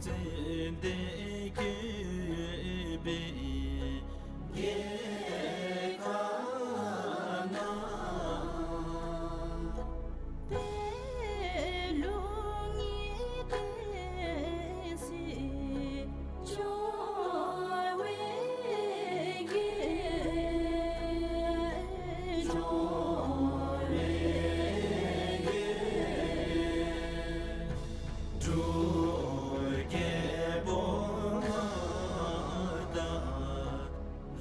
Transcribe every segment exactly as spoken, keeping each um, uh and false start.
ཙན་དན་བཀོད་པའི་རྒྱལ་ཁབ་ན། པད་ལུང་གི་བསྟན་སྲིད་འབྱུང་བའི་རྒྱལ། འབྱུང་བའི་རྒྱལ། འབྲུག་རྒྱལ་པོ་མངའ་བདག་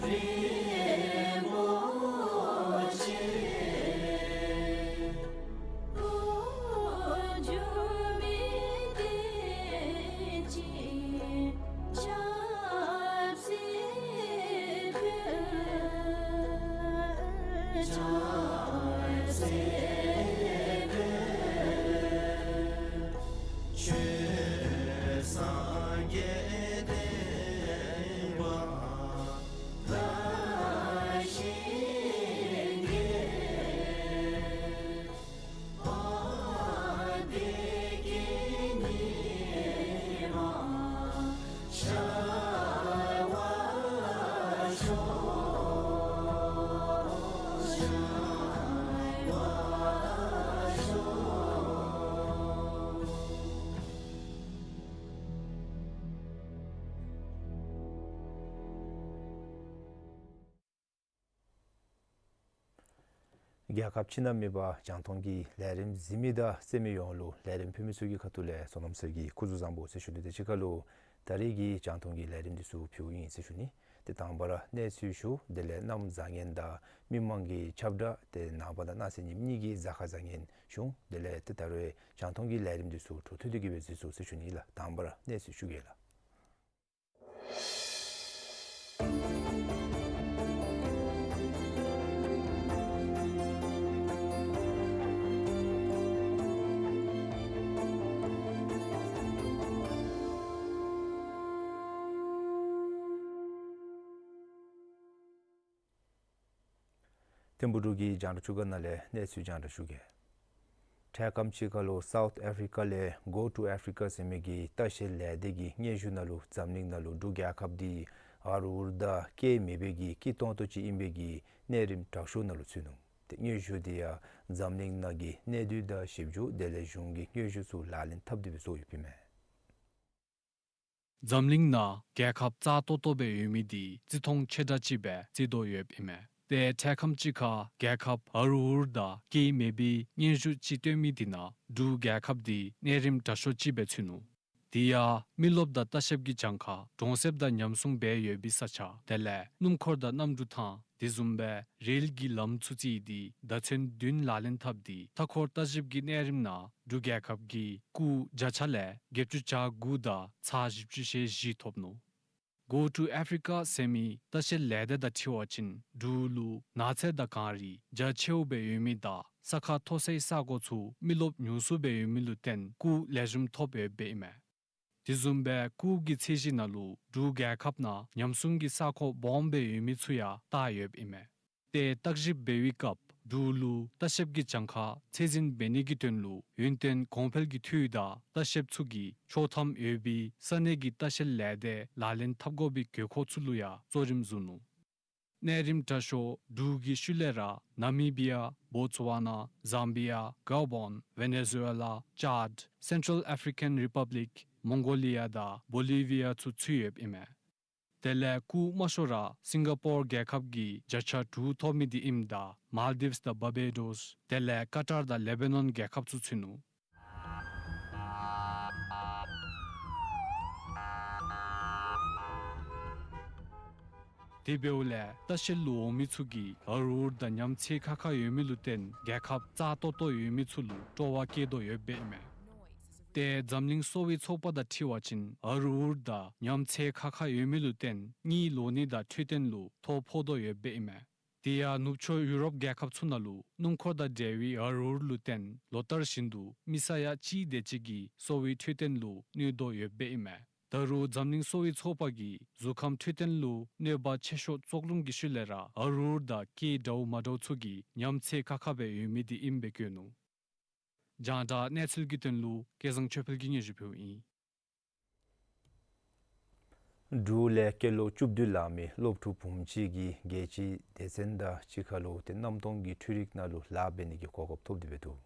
རིན་པོ་ཆེ། འགྲོ་འགྱུར་མི་བདེ་ཅིང་ཆབ་སྲིད་འཕེལ། ཆབ་སྲིད་འཕེལ། ཆོས་སངས་རྒྱས་བསྟན་པ་དར་ཞིང་རྒྱས། བདེ་སྐྱིད་ཉི་མ་ཤར་བར་ཤོག། ཤར་བར་ཤོག། རྒྱལ་ཁབ་ཕྱི་ནང་མེད་པར་རྒྱང་མཐོང་གི་ལས་རིམ་གཟིགས་མི་དང་གསན་མི་ཡོངས་ལུ་ལས་རིམ་ཕུལ་མི་ཚུ་གི་ཁ་ཐུག་ལས་བསོད་ནམས་ཟེར་གྱི་སྐུ་གཟུགས་བཟང་པོ་ཟེར་ཞུ་ནི། དེ་གཅིག་ཁར་ལུ་ད་རེས་ཀྱི་རྒྱང་མཐོང་གི་ལས་རིམ་འདི་ཚུ་ཕུལཝ་ཨིན་ཟེར་ཞུ་ནི། ཏེ་དང་པ་ར་གནས་ཚུལ་ཞུ། དེ་ལས་གནམ་བཟང་ངན་དང་མི་མང་གི་ཁྱབ་བསྒྲགས། ཏེ་ནངས་པ་དང་གནངས་ཚེ་ཉིནམ་གཉིས་ཀྱི་གཟའ་སྐར་བཟང་ངན་ཞུ། དེ་ལས་ཏེ་ད་རེས་རྒྱང་མཐོང་གི་ལས་རིམ་འདི་ཚུ་འཕྲོ་མཐུད་དེ་གི་སྦེ་གཟིགས་ཚུགས་ཟེར་ཞུ་ནི་ལགས། དང་པ་ར་གནས་ཚུལ་ཞུ་གེ་ལགས། ཐིམ་ཕུག་འབྲུག་གི་རྒྱང་བསྒྲགས་ཅུ་ག་ནང་ལས་གནས་ཚུལ་རྒྱང་བསྒྲགས་ཞུ་གེ། འཕྲལ་ཁམས་ཅིག་ཁར་ལུ་སའུཐ་ཨཕ་རི་ཀ་ལས་Go to Africa ཟེར་མི་གི་ལྟ་བཤལ་ལས་སྡེ་གི་སྙན་ཞུ་ནང་ལུ་འཛམ་གླིང་ནང་ལུ་འབྲུག་རྒྱལ་ཁབ་འདི་ཨ་རུ་ཨུར་དང་སྐྱེ་མེད་པའི་གི་སྐྱིད་ཏོང་ཏོ་ཅིག་ཨིན་པའི་གི་གནས་རིམ་དྲག་ཤོས་ནང་ལུ་ཚུད་ནུག། ཏེ་སྙན་ཞུ་འདི་ཡང་འཛམ་གླིང་ནང་གི་གནས་སྡུད་དང་ཞིབ་འཇུག་དེ་ལས་གཞུང་གི་སྙན་ཞུ་ཚུ་ལག་ལེན་འཐབ་སྟེ་སྦེ་བཟོ་ཡོདཔ་ཨིན་མས། འཛམ་གླིང་ནང་རྒྱལ་ཁབ་རྩ་ཏོག་ཏོ་སྦེ་ཡོད་མི་འདི་བརྩི་མཐོང་ཆེ་དྲགས་ཅིག་སྦེ་བརྩི་དོ་ཡོདཔ་ཨིན་མས། ཏེ་འཕྲལ་ཁམས་ཅིག་ཁར་རྒྱལ་ཁབ་ཨ་རུ་ཨུར་དང་སྐྱེ་མེད་པའི་སྙན་ཞུ་ཅིག་བཏོན་མི་འདི་ནང་འབྲུག་རྒྱལ་ཁབ་འདི་གནས་རིམ་དྲག་ཤོས་ཅིག་སྦེ་ཚུད་ནུག། དེ་ཡང་མི་རློབས་དང་ལྟ་བཤལཔ་གི་གྱངས་ཁ་གྲོང་གསེབ་དང་ཉམས་སྲུང་འབད་ཡོད་པའི་ས་ཆ་དེ་ལས་སྣུམ་འཁོར་དང་གནམ་གྲུ་ཐང་དེ་བཟུམ་སྦེ་རེལ་གྱི་ལམ་ཚུ་རྩིས་ཏེ་ཟླ་ཚན་བདུན་ལག་ལེན་འཐབ་སྟེ་མཐའ་འཁོར་ལྟ་བཤལཔ་གི་གནས་རིམ་ནང་འབྲུག་རྒྱལ་ཁབ་ཀྱི་སྐུགས་བརྒྱ་ཆ་ལས་བརྒྱད་ཅུ་གྱ་དགུ་དང་ཚག་བཞི་བཅུ་ཞེ་བཞི་ཐོབ་ནུག། Go to Africa ཟེར་མི་ལྟ་བཤལ་ལས་སྡེ་དང་འཁྲིལ་བ་ཅིན་འབྲུག་ལུ་ནགས་ཚལ་དང་གངས་རི་རྒྱ་ཆེཝ་སྦེ་ཡོད་མི་དང་ས་ཁ་མཐོ་སའི་ས་གོ་ཚུ་མི་རློབས་ཉུང་སུ་སྦེ་ཡོད་མི་ལུ་བརྟེན་སྐུགས་ལེགས་ཤོམ་ཐོབ་ཡོདཔ་ཨིན་མས། དེ་བཟུམ་སྦེ་སྐུགས་ཀྱི་ཚད་གཞི་ནང་ལུ་འབྲུག་རྒྱལ་ཁབ་ནང་ཉམས་སྲུང་གི་ས་ཁོངས་སྦོམ་སྦེ་ཡོད་མི་ཚུ་ཡང་བལྟ་ཡོདཔ་ཨིན་མས། ཏེ་བརྟག་ཞིབ་འབད་བའི་སྐབས་འབྲུག་ལུ་ལྟ་བཤལཔ་གི་གྱངས་ཁ་ཚད་འཛིན་འབད་ནི་གི་དོན་ལུ་ཡུན་བརྟན་གོང་འཕེལ་གྱི་འཐུས་དང་ལྟ་བཤལཔ་ཚུ་གིས་ཆོག་ཐམ་ཡོད་པའི་ས་གནས་ཀྱི་ལྟ་བཤལ་ལས་སྡེ་ལག་ལེན་འཐབ་དགོ་པའི་དགོས་མཁོ་ཚུ་ལུ་ཡང་གཙོ་རིམ་བཟུང་ནུག། གནས་རིམ་དྲག་ཤོས་འབྲུག་གི་ཤུལ་ལས་ར་ནཱ་མི་བི་ཡ་བོ་ཙི་ཝ་ན་ཛམ་བི་ཡ་གཱ་བཱོན་ཝེ་ནེ་ཛུ་ཝེ་ལ་ཅཱཌ་སེན་ཊྲལ་ཨཕ་རི་ཀན་རི་པབ་ལིཀ་མོང་གོ་ལི་ཡ་དང་བོ་ལི་བི་ཡ་ཚུ་ཚུད་ཡོདཔ་ཨིན་མས། དེ་ལས་སྐུགས་དམའ་ཤོས་ར་སིང་ག་པོར་རྒྱལ་ཁབ་ཀྱིས་བརྒྱ་ཆ་དྲུག་ཐོབ་མི་འདི་ཨིནམ་ད་མཱལ་དིབས་དང་བར་བེ་ཌོས་དེ་ལས་ཀ་ཊར་དང་ལེ་བྷ་ནོན་རྒྱལ་ཁབ་ཚུ་ཚུད་ནུག། དེ་འབདཝ་ལས་ལྟ་བཤལ་ལུ་འོང་མི་ཚུ་གིས་ཨ་རུ་ཨུར་དང་ཉམས་ཚད་ཁག་ཁ་ཡོད་མི་ལུ་བརྟེན་རྒྱལ་ཁབ་རྩ་ཏོག་ཏོ་ཡོད་མི་ཚུ་ལུ་སྤྲོ་བ་བསྐྱེད་དོ་ཡོདཔ་ཨིན་མས། ཏེ་འཛམ་གླིང་གསོ་བའི་ཚོགས་པ་དང་འཁྲིལ་བ་ཅིན་ཨ་རུ་ཨུར་དང་ཉམས་ཚད་ཁག་ཁ་ཡོད་མི་ལུ་བརྟེན་དངུལ་ལོག་ནི་དང་འཕྲོད་བསྟེན་ལུ་ཐོ་ཕོག་དོ་ཡོདཔ་ཨིན་མས། དེ་ཡང་ནུབ་ཕྱོགས་ཡུ་རོབ་རྒྱལ་ཁབ་ཚུ་ནང་ལུ་སྣུམ་འཁོར་དང་འབྲེལ་བའི་ཨ་རུ་ཨུར་ལུ་བརྟེན་ལོ་ལྟར་བཞིན་དུ་མི་ས་ཡ་གཅིག་དེ་ཅིག་གི་གསོ་བའི་འཕྲོད་བསྟེན་ལུ་གནོད་དོ་ཡོདཔ་ཨིན་མས། ད་རུང་འཛམ་གླིང་གསོ་བའི་ཚོགས་པ་གིས་གཟུགས་ཁམས་འཕྲོད་བསྟེན་ལུ་གནོད་པ་ཆེ་ཤོས་བཙོག་རླུང་གི་ཤུལ་ལས་ར་ཨ་རུ་ཨུར་དང་སྐྱེ་འདྲཝ་མ་འདྲཝ་ཚུ་གི་ཉམས་ཚད་ཁག་ཁ་སྦེ་ཡོད་མི་འདི་ཨིནམ་སྦེ་བཀོད་ནུག། རྒྱང་བསྒྲགས་གནས་ཚུལ་གྱི་དོན་ལུ་སྐལ་བཟང་ཆོས་འཕེལ་གྱིས་སྙན་ཞུ་ཕུལཝ་ཨིན། འབྲུག་ལས་སྐྱེས་ལོ་བཅུ་བདུན་ལང་མི་སློབ་ཕྲུག་བུམོ་ཅིག་གིས་རྒྱལ་སྤྱིའི་སྡེ་ཚན་དང་གཅིག་ཁར་ལུ་ཏེ་གནམ་སྟོང་གི་འཕྲུལ་རིག་ནང་ལུ་ལཱ་འབད་ནི་གི་གོ་སྐབས་ཐོབ་སྟེ་འབད་འདུག།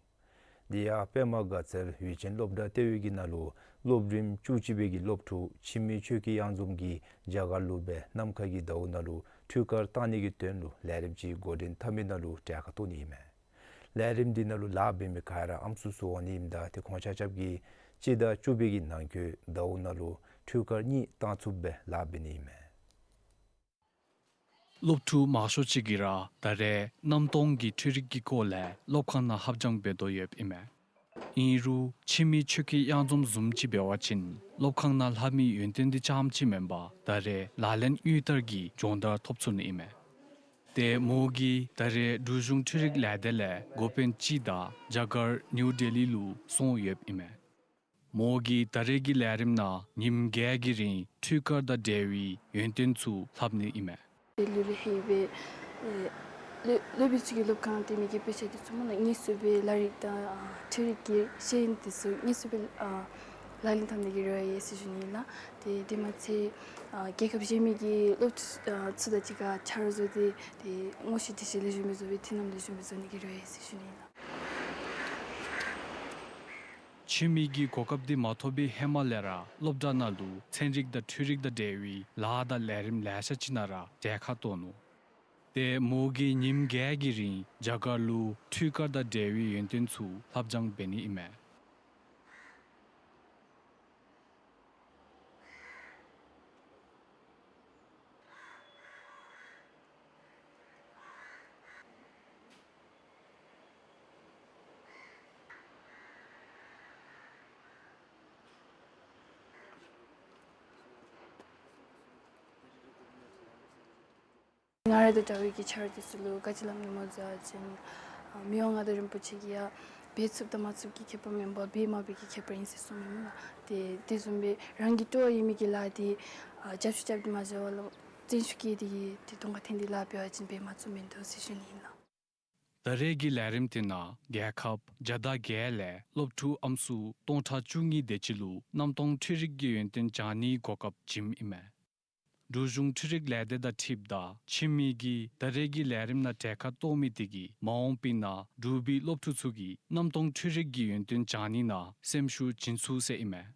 དེ་ཡང་པདྨ་དགའ་ཚལ་ཡུལ་ཅན་སློབ་གྲྭ་ལྟེ་བའི་གི་ནང་ལུ་སློབ་རིམ་བཅུ་གཅིག་པའི་གི་སློབ་ཕྲུག་འཆི་མེད་ཆོས་སྐྱིད་གཡང་འཛོམས་ཀྱིས་རྒྱ་གར་ལུ་སྦེ་ནམ་མཁའ་གི་ཟླཝ་ནང་ལུ་འཕྲུལ་དཀར་བཏང་ནི་གི་དོན་ལུ་ལས་རིམ་ཅིག་འགོ་འདྲེན་འཐབ་མི་ནང་ལུ་གྲལ་ཁར་གཏོགས་ནི་ཨིན་མས། ལས་རིམ་འདི་ནང་ལུ་ལཱ་འབད་མི་ག་ར་ཨམ་སྲུ་ཚུ་འོང་ནི་ཨིནམ་ད་ཏེ་ཁོང་ཆ་ཁྱབ་ཀྱིས་སྤྱི་ཟླ་བཅུ་པའི་གི་ནང་འཁོད་ཟླཝ་ནང་ལུ་འཕྲུལ་དཀར་གཉིས་བཏང་ཚུགསཔ་སྦེ་ལཱ་འབད་ནི་ཨིན་མས། སློབ་ཕྲུག་མང་ཤོས་ཅིག་གིས་ར་ད་རེས་གནམ་སྟོང་གི་འཕྲུལ་རིག་གི་སྐོར་ལས་སློབ་ཁང་ནང་ལྷབ་སྦྱང་འབད་དོ་ཡོདཔ་ཨིན་མས། ཨིན་རུང་འཆི་མེད་ཆོས་སྐྱིད་གཡང་འཛོམས་བཟུམ་ཅིག་འབད་བ་ཅིན་སློབ་ཁང་ནང་ལྷབ་མི་ཡོན་ཏན་འདི་རྐྱངམ་ཅིག་མེན་པར་ད་རེས་ལག་ལེན་དངུལ་ལྟར་གྱི་སྦྱོང་བརྡར་ཐོབ་ཚུགས་ནི་ཨིན་མས། ཏེ་མོ་གིས་ད་རེས་འབྲུག་གཞུང་འཕྲུལ་རིག་ལས་སྡེ་ལས་འགོ་དཔོན་ཅིག་དང་རྒྱ་གར་ནིའུ་ལྡི་ལི་ལུ་སོང་ཡོདཔ་ཨིན་མས། མོ་གིས་ད་རེས་ཀྱི་ལས་རིམ་ནང་ཉིནམ་བརྒྱད་ཀྱི་རིང་འཕྲུལ་དཀར་དང་འབྲེལ་བའི་ཡོན་ཏན་ཚུ་ལྷབ་ནི་ཨིན་མས། དེ་ལུ་ལུ་ཧེ་སྦེ་ཨེ་སློབ་སློབ་དཔོན་ཚུ་གིས་སློབ་ཁང་སྟོན་མི་གི་དཔེ་ཆ་འདི་ཚུ་མོ་ལུ་དངོས་སུ་སྦེ་ལས་རིག་དང་ཨ་འཕྲུལ་རིག་གི་ཤེས་ཡོན་འདི་ཚུ་དངོས་སུ་སྦེ་ཨ་ལག་ལེན་འཐབ་ནི་གི་རེ་བ་ཡོད་ཟེར་ཞུ་ནི་ཨིན་ལགས། ཏེ་དེ་མ་ཚད་ཨ་རྒྱལ་ཁབ་གཞན་མི་གི་སློབ་ཕྲུག་ཨ་ཚུ་དང་གཅིག་ཁར་ཆ་རོགས་བཟོ་སྟེ་ཏེ་དངོས་སུ་དྲི་ཞིབ་ལེགས་ཤོམ་སྦེ་བཟོ་སྦེ་མཐུན་ལམ་ལེགས་ཤོམ་སྦེ་བཟོ་ནི་གི་རེ་བ་ཡོད་ཟེར་ཞུ་ནི་ཨིན་ལགས། འཆི་མེད་ཀྱིས་གོ་སྐབས་འདི་མ་ཐོབ་པའི་ཧེ་མ་ལས་ར་སློབ་གྲྭ་ནང་ལུ་ཚན་རིག་དང་འཕྲུལ་རིག་དང་འབྲེལ་བའི་ལཱ་དང་ལས་རིམ་ལེ་ཤ་ཅིག་ནང་ར་གྲལ་ཁར་གཏོགས་ནུག། ཏེ་མོ་གིས་ཉིནམ་བརྒྱད་ཀྱི་རིང་རྒྱ་གར་ལུ་འཕྲུལ་དཀར་དང་འབྲེལ་བའི་ཡོན་ཏན་ཚུ་ལྷབ་སྦྱང་འབད་ནི་ཨིན་མས། ང་ར་དང་འདྲ་བའི་གི་ཆ་རོགས་འདི་ཚུ་ལུ་ག་ཅི་སླབ་ནི་སྨོ་ཟེར་བ་ཅིན་ཨ་མི་དབང་མངའ་བདག་རིན་པོ་ཆེ་གིས་ཡང་འབད་ཚུགསཔ་དང་མ་ཚུགསཔ་ཀྱི་ཁྱད་པར་མེན་པར་འབད་མ་འབད་ཀྱི་ཁྱད་པར་ཨིན་ཟེར་གསུངམ་ཨིན་ལགས། ཏེ་དེ་བཟུམ་སྦེ་རང་གི་སྤྲོ་བ་ཡོད་མི་གི་ལཱ་འདི་ཨ་རྒྱབ་སྐྱོར་རྐྱབ་སྟེ་མ་འགྱོ་བར་ལུ་བརྩོན་ཤུགས་བསྐྱེད་དེ་གིས་ཏེ་གདོང་ཁར་འཐོན་ཏེ་ལཱ་འབད་བ་ཅིན་འབད་མ་ཚུགསཔ་མིན་འདུག་ཟེར་ཞུ་ནི་ཨིན་ལགས། ད་རེས་ཀྱི་ལས་རིམ་འདི་ནང་རྒྱལ་ཁབ་བརྒྱ་དང་བརྒྱད་ལས་སློབ་ཕྲུག་ཨམ་སྲུ་སྟོང་ཕྲག་བཅུ་གཉིས་དེ་ཅིག་ལུ་གནམ་སྟོང་འཕྲུལ་རིག་གི་ཡོན་ཏན་སྦྱང་ནིའི་གོ་སྐབས་བྱིནམ་ཨིན་མས། འབྲུག་གཞུང་འཕྲུལ་རིག་ལས་སྡེ་དང་འཁྲིལཝ་ད་འཆི་མེད་ཀྱིས་ད་རེས་ཀྱི་ལས་རིམ་ནང་གྲལ་ཁར་གཏོགས་མི་དེ་གིས་མ་འོངས་པའི་ནང་འབྲུག་པའི་སློབ་ཕྲུག་ཚུ་གིས་གནམ་སྟོང་འཕྲུལ་རིག་གི་ཡོན་ཏན་སྦྱང་ནི་ནང་སེམས་ཤུགས་བྱིན་ཚུགས་ཟེར་ཨིན་མས།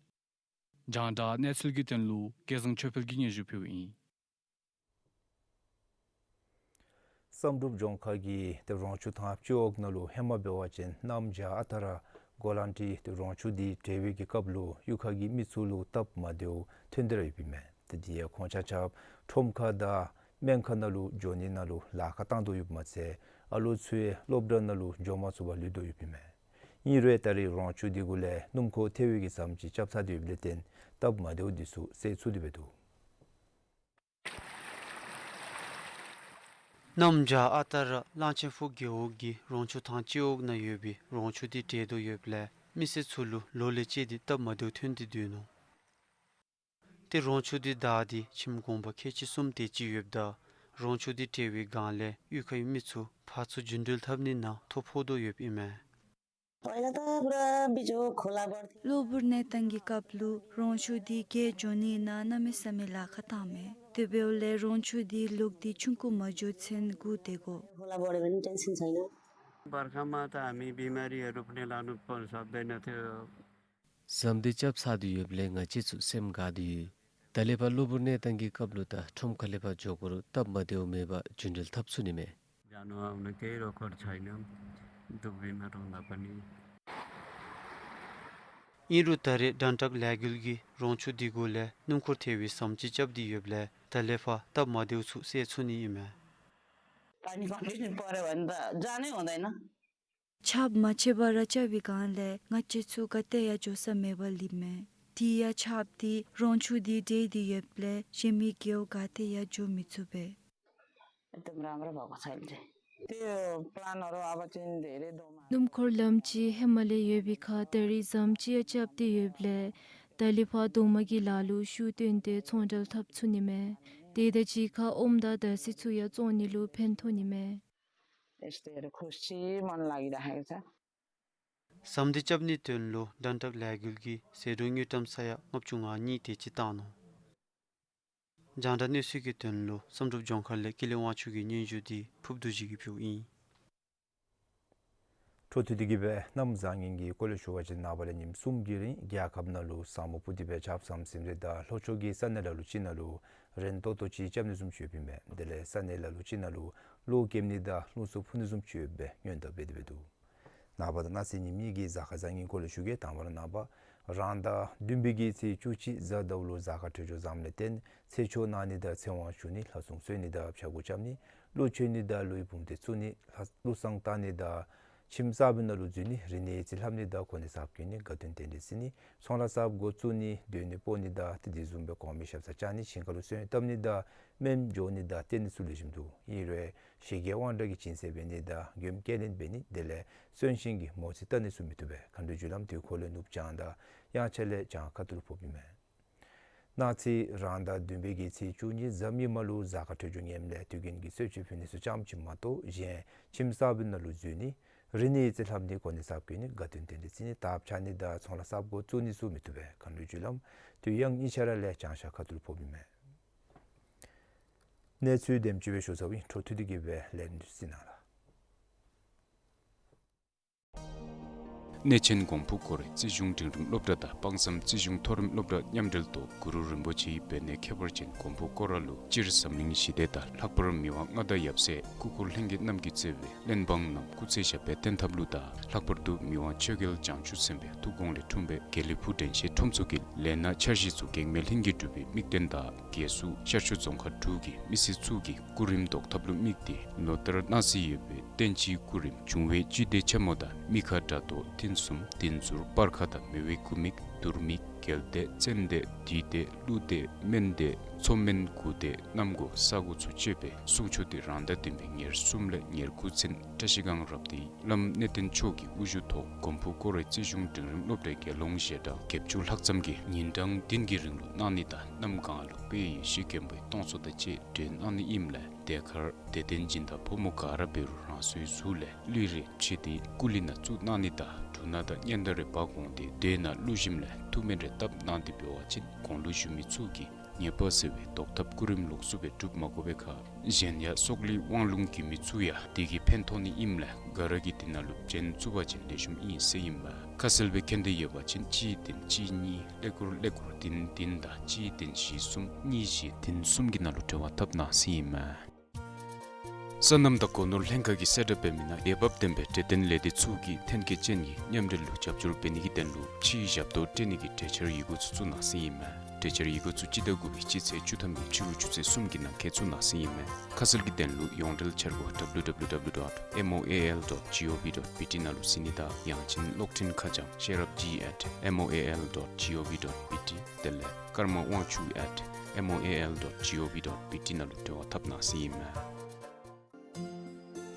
རྒྱང་བསྒྲགས་གནས་ཚུལ་གྱི་དོན་ལུ་སྐལ་བཟང་ཆོས་འཕེལ་གྱིས་སྙན་ཞུ་ཕུལཝ་ཨིན། བསམ་གྲུབ་ལྗོངས་མཁར་གྱི་ཏེ་རོང་ཆུ་ཐང་སྤྱི་འོག་ནང་ལུ་ཧེ་མ་འབད་བ་ཅིན་གནམ་བྱཱར་ཨ་རྟག་ར་གོ་ལ་འདི་ཏེ་རོང་ཆུ་འདི་བྲེག་པའི་གི་སྐབས་ལུ་གཡུས་ཁ་གི་མི་ཚུ་ལུ་སྟབས་མ་བདེཝ་ཐོན་ཏེ་ར་ཡོདཔ་ཨིན་མས། ཏེ་དེ་ཡང་ཁོང་ཆ་ཁྱབ་ཁྲོམ་ཁ་དང་སྨན་ཁང་ནང་ལུ་འགྱོ་ནི་ནང་ལུ་ལཱ་ཁག་བཏང་དོ་ཡོདཔ་མ་ཚད་ཨ་ལོ་ཚུ་ཡང་སློབ་གྲྭ་ནང་ལུ་འགྱོ་མ་ཚུགས་པར་ལུས་དོ་ཡོདཔ་ཨིན་མས། ཨིན་རུང་ད་རེས་རོང་ཆུ་འདི་གུ་ལས་སྣུམ་འཁོར་ཐལ་བའི་གི་ཟམ་ཅིག་རྐྱབ་ཚར་ཏེ་ཡོདཔ་ལས་བརྟེན་སྟབས་མ་བདེཝ་འདི་ཚུ་སེལ་ཚུགས་ཏེ་འབད་འདུག། གནམ་བྱཱར་ཨ་རྟག་ར་གླང་ཆེན་ཕུག་རྒེད་འོག་གི་རོང་ཆུ་ཐང་སྤྱི་འོག་ནང་ཡོད་པའི་རོང་ཆུ་འདི་བྲེག་དོ་ཡོདཔ་ལས་མི་སེར་ཚུ་ལུ་ལོ་ལས་བཅད་དེ་སྟབས་མ་བདེཝ་ཐོན་ཏེ་སྡོད་ནུག། ཏེ་རོང་ཆུ་འདི་བདའ་སྟེ་ཁྱིམ་གུང་པ་ཁལ་གཅིག་གསུམ་དེ་ཅིག་ཡོདཔ་ད་རོང་ཆུ་འདི་བྲེག་པའི་སྒང་ལས་གཡུས་ཁའི་མི་ཚུ་ཕར་ཚུར་རྒྱུན་འགྲུལ་འཐབ་ནི་ནང་ཐོ་ཕོག་དོ་ཡོདཔ་ཨིན་མས། पहिला त पुरा बिचको खोला बढ्थ्यो। གློ་བུར་གནས་སྟངས་ཀྱི་སྐབས་ལུ་རོང་ཆུ་འདི་བརྒལ་འགྱོ་ནི་ནང་གནམ་མེད་ས་མེད་ལཱ་ཁག་བཏངམ་མས། དེ་འབདཝ་ལས་རོང་ཆུ་འདི་ལོག་སྟེ་ཆུང་ཀུ་མ་འགྱོ་ཚུན་སྒུག་སྡོད་དགོ། खोला बढ्यो भने पनि टेन्सन छैन। बर्खामा त हामी बिमारीहरू पनि लानु प-, सक्दैन थियो। ཟམ་འདི་རྐྱབ་ཚར་ཏེ་ཡོདཔ་ལས་ང་བཅས་ཚུ་སེམས་དགའ་སྟེ་ཡོད། ད་ལས་ཕར་གློ་བུར་གནས་སྟངས་ཀྱི་སྐབས་ལུ་ད་ཁྲོམ་ཁ་ལས་ཕར་འགྱོ་དགོ་རུང་སྟབས་མ་བདེཝ་མེད་པར་རྒྱུན་འགྲུལ་འཐབ་ཚུགས་ནི་མས། जानु आउनु केही रोकड छैन, दुःख बिमार हुँदा पनि। ཨིན་རུང་ད་རེས་དྲན་དྲག་ལས་འགུལ་གྱིས་རོང་ཆུ་འདི་གུ་ལས་སྣུམ་འཁོར་ཐལ་བའི་ཟམ་ཅིག་རྐྱབ་སྟེ་ཡོདཔ་ལས་ད་ལས་ཕར་སྟབས་མ་བདེཝ་ཚུ་སེལ་ཚུགས་ནི་ཨིན་མས། पानी कन्टिन्यू पऱ्यो भने त जानै हुँदैन। ཆརཔ་མ་ཆད་པར་རྐྱབ་པའི་སྒང་ལས་ང་བཅས་ཚུ་ག་ཏེ་ཡང་འགྱོ་ས་མེད་པར་ལུསཔ་མས། དེ་ཡང་ཆརཔ་འདི་རོང་ཆུ་འདི་བྲེག་སྟེ་ཡོདཔ་ལས་གཞན་མི་རྒེད་འོག་ག་ཏེ་ཡང་འགྱོ་མི་ཚུགས་པས། एकदम राम्रो भएको छैन चाहिँ। त्यो प्लानहरू अब चाहिँ धेरै दोमा- སྣུམ་འཁོར་ལམ་ཅིག་ཧེ་མ་ལས་ཡོད་པའི་ཁར་ད་རེས་ཟམ་ཅིག་ཡང་རྐྱབ་སྟེ་ཡོདཔ་ལས་ད་ལས་ཕར་རྡོག་མ་གི་ལཱ་ལུ་ཤུགས་བཏོན་ཏེ་ཚོང་འབྲེལ་འཐབ་ཚུགས་ནི་མས། དེ་དང་གཅིག་ཁར་ཨོམ་དང་འདག་སིལ་ཚུ་ཡང་བཙོང་ནི་ལུ་ཕན་ཐོགས་ནི་མས། यस्तैहरू खुसी मन लागिराखेको छ। ཟམ་འདི་རྐྱབ་ནིའི་དོན་ལུ་དྲན་དྲག་ལས་འགུལ་གྱིས་ཟད་འགྲོ་དངུལ་ཀྲམ་ས་ཡ་ལྔ་བཅུ་ང་གཉིས་དེ་ཅིག་བཏང་ནུག། རྒྱང་བསྒྲགས་གནས་ཚུལ་གྱི་དོན་ལུ་བསམ་གྲུབ་ལྗོངས་མཁར་ལས་ཀུན་ལེགས་དབང་ཕྱུག་གི་སྙན་ཞུ་འདི་ཕུརཔ་རྡོ་རྗེ་གིས་ཕུལཝ་ཨིན། འཕྲོ་མཐུད་དེ་གིས་སྦེ་གནམ་བཟང་ངན་གྱི་སྐོར་ལས་ཞུ་བ་ཅིན་ནངས་པ་ལས་ཉིནམ་གསུམ་གྱི་རིང་རྒྱལ་ཁབ་ནང་ལུ་ས་སྨུག་སྤུབས་ཏེ་སྦེ་ཆརཔ་ཟམ་ཟིམ་རེ་དང་ལྷོ་ཕྱོགས་ཀྱི་ས་གནས་ལ་ལུ་ཅིག་ནང་ལུ་རན་ཏོག་ཏོ་ཅིག་རྐྱབ་ནི་བཟུམ་ཅིག་ཡོདཔ་ཨིན་མས། དེ་ལས་ས་གནས་ལ་ལུ་ཅིག་ནང་ལུ་གློག་འཁྱུག་ནི་དང་རླུང་འཚུབ་འཕུ་ནི་བཟུམ་ཅིག་ཡོད་པའི་སྔོན་བརྡ་འབད་དེ་འབད་འདུག། ནངས་པ་དང་གནངས་ཚེ་གཉིས་ཀྱི་གཟའ་སྐར་བཟང་ངན་སྐོར་ལས་ཞུ་གེ། དང་པ་ར་ནངས་པ་རང་ཟླ་བདུན་པའི་གི་ཚེས་བཅུ་གཅིག་གཟའ་ཟླཝ་ལུ་གཟའ་སྐར་འཕྲོད་སྦྱོར་བཟངམ་ལས་བརྟེན་ཚེ་མཆོག་གནང་ནི་དང་ཚེ་དབང་ཞུ་ནི་ལྷ་སྲུང་གསོལ་ནི་དང་ཕྱྭ་འགུགས་རྐྱབ་ནི་ཀླུ་མཆོད་ནི་དང་ཀླུའི་བུམ་སྡེ་བཙུགས་ནི་ལྷ་ཀླུ་བསང་བཏང་ནི་དང་ཁྱིམ་གསརཔ་ནང་ལུ་འཛུལ་ནི་རིག་གནས་ཡིག་རྩིས་ལྷབ་ནི་དང་གོ་གནས་གསརཔ་བསྐོ་ནི་དགའ་སྟོན་རྟེན་འབྲེལ་བརྩི་ནི་ཚོང་ལཱ་གསརཔ་འགོ་བཙུགས་ནི་སྡོད་གནས་སྤོ་ནི་དང་ཏེ་དེ་བཟུམ་སྦེ་གོང་མའི་ཞབས་སར་བཅར་ནི་ཞིང་ཁ་ལུ་སོན་བཏབ་ནི་དང་སྨན་འགྱོ་ནི་དང་བརྟེན་ནི་ཚུ་ལེགས་ཤོམ་འདུག། ཨིན་རུང་ཞི་རྒྱས་དབང་དྲག་གི་སྦྱིན་སྲེག་འབད་ནི་དང་མགྱོནམ་སྐྱེལ་ལེན་འབད་ནི་དེ་ལས་གསོན་གཤིན་གྱི་མོ་རྩིས་བལྟ་ནི་ཚུ་མི་བཏུབ་པས། མཁའ་འགྲོའི་རྒྱུ་ལམ་དུས་འཁོར་ལས་ནུབ་བྱང་དང་དབྱངས་འཆར་ལས་བྱང་ཁ་ཐུག་ལུ་ཕོགཔ་ཨིན་མས། གནངས་ཚེ་རང་ཟླ་བདུན་པའི་གི་ཚེས་བཅུ་གཉིས་གཟའ་མིག་དམར་ལུ་གཟའ་སྐར་འཕྲོད་སྦྱོར་ངནམ་ལས་དུས་རྒྱུན་གྱི་གསོལ་མཆོད་ཕུལ་ནི་ཚུ་ཙམ་ཅིག་མ་གཏོགས་གཞན་ཁྱིམ་གསརཔ་ནང་ལུ་འཛུལ་ནི་རིག་གནས་ཡིག་རྩིས་ལྷབ་ནི་གོ་གནས་གསརཔ་བསྐོ་ནི་དགའ་སྟོན་རྟེན་འབྲེལ་བརྩི་ནི་རྟགས་བཅད་ནི་དང་ཚོང་ལཱ་གསརཔ་འགོ་བཙུགས་ནི་ཚུ་མི་བཏུབ་པས། མཁའ་འགྲོའི་རྒྱུ་ལམ་དུས་ཡང་གཉིས་ཆ་ར་ལས་བྱང་ཤར་ཁ་ཐུག་ལུ་ཕོགཔ་ཨིན་མས། གནས་ཚུལ་དེམ་ཅིག་སྦེ་ཞུ་ཚརཝ་ཨིན། འཕྲོ་མཐུད་དེ་གིས་སྦེ་ལན་གསན་གནང་ལགས། གནས་ཆེན་མགོན་པོ་ཀོ་རེ་རྩིས་གཞུང་འབྲིང་རིམ་སློབ་གྲྭ་དང་དཔག་བསམ་རྩིས་གཞུང་མཐོ་རིམ་སློབ་གྲྭ་མཉམ་འབྲེལ་ཐོག་གུ་རུ་རིན་པོ་ཆེའི་བོད་གནས་ཁྱད་པར་ཅན་མགོན་པོ་ཀོ་ར་ལུ་སྤྱིར་འཛམ་གླིང་ཞི་བདེ་དང་ལྷག་པར་མི་དབང་མངའ་བདག་ཡབ་སྲས་སྐུ་འཁོར་ལྷན་རྒྱས་རྣམས་ཀྱིས་གཙོས་པའི་བློན་འབངས་རྣམས་སྐུ་ཚེ་ཞབས་པད་བརྟན་ཐབས་ལུ་དང་ལྷག་པར་དུ་མི་དབང་ཆོས་རྒྱལ་བྱང་ཆུབ་སེམས་དཔའི་ཐུགས་དགོངས་ལས་འཁྲུངས་པའི་དགེ་ལེགས་ཕུག་དྲན་ཤེས་ཁྲོམ་ཚོགས་ཀྱི་ལས་སྣ་འཆར་གཞི་ཚུ་གེགས་མེད་ལྷུན་གྱིས་གྲུབ་པའི་དམིགས་དོན་དང་རྒྱལ་སུ་ཤར་ཕྱོགས་རྫོང་ཁག་དྲུག་གི་མི་སེར་ཚུ་གི་སྐུ་རིམ་བདོག་ཐབས་ལུ་དམིགས་ཏེ་ལོ་ལྟར་གནང་སྲོལ་ཡོད་པའི་བསྟན་སྤྱིའི་སྐུ་རིམ་འབྱུང་བའི་བཅུད་སྡེ་ཆེན་མོ་དང་མི་ཁ་འདྲ་མདོ་ཐུན་གསུམ་བདུན་ཟུར་སྤར་ཁ་དང་མེ་བའི་སྐུ་དམིགས་དུར་དམིགས་རྒྱལ་སྡེ་ཙན་དན་བདུད་སྡེ་ཀླུ་སྡེ་སྨན་སྡེ་མཚོ་སྨན་དགུ་སྡེ་གནམ་སྒོ་ས་སྒོ་ཚུ་བཅས་པའི་གསུང་ཆོག་འདི་རང་ཟླ་བདུན་པའི་ཉེར་གསུམ་ལས་ཉེར་དགུ་ཚུན་བཀྲ་ཤིས་སྒང་རབ་སྡེའི་བླམ་གནས་བརྟན་མཆོག་གི་དབུ་བཞུགས་ཐོག་མགོན་པོ་ཀོ་རེ་རྩིས་གཞུང་འབྲིང་རིམ་སློབ་གྲྭའི་དགེ་སློང་ཞལ་གྲངས་བརྒྱད་ཅུ་ལྷག་ཙམ་གྱིས་ཉིན་གྲངས་བདུན་གྱི་རིང་ལུ་གནང་ནི་དང་གནམ་གང་ལུ་དཔལ་ཡེ་ཤེས་མགོན་པོའི་སྟོང་གསོལ་དང་བཅས་སྒྲོན་གནང་ནི་ཨིནམ་ལས་དེ་ཁར་དད་ལྡན་སྦྱིན་བདག་ཕོ་མོ་ག་ར་འབད་རུང་རང་སོའི་གཟུགས་ལས་གླུད་རེ་ཕྱེ་སྟེ་སྐུ་གླུད་ནང་བཙུགས་གནང་ནི་དང་འབྲུ་སྣ་དང་སྙན་དར་རེ་འབག་འོང་སྟེ་མདོས་ནང་བླུགས་ཞིནམ་ལས་ཐུགས་སྨོན་རེ་བཏབ་གནང་སྟེ་འབད་བ་ཅིན་གོང་ལུ་ཞུ་མི་ཚུ་གིས་ཉེས་པ་སེལ་བའི་བདོག་ཐབས་སྐུ་རིམ་ལོགས་སུ་སྦེ་སྒྲུབ་མ་དགོ་པའི་ཁར་གཞན་ཡང་སྲོག་ལུས་དབང་ལུང་རྒྱུད་མི་ཚུ་ཡང་དེ་གིས་ཕན་ཐོགས་ནི་ཨིནམ་ལས་ག་ར་གིས་དེ་ནང་ལུ་བྱོན་ཚུགས་པ་ཅིན་ལེགས་ཤོམ་ཨིན་ཟེར་ཨིན་མས། ཁ་གསལ་སྦེ་མཁྱེན་ཏེ་ཡོད་པ་ཅིན་གཅིག་བདུན་གཅིག་གཉིས་ཀླད་ཀོར་ཀླད་ཀོར་བདུན་བདུན་དང་གཅིག་བདུན་བཞི་གསུམ་གཉིས་བཞི་བདུན་གསུམ་གྱི་ནང་ལུ་འབྲེལ་བ་འཐབ་གནང་ཟེར་ཨིན་མས། སོ་ནམ་དང་སྒོ་ནོར་ལྷན་ཁག་གིས་གསལ་བསྒྲགས་འབད་མི་ནང་འོས་འབབ་ལྡན་པའི་འབྲེལ་ལྡན་ལས་སྡེ་ཚུ་གིས་ཐོན་སྐྱེད་ཅན་གྱི་མཉམ་འབྲེལ་ལུ་རྒྱབ་སྐྱོར་འབད་ནི་གི་དོན་ལུ་ཕྱིའི་ཞབས་ཏོག་སྤྲོད་ནི་གི་གྲོས་འཆར་ཡི་གུ་ཚུ་བཙུགས་གནང་ཟེར་ཨིན་མས། གྲོས་འཆར་ཡི་གུ་ཚུ་སྤྱི་ཟླ་དགུ་པའི་སྤྱི་ཚེས་བཅུ་ཐམ་གྱི་ཕྱི་རུ་ཆུ་ཚོད་གསུམ་གྱི་ནང་འཁོད་བཙུགས་གནང་ཟེར་ཨིན་མས། ཁ་གསལ་གྱི་དོན་ལུ་ཡོངས་འབྲེལ་འཆར་སྒོ་W W W dot M O A L dot G O V dot B T ནང་ལུ་གཟིགས་ནི་དང་ཡང་ཅིན་གློག་འཕྲིན་ཁ་བྱང་ཤེས་རབ་G at M O A L dot G O V dot B T དེ་ལས་ཀརྨ་དབང་ཕྱུག་at M O A L dot G O V dot B T ནང་ལུ་འབྲེལ་བ་འཐབ་གནང་ཟེར་ཨིན་མས།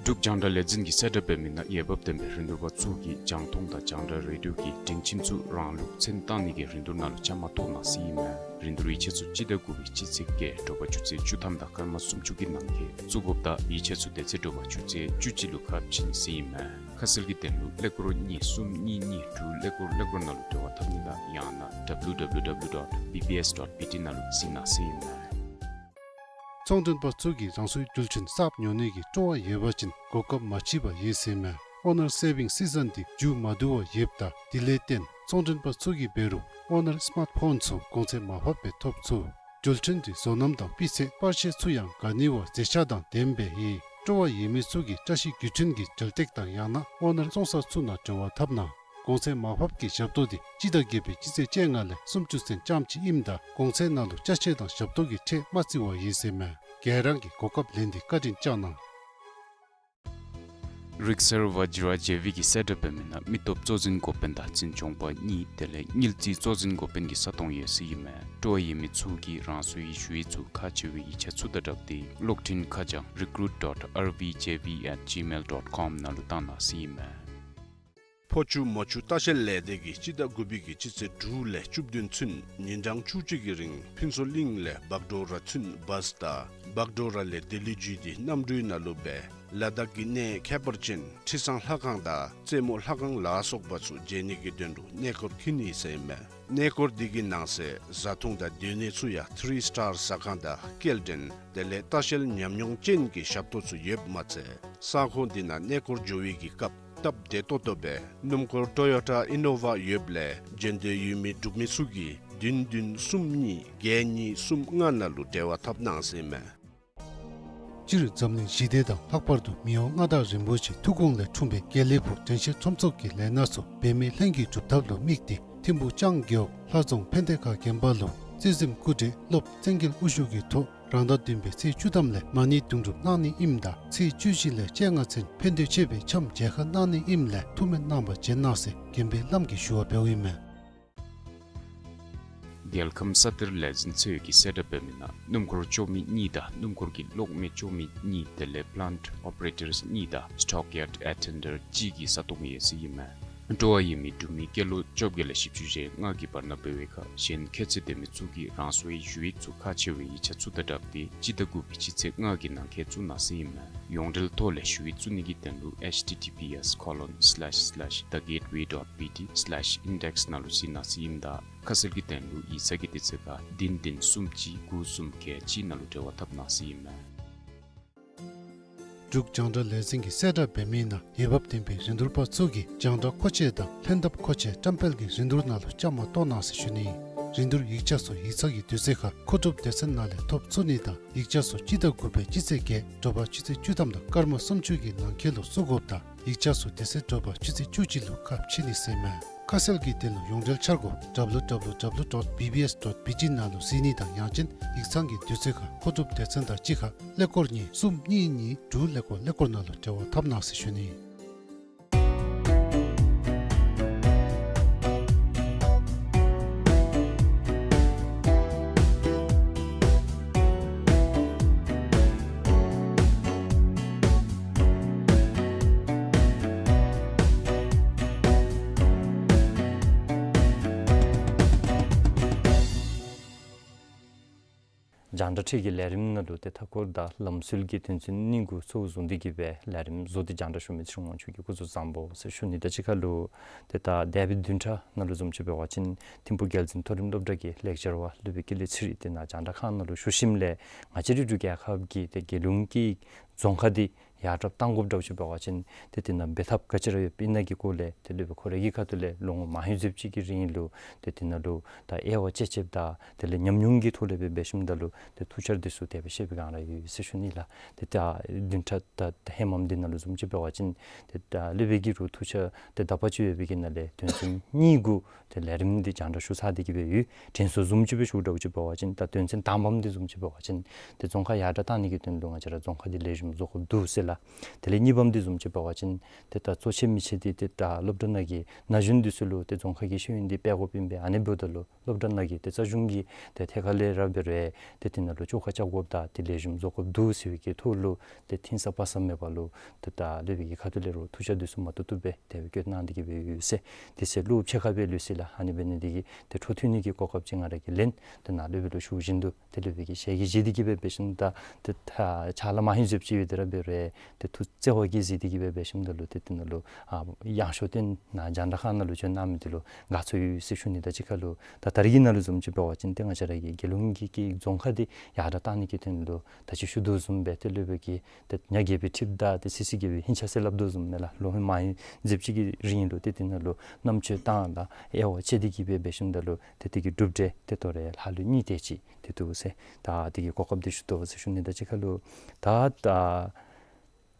འབྲུག་རྒྱང་བསྒྲགས་ལས་འཛིན་གྱིས་གསལ་བསྒྲགས་འབད་མི་ནང་འོས་འབབ་ལྡན་པའི་རིན་བསྡུར་པ་ཚུ་གིས་རྒྱང་མཐོང་དང་རྒྱང་བསྒྲགས་རེ་ཌིའོ་གི་སྒྲིང་ཁྱིམ་ཚུ་རང་ལུགས་མཚན་བཏང་ནི་གི་རིན་བསྡུར་ནང་ལུ་བཅའ་མར་གཏོགས་གནང་ཟེར་ཨིན་མས། རིན་བསྡུར་ཡིག་ཆ་ཚུ་སྤྱི་ཟླ་དགུ་པའི་སྤྱི་ཚེས་བརྒྱད་དྲོ་པ་ཆུ་ཚོད་བཅུ་ཐམ་དང་སྐར་མ་སུམ་ཅུ་གི་ནང་འཁོད་བཙུགས་དགོཔ་དང་ཡིག་ཆ་ཚུ་དེ་ཚེ་དྲོ་པ་ཆུ་ཚོད་བཅུ་གཅིག་ལུ་ཁ་ཕྱེ་ནི་ཟེར་ཨིན་མས། ཁ་གསལ་གྱི་དོན་ལུ་ཀླད་ཀོར་གཉིས་གསུམ་གཉིས་གཉིས་དྲུག་ཀླད་ཀོར་ཀླད་ཀོར་ནང་ལུ་འབྲེལ་བ་འཐབ་ནི་དང་ཡང་ན་W W W dot B B S dot B T ནང་ལུ་གཟིགས་གནང་ཟེར་ཨིན་མས། ཚོང་མགྲོན་པ་ཚུ་གིས་རང་སོའི་འགྲུལ་འཕྲིན་གསརཔ་ཉོ་ནི་གི་སྤྲོ་བ་ཡོད་པ་ཅིན་གོ་སྐབས་མ་ཕྱི་བར་ཡོད་ཟེར་ཨིན་མས། ཨོ་ནར་སེ་བིང་སི་ཛན་འདི་མཇུག་མ་བསྡུ་བར་ཡོདཔ་ད་དེ་ལས་བརྟེན་ཚོང་མགྲོན་པ་ཚུ་གིས་འབད་རུང་ཨོ་ནར་སི་མཱརཊ་ཕོན་ཚུ་གོང་ཚད་མར་ཕབ་སྦེ་ཐོབ་ཚུགས། འགྲུལ་འཕྲིན་འདི་བཟོ་རྣམ་དང་སྤུས་ཚད་པར་ཤེལ་ཚུ་ཡང་ག་ནི་བ་མཛེས་ཆ་དང་ལྡནམ་སྦེ་ཡོད། སྤྲོ་བ་ཡོད་མི་ཚུ་གིས་བཀྲ་ཤིས་བརྒྱུད་འཕྲིན་གྱི་འགྲུལ་སྟེགས་དང་ཡང་ན་ཨོ་ནར་བཙོང་ས་ཚུ་ནང་འབྲེལ་བ་འཐབ་གནང་། གོང་ཚད་མར་ཕབ་ཀྱི་ཞབས་ཏོག་འདི་སྤྱི་ཟླ་བརྒྱད་པའི་སྤྱི་ཚེས་བཅོ་ལྔ་ལས་སུམ་ཅུ་ཚུན་ཙམ་ཅིག་ཨིནམ་ད་གོང་ཚད་ནང་ལུ་ཅ་ཆས་དང་ཞབས་ཏོག་གི་ཁྲལ་མ་བརྩི་བར་ཡོད་ཟེར་ཨིན་མས། ག་ར་གིས་གོ་སྐབས་ལེན་ཏེ་བཀའ་དྲིན་བསྐྱང་གནང་། རིག་གསར་བཛྲ་ཇེ་བི་གིས་གསལ་བསྒྲགས་འབད་མི་ནང་མི་སྟོབས་གཙོ་འཛིན་འགོ་དཔོན་དང་འཛིན་སྐྱོང་པ་གཉིས་དེ་ལས་དངུལ་རྩིས་གཙོ་འཛིན་འགོ་དཔོན་གྱི་ས་སྟོང་ཡོད་ཟེར་ཨིན་མས། སྤྲོ་བ་ཡོད་མི་ཚུ་གིས་རང་སོའི་ཞུ་ཡིག་ཚུ་ཁག་ཆེ་བའི་ཡིག་ཆ་ཚུ་དང་སྦྲགས་ཏེ་གློག་འཕྲིན་ཁ་བྱང་recruit dot R V J V at gmail dot com ནང་ལུ་བཏང་གནང་ཟེར་ཨིན་མས། ཕོ་ཆུ་མོ་ཆུ་ལྟ་བཤལ་ལས་སྡེ་གིས་སྤྱི་ཟླ་དགུ་པའི་གི་སྤྱི་ཚེས་དྲུག་ལས་བཅུ་བདུན་ཚུན་ཉིན་གྲངས་བཅུ་གཅིག་གི་རིང་ཕུན་ཚོགས་གླིང་ལས་བག་གྲོ་ར་ཚུན་བཱས་དང་བག་གྲོ་ར་ལས་ལྡི་ལི་བརྒྱུད་དེ་གནམ་གྲུའི་ནང་ལུ་སྦེ་ལ་དྭགས་ཀྱི་གནས་ཁྱད་པར་ཅན་ཁྲི་བཟང་ལྷ་ཁང་དང་རྩེ་མོ་ལྷ་ཁང་ལ་སོགས་པ་ཚུ་མཇལ་ནི་གི་དོན་ལུ་གནས་སྐོར་འཁྱིད་ནི་ཟེར་ཨིན་མས། གནས་སྐོར་འདི་གི་ནང་གསེས་བཟའ་འཐུང་དང་སྡོད་གནས་ཚུ་ཡང་ཐི་རི་སི་ཊར་ཟ་ཁང་དང་སྐྱེལ་འདྲེན་དེ་ལས་ལྟ་བཤལ་ཉམས་མྱོང་ཅན་གྱི་ཞབས་ཏོག་ཚུ་ཡོདཔ་མ་ཚད་ས་ཁོངས་འདི་ནང་གནས་སྐོར་འགྱོ་བའི་གི་སྐབས་སྟབས་བདེ་ཏོག་ཏོ་སྦེ་སྣུམ་འཁོར་ཊོ་ཡོ་ཊ་ཨི་ནོ་ཝ་ཡོདཔ་ལས་འབྱོན་འདོད་ཡོད་མི་འབྲུག་མི་ཚུ་གིས་བདུན་བདུན་གསུམ་གཉིས་བརྒྱད་གཉིས་གསུམ་ལྔ་ནང་ལུ་འབྲེལ་བ་འཐབ་གནང་ཟེར་ཨིན་མས། སྤྱིར་འཛམ་གླིང་ཞི་བདེ་དང་ལྷག་པར་དུ་མི་དབང་མངའ་བདག་རིན་པོ་ཆེའི་ཐུགས་དགོངས་ལས་འཁྲུངས་པའི་དགེ་ལེགས་ཕུག་དྲན་ཤེས་ཚོམས་ཚོགས་ཀྱི་ལས་སྣ་ཚོགས་འབད་མེད་ལྷན་གྱིས་གྲུབ་ཐབས་ལུ་དམིགས་ཏེ་ཐིམ་ཕུག་ལྕང་རྒེད་འོག་ལྷ་རྫོང་ཕན་བདེ་ཁ་དགོན་པ་ལུ་རྩིས་ཟིན་སྐུ་བགྲེས་སློབ་བཙན་རྒྱལ་དབུ་བཞུགས་ཀྱི་ཐོག་རང་ཟླ་བདུན་པའི་ཚེས་བཅུ་ཐམ་ལས་མ་ཎི་དུང་སྒྲུབ་གནང་ནི་ཨིནམ་ད་ཚེས་བཅུ་བཞི་ལས་བཅོ་ལྔ་ཚུན་ཕན་འདོད་ཆེ་བའི་འཆམ་མཇལ་ཁ་གནང་ནི་ཨིནམ་ལས་ཐུགས་སྨོན་གནང་བར་བྱོན་གནང་ཟེར་དགོན་པའི་བླམ་གིས་ཞུ་བ་འབདཝ་ཨིན་མས། རྒྱལ་ཁམས་ས་གཏེར་ལས་འཛིན་ཚོགས་ཀྱིས་གསལ་བསྒྲགས་འབད་མི་ནང་སྣུམ་འཁོར་བཅོ་མི་གཉིས་དང་སྣུམ་འཁོར་གྱི་གློག་མེ་བཅོ་མི་གཉིས་དེ་ལས་པི་ལཱནཊ་ཨོ་པ་རེ་ཊརསི་གཉིས་དང་སི་ཊོག་ཡཱརཌ་ཨེ་ཊེན་ཌེནཊ་གཅིག་གི་ས་སྟོང་ཡོད་ཟེར་ཨིན་མས། སྤྲོ་བ་ཡོད་མི་འབྲུག་མི་སྐྱེས་ལོ་བཅོ་བརྒྱད་ལས་བཞི་བཅུ་ཞེ་ལྔ་གི་བར་ན་འབད་བའི་ཁར་གཞན་ཁྱད་ཚད་ལྡན་མི་ཚུ་གིས་རང་སོའི་ཞུ་ཡིག་ཚུ་ཁག་ཆེ་བའི་ཡིག་ཆ་ཚུ་དང་སྦྲགས་ཏེ་སྤྱི་ཟླ་དགུ་པའི་སྤྱི་ཚེས་ལྔ་གི་ནང་འཁོད་བཙུགས་གནང་ཟེར་ཨིན་མས། ཡོངས་འབྲེལ་ཐོག་ལས་ཞུ་ཡིག་བཙུགས་ནི་གི་དོན་ལུ་ཨེཆ་ཊི་ཊི་པི་ཨེསི་ཀོ་ལོན་སི་ལེཤ་སི་ལེཤ་ད་གེཊ་ཝེ་ཌོཊ་པི་ཊི་སི་ལེཤ་ཨིན་ཌེགསི་ནང་ལུ་གཟིགས་གནང་ཟེར་ཨིནམ་ད་ཁ་གསལ་གྱི་དོན་ལུ་ཡིག་ཚང་གི་དུས་ཚོད་ཁར་བདུན་བདུན་གསུམ་གཅིག་དགུ་གསུམ་བརྒྱད་གཅིག་ནང་ལུ་འབྲེལ་བ་འཐབ་གནང་ཟེར་ཨིན་མས། འབྲུག་རྒྱང་བསྒྲགས་ལས་འཛིན་གྱིས་གསལ་བསྒྲགས་འབད་མི་ནང་འོས་འབབ་ལྡན་པའི་རིན་བསྡུར་པ་ཚུ་གིས་རྒྱང་བསྒྲགས་མཁོ་ཆས་དང་ལྷན་ཐབས་མཁོ་ཆས་བཀྲམ་སྤེལ་གྱི་རིན་བསྡུར་ནང་ལུ་བཅའ་མར་གཏོགས་གནང་ཟེར་ཞུ་ནི། རིན་བསྡུར་ཡིག་ཆ་ཚུ་ཡིག་ཚང་གི་དུས་ཚོད་ཁར་མཁོ་སྒྲུབ་སྡེ་ཚན་ནང་ལས་ཐོབ་ཚུགས་ནི་དང་ཡིག་ཆ་ཚུ་སྤྱི་ཟླ་དགུ་པའི་སྤྱི་ཚེས་བརྒྱད་དྲོ་པ་ཆུ་ཚོད་བཅུ་ཐམ་དང་སྐར་མ་སུམ་ཅུ་གི་ནང་འཁོད་ལུ་བཙུགས་དགོཔ་དང་ཡིག་ཆ་ཚུ་དེ་ཚེ་དྲོ་པ་ཆུ་ཚོད་བཅུ་གཅིག་ལུ་ཁ་ཕྱེ་ནི་ཟེར་ཨིན་མས། ཁ་གསལ་གྱི་དོན་ལུ་ཡོངས་འབྲེལ་འཆར་སྒོ་ཌབ་ལུ་ཌབ་ལུ་ཌབ་ལུ་ཌོཊ་བི་བི་ཨེསི་ཌོཊ་བི་ཇི་ནང་ལུ་གཟིགས་ནི་དང་ཡང་ཅིན་ཡིག་ཚང་གི་དུས་ཚོད་ཁར་མཁོ་སྒྲུབ་སྡེ་ཚན་དང་གཅིག་ཁར་ཀླད་ཀོར་གཉིས་གསུམ་གཉིས་གཉིས་དྲུག་ཀླད་ཀོར་ཀླད་ཀོར་ནང་ལུ་འབྲེལ་བ་འཐབ་གནང་ཟེར་ཞུ་ནི། རྒྱང་བསྒྲགས་འཕྲུལ་གྱི་ལས་རིམ་ནང་ལུ་ཏེ་མཐའ་འཁོར་དང་ལམ་སྲོལ་གྱི་དོན་ཚན་གཉིས་གུ་གཙོ་བོ་བཟུང་སྟེ་གི་སྦེ་ལས་རིམ་བཟོ་སྟེ་རྒྱང་བསྒྲགས་ཞུ་མི་ཚུ་ལུ་ང་བཅས་ཀྱིས་སྐུ་གཟུགས་བཟང་པོ་ཟེར་ཞུ་ནི། ད་ཅི་ཁ་ལུ་ཏེ་ད་འདས་པའི་བདུན་ཕྲག་ནང་ལུ་བཟུམ་ཅིག་འབད་བ་ཅིན་ཐིམ་ཕུག་རྒྱལ་འཛིན་མཐོ་རིམ་སློབ་གྲྭ་གི་ལེག་ཅར་བ་སློབ་དཔོན་ཀུན་ལེགས་ཚེ་རིང་དེ་ནཱ་རྒྱང་བསྒྲགས་ཁང་ནང་ལུ་བཞུགས་ཞིནམ་ལས་ང་བཅས་རའི་འབྲུག་རྒྱལ་ཁབ་ཀྱི་ཏེ་རྒྱལ་ཡོངས་ཀྱི་རྫོང་ཁག་འདི་ཡར་དྲག་གཏང་དགོཔ་འདྲཝ་ཅིག་འབད་བ་ཅིན་ཏེ་དེ་ནང་འབད་ཐབས་ག་ཅི་ར་ཡོདཔ་ཨིན་ན་གི་སྐོར་ལས་ཏེ་སློབ་དཔོན་ཁོ་རའི་གི་ཁ་ཐུག་ལས་ལོ་ངོ་མང་ཤོས་ཅིག་གི་རིང་ལུ་ཏེ་དེ་ནང་ལུ་ད་དབྱེ་བ་དཔྱད་དཔྱདཔ་དང་དེ་ལས་ཉམས་མྱོང་གི་ཐོག་ལས་སྦེ་འབད་ཞིནམ་ད་ལུ་ཏེ་ཐུགས་འཆར་འདི་ཚུ་དེ་སྦེ་བཤད་པའི་སྒང་ར་ཡོད་ཟེར་ཞུ་ནི་ལགས། ཏེ་ད་བདུན་ཕྲག་ད་ཧེ་མམ་འདི་ནང་ལུ་བཟུམ་ཅིག་འབད་བ་ཅིན་ཏེ་ད་སློབ་དཔོན་གྱིས་ར་ཐུགས་འཆར་ཏེ་དག་པ་ཅིག་ཡོད་པའི་གི་ནང་ལས་དོན་ཚན་གཉིས་གུ་ཏེ་ལས་རིམ་འདི་རྒྱང་བསྒྲགས་ཞུ་ཚར་ཏེ་གི་སྦེ་ཡོད། དྲན་གསོ་བཟུམ་ཅིག་སྦེ་ཞུཝ་འདྲཝ་ཅིག་འབད་བ་ཅིན་ད་དོན་ཚན་དང་པམ་འདི་བཟུམ་ཅིག་འབད་བ་ཅིན་ཏེ་རྫོང་ཁག་ཡར་དྲག་གཏང་ནི་གི་དོན་ལུ་ང་བཅས་ར་རྫོང་ཁག་འདི་ལེགས་ཤོམ་བཟོ་དགོཔ་འདུག་ཟེར་ལགས། དེ་ལས་གཉིས་པམ་འདི་བཟུམ་ཅིག་འབད་བ་ཅིན་ཏེ་ད་གཙོ་ཆེ་མི་ཆེ་འདི་ཏེ་ད་སློབ་གྲྭ་ནང་གི་ན་གཞོན་འདི་ཚུ་ལུ་ཏེ་རྫོང་ཁག་གི་ཤེས་ཡོན་འདི་སྤེལ་དགོཔ་ཨིན་པས། ཨ་ནི་འབདཝ་ད་ལུ་སློབ་གྲྭ་ནང་གི་ཏེ་རྩ་གཞུང་གི་ཏེ་ཐད་ཁར་ལས་ར་འབད་རུང་ཏེ་དེ་ནང་ལུ་བཅོ་ཁ་རྐྱབ་དགོཔ་དང་ཏེ་ལེགས་ཤོམ་བཟོ་དགོཔ་འདུག་ཟེར་བའི་གི་ཐོག་ལུ་ཏེ་ཐིང་ས་པ་ས་མེད་པར་ལུ་ཏེ་ད་སློབ་དཔོན་གྱི་ཁ་ཐུག་ལས་ར་ཐུགས་འཆར་འདི་ཚུ་མ་བཏུབ་བཏུབ་སྦེ་དེ་སྦེ་བཀོད་གནང་སྟེ་གི་སྦེ་ཡོད་ཟེར། དེ་ཚེ་ལུ་ཕྱེད་ཀ་སྦེ་ལུས་ཟེར་ལགས། ཨ་ནི་འབད་ནི་འདི་གིས་ཏེ་འཕྲོ་མཐུད་ནི་གི་གོ་སྐབས་ཅིག་ང་ར་གིས་ལེན། ཏེ་ནཱ་སློབ་དཔོན་ལུ་ཞུ་བཞིན་དུ་ཏེ་སློབ་དཔོན་གྱིས་ཞལ་གྱིས་བཞེས་ཏེ་གི་སྦེ་འབད་ཞིནམ་ད་ཏེ་ད་ཕྱག་ལཱ་མང་ཤོས་ཅིག་ཡོད་དེ་ར་འབད་རུང་ཏེ་ཐུགས་བརྩེ་བ་གིས་གཟིགས་ཏེ་གི་སྦེ་འབད་ཞིནམ་ད་ལུ་ཏེ་དེ་ནང་ལུ་ཨ་ཡང་ཞུ་སྟེ་ནཱ་རྒྱང་བསྒྲགས་ཁང་ནང་ལུ་བྱོན་གནང་མི་འདི་ལུ་དགའ་ཚོར་ཡོད་ཟེར་ཞུ་ནི། ད་ཅི་ཁ་ལུ་ད་ད་རེས་ཀྱི་ནང་ལུ་བཟུམ་ཅིག་འབད་བ་ཅིན་ཏེ་ང་བཅས་ར་གི་རྒྱལ་ཡོངས་ཀྱི་གི་རྫོང་ཁག་འདི་ཡར་དྲག་གཏང་ནི་གི་དོན་ལུ་ད་ཅི་ཞུ་དོ་བཟུམ་སྦེ་ཏེ་སློབ་དཔོན་གྱིས་ཏེ་ཉ་རྒོད་པའི་ཁྲིདཔ་དང་ཏེ་སི་སི་རྒོད་པའི་ཧིང་ཆ་ཟེར་སླབ་དོ་བཟུམ་མས་ལགས། ལོ་མང་ཤོས་ཅིག་གི་རིང་ལུ་ཏེ་དེ་ནང་ལུ་རྣམ་དཔྱོད་བཏང་ལགས། དབྱེ་བ་དཔྱད་དེ་གི་སྦེ་འབད་ཞིནམ་ད་ལུ་ཏེ་དེ་གི་གྲུབ་འབྲས་ཏེ་ད་རེས་ལྷག་ལུས་གཉིས་དེ་ཅིག་ཏེ་འདུག་ཟེར། ད་དེ་གི་གོ་སྐབས་འདི་ཞུ་དོ་ཟེར་ཞུ་ནི། ད་ཅི་ཁ་ལུ་ད་ད་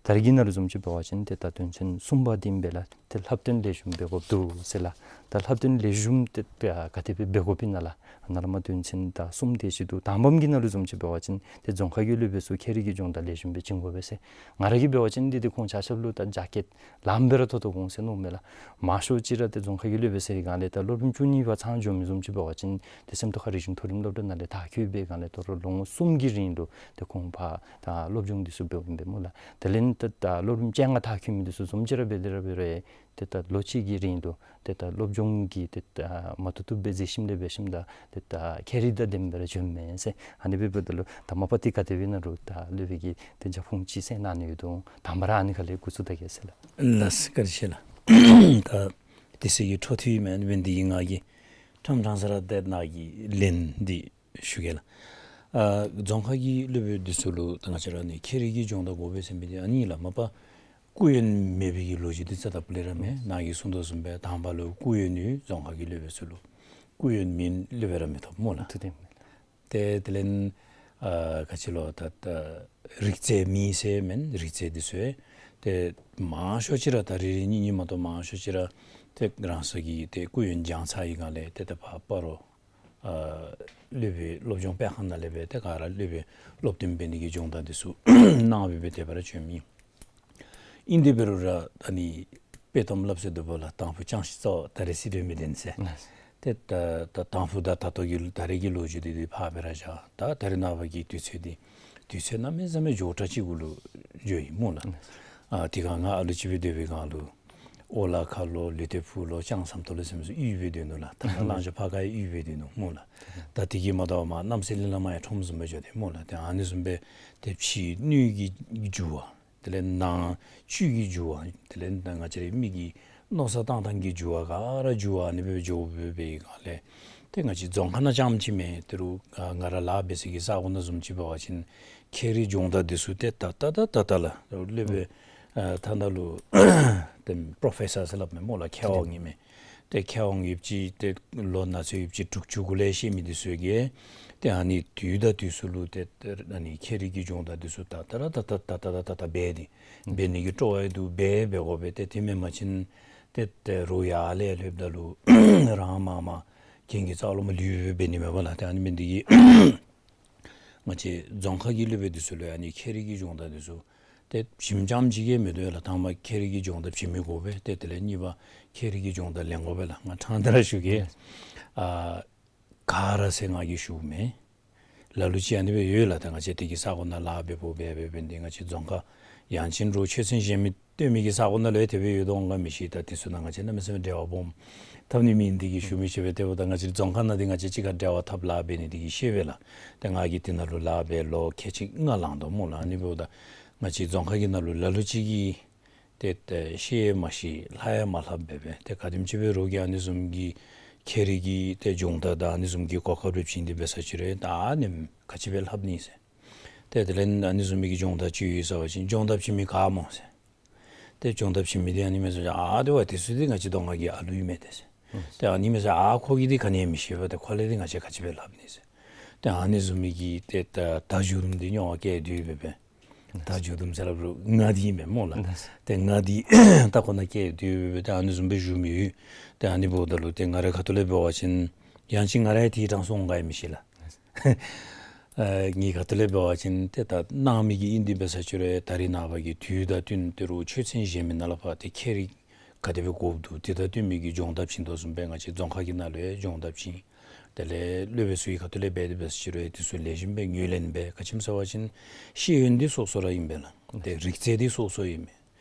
ད་རེས་ཀྱི་ནང་ལུ་བཟུམ་ཅིག་འབད་བ་ཅིན་ཏེ་ད་དོན་ཚན་གསུམ་པ་འདི་ཨིན་པས་ལགས། ཏེ་ལྷབ་སྟོན་ལེགས་ཤོམ་འབད་དགོཔ་འདུག་ཟེར་ལགས། ད་ལྷབ་སྟོན་ལེགས་ཤོམ་ཏེ་ག་དེ་སྦེ་འབད་དགོཔ་ཨིན་ན་ལགས། ནཱ་ལས་མར་དོན་ཚན་ད་གསུམ་དེ་ཅིག་འདུག། དང་པམ་གྱི་ནང་ལུ་བཟུམ་ཅིག་འབད་བ་ཅིན་ཏེ་རྫོང་ཁག་གི་སློབ་དཔོན་ཚུ་ཁྱད་རིག་གི་སྦྱོང་བརྡར་ལེགས་ཤོམ་སྦེ་བྱིན་དགོ་པས་ཟེར། ང་ར་གིས་འབད་བ་ཅིན་འདི་ཏེ་ཁོང་ཆ་ཁྱབ་ལུ་ད་རྒྱ་སྐྱེད་ལངམ་སྦེ་ར་ཐོབ་དོ་འོང་ཟེར་མནོཝ་མས་ལགས། མང་ཤོས་ཅིག་ར་ཏེ་རྫོང་ཁག་གི་སློབ་དཔོན་བཅུ་གཉིས་པ་ཚང་འགྱོ་མི་བཟུམ་ཅིག་འབད་བ་ཅིན་ཏེ་སེམས་རྟོགས་ཁ་རིག་གཞུང་མཐོ་རིམ་སློབ་གྲྭ་ནང་ལས་མཐར་འཁྱོལ་བའི་སྒང་ལས་ད་རུང་ལོ་ངོ་གསུམ་གྱི་རིང་ལུ་ཏེ་ཁོང་ཕར་ད་སློབ་སྦྱོང་འདི་ཚུ་འབདཝ་ཨིན་པས་སྨོ་ལགས། དེ་ལས་ཏེ་ད་སློབ་རིམ་བཅོ་ལྔ་མཐར་འཁྱོལ་མི་འདི་ཚུ་བཟུམ་ཅིག་ར་འབད་དེ་ར་འབད་རུང་ཏེ་ད་ལོ་གཅིག་གི་རིང་ལུ་ཏེ་ད་སློབ་སྦྱོང་གི་ཏེ་ད་མ་བཏུབ་བཏུབ་སྦེ་མཛད་ཞིནམ་ལས་འབད་ཞིནམ་ད་ཏེ་ད་ཁྱད་རིག་དང་ལྡནམ་སྦེ་ར་བྱོནམ་མས་ཟེར། ཨ་ནི་འབདཝ་ད་ལུ་ད་མ་པ་ཏེ་ག་དེ་སྦེ་ཨིན་ན་རུང་ད་སློབ་དཔོན་གྱིས་ཏེ་རྒྱབ་ཁུངས་ཅིག་གསན་གནང་ནི་ཡོད་དོ། དང་པ་ར་ཨ་ནི་ཁ་ལས་འགོ་བཙུགས་ད་གེ་ཟེར་ལགས། ལགས་སོ། བཀའ་དྲིན་ཆེ་ལགས། ད་དུས་ཚོད་ཀྱི་འཕྲོ་མཐུད་མེན་པ་འདི་གིས་ང་གིས་ ཁམས་ཕྲང་ས་ར་ཏེ་ནཱ་གི་ལན་འདི་ཞུ་གེ་ལགས། ཨ་རྫོང་ཁ་གི་སློབ་དཔོན་འདི་ཚུ་ལུ་ད་ང་བཅས་ར་ཨ་ནི་ཁྱད་རིག་གི་སྦྱོང་བརྡར་དགོ་པས་ཟེར་མི་འདི་ཨ་ནི་ལགས། མ་པ་སྐུ་ཡོན་མེད་པའི་གི་ལོ་རྒྱུས་འདི་རྩ་དང་པོ་ལས་ར་མེད། ནཱ་གིས་གསུང་དོ་བཟུམ་སྦེ་དང་པ་ལུ་སྐུ་ཡོན་ཡོད་རྫོང་ཁ་གི་སློབ་དཔོན་ཚུ་ལུ། སྐུ་ཡོན་མེད་སློབ་དཔོན་ར་མི་ཐོབ་སྨོ་ལགས། ཏེ་དེ་ལས་ཨ་ག་ཅི་ལོ་ད་ད་རིག་རྩལ་མེད་ཟེར་མེན། རིག་རྩལ་འདི་ཚུ་ཡང་ཏེ་མང་ཤོས་ཅིག་ར་ད་རེ་རེ་གཉིས་གཉིས་མ་གཏོགས་མང་ཤོས་ཅིག་ར་ཏེ་རང་སོ་གི་ཏེ་སྐུ་ཡོན་སྦྱང་ཚར་བའི་སྒང་ལས་ཏེ་ད་ཕར་སྤ་རོ་ཨ་སློབ་དཔོན་སློབ་སྦྱོང་སྤེལ་ཁང་ནང་ལས་སྦེ་ཏེ་ག་ར་སློབ་དཔོན་སློབ་སྟོན་འབད་ནི་གི་སྦྱོང་བརྡར་འདི་ཚུ་གནང་སྦེ་སྦེ་དེ་སྦེ་ར་བྱོནམ་ཨིན། ཨིན་དེ་འབད་རུང་ར་ཨ་ནི་དཔེ་གཏམ་སླབ་ཟེར་དོ་བ་ལ་དང་ཕུ་ཅང་ཤེས་རྩ་བ་ད་རེས་སྲིད་དོན་མི་ལྡན་ཟེར། ཏེ་ད་ད་དང་ཕུ་དང་ད་ལྟོ་གི་ད་རེས་ཀྱི་ལོ་རྒྱུས་འདི་འདི་ཕར་སྦེ་ར་བཞག། ད་ད་རེས་ནངས་པ་གི་དུས་ཚོད་འདི་དུས་ཚོད་གནམ་མེད་ས་མེད་མགྱོགས་དྲགས་ཅིག་གུ་ལུ་འགྱོ་ཡི་སྨོ་ལགས། ཨ་དེ་སྒང་ང་ཨ་ལུ་ཅིག་སྦེ་སྡོད་པའི་སྒང་ལུ་ཨོ་ལ་ཁ་ལོ་ལུ་ཏེ་ཕུ་ལོ་ལྕང་ཟམ་ཏོག་ལོ་ཟེར་མི་ཚུ་གཡུས་སྦེ་སྡོད་ནུག་ལགས། ད་ང་གླང་བཞག་ཕར་ཁ་ཡང་གཡུས་སྦེ་སྡོད་ནུག་སྨོ་ལགས། ད་དེ་གིས་མ་དོ་བར་མར་རྣམ་སྲས་གླིང་ལ་མར་ཡང་ཁྲོམ་བཟུམ་སྦེ་འགྱོ་དེས་སྨོ་ལགས། ཏེ་ཨ་ནི་བཟུམ་སྦེ་ཏེ་ཕྱི་སྣོད་ཀྱི་འགྱུར་བ་དེ་ལས་ནང་བཅུད་ཀྱི་འགྱུར་བ་དེ་ལས་ད་ང་བཅས་རའི་མི་གི་མནོ་བསམ་བཏང་ཐངས་ཀྱི་འགྱུར་བ་ག་ར་འགྱུར་བ་ཨ་ནི་སྦེ་འགྱོ་སྦེ་སྦེ་སྒང་ལས་ཏེ་ང་བཅས་རྫོང་ཁ་ནང་རྐྱངམ་ཅིག་མེན། ད་རུང་ང་ར་ལཱ་འབད་སའི་གི་ས་གོ་ནང་བཟུམ་ཅིག་འབད་བ་ཅིན་ཁྱད་རིག་སྦྱོང་བརྡར་འདི་ཚུ་ཏེ་ད་ད་ད་ད་ད་ལགས་སློབ་དཔོན་ཨ་ད་ད་ལུ་ཏེ་པྲོ་ཕེ་སར་ཟེར་སླབ་མས་སྨོ་ལགས། མཁས་དབང་ཨིན་མས། ཏེ་མཁས་དབང་ཡོདཔ་ཅིག་ཏེ་ལོ་ན་ཚོད་ཡོདཔ་ཅིག་དྲུག་ཅུ་གུ་ལས་ཤེས་མི་འདི་ཚུ་གིས་ཏེ་ཨ་ནི་དུས་དང་དུས་སུ་ལུ་ཏེ་ཨ་ནི་ཁྱད་རིག་གི་སྦྱོང་བརྡར་འདི་ཚུ་ད་ད་ར་ད་ད་ད་ད་ད་ད་འབད་དེ་འབད་ནི་གི་སྤྲོ་བ་ཡོད་དོ་འབད་འབད་དགོ་པས། ཏེ་དེ་མེན་པ་ཅིན་ཏེ་ད་རུང་ཡར་ལས་ལྷོདཔ་ད་ལུ་རང་མར་མར་གྱེན་གྱི་རྩ་ལུ་མར་ལུས་སྦེ་འབད་ནི་མས་པ་ལགས། ཏེ་ཨ་ནི་འབད་ནི་འདི་གིས་ང་བཅས་རྫོང་ཁ་གི་སློབ་དཔོན་འདི་ཚུ་ལུ་ཨ་ནི་ཁྱད་རིག་གི་སྦྱོང་བརྡར་འདི་ཚུ་ཏེ་བྱིནམ་རྐྱངམ་ཅིག་གིས་མི་དོ་ལགས། དང་པ་ཁྱད་རིག་གི་སྦྱོང་བརྡར་བྱིན་མི་དགོ་པས། ཏེ་དེ་ལས་གཉིས་པ་ཁྱད་རིག་གི་སྦྱོང་བརྡར་ལེན་དགོ་པས་ལགས། ང་ཕྲང་སྟེ་ར་ཞུ་གེ། ཨ་ག་ར་ཟེར་ང་གིས་ཞུཝ་མེན། ལ་ལུ་ཅིག་ཨ་ནི་སྦེ་ཡོད་ལགས། ད་ང་བཅས་དེ་གི་ས་གོ་ནང་ལཱ་འབད་འབདཝ་འབད་འབད་འབད་ནི་འདི་ང་བཅས་རྫོང་ཁ་ཡང་ཅིན་རོགས་ཆོས་ཚན་གཞན་མི་སྟོན་མི་གི་ས་གོ་ནང་ལུ་ཡང་དེ་སྦེ་ཡོད་དོ་འོང་ག་མི་ཤེས། ད་དེ་ཚུ་ནང་ང་བཅས་གནམ་མེད་ས་མེད་འབྲེལ་བ་སྦོམ་འཐབ་ནི་མེད་ནི་འདི་གིས་ཞུ་མི་ཤེས་པས། དེ་འབདཝ་ད་ང་བཅས་རྫོང་ཁ་ནང་འདི་ང་བཅས་གཅིག་ཁར་འབྲེལ་བ་འཐབ་ལཱ་འབད་ནི་འདི་གིས་ཤེས་པས་ལགས། ཏེ་ང་གིས་དེ་ནང་ལུ་ལཱ་འབད་ལོ་ཁལ་གཅིག་ལྔ་ལང་དོ་སྨོ་ལགས། ཨ་ནི་འབདཝ་ད་ང་བཅས་རྫོང་ཁ་གི་ནང་ལུ་ལ་ལུ་ཅིག་གིས་ཏེ་ཏེ་ཤེས་ཡང་མ་ཤེས་ལྷབ་ཡང་མ་ལྷབ་འབད་འབད་ཏེ་ག་དེམ་ཅིག་སྦེ་རོགས་ཀྱིས་ཨ་ནི་བཟུམ་གྱི་ཁྱད་རིག་གི་ཏེ་སྦྱོང་བརྡར་དང་ཨ་ནི་བཟུམ་གྱི་གོ་སྐབས་རེ་བྱིན་ཏེ་འབད་ས་ཅིག་རུང་ད་ཨ་ནེམ་ག་ཅི་སྦེ་ལྷབ་ནི་ཟེར། ཏེ་དེ་ལས་ཨ་ནི་བཟུམ་མའི་གི་སྦྱོང་བརྡར་ཅིག་ཡོད་ཟེར་བ་ཅིན་སྦྱོང་བརྡར་བྱིན་མི་ག་སྨོ་ཟེར། ཏེ་སྦྱོང་བརྡར་བྱིན་མི་འདི་ཨ་ནི་མས་ཟེར། ཨ་དེ་བ་དེ་ཚུ་འདི་ང་བཅས་མདོ་སྔགས་ཀྱི་ཨ་ལུ་ཨིན་མས་ཏེ་ཟེར། ཨུམ། ཏེ་ཨ་ནི་མས་ཟེར། ཨ་ཁོ་གིས་འདི་ག་ནི་ཡང་མི་ཤེས་པས། ཏེ་ཁོ་ལས་འདི་ང་བཅས་ག་ཅི་སྦེ་ལྷབ་ནི་ཟེར། ཏེ་ཨ་ནི་བཟུམ་མའི་གི་ཏེ་ད་ད་འགྱོ་དུམ་འདི་མྱོང་བ་སྐྱེས་དོ་འབད་འབད། ད་འགྱོ་དུམ་ཟེར་སླབ་རུང་ང་འདི་ཨིན་པས་སྨོ་ལགས། ཏེ་ང་འདི་ད་ཁོ་ན་སྐྱེས་དོ་འབད་འབད་ཏེ་ཨ་ནི་བཟུམ་སྦེ་བཞུགས་མི་ཡོད། ཏེ་ཨ་ནི་འབདཝ་ད་ལུ་ཏེ་ང་རའི་ཁ་ཐུག་ལས་འབད་བ་ཅིན་ཡང་ཅིན་ང་ར་ཡང་དེའི་གྲངས་སུ་འོང་ག་ཡང་མི་ཤེས་ལགས། ཨ་ངེའི་ཁ་ཐུག་ལས་འབད་བ་ཅིན་ཏེ་ད་གནང་མི་གི་ཨིན་ཏེ་འབད་ས་ཅིག་རུང་ད་རེས་ནངས་པ་གི་དུས་དང་བསྟུན་ཏེ་རོགས་ཆོས་ཚན་གཞན་མི་ནང་ལས་ཕར་ཏེ་ཁྱད་རིག་ག་དེ་སྦེ་དགོཔ་འདུག། དེ་དང་བསྟུན་མི་གི་སྦྱོང་བརྡར་བྱིན་དོ་བཟུམ་སྦེ་ང་བཅས་རྫོང་ཁ་གི་ནང་ལུ་ཡང་སྦྱོང་བརྡར་བྱིན། དེ་ལས་སློབ་དཔོན་ཚུ་གི་ཁ་ཐུག་ལས་འབད་དེ་འབད་ས་ཅིག་རུང་དེ་ཚུ་ལེགས་ཤོམ་སྦེ་ངོས་ལེན་འབད། ག་ཅི་སྨོ་ཟེར་བ་ཅིན་ཤེས་ཡོན་འདི་སོ་སོ་ར་ཨིན་པས་ལགས། ཏེ་རིག་རྩལ་འདི་སོ་སོ་ཨིན་མས།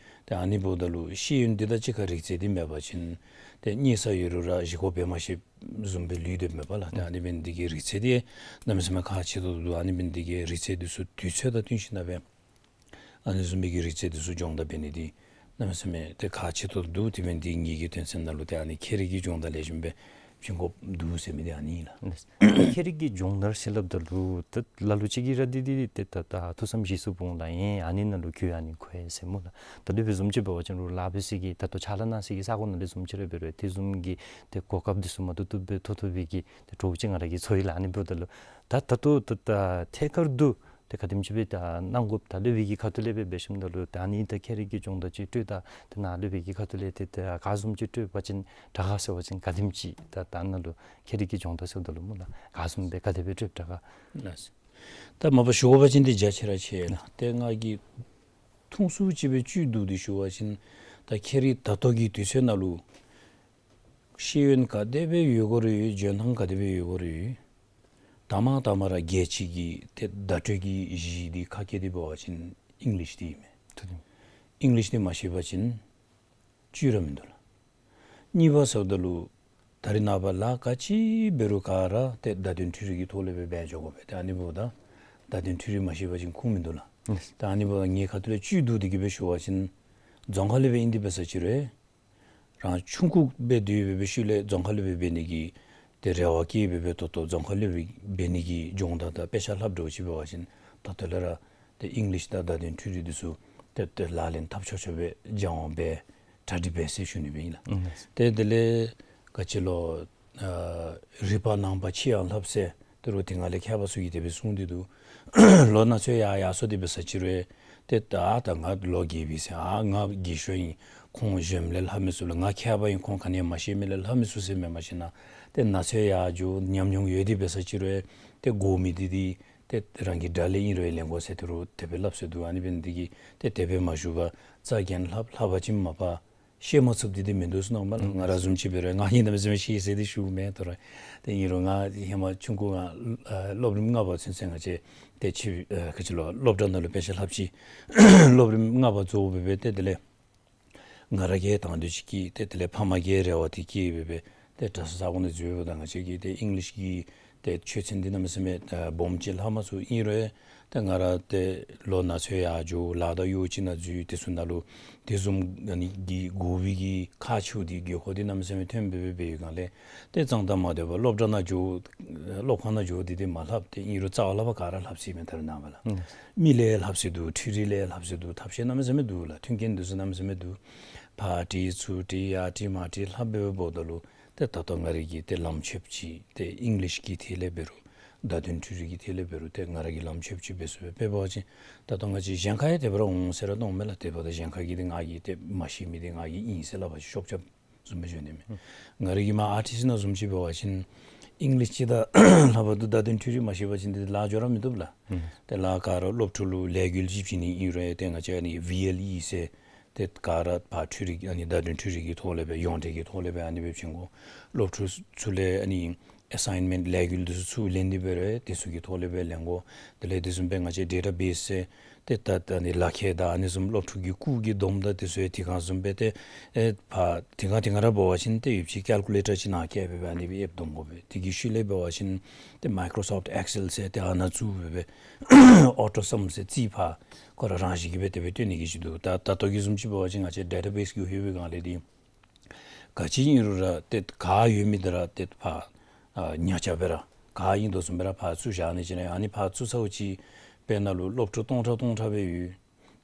ཏེ་ཨ་ནི་འབདཝ་ད་ལུ་ཤེས་ཡོན་འདི་དང་གཅིག་ཁར་རིག་རྩལ་འདི་མེད་པ་ཅིན་ཏེ་གཉེར་ས་ཡོད་རུང་ར་བཞེས་སྒོ་འབད་མ་ཤེས་བཟུམ་སྦེ་ལུས་སྡོདཔ་མས་པ་ལགས། ཏེ་ཨ་ནི་འབད་ནི་འདི་གིས་རིག་རྩལ་འདི་གནམ་མེད་ས་མེད་ཁག་ཆེ་ཏོག་ཏོ་འདུག། ཨ་ནི་འབད་ནི་འདི་གིས་རིག་རྩལ་འདི་ཚུ་དུས་ཚོད་དང་བསྟུན་ཞིནམ་ལས་ཨ་ནི་བཟུམ་མའི་གི་རིག་རྩལ་འདི་ཚུ་སྦྱོང་བརྡར་འབད་ནི་འདི་གནམ་མེད་ས་མེད་ཏེ་ཁག་ཆེ་ཏོག་ཏོ་འདུག། དེ་འབད་ནི་འདི་ངེ་གི་དོན་ཚན་ནང་ལུ་ཏེ་ཨ་ནི་ཁྱད་རིག་གི་སྦྱོང་བརྡར་ལེགས་ཤོམ་སྦེ་བྱིན་དགོཔ་འདུག་ཟེར་མི་འདི་ཨ་ནི་ཨིན་ལགས། ཁྱད་རིག་གི་སྦྱོང་བརྡར་ཟེར་སླབ་ད་ལུ་ཏེ་ལ་ལུ་ཅིག་གིས་ར་འདི་འདི་ཏེ་ད་ད་ཐུགས་བསམ་བཞེས་ཚུགས་འོང་ལགས། ཨེ་ཨ་ནི་ནང་ལུ་ཁྱོད་ཨ་ནི་འཁོད་ཟེར་སྨོ་ལགས། ད་དེ་སྦེ་བཟུམ་ཅིག་འབད་བ་ཅིན་རོགས་ལཱ་འབད་ས་གི་ད་ལྟོ་ཕྱག་ལཱ་གནང་ས་གི་ས་གོ་ནང་ལས་བཟུམ་ཅིག་ར་འབད་རུང་དེ་བཟུམ་གྱི་ཏེ་གོ་སྐབས་འདི་ཚུ་མ་ཐུབ་ཐུབ་སྦེ་ཐོབ་ཐོབ་པའི་གི་ཏེ་གྲོགས་ཅིག་ང་ར་གིས་ཚོར་ཡི་ལགས། ཨ་ནི་འབདཝ་ད་ལུ་ད་ད་ལྟོ་ད་ད་ཐད་ཀར་དུ་ཏེ་ག་དེམ་ཅིག་སྦེ་ད་གནང་དགོཔ་ད་སློབ་དཔོན་གྱི་ཁ་ཐུག་ལས་སྦེ་འབད་ཞིནམ་ད་ལུ་ད་ཨ་ནི་ད་ཁྱད་རིག་གི་སྦྱོང་བརྡར་ཅིག་སྤྲོད་ད་ཏེ་ནཱ་སློབ་དཔོན་གྱི་ཁ་ཐུག་ལས་ཏེ་ད་ག་བཟུམ་ཅིག་སྤྲོད་པ་ཅིན་དྲག་ག་ཟེར་བ་ཅིན་ག་དེམ་ཅིག་ད་ད་ནཱ་ལུ་ཁྱད་རིག་གི་སྦྱོང་བརྡར་ཟེརཝ་ད་ལུ་སྨོ་ལགས། ག་བཟུམ་སྦེ་ག་དེ་སྦེ་སྤྲོདཔ་དྲག་ག། ལགས། ད་མ་པ་ཞུ་དགོ་པ་ཅིན་འདི་རྒྱ་ཆེ་ར་ཆེ་ལགས། ཏེ་ང་གིས་ཐུང་སུ་ཅིག་སྦེ་བཅུད་བསྡུ་སྟེ་ཞུ་བ་ཅིན་ད་ཁྱད་རིག་ད་ལྟོ་གི་དུས་ཚོད་ནང་ལུ་ཤེས་ཡོན་ག་དེ་སྦེ་ཡོད་དགོ་རུང་ཡོད། འཇོན་ཐངས་ག་དེ་སྦེ་ཡོད་དགོ་རུང་ཡོད། དང་མ་དང་མ་ར་རྒྱལ་སྤྱི་གི་ཏེ་བརྡ་སྤྲོད་ཀྱི་གཞི་འདི་ཁ་སྐད་འདི་འབད་བ་ཅིན་ཨིང་ལིཤ་འདི་ཨིན་མས། ཏེ་ཨིང་ལིཤ་འདི་མ་ཤེས་པ་ཅིན་བཅུད་ར་མིན་འདུག་ལགས། གཉིས་པ་ཟེརཝ་ད་ལུ་ད་རེས་ནངས་པ་ལཱ་ག་ཅི་འབད་རུང་ག་ར་ཏེ་བརྡ་དོན་འཕྲུལ་རིག་གི་ཐོག་ལས་སྦེ་འབད་འགྱོ་དགོ་པས། ཏེ་ཨ་ནི་འབདཝ་ད་བརྡ་དོན་འཕྲུལ་རིག་མ་ཤེས་པ་ཅིན་ཁུངས་མིན་འདུག་ལགས། ཏེ་ཨ་ནི་འབདཝ་ད་ངེའི་ཁ་ཐུག་ལས་བཅུད་བསྡུ་སྟེ་གི་སྦེ་ཞུ་བ་ཅིན་རྫོང་ཁ་ལས་སྦེ་ཨིན་ཏེ་འབད་ས་ཅིག་རུང་རང་ཆུང་ཀུ་སྦེ་སྡོད་སྦེ་སྦེ་ཤུལ་ལས་རྫོང་ཁ་ལས་སྦེ་འབད་ནི་གི་ ཏེ་རེ་བ་བསྐྱེད་སྦེ་སྦེ་ད་ལྟོ་རྫོང་ཁ་ལུ་སྦེ་འབད་ནི་གི་སྦྱོང་བརྡར་དང་དཔེ་ཆ་ལྷབ་འགྱོ་ཅི་འབད་བ་ཅིན་ད་ལྟོ་ལས་ར་ཏེ་ཨིང་ལིཤ་དང་བརྡ་དོན་འཕྲུལ་རིག་འདི་ཚུ་ཏེ་ཏེ་ལག་ལེན་འཐབ་ཆོག་ཆོག་སྦེ་སྦྱང་བ་འབད་གྲ་སྒྲིག་འབད་ཟེར་ཞུ་ནི་སྦེ་ཨིན་ལགས། ཨུམ། ཏེ་དེ་ལས་ག་ཅི་ལོ་ཨ་རིག་པ་ནང་པ་ཕྱི་ཡང་ལྷབ་ཟེར་ད་རུང་དེ་སྒང་ལས་མཁས་པ་ཚུ་གིས་དེ་སྦེ་གསུངས་ཏེ་འདུག། ལོ་ན་ཚོད་ཡར་ཡར་སོང་སྟེ་འབད་ས་ཅིག་རུང་ཏེ་ད་ད་ང་ལོ་རྒས་པས་ཟེར། ཨ་ང་རྒས་ཤོས་ཨིན། ཁོང་གཞོནམ་ལས་ལྷབ་མི་ཚུགས་ལགས། ང་མཁས་པ་ཨིན། ཁོང་ག་ནི་ཡང་མ་ཤེས་མི་ལས་ལྷབ་མི་ཚུགས་ཟེར་མེན་པར་ཞིན་ན་ཏེ་ན་ཚོད་ཡར་འགྱོ་ཉམས་མྱོང་ཡོད་དེ་འབད་ས་ཅིག་རུང་ཏེ་དགོ་མི་འདི་འདི་ཏེ་རང་གི་དགྲ་ལས་ཨིན་རུང་ལེན་དགོ་ཟེར་ད་རུང་དེ་སྦེ་སླབ་སྲོལ་འདུག། ཨ་ནི་འབད་ནི་འདི་གིས་ཏེ་དེ་སྦེ་མ་ཞུ་བར་རྩ་འགེངས་ལྷབ་ལྷབ་པ་ཅིན་མ་པ་ཤེས་མ་ཚུགསཔ་འདི་འདི་མིན་འདུག་ཟེར་མནོཝ་མས་ལགས། ང་ར་བཟུམ་ཅིག་འབད་རུང་ང་གིས་གནམ་མེད་ས་མེད་ཤེས་ཟེར་འདི་ཞུཝ་མེན། ད་རུང་ཏེ་ཨིན་རུང་ང་ཧེ་མ་ཆུང་ཀུ་ང་ཨ་སློབ་རིམ་ལྔ་པ་ཚུན་ཚོད་ང་བཅས་ཏེ་ཕྱི་ཨ་ག་ཅི་ལོ་སློབ་གྲྭ་ནང་ལུ་དཔེ་ཆ་ལྷབ་ཅི། སློབ་རིམ་ལྔ་པ་རྫོགས་སྦེ་སྦེ་ཏེ་དེ་ལས་ང་ར་གིས་དང་འདོད་ཅིག་སྐྱེས། ཏེ་དེ་ལས་ཕ་མ་གིས་རེ་བ་འདི་བསྐྱེད་སྦེ་སྦེ་ཏེ་གྲྭ་ས་ས་གོ་ནང་འཛུལཝ་ད་ང་བཅས་ཀྱིས་ཏེ་ཨིང་ལིཤ་གི་ཏེ་ཆོས་ཚན་འདི་གནམ་མེད་ས་མེད་ཨ་སྦོམ་ཅིག་ལྷབ་མ་ཚུགས། ཨིན་རུང་ཏེ་ང་ར་ཏེ་ལོ་ན་ཚོད་ཡར་འགྱོ་ལཱ་དང་གཡོག་ཅིག་ནང་འཛུལ། དེ་ཚུ་ནང་ལུ་དེ་བཟུམ་ཨ་ནི་གི་དགོ་པའི་གི་ཁག་ཆེཝ་འདི་དགོས་མཁོ་འདི་གནམ་མེད་ས་མེད་ཐོན་སྦེ་སྦེ་འབད་བའི་སྒང་ལས་ཏེ་གཙང་དང་མ་སྡོད་པར་སློབ་གྲྭ་ནང་འགྱོ་སློབ་ཁང་ནང་འགྱོ་སྟེ་འདི་མ་ལྷབ། ཏེ་ཨིན་རུང་རྩ་བ་ལས་ཕར་ག་ར་ལྷབ་ཅི་མས། ད་རེས་ནངས་པ་ལགས། ཨུམ། མི་ལས་ལྷབ་ས་འདུག། འཕྲུལ་རིག་ལས་ལྷབ་ས་འདུག། ཐབས་ཤེས་གནམ་མེད་ས་མེད་འདུག་ལགས། མཐུན་རྐྱེན་འདི་ཚུ་གནམ་མེད་ས་མེད་འདུག། ཕར་འདྲི་ཚུར་འདྲི་ཡར་འདྲི་མར་འདྲི་ལྷབ་སྦེ་འབདཝ་ད་ལུ་ཏེ་ད་ལྟོ་ང་རའི་གི་ཏེ་ལམ་ཆོདཔ་ཅིག་ཏེ་ཨིང་ལིཤ་གི་ཐད་ལས་འབད་རུང་བརྡ་དོན་འཕྲུལ་རིག་གི་ཐད་ལས་འབད་རུང་ཏེ་ང་ར་གི་ལམ་ཆོདཔ་ཅིག་འབད་ཚུགས་པས། དཔེ་འབད་བ་ཅིན་ད་ལྟོ་ང་བཅས་གཞན་ཁ་ཡང་དེ་སྦེ་ར་འོང་ཟེར་ར་མནོཝ་མས་ལགས། དེ་འབདཝ་ད་གཞན་ཁ་གིས་ཏེ་ང་གིས་ཏེ་མ་ཤེས་མི་འདི་ང་གིས་ཨིན་ཟེར་སླབ་པ་ཅིན་ཤོབ་རྐྱབ་བཟུམ་སྦེ་འགྱོ་ནི་མས། ང་རའི་གི་མར་ཨར་ཊི་སི་ནང་བཟུམ་ཅིག་འབད་བ་ཅིན་ཨིང་ལིཤ་ཅིག་དང་ལྷག་པར་དུ་བརྡ་དོན་འཕྲུལ་རིག་མ་ཤེས་པ་ཅིན་འདི་ལཱ་འགྱོ་ར་མི་བཏུབ་ལགས། ཨུམ། ཏེ་ལཱ་ག་ར་སློབ་ཕྲུག་ལུ་ལས་འགུལ་ཅིག་བྱིན་ནི་ཨིན་རུང་ཏེ་ང་བཅས་ཨ་ནི་ཝི་ཨེལ་ཨི་ཟེར་ཏེ་ག་ར་ཕར་འཕྲུལ་རིག་ཨ་ནི་བརྡ་དོན་འཕྲུལ་རིག་གི་ཐོག་ལས་སྦེ་ཡོངས་འབྲེལ་གྱི་ཐོག་ལས་སྦེ་ཨ་ནི་སྦེ་བྱིན་དགོ། སློབ་ཕྲུག་ཚུ་ལས་ཨ་ནི་ཨེ་སའིན་མེནཊ་ལས་འགུལ་འདི་ཚུ་ཚུར་ལེན་ཏེ་འབད་རུང་དེ་ཚུ་གི་ཐོག་ལས་སྦེ་ལེན་དགོ། དེ་ལས་དེ་བཟུམ་སྦེ་ང་བཅས་ཌེ་ཊ་བེསི་ཟེར་ཏེ་ད་ད་ནི་ལག་ཁྱེར་དང་ཨ་ནི་བཟུམ་སློབ་ཕྲུག་གི་སྐུ་གི་སྡོམ་དང་དེ་ཚུ་ཡང་དེ་ག་བཟུམ་སྦེ་ཏེ་ཨེ་ཕར་དེ་སྒང་དེ་སྒང་ར་འབད་བ་ཅིན་ཏེ་ཡོདཔ་ཅིག་ཀལ་ཀུ་ལེ་ཊར་ཅིག་ནང་བཀལ་སྦེ་སྦེ་ཨ་ནི་སྦེ་ཨེབ་སྡོམ་དགོ་པས། དེ་གི་ཤུལ་ལས་འབད་བ་ཅིན་ཏེ་མའི་ཀྲོ་སོཕཊ་ཨེག་སེལ་ཟེར་ཏེ་ཨ་ནཱ་བཙུགས་སྦེ་སྦེ་ཨོ་ཊོ་སམ་ཟེར་རྩིས་ཕར་ཁོ་ར་རང་བཞིན་གྱིས་སྦེ་དེ་སྦེ་སྟོན་ནི་གི་ཅིག་འདུག། ད་ད་ལྟོ་གི་བཟུམ་ཅིག་འབད་བ་ཅིན་ང་བཅས་ཌེ་ཊ་བེསི་གི་ཧེ་བའི་སྒང་ལས་འདི་ག་ཅི་ཨིན་རུང་ར་ཏེ་ག་ཡོད་མི་འདི་ར་ཏེ་ཕར་ཨ་ཉར་ཚགས་འབད་ར་ག་ཨིན་དོ་བཟུམ་སྦེ་ར་ཕར་བཙུགས་བཞག་ནི་ཅིག་ནི། ཨ་ནི་ཕར་བཙུགས་ཚརཝ་ཅིག་དཔེར་ན་ལུ་སློབ་ཕྲུག་སྟོང་ཕྲག་སྟོང་ཕྲག་སྦེ་ཡོད།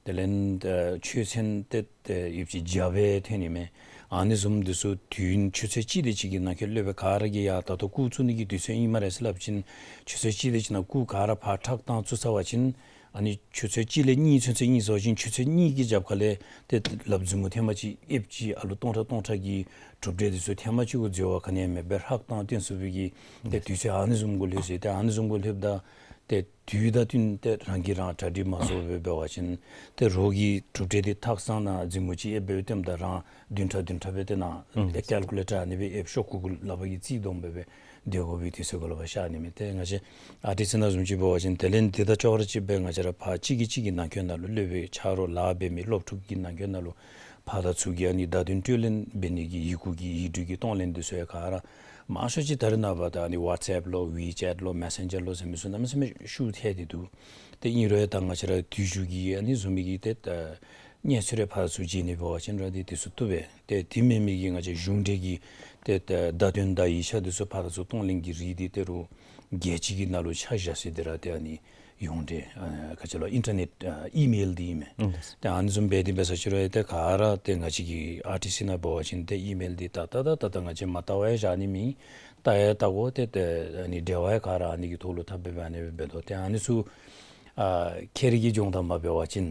དེ་ལས་ཨ་ཆོས་ཚན་ཏེ་ཏེ་ཡོདཔ་ཅིག་བརྒྱ་སྦེ་ཐོན་ནི་མས། ཨ་ནི་བཟུམ་འདི་ཚུ་དུས་ཡུན་ཆུ་ཚོད་གཅིག་དེ་ཅིག་གི་ནང་འཁོད་སློབ་དཔོན་ག་ར་གིས་ཡ་ད་ལྟོ་སྐུ་བཙུགས་ནི་གི་དུས་ཚོད་ཨིན་སྨ་རེ་ཟེར་སླབ་ཅིན་ཆུ་ཚོད་གཅིག་དེ་ཅིག་ནང་སྐུ་ག་ར་ཕར་ཁྲག་བཏང་བཙུགས་ཚར་བ་ཅིན་ཨ་ནི་ཆུ་ཚོད་གཅིག་ལས་གཉིས་ཚུན་ཚོད་ཨིན་ཟེར་བ་ཅིན་ཆུ་ཚོད་གཉིས་ཀྱི་རྒྱབ་ཁ་ལས་ཏེ་ལགཔ་མཛུབ་མོ་ཐེངས་མ་གཅིག་ཨེབ་ཅིག་ཨ་ལུ་སྟོང་ཕྲག་སྟོང་ཕྲག་གི་གྲུབ་འབྲས་འདི་ཚུ་ཐེངས་མ་གཅིག་གུ་འཛོལ་བ་ག་ནི་ཡང་མེདཔ་སྦེ་ཧྲག་བཏང་སྟོན་ཚུགས་པའི་གི་ཏེ་དུས་ཚོད་ཨ་ནི་བཟུམ་གུ་ལྷོད་ཟེར། ཏེ་ཨ་ནི་བཟུམ་གུ་ལྷོདཔ་ད་ཏེ་དུས་དང་བསྟུན་ཏེ་རང་གིས་རང་གྲ་སྒྲིག་མ་བཟོ་སྦེ་འབད་བ་ཅིན་ཏེ་རོགས་ཀྱི་གྲུབ་འབྲས་འདི་ཐག་ཚང་ནང་མཛུབ་མོ་གཅིག་ཨེབ་སྦེ་སྟོནམ་ད་རང་བདུན་ཕྲག་བདུན་ཕྲག་སྦེ་ཏེ་ནཱ་ཨུམ་ཏེ་ཀལ་ཀུ་ལེ་ཊར་ཨ་ནི་སྦེ་ཨེབ་ཤོག་ཀུ་གུ་ལགཔ་གིས་རྩིས་བསྡོམས་སྦེ་སྦེ་སྡོད་དགོ་པའི་དུས་ཚོད་གུ་ལུ་ཕར་ཤར་ནི་མས། ཏེ་ང་བཅས་ཨར་ཊི་སི་ནང་བཟུམ་ཅིག་འབད་བ་ཅིན་དེ་ལས་འདི་དང་ཅོག་ར་གཅིག་སྦེ་ང་བཅས་ར་ཕར་གཅིག་གིས་གཅིག་གི་ནང་འཁོད་ནང་ལུ་སློབ་དཔོན་ཆ་རོགས་ལཱ་འབད་མི་སློབ་ཕྲུག་གི་ནང་འཁོད་ནང་ལུ་ཕར་དང་ཚུར་གྱི་ཨ་ནི་བརྡ་དོན་སྤྲོད་ལེན་འབད་ནི་གི་ཡི་གུ་གི་ཡིག་འབྲུ་གི་གཏོང་ལེན་འདི་ཚུ་ཡང་ག་ར་མང་ཤོས་ཅིག་ད་རེས་ནངས་པ་ད་ཨ་ནི་ཝཊས་ཨེབ་ལོ་ཝི་ཅེཊ་ལོ་མེ་སེན་ཇར་ལོ་ཟེར་མི་ཚུ་གནམ་མེད་ས་མེད་ཤུགས་ཐལ་ཏེ་འདུག། ཏེ་ཨིན་རུང་ད་ང་བཅས་ར་དུས་རྒྱུན་གྱི་ཨ་ནི་བཟུམ་མའི་གི་ཏེ་ད་གནས་ཚུལ་རེ་ཕར་ཚུར་བརྗེ་ནི་འབད་བ་ཅིན་ར་ཏེ་དེ་ཚུ་བཏུབ་པས། ཏེ་དེ་མེན་མི་གི་ང་བཅས་གཞུང་འབྲེལ་གྱི་ཏེ་ད་བརྡ་དོན་དང་ཡིག་ཆ་འདི་ཚུ་ཕར་ཚུར་གཏོང་ལེན་གྱི་རིགས་འདི་ད་རུང་རྒྱལ་སྤྱི་གི་ནང་ལུ་ཆ་བཞག་ས་འདི་ར་ཏེ་ཨ་ནི་ཡོངས་འབྲེལ་ཨ་ག་ཅི་ལོ་ཨིན་ཊར་ནེཊ་ཨ་ཨི་མེལ་འདི་ཨིན་མས། ཨུམ་ཏེ་ཨ་ནི་བཟུམ་སྦེ་འདི་འབད་ས་ཅིག་རུང་ཏེ་ག་ར་ཏེ་ང་བཅས་ཀྱི་ཨར་ཊི་སི་ནང་འབད་བ་ཅིན་ཏེ་ཨི་མེལ་འདི་ད་ད་ད་ད་ད་ང་བཅས་མ་བལྟ་བར་ཡང་བཞག་ནི་མེད། བལྟ་ཡང་བལྟ་དགོ། ཏེ་ཏེ་ཨ་ནི་འབྲེལ་བ་ཡང་ག་ར་ཨ་ནི་གི་ཐོག་ལུ་འཐབ་སྦེ་ཨ་ནི་སྦེ་འབད་དོ། ཏེ་ཨ་ནི་ཚུ་ཨ་ཁྱེད་རའི་གི་སྦྱོང་བརྡར་མ་འབད་བ་ཅིན་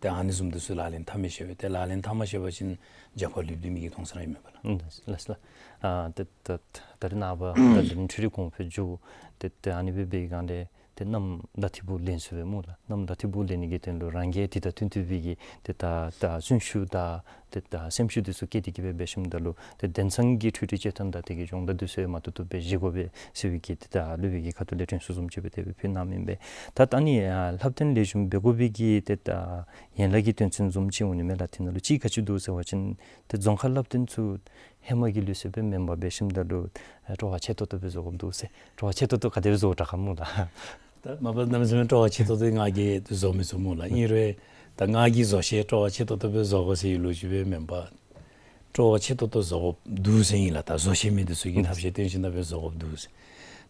ཏེ་ཨ་ནི་བཟུམ་འདི་ཚུ་ལག་ལེན་འཐབ་མི་ཤེས་པས། ཏེ་ལག་ལེན་འཐབ་མ་ཤེས་པ་ཅིན་རྒྱབ་ཁར་ལུས་སྡོད་མི་གི་མཐོང་ས་ར་ཨིན་མས་པ་ལགས། ཨུམ་ལགས་ལགས། ཨ་ཏེ་ད་ད་རེས་ནངས་པ་ད་འཕྲུལ་རིག་གོང་འཕེལ་འགྱོ་ཏེ་ཏེ་ཨ་ནི་སྦེ་འབད་བའི་སྒང་ལས་ཏེ་གནམ་མེད་ས་མེད་ལེན་ཚུགས་པས་སྨོ་ལགས། གནམ་མེད་ས་མེད་ལེན་ནི་གི་དོན་ལུ་རང་གིས་དེ་དང་བསྟུན་བསྟུན་པའི་གི་ཏེ་ད་ད་གསོན་ཤུགས་དང་ཏེ་ད་སེམས་ཤུགས་འདི་ཚུ་བསྐྱེད་དེ་གི་སྦེ་འབད་ཞིནམ་ད་ལུ་ཏེ་དེང་སང་གི་འཕྲུལ་རིག་སྤྱོད་སྟངས་དང་དེ་གི་སྦྱོང་བརྡར་འདི་ཚུ་ཡང་མ་བཏུབ་བཏུབ་སྦེ་བཞེས་དགོ་པས་ཟེར་བའི་གི་ཏེ་ད་སློབ་དཔོན་གྱི་ཁ་ཐུག་ལས་དྲན་གསོ་བཟུམ་ཅིག་སྦེ་དེ་སྦེ་ཕུལ་གནང་མི་ཨིན་པས། ད་ད་ནི་ཨ་ལྷབ་སྟོན་ལེགས་ཤོམ་འབད་དགོ་པའི་གི་ཏེ་ད་ཡན་ལག་གི་དོན་ཚན་བཟུམ་ཅིག་འོང་ནི་མས་ལགས། དེ་ནང་ལུ་གཅིག་ག་ཅི་འདུག་ཟེར་བ་ཅིན་ཏེ་རྫོང་ཁ་ལྷབ་སྟོན་ཚུ་ཧེ་མ་གི་ལུགས་སྲོལ་སྦེ་མེན་པར་འབད་ཞིནམ་ད་ལུ་ཨ་སྤྲོ་བ་ཆེ་ཏོག་ཏོ་སྦེ་བཟོ་དགོཔ་འདུག་ཟེར། སྤྲོ་བ་ཆེ་ཏོག་ཏོ་ག་དེ་སྦེ་བཟོ་དྲག་ག་སྨོ་ལགས། ད་མ་པ་གནམ་མེད་ས་མེད་སྤྲོ་བ་ཆེ་ཏོག་ཏོ་ང་གིས་བཟོ་མི་ཚུགས་སྨོ་ལགས། ཨིན་རུང་ད་ང་གིས་བཟོ་ཤེས་སྤྲོ་བ་ཆེ་ཏོག་ཏོ་སྦེ་བཟོ་དགོ་ཟེར་བའི་ལོ་རྒྱུས་སྦེ་མེན་པར་ སྤྲོ་བ་ཆེ་ཏོག་ཏོ་བཟོ་དགོཔ་འདུག་ཟེར་ཨིན་ལགས། ད་བཟོ་ཤེས་མི་འདི་ཚུ་གིས་ཐབས་ཤེས་བཏོན་ཞིནམ་ལས་སྦེ་བཟོ་དགོཔ་འདུག་ཟེར།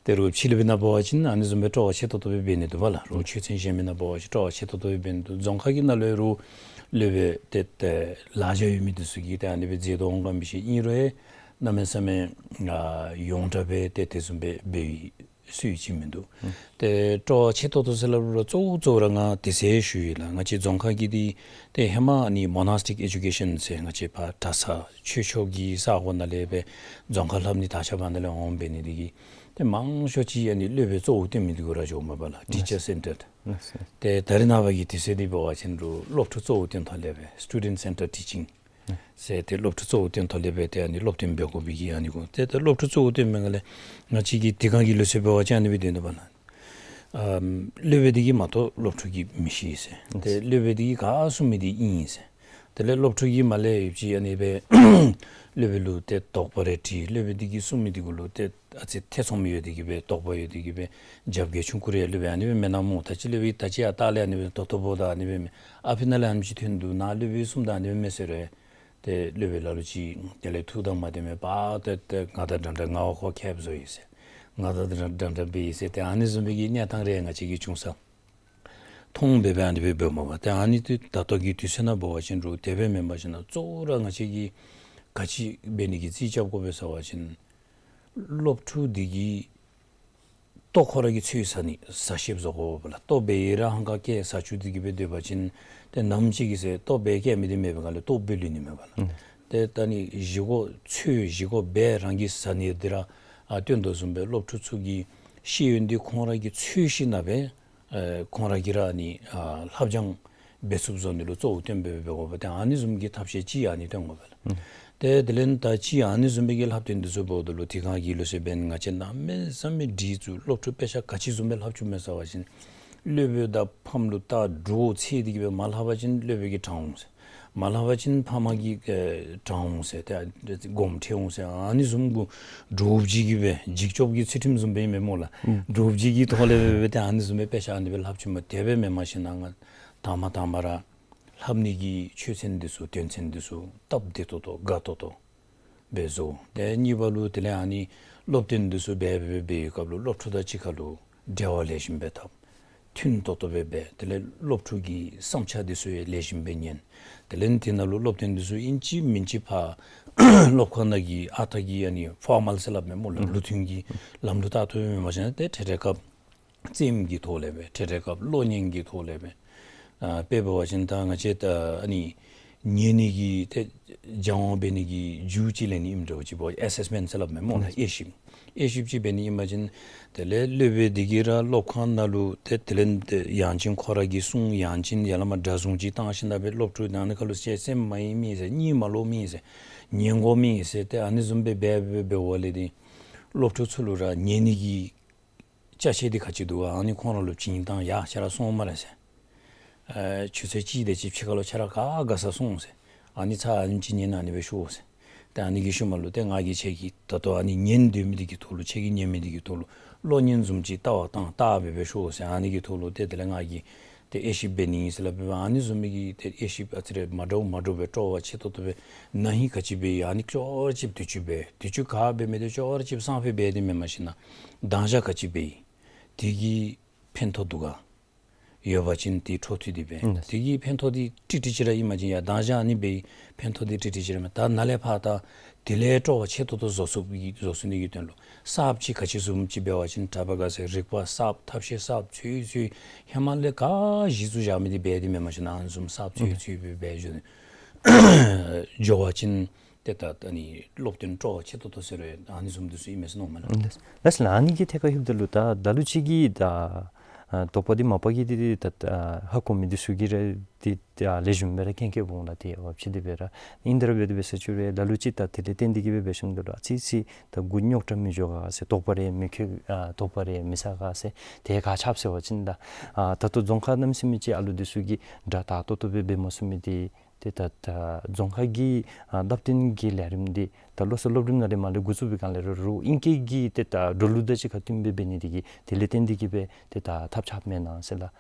ཏེ་རོགས་ཕྱི་ལུ་སྦེ་ནཱ་འབད་བ་ཅིན་ཨ་ནི་བཟུམ་སྦེ་སྤྲོ་བ་ཆེ་ཏོག་ཏོ་སྦེ་འབད་ནི་འདུག་པ་ལགས། རོགས་ཆོས་ཚན་གཞན་མི་ནང་འབད་བ་ཅིན་སྤྲོ་བ་ཆེ་ཏོག་ཏོ་སྦེ་འབད་ནི་འདུག། རྫོང་ཁ་གི་ནང་ལུ་རོགས་སློབ་དཔོན་ཏེ་ཏེ་ལེ་ཤ་ཡོད་མི་འདི་ཚུ་གིས་ཏེ་ཨ་ནི་སྦེ་མཛད་དོ་འོང་ག་མི་ཤེས། ཨིན་རུང་གནམ་མེད་ས་མེད་ཨ་ཡོངས་གྲགས་སྦེ་ཏེ་དེ་བཟུམ་སྦེ་འབད་སྲོལ་ཅིག་མིན་འདུག། ཨུམ། ཏེ་སྤྲོ་བ་ཆེ་ཏོག་ཏོ་ཟེར་སླབ་རུང་གཙོ་བོ་གཙོ་བོ་ར་ང་དེ་ཟེར་ཞུ་ཡི་ལགས། ང་བཅས་རྫོང་ཁ་གི་འདི་ཏེ་ཧེ་མ་ནི་མོ་ནཱས་ཊིཀ་ཨེ་ཌུ་ཀེ་ཤཱན་ཟེར་ང་བཅས་ཕར་གྲྭ་ཚང་ཆོས་ཕྱོགས་ཀྱི་ས་གོ་ནང་ལས་སྦེ་རྫོང་ཁ་ལྷབ་ནི་དར་ཁྱབ་ཨ་ནཱ་ལས་འོང་འབད་ནི་འདི་གིས་ཏེ་མང་ཤོས་ཅིག་ཨ་ནི་སློབ་དཔོན་གཙོ་བོ་བཏོན་མི་འདི་གུ་ར་འགྱོཝ་མས་པ་ལགས། ཨ་ཊི་ཅར་སེན་ཊརཌ། ཨ་ཏེ་ད་རེས་ནངས་པ་གི་དུས་ཚོད་འདི་འབད་བ་ཅིན་རོགས་སློབ་ཕྲུག་གཙོ་བོ་བཏོན་ཐོག་ལས་སྦེ་སི་ཊུ་ཌེནཊ་སེན་ཊརཌ་ཊི་ཅིང་ཟེར་ཏེ་སློབ་ཕྲུག་གཙོ་བོ་བཏོན་ཐོག་ལས་སྦེ་ཏེ་ཨ་ནི་སློབ་སྟོན་འབད་དགོ་པའི་གི་ཨ་ནི་གུ་ཏེ་ད་སློབ་ཕྲུག་གཙོ་བོ་བཏོན་མི་ནང་ལས་ང་བཅས་ཀྱི་དེ་སྒང་གི་ལུགས་སྲོལ་འབད་བ་ཅིན་ཨ་ནི་སྦེ་སྡོད་ནུག་པ་ལགས། ཨམ་སློབ་དཔོན་འདི་གིས་མ་གཏོགས་སློབ་ཕྲུག་གིས་མི་ཤེས་ཟེར། ཏེ་སློབ་དཔོན་འདི་གིས་ག་གསུང་མི་འདི་ཨིན་ཟེར། དེ་ལས་སློབ་ཕྲུག་གིས་མར་ལས་ཡོད་ཅི་ཨ་ནི་སྦེ་སློབ་དཔོན་ལུ་ཏེ་དོགས་པ་རེ་དྲི། སློབ་དཔོན་འདི་གིས་གསུང་མི་འདི་གུ་ལུ་ཏེ་ཨ་ཙི་ཐེ་ཚོམ་ཡོད་དེ་གིས་སྦེ་དོགས་པ་ཡོད་དེ་གིས་སྦེ་རྒྱབ་འགལ་ཆུང་ཀུ་རེ་སློབ་དཔོན་ཨ་ནི་སྦེ་མེན་ན་སྨོ། ད་ཅི་སློབ་དཔོན་ད་ཅི་ཡར་ལྟག་ལས་ཨ་ནི་སྦེ་དོ་དོ་པོ་དང་ཨ་ནི་སྦེ་མེན། ཨ་ཕི་ནང་ལས་ཨ་ནེམ་ཅིག་ཐོན་འདུག། ནཱ་སློབ་དཔོན་གསུངམ་ད་ཨ་ནི་སྦེ་མེན་ཟེར་རུང་ཏེ་སློབ་དཔོན་ལ་ལུ་ཅིག་དེ་ལས་ཐུགས་དང་མ་ལྡན་མི་པ་ཏེ་ཏེ་ང་དང་འདྲ་འདྲ་ང་བ་ཁོ་ཁེབ་བཟོ་ཡི་ཟེར། ང་དང་འདྲ་འདྲ་འདྲ་འབད་ཡི་ཟེར་ཏེ་ཨ་ནི་བཟུམ་སྦེ་གི་གནས་སྟངས་རེ་ང་བཅས་ཀྱིས་ཅུང་ཟད་མཐོང་སྦེ་སྦེ་ཨ་ནི་སྦེ་འབདཝ་མས་པ། ཏེ་ཨ་ནི་འདི་ད་ལྟོ་གི་དུས་ཚོད་ནང་འབད་བ་ཅིན་རོགས་དེ་སྦེ་མེན་པར་ཞིན་ན་གཙོ་བོ་ར་ང་བཅས་ཀྱིས་ག་ཅི་འབད་ནི་གི་རྩིས་རྐྱབ་དགོ་པས་ཟེར་བ་ཅིན་སློབ་ཕྲུག་འདི་གིས་ལྟོ་ཁོ་ར་གིས་འཚོལ་ཟ་ནི་ཟ་ཤེསཔ་བཟོ་དགོ་པས་ལགས། ལྟོ་འབད་ཡི་ར་ཧང་ག་བཀལ་ཟ་བཅུག་སྟེ་གིས་སྦེ་སྡོད་པ་ཅིན་ཏེ་ནམ་ཅིག་གི་ཚེ་ལྟོ་འབད་བཀལ་མི་འདི་མེད་པའི་སྒང་ལས་ལྟོ་འབད་ལུས་ནི་མས་པ་ལགས། ཨུམ། ཏེ་ད་ནི་བཞེས་སྒོ་འཚོལ་བཞེས་སྒོ་འབད་རང་གིས་ཟ་ནི་འདི་ར་ཨ་སྟོན་དོ་བཟུམ་སྦེ་སློབ་ཕྲུག་ཚུ་གི་ཤེས་ཡོན་འདི་ཁོང་ར་གིས་འཚོལ་ཞིན་ན་སྦེ་ཨེ་ཁོང་ར་གིས་ར་ཨ་ནི་ཨ་ལྷབ་སྦྱང་འབད་ཚུགསཔ་བཟོ་ནི་ལུ་གཙོ་བོ་བཏོན་སྦེ་འབད་དགོ་པས། ཏེ་ཨ་ནི་བཟུམ་གྱི་ཐབས་ཤེས་ཅིག་ཨ་ནི་སྟོན་དགོ་པས་ལགས། ཨུམ། ཏེ་དེ་ལས་ད་ཅི་ཨ་ནི་བཟུམ་སྦེ་གི་ལྷབ་སྟོན་འདི་ཚུ་འབདཝ་ད་ལུ་དེ་སྒང་གི་ལུགས་སྲོལ་འབད་ནི་ང་བཅས་གནམ་མེད་ས་མེད་འདྲིས་ཚུགས། སློབ་ཕྲུག་དཔེ་ཆ་ག་ཅི་བཟུམ་སྦེ་ལྷབ་བཅུག་མས་ཟེར་བ་ཅིན་སློབ་དཔོན་དང་ཕམ་ལུ་ལྟ་འདྲོག་ཚད་དེ་གིས་སྦེ་མ་ལྷབ་པ་ཅིན་སློབ་དཔོན་གྱིས་དྲང་འོང་ཟེར། མ་ལྷབ་པ་ཅིན་ཕམ་གྱིས་ཨེ་དྲང་འོང་ཟེར། ཏེ་དགོངསམ་ཁྲེལ་འོང་ཟེར། ཨ་ནི་བཟུམ་གུ་འདྲོག་ཅིག་གིས་སྦེ་འཇིགས་སྐྱོབ་ཀྱི་ཚུལ་ཁྲིམས་བཟུམ་སྦེ་ཨིན་མས་སྨོ་ལགས། ཨུམ། འདྲོག་ཅིག་གི་ཐོག་ལས་སྦེ་སྦེ་ཏེ་ཨ་ནི་བཟུམ་སྦེ་དཔེ་ཆ་ཨ་ནི་སྦེ་ལྷབ་བཅུག་མས། དེ་སྦེ་མེན་པར་ཞིན་ན་ང་དང་པ་དང་པ་ར་ལྷབ་ནི་གི་ཆོས་ཚན་འདི་ཚུ་དོན་ཚན་འདི་ཚུ་སྟབས་བདེ་ཏོག་ཏོ་དགའ་ཏོག་ཏོ་སྦེ་བཟོ། ཏེ་གཉིས་པ་ལུ་དེ་ལས་ཨ་ནི་སློབ་སྟོན་འདི་ཚུ་འབད་འབད་འབད་བའི་སྐབས་ལུ་སློབ་ཕྲུག་དང་གཅིག་ཁར་ལུ་འབྲེལ་བ་ལེགས་ཤོམ་སྦེ་འཐབ། མཐུན་ཏོག་ཏོ་སྦེ་འབད། དེ་ལས་སློབ་ཕྲུག་གི་བསམ་འཆར་འདི་ཚུ་ཡང་ལེགས་ཤོམ་སྦེ་ཉན། དེ་ལས་དེ་ནང་ལུ་སློབ་སྟོན་འདི་ཚུ་ཨིན་ཅི་མིན་ཅི་ཕར་སློབ་ཁང་ནང་གི་ཨ་རྟག་གི་ཨ་ནི་ཕོར་མཱལ་ཟེར་སླབ་མས་སྨོ་ལགས། ཨུམ། ལུགས་མཐུན་གྱི་ལམ་ལུགས་ལྟར་དུ་མེན་པར་ཞིན་ན་ཏེ་འཕྲལ་འཕྲལ་སྐབས་རྩེདམོ་གི་ཐོག་ལས་སྦེ་འཕྲལ་འཕྲལ་སྐབས་གློག་བརྙན་གྱི་ཐོག་ལས་སྦེ་ཨ་དཔེ་འབད་བ་ཅིན་ད་ང་བཅས་ད་ཨ་ནི་ཉན་ནི་གི་ཏེ་སྦྱང་བ་འབད་ནི་གི་རྒྱུ་ཅིག་ལེན་ནི་ཨིནམ་འདྲཝ་ཅིག་འབད་ཨེ་སེསི་མེནཊ་ཟེར་སླབ་མས་སྨོ་ལགས། དབྱེ་ཞིབ་དབྱེ་ཞིབ་ཅིག་འབད་ནི་ཨིན་པ་ཅིན་དེ་ལས་སློབ་དཔོན་འདི་གིས་ར་སློབ་ཁང་ནང་ལུ་ཏེ་དེ་ལས་ཏེ་ཡང་ཅིན་ཁོ་ར་གིས་གསུང་ཡང་ཅིན་ཡར་ལས་མར་སྒྲ་བཟུང་ཅིག་བཏང་ཞིན་ན་སྦེ་སློབ་ཕྲུག་ནང་ནི་ཁར་ལུ་ཅིག་སེམས་མ་ཡེངས་མི་ཟེར་གཉིད་མ་ལོག་མི་ཟེར་ཉན་དགོ་མི་ཟེར་ཏེ་ཨ་ནི་བཟུམ་སྦེ་འབད་འབད་འབདཝ་ལས་ཏེ་སློབ་ཕྲུག་ཚུ་ལུ་ར་ཉན་ནི་གི་ཅ་ཆས་འདི་ག་ཅི་འདུག་ག། ཨ་ནི་ཁོང་ར་ལུ་བྱིན་བཏང་། ཡ་ཁྱེད་ར་སོང་སྨ་རེ་ཟེར། ཨེ་ཆུ་ཚོད་གཅིག་དེ་ཅིག་ཕྱི་ཁ་ལུ་ཁྱེད་ར་ག་དགའ་ས་སོང་ཟེར། ཨ་ནི་ཚར་ཨ་ནེམ་ཅིག་ཉན་ཨ་ནི་སྦེ་ཤོག་ཟེར། ཏེ་ཨ་ནི་གི་ཤུལ་མ་ལུ་ཏེ་ང་གིས་ཁྱེད་ཀྱི་ད་ལྟོ་ཨ་ནི་ཉན་སྡོད་མི་འདི་གི་ཐོག་ལུ་ཁྱེད་ཀྱིས་ཉན་མི་འདི་གི་ཐོག་ལུ་གློག་བརྙན་བཟུམ་ཅིག་ལྟ་བར་བཏང་ལྟ་སྦེ་སྦེ་ཤོག་ཟེར། ཨ་ནི་གི་ཐོག་ལུ་ཏེ་དེ་ལས་ང་གིས་ཏེ་དབྱེ་ཞིབ་འབད་ནི་ཨིན་ཟེར་སླབ་སྦེ་ཨ་ནི་བཟུམ་མའི་གི་ཏེ་དབྱེ་ཞིབ་ཨ་ཙི་རེ་མ་འདྲཝ་མ་འདྲཝ་སྦེ་སྤྲོ་བ་ཆེ་ཏོག་ཏོ་སྦེ་ན་ཧིང་ག་ཅི་འབད་ཡི་ཨ་ནི་ཅོག་ར་ཅིག་དུས་ཅི་འབད་དུས་ཅི་ག་འབད་མི་དེ་ཅོག་ར་ཅིག་སང་ཕོད་འབད་དེ་མེན་པར་ཞིན་ན་མདང་ཞག་ག་ཅི་འབད་ཡི་དེ་གིས་ཕན་ཐོགས་འདུག་ག། ཡོད་པ་ཅིན་དེ་འཕྲོ་མཐུད་དེ་སྦེ། ཨིན། དེ་གི་ཕན་ཐོགས་འདི་ཏིག་ཏིག་ཅིག་ར་ཨིན་པ་ཅིན་ཡ་མདང་ཞག་ཨ་ནི་སྦེ་ཕན་ཐོགས་འདི་ཏིག་ཏིག་ཅིག་ར་མས། ད་ནཱ་ལས་ཕར་ད་དེ་ལས་སྤྲོ་བ་ཆེ་ཏོག་ཏོ་བཟོ་ཚུགས་པའི་བཟོ་ཚུགས་ནི་གི་དོན་ལུ་གསརཔ་ཅིག་ག་ཅི་བཟུམ་ཅིག་འབད་བ་ཅིན་གྲྭ་པ་ག་ཟེར་རིག་པ་གསརཔ་ཐབས་ཤེས་གསརཔ་འཚོལ་འཚོལ་ཧེ་མ་ལས་ག་གཞི་བཙུགས་བཞག་མི་འདི་འབད་དེ་མེན་པར་ཞིན་ན་ཨ་ནི་བཟུམ་གསརཔ་འཚོལ་ཨིན། འཚོལ་སྦེ་འབད་འགྱོ་འགྱོ་བ་ཅིན་ཏེ་ད་ད་ནི་སློབ་སྟོན་སྤྲོ་བ་ཆེ་ཏོག་ཏོ་ཟེར་རུང་ཨ་ནི་བཟུམ་འདི་ཚུ་ཨིན་མས་ཟེར་མནོཝ་མས་ལགས། ལགས་སོ་ལགས། ཨ་ནི་གི་ཐད་ཁར་ལྷོདཔ་ད་ལུ་ད་ད་ལུ་ཅིག་གིས་ད་ཨ་དོགས་པ་འདི་མ་པ་གི་འདི་འདི་ད་ཨ་ཧ་གོ་མི་འདི་ཚུ་གིས་ར་འདི་ད་ལེགས་ཤོམ་སྦེ་ར་མཁྱེན་མཁྱེནམ་འོང་ལགས། ཏེ་ཨོ་ཕྱི་འདི་སྦེ་ར་ཨིན་ད་ར་འབད་དེ་འབད་ས་ཅིག་རུང་ད་ལུ་ཅིག་ད་དེ་ལས་བརྟེན་ཏེ་གིས་སྦེ་འབད་ཞིནམ་ད་ལུ་ཨ་ཙི་ཙི་ད་མགུ་རྙོག་དྲགས་མི་འགྱོ་ག་ཟེར། དོགས་པ་རེ་མི་ཁེལ་ཨ་དོགས་པ་རེ་མི་ཟ་ག་ཟེར། ཏེ་ག་ཅི་འབད་ཟེར་བ་ཅིན་ད་ཨ་ད་ལྟོ་རྫོང་ཁ་གནམ་མེད་ས་མེད་ཅིག་ཨ་ལུ་འདི་ཚུ་གིས་སྒྲ་དག་ཏོག་ཏོ་སྦེ་འབད་མ་ཚུགས་མི་འདི་ཏེ་ད་ད་རྫོང་ཁ་གི་ཨ་བསླབ་སྟོན་གྱི་ལས་རིམ་འདི་ད་ལོ་གསར་སློབ་རིམ་ནང་ལས་མར་ལས་འགོ་བཙུགས་པའི་སྒང་ལས་ར་རུང་ཨིང་སྐད་ཀྱི་ཏེ་ད་འགྲོ་ལུགས་དང་གཅིག་ཁར་བསྟུན་སྦེ་འབད་ནི་འདི་གིས་དེ་ལས་བརྟེན་ཏེ་གིས་སྦེ་ཏེ་ད་ཐབས་ཆག་མེན་ན་ཟེར་ལགས།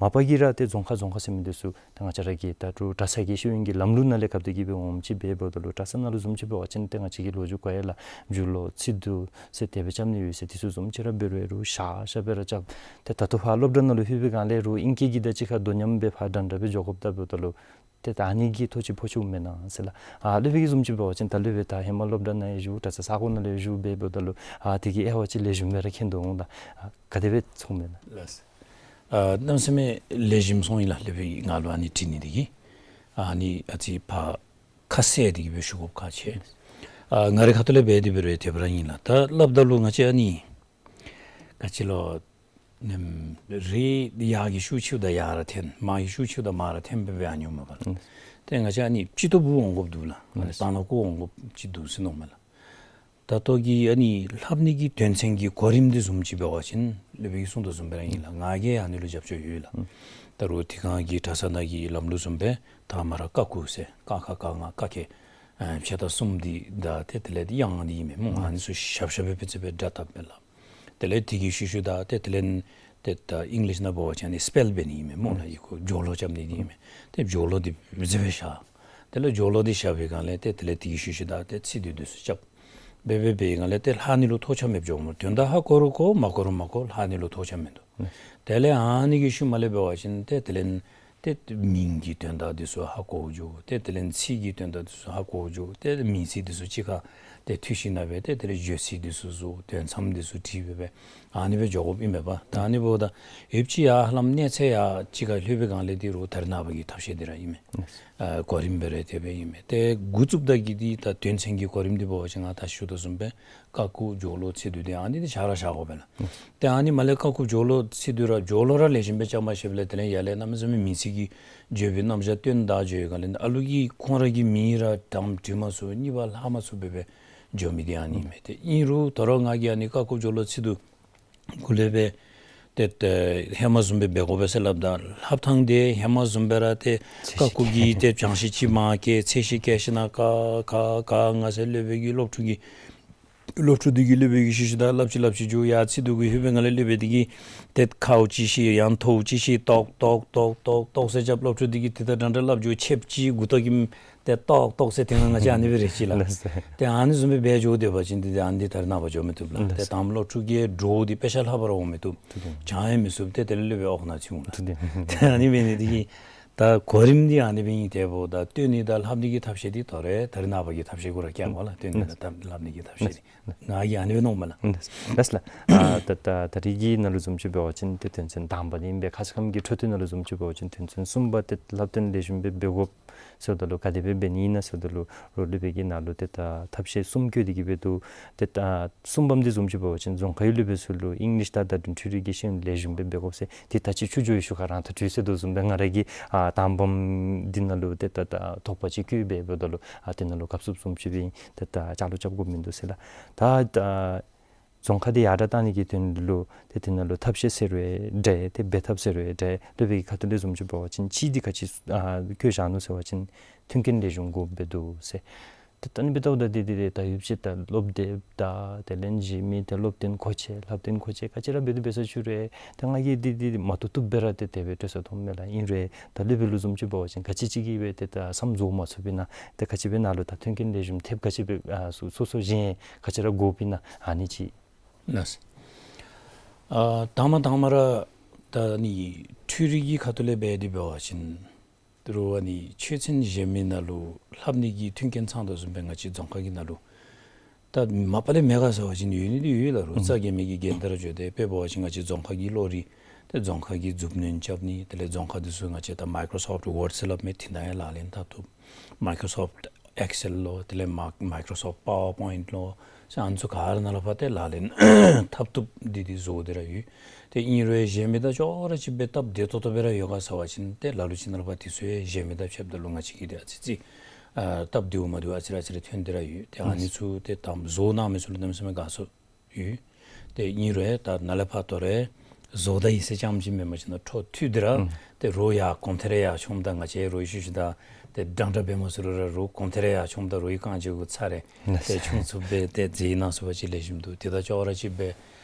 མ་པ་གི་ར་ཏེ་རྫོང་ཁ་རྫོང་ཁ་ཟེར་མི་འདི་ཚུ་ད་ང་བཅས་ར་གི་ད་རུང་གྲྭ་ས་གི་ཤེས་ཡོན་གྱི་ལམ་ལུགས་ནང་ལས་སྐབས་དེ་གི་སྦེ་འོངམ་ཅིག་འབདཝ་ད་ལུ་གྲྭ་ས་ནང་ལུ་བཟུམ་ཅིག་འབད་བ་ཅིན་ཏེ་ང་བཅས་ཀྱི་ལོ་རྒྱུས་གོ་ཡ་ལགས། མཇུག་ལོག་ཚིག་བསྡུ་ཟེར་དེ་སྦེ་རྐྱབ་ནི་ཡོད་ཟེར། དེ་ཚུ་བཟུམ་ཅིག་ར་འབད་རུང་རུང་ཤ་ཤ་སྦེ་ར་རྐྱབ། ཏེ་ད་ལྟོ་ཕར་སློབ་གྲྭ་ནང་ལུ་ལྷོད་པའི་སྒང་ལས་རུང་ཨིང་སྐད་ཀྱི་དང་གཅིག་ཁར་དོ་མཉམ་སྦེ་ཕར་འདྲན་འདྲ་སྦེ་འགྱོ་དགོཔ་ད་འབདཝ་ད་ལུ་ཏེ་ད་ཨ་ནི་གི་ཐོག་ཅིག་ཕོག་ཅི་མེན་ན་ཟེར་ལགས། ཨ་སློབ་དཔོན་གྱིས་བཟུམ་ཅིག་འབད་བ་ཅིན་ད་སློབ་དཔོན་ད་ཧེ་མ་སློབ་གྲྭ་ནང་ཡང་བཞུགས་གྲྭ་ས་ས་གོ་ནང་ལུ་ཡང་བཞུགས་འབདཝ་ད་ལུ་ཨ་དེ་གི་དབྱེ་བ་ཅིག་ལེགས་ཤོམ་སྦེ་ར་མཁྱེན་དོ་འོང་ད། ཨ་ག་དེ་སྦེ་ཚོརཝ་མེན་ན། ལགས། ཨ་གནམ་མེད་ས་མེད་ལེགས་ཤོམ་སོང་ཡི་ལགས། སློབ་དཔོན་གྱིས་ང་ལུ་ཨ་ནི་དྲི་ནི་དེ་གིས་ཨ་ནི་ཨ་ཙི་ཕར་ཁ་གསལ་དེ་གི་སྦེ་ཞུ་དགོཔ་ཁག་ཆེ། ཨ་ང་རའི་ཁ་ཐུག་ལས་འབད་དེ་འབད་རུང་དེ་སྦེ་ར་ཨིན་ལགས། ད་སླབ་ད་ལུ་ང་བཅས་ཨ་ནི་ག་ཅི་ལོ་ནེམ་རེ་ཡར་གྱི་ཤུགས་ཆེཝ་ད་ཡར་ར་འཐེན། མར་གྱི་ཤུགས་ཆེཝ་ད་མར་ར་འཐེན་སྦེ་སྦེ་ཨ་ནི་འོངམ་མས་པ་ལགས། ཨུམ། ཏེ་ང་བཅས་ཨ་ནི་སྤྱི་ཏོག་སྦུག་འོང་དགོཔ་འདུག་ལགས། ཨ་ནི་ཨུམ། ད་ནཱ་ཁོ་འོང་དགོཔ་ཅིག་འདུག་ཟེར་མནོཝ་མས་ལགས། ད་ལྟོ་གི་ཨ་ནི་ལྷབ་ནི་གི་དོན་ཚན་གྱི་གོ་རིམ་འདི་བཟུམ་ཅིག་འབད་བ་ཅིན་སློབ་དཔོན་གྱིས་གསུངས་དོ་བཟུམ་སྦེ་ར་ཨིན་ལགས། ང་གིས་ཨ་ནི་ལུ་རྒྱབ་སྐྱོར་ཡོད་ལགས། ཨུམ། ད་རུང་དེ་སྒང་གི་གྲྭ་ས་ནང་གི་ལམ་ལུགས་བཟུམ་སྦེ་ད་མར་ཀ་ཁུ་ཟེར་ཀ་ཁ་ག་ང་ཀ་ཁེ་ཨ་ཕྱེད་དང་གསུམ་འདི་དང་ཏེ་དེ་ལས་དབྱངས་འདི་ཨིན་མས་སྨོ། ཨུམ། ཨ་ནི་ཚུ་ཞབས་ཞབས་སྦེ་ཕྱེད་ཚེ་སྦེ་སྒྲ་བཏབ་མས་ལགས། དེ་ལས་དེ་གི་ཤུལ་ཤུལ་ད་ཏེ་དེ་ལས་ཏེ་ད་ཨིང་ལིཤ་ནང་འབད་བ་ཅིན་ཨ་ནི་སི་པེལ་འབད་ནི་ཨིན་མས་སྨོ་ལགས། ཨུམ། ཡི་གུ་སྦྱོར་ཀློག་རྐྱབ་ནི་འདི་ཨིན་མས། ཏེ་སྦྱོར་ཀློག་འདི་མཛད་སྦེ་བཞག། དེ་ལས་སྦྱོར་ཀློག་འདི་བཞག་པའི་སྒང་ལས་ཏེ་དེ་ལས་དེ་གི་ཤུལ་ཤུལ་ད་ཏེ་ཚིག་སྡུད་འདི་ཚུ་རྐྱབ། འབད་འབད་འབད་བའི་སྒང་ལས་ཏེ་ལྷག་ནི་ལུ་ཐོགས་ཆགས་མེདཔ་འགྱོཝ་མས། དོན་དག་ཧ་གོ་རུང་གོ་མ་གོ་རུང་མ་གོ་ལྷག་ནི་ལུ་ཐོགས་ཆགས་མིན་འདུག། ཨུམ། དེ་ལས་ཨ་ནི་གི་ཤུལ་མ་ལས་འབད་བ་ཅིན་ཏེ་དེ་ལས་ཏེ་མིང་གི་དོན་དག་འདི་ཚུ་ཧ་གོ་འགྱོ། ཏེ་དེ་ལས་ཚིག་གི་དོན་དག་འདི་ཚུ་ཧ་གོ་འགྱོ། ཏེ་མིང་ཚིག་འདི་ཚུ་གཅིག་ཁར་ཏེ་མཐུད་ཞིནམ་སྦེ་ཏེ་དེ་ལས་བརྗོད་ཚིག་འདི་ཚུ་བཟོ། དོན་ཚན་འདི་ཚུ་བྲིས་སྦེ་སྦེ་ཨ་ནི་སྦེ་འགྱོ་དགོཔ་ཨིན་མས་པ། ད་ཨ་ནི་འབདཝ་ད་ཡོདཔ་ཅིག་ཡར་ཧ་ལམ་གནས་ཚད་ཡར་གཅིག་ཁར་ལྷོད་པའི་སྒང་ལས་འདི་རུང་ད་རེས་ནངས་པ་གི་ཐབས་ཤེས་འདི་ར་ཨིན་མས། ཨ་གོ་རིམ་སྦེ་ར་དེ་སྦེ་ཨིན་མས། ཏེ་འགོ་བཙུགསཔ་ད་གི་འདི་ད་དོན་ཚན་གྱི་གོ་རིམ་འདི་འབད་བ་ཅིན་ང་ད་ཞུ་དོ་བཟུམ་སྦེ་ཀ་ཁུ་སྦྱོར་ཀློག་ཚིག་སྡུད་འདི་ཨ་ནི་འདི་བཞག་ར་བཞག་དགོ་པས་ལགས། ཨུམ། ཏེ་ཨ་ནི་མ་ལས་ཀ་ཁུ་སྦྱོར་ཀློག་ཚིག་སྡུད་ར་སྦྱོར་ཀློག་ར་ལེགས་ཤོམ་སྦེ་རྐྱབ་མ་ཤེས་པ་ལས་དེ་ལས་ཡར་ལས་གནམ་མེད་ས་མེད་མིང་ཚིག་གི་བརྗོད་པའི་རྣམ་གཞག་སྟོན་ད་འགྱོ་བའི་སྒང་ལས་ཨ་ལུ་གིས་ཁོང་ར་གི་མིང་ར་དང་འབྲི་མ་ཚུགས་གཉིས་པ་ལྷག་མ་ཚུགས་སྦེ་སྦེ་འགྱོ་མི་འདི་ཨ་ནི་ཨིན་མས། ཏེ་ཨིན་རུང་ད་རུང་ང་གིས་ཨ་ནི་ཀ་ཁུ་སྦྱོར་ཀློག་ཚིག་སྡུད་འགོ་ལས་སྦེ་ཏེ་ཏེ་ཧེ་མ་བཟུམ་སྦེ་འབད་དགོ་པས་ཟེར་སླབ་ད་ལྷབ་ཐངས་འདི་ཧེ་མ་བཟུམ་སྦེ་ར་ཏེ་ཚད་གཞི་ཀ་ཁུ་གི་ཏེ་གྲངས་གཞི་ཅིག་མར་བཀལ། ཚད་གཞི་བཀལ་ཞིནམ་ཀ་ཁ་ག་ང་ཟེར་སློབ་དཔོན་གྱིས་སློབ་ཕྲུག་གི་སློབ་ཕྲུག་འདི་གིས་སློབ་དཔོན་གྱི་ཤུལ་ཤུལ་ད་སླབ་ཅི་སླབ་ཅི་འགྱོ། ཡར་ཚིག་སྡུད་གུ་ལྷོད་པའི་སྒང་ལས་སློབ་དཔོན་འདི་གིས་ཏེ་ཁཝ་ཅིག་བཤད་ཡང་ཐོཝ་ཅིག་བཤད། ཏོག་ཏོག་ཏོག་ཏོག་ཏོག་ཟེར་རྐྱབ། སློབ་ཕྲུག་འདི་གིས་ཏེ་ད་འདྲན་འདྲ་སླབ་འགྱོ། ཆེབ་ཅིག་མགུ་ཏོ་གིས་ཏེ་ཏོག་ཏོག་ཟེར། ཏེ་ང་བཅས་ཨ་ནི་སྦེ་རེ་ཅི་ལགས། ལགས་སོ། ཏེ་ཨ་ནི་བཟུམ་སྦེ་འབད་འགྱོ་སྡོད་པ་ཅིན་ཏེ་ཨ་ནི་འདི་ད་རེས་ནངས་པ་འགྱོ་མི་བཏུབ་ལགས། ལགས་སོ། ཏེ་དང་པ་སློབ་ཕྲུག་གི་བྲོཝ་འདི་དཔེ་ཆ་ལྷག་པར་འོང་མི་བཏུབ། བཏུབ་བཏུབ། སྦྱང་ཡང་མི་ཚུགས། ཏེ་དེ་ལས་སློབ་དཔོན་ཨོ་ཁ་ནང་ཚུད་འོང་ལགས། བཏུབ་བཏུབ། ཏེ་ཨ་ནི་འབད་ནི་འདི་གིས་ད་གོ་རིམ་འདི་ཨ་ནི་སྦེ་ཨིན། དེ་འབདཝ་ད་སྟོན་ནི་དང་ལྷབ་ནི་གི་ཐབས་ཤེས་འདི་དོ་རུང་ད་རེས་ནངས་པ་གི་ཐབས་ཤེས་གུ་ར་བཀལ་དགོ་ལགས། སྟོན་ནི་དང་ལྷབ་ནི་གི་ཐབས་ཤེས་འདི། ང་གིས་ཨ་ནི་སྦེ་མནོཝ་མས་ལགས། ལགས་ལགས། ཨ་ད་ད་ད་རེས་ཀྱི་ནང་ལུ་བཟུམ་ཅིག་འབད་བ་ཅིན་ཏེ་དོན་ཚན་དང་པ་འདི་ཨིན་པས། ཁ་ཙ་ཁམས་ཀྱི་འཕྲོ་མཐུད་ནང་ལུ་བཟུམ་ཅིག་འབད་བ་ཅིན་དོན་ཚན་གསུམ་པ་ཏེ་ལྷབ་སྟོན་ལེགས་ཤོམ་སྦེ་འབད་དགོཔ་ཟེརཝ་ད་ལུ་ག་དེ་སྦེ་འབད་ནི་ཨིན་ན་ཟེརཝ་ད་ལུ་རོགས་སློབ་དཔོན་གྱིས་ནཱ་ལུ་ཏེ་ད་ཐབས་ཤེས་གསུམ་བཀོད་དེ་གི་སྦེ་འདུག། ཏེ་ད་གསུམ་པམ་འདི་བཟུམ་ཅིག་འབད་བ་ཅིན་རྫོང་ཁ་གི་སློབ་དཔོན་ཚུ་ལུ་ཨིང་ལིཤ་དང་ད་དུང་འཕྲུལ་རིག་གི་ཤེས་ཡོན་ལེགས་ཤོམ་སྦེ་འབད་དགོ་ཟེར། ཏེ་ད་ཅི་ཆུ་འགྱོ་བའི་ཤུལ་ཁར་རང་ད་དྲིས་ཟེར་དོ་བཟུམ་སྦེ་ང་ར་གིས་ཨ་དང་པམ་འདི་ནང་ལུ་ཏེ་ད་ད་དོགས་པ་ཅིག་བཀོད་སྦེ་འབདཝ་ད་ལུ་ཨ་དེ་ནང་ལུ་སྐབས་སུ་བཟུམ་ཅིག་སྦེ་ཏེ་ད་ལྕགས་ལུ་རྐྱབ་དགོཔ་མིན་འདུག་ཟེར་ལགས། ད་ད་རྫོང་ཁ་འདི་ཡར་དྲག་བཏང་ནི་གི་དོན་ལུ་ཏེ་དེ་ནང་ལུ་ཐབས་ཤེས་ཟེར་རུང་འདྲ། ཏེ་འབད་ཐབས་ཟེར་རུང་འདྲ། སློབ་དཔོན་གྱི་ཁ་ཐུག་ལས་བཟུམ་ཅིག་འབད་བ་ཅིན་གཅིག་འདི་ག་ཅི་ཨ་བཀོད་བཞག་ནུག་ཟེར་བ་ཅིན་མཐུན་རྐྱེན་ལེགས་ཤོམ་དགོཔ་སྦེ་འདུག་ཟེར། ཏེ་ད་ཨ་ནི་འབདཝ་ད་འདི་འདི་འདི་ད་ཡོདཔ་ཅིག་ད་སློབ་དེབ་དང་དེ་ལས་འཇིགས་མེད་ཏེ་སློབ་སྟོན་མཁོ་ཆས་ལྷབ་སྟོན་མཁོ་ཆས་ག་ཅི་ར་འབད་དེ་འབད་ས་ཅིག་རུང་ཏེ་ང་གིས་འདི་འདི་འདི་མ་བཏུབ་བཏུབ་སྦེ་ར་ཏེ་དེ་སྦེ་སྤྲོད་ས་མཐོངམ་མས་ལགས། ཨིན་རུང་ད་སློབ་དཔོན་ལུ་བཟུམ་ཅིག་འབད་བ་ཅིན་ག་ཅི་ཅིག་གིས་སྦེ་ཏེ་ད་བསམ་རྫོགས་མ་ཚུགས་པས་ན་ཏེ་ག་ཅི་སྦེ་ནཱ་ལུ་ད་མཐུན་རྐྱེན་ལེགས་ཤོམ་ཐེབས་ག་ཅི་སྦེ་ཨ་སོ་སོ་སོ་གཞན་ག་ཅི་ར་དགོཔ་ཨིན་ན་ཨ་ནི་ཅིག། ལགས། ཨ་དང་པ་དང་པ་ར་ད་ནི་འཕྲུལ་རིག་གི་ཁ་ཐུག་ལས་འབད་དེ་འབད་བ་ཅིན་རོགས་ཨ་ནི་ཆོས་ཚན་གཞན་མི་ནང་ལུ་ལྷབ་ནི་གི་མཐུན་རྐྱེན་ཚང་དོ་བཟུམ་སྦེ་ང་བཅས་རྫོང་ཁ་གི་ནང་ལུ་ད་མ་པ་ལས་མེད་ག་ཟེར་བ་ཅིན་ཡོད་ནི་འདི་ཡོད་ལགས། རོགས་རྩ་འགེངས་མི་གིས་འགེངས་ཏེ་ར་འགྱོ། ཏེ་དཔེ་འབད་བ་ཅིན་ང་བཅས་རྫོང་ཁ་གི་བློ་རིག་ཏེ་རྫོང་ཁ་གི་མཛུབ་གནོན་རྐྱབ་ནི་དེ་ལས་རྫོང་ཁ་འདི་ཚུ་ང་བཅས་ད་མའི་ཀྲོ་སོཕཊ་ཝརཌ་ཟེར་སླབ་མི་དེ་ནང་ཡང་ལག་ལེན་འཐབ་བཏུབ། མའི་ཀྲོ་སོཕཊ་ཨེག་སེལ་ལོ་དེ་ལས་མ་མའི་ཀྲོ་སོཕཊ་པ་ཝར་པོའིནཊ་ལོ་ཟེར་ཨ་ནི་ཚུ་ག་ར་ནང་ལས་ཕར་ཏེ་ལག་ལེན་འཐབ་བཏུབ་འདི་འདི་བཟོ་སྟེ་ར་ཡོད། ཏེ་ཨིན་རུང་གཞན་མི་དང་ཅོག་ར་གཅིག་སྦེ་སྟབས་བདེ་ཏོག་ཏོ་སྦེ་ར་ཡོད་ག་ཟེར་བ་ཅིན་ཏེ་ལ་ལུ་ཅིག་ནང་ལས་ཕར་དེ་ཚུ་ཡང་གཞན་མི་དང་ཕྱདཔ་ད་ལུ་ང་བཅས་ཀྱི་ཏེ་ཨ་ཙི་ཙི་ཨ་སྟབས་བདེཝ་མ་བདེཝ་ཨ་ཙི་རེ་ཨ་ཙི་རེ་ཐོན་ཏེ་ར་ཡོད། ཏེ་ཨ་ནི་ཚུ་ཏེ་ད་བཟོ་གནང་མི་ཚུ་ལུ་གནམ་མེད་ས་མེད་དགའ་ཚོར་ཡོད། ཏེ་ཨིན་རུང་ད་ནཱ་ལས་ཕར་དོ་རུང་བཟོ་ད་ཡི་ཟེར་རྐྱངམ་ཅིག་མེན་པར་ཅིག་ནང་འཕྲོ་མཐུད་དེ་ར་ཨུམ་ཏེ་རོགས་ཡར་གོང་ཐེར་ཡར་མཆོངམ་ད་ང་བཅས་རོགས་ཤུལ་ཤུལ་ད་ཏེ་འདྲན་འདྲ་འབད་མ་ཚུགས་རུང་ར་རོགས་གོང་ཐེར་ཡར་མཆོངམ་ད་རོགས་ཀྱི་རྐང་རྗེས་གུ་ཚར་རེ་ཏེ་མཆོང་ཚུགསཔ་སྦེ་ཏེ་མཛད་གནང་ཚུགས་པ་ཅིན་ལེགས་ཤོམ་འདུག། དེ་དང་ཅོག་ར་གཅིག་སྦེ་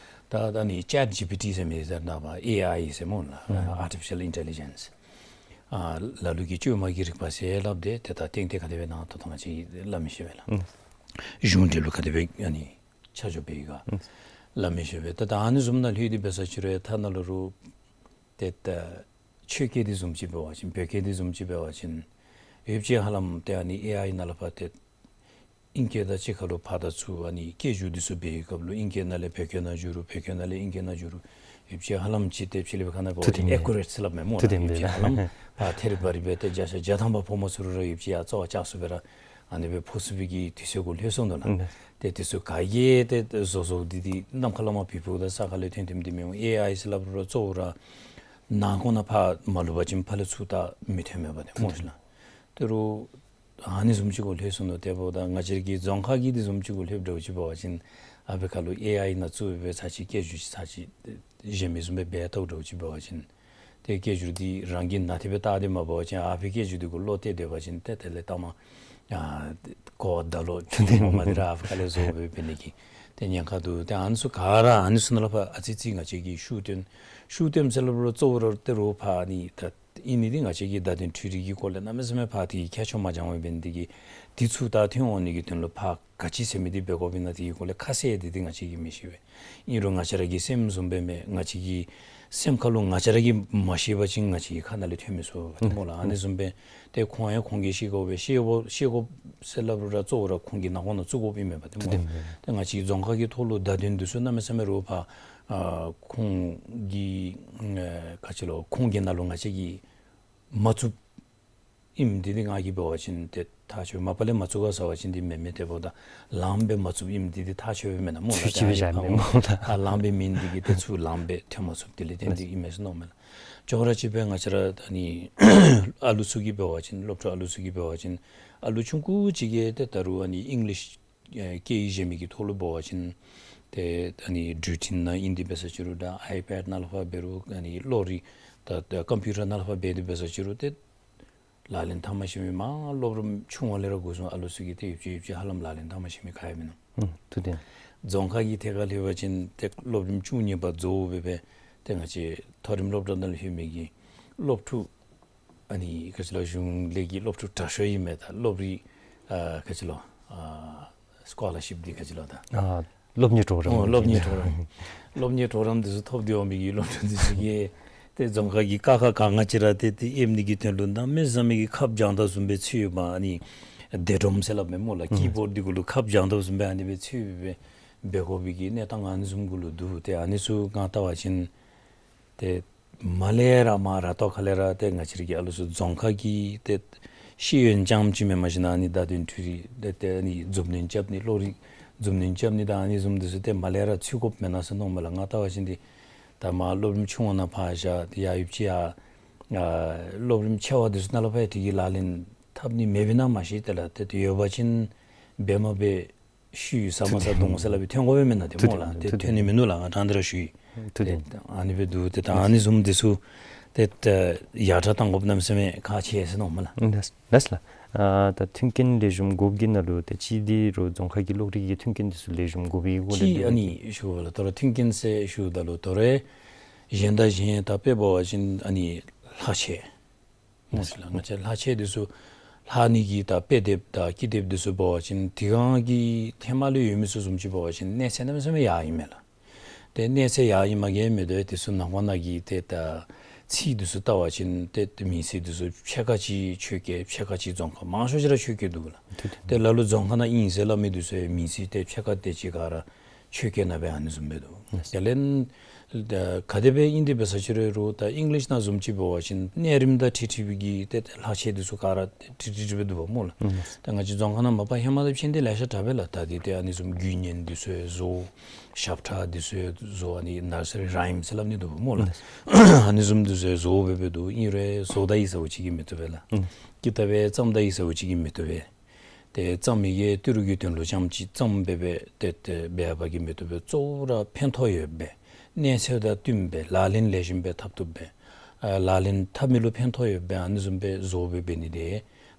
ད་ད་ནི་ཅེཊ་ཇི་པི་ཊི་ཟེར་མི་ཟེར་ན་བ་ཨེ་ཨའི་ཟེར་སྨོ་ལགས། ཨ་ཨར་ཊི་ཕི་ཤལ་ཨིན་ཊེ་ལི་ཇེནསི། ཨ་ལ་ལུ་གིས་བཅོས་མ་གི་རིག་པ་ཟེར་སླབ་སྟེ་ཏེ་ད་ཏན་ཏན་ག་དེ་སྦེ་ཨིན་ན་ད་ལྟོ་ང་བཅས་ཀྱིས་སླབ་མི་ཤེས་པས་ལགས། ཨུམ། གཞུང་འབྲེལ་ལུ་ག་དེ་སྦེ་ཨ་ནི་ཆ་འཇོག་འབད་ཡི་ག་ཨུམ་སླབ་མི་ཤེས་པས། ད་ད་ཨ་ནི་བཟུམ་ནང་ལྷོད་དེ་འབད་ས་ཅིག་རུང་ཐ་ན་ལུ་རུང་ཏེ་ད་ཆོས་སྐད་འདི་བཟུམ་ཅིག་འབད་བ་ཅིན་བོད་སྐད་འདི་བཟུམ་ཅིག་འབད་བ་ཅིན་ཡོདཔ་ཅིག་ཧ་ལམ་ཏེ་ཨ་ནི་ཨེ་ཨའི་ནང་ལས་ཕར་ཏེ་ཨིང་སྐད་དང་གཅིག་ཁར་ལུ་ཕར་དང་ཚུར་ཨ་ནི་སྐད་སྒྱུར་འདི་ཚུ་འབད་བའི་སྐབས་ལུ་ཨིང་སྐད་ནང་ལས་བོད་སྐད་ནང་བསྒྱུར་རུང་བོད་སྐད་ནང་ལས་ཨིང་སྐད་ནང་བསྒྱུར་རུང་ཡོདཔ་ཅིག་ཧ་ལམ་ཅིག་ཏེ་ཕྱི་གླིང་པའི་ཁ་ནང་འབད་བ་ཅིན་ཐུར་ཨེ་ཀུ་རེཊ་ཟེར་སླབ་མས་སྨོ་ལགས། ཐུར་ཡོདཔ་ཅིག་ཧ་ལམ་ཕར་ཐེ་རི་བ་རི་སྦེ་ཏེ་བརྒྱ་ཆ་བརྒྱ་ཐམ་པ་ཕོག་མ་ཚུགས་རུང་ར་ཡོདཔ་ཅིག་ཡང་རྩ་བ་བཅག་ཚུགས་པས་ར་ཨ་ནི་སྦེ་ཕོག་ཚུགས་པའི་གི་དུས་ཚོད་གུ་ལྷོད་སོང་ནུག་ལགས། ཨུམ་ཏེ་དེ་ཚུ་ག་གིས་ཏེ་བཟོ་བཟོཝ་འདི་འདི་ནམ་མཁའ་ལས་མར་བུད་ཕུག་དང་ས་ཁ་ལས་ཐོན་ཐོནམ་འདི་མེན། ཨེ་ཨའི་ཟེར་སླབ་རུང་ར་གཙོ་བོ་ར་ནང་ཁོག་ནང་ཕར་མ་ལུས་པ་ཅིན་ཕར་ལས་ཚུར་ད་མི་ཐོན་མས་པ་ཏེ་སྨོ་ལགས། ཏེ་རུང་ཨ་ནི་བཟུམ་ཅིག་གུ་ལྷོད་སོང་ནུག། དེ་འབདཝ་ད་ང་བཅས་ཀྱི་རྫོང་ཁ་གི་འདི་བཟུམ་ཅིག་གུ་ལྷོདཔ་འདྲཝ་ཅིག་འབད་བ་ཅིན་ཨ་ཕི་ཁ་ལུ་ཨེ་ཨའི་ནང་བཙུགས་སྦེ་ཚར་ཅིག་སྐད་སྒྱུར་ཅིག་ཚར་ཅིག་གཞན་མི་བཟུམ་སྦེ་འབད་བལྟཝ་འདྲཝ་ཅིག་འབད་བ་ཅིན་ཏེ་སྐད་སྒྱུར་འདི་རང་གིས་ནང་དེ་སྦེ་བལྟ་སྟེ་མ་འབད་བ་ཅིན་ཨ་ཕི་སྐད་སྒྱུར་འདི་གུ་བློ་གཏད་སྡོད་པ་ཅིན་ཏེ་དེ་ལས་ལྟ་མ་ཨ་གོ་བ་ད་ལོག་ཐུར་ཐུར་མ་འདི་ར་ཨ་ཕི་ཁ་ལས་བཟོ་སྦེ་འབད་ནི་གི་ཏེ་ཉེན་ཁ་འདུག། ཏེ་ཨ་ནི་ཚུ་ག་ར་ཨ་ནི་ཚུ་ནང་ལས་ཕར་ཨ་ཙི་ཙི་ང་བཅས་ཀྱིས་ཤུགས་བཏོན་ཤུགས་བཏོན་ཟེར་སླབ་རུང་གཙོ་བོ་ར་ཏེ་རུང་ཕར་ཨ་ནི་ད་ཨིན་ནི་འདི་ང་བཅས་ཀྱི་བརྡ་དོན་འཕྲུལ་རིག་གི་སྐོར་ལས་གནམ་མེད་ས་མེད་ཕར་དེ་གི་ཁྱད་ཆོས་མ་འགྱངས་པར་འབད་ནི་དེ་གིས་དེ་ཚུ་ད་ཐོན་འོང་ནི་གི་དོན་ལུ་ཕར་ག་ཅི་ཟེར་མི་འདི་འབད་དགོཔ་ཨིན་ན་དེ་གི་སྐོར་ལས་ཁ་གསལ་འདི་འདི་ང་བཅས་ཀྱིས་མི་ཤེས་པས། ཨིན་རུང་ང་བཅས་ར་གི་སེམས་བཟུམ་སྦེ་མས། ང་བཅས་ཀྱི་སེམས་ཁ་ལུ་ང་བཅས་ར་གིས་མ་ཤེས་པ་ཅིན་ང་བཅས་ཀྱི་ཁ་ནང་ལས་ཐོན་མི་ཚུགས་པས་སྨོ་ལགས། ཨ་ནི་བཟུམ་སྦེ་ཏེ་ཁོང་ཡང་ཁོང་གིས་ཤེས་དགོ་པས། ཤེས་དགོ་ཤེས་དགོ་ཟེར་སླབ་རུང་ར་གཙོ་བོ་ར་ཁོང་གི་ནང་ཁོག་ནང་བཙུགས་དགོཔ་ཨིན་མས་པ་ཏེ་སྨོ། ཏེ་ང་བཅས་རྫོང་ཁ་གི་ཐོག་ལུ་བརྡ་དོན་འདི་ཚུ་གནམ་མེད་ས་མེད་རུང་ཕར་ཨ་ཁོང་གི་ཨ་ག་ཅི་ལོ་ཁོང་གི་ནང་ལུ་ང་བཅས་ཀྱིས་མ་བཙུགསཔ་ཨིནམ་འདི་འདི་ང་གིས་འབད་བ་ཅིན་ཏེ་ཐག་ཆོད། མ་པ་ལས་མ་བཙུགས་ག་ཟེར་བ་ཅིན་འདི་མེན་མས། དེ་འབདཝ་ད་ལངམ་སྦེ་མ་བཙུགསཔ་ཨིནམ་འདི་འདི་ཐག་ཆོད་པས་མེན་ན་སྨོ་ལགས། ཚུལ་ཅིག་སྦེ་བཞག་མེན་སྨོ་ལགས། ཨ་ལངམ་སྦེ་མེན་འདི་གིས་ཏེ་ཚུར་ལངམ་སྦེ་ཐོན་མ་ཚུགསཔ་དེ་ལས་བརྟེན་ཏེ་ཨིན་མས་ཟེར་མནོཝ་མས་ལགས། ཅོག་ར་གཅིག་སྦེ་ང་བཅས་ར་ཨ་ནི་ཨ་ལུ་ཚུ་གིས་འབད་བ་ཅིན་སློབ་ཕྲུག་ཨ་ལུ་ཚུ་གིས་འབད་བ་ཅིན་ཨ་ལུ་ཆུང་ཀུ་ཅིག་གིས་ཏེ་ད་རུང་ཨ་ནི་ཨིང་ལིཤ་ཨེ་སྐད་ཡིག་གཞན་མི་གི་ཐོག་ལུ་འབད་བ་ཅིན་ཏེ་ཨ་ནི་འགྲུལ་འཕྲིན་ནང་ཨིན་ཏེ་འབད་ས་ཅིག་རུང་ད་ཨའི་པེཌ་ནང་ལས་ཕར་འབད་རུང་ཨ་ནི་གློག་རིག་ད་ད་ཀམ་པིའུ་ཊར་ནང་ལས་ཕར་འབད་དེ་འབད་ས་ཅིག་རུང་ཏེ་ལག་ལེན་འཐབ་མ་ཤེས་མི་མར་སློབ་རིམ་ཆུང་བ་ལས་ར་འགོ་བཟུང་ཨ་ལུ་ཚུ་གིས་ཏེ་ཡོདཔ་ཅིག་ཡོདཔ་ཅིག་ཧ་ལམ་ལག་ལེན་འཐབ་མ་ཤེས་མི་ག་ཡང་མིན་ནུག། ཨུམ་ཐུགས་བདེན། རྫོང་ཁ་གི་ཐད་ཁར་སླེབས་པ་ཅིན་ཏེ་སློབ་རིམ་བཅུ་གཉིས་པ་རྫོགས་སྦེ་སྦེ་ཏེ་ང་བཅས་མཐོ་རིམ་སློབ་གྲྭ་ནང་ལྷོད་མི་གི་སློབ་ཕྲུག་ཨ་ནི་ག་ཅི་ལོ་གཞུང་ལས་ཀྱི་སློབ་ཕྲུག་དྲག་ཤོས་ཨིན་མས། ད་སློབ་རིམ་ཨ་ག་ཅི་ལོ་ཨ་སི་ཀོ་ལར་ཤིཔ་འདི་ག་ཅི་ལོ་ད་ཨ་སློབ་གཉེར་གྲོགས་རམ། ཨོ་སློབ་གཉེར་གྲོགས་རམ། སློབ་གཉེར་གྲོགས་རམ་འདི་ཚུ་ཐོབ་སྟེ་འོང་མི་གི་སློབ་ཕྲུག་འདི་ཚུ་གིས་ཏེ་རྫོང་ཁ་གི་ཀ་ཁ་ག་ང་བཅས་ར་ཏེ་ཏེ་ཨེམ་ནི་གི་དོན་ལུ་གནམ་མེད་ས་མེད་ཀྱི་ཁབ་བརྒྱངས་དོ་བཟུམ་སྦེ་ཚུད་ཡོདཔ་ཨ་ནི་སྡེ་སྒྲོམ་ཟེར་སླབ་མས་སྨོ་ལགས། ཨུམ་ཀི་བོཌ་འདི་གུ་ལུ་ཁབ་བརྒྱངས་དོ་བཟུམ་སྦེ་ཨ་ནི་སྦེ་ཚུད་སྦེ་འབད་དགོ་པའི་གི་གནས་སྟངས་ཨ་ནི་བཟུམ་གུ་ལུ་འདུག། ཏེ་ཨ་ནི་ཚུ་ང་བལྟ་བ་ཅིན་ཏེ་མར་ལས་ར་མར་ར་ཏོག་ཁ་ལས་ར་ཏེ་ང་བཅས་ར་གི་ཨ་ལུ་ཚུ་རྫོང་ཁ་གི་ཏེ་ཤེས་ཡོན་རྐྱངམ་ཅིག་མེན་པར་ཞིན་ན་ཨ་ནི་བརྡ་དོན་འཕྲུལ་རིག་ཏེ་ཏེ་ཨ་ནི་མཛུབ་གནོན་རྐྱབ་ནི་གློག་རིག་མཛུབ་གནོན་རྐྱབ་ནི་དང་ཨ་ནི་བཟུམ་འདི་ཚུ་ཏེ་མར་ལས་ར་ཚུད་དགོཔ་མེན་ན་ཟེར་མནོཝ་མས་ལགས། ང་བལྟ་བ་ཅིན་ཏེ་ད་མར་སློབ་རིམ་ཆུང་བ་ནང་ཕར་བཞག་སྟེ་ཡར་ཡོདཔ་ཅིག་ཡར་ཨ་སློབ་རིམ་ཆེ་བ་འདི་ཚུ་ནང་ལས་ཕར་དེ་གི་ལག་ལེན་འཐབ་ནི་མེདཔ་ཨིན་ན་མ་ཤེས། དེ་ལས་ཏེ་ཏེ་ཡོད་པ་ཅིན་འབད་མ་འབད་ཤུལ་ས་མ་ས་གདོང་ཟེར་སླབ་སྦེ་ཐོན་དགོ་པས་མེན་ན་ཏེ་སྨོ་ལགས། ཏེ་ཐོན་ནི་མིན་ནུག་ལགས། ང་དྲང་སྟེ་ར་ཞུ་ཡི། ཏེ་ཨ་ནི་སྦེ་འདུག། ཏེ་ད་ཨ་ནི་བཟུམ་འདི་ཚུ་ཏེ་ད་ཡར་དྲག་གཏང་དགོཔ་གནམ་མེད་ས་མེད་ཁག་ཆེ་ཟེར་མནོཝ་མས་ལགས། ལགས་ལགས་ལགས། ཨ་ད་མཐུན་རྐྱེན་ལེགས་ཤོམ་དགོཔ་གི་ནང་ལུ་ཏེ་གཅིག་འདི་རུང་རྫོང་ཁ་གི་གློག་རིག་གི་མཐུན་རྐྱེན་འདི་ཚུ་ལེགས་ཤོམ་དགོ་པའི་སྐོར་ལས་གཅིག་ཨ་ནི་ཞུ་བ་ལགས། ད་རུང་མཐུན་རྐྱེན་ཟེར་ཞུཝ་ད་ལུ་ད་རུང་གཞན་དང་གཞན་ད་དཔེ་འབད་བ་ཅིན་ཨ་ནི་ལྷག་ཆད་སྨོ་ཤིག་ལགས། ང་བཅས་ལྷག་ཆད་འདི་ཚུ་ལྷག་ནི་གི་ད་དཔེ་དེབ་དང་ཀི་དེབ་འདི་ཚུ་འབད་བ་ཅིན་དེ་སྒང་གི་ཧེ་མ་ལས་ཡོད་མི་ཚུ་བཟུམ་ཅིག་འབད་བ་ཅིན་གནས་ཚད་གནམ་མེད་ས་མེད་ཡར་ཨིན་མས་ལགས། ཏེ་གནས་ཚད་ཡར་ཨིནམ་གིས་མེན་ཏེ་དེ་ཚུ་ནང་པ་ནང་གི་ཏེ་ད་ཚིག་འདི་ཚུ་བལྟ་བ་ཅིན་ཏེ་ཏེ་མིང་ཚིག་འདི་ཚུ་ཕྱེད་ཀ་ཅིག་ཆོས་སྐད་ཕྱེད་ཀ་ཅིག་རྫོང་ཁ་མང་ཤོས་ཅིག་ར་ཆོས་སྐད་འདུག་ལགས། ཏེ་ལ་ལུ་རྫོང་ཁ་ནང་ཨིན་ཟེར་སླབ་མི་འདི་ཚུ་མིང་ཚིག་ཏེ་ཕྱེད་ཀ་དེ་ཅིག་ག་ར་ཆོས་སྐད་ནང་སྦེ་ཨ་ནི་བཟུམ་སྦེ་འདུག། དེ་ལས་ད་ག་དེ་སྦེ་ཨིན་ཏེ་འབད་ས་ཅིག་རུང་ད་ཨིང་ལིཤ་ནང་བཟུམ་ཅིག་འབད་བ་ཅིན་གནས་རིམ་དང་འཁྲིལ་འཁྲིལ་བའི་གི་ཏེ་ལྷག་ཆད་འདི་ཚུ་ག་ར་འཁྲིལ་འཁྲིལ་འཁྲིལ་སྦེ་འདུག་པ་སྨོ་ལགས། ད་ང་བཅས་རྫོང་ཁ་ནང་མ་པ་ཧེ་མ་དང་ཕྱད་དེ་ལེ་ཤ་དྲག་པས་ལགས། ད་འདི་ཏེ་ཨ་ནི་བཟུམ་རྒྱུད་བརྙན་འདི་ཚུ་བཟོ། ཞབས་ཁྲ་འདི་ཚུ་བཟོ། ཨ་ནི་ནར་སི་རི་རའིམ་ཟེར་སླབ་ནི་འདུག་པ་སྨོ་ལགས། ཨ་ནི་བཟུམ་འདི་ཚུ་བཟོ་སྦེ་སྦེ་འདུག། ཨིན་རུང་བཟོ་ད་ཡིག་ཚང་བ་ཅིག་གིས་མི་བཏུབ་པས་ལགས། ཀི་ཏབ་བརྩམ་ད་ཡིག་ཚང་བ་ཅིག་གིས་མི་བཏུབ་པས། ཏེ་བརྩམ་མི་གིས་ཏི་རུ་གི་དོན་ལུ་རྐྱངམ་ཅིག་བརྩམ་སྦེ་སྦེ་ཏེ་ཏེ་འབད་བ་གིས་མི་བཏུབ་པས། གཙོ་བོ་ར་ཕན་ཐོགས་ཡོདཔ་སྦེ་གནས་ཚད་དང་བསྟུནམ་སྦེ་ལག་ལེན་ལེགས་ཤོམ་སྦེ་འཐབ་བཏུབ་སྦེ་ཨ་ལག་ལེན་འཐབ་མི་ལུ་ཕན་ཐོགས་ཡོདཔ་སྦེ་ཨ་ནི་བཟུམ་སྦེ་བཟོ་སྦེ་འབད་ནི་འདི་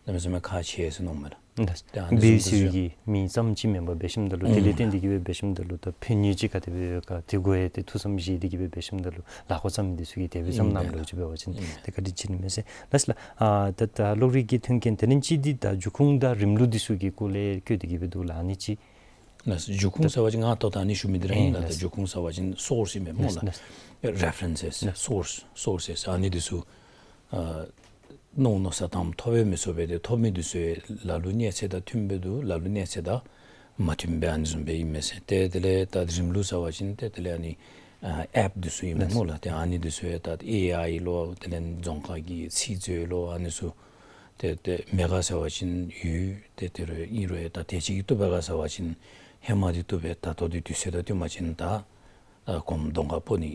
གནམ་མེད་ས་མེད་ཁག་ཆེ་ཟེར་མནོཝ་མས་ལགས། ལགས། ད་ཨ་ནི་འབད་བཟུམ་ཚུ་ཡོད། སྦེ་མི་ཙམ་ཅིག་མེན་པར་འབད་ཞིནམ་ད་ལུ་ཨུམ་དེ་ལས་བརྟེན་ཏེ་གིས་སྦེ་འབད་ཞིནམ་ད་ལུ་ད་ཕན་ནུས་ཅིག་ག་དེ་སྦེ་ཡོད་ག་དེ་གུ་ཡང་ཏེ་ཐུགས་བསམ་བཞེས་ཏེ་གིས་སྦེ་འབད་ཞིནམ་ད་ལུ་ལཱ་འགོ་བརྩམས་མི་འདི་ཚུ་གིས་དེ་སྦེ་བསམ་གནངམ་ལོ་ཅིག་འབད་བ་ཅིན་ཨིན་ཏེ་བཀའ་དྲིན་ཆེ་ནི་མས་ཟེར། ལགས་ལགས། ཨ་ད་ད་གློག་རིག་གི་མཐུན་རྐྱེན་དེ་ལས་ཅིག་འདི་ད་འབྱུང་ཁུངས་དང་རིམ་ལུགས་འདི་ཚུ་གི་སྐོར་ལས་བཀོད་དེ་གིས་སྦེ་འདུག་ལགས། ཨ་ནི་ཅིག། ལགས་སོ། འབྱུང་ཁུངས་ཟེར་བ་ཅིན་ང་ད་ལྟོ་ད་ཨ་ནི་ཞུ་མི་འདི་ར་ཨིན་ལགས། ད་ལགས། འབྱུང་ཁུངས་ཟེར་བ་ཅིན་སོརསི་ཨིན་མས་སྨོ་ལགས། ལགས། རེ་ཕེ་རེནསི་སི། ལགས། སོརསི། སོརསི་ཟེར་ཨ་ནི་འདི་ཚུ་ཨ་མནོ་མནོ་བསམ་བཏངམ་ཐོབ་པས་མི་ཚུགས་པས། ཏེ་ཐོབ་མི་འདི་ཚུ་ལ་ལུ་གནས་ཚད་དང་མཐུནམ་སྦེ་འདུག། ལ་ལུ་གནས་ཚད་དང་མ་མཐུནམ་སྦེ་ཨ་ནི་བཟུམ་སྦེ་ཨིན་མས་ཟེར། ཏེ་དེ་ལས་ད་རིམ་ལུགས་ཟེར་བ་ཅིན་ཏེ་དེ་ལས་ཨ་ནི་ཨ་ཨེཔ་འདི་ཚུ་ཨིན་མས་སྨོ་ལགས། ཏེ་ཨ་ནི་འདི་ཚུ་ཡང་ད་ཨེ་ཨའི་ལོ་དེ་ལས་རྫོང་ཁ་གི་ཚིག་མཛོད་ལོ་ཨ་ནི་ཚུ་ཏེ་ཏེ་མེད་ག་ཟེར་བ་ཅིན་ཡོད། ཏེ་ཏེ་རུང་ཨིན་རུང་ཡང་ད་དེ་ཅིག་གིས་བཏུབ་པས་ག་ཟེར་བ་ཅིན་ཧེ་མ་འདི་བཏུབ་པས། ད་ལྟོ་འདི་དུས་ཚོད་དང་བསྟུན་པ་ཅིན་ད་ཨ་གོངམ་གདོང་ཁར་སྤོ་ནི་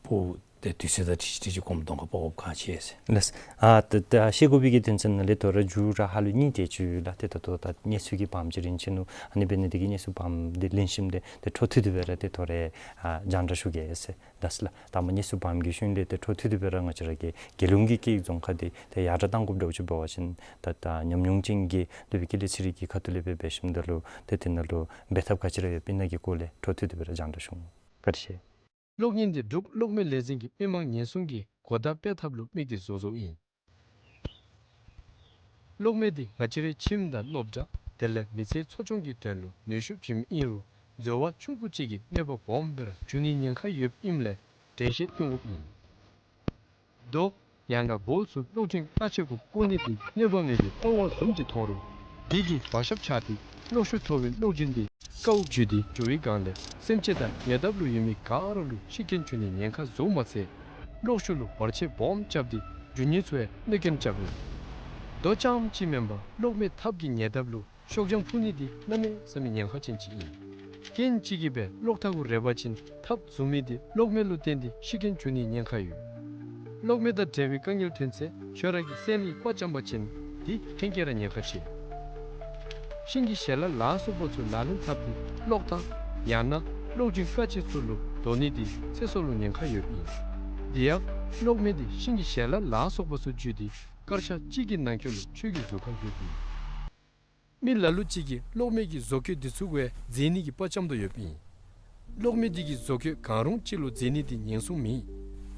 སྤོ་ཏེ་དུས་ཚོད་དང་འཁྲིལ་འཁྲིལ་ཅིག་གོངམ་གདོང་ཁར་སྤོ་དགོཔ་ཁག་ཆེ་ཟེར། ལགས། ཨ་ད་ད་ཤེས་དགོ་པའི་གི་དོན་ཚན་ནང་ལས་དོ་རུང་མཇུག་ར་ཧ་ལུགས་གཉིས་དེ་ཅིག་ཡོད་ལགས། ཏེ་ད་ལྟོ་ད་གནས་ཚུལ་གྱི་བམ་ཅིག་རིན་ཆེ་ནུག། ཨ་ནི་འབད་ནི་དེ་གིས་གནས་ཚུལ་བམ་འདི་ལེན་ཞིནམ་ལས་ཏེ་འཕྲོ་མཐུད་དེ་སྦེ་ར་ཏེ་དོ་རུང་ཨ་རྒྱང་བསྒྲགས་ཞུ་གེ་ཟེར། ལགས་ལགས། ད་མ་གནས་ཚུལ་བམ་གྱི་ཤུལ་ལས་ཏེ་འཕྲོ་མཐུད་དེ་སྦེ་ར་ང་བཅས་ར་གི་རྒྱལ་ཡོངས་ཀྱི་སྐད་ཡིག་རྫོང་ཁ་འདི་ཏེ་ཡར་དྲག་གཏང་དགོཔ་འདྲཝ་ཅིག་འབད་བ་ཅིན་ད་ད་ཉམས་མྱོང་ཅན་གྱི་ནུབ་སྦེ་སྐད་ལས་ཚན་རིག་གི་ཁ་ཐུག་ལས་སྦེ་འབད་ཞིནམ་ད་ལུ་ཏེ་དེ་ནང་ལུ་འབད་ཐབས་ག་ཅི་ར་ཡོདཔ་ཨིན་ན་གི་སྐོར་ལས་འཕྲོ་མཐུད་དེ་སྦེ་ར་རྒྱང་བསྒྲགས་ཞུ་འོང་། བཀའ་དྲིན་ཆེ། གློག་བརྙན་འདི་འབྲུག་གློག་མེ་ལས་འཛིན་གྱིས་མི་མང་ཉེན་སྲུང་གི་གོ་བརྡ་སྤེལ་ཐབས་ལུ་དམིགས་ཏེ་བཟོ་བཟོཝ་ཨིན། གློག་མེ་འདི་ང་བཅས་རའི་ཁྱིམ་དང་སློབ་གྲྭ་དེ་ལས་མི་ཚེའི་འཚོ་སྐྱོང་གི་དོན་ལུ་ནུས་ཤུགས་བྱིནམ་ཨིན་རུང་འཛོལ་བ་ཆུང་ཀུ་ཅིག་གིས་གནོད་པ་སྦོམ་སྦེ་ར་འབྱུང་ནིའི་ཉེན་ཁ་ཡོདཔ་ཨིནམ་ལས་འགྲེལ་བཤད་བཏང་དགོཔ་ཨིན། རྡོ་ཡང་ན་སྦོལ་ཚུ་གློག་འབྱིན་དཀའ་ཆས་གུ་སྤོ་ནི་འདི་གནོད་པ་མེད་པའི་སྤོང་བ་བཟུམ་ཅིག་མཐོང་རུང་དེ་གིས་བག་ཆགས་ཆགས་ཏེ་གློག་ཤུགས་མཐོ་བའི་གློག་འབྱིན་འདི་ཀཝ་འཇུ་སྟེ་འགྱོ་བའི་སྒང་ལས་སེམས་ཅན་དང་ཉེ་འདབས་ལུ་ཡོད་མི་ག་ར་ལུ་ཤི་རྐྱེན་འབྱུང་ནིའི་ཉེན་ཁ་བཟོཝ་མ་ཚད་གློག་ཤུགས་ལུ་བར་ཆད་སྦོམ་རྐྱབ་སྟེ་རྒྱུ་དངོས་ཚུ་ཡང་གནོད་རྐྱེན་རྐྱབ་ནི། རྡོ་རྐྱངམ་གཅིག་མེན་པར་གློག་མེ་ཐགཔ་གི་ཉེ་འདབས་ལུ་ཤོག་བྱང་ཕུ་ནི་འདི་གནམ་མེད་ས་མེད་ཉེན་ཁ་ཅན་ཅིག་ཨིན། རྐྱེན་ཅིག་གིས་སྦེ་གློག་ཐག་གུ་རེག་པ་ཅིན་ཐགཔ་འཛུལ་མི་འདི་གློག་མེ་ལུ་བརྟེན་ཏེ་ཤི་རྐྱེན་འབྱུང་ནིའི་ཉེན་ཁ་ཡོད། གློག་མེ་དང་འབྲེལ་བའི་དཀའ་ངལ་ཐོན་ཚེ་ཁྱོད་ར་གི་སེམས་ལུ་དཔའ་བཅམ་པ་ཅིན་འདི་ལྷན་སྐྱེས་ར་ཉེན་ཁ་ཆེ། ཤིང་གི་ཞལ་ལག་ལ་སོགས་པ་ཚུ་ལག་ལེན་འཐབ་སྟེ་གློག་ཐག་ཡང་ན་གློག་འབྱིན་དཀའ་ཆས་ཚུ་ལུ་དོ་ནི་འདི་ཚེ་སྲོག་ལུ་ཉེན་ཁ་ཡོདཔ་ཨིན། དེ་ཡང་གློག་མེ་འདི་ཤིང་གི་ཞལ་ལག་ལ་སོགས་པ་ཚུ་འཇུས་ཏེ་སྐར་ཆ་གཅིག་གི་ནང་འཁོད་ལུ་ཁྱོད་ཀྱི་གཟུགས་ཁར་ལྷོདཔ་ཨིན། མི་ལ་ལུ་ཅིག་གིས་གློག་མེ་གི་བཟོ་བཀོད་འདི་ཚུ་གུ་ཡང་འཛེག་ནི་གི་དཔའ་བཅམ་དོ་ཡོདཔ་ཨིན། གློག་མེ་འདི་གི་བཟོ་བཀོད་གང་རུང་ཅིག་ལུ་འཛེག་ནི་འདི་ཉེན་སྲུང་མེད།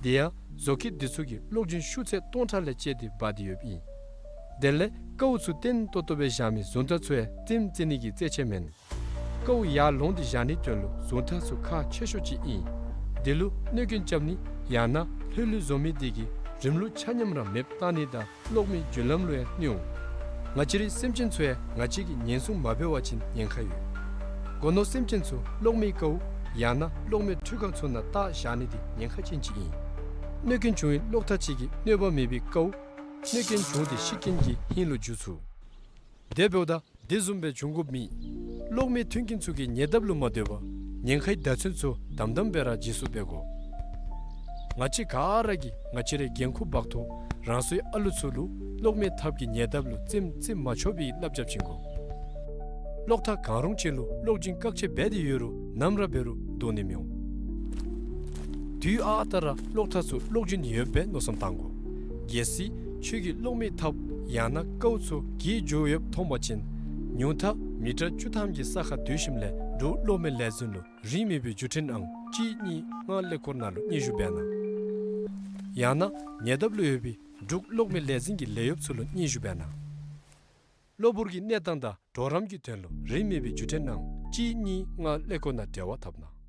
དེ་ཡང་བཟོ་བཀོད་འདི་ཚུ་གིས་གློག་འབྱིན་ཤུགས་ཚད་སྟོང་ཕྲག་ལས་བཅད་དེ་འབག་སྟེ་ཡོདཔ་ཨིན། དེ་ལས་ཀཝ་ཚུ་བརྟན་ཏོག་ཏོ་སྦེ་བཞག་མི་གཟུངས་ཐག་ཚུ་ཡང་རྩེདམོ་རྩེ་ནི་གི་རྩེད་ཆས་མེན། ཀཝ་ཡར་ལོང་སྟེ་བཞག་ནིའི་དོན་ལུ་གཟུངས་ཐག་ཚུ་ཁག་ཆེ་ཤོས་ཅིག་ཨིན། དེ་ལུ་གནོད་རྐྱེན་རྐྱབ་ནི་ཡང་ན་ལྷོད་ལྷོད་བཟོ་མི་དེ་གིས་རིམ་ལུགས་ཆ་མཉམ་ར་མེདཔ་བཏང་ནི་དང་གློག་མེའི་རྒྱུན་ལམ་ལུ་ཡང་གནོད་འོང་། ང་བཅས་རའི་སེམས་ཅན་ཚུ་ཡང་ང་བཅས་ཀྱིས་ཉེན་སྲུང་མ་འབད་བ་ཅིན་ཉེན་ཁ་ཡོད། སྒོ་ནོར་སེམས་ཅན་ཚུ་གློག་མེའི་ཀཝ་ཡང་ན་གློག་མེའི་འཕྲུལ་ཁང་ཚུ་ནང་བཏགས་བཞག་ནི་འདི་ཉེན་ཁ་ཅན་ཅིག་ཨིན། གནོད་རྐྱེན་བྱུང་བའི་གློག་ཐག་ཅིག་གིས་གནོད་པ་མེད་པའི་ཀཝ་གནོད་རྐྱེན་བྱུང་སྟེ་ཤི་རྐྱེན་གྱི་ཧིང་ལུ་འགྱུར་ཚུགས། དེ་འབདཝ་ད་དེ་བཟུམ་སྦེ་འབྱུང་དགོཔ་མེད། གློག་མེ་མཐུན་རྐྱེན་ཚུ་གི་ཉེ་འདབས་ལུ་མ་སྡོད་པར་ཉེན་ཁའི་བརྡ་མཚོན་ཚུ་དམ་དམ་སྦེ་ར་བརྗེད་སོར་འབད་དགོ། ང་བཅས་ག་ར་གིས་ང་བཅས་རའི་འགན་ཁུར་འབག་ཐོག་རང་སོའི་ཨ་ལུ་ཚུ་ལུ་གློག་མེ་ཐགཔ་གི་ཉེ་འདབས་ལུ་རྩེདམོ་རྩེ་མ་ཆོག་པའི་བསླབ་བྱ་བྱིན་དགོ། གློག་ཐག་གང་རུང་ཅིག་ལུ་གློག་འབྱིན་བཀག་ཆ་འབད་དེ་ཡོད་རུང་ནམ་ར་འབད་རུང་བརྡུང་ནི་མི་འོང་། དུས་ཨ་རྟག་ར་གློག་ཐག་ཚུ་གློག་འབྱིན་ཡོདཔ་སྦེ་མནོ་བསམ་བཏང་དགོ། གལ་སྲིད་ཁྱོད་ཀྱིས་གློག་མེ་ཐགཔ་ཡང་ན་ཀཝ་ཚུ་གྱེས་འགྱོ་ཡོདཔ་མཐོང་པ་ཅིན་ཉུང་མཐའ་མི་ཊར་བཅུ་ཐམ་གྱི་ས་ཁར་སྡོད་ཞིནམ་ལས་འབྲུག་གློག་མེ་ལས་འཛིན་ལུ་རིན་མེད་པའི་བརྒྱུད་འཕྲིན་ཨང་གཅིག་གཉིས་ལྔ་ཀླད་ཀོར་ནང་ལུ་སྙན་ཞུ་འབད་གནང་། ཡང་ན་ཉེ་འདབས་ལུ་ཡོད་པའི་འབྲུག་གློག་མེ་ལས་འཛིན་གྱི་ལས་གཡོགཔ་ཚུ་ལུ་སྙན་ཞུ་འབད་གནང་། གློ་བུར་གྱི་གནས་སྟངས་དང་གྲོགས་རམ་གྱི་དོན་ལུ་རིན་མེད་པའི་བརྒྱུད་འཕྲིན་ཨང་གཅིག་གཉིས་ལྔ་ཀླད་ཀོར་ནང་འབྲེལ་བ་འཐབ་གནང་།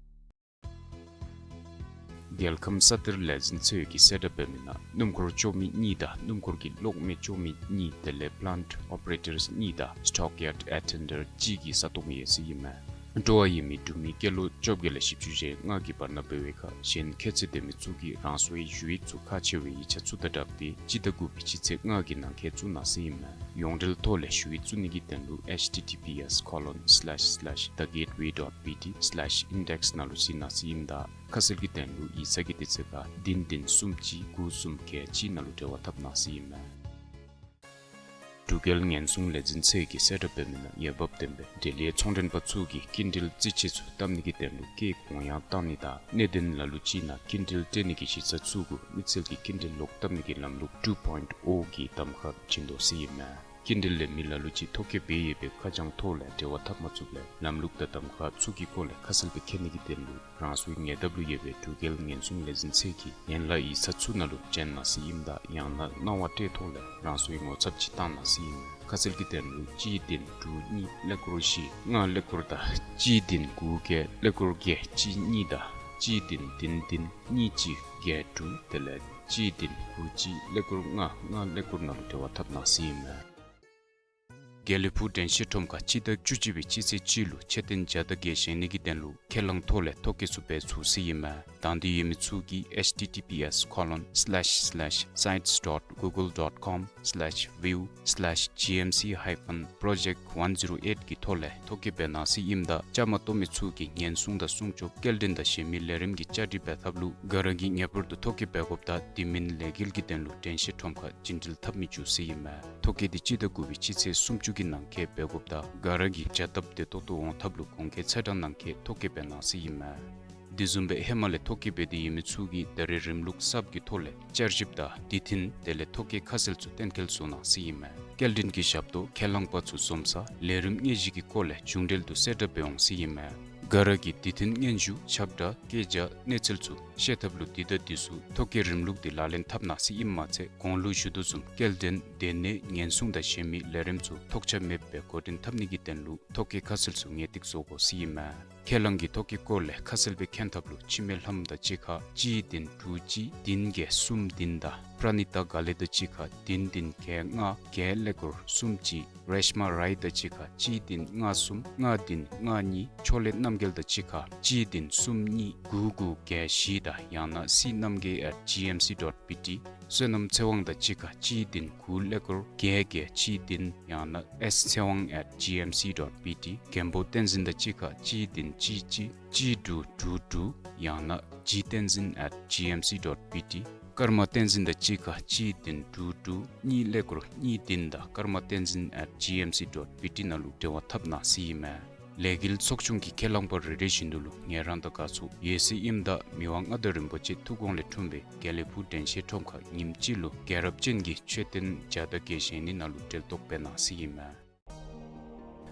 རྒྱལ་ཁམས་ས་གཏེར་ལས་འཛིན་ཚོགས་ཀྱིས་གསལ་བསྒྲགས་འབད་མི་ནང་སྣུམ་འཁོར་སྐྱོག་མི་གཉིས་དང་སྣུམ་འཁོར་གྱི་གློག་མེ་སྐྱོག་མི་གཉིས་དེ་ལས་པ་ལེནཊ་ཨོ་པ་རེ་ཊརསི་གཉིས་དང་སི་ཊོག་ཡཱརཌ་ཨེ་ཊེན་ཌེནཊ་གཅིག་གི་ས་སྟོང་ཡོད་ཟེར་ཨིན་མས། སྤྲོ་བ་ཡོད་མི་འབྲུག་མི་སྐྱེས་ལོ་བཅོ་བརྒྱད་ལས་བཞི་བཅུ་ཞེ་ལྔ་གི་བར་ན་འབད་བའི་ཁར་གཞན་ཁྱད་ཚད་ལྡན་མི་ཚུ་གིས་རང་སོའི་ཞུ་ཡིག་ཚུ་ཁག་ཆེ་བའི་ཡིག་ཆ་ཚུ་དང་སྦྲགས་ཏེ་སྤྱི་ཟླ་དགུ་པའི་སྤྱི་ཚེས་ལྔ་གི་ནང་འཁོད་བཙུགས་གནང་ཟེར་ཨིན་མས། ཡོངས་འབྲེལ་ཐོག་ལས་ཞུ་ཡིག་བཙུགས་ནི་གི་དོན་ལུ་ཨེཆ་ཊི་ཊི་པི་ཨེསི་ཀོ་ལོན་སི་ལེཤ་སི་ལེཤ་ད་གེཊ་ཝེ་ཌོཊ་པི་ཊི་སི་ལེཤ་ཨིན་ཌེག་སི་ནང་ལུ་གཟིགས་གནང་ཟེར་ཨིནམ་ད་ཁ་གསལ་གྱི་དོན་ལུ་ཡིག་ཚང་གི་དུས་ཚོད་ཁར་བདུན་བདུན་གསུམ་གཅིག་དགུ་གསུམ་བརྒྱད་གཅིག་ནང་ལུ་འབྲེལ་བ་འཐབ་གནང་ཟེར་ཨིན་མས། འབྲུག་རྒྱལ་ཉེན་སྲུང་ལས་འཛིན་ཚོགས་ཀྱིས་གསལ་བསྒྲགས་འབད་མི་ནང་འོས་འབབ་ལྡན་པའི་འབྲེལ་ཡོད་ཚོང་མགྲོན་པ་ཚུ་གིས་སྐྱིན་འགྲུལ་རྩིས་ཆད་ཚུ་བཏབ་ནི་གི་དོན་ལུ་སྐྱེད་གོང་ཡང་བཏང་ནི་དང་གནད་དོན་ལ་ལུ་ཅིག་ནང་སྐྱིན་འགྲུལ་སྤྲོད་ནི་གི་གཞི་རྩ་ཚུ་གུ་དམིགས་བསལ་གྱི་སྐྱིན་འགྲུལ་ལོག་བཏབ་ནི་གི་ལམ་ལུགས་ཊུ་པོའིནཊ་ཨོ་གི་གདམ་ཁ་བྱིན་དོ་ཟེར་ཨིན་མས། སྐྱིན་འགྲུལ་ལས་མི་ལ་ལུ་ཅིག་ཐོ་བཀོད་འབད་ཡོད་པའི་ཁ་བྱང་ཐོག་ལས་འབྲེལ་བ་འཐབ་མ་ཚུགསཔ་ལས་ལམ་ལུགས་དང་གདམ་ཁ་ཚུ་གི་སྐོར་ལས་ཁ་གསལ་སྦེ་མཁྱེན་ནི་གི་དོན་ལུ་རང་སོའི་ཉེ་འདབས་ལུ་ཡོད་པའི་འབྲུག་རྒྱལ་ཉེན་སྲུང་ལས་འཛིན་ཚད་ཀྱི་ཡན་ལག་ཡིག་ཚང་ཚུ་ནང་ལུ་འབྱོན་གནང་ཟེར་ཨིནམ་ད་ཡང་ན་གནང་བ་སྤྲོད་ཐོག་ལས་རང་སོའི་ངོ་ཚབ་ཅིག་བཏང་གནང་ཟེར་ཨིན་མས། ཁ་གསལ་གྱི་དོན་ལུ་གཅིག་བདུན་དྲུག་གཉིས་ཀླད་ཀོར་བཞི་ལྔ་ཀླད་ཀོར་དང་གཅིག་བདུན་དགུ་བརྒྱད་ཀླད་ཀོར་བརྒྱད་གཅིག་གཉིས་དང་གཅིག་བདུན་བདུན་བདུན་གཉིས་གཅིག་བརྒྱད་དྲུག་དེ་ལས་གཅིག་བདུན་དགུ་གཅིག་ཀླད་ཀོར་ལྔ་ལྔ་ཀླད་ཀོར་ནང་ལུ་འབྲེལ་བ་འཐབ་གནང་ཟེར་ཨིན་མས། དགེ་ལེགས་ཕུག་དྲན་ཤེས་ཁྲོམ་ཁར་སྤྱི་ཟླ་བཅུ་གཅིག་པའི་སྤྱི་ཚེས་གཅིག་ལུ་མཆོད་རྟེན་བརྒྱ་དང་བརྒྱད་བཞེངས་ནི་གི་དོན་ལུ་ཁས་བླངས་ཐོག་ལས་ཐོ་བཀོད་ཚུ་འབད་ཚུགས་ཟེར་ཨིན་མས། དང་འདོད་ཡོད་མི་ཚུ་གིས་H T T P S colon slash slash sites dot google dot com slash view slash G M C hyphen project one zero eight གི་ཐོག་ལས་ཐོ་བཀོད་འབད་གནང་ཟེར་ཨིནམ་ད་བཅའ་མར་གཏོགས་མི་ཚུ་གིས་ཉེན་སྲུང་དང་སྲུང་སྐྱོབ་སྐྱེལ་འདྲེན་དང་གཞན་མི་ལས་རིམ་གྱི་བཅའ་སྒྲིག་འབད་ཐབས་ལུ་ག་ར་གིས་ངེས་པར་དུ་ཐོ་བཀོད་འབད་དགོཔ་དང་དེ་མིན་ལས་འགུལ་གྱི་དོན་ལུ་དྲན་ཤེས་ཁྲོམ་ཁར་བྱིན་འགྲུལ་འཐབ་མི་བཅུག་ཟེར་ཨིན་མས། ཐོ་བཀོད་འདི་སྤྱི་ཟླ་དགུ་པའི་སྤྱི་ཚེས་སུམ་ཅུ་གི་ནང་འཁོད་འབད་དགོཔ་དང་ག་ར་གིས་བྱ་སྟབས་བདེ་ཏོག་ཏོ་འོང་ཐབས་ལུ་གོང་འཁོད་ཚེས་གྲངས་ནང་འཁོད་ཐོ་བཀོད་འབད་གནང་ཟེར་ཨིན་མས། དེ་བཟུམ་སྦེ་ཧེ་མ་ལས་ཐོ་བཀོད་འབད་དེ་ཡོད་མི་ཚུ་གིས་ད་རེས་རིམ་ལུགས་གསརཔ་གི་ཐོག་ལས་བསྐྱར་ཞིབ་དང་བདེ་ཐོན་དེ་ལས་ཐོ་བཀོད་ཁ་གསལ་ཚུ་གཏན་འཁེལ་བཟོ་གནང་ཟེར་ཨིན་མས། སྐྱེལ་འདྲེན་གྱི་ཞབས་ཏོག་ཁས་བླངས་པ་ཚུ་འཛོམས་ས་ལས་རིམ་དངོས་གཞི་གི་སྐོར་ལས་མཇུག་འབྲེལ་དུ་གསལ་བསྒྲགས་འབད་འོང་ཟེར་ཨིན་མས། ག་ར་གིས་དེ་མཐུན་སྙན་ཞུ་ཁྱབ་བསྒྲགས་སྐད་ཆ་གནས་ཚུལ་ཚུ་ཤེས་ཐབས་ལུ་འདི་དང་འདི་ཚུ་ཐོ་བཀོད་རིམ་ལུགས་འདི་ལག་ལེན་འཐབ་གནང་ཟེར་ཨིནམ་མ་ཚད་གོང་ལུ་ཞུ་དོ་བཟུམ་སྐྱེལ་འདྲེན་སྡོད་གནས་ཉེན་སྲུང་དང་གཞན་མི་ལས་རིམ་ཚུ་ཐོགས་ཆགས་མེདཔ་སྦེ་འགོ་འདྲེན་འཐབ་ནི་གི་དོན་ལུ་ཐོ་བཀོད་ཁ་གསལ་ཚུ་ངེས་ཏིག་བཟོ་དགོ་ཟེར་ཨིན་མས། ཁས་བླངས་ཀྱི་ཐོ་བཀོད་སྐོར་ལས་ཁ་གསལ་སྦེ་མཁྱེན་ཐབས་ལུ་འཆི་མེད་ལྷམ་དང་གཅིག་ཁར་གཅིག་བདུན་དྲུག་གཅིག་བདུན་བརྒྱད་གསུམ་བདུན་དང་པྲ་ནི་ཏ་དགའ་ལེགས་དང་གཅིག་ཁར་བདུན་བདུན་བརྒྱད་ལྔ་བརྒྱད་ཀླད་ཀོར་གསུམ་གཅིག་རེཤ་མ་རའི་དང་གཅིག་ཁར་གཅིག་བདུན་ལྔ་གསུམ་ལྔ་བདུན་ལྔ་གཉིས། ཕྱོགས་ལས་རྣམ་རྒྱལ་དང་གཅིག་ཁར་གཅིག་བདུན་གསུམ་གཉིས་དགུ་དགུ་བརྒྱད་བཞི་དང་ཡང་ན་སི་རྣམ་རྒྱལ་at G M C dot B T། བསོད་ནམས་ཚེ་དབང་དང་གཅིག་ཁར་གཅིག་བདུན་དགུ་ཀླད་ཀོར་བརྒྱད་བརྒྱད་གཅིག་བདུན་ཡང་ན་S ཚེ་དབང་at G M C dot B T། མགོན་པོ་བསྟན་འཛིན་དང་གཅིག་ཁར་གཅིག་བདུན་གཅིག་གཅིག་གཅིག་དྲུག་དྲུག་དྲུག་ཡང་ན་G བསྟན་འཛིན་at G M C dot B T། ཀརྨ་བསྟན་འཛིན་དང་གཅིག་ཁར་གཅིག་བདུན་དྲུག་དྲུག་གཉིས་ཀླད་ཀོར་གཉིས་བདུན་དང་ཀརྨ་བསྟན་འཛིན་at G M C dot B T ནང་ལུ་འབྲེལ་བ་འཐབ་གནང་ཟེར་ཨིན་མས། ལས་འགུལ་ཚོགས་ཆུང་གི་ཁས་བླངས་པ་རེ་རེ་བཞིན་དུ་ལུ་ངལ་རངས་དང་དགའ་ཚོར་ཡོད་ཟེར་ཨིནམ་ད་མི་དབང་མངའ་བདག་རིན་པོ་ཆེ་ཐུགས་དགོངས་ལས་འཁྲུངས་པའི་དགེ་ལེགས་ཕུག་དྲན་ཤེས་ཁྲོམ་ཁར་ཉིནམ་གཅིག་ལུ་རྒྱལ་རབས་ཅན་གྱི་མཆོད་རྟེན་བརྒྱ་དང་བརྒྱད་བཞེངས་ནི་ནང་ལུ་གྲལ་གཏོགས་འབད་གནང་ཟེར་ཨིན་མས།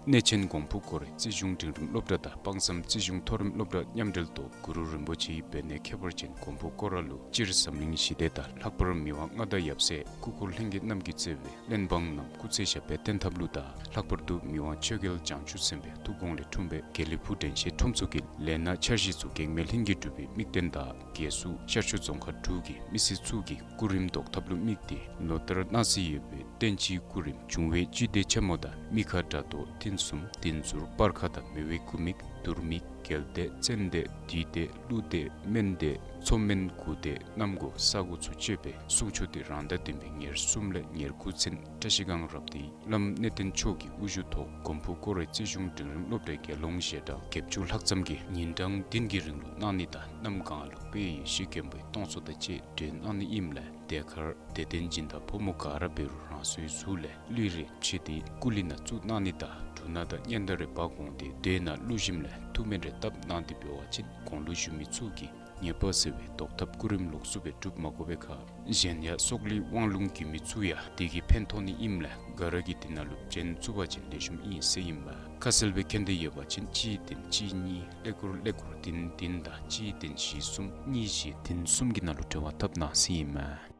གནས་ཆེན་གོང་ཕུ་སྐོར་ར་རྩིས་གཞུང་འབྲིང་རིམ་སློབ་གྲྭ་དང་དཔག་བསམ་རྩིས་གཞུང་མཐོ་རིམ་སློབ་གྲྭ་མཉམ་འབྲེལ་ཐོག་གུ་རུ་རིན་པོ་ཆེའི་འབད་ནད་ཁྱད་པར་ཅན་གོང་ཕུ་སྐོར་ར་ལུ་སྤྱིར་འཛམ་གླིང་ཞི་བདེ་དང་ལྷག་པར་མི་དབང་མངའ་བདག་ཡབ་སྲས་སྐུ་འཁོར་ལྷན་རྒྱས་རྣམས་ཀྱིས་གཙོས་པའི་བློན་འབངས་རྣམས་སྐུ་ཚེ་ཞབས་པད་བརྟན་ཐབས་ལུ་དང་ལྷག་པར་དུ་མི་དབང་ཆོས་རྒྱལ་བྱང་ཆུབ་སེམས་དཔའི་ཐུགས་དགོངས་ལས་འཁྲུངས་པའི་དགེ་ལེགས་ཕུག་དྲན་ཤེས་ཁྲོམ་ཚུ་གི་ལས་སྣ་འཆར་གཞི་ཚུ་གེགས་མེད་ལྷུན་གྱིས་གྲུབ་པའི་དམིགས་རྟེན་དང་རྒྱལ་སྲུང་ཤར་ཕྱོགས་རྫོང་ཁག་དྲུག་གི་མི་སེར་ཚུ་གི་སྐུ་རིམ་བཟློག་ཐབས་ལུ་དམིགས་ཏེ་ལོ་ལྟར་གནང་སྲོལ་ཡོད་པའི་བསྟན་སྤྱིའི་སྐུ་རིམ་འབྱུང་བའི་བཅུད་སྡེ་ཆེན་མོ་དང་མི་ཁ་དགྲ་གཏོར་ཐུན་གསུམ་བདུད་འཛུལ་སྤར་ཁ་དང་མེ་འོད་དགུ་དམིགས་དུར་དམིགས་རྒྱལ་སྡེ་བཙན་སྡེ་བདུད་སྡེ་ཀླུ་སྡེ་སྨན་སྡེ་མཚོ་སྨན་དགུ་སྡེ་གནམ་སྒོ་ས་སྒོ་ཚུ་སྤྱོད་པའི་གསུང་ཆོག་འདི་རང་ཟླ་བདུན་པའི་ཉེར་གསུམ་ལས་ཉེར་དགུ་ཚུན་བཀྲ་ཤིས་སྒང་རབ་སྡེའི་བླམ་གནས་བརྟན་མཆོག་གི་དབུ་བཞུགས་ཐོག་གོང་ཕུ་སྐོར་ར་རྩིས་གཞུང་འབྲིང་རིམ་སློབ་གྲྭའི་དགེ་སློང་ཞལ་གྲངས་བརྒྱད་ཅུ་ལྷག་ཙམ་གྱིས་ཉིན་གྲངས་བདུན་གྱི་རིང་ལུ་གནང་ནི་དང་གནམ་གང་ལུ་དཔལ་ཡེ་ཤེས་མགོན་པོའི་སྟོང་ཚོགས་དང་བཅས་སྒྲོལ་གནང་ནི་ཨིནམ་ལས་དེ་ཁར་དད་ལྡན་སྦྱིན་བདག་ཕོ་མོ་ག་ར་འབད་རུང་རང་སོའི་གཟུགས་ལས་ལུས་རེ་ཕྱེ་སྟེ་སྐུ་ལུས་ནང་བཙུགས་གནང་ནི་དང་འབྲུ་སྣ་དང་སྙན་དར་རེ་འབག་འོང་སྟེ་མདོས་ནང་བླུགས་ཞིནམ་ལས་ཐུགས་སྨོན་རེ་བཏབ་གནང་སྟེ་འབད་བ་ཅིན་གོང་ལུ་ཞུ་མི་ཚུ་གིས་ཉེས་པ་སེལ་བའི་བཟློག་ཐབས་སྐུ་རིམ་ལོགས་སུ་སྦེ་སྒྲུབ་མ་དགོ་པའི་ཁར་གཞན་ཡང་སྲོག་ལུས་དབང་ལུང་རྒྱུད་མི་ཚུ་ཡང་དེ་གིས་ཕན་ཐོགས་ནི་ཨིནམ་ལས་ག་ར་གིས་དེ་ནང་ལུ་འབྱོན་ཚུགས་པ་ཅིན་ལེགས་ཤོམ་ཨིན་ཟེར་ཨིན་མས། ཁ་གསལ་སྦེ་མཁྱེན་འདོད་ཡོད་པ་ཅིན་གཅིག་བདུན་གཅིག་གཉིས་ཀླད་ཀོར་ཀླད་ཀོར་བདུན་བདུན་དང་གཅིག་བདུན་བཞི་གསུམ་གཉིས་བཞི་བདུན་གསུམ་གྱི་ནང་ལུ་འབྲེལ་བ་འཐབ་གནང་ཟེར་ཨིན་མས།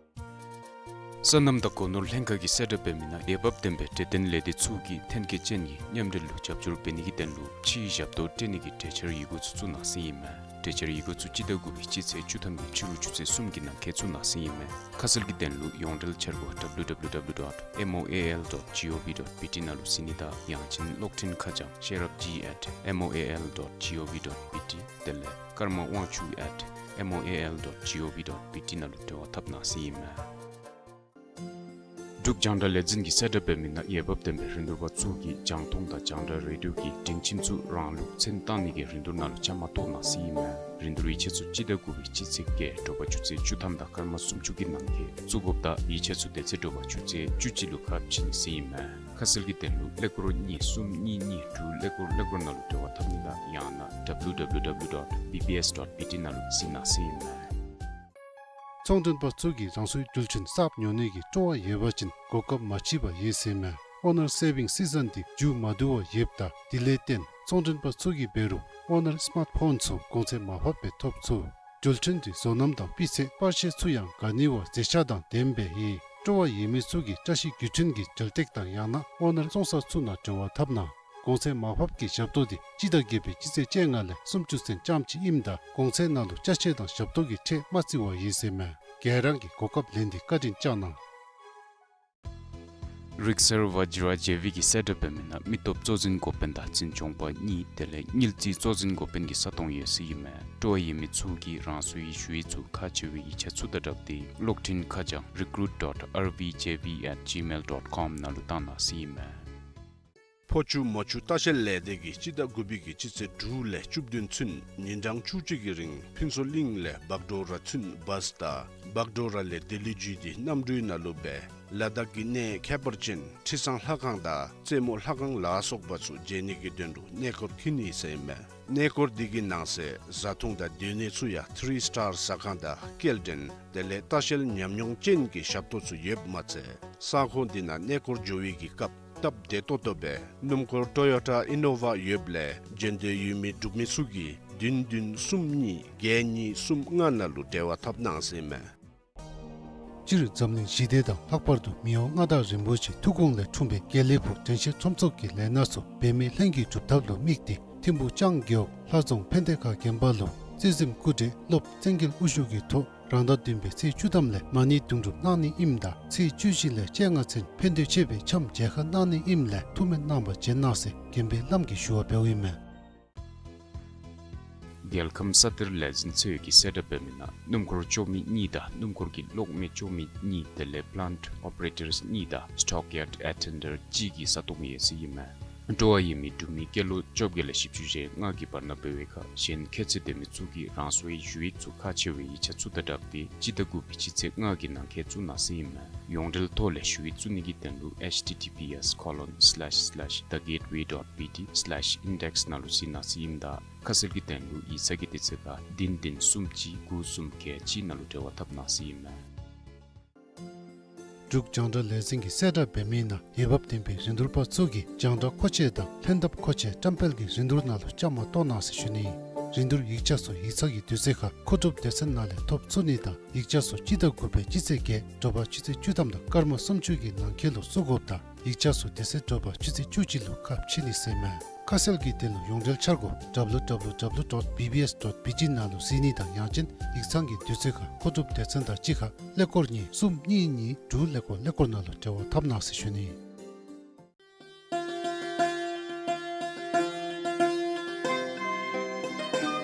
སོ་ནམ་དང་སྒོ་ནོར་ལྷན་ཁག་གིས་གསལ་བསྒྲགས་འབད་མི་ནང་འོས་འབབ་ལྡན་པའི་འབྲེལ་ལྡན་ལས་སྡེ་ཚུ་གིས་ཐོན་སྐྱེད་ཅན་གྱི་མཉམ་འབྲེལ་ལུ་རྒྱབ་སྐྱོར་འབད་ནི་གི་དོན་ལུ་ཕྱིའི་ཞབས་ཏོག་སྤྲོད་ནི་གི་གྲོས་འཆར་ཡི་གུ་ཚུ་བཙུགས་གནང་ཟེར་ཨིན་མས། གྲོས་འཆར་ཡི་གུ་ཚུ་སྤྱི་ཟླ་དགུ་པའི་སྤྱི་ཚེས་བཅུ་ཐམ་པའི་ཕྱི་རུ་ཆུ་ཚོད་གསུམ་གྱི་ནང་འཁོད་བཙུགས་གནང་ཟེར་ཨིན་མས། ཁ་གསལ་གྱི་དོན་ལུ་ཡོངས་འབྲེལ་འཆར་སྒོ་W W W dot M O A L dot gov dot B T ནང་ལུ་གཟིགས་ནི་དང་ཡང་ཅིན་གློག་འཕྲིན་ཁ་བྱང་ཤེས་རབ་G at M O A L dot gov dot B T དེ་ལས་ཀརྨ་དབང་ཕྱུག་at M O A L dot gov dot B T ནང་ལུ་འབྲེལ་བ་འཐབ་གནང་ཟེར་ཨིན་མས། འབྲུག་རྒྱང་བསྒྲགས་ལས་འཛིན་གྱིས་གསལ་བསྒྲགས་འབད་མི་ནང་འོས་འབབ་ལྡན་པའི་རིན་བསྡུར་པ་ཚུ་གིས་རྒྱང་མཐོང་དང་རྒྱང་བསྒྲགས་རེ་ཌིའོ་གི་སྒྲིང་ཁྱིམ་ཚུ་རང་ལུགས་མཚན་བཏགས་ནི་གི་རིན་བསྡུར་ནང་ལུ་བཅའ་མར་གཏོགས་གནང་ཟེར་ཨིན་མས། རིན་བསྡུར་ཡིག་ཆ་ཚུ་སྤྱི་ཟླ་དགུ་པའི་སྤྱི་ཚེས་བརྒྱད་དྲོ་པ་ཆུ་ཚོད་བཅུ་ཐམ་དང་སྐར་མ་སུམ་ཅུ་གི་ནང་འཁོད་བཙུགས་དགོཔ་དང་ཡིག་ཆ་ཚུ་དེ་ཚེ་དྲོ་པ་ཆུ་ཚོད་བཅུ་གཅིག་ལུ་ཁ་ཕྱེ་ནི་ཟེར་ཨིན་མས། ཁ་གསལ་གྱི་དོན་ལུ་ཀླད་ཀོར་གཉིས་གསུམ་གཉིས་གཉིས་དྲུག་ཀླད་ཀོར་ཀླད་ཀོར་ནང་ལུ་འབྲེལ་བ་འཐབ་ནི་དང་ཡང་ན་W W W dot B B S dot B T ནང་ལུ་གཟིགས་གནང་ཟེར་ཨིན་མས། ཚོང་མགྲོན་པ་ཚུ་གིས་རང་སོའི་རྒྱུ་ཆ་གསརཔ་ཉོ་ནི་གི་སྤྲོ་བ་ཡོད་པ་ཅིན་གོ་སྐབས་མ་མཆིས་པ་ཡོད་ཟེར་ཨིན་མས། ཨོ་ནར་སེ་བིང་སི་ཛན་འདི་མཇུག་མ་བསྡུ་བར་ཡོདཔ་ད་དེ་ལས་བརྟེན་ཚོང་མགྲོན་པ་ཚུ་གིས་འབད་རུང་ཨོ་ནར་སི་མཱརཊ་ཕོན་ཚུ་གོང་ཚད་མར་ཕབ་སྦེ་ཐོབ་ཚུགས། འགྲུལ་འཕྲིན་འདི་བཟོ་རྣམ་དང་སྤུས་ཚད་པར་ཤ་ཚུ་ཡང་ག་ནི་བ་མཛེས་ཆ་དང་ལྡནམ་སྦེ་ཨིན། སྤྲོ་བ་ཡོད་མི་ཚུ་གིས་བཀྲ་ཤིས་བརྒྱུད་འཕྲིན་གྱི་འགྲུལ་སྟེགས་དང་ཡང་ན་ཨོ་ནར་བཙོང་ས་ཚུ་ནང་འབྲེལ་བ་འཐབ་གནང་། གོང་ཚད་མར་ཕབ་ཀྱི་ཞབས་ཏོག་འདི་སྤྱི་ཟླ་བརྒྱད་པའི་སྤྱི་ཚེས་བཅོ་ལྔ་ལས་སུམ་ཅུ་ཚུན་ཙམ་ཅིག་ཨིནམ་ད་གོང་ཚད་ནང་ལུ་ཅ་ཆས་དང་ཞབས་ཏོག་གི་ཁྲལ་མ་བརྩི་བར་ཡོད་ཟེར་མས། ག་ར་གིས་གོ་སྐབས་ལེན་ཏེ་བཀའ་དྲིན་བསྐྱང་གནང་། རིག་གསར་བཛྲ་ཇེ་ཝི་གིས་གསལ་བསྒྲགས་འབད་མི་ནང་མི་སྟོབས་གཙོ་འཛིན་འགོ་དཔོན་དང་འཛིན་སྐྱོང་པ་གཉིས་དེ་ལས་དངུལ་རྩིས་གཙོ་འཛིན་འགོ་དཔོན་གྱི་ས་སྟོང་ཡོད་ཟེར་ཨིན་མས། སྤྲོ་བ་ཡོད་མི་ཚུ་གིས་རང་སོའི་ཞུ་ཡིག་ཚུ་ཁག་ཆེ་བའི་ཡིག་ཆ་ཚུ་དང་སྦྲགས་ཏེ་གློག་འཕྲིན་ཁ་བྱང་recruit dot R V J V at gmail dot com ནང་ལུ་བཏང་གནང་ཟེར་ཨིན་མས། ཕོ་ཆུ་མོ་ཆུ་ལྟ་བཤལ་ལས་སྡེ་གིས་སྤྱི་ཟླ་དགུ་པའི་གི་སྤྱི་ཚེས་དྲུག་ལས་བཅུ་བདུན་ཚུན་ཉིན་གྲངས་བཅུ་གཅིག་གི་རིང་ཕུན་ཚོགས་གླིང་ལས་བག་གྲོ་ར་ཚུན་བཱས་དང་བག་གྲོ་ར་ལས་ལྡི་ལི་བརྒྱུད་དེ་གནམ་གྲུའི་ནང་ལུ་སྦེ་ལ་དྭགས་ཀྱི་གནས་ཁྱད་པར་ཅན་ཁྲི་བཟང་ལྷ་ཁང་དང་རྩེ་མོ་ལྷ་ཁང་ལ་སོགས་པ་ཚུ་མཇལ་ནི་གི་དོན་ལུ་གནས་སྐོར་འཁྱིད་ནི་ཟེར་ཨིན་མས། གནས་སྐོར་འདི་གི་ནང་གསེས་བཟའ་འཐུང་དང་སྡོད་གནས་ཚུ་ཡང་ཐི་རི་སི་ཊར་ཟ་ཁང་དང་སྐྱེལ་འདྲེན་དེ་ལས་ལྟ་བཤལ་ཉམས་མྱོང་ཅན་གྱི་ཞབས་ཏོག་ཚུ་ཡོདཔ་མ་ཚད་ས་ཁོངས་འདི་ནང་གནས་སྐོར་འགྱོ་བའི་གི་སྐབས་སྟབས་བདེ་ཏོག་ཏོ་སྦེ་སྣུམ་འཁོར་ཊོ་ཡོ་ཊ་ཨི་ནོ་ཝ་ཡོདཔ་ལས་འགྲན་བསྡུར་ཡོད་མི་འབྲུག་མི་ཚུ་གིས་བདུན་བདུན་གསུམ་གཉིས་བརྒྱད་གཉིས་གསུམ་ལྔ་ནང་ལུ་འབྲེལ་བ་འཐབ་གནང་ཟེར་ཨིན་མས། སྤྱིར་འཛམ་གླིང་ཞི་བདེ་དང་ལྷག་པར་དུ་མི་དབང་མངའ་བདག་རིན་པོ་ཆེའི་ཐུགས་དགོངས་ལས་འཁྲུངས་པའི་དགེ་ལེགས་ཕུག་དྲན་ཤེས་ཁྲོམ་ཚོགས་ཀྱི་ལས་སྣ་ཚུ་འབད་མེད་ལྷན་གྱིས་སྒྲུབ་ཐབས་ལུ་དམིགས་ཏེ་ཐིམ་ཕུག་ལྕང་རྒེད་འོག་ལྷ་རྫོང་ཕན་བདེ་ཁ་དགོན་པ་ལུ་རྩེ་གཟིམ་སྐུ་བགྲེས་སློབ་བཙན་རྒྱལ་དབུ་བཞུགས་ཀྱི་ཐོག་རང་ཟླ་བདུན་པའི་ཚེས་བཅུ་ཐམ་ལས་མ་ཎི་དུང་སྒྲུབ་གནང་ནི་ཨིནམ་ད་ཚེས་བཅུ་བཞི་ལས་བཅོ་ལྔ་ཚུན་ཕན་བདེ་ཆེ་བའི་འཆམ་མཇལ་ཁ་གནང་ནི་ཨིནམ་ལས་ཐུགས་སྨོན་གནང་བར་བྱོན་གནང་ཟེར་དགོན་པའི་བླམ་གིས་ཞུ་བ་འབདཝ་ཨིན་མས། རྒྱལ་ཁམས་ས་གཏེར་ལས་འཛིན་ཚོགས་ཀྱིས་གསལ་བསྒྲགས་འབད་མི་ནང་སྣུམ་འཁོར་སྐྱོ་མི་གཉིས་དང་སྣུམ་འཁོར་གྱི་གློག་མེ་སྐྱོ་མི་གཉིས་དེ་ལས་པ་ལེནཊ་ཨོ་པ་རེ་ཊརསི་གཉིས་དང་སི་ཊོག་ཡཱརཌ་ཨེ་ཊེན་ཌར་གཅིག་གི་ས་སྟོང་ཡོད་ཟེར་ཨིན་མས། སྤྲོ་བ་ཡོད་མི་འབྲུག་མི་སྐྱེས་ལོ་བཅོ་བརྒྱད་ལས་བཞི་བཅུ་ཞེ་ལྔ་གི་བར་ན་འབད་བའི་ཁར་གཞན་ཁྱད་ཚད་ལྡན་མི་ཚུ་གིས་རང་སོའི་ཞུ་ཡིག་ཚུ་ཁག་ཆེ་བའི་ཡིག་ཆ་ཚུ་དང་སྦྲགས་ཏེ་སྤྱི་ཟླ་དགུ་པའི་སྤྱི་ཚེས་ལྔ་གི་ནང་འཁོད་བཙུགས་གནང་ཟེར་ཨིན་མས། ཡོངས་འབྲེལ་ཐོག་ལས་ཞུ་ཡིག་བཙུགས་ནི་གི་དོན་ལུ་ཨེཆ་ཊི་ཊི་པི་ཨེསི་ཁོ་ལོན་སི་ལེཤ་སི་ལེཤ་ད་གེཊ་ཝེ་ཌོཊ་པི་ཊི་སི་ལེཤ་ཨིན་ཌེགསི་ནང་ལུ་གཟིགས་གནང་ཟེར་ཨིནམ་ད་ཁ་གསལ་གྱི་དོན་ལུ་ཡིག་ཚང་གི་དུས་ཚོད་ཁར་བདུན་བདུན་གསུམ་གཅིག་དགུ་གསུམ་བརྒྱད་གཅིག་ནང་ལུ་འབྲེལ་བ་འཐབ་གནང་ཟེར་ཨིན་མས། འབྲུག་རྒྱང་བསྒྲགས་ལས་འཛིན་གྱིས་གསལ་བསྒྲགས་འབད་མི་ནང་འོས་འབབ་ལྡན་པའི་རིན་བསྡུར་པ་ཚུ་གིས་རྒྱང་བསྒྲགས་མཁོ་ཆས་དང་ལྷན་ཐབས་མཁོ་ཆས་བཀྲམ་སྤེལ་གྱི་རིན་བསྡུར་ནང་ལུ་བཅའ་མར་གཏོགས་གནང་ཟེར་ཞུ་ནི། རིན་བསྡུར་ཡིག་ཆ་ཚུ་ཡིག་ཚང་གི་དུས་ཚོད་ཁར་མཁོ་སྒྲུབ་སྡེ་ཚན་ནང་ལས་ཐོབ་ཚུགས་ནི་དང་ཡིག་ཆ་ཚུ་སྤྱི་ཟླ་དགུ་པའི་སྤྱི་ཚེས་བརྒྱད་དྲོ་པ་ཆུ་ཚོད་བཅུ་ཐམ་དང་སྐར་མ་སུམ་ཅུ་གི་ནང་འཁོད་ལུ་བཙུགས་དགོཔ་དང་ཡིག་ཆ་ཚུ་དེ་ཚེ་དྲོ་པ་ཆུ་ཚོད་བཅུ་གཅིག་ལུ་ཁ་ཕྱེ་ནི་ཟེར་མས། ཁ་གསལ་གྱི་དོན་ལུ་ཡོངས་འབྲེལ་འཆར་སྒོ་ཌབ་ལུ་ཌབ་ལུ་ཌབ་ལུ་ཌོཊ་བི་བི་ཨེསི་ཌོཊ་བི་ཇི་ནང་ལུ་གཟིགས་ནི་དང་ཡང་ཅིན་ཡིག་ཚང་གི་དུས་ཚོད་ཁར་མཁོ་སྒྲུབ་སྡེ་ཚན་དང་གཅིག་ཁར་ཀླད་ཀོར་གཉིས་གསུམ་གཉིས་གཉིས་དྲུག་ཀླད་ཀོར་ཀླད་ཀོར་ནང་ལུ་འབྲེལ་བ་འཐབ་གནང་ཟེར་ཞུ་ནི།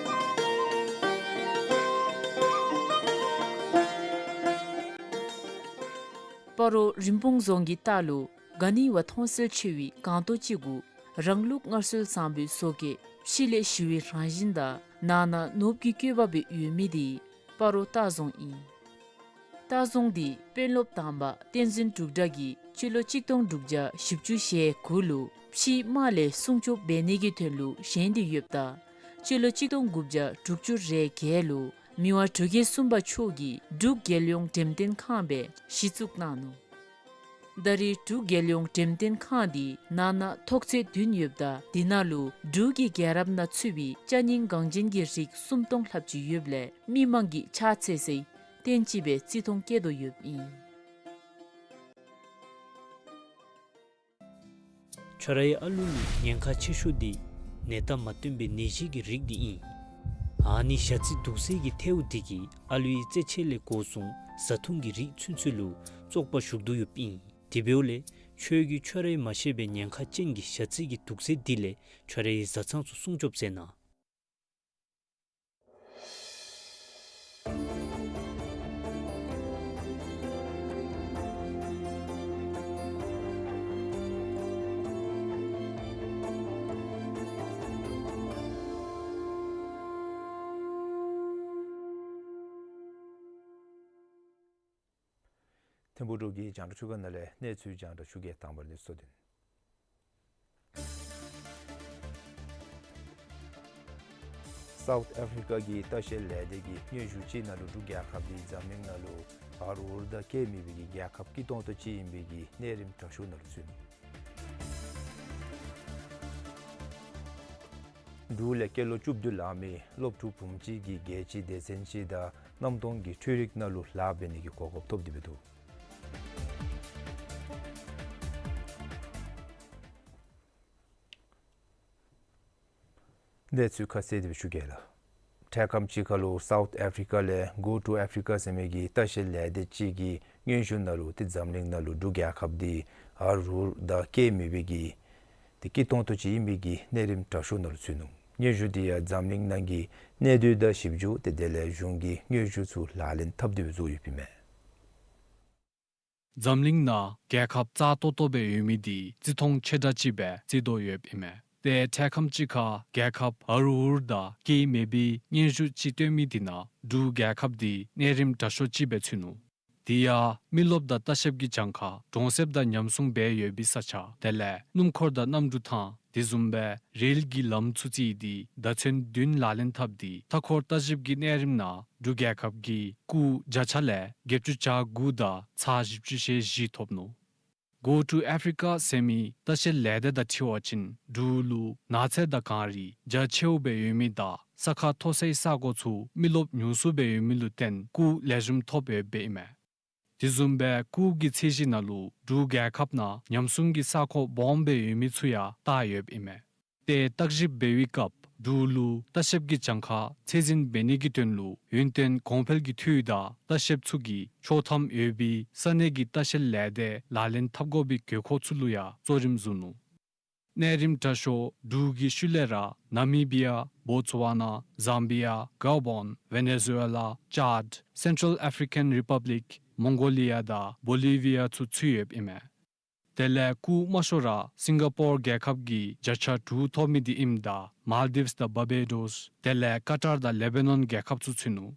སྤ་རོ་རིན་སྤུངས་རྫོང་གི་ལྟག་ལུ་ག་ནི་བ་མཐོང་གསལ་ཆེ་བའི་སྒང་ཏོག་ཅིག་གུ་རང་ལུགས་སྔར་སྲོལ་བཟང་པོའི་བཟོ་བཀོད་ཕྱི་ལས་ཞི་བའི་རང་བཞིན་དང་ནང་ན་ནོར་བུ་གི་བཀོད་པ་སྦེ་ཡོད་མི་འདི་སྤ་རོ་ལྟ་རྫོང་ཨིན། ལྟ་རྫོང་འདི་དཔོན་སློབ་དང་པ་བསྟན་འཛིན་འབྲུག་གྲགས་ཀྱིས་སྤྱི་ལོ་གཅིག་སྟོང་དྲུག་བརྒྱ་བཞི་བཅུ་ཞེ་དགུ་ལུ་ཕྱིའི་དམག་ལས་སྲུང་སྐྱོབ་འབད་ནི་གི་དོན་ལུ་བཞེངས་ཏེ་ཡོདཔ་ད་སྤྱི་ལོ་གཅིག་སྟོང་དགུ་བརྒྱ་དྲུག་ཅུ་རེ་བརྒྱད་ལུ་མི་དབང་འབྲུག་རྒྱལ་གསུམ་པ་མཆོག་གིས་འབྲུག་རྒྱལ་ཡོངས་འགྲེམས་སྟོན་ཁང་སྦེ་གཞི་བཙུགས་གནང་ནུག། ད་རེས་འབྲུག་རྒྱལ་ཡོངས་འགྲེམས་སྟོན་ཁང་འདི་ནང་ན་ཐོག་ཚད་བདུན་ཡོདཔ་ད་འདི་ནང་ལུ་འབྲུག་གི་རྒྱལ་རབས་ནང་ཚུད་པའི་ཅ་རྙིང་འགངས་ཅན་གྱི་རིགས་སུམ་སྟོང་ལྷགཔ་ཅིག་ཡོདཔ་ལས་མི་མང་གིས་ཕྱག་འཚལ་སའི་རྟེན་ཅིག་སྦེ་བརྩི་མཐོང་བསྐྱེད་དོ་ཡོདཔ་ཨིན། ཁྱོད་རའི་ཨ་ལུ་ལུ་ཉེན་ཁ་ཆེ་ཤོས་འདི་ནད་རྟགས་མ་སྟོན་པའི་ནད་གཞི་གི་རིགས་འདི་ཨིན། ཨ་ནི་ཞ་རྩི་དུག་སེལ་གྱི་ཐལཝ་འདི་གིས་ཨ་ལུའི་རྩེད་ཆས་ལས་འགོ་བཟུང་བཟའ་འཐུང་གི་རིགས་ཚུན་ཚོད་ལུ་བཙོག་པ་ཞུགས་དོ་ཡོདཔ་ཨིན། དེ་འབདཝ་ལས་ཁྱོད་ཀྱིས་ཁྱོད་རའི་མ་ཤེས་པའི་ཉེན་ཁ་ཅན་གྱི་ཞ་རྩི་གི་དུག་སེལ་འདི་ལས་ཁྱོད་རའི་བཟའ་ཚང་ཚུ་སྲུང་སྐྱོབ་མཛད་གནང་། ཐིམ་ཕུག་འབྲུག་གི་རྒྱང་བསྒྲགས་ཆུ་ཁ་ནང་ལས་གནས་ཚུལ་རྒྱང་བསྒྲགས་ཆུ་གིས་དང་པ་ནས་གསོལ་འདེབས། སའུཐ་ཨཕ་རི་ཀ་གི་ལྟ་བཤལ་ལས་སྡེ་གིས་སྙན་ཞུ་ཅིག་ནང་ལུ་འབྲུག་རྒྱལ་ཁབ་འདི་འཛམ་གླིང་ནང་ལུ་ཕར་འུར་དང་སྐད་མེད་པའི་གི་རྒྱལ་ཁབ་སྐྱིད་ཏོང་ཏོ་ཅིག་ཨིན་པའི་གི་གནས་རིམ་དྲག་ཤོས་ནང་ལུ་ཚུད་ནུག། འབྲུག་ལས་སྐྱེས་ལོ་བཅུ་བདུན་ལང་མི་སློབ་ཕྲུག་བུམོ་ཅིག་གིས་རྒྱལ་སྤྱིའི་སྡེ་ཚན་ཅིག་དང་གནམ་སྟོང་གི་འཕྲུལ་རིག་ནང་ལུ་ལཱ་འབད་ནི་གི་གོ་སྐབས་ཐོབ་སྟེ་འབད་འདུག། གནས་ཚུལ་ཁ་གསལ་དེ་སྦེ་ཞུ་གེ་ལགས། འཕྲལ་ཁམས་ཅིག་ཁར་ལུ་སའུཐ་ཨ་ཕི་རི་ཀ་ལས་གོ་ཊུ་ཨ་ཕི་རི་ཀ་ཟེར་མི་གི་ལྟ་བཤལ་ལས་སྡེ་ཅིག་གི་སྙན་ཞུ་ནང་ལུ་ཏེ་འཛམ་གླིང་ནང་ལུ་འབྲུག་རྒྱལ་ཁབ་འདི་ཨ་རུ་ཨུར་དང་སྐད་མེད་པའི་གི་ཏེ་སྐྱིད་ཏོང་ཏོ་ཅིག་ཨིན་པའི་གི་གནས་རིམ་དྲག་ཤོས་ནང་ལུ་ཚུད་ནུག། སྙན་ཞུ་འདི་ཡང་འཛམ་གླིང་ནང་གི་གནས་སྡུད་དང་ཞིབ་འཇུག་ཏེ་དེ་ལས་གཞུང་གི་སྙན་ཞུ་ཚུ་ལག་ལེན་འཐབ་སྟེ་སྦེ་བཟོ་ཡོདཔ་ཨིན་མས། འཛམ་གླིང་ནང་རྒྱལ་ཁབ་རྩ་ཏོག་ཏོ་སྦེ་ཡོད་མི་འདི་བརྩི་མཐོང་ཆེ་དྲགས་ཅིག་སྦེ་བརྩི་དོ་ཡོདཔ་ཨིན་མས། ཏེ་འཕྲལ་ཁམས་ཅིག་ཁར་རྒྱལ་ཁབ་ཨ་རུ་ཨུར་དང་སྐད་མེད་པའི་སྙན་ཞུ་ཅིག་བཏོན་མི་འདི་ནང་འབྲུག་རྒྱལ་ཁབ་འདི་གནས་རིམ་དྲག་ཤོས་ཅིག་སྦེ་ཚུད་ནུག། དེ་ཡང་མི་རློབས་དང་ལྟ་བཤལཔ་གི་གྱངས་ཁ་གྲོང་གསེབ་དང་ཉམས་སྲུང་འབད་ཡོད་པའི་ས་ཆ་དེ་ལས་སྣུམ་འཁོར་དང་གནམ་གྲུ་ཐང་དེ་བཟུམ་སྦེ་རེལ་གྱི་ལམ་ཚུ་བརྩིས་ཏེ་ཟླ་ཚན་བདུན་ལག་ལེན་འཐབ་སྟེ་མཐའ་འཁོར་ལྟ་ཞིབ་ཀྱི་གནས་རིམ་ནང་འབྲུག་རྒྱལ་ཁབ་ཀྱིས་སྐུགས་བརྒྱ་ཆ་ལས་བརྒྱད་ཅུ་གྱ་དགུ་དང་ཚག་བཞི་བཅུ་ཞེ་བཞི་ཐོབ་ནུག། གོ་ཊུ་ཨ་ཕི་རི་ཀ་ཟེར་མི་ལྟ་བཤལ་ལས་སྡེ་དང་འཁྲིལ་བ་ཅིན་འབྲུག་ལུ་ནགས་ཚལ་དང་གངས་རི་རྒྱ་ཆེཝ་སྦེ་ཡོད་མི་དང་ས་ཁ་མཐོ་སའི་ས་གོ་ཚུ་མི་རློབས་ཉུང་སུ་སྦེ་ཡོད་མི་ལུ་བརྟེན་སྐུགས་ལེགས་ཤོམ་ཐོབ་ཡོདཔ་ཨིན་མས། དེ་བཟུམ་སྦེ་སྐུགས་ཀྱི་ཚད་གཞི་ནང་ལུ་འབྲུག་རྒྱལ་ཁབ་ནང་ཉམས་སྲུང་གི་ས་ཁོངས་སྦོམ་སྦེ་ཡོད་མི་ཚུ་ཡང་བལྟ་ཡོདཔ་ཨིན་མས། ཏེ་བརྟག་ཞིབ་འབད་བའི་སྐབས་འབྲུག་ལུ་ལྟ་བཤལཔ་གི་གྱངས་ཁ་ཚད་འཛིན་འབད་ནི་གི་དོན་ལུ་ཡུན་བརྟན་གོང་འཕེལ་གྱི་འཐུས་དང་ལྟ་བཤལཔ་ཚུ་གིས་ཆོག་ཐམ་ཡོད་པའི་ས་གནས་ཀྱི་ལྟ་བཤལ་ལས་སྡེ་ལག་ལེན་འཐབ་དགོ་པའི་དགོས་མཁོ་ཚུ་ལུ་ཡང་གཙོ་རིམ་བཟུང་ནུག། གནས་རིམ་དྲག་ཤོས་འབྲུག་གི་ཤུལ་ལས་ར་ནཱ་མི་བི་ཡ་བོ་ཙི་ཝ་ན་ཛམ་བི་ཡ་གཱ་བཱོན་ཝེ་ནེ་ཛུ་ཝེ་ལ་ཅཱཌ་སེན་ཊྲལ་ཨ་ཕི་རི་ཀན་རི་པབ་ལིཀ་མོང་གོ་ལི་ཡ་དང་བོ་ལི་བི་ཡ་ཚུ་ཚུད་ཡོདཔ་ཨིན་མས། དེ་ལས་སྐུགས་དམའ་ཤོས་ར་སིང་ག་པོར་རྒྱལ་ཁབ་ཀྱིས་བརྒྱ་ཆ་དྲུག་ཐོབ་མི་འདི་ཨིནམ་ད་མཱལ་དིབས་དང་བར་བེ་ཌོས་དེ་ལས་ཀ་ཊར་དང་ལེ་བྷ་ནོན་རྒྱལ་ཁབ་ཚུ་ཚུད་ནུག།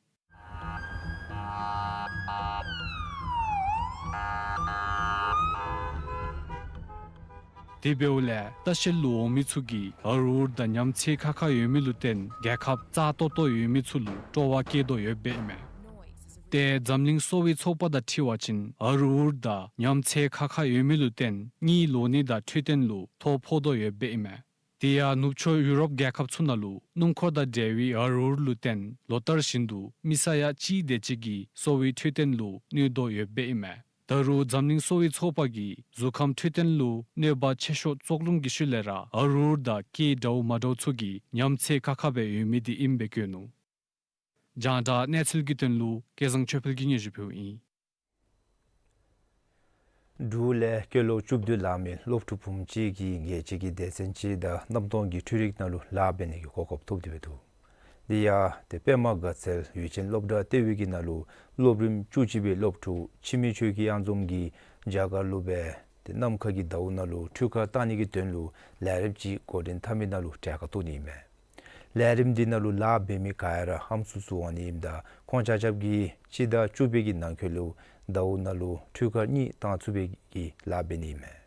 དེ་འབདཝ་ལས་ལྟ་བཤལ་ལུ་འོང་མི་ཚུ་གིས་ཨ་རུ་ཨུར་དང་ཉམས་ཚད་ཁག་ཁ་ཡོད་མི་ལུ་བརྟེན་རྒྱལ་ཁབ་རྩ་ཏོག་ཏོ་ཡོད་མི་ཚུ་ལུ་སྤྲོ་བ་བསྐྱེད་དོ་ཡོདཔ་ཨིན་མས། ཏེ་འཛམ་གླིང་གསོ་བའི་ཚོགས་པ་དང་འཁྲིལ་བ་ཅིན་ཨ་རུ་ཨུར་དང་ཉམས་ཚད་ཁག་ཁ་ཡོད་མི་ལུ་བརྟེན་གཉིད་ལོག་ནི་དང་འཕྲོད་བསྟེན་ལུ་ཐོ་ཕོག་དོ་ཡོདཔ་ཨིན་མས། དེ་ཡང་ནུབ་ཕྱོགས་ཡུ་རོབ་རྒྱལ་ཁབ་ཚུ་ནང་ལུ་སྣུམ་འཁོར་དང་འབྲེལ་བའི་ཨ་རུ་ཨུར་ལུ་བརྟེན་ལོ་ལྟར་བཞིན་དུ་མི་ས་ཡ་གཅིག་དེ་ཅིག་གི་གསོ་བའི་འཕྲོད་བསྟེན་ལུ་གནོད་དོ་ཡོདཔ་ཨིན་མས། ད་རུང་འཛམ་གླིང་གསོ་བའི་ཚོགས་པ་གིས་གཟུགས་ཁམས་འཕྲོད་བསྟེན་ལུ་གནོད་པ་ཆེ་ཤོས་བཙོག་རླུང་གི་ཤུལ་ལས་ར་ཨ་རུ་ཨུར་དང་སྐད་འདྲཝ་མ་འདྲཝ་ཚུ་གི་ཉམས་ཚད་ཁག་ཁ་སྦེ་ཡོད་མི་འདི་ཨིནམ་སྦེ་བཀོད་ནུག། རྒྱང་བསྒྲགས་གནས་ཚུལ་གྱི་དོན་ལུ་སྐལ་བཟང་ཆོས་འཕེལ་གྱིས་སྙན་ཞུ་ཕུལཝ་ཨིན། འབྲུག་ལས་སྐྱེས་ལོ་བཅུ་བདུན་ལང་མི་སློབ་ཕྲུག་བུམོ་ཅིག་གིས་རྒྱལ་སྤྱི་གི་སྡེ་ཚན་ཅིག་དང་གནམ་སྟོང་གི་འཕྲུལ་རིག་ནང་ལུ་ལཱ་འབད་ནི་གི་གོ་སྐབས་ཐོབ་སྟེ་འབད་འདུག། དེ་ཡང་ཏེ་པདྨ་དགའ་ཚལ་ཡུལ་ཆེན་སློབ་གྲྭ་ལྟེ་བའི་གི་ནང་ལུ་སློབ་རིམ་བཅུ་གཅིག་པའི་སློབ་ཕྲུག་འཆི་མེད་ཆོས་སྐྱིད་གཡང་འཛོམས་ཀྱིས་རྒྱ་གར་ལུ་སྦེ་ཏེ་ནམ་མཁའ་གི་ཟླཝ་ནང་ལུ་འཕྲུལ་འཁོར་བཏང་ནི་གི་དོན་ལུ་ལས་རིམ་ཅིག་འགོ་འདྲེན་འཐབ་མི་ནང་ལུ་གྲལ་ཁར་གཏོགས་ནི་ཨིན་མས། ལས་རིམ་འདི་ནང་ལུ་ལཱ་འབད་མི་ག་ར་ཧམ་སུ་སུ་འོང་ནི་ཨིནམ་ད་ཁོང་ཆ་ཁྱབ་ཀྱིས་སྤྱི་ཟླ་བཅུ་པའི་གི་ནང་འཁོད་ལུ་ཟླཝ་ནང་ལུ་འཕྲུལ་འཁོར་གཉིས་བཏང་ཚུགས་པའི་གི་ལཱ་འབད་ནི་ཨིན་མས།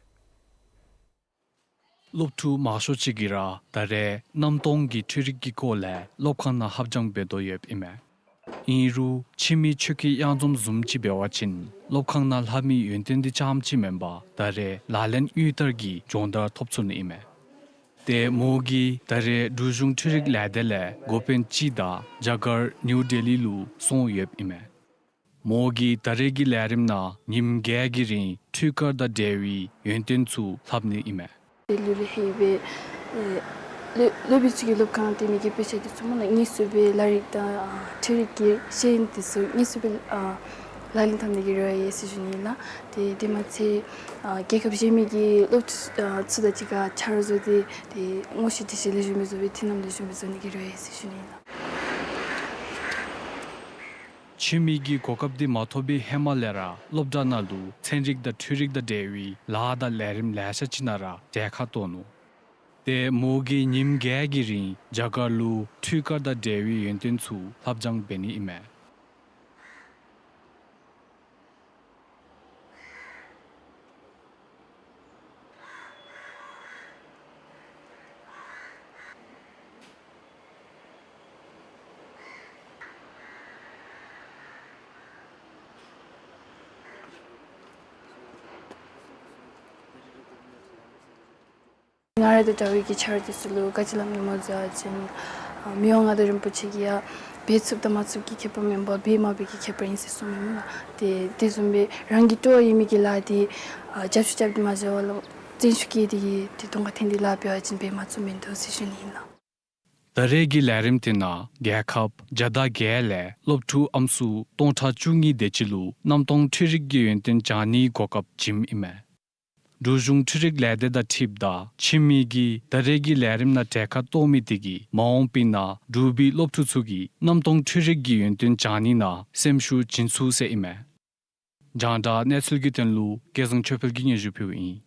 སློབ་ཕྲུག་མང་ཤོས་ཅིག་གིས་ར་ད་རེས་གནམ་སྟོང་གི་འཕྲུལ་རིག་གི་སྐོར་ལས་སློབ་ཁང་ནང་ལྷབ་སྦྱང་འབད་དོ་ཡོདཔ་ཨིན་མས། ཨིན་རུང་འཆི་མེད་ཆོས་སྐྱིད་གཡང་འཛོམས་བཟུམ་ཅིག་འབད་བ་ཅིན་སློབ་ཁང་ནང་ལྷབ་མི་ཡོན་ཏན་འདི་རྐྱངམ་ཅིག་མེན་པར་ད་རེས་ལག་ལེན་དངུལ་ལྟར་གྱི་སྦྱོང་བརྡར་ཐོབ་ཚུགས་ནི་ཨིན་མས། ཏེ་མོ་གིས་ད་རེས་འབྲུག་གཞུང་འཕྲུལ་རིག་ལས་སྡེ་ལས་འགོ་དཔོན་ཅིག་དང་རྒྱ་གར་ནིའུ་ཌེ་ལི་ལུ་སོང་ཡོདཔ་ཨིན་མས། མོ་གིས་ད་རེས་ཀྱི་ལས་རིམ་ནང་ཉིནམ་བརྒྱད་ཀྱི་རིང་འཕྲུལ་འཁོར་དང་འབྲེལ་བའི་ཡོན་ཏན་ཚུ་ལྷབ་ནི་ཨིན་མས། ལུ་ལུ་ཧེ་བེ་ཨེ་ལུ་ལུ་བི་ཚུ་གི་སློབ་ཁང་འདི་མི་གི་དཔེ་ཆ་འདི་ཚུ་མོ་ནང་དངོས་སུ་སྦེ་ལས་རིག་དང་ཨ་འཕྲུལ་རིག་གི་ཤེས་ཡོན་འདི་ཚུ་དངོས་སུ་སྦེ་ཨ་ལག་ལེན་འཐབ་ནི་གི་རེ་བ་ཡོད་ཟེར་ཞུ་ནི་ལགས། ཏེ་དེ་མ་ཚད་ཨ་རྒྱལ་ཁབ་གཞན་མི་གི་སློབ་ཕྲུག་ཨ་ཚུ་དང་གཅིག་ཁར་ཆ་རོགས་བཟོ་སྟེ་ཏེ་ངོ་ཤེས་འདྲིས་ཤེས་ལེགས་ཤོམ་སྦེ་བཟོ་སྦེ་མཐུན་ལམ་ལེགས་ཤོམ་སྦེ་བཟོ་ནི་གི་རེ་བ་ཡོད་ཟེར་ཞུ་ནི་ལགས། འཆི་མེད་ཀྱིས་གོ་སྐབས་འདི་མ་ཐོབ་པའི་ཧེ་མ་ལས་ར་སློབ་གྲྭ་ནང་ལུ་ཚན་རིག་དང་འཕྲུལ་རིག་དང་འབྲེལ་བའི་ལཱ་དང་ལས་རིམ་ལེ་ཤ་ཅིག་ནང་ར་གྲལ་ཁར་གཏོགས་ནུག། ཏེ་མོ་གིས་ཉིནམ་བརྒྱད་ཀྱི་རིང་རྒྱ་གར་ལུ་འཕྲུལ་འཁོར་དང་འབྲེལ་བའི་ཡོན་ཏན་ཚུ་ལྷབ་སྦྱང་འབད་ནི་ཨིན་མས། ཆར་དང་འདྲ་བའི་གི་ཆར་དེ་ཚུ་ལུ་ག་ཅི་སླབ་ནི་སྨོ་ཟེར་བ་ཅིན་མི་དབང་མངའ་བདག་རིན་པོ་ཆེ་གིས་ཡང་འབད་ཚུགསཔ་དང་མ་ཚུགསཔ་ཀྱི་ཁྱད་པར་མེན་པར་འབད་མ་འབད་ཀྱི་ཁྱད་པར་ཨིན་ཟེར་གསུངམ་ཨིན་ལགས། ཏེ་དེ་བཟུམ་སྦེ་རང་གིས་སྤྲོ་བ་ཡོད་མི་གི་ལཱ་དེ་ཨ་རྒྱབ་ཤུགས་རྐྱབ་སྟེ་མ་འབད་བར་ལུ་བརྩོན་ཤུགས་བསྐྱེད་དེ་གིས་ཏེ་གདོང་ཁར་འཐོན་ཏེ་ལཱ་འབད་བ་ཅིན་འབད་མ་ཚུགསཔ་མིན་འདུག་ཟེར་ཞུ་ནི་ཨིན་ལགས། ད་རེས་ཀྱི་ལས་རིམ་དེ་ནང་རྒྱལ་ཁབ་བརྒྱ་དང་བརྒྱད་ལས་སློབ་ཕྲུག་ཨམ་སྲུ་སྟོང་ཕྲག་བཅུ་གཉིས་དེ་ཅིག་ལུ་གནམ་སྟོང་འཕྲུལ་རིག་གི་ཡོན་ཏན་སྦྱང་ནིའི་གོ་སྐབས་བྱིནམ་ཨིན་མས། འབྲུག་གཞུང་འཕྲུལ་རིག་ལས་སྡེ་དང་འཁྲིལཝ་ད་ཁྱིམ་མི་གིས་ད་རེས་ཀྱི་ལས་རིམ་ནང་གྲལ་ཁར་གཏོགས་མི་དེ་གིས་མ་འོངས་པའི་ནང་འབྲུག་པའི་སློབ་ཕྲུག་ཚུ་གིས་གནམ་སྟོང་འཕྲུལ་རིག་གི་ཡོན་ཏན་སྦྱང་ནི་ནང་སེམས་ཤུགས་བྱིན་ཚུགས་ཟེར་ཨིན་མས། རྒྱང་བསྒྲགས་གནས་ཚུལ་གྱི་དོན་ལུ་སྐལ་བཟང་ཆོས་འཕེལ་གྱིས་སྙན་ཞུ་ཕུལཝ་ཨིན།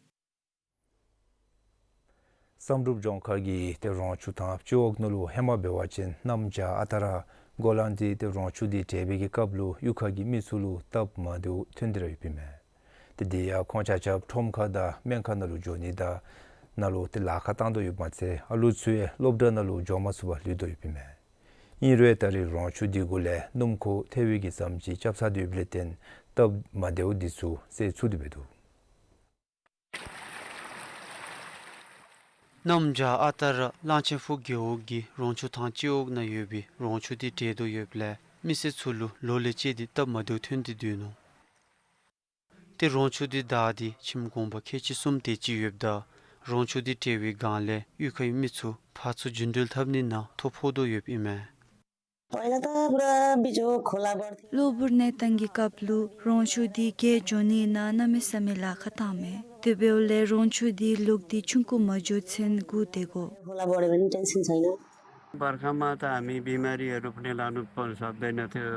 བསམ་གྲུབ་ལྗོངས་མཁར་གྱི་ཏེ་རོང་ཆུ་ཐང་སྤྱི་འོག་ནང་ལུ་ཧེ་མ་འབད་བ་ཅིན་གནམ་བྱཱར་ཨ་རྟག་ར་སྒོ་ལང་སྟེ་ཏེ་རོང་ཆུ་དེ་བྲེག་པའི་གི་སྐབས་ལུ་གཡུས་ཁ་གི་མི་ཚུ་ལུ་སྟབས་མ་བདེཝ་ཐོན་ཏེ་ར་ཡོདཔ་ཨིན་མས། ཏེ་དེ་ཡང་ཁོང་ཆ་ཁྱབ་ཁྲོམ་ཁ་དང་སྨན་ཁང་ནང་ལུ་འགྱོ་ནི་དང་ནང་ལུ་ཏེ་ལཱ་ཁག་བཏང་དོ་ཡོདཔ་མ་ཚད་ཨ་ལུ་ཚུ་ཡང་སློབ་གྲྭ་ནང་ལུ་འགྱོ་མ་ཚུགས་པར་ལུས་དོ་ཡོདཔ་ཨིན་མས། ཨིན་རུང་ད་རེས་རོང་ཆུ་དེ་གུ་ལས་སྣུམ་འཁོར་ཐལ་བའི་གི་ཟམ་ཅིག་རྐྱབ་ཚར་ཏེ་ཡོདཔ་ལས་བརྟེན་སྟབས་མ་བདེཝ་དེ་ཚུ་སེལ་ཚུགས་ཏེ་འབད་འདུག། གནམ་བྱཱར་ཨ་རྟག་ར་གླང་ཆེན་ཕུག་རྒེད་འོག་གི་རོང་ཆུ་ཐང་སྤྱི་འོག་ནང་ཡོད་པའི་རོང་ཆུ་དེ་བྲེག་དོ་ཡོདཔ་ལས་མི་སེར་ཚུ་ལུ་ལོ་ལས་བཅད་དེ་སྟབས་མ་བདེཝ་ཐོན་ཏེ་འདུག་ནུག། ཏེ་རོང་ཆུ་དེ་བདའ་སྟེ་ཁྱིམ་གུང་པ་ཁལ་གཅིག་གསུམ་དེ་ཅིག་ཡོདཔ་ད་རོང་ཆུ་དེ་བྲེག་པའི་སྒང་ལས་གཡུས་ཁའི་མི་ཚུ་ཕར་ཚུར་རྒྱུན་འགྲུལ་འཐབ་ནི་ནང་ཐོ་ཕོག་དོ་ཡོདཔ་ཨིན་མས། पहिला त पुरा बिचको खोला बढ्थ्यो। གློ་བུར་གནས་སྟངས་ཀྱི་སྐབས་ལུ་རོང་ཆུ་དེ་བརྒལ་འགྱོ་ནི་ནང་གནམ་མེད་ས་མེད་ལཱ་ཁག་བཏངམ་མས། དེ་འབདཝ་ལས་རོང་ཆུ་དེ་ལོག་སྟེ་ཆུང་ཀུ་མ་འགྱོ་ཚུན་སྒུག་སྡོད་དགོ། खोला बढ्यो भने टेन्सन छैन। बर्खामा त हामी बिमारीहरू पनि लानु प-, सक्दैनथ्यो।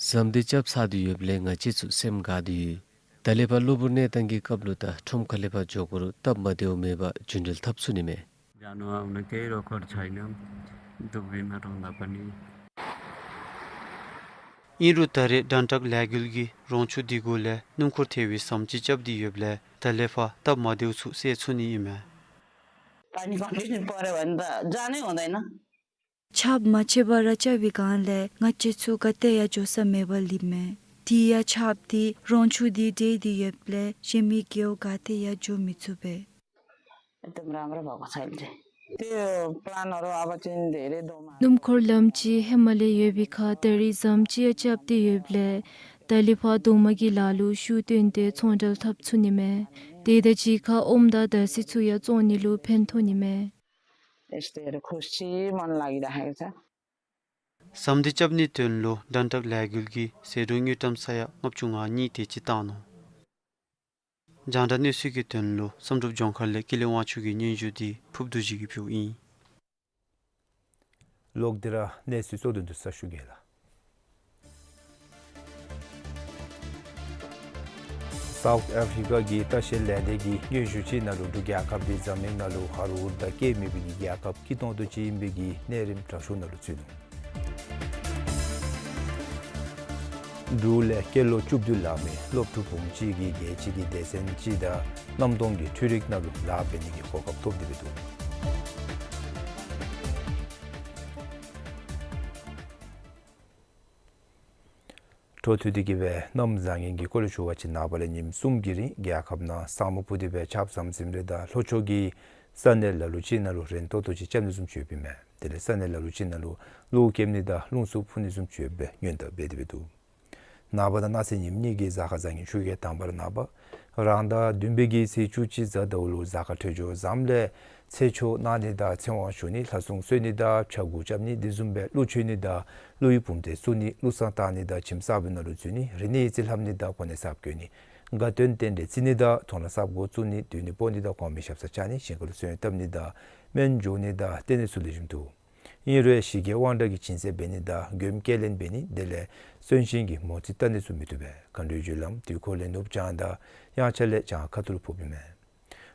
ཟམ་དེ་རྐྱབ་ཚར་ཏེ་ཡོདཔ་ལས་ང་བཅས་ཚུ་སེམས་དགའ་སྟེ་ཡོད། ད་ལས་ཕར་གློ་བུར་གནས་སྟངས་ཀྱི་སྐབས་ལུ་ད་ཁྲོམ་ཁ་ལས་ཕར་འགྱོ་དགོ་རུང་སྟབས་མ་བདེཝ་མེད་པར་རྒྱུན་འགྲུལ་འཐབ་ཚུགས་ནི་མས། जानु आउन केही रोकटोक छैन, दुःख बिमार हुँदा पनि। ཨིན་རུང་ད་རེས་དྲན་དྲག་ལས་འགུལ་གྱིས་རོང་ཆུ་དེ་གུ་ལས་སྣུམ་འཁོར་ཐལ་བའི་ཟམ་ཅིག་རྐྱབ་སྟེ་ཡོདཔ་ལས་ད་ལས་ཕར་སྟབས་མ་བདེཝ་ཚུ་སེལ་ཚུགས་ནི་ཨིན་མས། पानी कन्टिन्यू पऱ्यो भने त जानै हुँदैन। ཆརཔ་མ་ཆད་པར་ར་རྐྱབ་པའི་སྒང་ལས་ང་བཅས་ཚུ་ག་ཏེ་ཡང་འགྱོ་ས་མེད་པར་ལུསཔ་མས། དེ་ཡང་ཆརཔ་དེ་རོང་ཆུ་དེ་བྲེག་སྟེ་ཡོདཔ་ལས་གཞན་མི་རྒེད་འོག་ག་ཏེ་ཡང་འགྱོ་མི་ཚུགས་པས། एकदम राम्रो भएको छ अहिले चाहिँ। त्यो प्लानहरू अब चाहिँ धेरै दौडमा। སྣུམ་འཁོར་ལམ་ཅིག་ཧེ་མ་ལས་ཡོད་པའི་ཁར་ད་རེས་ཟམ་ཅིག་ཡང་རྐྱབ་སྟེ་ཡོདཔ་ལས་ད་ལས་ཕར་རྡོག་མ་གི་ལཱ་ལུ་ཤུགས་བཏོན་ཏེ་ཚོང་འབྲེལ་འཐབ་ཚུགས་ནི་མས། དེ་དང་གཅིག་ཁར་ཨོམ་དང་འདར་སིལ་ཚུ་ཡང་བཙོང་ནི་ལུ་ཕན་ཐོགས་ནི་མས། यस्तोहरू खुसी मन लागिरहेको छ। ཟམ་དེ་རྐྱབ་ནིའི་དོན་ལུ་དྲན་དྲག་ལས་འགུལ་གྱིས་ཟད་འགྲོ་དངུལ་ཀྲམ་ས་ཡ་ལྔ་བཅུ་ང་གཉིས་དེ་ཅིག་བཏང་ནུག། རྒྱང་བསྒྲགས་གནས་ཚུལ་གྱི་དོན་ལུ་བསམ་གྲུབ་ལྗོངས་མཁར་ལས་ཀུན་ལེགས་དབང་ཕྱུག་གི་སྙན་ཞུ་དེ་ཕུརཔ་རྡོ་རྗེ་གིས་ཕུལཝ་ཨིན། ལོག་སྟེ་ར་གནས་ཚུལ་གཙོ་དོན་དེ་ཚུ་ཞུ་གེ་ལགས། སའུཐ་ཨཕ་རི་ཀ་གི་ལྟ་བཤལ་ལས་སྡེ་གི་སྙན་ཞུ་ཅིག་ནང་ལུ་འབྲུག་རྒྱལ་ཁབ་འདི་འཛམ་གླིང་ནང་ལུ་ཧ་རུ་ཧུར་དང་སྐྱེ་མེད་པའི་གི་རྒྱལ་ཁབ་སྐྱིད་ཏོང་ཏོ་ཅིག་ཨིན་པའི་གི་གནས་རིམ་དྲག་ཤོས་ནང་ལུ་ཚུད་ནུག། འབྲུག་ལས་སྐྱེས་ལོ་བཅུ་བདུན་ལང་མི་སློབ་ཕྲུག་བུམོ་ཅིག་གིས་རྒྱལ་སྤྱི་གི་སྡེ་ཚན་ཅིག་དང་གནམ་སྟོང་གི་འཕྲུལ་རིག་ནང་ལུ་ལཱ་འབད་ནི་གི་གོ་སྐབས་ཐོབ་སྟེ་འདུག། འཕྲོ་མཐུད་དེ་གིས་སྦེ་གནམ་བཟང་ངན་གྱི་སྐོར་ལས་ཞུ་བ་ཅིན་ནངས་པ་ལས་ཉིནམ་གསུམ་གྱི་རིང་རྒྱལ་ཁབ་ནང་ས་སྨུག་ཕུབ་སྟེ་སྦེ་ཆརཔ་ཟམ་ཟིམ་རེ་དང་ལྷོ་ཕྱོགས་ཀྱི་ས་གནས་ལ་ལུ་ཅིག་ནང་ལུ་རན་ཏོག་ཏོ་ཅིག་རྐྱབ་ནི་བཟུམ་ཅིག་ཡོདཔ་ཨིན་མས། དེ་ལས་ས་གནས་ལ་ལུ་ཅིག་ནང་ལུ་ཀླུ་རྐྱབ་ནི་དང་རླུང་འཚུབ་འཕུ་ནི་བཟུམ་ཅིག་ཡོདཔ་སྦེ་སྔོན་བརྡ་འབད་དེ་འབད་འདུག། ནངས་པ་དང་གནངས་ཚེ་ཉིནམ་གཉིས་ཀྱི་གཟའ་སྐར་བཟང་ངན་ཆུ་རྐྱལ་དང་པ་ར་ནངས་པ་རང་ཟླ་བདུན་པའི་གི་ཚེས་བཅུ་གཅིག་གཟའ་ཟླཝ་ལུ་གཟའ་སྐར་འཕྲོད་སྦྱོར་བཟངམ་ལས་ཚེ་ཆོག་གནང་ནི་དང་ཚེ་དབང་ཞུ་ནི་ལྷ་སྲུང་གསོལ་ནི་དང་ཕྱྭ་འགུགས་རྐྱབ་ནི་དེ་བཟུམ་སྦེ་ཀླུ་མཆོད་ནི་དང་ཀླུ་ཡི་བུམ་སྡེ་བཙུགས་ནི་ཀླུ་བསངས་གཏང་ནི་དང་ཁྱིམ་གསརཔ་ནང་ལུ་འཛུལ་ནི་རིག་གནས་ཡིག་རྩིས་ལྷབ་ནི་དང་གོ་གནས་གསརཔ་བསྐོ་ནི་དགའ་སྟོན་རྟེན་འབྲེལ་བརྩི་ནི་དང་ཚོང་ལཱ་གསརཔ་འགོ་བཙུགས་ནི་སྡོད་གནས་སྤོ་ནི་དང་གོང་མའི་ཞབས་སར་བཅར་ནི་ཞིང་ཁ་ལུ་སོན་བཏབ་ནི་དང་སྨན་འཇོག་ནི་དང་ལྟེ་གནས་ཚུ་ལེགས་ཤོམ་འདུག། ཨིན་རུང་ཞི་རྒྱས་དབང་དྲག་གི་སྦྱིན་སྲེག་འབད་ནི་དང་མགྱོནམ་སྐྱེལ་ལེན་འབད་ནི་དེ་ལས་གསོན་གཤིན་གྱི་མོ་རྩིས་བལྟ་ནི་ཚུ་མི་བཏུབ་པས། མཁའ་འགྲོའི་རྒྱུ་ལམ་དུས་འཁོར་ལས་ནུབ་བྱང་དང་དབྱངས་འཆར་ལས་བྱང་ཁ་ཐུག་ལུ་ཕོགཔ་ཨིན་མས།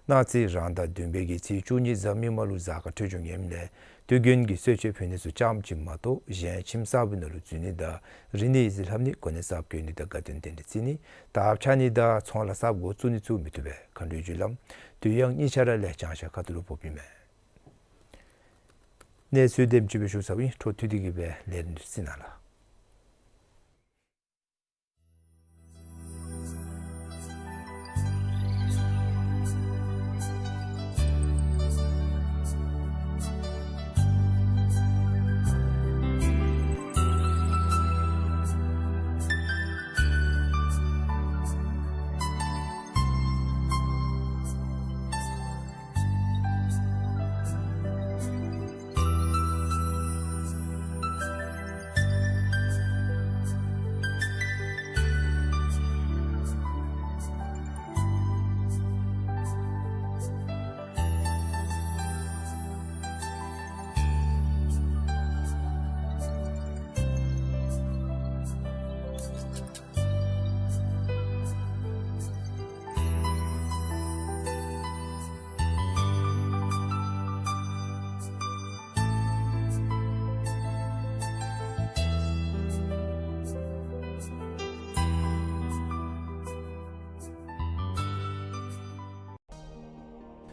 གནངས་ཚེ་རང་ཟླ་བདུན་པའི་གི་ཚེས་བཅུ་གཉིས་གཟའ་མིག་དམར་ལུ་གཟའ་སྐར་འཕྲོད་སྦྱོར་ངནམ་ལས་དུས་རྒྱུན་གྱི་གསོལ་མཆོད་ཕུལ་ནི་ཚུ་ཙམ་ཅིག་མ་གཏོགས་གཞན་ཁྱིམ་གསརཔ་ནང་ལུ་འཛུལ་ནི་དང་རིག་གནས་ཡིག་རྩིས་ལྷབ་ནི་གོ་གནས་གསརཔ་བསྐོ་ནི་དང་དགའ་སྟོན་རྟེན་འབྲེལ་བརྩི་ནི་དར་འཕྱར་ནི་དང་ཚོང་ལཱ་གསརཔ་འགོ་བཙུགས་ནི་ཚུ་མི་བཏུབ་པས། མཁའ་འགྲོའི་རྒྱུ་ལམ་དུས་དབྱངས་གཉིས་ཆ་ར་ལས་བྱང་ཤར་ཁ་ཐུག་ལུ་ཕོགཔ་ཨིན་མས། གནས་ཚུལ་དེམ་ཅིག་སྦེ་ཞུ་ཚརཝ་ཨིན། འཕྲོ་མཐུད་དེ་གིས་སྦེ་ལས་རིམ་གཟིགས་གནང་ལགས།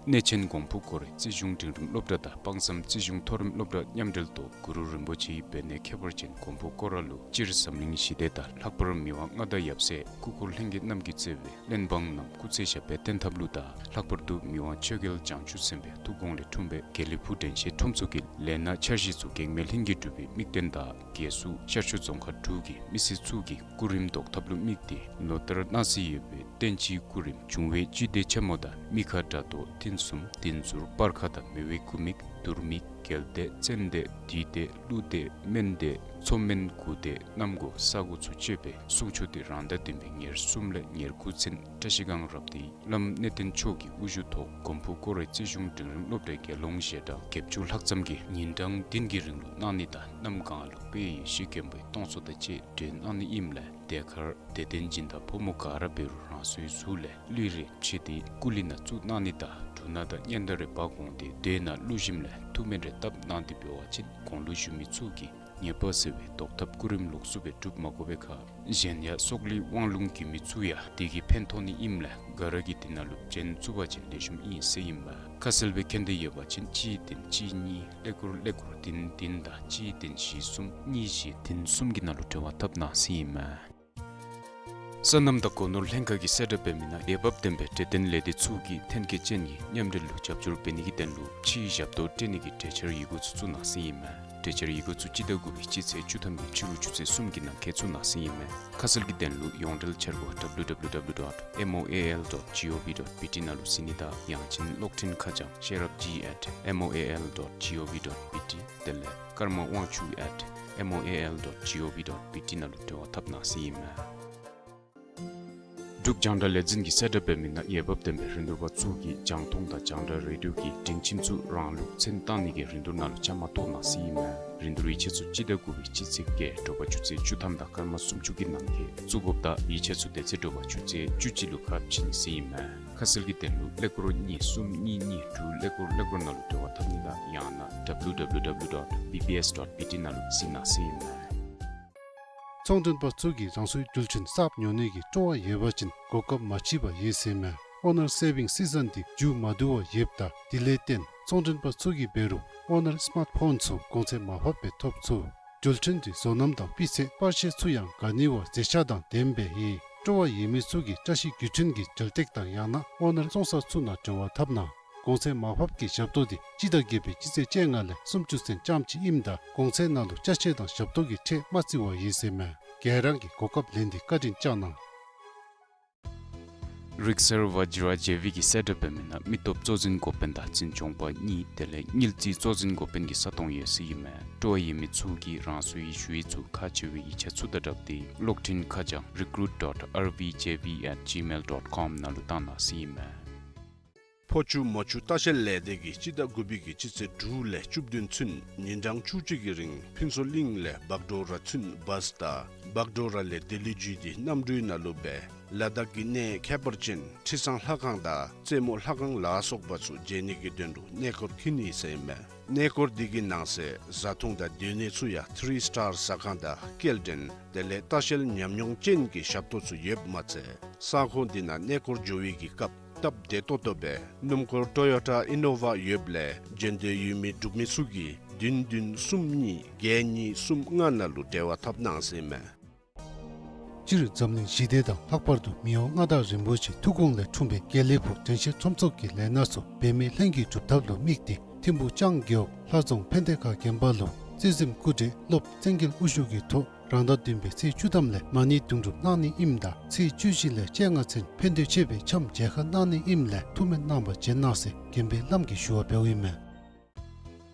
གནས་ཆེན་གོང་ཕུ་སྐོར་རའི་རྩིས་གཞུང་འབྲིང་རིམ་སློབ་གྲྭ་དང་དཔང་བསམ་རྩིས་གཞུང་མཐོ་རིམ་སློབ་གྲྭ་མཉམ་འབྲེལ་ཐོག་གུ་རུ་རིན་པོ་ཆེའི་འབད་ནེ་ཁྱད་པར་ཅན་གོང་ཕུ་སྐོར་ར་ལུ་སྤྱིར་འཛམ་གླིང་ཞི་བདེ་དང་ལྷག་པར་མི་དབང་མངའ་བདག་ཡབ་སྲས་སྐུ་འཁོར་ལྷན་རྒྱས་རྣམས་ཀྱིས་གཙོས་པའི་གླེན་པང་རྣམས་སྐུ་ཚེ་ཞབས་པད་བརྟན་ཐབས་ལུ་དང་ལྷག་པར་དུ་མི་དབང་ཆོས་རྒྱལ་བྱང་ཆུབ་སེམས་དཔའི་ཐུགས་དགོངས་ལས་འཁྲུངས་པའི་དགེ་ལེགས་ཕུག་དྲན་ཤེས་ཁྲོམ་ཚོགས་ཀྱི་ལས་སྣ་འཆར་གཞི་ཚུ་གེགས་མེད་ལྷུན་གྱིས་གྲུབ་པའི་དམིགས་དོན་དང་རྒྱལ་སུ་ཤར་ཕྱོགས་རྫོང་ཁག་དྲུག་གི་མི་སེར་ཚུ་གི་སྐུ་རིམ་བཟློག་ཐབས་ལུ་དམིགས་ཏེ་ལོ་ལྟར་གནང་སྲོལ་ཡོད་པའི་བསྟན་སྤྱིའི་སྐུ་རིམ་འབྱུང་བའི་བཅུད་ལྡན་ཆེན་མོ་དང་མི་ཁ་དགྲ་གདོག་ཐུན་གསུམ་བདུད་འཛུར་སྤར་ཁ་དང་མེ་བའི་སྐུ་མིག་དུར་མིག་རྒྱལ་བདེ་བཙན་བདེ་བདུད་བདེ་ཀླུ་བདེ་སྨན་བདེ་མཚོ་སྨན་དགུ་བདེ་གནམ་སྒོ་ས་སྒོ་ཚུ་སྤྱོད་པའི་གསུང་ཆོག་འདི་རང་ཟླ་བདུན་པའི་ཉེར་གསུམ་ལས་ཉེར་དགུ་ཚུན་བཀྲ་ཤིས་སྒང་རབ་སྡེའི་བླམ་གནས་བརྟན་མཆོག་གི་དབུ་བཞུགས་ཐོག་གོང་ཕུ་སྐོར་རའི་རྩིས་གཞུང་འབྲིང་རིམ་སློབ་གྲྭའི་དགེ་སློང་ཞལ་གྲངས་བརྒྱད་ཅུ་ལྷག་ཙམ་གྱིས་ཉིན་གྲངས་བདུན་གྱི་རིང་ལུ་གནང་ནི་དང་གནམ་གང་ལུ་དཔལ་ཡེ་ཤེས་མགོན་པོའི་སྟོང་ཚོགས་དང་བཅས་སྒྲོན་གནང་ནི་ཨིནམ་ལས་དེ་ཁར་དད་ལྡན་སྦྱིན་བདག་ཕོ་མོ་ག་ར་འབད་རུང་རང་སོའི་གཟུགས་ལས་ལུས་རེ་ཕྱེ་སྟེ་སྐུ་ལུས་ནང་བཙུགས་གནང་ནི་དང་འབྲུ་སྣ་དང་སྙན་དར་རེ་འབག་འོང་སྟེ་སྡོད་ནང་བླུགས་ཞིནམ་ལས་ཐུགས་སྨོན་རེ་བཏབ་གནང་སྟེ་འབད་བ་ཅིན་གོང་ལུ་ཞུ་མི་ཚུ་གིས་ཉེས་པ་སེལ་བའི་བཟློག་ཐབས་སྐུ་རིམ་ལོགས་སུ་སྦེ་སྒྲུབ་མ་དགོ་པའི་ཁར་གཞན་ཡང་སྲོག་ལུས་དབང་ལུང་བརྒྱུད་མི་ཚུ་ཡང་དེ་གིས་ཕན་ཐོགས་ནི་ཨིནམ་ལས་ག་ར་གིས་དེ་ནང་ལུ་བྱོན་ཚུགས་པ་ཅིན་ལེགས་ཤོམ་ཨིན་ཟེར་ཨིན་མས། ཁ་གསལ་སྦེ་མཁྱེན་འདོད་ཡོད་པ་ཅིན་གཅིག་བདུན་གཅིག་གཉིས་ཀླད་ཀོར་ཀླད་ཀོར་བདུན་བདུན་དང་གཅིག་བདུན་བཞི་གསུམ་གཉིས་བཞི་བདུན་གསུམ་གྱི་ནང་ལུ་འབྲེལ་བ་འཐབ་གནང་ཟེར་ཨིན་མས། སོ་ནམ་དང་སྒོ་ནོར་ལྷན་ཁག་གིས་གསལ་བསྒྲགས་འབད་མི་ནང་འོས་འབབ་ལྡན་པའི་འབྲེལ་ལྡན་ལས་སྡེ་ཚུ་གིས་ཐོན་སྐྱེད་ཅན་གྱི་མཉམ་འབྲེལ་ལུ་རྒྱབ་སྐྱོར་འབད་ནི་གི་དོན་ལུ་ཕྱིའི་ཞབས་ཏོག་སྤྲོད་ནི་གི་གྲོས་འཆར་ཡི་གུ་ཚུ་བཙུགས་གནང་ཟེར་ཨིན་མས། གྲོས་འཆར་ཡི་གུ་ཚུ་སྤྱི་ཟླ་དགུ་པའི་སྤྱི་ཚེས་བཅུ་ཐམ་པའི་ཕྱི་རུ་ཆུ་ཚོད་གསུམ་གྱི་ནང་འཁོད་བཙུགས་གནང་ཟེར་ཨིན་མས། ཁ་གསལ་གྱི་དོན་ལུ་ཡོངས་འབྲེལ་འཆར་སྒོ་W W W dot M O A L dot gov dot B T ནང་ལུ་གཟིགས་ནི་དང་ཡང་ཅིན་གློག་འཕྲིན་ཁ་བྱང་ཤེས་རབ་G at M O A L dot gov dot B T དེ་ལས་ཀརྨ་དབང་ཕྱུག་at M O A L dot gov dot B T ནང་ལུ་འབྲེལ་བ་འཐབ་གནང་ཟེར་ཨིན་མས། འབྲུག་རྒྱང་བསྒྲགས་ལས་འཛིན་གྱིས་གསལ་བསྒྲགས་འབད་མི་ནང་འོས་འབབ་ལྡན་པའི་རིན་བསྡུར་པ་ཚུ་གིས་རྒྱང་མཐོང་དང་རྒྱང་བསྒྲགས་རེ་ཌིའོ་གི་སྒྲིང་ཁྱིམ་ཚུ་རང་ལུགས་མཚན་བཏང་ནི་གི་རིན་བསྡུར་ནང་ལུ་བཅའ་མར་གཏོགས་གནང་ཟེར་ཨིན་མས། རིན་བསྡུར་ཡིག་ཆ་ཚུ་སྤྱི་ཟླ་དགུ་པའི་སྤྱི་ཚེས་བརྒྱད་དྲོ་པ་ཆུ་ཚོད་བཅུ་ཐམ་དང་སྐར་མ་སུམ་ཅུ་གི་ནང་འཁོད་བཙུགས་དགོཔ་དང་ཡིག་ཆ་ཚུ་དེ་ཚེ་དྲོ་པ་ཆུ་ཚོད་བཅུ་གཅིག་ལུ་ཁ་ཕྱེ་ནི་ཟེར་ཨིན་མས། ཁ་གསལ་གྱི་དོན་ལུ་ཀླད་ཀོར་གཉིས་གསུམ་གཉིས་གཉིས་དྲུག་ཀླད་ཀོར་ཀླད་ཀོར་ནང་ལུ་འབྲེལ་བ་འཐབ་ནི་དང་ཡང་ན་W W W dot B B S dot B T ནང་ལུ་གཟིགས་གནང་ཟེར་ཨིན་མས། ཚོང་མགྲོན་པ་ཚུ་གིས་རང་སོའི་རྒྱུ་ལོན་གསརཔ་ཉོ་ནི་གི་སྤྲོ་བ་ཡོད་པ་ཅིན་གོ་སྐབས་མ་མཆིས་པར་ཡོད་ཟེར་མས། ཨོ་ནར་སེ་བིང་སི་ཛོན་འདི་མཇུག་མ་བསྡུ་བར་ཡོདཔ་ད་དེ་ལས་བརྟེན་ཚོང་མགྲོན་པ་ཚུ་གིས་འབད་རུང་ཨོ་ནར་སི་མཱརཊ་ཕོན་ཚུ་གོང་ཚད་མར་ཕབ་སྦེ་ཐོབ་ཚུགས། རྒྱུ་ལོན་འདི་བཟོ་རྣམ་དང་སྤུས་ཚད་པར་ཤེས་ཚུ་ཡང་དགའ་ནི་བ་མཛེས་ཆ་དང་ལྡནམ་སྦེ་ཡོད། སྤྲོ་བ་ཡོད་མི་ཚུ་གིས་བཀྲ་ཤིས་བརྒྱུད་འཕྲིན་གྱི་འབྲེལ་སྟེགས་དང་ཡང་ན་ཨོ་ནར་བཙོང་ས་ཚུ་ནང་འབྲེལ་བ་འཐབ་གནང་། གོང་ཚད་མར་ཕབ་ཀྱི་ཞབས་ཏོག་འདི་སྤྱི་ཟླ་བརྒྱད་པའི་སྤྱི་ཚེས་བཅོ་ལྔ་ལས་སུམ་ཅུ་ཚུན་ཙམ་ཅིག་ཨིནམ་ད་གོང་ཚད་ནང་ལུ་ཅ་ཆས་དང་ཞབས་ཏོག་གི་ཁྲལ་མ་བརྩི་བར་ཡོད་ཟེར་མས། ག་ར་གིས་གོ་སྐབས་ལེན་ཏེ་བཀའ་དྲིན་བསྐྱང་གནང་། རིག་གསར་བཛྲ་ཇེ་བི་གིས་གསལ་བསྒྲགས་འབད་མི་ནང་མི་སྟོབས་གཙོ་འཛིན་འགོ་དཔོན་དང་འཛིན་སྐྱོང་པ་གཉིས་དེ་ལས་དངུལ་རྩིས་གཙོ་འཛིན་འགོ་དཔོན་གྱི་ས་སྟོང་ཡོད་ཟེར་ཨིན་མས། སྤྲོ་བ་ཡོད་མི་ཚུ་གིས་རང་སོའི་ཞུ་ཡིག་ཚུ་ཁག་ཆེ་བའི་ཡིག་ཆ་ཚུ་དང་སྦྲགས་ཏེ་གློག་འཕྲིན་ཁ་བྱང་recruit dot R V J V at gmail dot com ནང་ལུ་བཏང་གནང་ཟེར་ཨིན་མས། ཕོ་ཆུ་མོ་ཆུ་ལྟ་བཤལ་ལས་སྡེ་གིས་སྤྱི་ཟླ་དགུ་པའི་གི་སྤྱི་ཚེས་དྲུག་ལས་བཅུ་བདུན་ཚུན་ཉིན་གྲངས་བཅུ་གཅིག་གི་རིང་ཕུན་ཚོགས་གླིང་ལས་བག་གྲོ་ར་ཚུན་བཱས་དང་བག་གྲོ་ར་ལས་ལྡི་ལི་བརྒྱུད་དེ་གནམ་གྲུའི་ནང་ལུ་སྦེ་ལ་དྭགས་ཀྱི་གནས་ཁྱད་པར་ཅན་ཁྲི་བཟང་ལྷ་ཁང་དང་རྩེ་མོ་ལྷ་ཁང་ལ་སོགས་པ་ཚུ་མཇལ་ནི་གི་དོན་ལུ་གནས་སྐོར་ཁྱིད་ནི་ཟེར་ཨིན་མས། གནས་སྐོར་འདི་གི་ནང་གསེས་བཟའ་འཐུང་དང་སྡོད་གནས་ཚུ་ཡང་ཐི་རི་སི་ཊར་ཟ་ཁང་དང་སྐྱེལ་འདྲེན་དེ་ལས་ལྟ་བཤལ་ཉམས་མྱོང་ཅན་གྱི་ཞབས་ཏོག་ཚུ་ཡོདཔ་མ་ཚད་ས་ཁོངས་འདི་ནང་གནས་སྐོར་འགྱོ་བའི་གི་སྐབས་སྟབས་བདེ་ཏོག་ཏོ་སྦེ་སྣུམ་འཁོར་ཊོ་ཡོ་ཊ་ཨི་ནོ་ཝ་ཡོདཔ་ལས་འབྱོན་འདོད་ཡོད་མི་འབྲུག་མི་ཚུ་གིས་བདུན་བདུན་གསུམ་གཉིས་བརྒྱད་གཉིས་གསུམ་ལྔ་ནང་ལུ་འབྲེལ་བ་འཐབ་གནང་ཟེར་ཨིན་མས། སྤྱིར་འཛམ་གླིང་ཞི་བདེ་དང་ལྷག་པར་དུ་མི་དབང་མངའ་བདག་རིན་པོ་ཆེའི་ཐུགས་དགོངས་ལས་འཁྲུངས་པའི་དགེ་ལེགས་ཕུག་དྲན་ཤེས་ཁྲོམ་ཚོགས་ཀྱི་ལས་སྣ་ཚུ་འབད་མེད་ལྷུན་གྱིས་གྲུབ་ཐབས་ལུ་དམིགས་ཏེ་ཐིམ་ཕུག་ལྕང་རྒེད་འོག་ལྷ་རྫོང་ཕན་བདེ་ཁ་དགོན་པ་ལུ་རྩེ་གཟིམ་སྐུ་བགྲེས་སློབ་བཙན་རྒྱལ་དབུ་བཞུགས་ཀྱི་ཐོག་རང་ཟླ་བདུན་པའི་ཚེས་བཅུ་ཐམ་ལས་མ་ཎི་དུང་སྒྲུབ་གནང་ནི་ཨིནམ་ད་ཚེས་བཅུ་བཞི་ལས་བཅོ་ལྔ་ཚུན་ཕན་བདེ་ཆེ་བའི་འཆམ་མཇལ་ཁ་གནང་ནི་ཨིནམ་ལས་ཐུགས་སྨོན་གནང་བར་བྱོན་གནང་ཟེར་དགོན་པའི་བླམ་གིས་ཞུ་བ་འབདཝ་ཨིན་མས།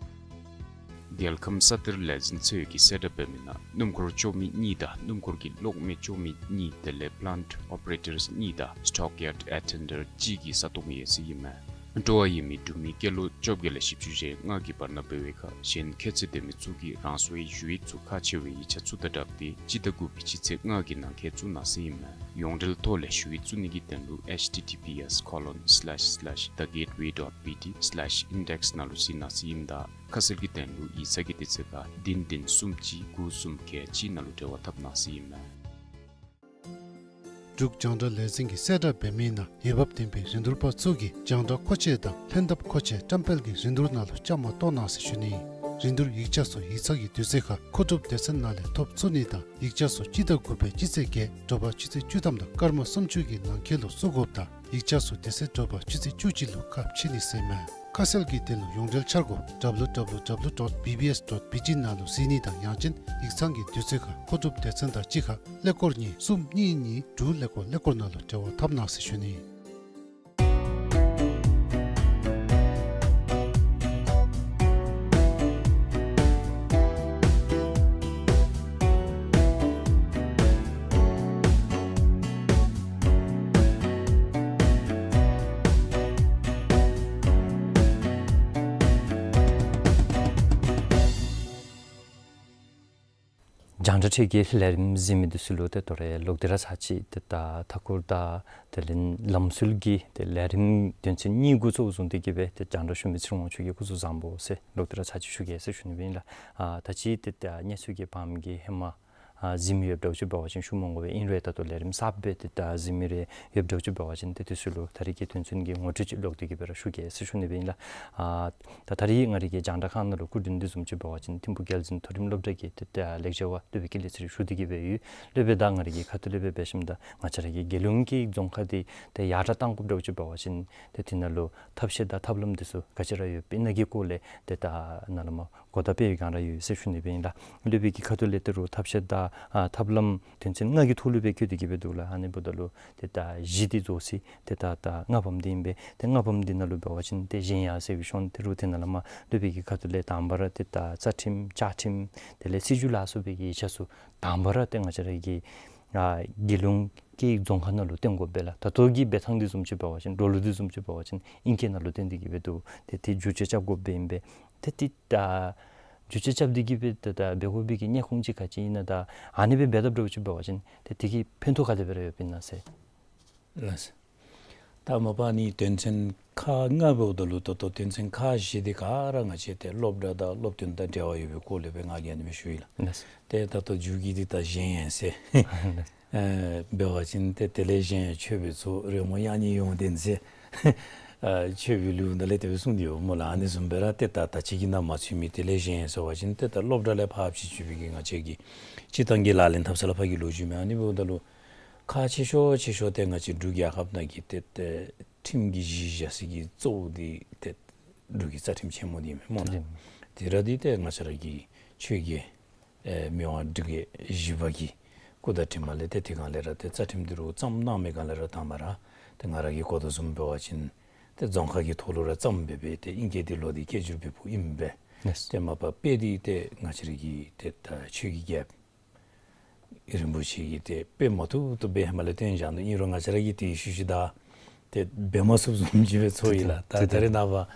རྒྱལ་ཁམས་ས་གཏེར་ལས་འཛིན་ཚོགས་ཀྱིས་གསལ་བསྒྲགས་འབད་མི་ནང་སྣུམ་འཁོར་སྐྱོག་མི་གཉིས་དང་སྣུམ་འཁོར་གྱི་གློག་མེ་སྐྱོག་མི་གཉིས་དེ་ལས་པ་ལེནཊ་ཨོ་པ་རེ་ཊརསི་གཉིས་དང་སི་ཊོག་ཡཱརཌ་ཨེ་ཊེན་ཌེནཊ་གཅིག་གི་ས་སྟོང་ཡོད་ཟེར་ཨིན་མས། སྤྲོ་བ་ཡོད་མི་འབྲུག་མི་སྐྱེས་ལོ་བཅོ་བརྒྱད་ལས་བཞི་བཅུ་ཞེ་ལྔ་གི་བར་ན་འབད་བའི་ཁར་གཞན་ཁྱད་ཚད་ལྡན་མི་ཚུ་གིས་རང་སོའི་ཞུ་ཡིག་ཚུ་ཁག་ཆེ་བའི་ཡིག་ཆ་ཚུ་དང་སྦྲགས་ཏེ་སྤྱི་ཟླ་དགུ་པའི་སྤྱི་ཚེས་ལྔ་གི་ནང་འཁོད་བཙུགས་གནང་ཟེར་ཨིན་མས། ཡོངས་འབྲེལ་ཐོག་ལས་ཞུ་ཡིག་བཙུགས་ནི་གི་དོན་ལུ་H T T P S colon slash slash the gateway dot B T slash index ནང་ལུ་གཟིགས་གནང་ཟེར་ཨིནམ་ད་ཁ་གསལ་གྱི་དོན་ལུ་ཡིག་ཚང་གི་དུས་ཚོད་ཁར་བདུན་བདུན་གསུམ་གཅིག་དགུ་གསུམ་བརྒྱད་གཅིག་ནང་ལུ་འབྲེལ་བ་འཐབ་གནང་ཟེར་ཨིན་མས། འབྲུག་རྒྱང་བསྒྲགས་ལས་འཛིན་གྱིས་གསལ་བསྒྲགས་འབད་མི་ནང་འོས་འབབ་ལྡན་པའི་རིན་བསྡུར་པ་ཚུ་གིས་རྒྱང་བསྒྲགས་མཁོ་ཆས་དང་ལྷན་ཐབས་མཁོ་ཆས་བཀྲམ་སྤེལ་གྱི་རིན་བསྡུར་ནང་ལུ་བཅའ་མར་གཏོགས་གནང་ཟེར་ཞུ་ནི། རིན་བསྡུར་ཡིག་ཆ་ཚུ་ཡིག་ཚང་གི་དུས་ཚོད་ཁར་མཁོ་སྒྲུབ་སྡེ་ཚན་ནང་ལས་ཐོབ་ཚུགས་ནི་དང་ཡིག་ཆ་ཚུ་སྤྱི་ཟླ་དགུ་པའི་སྤྱི་ཚེས་བརྒྱད་དྲོ་པ་ཆུ་ཚོད་བཅུ་ཐམ་དང་སྐར་མ་སུམ་ཅུ་གི་ནང་འཁོད་ལུ་བཙུགས་དགོཔ་དང་ཡིག་ཆ་ཚུ་དེ་ཚེ་དྲོ་པ་ཆུ་ཚོད་བཅུ་གཅིག་ལུ་ཁ་ཕྱེ་ནི་ཟེར་མས། ཁ་གསལ་གྱི་དོན་ལུ་ཡོངས་འབྲེལ་འཆར་སྒོ་W W W dot B B S dot B T ནང་ལུ་གཟིགས་ནི་དང་ཡང་ཅིན་ཡིག་ཚང་གི་དུས་ཚོད་ཁར་མཁོ་སྒྲུབ་སྡེ་ཚན་དང་གཅིག་ཁར་ཀླད་ཀོར་གཉིས་གསུམ་གཉིས་གཉིས་དྲུག་ཀླད་ཀོར་ཀླད་ཀོར་ནང་ལུ་འབྲེལ་བ་འཐབ་གནང་ཟེར་ཞུ་ནི། རྒྱང་བསྒྲགས་ཁྲོད་ཀྱི་ལས་རིམ་གཟིགས་མི་འདི་ཚུ་ལུ་ཏེ་དོ་རུང་ལོག་སྟེ་ར་ཚར་ཅིག་ཏེ་ད་མཐའ་འཁོར་དང་དེ་ལས་ལམ་སྲོལ་གྱི་ཏེ་ལས་རིམ་དོན་ཚན་གཉིས་འགོ་གཙོ་བོ་བཟུང་སྟེ་གི་སྦེ་ཏེ་རྒྱང་བསྒྲགས་ཞུ་མི་ཚེ་རིང་དབང་ཕྱུག་གིས་སྐུ་གཟུགས་བཟང་པོ་ཟེར་ལོག་སྟེ་ར་ཚར་ཅིག་ཞུ་གེ་ཟེར་ཞུ་ནི་སྦེ་ཨིན་ལགས། ཨ་ད་ཅི་ཏེ་ད་གནས་ཚུལ་གྱི་བམ་གྱི་ཧེ་མ་ཨ་གཟིགས་མི་ཡོདཔ་འདྲཝ་ཅིག་འབད་བ་ཅིན་ཞུ་མི་དགོ་པས། ཨིན་རུང་ད་ལྟོ་ལས་རིམ་གསརཔ་སྦེ་ཏེ་ད་གཟིགས་མི་རེ་ཡོདཔ་འདྲཝ་ཅིག་འབད་བ་ཅིན་ཏེ་དེ་ཚུ་ལུ་ད་རིས་ཀྱི་དོན་ཚན་གྱི་ངོ་སྤྲོད་ཅིག་ལོག་སྟེ་གི་སྦེ་ར་ཞུ་གེ་ཟེར་ཞུ་ནི་སྦེ་ཨིན་ལགས། ཨ་ད་ད་རིས་ང་རའི་གི་རྒྱང་བསྒྲགས་ཁང་ནང་ལུ་སྐུ་མགྲོན་འདི་བཟུམ་ཅིག་འབད་བ་ཅིན་ཐིམ་ཕུག་རྒྱལ་འཛིན་མཐོ་རིམ་སློབ་གྲྭ་གི་ཏེ་ད་ལེགས་སྦྱར་བ་སློབ་དཔོན་དགེ་ལེགས་ཚེ་རིང་ཞུ་སྟེ་གི་སྦེ་ཡོད། སློབ་དཔོན་ད་ང་རའི་གི་ཁ་ཐུག་ལས་སྦེ་འབད་ཞིནམ་ད་ང་བཅས་ར་གི་རྒྱལ་ཡོངས་ཀྱི་རྫོང་ཁ་འདི་ཏེ་ཡར་དྲག་གཏང་དགོཔ་འདྲཝ་ཅིག་འབད་བ་ཅིན་ཏེ་དེ་ནང་ལུ་ཐབས་ཤེས་དང་ཐབས་ལམ་འདི་ཚུ་ག་ཅི་ར་ཡོདཔ་ཨིན་ན་གི་སྐོར་ལས་ཏེ་ད་ནཱ་ལས་མར་གོ་བརྡ་སྤེལ་བའི་སྒང་ར་ཡོད་ཟེར་ཞུ་ནི་སྦེ་ཨིན་ལགས། སློབ་དཔོན་གྱི་ཁ་ཐུག་ལས་ད་རུང་ཐབས་ཤེས་དང་ཨ་ཐབས་ལམ་དོན་ཚན་ལྔ་གི་ཐོག་ལུ་སྦེ་བཀོད་དེ་གི་སྦེ་འདུག་ལགས། ཨ་ནི་འབདཝ་ད་ལུ་ཏེ་ད་གཞི་འདི་རྫོགས་ཅི། ཏེ་ད་ད་ལྔ་པམ་འདི་ཨིན་པས། ཏེ་ལྔ་པམ་འདི་ནང་ལུ་འབད་བ་ཅིན་ཏེ་གཞན་ཡང་ཟེར་བའི་ཤོང་ཏེ་རུང་ཏེ་ནཱ་ལས་མར་སློབ་དཔོན་གྱི་ཁ་ཐུག་ལས་དང་པ་ར་ཏེ་ད་རྩ་ཁྲིམས་བཅའ་ཁྲིམས་དེ་ལས་སྲིད་བྱུས་ལ་སོགས་པའི་གི་ཡིག་ཆ་ཚུ་དང་པ་ར་ཏེ་ང་བཅས་ར་གི་ཨ་རྒྱལ་ཡོངས་ཀྱི་རྫོང་ཁ་ནང་ལུ་བཏོན་དགོ་པས་ལགས། ད་ལྟོ་གི་འབད་ཐངས་འདི་བཟུམ་ཅིག་འབད་བ་ཅིན་འགྲོ་ལུགས་འདི་བཟུམ་ཅིག་འབད་བ་ཅིན་ཨིང་སྐད་ནང་ལུ་བཏོན་ཏེ་གི་སྦེ་འདུག། ཏེ་དེ་བསྒྱུར་བཅོས་རྐྱབ་དགོཔ་ཨིན་པས། ཏེ་དེ་ད་བསྒྱུར་བཅོས་རྐྱབ་སྟེ་གི་སྦེ་ད་ད་འབད་དགོ་པའི་གི་དམིགས་ཡུལ་ཅིག་ག་ཅི་ཨིན་ན་ད་ཨ་ནི་སྦེ་འབད་དཔ་འདྲཝ་ཅིག་འབད་བ་ཅིན་ཏེ་དེ་གི་ཕན་ཐོགས་ག་དེ་སྦེ་ར་ཡོདཔ་ཨིན་ན་ཟེར། ལགས་སོ། ད་མ་པ་ནི་དོན་ཚན་ཁག་ལྔ་འབདཝ་ད་ལུ་ད་ལྟོ་དོན་ཚན་ཁག་བཞི་འདི་ག་ར་ང་བཅས་ཏེ་སློབ་གྲྭ་དང་སློབ་སྟོན་དང་འབྲེལ་བ་ཡོད་པའི་སྐོར་ལས་སྦེ་ང་གིས་ཨ་ནི་སྦེ་ཞུ་ཡི་ལགས། ལགས་སོ། ཏེ་ད་ལྟོ་མཇུག་གི་འདི་ད་གཞན་ཡང་ཟེར། ལགས་སོ། ཨེ་འབད་བ་ཅིན་ཏེ་དེ་ལས་གཞན་ཡང་མཆོད་པའི་ཚོགས་རོལ་མོ་དབྱངས་སྙན་ཡོངས་ལྡན་ཟེར། ཨ་མཆོད་པའི་གླུ་འདི་ལས་དེ་སྦེ་གསུངས་ཏེ་ཡོད་སྨོ་ལགས། ཨ་ནི་བཟུམ་སྦེ་ར་ཏེ་ད་ད་ཅི་གི་ནང་མ་ཚུད་མི་དེ་ལས་གཞན་ཡང་ཟེར་བ་ཅིན་ཏེ་ད་སློབ་གྲྭ་ལས་ཕར་ཕྱི་བཅུག་པའི་གི་ང་བཅས་ཀྱི་སྤྱིར་བཏང་གི་ལག་ལེན་འཐབ་ས་ལས་ཕར་གྱི་ལོ་རྒྱུས་མས། ཨ་ནི་འབདཝ་ད་ལུ་ཁག་ཆེ་ཤོས་ཆེ་ཤོས་ཏེ་ང་བཅས་འབྲུག་རྒྱལ་ཁབ་ནང་གི་ཏེ་ཏེ་ཁྲིམས་ཀྱི་གཞི་བཞག་ས་གི་གཙོ་བོ་འདི་ཏེ་འབྲུག་གི་རྩ་ཁྲིམས་ཆེན་མོ་འདི་མས་སྨོ་ལགས། ཏེ་ར་འདི་ཏེ་ང་བཅས་ར་གི་ཆོས་རྒྱལ་ཨེ་མི་དབང་འབྲུག་རྒྱལ་བཞི་པ་གི་སྐུ་དང་གྲིབ་མ་ལས་ཏེ་དེ་སྒང་ལས་ར་ཏེ་རྩ་ཁྲིམས་འདི་རུ་བརྩམས་གནང་མི་སྒང་ལས་ར་དང་པ་ར་ཏེ་ང་ར་གིས་གོ་དོ་བཟུམ་འབད་བ་ཅིན་ཏེ་རྫོང་ཁ་གི་ཐོག་ལུ་ར་བརྩམས་སྦེ་སྦེ་ཏེ་ཨིང་སྐད་འདི་ལོག་སྟེ་སྐད་སྒྱུར་འབད་འབདཝ་ཨིན་པས། ལགས་སོ། ཏེ་མ་པ་དཔེ་འདི་ཏེ་ང་བཅས་ར་གི་ཏེ་ད་ཆོས་ཀྱི་རྒྱལཔོ་རིན་པོ་ཆེ་གིས་ཏེ་དཔེ་མ་ཐུབ་ཐུབ་སྦེ་ཧེ་མ་ལས་སྟོན་བཞག་ནུག། ཨིན་རུང་ང་བཅས་ར་གིས་དེ་ཤུལ་ཤུལ་ད་ཏེ་འབད་མ་ཚུགསཔ་བཟུམ་ཅིག་སྦེ་ཚོར་ཡི་ལགས། ད་ད་རེས་ནངས་པ་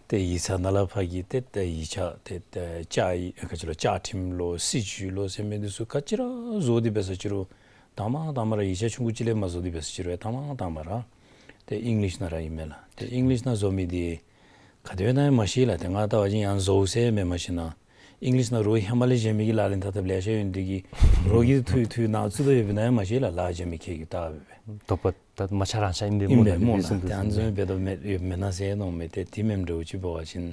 ཏེ་ཡིག་ཚང་ནང་ལས་ཕར་གྱི་ཏེ་ཏེ་ཡིག་ཆ་ཏེ་ཏེ་བཅའ་ཡིག་ག་ཅི་ལོ་བཅའ་ཁྲིམས་ལོ་སྲིད་བྱུས་ལོ་ཟེར་མི་འདི་ཚུ་ག་ཅི་ར་བཟོ་སྟེ་འབད་ས་ཅི་རུང་དང་པ་དང་པ་ར་ཡིག་ཆ་ཆུང་ཀུ་ཅིག་ལས་མར་བཟོ་སྟེ་འབད་ས་ཅི་རུང་དང་པ་དང་པ་ར་ཏེ་ཨིང་ལིཤ་ནང་ར་ཨིན་མས་ལགས། ཏེ་ཨིང་ལིཤ་ནང་བཟོ་མི་འདི་ག་དེ་སྦེ་ཨིན་ན་ཡང་མ་ཤེས་ལགས། ཏེ་ང་ལྟ་བ་ཅིན་ཡང་བཟོ་ཟེར་མེན། མ་གཞི་ནཱ་ཨིང་ལིཤ་ནང་རོགས་ཧེ་མ་ལས་བྱོན་མི་གི་ལག་ལེན་འཐབ་འཐབཔ་ལེ་ཤ་ཡོད་ནི་འདི་གིས་རོགས་ཀྱིས་འཐུ་འཐུ་ནང་བཙུགས་དོ་ཡོདཔ་ཨིན་ན་ཡང་མ་ཤེས་ལགས། ལཱ་འབད་མི་ཁྱེད་ཀྱིས་བལྟ་སྦེ་སྦེ། དོགས་པ་ད་མ་ཆགས་རང་ཆགས་ཨིན་པས་སྨོ་ལགས། ཨིན་པས་སྨོ་ལགས། ཏེ་ཨ་ནི་བཟུམ་འབད་དོ་མེན་ཡོདཔ་མེན་ན་ཟེར་མནོཝ་མས། ཏེ་དེ་མེནམ་འདྲཝ་ཅིག་འབད་བ་ཅིན་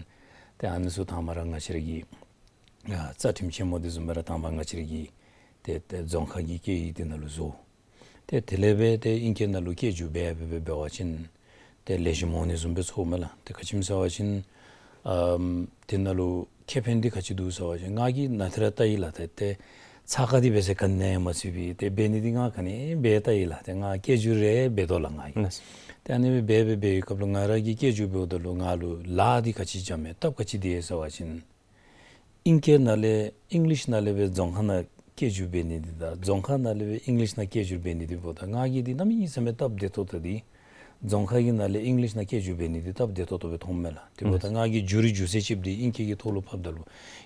ཏེ་ཨ་ནི་ཚུ་དང་པ་ར་ང་བཅས་ར་གི་ཨ་རྩ་ཁྲིམས་ཆེན་མོ་འདི་བཟུམ་སྦེ་ར་དང་པ་ང་བཅས་ར་གི་ཏེ་ཏེ་རྫོང་ཁ་གི་སྐད་ཡིག་འདི་ནང་ལུ་བཟོ། ཏེ་དེ་ལས་སྦེ་ཏེ་ཨིང་སྐད་ནང་ལུ་སྐད་སྒྱུར་འབད་འབད་འབད་འབད་བ་ཅིན་ཏེ་ལེགས་ཤོམ་འོང་ནི་བཟུམ་སྦེ་ཚོརཝ་མས་ལགས། ཏེ་ག་ཅི་སྨོ་ཟེར་བ་ཅིན་ཨམ་དེ་ནང་ལུ་ཁེ་ཕན་འདི་ག་ཅི་འདུག་ཟེར་བ་ཅིན་ང་གིས་ནཱ་ཏེ་ར་བལྟ་ཡི་ལགས། ཏེ་ཏེ་ཚ་ཁ་འདི་འབད་ས་ག་ནི་ཡང་མ་ཚུད་པས། ཏེ་འབད་ནི་འདི་ང་ག་ནི་འབད་བལྟ་ཡི་ལགས། ཏེ་ང་སྐད་སྒྱུར་རེ་འབད་དོ་ལགས་ང་གིས། ལགས་སོ། ཏེ་ཨ་ནི་སྦེ་འབད་འབད་འབད་བའི་སྐབས་ལུ་ང་ར་གིས་སྐད་སྒྱུར་འབདཝ་ད་ལུ་ང་ལུ་ལཱ་འདི་ག་ཅི་འཇམ་མས། སྟབས་ག་ཅི་བདེ་ཟེར་བ་ཅིན་ཨིང་སྐད་ནང་ལས་ཨིང་ལིཤ་ནང་ལས་སྦེ་རྫོང་ཁ་ནང་སྐད་སྒྱུར་འབད་ནི་འདི་དང་རྫོང་ཁ་ནང་ལས་སྦེ་ཨིང་ལིཤ་ནང་སྐད་སྒྱུར་འབད་ནི་འདི་འབདཝ་ད་ང་གིས་འདི་གནམ་མེད་ས་མེད་སྟབས་བདེ་ཏོག་ཏོ་འདི་རྫོང་ཁ་གི་ནང་ལས་ཨིང་ལིཤ་ནང་སྐད་སྒྱུར་འབད་ནི་འདི་སྟབས་བདེ་ཏོག་ཏོ་སྦེ་མཐོངམ་མས་ལགས། དེ་འབདཝ་ད་ང་གིས་སྒྱུར་རེ་སྒྱུར་ཚད་ཅིག་འདི་ཨིང་སྐད་ཀྱི་ཐོག་ལུ་ཕབ་ད་ལུ་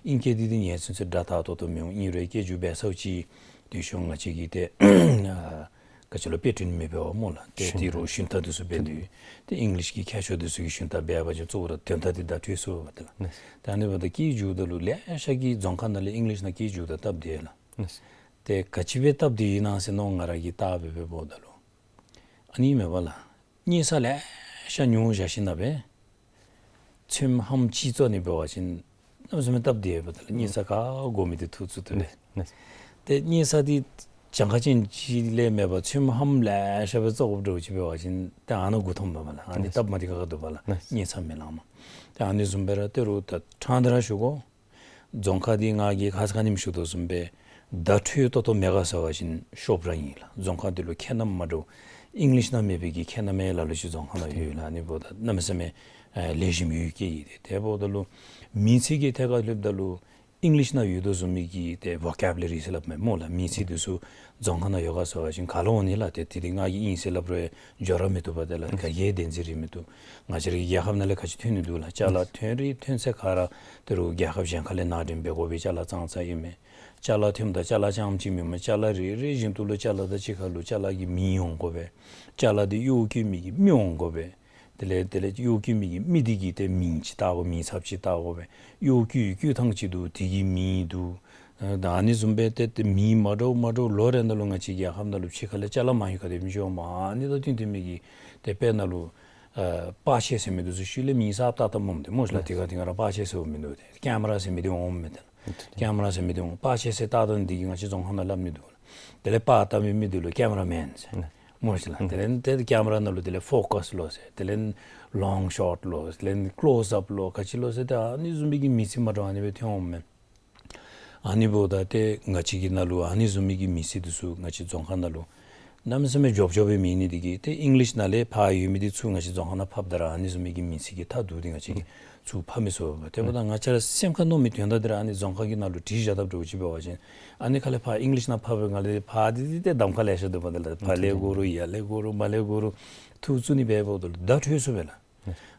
ཨིང་སྐད་འདི་འདི་ཉན་ཚུན་ཚོད་སྒྲ་དག་ཏོག་ཏོ་མི་འོང་། ཨིན་རུང་སྐད་སྒྱུར་འབད་ས་ཅིག་དེ་ཤུལ་ང་བཅས་ཀྱིས་ཏེ་ཨ་ག་ཅི་ལོ་དཔེ་སྐྲུན་མི་འབད་བས་སྨོ་ལགས། ཏེ་དེ་རུ་ཞུན་དག་འདི་ཚུ་འབད་དེ་ཏེ་ཨིང་ལིཤ་གི་མཁས་མཆོག་འདི་ཚུ་གིས་ཞུན་དག་འབད་བ་ཅིན་གཙོ་བོ་ར་དོན་དག་འདི་བརྡ་སྤྲོད་ཚུགས་པས་ཏེ་ལགས། ཏེ་ཨ་ནི་འབདཝ་ད་སྐད་སྒྱུརཝ་ད་ལུ་ལེ་ཤ་གིས་རྫོང་ཁ་ནང་ལས་ཨིང་ལིཤ་ནང་སྐད་སྒྱུརཝ་ད་སྟབས་བདེ་ལགས། ཏེ་ག་ཅི་སྦེ་སྟབས་བདེ་ཨིན་ན་ཟེར་མནོ་ང་ར་གིས་བལྟ་སྦེ་འབདཝ་ད་ལུ་ ཨ་ནི་མེན་པ་ལགས། རྙེད་ས་ལེ་ཤ་ཉོ་བཞག་ཞིནམ་ལས་ཚོདམ་ཧམ་ཅིག་བཙུགས་ནི་འབད་བ་ཅིན་གནམ་མེད་ས་མེད་སྟབས་བདེ་བས་ལགས། རྙེད་ས་ག་དགོ་མི་འདི་ཐུག་ཚུགས་ཏེ་སྦེ། ཏེ་རྙེད་ས་འདི་གྱངས་ཁ་ཅན་ཅིག་ལས་མེད་པར་ཚོདམ་ཧམ་ལེ་ཤ་སྦེ་བཙུགས་དགོཔ་འདྲཝ་ཅིག་འབད་བ་ཅིན་ཏེ་ཨ་ནཱ་མགུ་འཐོམ་པས་ལགས། ཨ་ནི་སྟབས་མ་བདེ་ཁག་ཁ་འདུག་པ་ལགས། རྙེད་ས་མི་ལང་མས། ཏེ་ཨ་ནི་བཟུམ་སྦེ་ར་ཏེ་རུང་ད་ཕྲང་སྟེ་ར་ཞུ་དགོ། རྫོང་ཁ་འདི་ང་གིས་ཁ་ཙ་ཁ་ཉིནམ་ཞུ་དོ་བཟུམ་སྦེ་བརྡ་འཕྲོད་ཏོག་ཏོ་མེད་ག་ཟེར་བ་ཅིན་ཤོབ་ར་ཨིན་ལགས། རྫོང་ཁ་འདི་ལུ་ཁྱད་རྣམ་མ་འདྲཝ་ཨིང་ལིཤ་ནང་མེད་པའི་གི་ཁྱད་རྣམ་ལ་ལུ་ཅིག་རྫོང་ཁ་ནང་ཡོད་ལགས། ཨ་ནི་འབདཝ་ད་གནམ་མེད་ས་མེད་ཨེ་ལེགས་ཤོམ་ཡོད་ཀྱི་ཨིན། ཏེ་དེ་འབདཝ་ད་ལུ་མིང་ཚིག་གི་ཐད་ཁར་སླབ་ད་ལུ་ཨིང་ལིཤ་ནང་ཡོད་དོ་བཟུམ་མའི་གི་ཏེ་ཝོ་ཀེབ་ལ་རི་ཟེར་སླབ་མས་སྨོ་ལགས། མིང་ཚིག་འདི་ཚུ་རྫོང་ཁ་ནང་ཡོད་ག་ཟེར་བ་ཅིན་ག་ལུ་འོང་ནི་ལགས། ཏེ་དེ་འདི་ང་གིས་ཨིན་ཟེར་སླབ་རུང་འགྱོ་ར་མི་བཏུབ་པས། དེ་ལགས་ག་གིས་བདེན་འཛིན་རེ་མི་བཏུབ། ང་བཅས་རའི་རྒྱལ་ཁབ་ནང་ལས་ག་ཅི་ཐོན་ནི་འདུག་ལགས། ཅ་ལ་ཐོན་རེ་ཐོན་ཚད་ག་ར་ཏེ་རུང་རྒྱལ་ཁབ་གཞན་ཁ་ལས་ནང་འདྲེན་འབད་དགོ་པའི་ཅ་ལ་ཙང་ཙང་ཨིན་མས། ཅ་ལ་ཐོནམ་ད་ཅ་ལ་རྐྱངམ་ཅིག་མེན་མས། ཅ་ལ་རེ་རེ་བཞིན་དུ་ལུ་ཅ་ལ་དང་གཅིག་ཁར་ལུ་ཅ་ལ་གི་མིང་འོང་དགོ་པས། ཅ་ལ་འདི་གཡོག་བཀོལ་མི་གི་མི་འོང་དགོ་པས། དེ་ལས་དེ་ལས་གཡོག་བཀོལ་མི་གི་མི་འདི་གི་ཏེ་མིང་ཅིག་བཏགས་དགོ། མིང་ཚབ་ཅིག་བཏགས་དགོ་པས། གཡོག་བཀོལ་བཀོལ་ཐངས་ཅིག་འདུག། དེ་གི་མིང་འདུག། ཨ་ད་ཨ་ནི་བཟུམ་སྦེ་ཏེ་ཏེ་མིང་མ་འདྲཝ་མ་འདྲཝ་ལོ་རེ་ནང་ལུ་ང་བཅས་རྒྱལ་ཁབ་ནང་ལུ་ཕྱི་ཁ་ལས་ཅ་ལ་མང་ཤོས་ག་དེ་སྦེ་འགྱོཝ་མས། ཨ་ནི་དང་བསྟུན་བསྟུན་མི་གི་ཏེ་དཔེར་ན་ལུ་ཨ་པར་ཆས་ཟེར་མི་འདི་ཚུ་ཤུལ་ལས་མིང་གསརཔ་བཏགས་བཏགསཔ་སྨོ། ཏེ་སྨོ་ཤེས་ལགས། ཏེ་ག་དེ་སྒང་ར་པར་ཆས་ཟེར་མི་འདུག། ཏེ་ཀེམ་ར་ཟེར་མི་འདི་འོངམ་མས། ཏེ་ཀེམ་ར་ཟེར་མི་འདི་འོང་། པར་ཆས་ཟེར་བཏགས་བཏགས་ནི་འདི་གིས་ང་བཅས་རྫོང་ཁ་ནང་སླབ་ནི་འདུག་ལགས། དེ་ལས་པར་བཏབ་མི་མི་འདི་ལུ་ཀེམ་ར་མེན་ཟེར་སྨོ་ཤེས་ལགས། དེ་ལས་ཏེ་ཀེམ་ར་ནང་ལུ་དེ་ལས་ཕོ་ཀས་ལོ་ཟེར། དེ་ལས་ལོང་ཤོཊ་ལོ། དེ་ལས་ཀློས་ཨཔ་ལོ། ག་ཅི་ལོ་ཟེར། ཏེ་ཨ་ནི་བཟུམ་མའི་གི་མིང་ཚིག་མ་འདྲཝ་ཨ་ནི་སྦེ་ཐོན་འོངམ་མས། ཨ་ནི་འབདཝ་ད་ཏེ་ང་བཅས་ཀྱི་ནང་ལུ་ཨ་ནི་བཟུམ་མའི་གི་མིང་ཚིག་འདི་ཚུ་ང་བཅས་རྫོང་ཁ་ནང་ལུ་གནམ་མེད་ས་མེད་འཇོབ་འཇོབ་སྦེ་མེད་ནི་འདི་གིས་ཏེ་ཨིང་ལིཤ་ནང་ལས་ཕར་ཡོད་མི་འདི་ཚུ་ང་བཅས་རྫོང་ཁ་ནང་ཕབ་ད་ར་ཨ་ནི་བཟུམ་མའི་གི་མིང་ཚིག་གི་མཐའ་བསྡུ་སྟེ་ང་བཅས་ཀྱིས་ཚུར་ཕབ་མི་ཚུགས་པས། དེ་འབདཝ་ད་ང་བཅས་ར་སེམས་ཁར་མནོ་མི་དོན་དག་འདི་ར་ཨ་ནི་རྫོང་ཁ་གི་ནང་ལུ་བྲིས་བཞག་དཔ་འདྲཝ་ཅིག་འབད་བ་ཅིན་ཨ་ནི་ཁ་ལས་ཕར་ཨིང་ལིཤ་ནང་ཕབ་པའི་སྒང་ལས་ཕར་འདི་འདི་ཏེ་གདམ་ཁ་ལེ་ཤ་འདུག་པ། དེ་ལས་ཕར་ལས་དགོ་རུང་ཡར་ལས་དགོ་རུང་མར་ལས་དགོ་རུང་ཐུག་ཚུགས་ནི་འབད་འབདཝ་ད་ལུ་བརྡ་འཕྲོད་ཚུགས་པས་ལགས།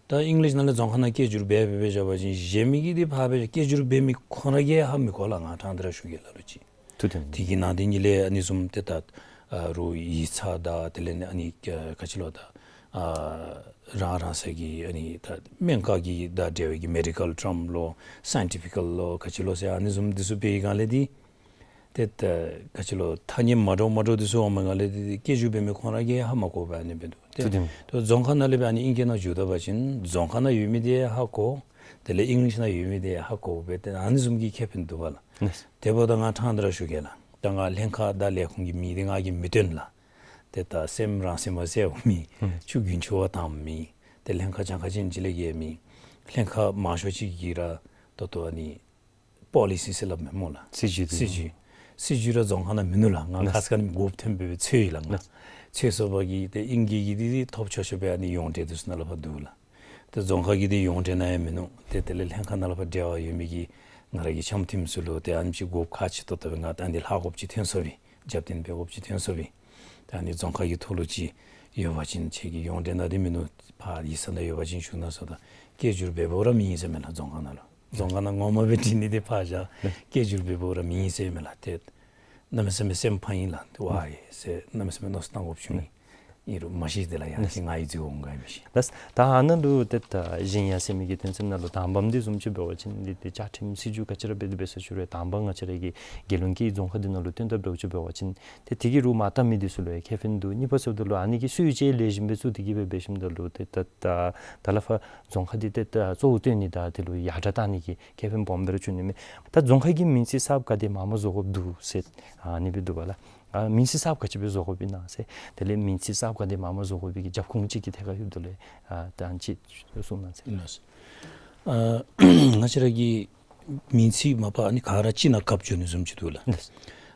ད་ཨིང་ལིཤ་ནང་ལས་རྫོང་ཁ་ནང་སྐད་སྒྱུར་འབད་འབད་འབད་བཞག་པ་ཅིན་གཞན་མི་གིས་འདི་ཕར་སྦེ་སྐད་སྒྱུར་འབད་མི་ཁོང་ར་གིས་ཧ་མི་གོ་ལགས། ང་ཕྲང་སྟེ་ར་ཞུ་གེ་ལགས། ལོ་ཅིག་ཐུགས་དོན་དེ་གི་ནང་དེ་ཉིད་ལས་ཨ་ནི་བཟུམ་ཏེ་ད་ཨ་རུང་ཡིག་ཚང་དང་དེ་ལས་ཨ་ནི་ག་ཅི་ལོ་ད་ཨ་རང་རང་སོའི་གི་ཨ་ནི་ད་སྨན་ཁང་གི་དང་འབྲེལ་བའི་གི་མེ་ཌི་ཀཱལ་ཊརམ་ལོ་སའིན་ཊི་ཕི་ཀཱལ་ལོ་ག་ཅི་ལོ་ཟེར་ཨ་ནི་བཟུམ་འདི་ཚུ་འབད་བའི་སྒང་ལས་འདི་ཏེ་ད་ག་ཅི་ལོ་ཐ་སྙད་མ་འདྲཝ་མ་འདྲཝ་འདི་ཚུ་འོངམ་སྒང་ལས་ཏེ་སྐད་སྒྱུར་འབད་མི་ཁོང་ར་གིས་ཧ་མ་གོ་བས། ཨ་ནི་འབད་འདུག། ཏེ་ཐུགས་དོན། ཏེ་རྫོང་ཁ་ནང་ལས་སྦེ་ཨ་ནི་ཨིང་སྐད་ནང་བསྒྱུར་ད་པ་ཅིན་རྫོང་ཁ་ནང་ཡོད་མི་འདི་ཧ་གོ། དེ་ལས་ཨིང་ལིཤ་ནང་ཡོད་མི་འདི་ཧ་གོ་སྦེ་ཏེ་ཨ་ནི་བཟུམ་གྱི་ཁེ་ཕན་འདུག་པ་ལགས། ལགས། དེ་འབདཝ་ད་ང་ཕྲང་སྟེ་ར་ཞུ་གེ་ལགས། ད་ང་ལྷན་ཁག་དང་ལས་ཁུངས་ཀྱི་མིང་འདི་ང་གིས་མི་སྟོན་ལགས། ཏེ་ད་སེམས་རང་སེམས་མ་གསལཝ་མི་ཨུམ་ཆུ་རྒྱུན་ཆུ་བ་དྭངས་མི་ཏེ་ལྷན་ཁག་གྱངས་ཁ་ཅན་ཅིག་ལས་བརྒལ་མེད། ལྷན་ཁག་མང་ཤོས་ཅིག་གིས་ར་ད་ལྟོ་ཨ་ནི་པོ་ལི་སི་ཟེར་སླབ་མས་སྨོ་ལགས། སྲིད་བྱུས་དེ། སྲིད་བྱུས། སྲིད་བྱུས་ར་རྫོང་ཁ་ནང་མིན་ནུག་ལགས། ང་ལགས། ཁ་ཙ་ཁ་ཉིནམ་འགོ་ཐོན་སྦེ་འཚོལ་ཡི་ལགས། ང་ལགས། འཚོལ་སོང་པ་གིས་ཏེ་ཨིང་སྐད་ཀྱི་འདི་ཐོབ་ཆོག་ཆོ་སྦེ་ཨ་ནི་ཡོངས་འབྲེལ་འདི་ཚུ་ནང་ལུ་ཕར་འདུག་ལགས། ཏེ་རྫོང་ཁ་གི་འདི་ཡོངས་འབྲེལ་ནང་ཡང་མིན་ནུག། ཏེ་དེ་ལས་ལྷན་ཁག་ནང་ལུ་ཕར་འབྲེལ་བ་ཡོད་མི་གི་ང་ར་གི་འཆམ་མཐུན་ཚུ་ལུ་ཏེ་ཨ་ནི་ཅིག་དགོཔ་ཁག་ཆེ་ཏོག་ཏོ་སྦེ་ང་ད་ཨ་ནི་ལྷག་དགོཔ་ཅིག་ཐོན་སོང་པས། རྒྱབ་རྟེན་འབད་དགོཔ་ཅིག་ཐོན་སོང་པས། ད་ཨ་ནི་རྫོང་ཁ་གི་ཐོག་ལུ་ཅིག་ཡོད་པ་ཅིན་ཁྱེད་ཀྱིས་ཡོངས་འབྲེལ་ནང་འདི་མིན་ནུག། ཕར་ཡིག་ཚང་ནང་ཡོད་པ་ཅིན་ཞུ་གནང་ཟེརཝ་ད་སྐད་སྒྱུར་འབད་འབདཝ་ར་མེད་ཟེར་མས་ལགས། རྫོང་ཁ་ནང་ལུ། རྫོང་ཁ་ནང་ངོ་མ་སྦེ་བྲིས་ནི་འདི་ཕར་བཞག། སྐད་སྒྱུར་འབད་འབདཝ་ར་མེད་ཟེར་མས་ལགས། ཏེ་གནམ་མེད་ས་མེད་སེམས་ཕངས་ཡི་ལགས། ཏེ་ཝའི་ཟེར་གནམ་མེད་ས་མེད་མནོ་བསམ་བཏང་དགོཔ་བྱུང་ཡི། ཨིན་རུང་མ་གཞི་དེ་ལས་ཡང་ཅིན་ང་ཡི་རྫི་བོ་འོང་ག་ཡང་མི་ཤེས། ལགས། ད་ཨ་ནཱ་ལུ་ཏེ་ད་གཞན་ཡང་ཟེར་མི་གི་དོན་ཚན་ནང་ལུ་དང་པམ་འདི་བཟུམ་ཅིག་འབད་བ་ཅིན་འདི་ཏེ་བཅའ་ཁྲིམས་སྲིད་བྱུས་ག་ཅི་ར་འབད་དེ་འབད་ས་ཅིག་རུང་དང་པ་ང་བཅས་ར་གི་རྒྱལ་ཡོངས་ཀྱི་རྫོང་ཁ་འདི་ནང་ལུ་བཏོན་ད་འབདཝ་ཅིག་འབད་བ་ཅིན་ཏེ་དེ་གིས་རུང་མ་བཏབ་མི་འདི་ཚུ་ལུ་ཡང་ཁེ་ཕན་འདུག། གཉིས་པ་ཟེརཝ་ད་ལུ་ཨ་ནི་གི་སྲོལ་ཅིག་ལེགས་ཤོམ་སྦེ་བཙུགས་ཏེ་གིས་སྦེ་འབད་ཞིནམ་ད་ལུ་ཏེ་ད་ད་ད་ལས་ཕར་རྫོང་ཁ་འདི་ཏེ་ད་གཙོ་བོ་བཏོན་ནི་དང་དེ་ལུ་ཡར་དྲག་བཏང་ནི་གི་ཁེ་ཕན་སྦོམ་སྦེ་ར་བྱུང་ནི་མས། ད་རྫོང་ཁ་གི་མིང་ཚིག་གསརཔ་ག་དེ་མངམ་བཟོ་དགོཔ་འདུག་ཟེར་ཨ་ནི་སྦེ་འདུག་པ་ལགས། ཨ་མིང་ཚིག་གསརཔ་ག་ཅི་སྦེ་བཟོ་དགོཔ་ཨིན་ན་ཟེར། དེ་ལས་མིང་ཚིག་གསརཔ་ག་དེ་མངམ་བཟོ་དགོ་པའི་གི་རྒྱབ་ཁུངས་ཅིག་གི་ཐད་ཁར་ཡོདཔ་ད་ལུ་ཨ་ད་ཅིག་གསུང་གནང་ཟེར། ལགས། ཨ་ང་བཅས་ར་གི་མིང་ཚིག་མ་པ་ཨ་ནི་ག་ར་གཅིག་ནང་གབ་འགྱོ་ནི་བཟུམ་ཅིག་འདུག་ལགས། ལགས།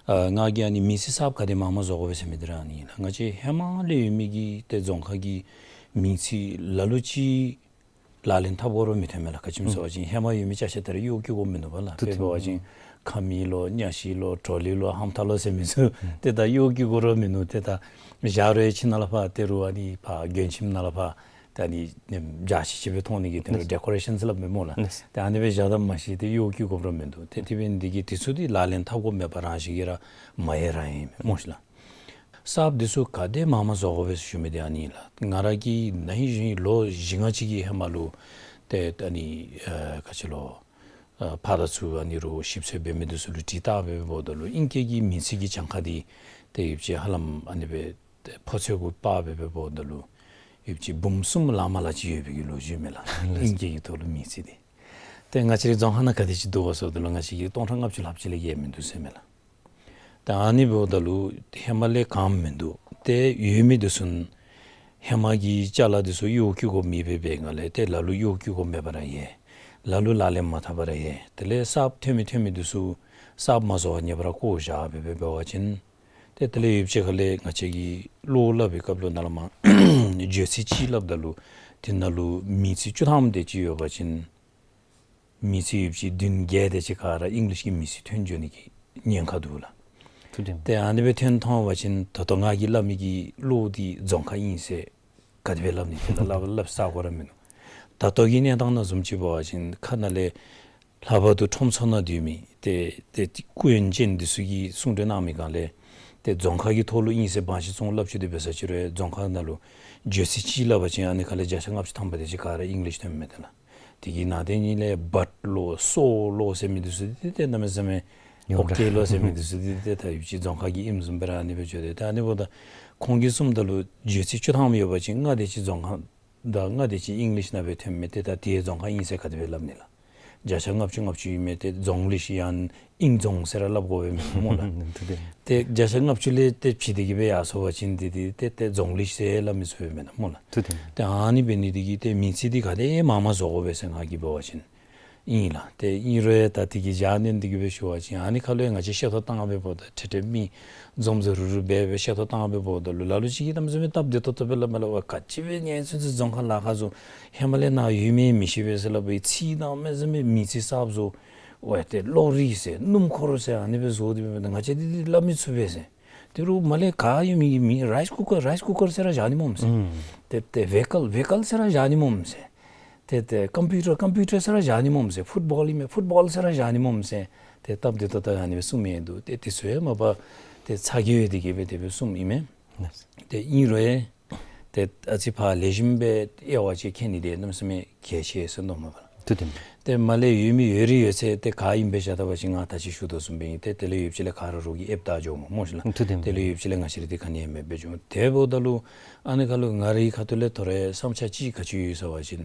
ཨ་ང་གིས་ཨ་ནི་མིང་ཚིག་གསརཔ་ག་དེ་མངམ་བཟོ་དགོ་པས་ཟེར་མི་འདི་ར་ཨ་ནི་ཨིན་ལགས། ང་བཅས་ཧེ་མ་ལས་ཡོད་མི་གི་ཏེ་རྫོང་ཁ་གི་མིང་ཚིག་ལ་ལུ་ཅིག་ལག་ལེན་འཐབ་དགོ་རུང་མི་ཐོན་མས་ལགས། ག་ཅི་སྨོ་ཟེར་བ་ཅིན་ཧེ་མ་ཡོད་མི་ཅ་ཆས་ད་རེས་གཡོག་བཀོལ་དགོཔ་མིན་ནུག་པ་ལགས། ཏུ་དཔེ་འབད་བ་ཅིན་ཁ་མིག་ལོ་གཉའ་ཤིང་ལོ་གྲོ་ལུད་ལོ་ཧམ་ཐག་ལོ་ཟེར་མི་ཚུ་ཏེ་ད་གཡོག་བཀོལ་དགོ་རུང་མིན་ནུག། ཏེ་ད་བཞག་རུང་ཁྱིམ་ནང་ལས་ཕར་ཏེ་རུང་ཨ་ནི་ཕར་མགྱོནམ་ནང་ལས་ཕར་ད་ཨ་ནི་འཇའ་ཆི་ཆི་སྦེ་མཐོང་ནི་གི་ཏེ་རུང་ཌེ་ཀོ་རེ་ཤཱན་ཟེར་སླབ་མས་སྨོ་ལགས། ཏེ་ཨ་ནི་སྦེ་བཞག་ད་མ་གཞི་ཏེ་གཡོག་བཀོལ་དགོ་རུང་མིན་འདུག། ཏེ་དེ་འབད་ནི་འདི་གིས་དེ་ཚུ་འདི་ལག་ལེན་འཐབ་དགོཔ་མེད་པར་རང་བཞིན་གྱིས་ར་མ་ཡལ་ར་ཨིན་མས་སྨོ་ཤིག་ལགས། གསརཔ་འདི་ཚུ་ག་དེ་མངམ་བཟོ་དགོ་པས་ཟེར་ཞུ་མི་འདི་ཨ་ནི་ཨིན་ལགས། ང་ར་གིས་ན་ཧིང་གཞེས་ནིང་ལོ་བཞི་ལྔ་ཅིག་གི་ཧེ་མ་ལུ་ཏེ་ཨ་ནི་ཨ་ག་ཅི་ལོ་ཨ་ཕར་དང་ཚུར་ཨ་ནི་རུང་ཞིབ་འཚོལ་འབད་མི་འདི་ཚུ་ལུ་དྲི་བལྟ་སྦེ་འབདཝ་ད་ལུ་ཨིང་སྐད་ཀྱི་མིང་ཚིག་གི་གྱངས་ཁ་འདི་ཏེ་ཡོདཔ་ཅིག་ཧ་ལམ་ཨ་ནི་སྦེ་ ཏེ་ཕོ་ཚོད་གུ་དཔག་སྦེ་འབདཝ་ད་ལུ་ཡོདཔ་ཅིག་འབུམ་གསུམ་ལང་མ་ལང་ཅིག་ཡོད་པའི་གི་ལོ་རྒྱུས་མས་ལགས། ཨིང་སྐད་ཀྱི་ཐོག་ལུ་མིང་ཚིག་འདི། ཏེ་ང་བཅས་རའི་རྫོང་ཁ་ནང་ག་དེ་ཅིག་འདུག་གོ་ཟེརཝ་ད་ལུ་ང་བཅས་ཀྱིས་སྟོང་ཕྲག་ལྔ་བཅུ་ལྷགཔ་ཅིག་ལས་བརྒལ་མིན་འདུག་ཟེར་མས་ལགས། ད་ཨ་ནི་འབདཝ་ད་ལུ་ཧེ་མ་ལས་གང་མིན་འདུག། ཏེ་ཡོད་མི་འདི་ཚུ་ཧེ་མ་གི་ཅ་ལ་འདི་ཚུ་གཡོག་བཀོལ་དགོ་མི་འབད་བའི་སྒང་ལས་ཏེ་ལ་ལུ་གཡོག་བཀོལ་དགོ་མེད་པར་ཡོད། ལ་ལུ་ལག་ལེན་མ་འཐབ་པར་ཡོད། དེ་ལས་གསརཔ་ཐོན་མི་ཐོན་མི་འདི་ཚུ་གསརཔ་མ་བཟོ་བར་ངེས་པར་བཀོ་བཞག་འབད་འབད་བ་ཅིན་ཏེ་དེ་ལས་ཡོདཔ་ཅིག་ཁ་ལས་ང་བཅས་ཀྱིས་བློ་སླབ་པའི་སྐབས་ལུ་ནཱ་ལས་མར་བརྗོད་ཚིག་ཅིག་སླབ་ད་ལུ་དེ་ནང་ལུ་མིང་ཚིག་བཅུ་ཐམ་དེ་ཅིག་ཡོད་པ་ཅིན་མིང་ཚིག་ཡོདཔ་ཅིག་བདུན་བརྒྱད་དེ་ཅིག་ག་ར་ཨིང་ལིཤ་གི་མིང་ཚིག་ཐོན་འགྱོ་ནི་གི་ཉེན་ཁ་འདུག་ལགས། ཐུགས་བདེན། ཏེ་ཨ་ནི་སྦེ་ཐོན་འོང་པ་ཅིན་ད་ལྟོ་ང་གིས་སླབ་མི་གི་གློག་འདི་རྫོང་ཁ་ཨིན་ཟེར་ག་དེ་སྦེ་སླབ་ནི་དེ་ལགས། སླབ་སླབ་ས་གོ་ར་མིན་འདུག། ད་ལྟོ་གི་གནས་སྟངས་ནང་བཟུམ་ཅིག་འབད་བ་ཅིན་ཁ་ནང་ལས་ལྷག་པར་དུ་ཁྲོམ་ཚུ་ནང་སྡོད་མི་ཏེ་ཏེ་སྐུ་ཡོན་ཅན་འདི་ཚུ་གིས་གསུང་གྲོས་གནང་མི་སྒང་ལས་ཏེ་རྫོང་ཁ་གི་ཐོག་ལུ་ཨིན་ཟེར་དབང་ཤེད་བཙོང་སླབ་བཅུག་སྟེ་འབད་ས་ཅིག་རུང་རྫོང་ཁ་ནང་ལུ་བརྗོད་ཚིག་ཅིག་སླབ་པ་ཅིན་ཨ་ནི་ཁ་ལས་བརྒྱ་ཆ་ལྔ་བཅུ་ཐམ་པ་དེ་ཅིག་ག་ར་ཨིང་ལིཤ་ཐོན་མས་ཏེ་ལགས། དེ་གི་ནང་དེ་ཉིད་ལས་བཊ་ལོ་སོ་ལོ་ཟེར་མི་འདི་ཚུ་ཏེ་ཏེ་གནམ་མེད་ས་མེད་ཡོངས་གྲགས། ཨོ་ཀེ་ལོ་ཟེར་མི་འདི་ཚུ་ཏེ་ཏེ་ད་ཡོདཔ་ཅིག་རྫོང་ཁ་གི་ཨིནམ་བཟུམ་སྦེ་ར་ཨ་ནི་སྦེ་བརྗོད་དེ་ད་ཨ་ནི་འབདཝ་ད་ཁོང་གིས་གསུངམ་ད་ལུ་བརྗོད་ཚིག་བཅུ་ཐམ་ཡོད་པ་ཅིན་ལྔ་དེ་ཅིག་རྫོང་ཁ་དང་ལྔ་དེ་ཅིག་ཨིང་ལིཤ་ནང་སྦེ་ཐོན་མི་ཏེ་ད་དེ་རྫོང་ཁ་ཨིན་ཟེར་ག་དེ་སྦེ་སླབ་ནི་ལགས། བརྒྱ་ཆ་ལྔ་བཅུ་ལྔ་བཅུ་ཨིན་མི་ཏེ་རྫོང་ལིཤ་ཡང་ཨིང་རྫོང་ཟེར་ར་སླབ་དགོ་པས་མས་སྨོ་ལགས། ཐུགས་བདེན། ཏེ་བརྒྱ་ཆ་ལྔ་བཅུ་ལས་ཏེ་ཕྱེ་སྟེ་གི་སྦེ་ཡར་སོང་པ་ཅིན་ཏེ་ཏེ་ཏེ་ཏེ་རྫོང་ལིཤ་ཟེར་སླབ་མི་ཚུགས་པས་མེན་ན་སྨོ་ལགས། ཐུགས་བདེན། ཏེ་ཨ་ནི་འབད་ནི་དེ་གིས་ཏེ་མིང་ཚིག་འདི་ག་དེ་མང་མང་བཟོ་དགོ་པས་ཟེར་ང་གིས་འབད་བ་ཅིན་ཨིན་ལགས། ཏེ་ཨིན་རུང་ཡང་ད་དེ་གི་བཞག་ནི་འདི་གིས་སྦེ་ཞུ་བ་ཅིན་ཨ་ནི་ཁ་ལུ་ཡང་ང་བཅས་ཤེས་ཐོག་བཏང་སྦེ་འབདཝ་ད་ཏེ་ཏེ་མི་འཛོམས་འཛོམས་རུ་རུ་སྦེ་སྦེ་ཤེས་ཐོག་བཏང་སྦེ་འབདཝ་ད་ལུ་ལ་ལུ་ཅིག་གིས་གནམ་མེད་ས་མེད་སྟབས་བདེ་ཏོག་ཏོ་སྦེ་སླབ་མས་ལགས། ཝའེ་ག་ཅི་སྦེ་ཉན་ཚུན་ཚོད་རྫོང་ཁ་ལཱ་ཁག་བཟོ། ཧེ་མ་ལས་ནཱ་ཡོད་མི་མི་ཤེས་པས་ཟེར་སླབ་པའི་ཚིག་གནམ་མེད་ས་མེད་མིང་ཚིག་གསརཔ་བཟོ། ཝའེ་ཏེ་གློག་རིག་ཟེར་སྣུམ་འཁོར་ཟེར་ཨ་ནི་སྦེ་བཟོ་སྟེ་སྦེ་ང་བཅས་འདི་འདི་སླབ་མི་ཚུགས་པས་ཟེར། དེ་རུང་མར་ལས་ག་ཡོད་མི་གི་མིང་རའིསི་ཀུ་ཀར་རའིསི་ཀུ་ཀར་ཟེར་ར་བཞག་ནི་སྨོ་མས་ཟེར། ཨུམ། ཏེ་ཏེ་བྷེ་ཀལ་བྷེ་ཀལ་ཟེར་ར་བཞག་ནི་སྨོ་མས་ཟེར། ཏེ་ཏེ་ཀམ་པིའུ་ཊར་ཀམ་པིའུ་ཊར་ཟེར་ར་བཞག་ནི་སྨོ་མས་ཟེར། ཕུཊ་བཱོལ་ཨིན་མས་ཕུཊ་བཱོལ་ཟེར་ར་བཞག་ནི་སྨོ་མས་ཟེར། ཏེ་སྟབས་བདེ་ཏོག་ཏོ་ཨ་ནི་སྦེ་གསུངམ་ཨིན་འདུག། ཏེ་དེ་ཚུ་ཡང་མ་པ་ཏེ་ཚ་གྱང་ཡོད་དེ་གིས་སྦེ་དེ་སྦེ་གསུངམ་ཨིན་མས། ཏེ་ཨིན་རུང་ཡང་ཏེ་ཨ་ཙི་ཕར་ལེགས་ཤོམ་སྦེ་དབྱེ་བ་ཅིག་མཁྱེན་ནི་འདི་གནམ་མེད་ས་མེད་གལ་ཆེ་ཟེར་མནོཝ་མས་པ་ལགས། ཐུགས་བདེན། ཏེ་མར་ལས་ཡོད་མི་ཡོད་རིགས་ཡོད་ཚད་ཏེ་ག་ཨིནམ་སྦེ་བཞག་ད་པ་ཅིན་ང་ད་ཅི་ཞུ་དོ་བཟུམ་སྦེ་ཨིན། ཏེ་དེ་ལས་ཡོདཔ་ཅིག་ལས་ག་ར་རོགས་ཀྱིས་ཨེབ་ད་འགྱོཝ་སྨོ་སྨོ་ཤིག་ལགས། ཐུགས་བདེན། དེ་ལས་ཡོདཔ་ཅིག་ལས་ང་བཅས་ར་འདི་ག་ནི་ཡང་མེདཔ་སྦེ་འགྱོ། དེ་འབདཝ་ད་ལུ་ཨ་ནི་ཁ་ལུ་ང་རའི་ཁ་ཐུག་ལས་དོ་རུང་བསམ་འཆར་ཅིག་ག་ཅི་ཡོད་ཟེར་བ་ཅིན་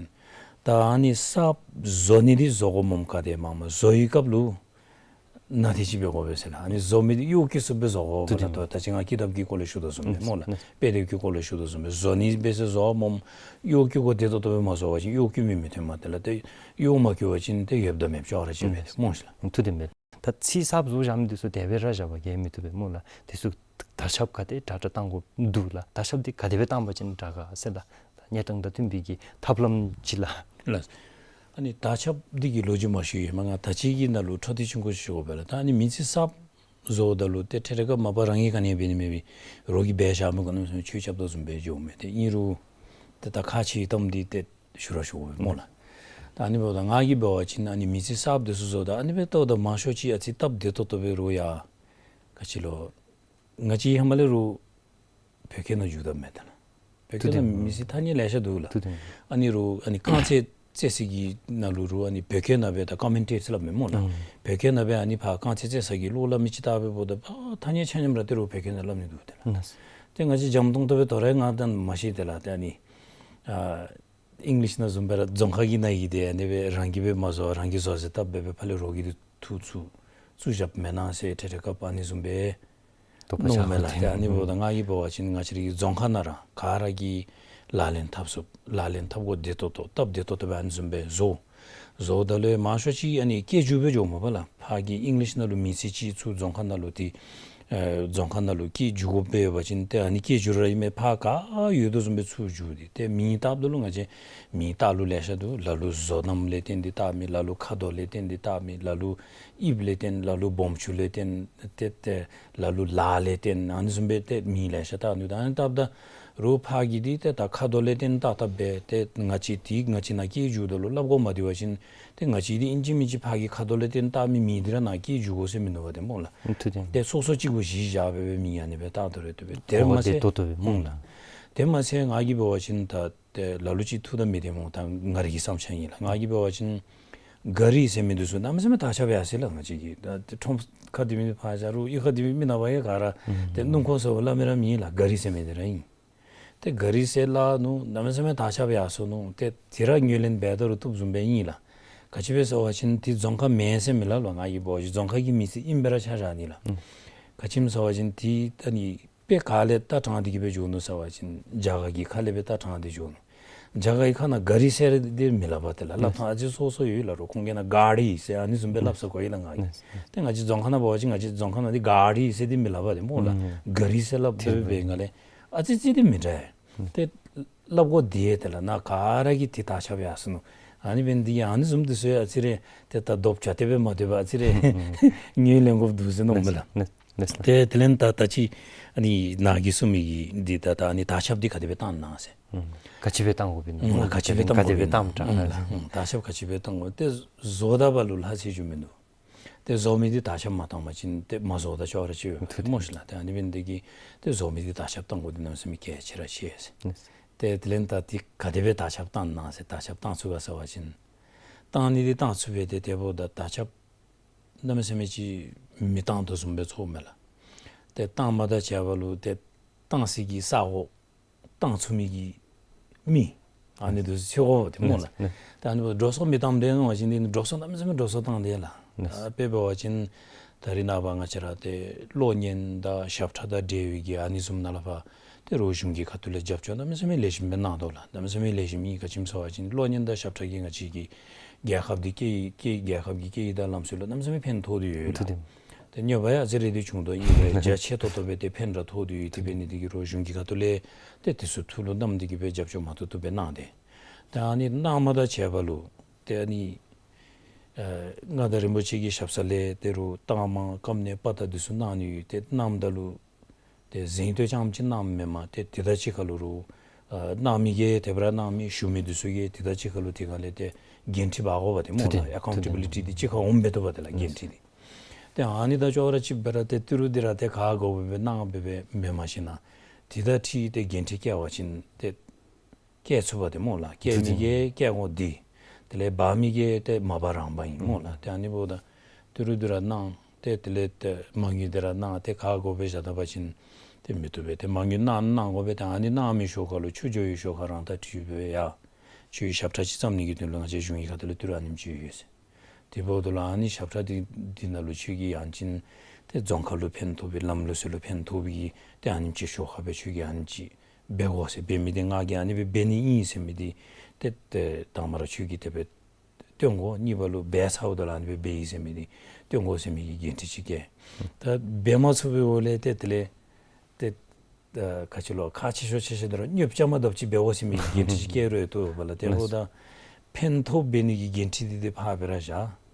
ད་ཨ་ནི་གསརཔ་བཟོ་ནི་འདི་བཟོ་དགོཔ་སྨོ། ག་དེ་མང་མང་བཟོ་བའི་སྐབས་ལུ་ནང་དེ་ཅིག་འབད་དགོ་པས་ཟེར་ལགས། ཨ་ནི་བཟོ་མི་འདི་གཡོག་བཀོལ་ཚུགསཔ་སྦེ་བཟོ་དགོ་པས་ལགས། ཐུགས་བདེན། ད་ད་ཅི་ང་ཀི་དེབ་ཀྱི་སྐོར་ལས་ཞུ་དོ་བཟུམ་སྦེ་སྨོ་ལགས། ཨུམ། དཔེ་དེབ་ཀྱི་སྐོར་ལས་ཞུ་དོ་བཟུམ་སྦེ་བཟོ་ནི་འབད་ཟེར་བཟོཝ་སྨོ། གཡོག་བཀོལ་དགོ་བདེ་ཏོག་ཏོ་སྦེ་མ་བཟོ་བ་ཅིན་གཡོག་བཀོལ་མི་མི་ཐོན་མས་ཏེ་ལགས། ཏེ་གཡོག་མ་བཀོལ་བ་ཅིན་ཏེ་ཡོདཔ་དང་མེདཔ་ཅོག་ར་གཅིག་སྦེ་ཨུམ་སྨོ་ཤིག་ལགས། ཐུགས་བདེན་པས། ད་ཚིག་གསརཔ་བཟོ་བཞག་མི་འདི་ཚུ་དེ་སྦེ་ར་བཞག་པ་ག་ཡང་མི་བཏུབ་པས་སྨོ་ལགས། དེ་ཚུ་དར་ཁྱབ་ག་དེ་དྲག་དྲག་བཏང་དགོཔ་འདུག་ལགས། དར་ཁྱབ་འདི་ག་དེ་སྦེ་བཏང་པ་ཅིན་དྲག་ག་ཟེར་ལགས། ད་གནས་སྟངས་དང་བསྟུན་པའི་གི་ཐབས་ལམ་ཅིག་ལགས། ལགས། ཨ་ནི་དར་ཁྱབ་འདི་གི་ལོ་རྒྱུས་མ་ཞུ་ཡི། མ་ང་ད་ཅི་གི་ནང་ལུ་འཕྲོ་མཐུད་ཆུང་ཀུ་ཞུ་དགོ་པས་ལགས། ད་ཨ་ནི་མིང་ཚིག་གསརཔ་བཟོཝ་ད་ལུ་ཏེ་ཏེ་རེ་སྐབས་མ་པ་རང་གིས་ག་ནི་འབད་ནི་མེད་པའི་རོགས་ཀྱིས་འབད་བཞག་མི་གོ་ནི་སོང་ཆོས་རྐྱབ་དོ་བཟུམ་སྦེ་འགྱོཝ་མས། ཏེ་ཨིན་རུང་ཏེ་ད་ཁག་ཆེ་བའི་གཏམ་འདི་ཏེ་ཞུ་ར་ཞུ་དགོ་པས་སྨོ་ལགས། ད་ཨ་ནི་འབདཝ་ད་ང་གིས་འབད་བ་ཅིན་ཨ་ནི་མིང་ཚིག་གསརཔ་འདི་ཚུ་བཟོཝ་ད་ཨ་ནི་སྦེ་བལྟཝ་ད་མང་ཤོས་ཅིག་ཨ་ཙི་སྟབས་བདེ་ཏོག་ཏོ་སྦེ་རོགས་ཡང་ག་ཅི་ལོ་ང་བཅས་ཧེ་མ་ལས་རོགས་བོད་སྐད་ནང་བསྒྱུར་དོ་མས་ད་ལགས། བོད་སྐད་ནང་མིང་ཚིག་ཐ་སྙད་ལེ་ཤ་འདུག་ལགས། ཐུགས་བདེན། ཨ་ནི་རོགས་ཨ་ནི་རྐང་རྩེད་རྩེད་ས་གི་ནང་ལུ་རོགས་ཨ་ནི་བོད་སྐད་ནང་སྦེ་ད་ཀོ་མེན་ཊེཊ་སླབ་མས་སྨོ་ལགས། ཨང་། བོད་སྐད་ནང་སྦེ་ཨ་ནི་ཕར་རྐང་རྩེད་རྩེད་ས་གི་གློག་སླབ་མི་ཅིག་བལྟ་སྦེ་འབདཝ་ད་ཨ་ཐ་སྙད་ཆ་མཉམ་ར་ཏེ་རོགས་བོད་སྐད་ནང་སླབ་ནི་འདུག་ཏེ་ལགས། ལགས། ཏེ་ང་བཅས་འཇམ་ཏོང་ཏོ་སྦེ་དོ་རུང་ང་དང་མ་ཤེས་ཏེ་ལགས། ཏེ་ཨ་ནི་ཨ་ཨིང་ལིཤ་ནང་བཟུམ་སྦེ་ར་རྫོང་ཁ་གི་ནང་གི་འདི་ཨ་ནི་སྦེ་རང་གིས་སྦེ་མ་བཟོ་རང་གིས་བཟོ་ཟེར་བཏབ་སྦེ་སྦེ་ཕར་ལས་རོགས་ཀྱིས་འདི་འཐུ་བཙུགས་བཙུགས་བཞགཔ་མེན་ན་ཟེར་ཏེ་ཏེ་སྐབས་ཨ་ནི་བཟུམ་སྦེ་དོགས་པ་མནོཝ་མས་ལགས། ཆགས་ཏེ་ཨ་ནི་འབདཝ་ད་ང་གིས་འབད་བ་ཅིན་ང་བཅས་རའི་རྫོང་ཁ་ནང་ར་ག་ར་གིས་ལག་ལེན་འཐབ་ཚུགསཔ་ལག་ལེན་འཐབ་དགོ་བདེ་ཏོག་ཏོ་སྟབས་བདེ་ཏོག་ཏོ་སྦེ་ཨ་ནི་བཟུམ་སྦེ་བཟོ། བཟོཝ་ད་ལུ་མང་ཤོས་ཅིག་ཨ་ནི་སྐད་འགྱུར་སྦེ་འགྱོཝ་མས་པ་ལགས། ཕར་གྱི་ཨིང་ལིཤ་ནང་ལུ་མིང་ཚིག་ཅིག་ཚུར་རྫོང་ཁ་ནང་ལུ་ཏེ་ཨེ་རྫོང་ཁ་ནང་ལུ་སྐད་འགྱུར་དགོཔ་སྦེ་ཡོད་པ་ཅིན་ཏེ་ཨ་ནི་སྐད་འགྱུར་ར་ཨིན་མས། ཕར་ག་ཡོད་དོ་བཟུམ་སྦེ་ཚུར་འགྱུར་ཏེ་ཏེ་མིང་བཏགས་ད་ལུ་ང་བཅས་མིང་བཏགས་ལུགས་ལེ་ཤ་འདུག། ལ་ལུ་བཟོ་རྣམ་ལས་བརྟེན་ཏེ་བཏགས་མི་ལ་ལུ་ཁ་དོག་ལས་བརྟེན་ཏེ་བཏགས་མི་ལ་ལུ་དབྱིབས་ལས་བརྟེན་ལ་ལུ་སྦོམ་ཆུང་ལས་བརྟེན་ཏེ་ཏེ་ལ་ལུ་ལཱ་ལས་བརྟེན་ཨ་ནི་བཟུམ་སྦེ་ཏེ་མིང་ལེ་ཤ་བཏགས་ནུག། ད་ཨ་ནི་བཏགསཔ་ད་རོགས་ཕར་གྱི་འདི་ཏེ་ད་ཁ་དོག་ལས་བརྟེན་བཏགས་བཏགསཔ་སྦེ་ཏེ་ང་བཅས་འདི་ང་བཅས་ནང་སྐད་འགྱུརཝ་ད་ལུ་སླབ་དགོཔ་མ་འདི་བ་ཅིན་ཏེ་ང་བཅས་འདི་ཨིན་ཅི་མིན་ཅི་ཕར་གྱི་ཁ་དོག་ལས་བརྟེན་བཏགས་མི་མིང་འདི་ར་ནང་སྐད་འགྱུར་དགོ་ཟེར་མིན་འདུག་པ་ཏེ་སྨོ་ལགས། ཐུགས་བདེན། ཏེ་སོ་སོ་གཅིག་པོ་གཞི་བཞག་སྦེ་སྦེ་མིང་ཨ་ནི་སྦེ་བཏགས་དོ་རུང་བཏུབ་པས། དེ་མ་ཚད་གོ་བ་བདེ་ཏོག་ཏོ་སྦེ་སྨོ་ལགས། དེ་མ་ཚད་ང་གིས་འབད་བ་ཅིན་ད་ཏེ་ལ་ལུ་ཅིག་ཐུགས་དང་མི་བདེ་སྨོ། ད་ང་རའི་གི་བསམ་འཆར་ཨིན་ལགས། ང་གིས་འབད་བ་ཅིན་ གཱ་རི་ཟེར་མི་འདི་ཚུ་གནམ་མེད་ས་མེད་དར་ཁྱབ་ཡར་སོ་ཡི་ལགས། ང་བཅས་ཀྱི་ད་ཏེ་ཁྲོམ་ཁ་འདི་མི་ཕར་བཞག་རུང་གཡུས་ཁ་འདི་མི་མི་ནང་པ་ཡང་ག་ར་ཏེ་སྣུམ་འཁོར་ཟེར་བ་སླབ་མི་ར་མེད་ལགས། གཱ་རི་ཟེར་མི་འདི་ར་ཨིན། ཏེ་གཱ་རི་ཟེར་སླབ་ནུག། གནམ་མེད་ས་མེད་དར་ཁྱབ་ཡར་སོ་ནུག། ཏེ་དེ་ར་ངོས་ལེན་འབད་ད་རུང་བཏུབ་བཟུམ་སྦེ་ཨིན་ལགས། ག་ཅི་སྦེ་ཟེར་བ་ཅིན་དེ་རྫོང་ཁ་མེན་ཟེར་མི་སླབ་ལགས། ང་གིས་འབད་བ་ཅིན་རྫོང་ཁ་གི་མི་སེར་ཨིན་པས་ར་ཆ་བཞག་ནི་ལགས། ག་ཅི་སྨོ་ཟེར་བ་ཅིན་དེ་ད་ནི་དཔེ་ག་ལས་ལྟ་དྲངས་ཏེ་གི་སྦེ་འགྱོ་ནུག་ཟེར་བ་ཅིན་རྒྱ་གར་གྱི་ཁ་ལས་སྦེ་ལྟ་དྲངས་ཏེ་འགྱོ་ནུག། རྒྱ་གར་གྱི་ཁ་ནང་གཱ་རི་ཟེར་དེ་མི་སླབ་པས་ཏེ་ལགས། སླབ་ཐངས་ཨ་ཙི་སོ་སོ་ཡོད་ལགས། རོགས་ཁོང་གིས་ནཱ་གཱ་རི་ཟེར་ཨ་ནི་བཟུམ་སྦེ་སླབ་ས་གོ་ཡི་ལགས། ང་གིས་ཏེ་ང་བཅས་རྫོང་ཁ་ནང་འབད་བ་ཅིན་ང་བཅས་རྫོང་ཁ་ནང་འདི་གཱ་རི་ཟེར་དེ་མི་སླབ་པས་ཏེ་སྨོ་ལགས། གཱ་རི་ཟེར་སླབ་སྦེ་འབད་བའི་སྒང་ལས་ཨ་ཙི་ཙི་དེ་མི་འདྲ་ཏེ་སླབ་དགོཔ་འདི་ཡང་ཏེ་ལགས་ནཱ་ག་ར་གིས་དེ་དར་ཁྱབ་ཡར་སོ་ནུག། ཨ་ནི་འབད་ནི་དེ་གིས་ཨ་ནི་བཟུམ་འདི་ཚུ་ཡང་ཨ་ཙི་རེ་ཏེ་ད་རྡོབ་ཅ་ཏེ་སྦེ་མ་སྡོད་པར་ཨ་ཙི་རེ་ངོས་ལེན་དགོཔ་འདུག་ཟེར་མནོཝ་མས་ལགས། ཏེ་དེ་ལས་ད་ད་ཅི་ཨ་ནི་ནཱ་གིས་གསུངས་མི་གི་འདི་ད་ད་ཨ་ནི་དར་ཁྱབ་འདི་ག་དེ་སྦེ་བཏང་ནི་ཨིན་ཟེར། ག་ཅི་སྦེ་བཏང་དགོཔ་ཨིན་ན། ག་ཅི་སྦེ་བཏང་དགོཔ་ཨིན་ན། ཨུམ། དར་ཁྱབ་ག་ཅི་སྦེ་བཏང་དགོཔ་ཏེ་བཟོ་ད་པ་ལུ་ལྷག་ཆད་རྒྱུ་མིན་འདུག། ཏེ་བཟོ་མི་འདི་དར་ཁྱབ་མ་བཏང་པ་ཅིན་ཏེ་མ་བཟོ་ད་ཅོག་ར་ཅིག་ཡོད་སྨོ་ཤིག་ལགས། ཏེ་ཨ་ནི་འབད་ནི་དེ་གིས་ཏེ་བཟོ་མི་འདི་དར་ཁྱབ་བཏང་དགོཔ་འདི་གནམ་མེད་ས་མེད་གལ་ཆེ་ར་ཆེ་ཟེར། ཏེ་དེ་ལས་ད་འདི་ག་དེ་སྦེ་དར་ཁྱབ་བཏང་ནི་ཨིན་ཟེར། དར་ཁྱབ་བཏང་ཚུགས་ག་ཟེར་བ་ཅིན་བཏང་ནི་འདི་བཏང་ཚུགས་པས། ཏེ་དེ་འབདཝ་ད་དར་ཁྱབ་གནམ་མེད་ས་མེད་ཅིག་མི་བཏང་དོ་བཟུམ་སྦེ་ཚོརཝ་མས་ལགས། ཏེ་བཏང་མ་དང་བཅས་པ་ལུ་ཏེ་བཏང་སའི་གི་ས་གོ་བཏང་ཚུགས་མི་གི་མི་ཨ་ནི་འདི་ཚུ་ཚེ་འགོ་འདི་སྨོ་ལགས། ཏེ་ཨ་ནི་འབདཝ་ད་འགྲོ་སོང་མི་བཏངམ་འདི་ནང་བཞིན་འདི་འགྲོ་སོང་གནམ་མེད་ས་མེད་འགྲོ་སོང་བཏང་སྟེ་ལགས། ཨ་དཔེ་འབད་བ་ཅིན་ད་རིས་ནངས་པ་ང་བཅས་ར་ཏེ་གློག་བརྙན་དང་ཞབས་ཁྲ་དང་འབྲེལ་བའི་གི་ཨ་ནི་བཟུམ་ནང་ལས་ཕར་ཏེ་རོགས་གཞུང་གི་ཁ་ཐུག་ལས་རྒྱབ་སྐྱོར་གནམ་མེད་ས་མེད་ལེགས་ཤོམ་སྦེ་གནང་དོ་ལགས། གནམ་མེད་ས་མེད་ལེགས་ཤོམ་ཨིན། ག་ཅི་སྨོ་ཟེར་བ་ཅིན་གློག་བརྙན་དང་ཞབས་ཁྲ་གིས་ང་བཅས་ཀྱི་རྒྱལ་ཁབ་འདི་སྐད་ཡིག་སྐད་རྒྱལ་ཁབ་ཀྱི་སྐད་ཡིག་དང་ལམ་སྲོལ་ལུ་གནམ་མེད་ས་མེད་ཕན་ཐོགས་ཏེ་ཡོད་ལགས། ཏེ་གནོད་པ་ཡང་ཨ་ཙི་རེ་འདི་བྱུང་དོ་ཨིན་པས། རྒྱ་ཆེ་ཏོག་ཏོ་སྦེ་ཏེ་ཕན་ར་ཐོགས་ཏེ་ཡོད། དེ་འབད་ནི་འདི་གིས་རོགས་གཞུང་གི་ཁ་ཐུག་ལས་ཏེ་དེ་ཚུ་ཐུགས་ལུ་བསྣམས་ཏེ་གི་སྦེ་རྒྱབ་སྐྱོར་མ་ཐུབ་ཐུབ་སྦེ་གནང་སྟེ། ཏེ་ཨ་ནི་གནང་མ་དང་བཅས་པ་ལུ་ཏེ་ཨ་ནི་ཨ་མངའ་བདག་རིན་པོ་ཆེ་གི་ཞབས་ས་ལས་ཏེ་རོགས་རྟགས་མ་སྐམ་ནད་དཔའ་རྟགས་འདི་ཚུ་གནང་ནི་ཡོད། ཏེ་གནངམ་ད་ལུ་ཏེ་གཟེངས་བསྟོད་རྐྱངམ་ཅིག་གནངམ་མེན་པར་ཏེ་དེ་དང་གཅིག་ཁར་ལུ་རོགས་ཨ་གནང་མི་གིས་དེ་སྦེ་ར་གནང་མི་ཞུ་མི་འདི་ཚུ་གིས་དེ་དང་གཅིག་ཁར་ལུ་དེ་སྒང་ལས་ཏེ་འགན་འཁྲི་འབག་དགོ་པས་ཏེ་སྨོ་ལགས། ཨེ་ཀའུན་ཊེ་བི་ལི་ཊི་འདི་གཅིག་ཁར་འོང་འབད་དོ་པས་ཏེ་ལགས། འགན་འཁྲི་འདི། ཏེ་ཨ་ནི་དང་ཅོག་ར་གཅིག་སྦེ་ར་ཏེ་ཏི་རུ་འདི་ར་ཏེ་ག་དགོ་པའི་སྦེ་གནང་སྦེ་འབད་མེན་མ་གཞི་ན་དེ་དང་འཁྲིལ་ཏེ་འགན་འཁྲི་བཀལ་བ་ཅིན་ཏེ་བཀལ་ཚུགས་པས་ཏེ་སྨོ་ལགས། བཀལ་མི་གིས་བཀལ་དགོཔ་འདི། དེ་ལས་འབག་མི་གིས་ཏེ་མ་འབག་རང་འབག་ཨིན་སྨོ་ལགས། ཏེ་ཨ་ནི་འབདཝ་ད་ཏི་རུ་འདི་ར་གནང་ཏེ་དེ་ལས་ཏེ་མ་དངུལ་འདི་ར་གནང་ཏེ་ག་དགོ་པའི་བཞག་ད་པ་ཅིན་ཏེ་མི་བཏུབ་པས། ཏེ་མ་དངུལ་གནང་གནང་དགོ་པས། ཏེ་ཨ་ནི་གནང་མི་ཤུལ་ཁ་ལུ་ཆུ་འགྱོ་བའི་ཤུལ་ཁར་རང་ད་ཁྲིད་སྦེ་ཡར་ཁྱོད་ཞབས་ཁྲ་ཅིག་བརྩམ་ནི་གི་དོན་ལུ་ང་བཅས་གཞུང་གི་ཁ་ཐུག་ལས་ཏི་རུ་ཨ་ནེམ་ཅིག་ཡོད་ཟེར། དེ་འབདཝ་ད་ལུ་ཨ་ནི་ཞབས་ཁྲ་འདི་འདི་ནང་ལུ་ཁྱོད་ཀྱིས་ཡང་ཅིན་ཏེ་རྫོང་ཁ་ལུ་ཕན་ཐོགས་པའི་ལམ་ལུགས་སྲོལ་ལུ་ཕན་ཐོགས་པའི་གི་ཏེ་ཨ་ནེམ་ཅིག་ཤོག་ཁ་སྦེ་ཁྱོད་ཀྱིས་ཨ་ནེམ་ཅིག་འབད་དགོ་ཟེར། འབད་མི་འདི་ང་གིས་ཨ་ནི་སྦེ་འབད་ནི་ཨིན་ཟེར་མི་འདི་ཏེ་ཏེ་དང་པ་ར་ཁྱོད་ཀྱིས་དེ་སྦེ་སྟོན་དགོ། གཉིས་པ་ལུ་འབད་ཚརཝ་ད་ལུ་ཨ་ནི་སྦེ་འབད་ཡི་ཟེར་མི་འདི་སྟོན་དགོ་ཟེར་མི་གི་འགན་འཁྲི་ཅིག་བཀལ། ད་འབད་མ་ཚུགས་པའི་འོག་ལས་ཏེ་དེ་ལས་ཏེ་ད་ག་ཅི་ལོ་ཁག་ཆེ་ཤོས་ཆེ་ཤོས་འདི་ར་གནོདཔ་རྐྱབ་མ་དགོཔ་ཅིག་འབད་དགོ་ཟེར་མི་གི་འགན་འཁྲི་ཅིག་བཀལ་རུང་བཏུབ་པས་ལགས། དེ་འབདཝ་ད་ཕན་ཐོགས་འབད་ནི་གི་འགན་འཁྲི་འདི་ཏེ་ཕར་སྦེ་ར་བཞག།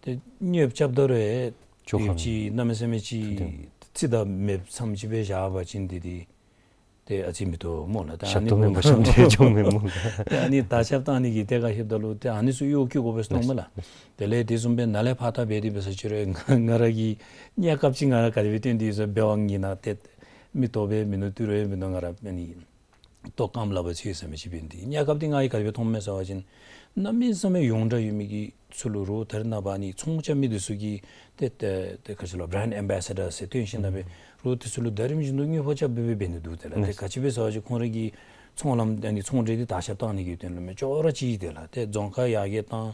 ཏེ་གནོདཔ་རྐྱབ་ད་རུང་ཡང་ཅོག་ཁ་ཡོདཔ་ཅིག་གནམ་མེད་ས་མེད་ཅིག་རྩིས་དང་མེདཔ་ཙམ་ཅིག་སྦེ་བཞག་པ་ཅིན་འདི་འདི་ཏེ་ཨ་ཙི་མི་བཏུབ་སྨོ་ལགས། ཏེ་ཨ་ནི་ཞབས་ཏོག་མེན་པར་ཞབས་འདྲེན་འགྱོཝ་མས་སྨོ་ལགས། ཏེ་ཨ་ནི་དར་ཁྱབ་བཏང་ནི་གི་ཐད་ཁར་ལྷོདཔ་ད་ལུ་ཏེ་ཨ་ནི་ཚུ་གཡོག་བཀོལ་དགོ་པས་ཟེར་མནོཝ་མས་ལགས། དེ་ལས་དེ་བཟུམ་སྦེ་ནཱ་ལས་ཕར་ད་འབད་དེ་འབད་ས་ཅིག་རུང་ང་ང་ར་གིས་གནས་སྐབས་ཅིག་ང་ར་ག་དེ་སྦེ་སྟོན་ཏེ་ཡོད་ཟེར་འབད་བ་ཅིན་ན་ཏེ་མི་ལྟོ་སྦེ་མིན་འདུག། ཏི་རུ་སྦེ་མིན་འདུག། ང་ར་ཨ་ནི་ལྟོ་སྐམ་ལ་བ་ཚུད་ཟེར་མི་ཅིག་འབད་ནི་འདི་གནས་སྐབས་འདི་ང་གིས་ག་དེ་སྦེ་མཐོངམ་མས་ཟེར་བ་ཅིན་གནམ་མེད་ས་མེད་ཡོངས་གྲགས་ཡོད་མི་གི་ཚུ་ལུ་རོགས་ད་རེས་ནངས་པ་ཨ་ནི་ཚོང་རྐྱབ་མི་འདི་ཚུ་གིས་ཏེ་ཏེ་ཏེ་ག་ཅི་ལོ་བི་རེནཌ་ཨེམ་བེ་སེ་ཌར་ཟེར་སྟོན་ཞིནམ་ལས་རོགས་འདི་ཚུ་ལུ་ཟླ་རིམ་བཞིན་དུ་དངུལ་ཕོགས་རྐྱབ་སྦེ་འབད་ནི་འདུག། དེ་ལགས་ཏེ་ག་ཅི་སྦེ་ཟེར་བ་ཅིན་ཁོང་རའི་གི་ཚོང་ལམ་ཨ་ནི་ཚོང་འབྲེལ་འདི་དར་ཁྱབ་བཏང་ནི་གི་དོན་ལུ་མས། ཅོག་ར་གཅིག་ཏེ་ལགས། ཏེ་རྫོང་ཁ་ཡར་རྒྱས་བཏང་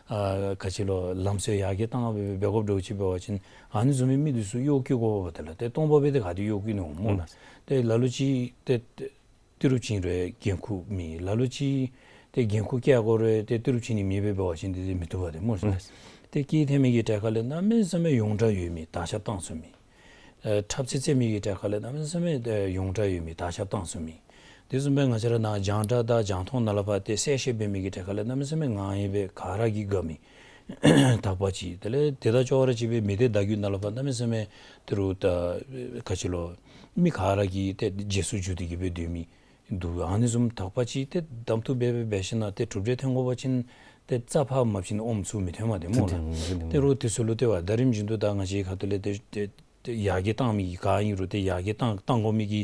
ཨ་ག་ཅི་ལོ་ལམ་སྲོལ་ཡར་རྒྱས་བཏང་སྦེ་འབད་དགོཔ་འདྲཝ་ཅིག་འབད་བ་ཅིན་ཨ་ནི་བཟུམ་མའི་མི་འདི་ཚུ་གཡོག་བཀོལ་དགོ་པས་ཏེ་ལགས། ཏེ་སྟོང་པ་སྦེ་ཏེ་ག་ཏེ་གཡོག་བཀོལ་ནི་འོང་སྨོ་ལགས། ཏེ་ལ་ལུ་ཅིག་ཏེ་ཏེ་ཏི་རུ་བྱིན་རུང་འགན་ཁུར་མེད། ལ་ལུ་ཅིག་ཏེ་འགན་ཁུར་བཀལ་དགོ་རུང་ཏེ་ཏི་རུ་བྱིན་ནི་མེད་པར་འབད་བ་ཅིན་འདི་འདི་མི་བཏུབ་པས་ཏེ་སྨོ་ཤིག། ཏེ་སྐྱེད་འཐེན་མི་གི་གྲས་ཁ་ལས་གནམ་མེད་ས་མེད་ཡོངས་གྲགས་ཡོད་མི་དར་ཁྱབ་བཏང་ཚུགས་མི་ཨེ་འཁྲབ་རྩེད་རྩེད་མི་གི་གྲས་ཁ་ལས་གནམ་མེད་ས་མེད་ཨེ་ཡོངས་གྲགས་ཡོད་མི་དར་ཁྱབ་བཏང་ཚུགས་མི། དེ་བཟུམ་སྦེ་ང་བཅས་ར་ནཱ་རྒྱང་བསྒྲགས་དང་རྒྱང་མཐོང་ནང་ལས་ཕར་ཏེ་གསལ་བཤད་འབད་མི་གི་གྲས་ཁ་ལས་གནམ་མེད་ས་མེད་ངང་ཡང་སྦེ་ག་ར་གིས་དགའ་མི་དག་པ་ཅིག། དེ་ལས་དེ་དང་ཅོག་ར་གཅིག་སྦེ་མི་སྡེ་བརྡ་བརྒྱུད་ནང་ལས་ཕར་གནམ་མེད་ས་མེད་ཏི་རུ་ད་ག་ཅི་ལོ་མི་ག་ར་གིས་ཏེ་རྗེས་སུ་འཇུག་སྟེ་གི་སྦེ་སྡོད་མི་འདུག། ཨ་ནི་བཟུམ་དག་པ་ཅིག་ཏེ་གདམ་འཐུ་འབད་འབད་འབད་ཞིན་ན་ཏེ་གྲུབ་འབྲས་ཐོན་དགོ་པ་ཅིན་ཏེ་རྩ་ཕར་མ་བྱིན་ཨོམ་ཚུར་མི་ཐོན་མས་ཏེ་སྨོ་ལགས། ཏེ་རོགས་དེ་ཚུ་ལུ་ཏེ་བ་ཟླ་རིམ་བཞིན་དུ་ད་ང་བཅས་ཁ་ཐུག་ལས་ཏེ་ཏེ་ཏེ་ཡར་རྒྱས་བཏང་མི་གི་ག་ཨིན་རུང་ཏེ་ཡར་རྒྱས་བཏང་བཏང་དགོ་མི་གི་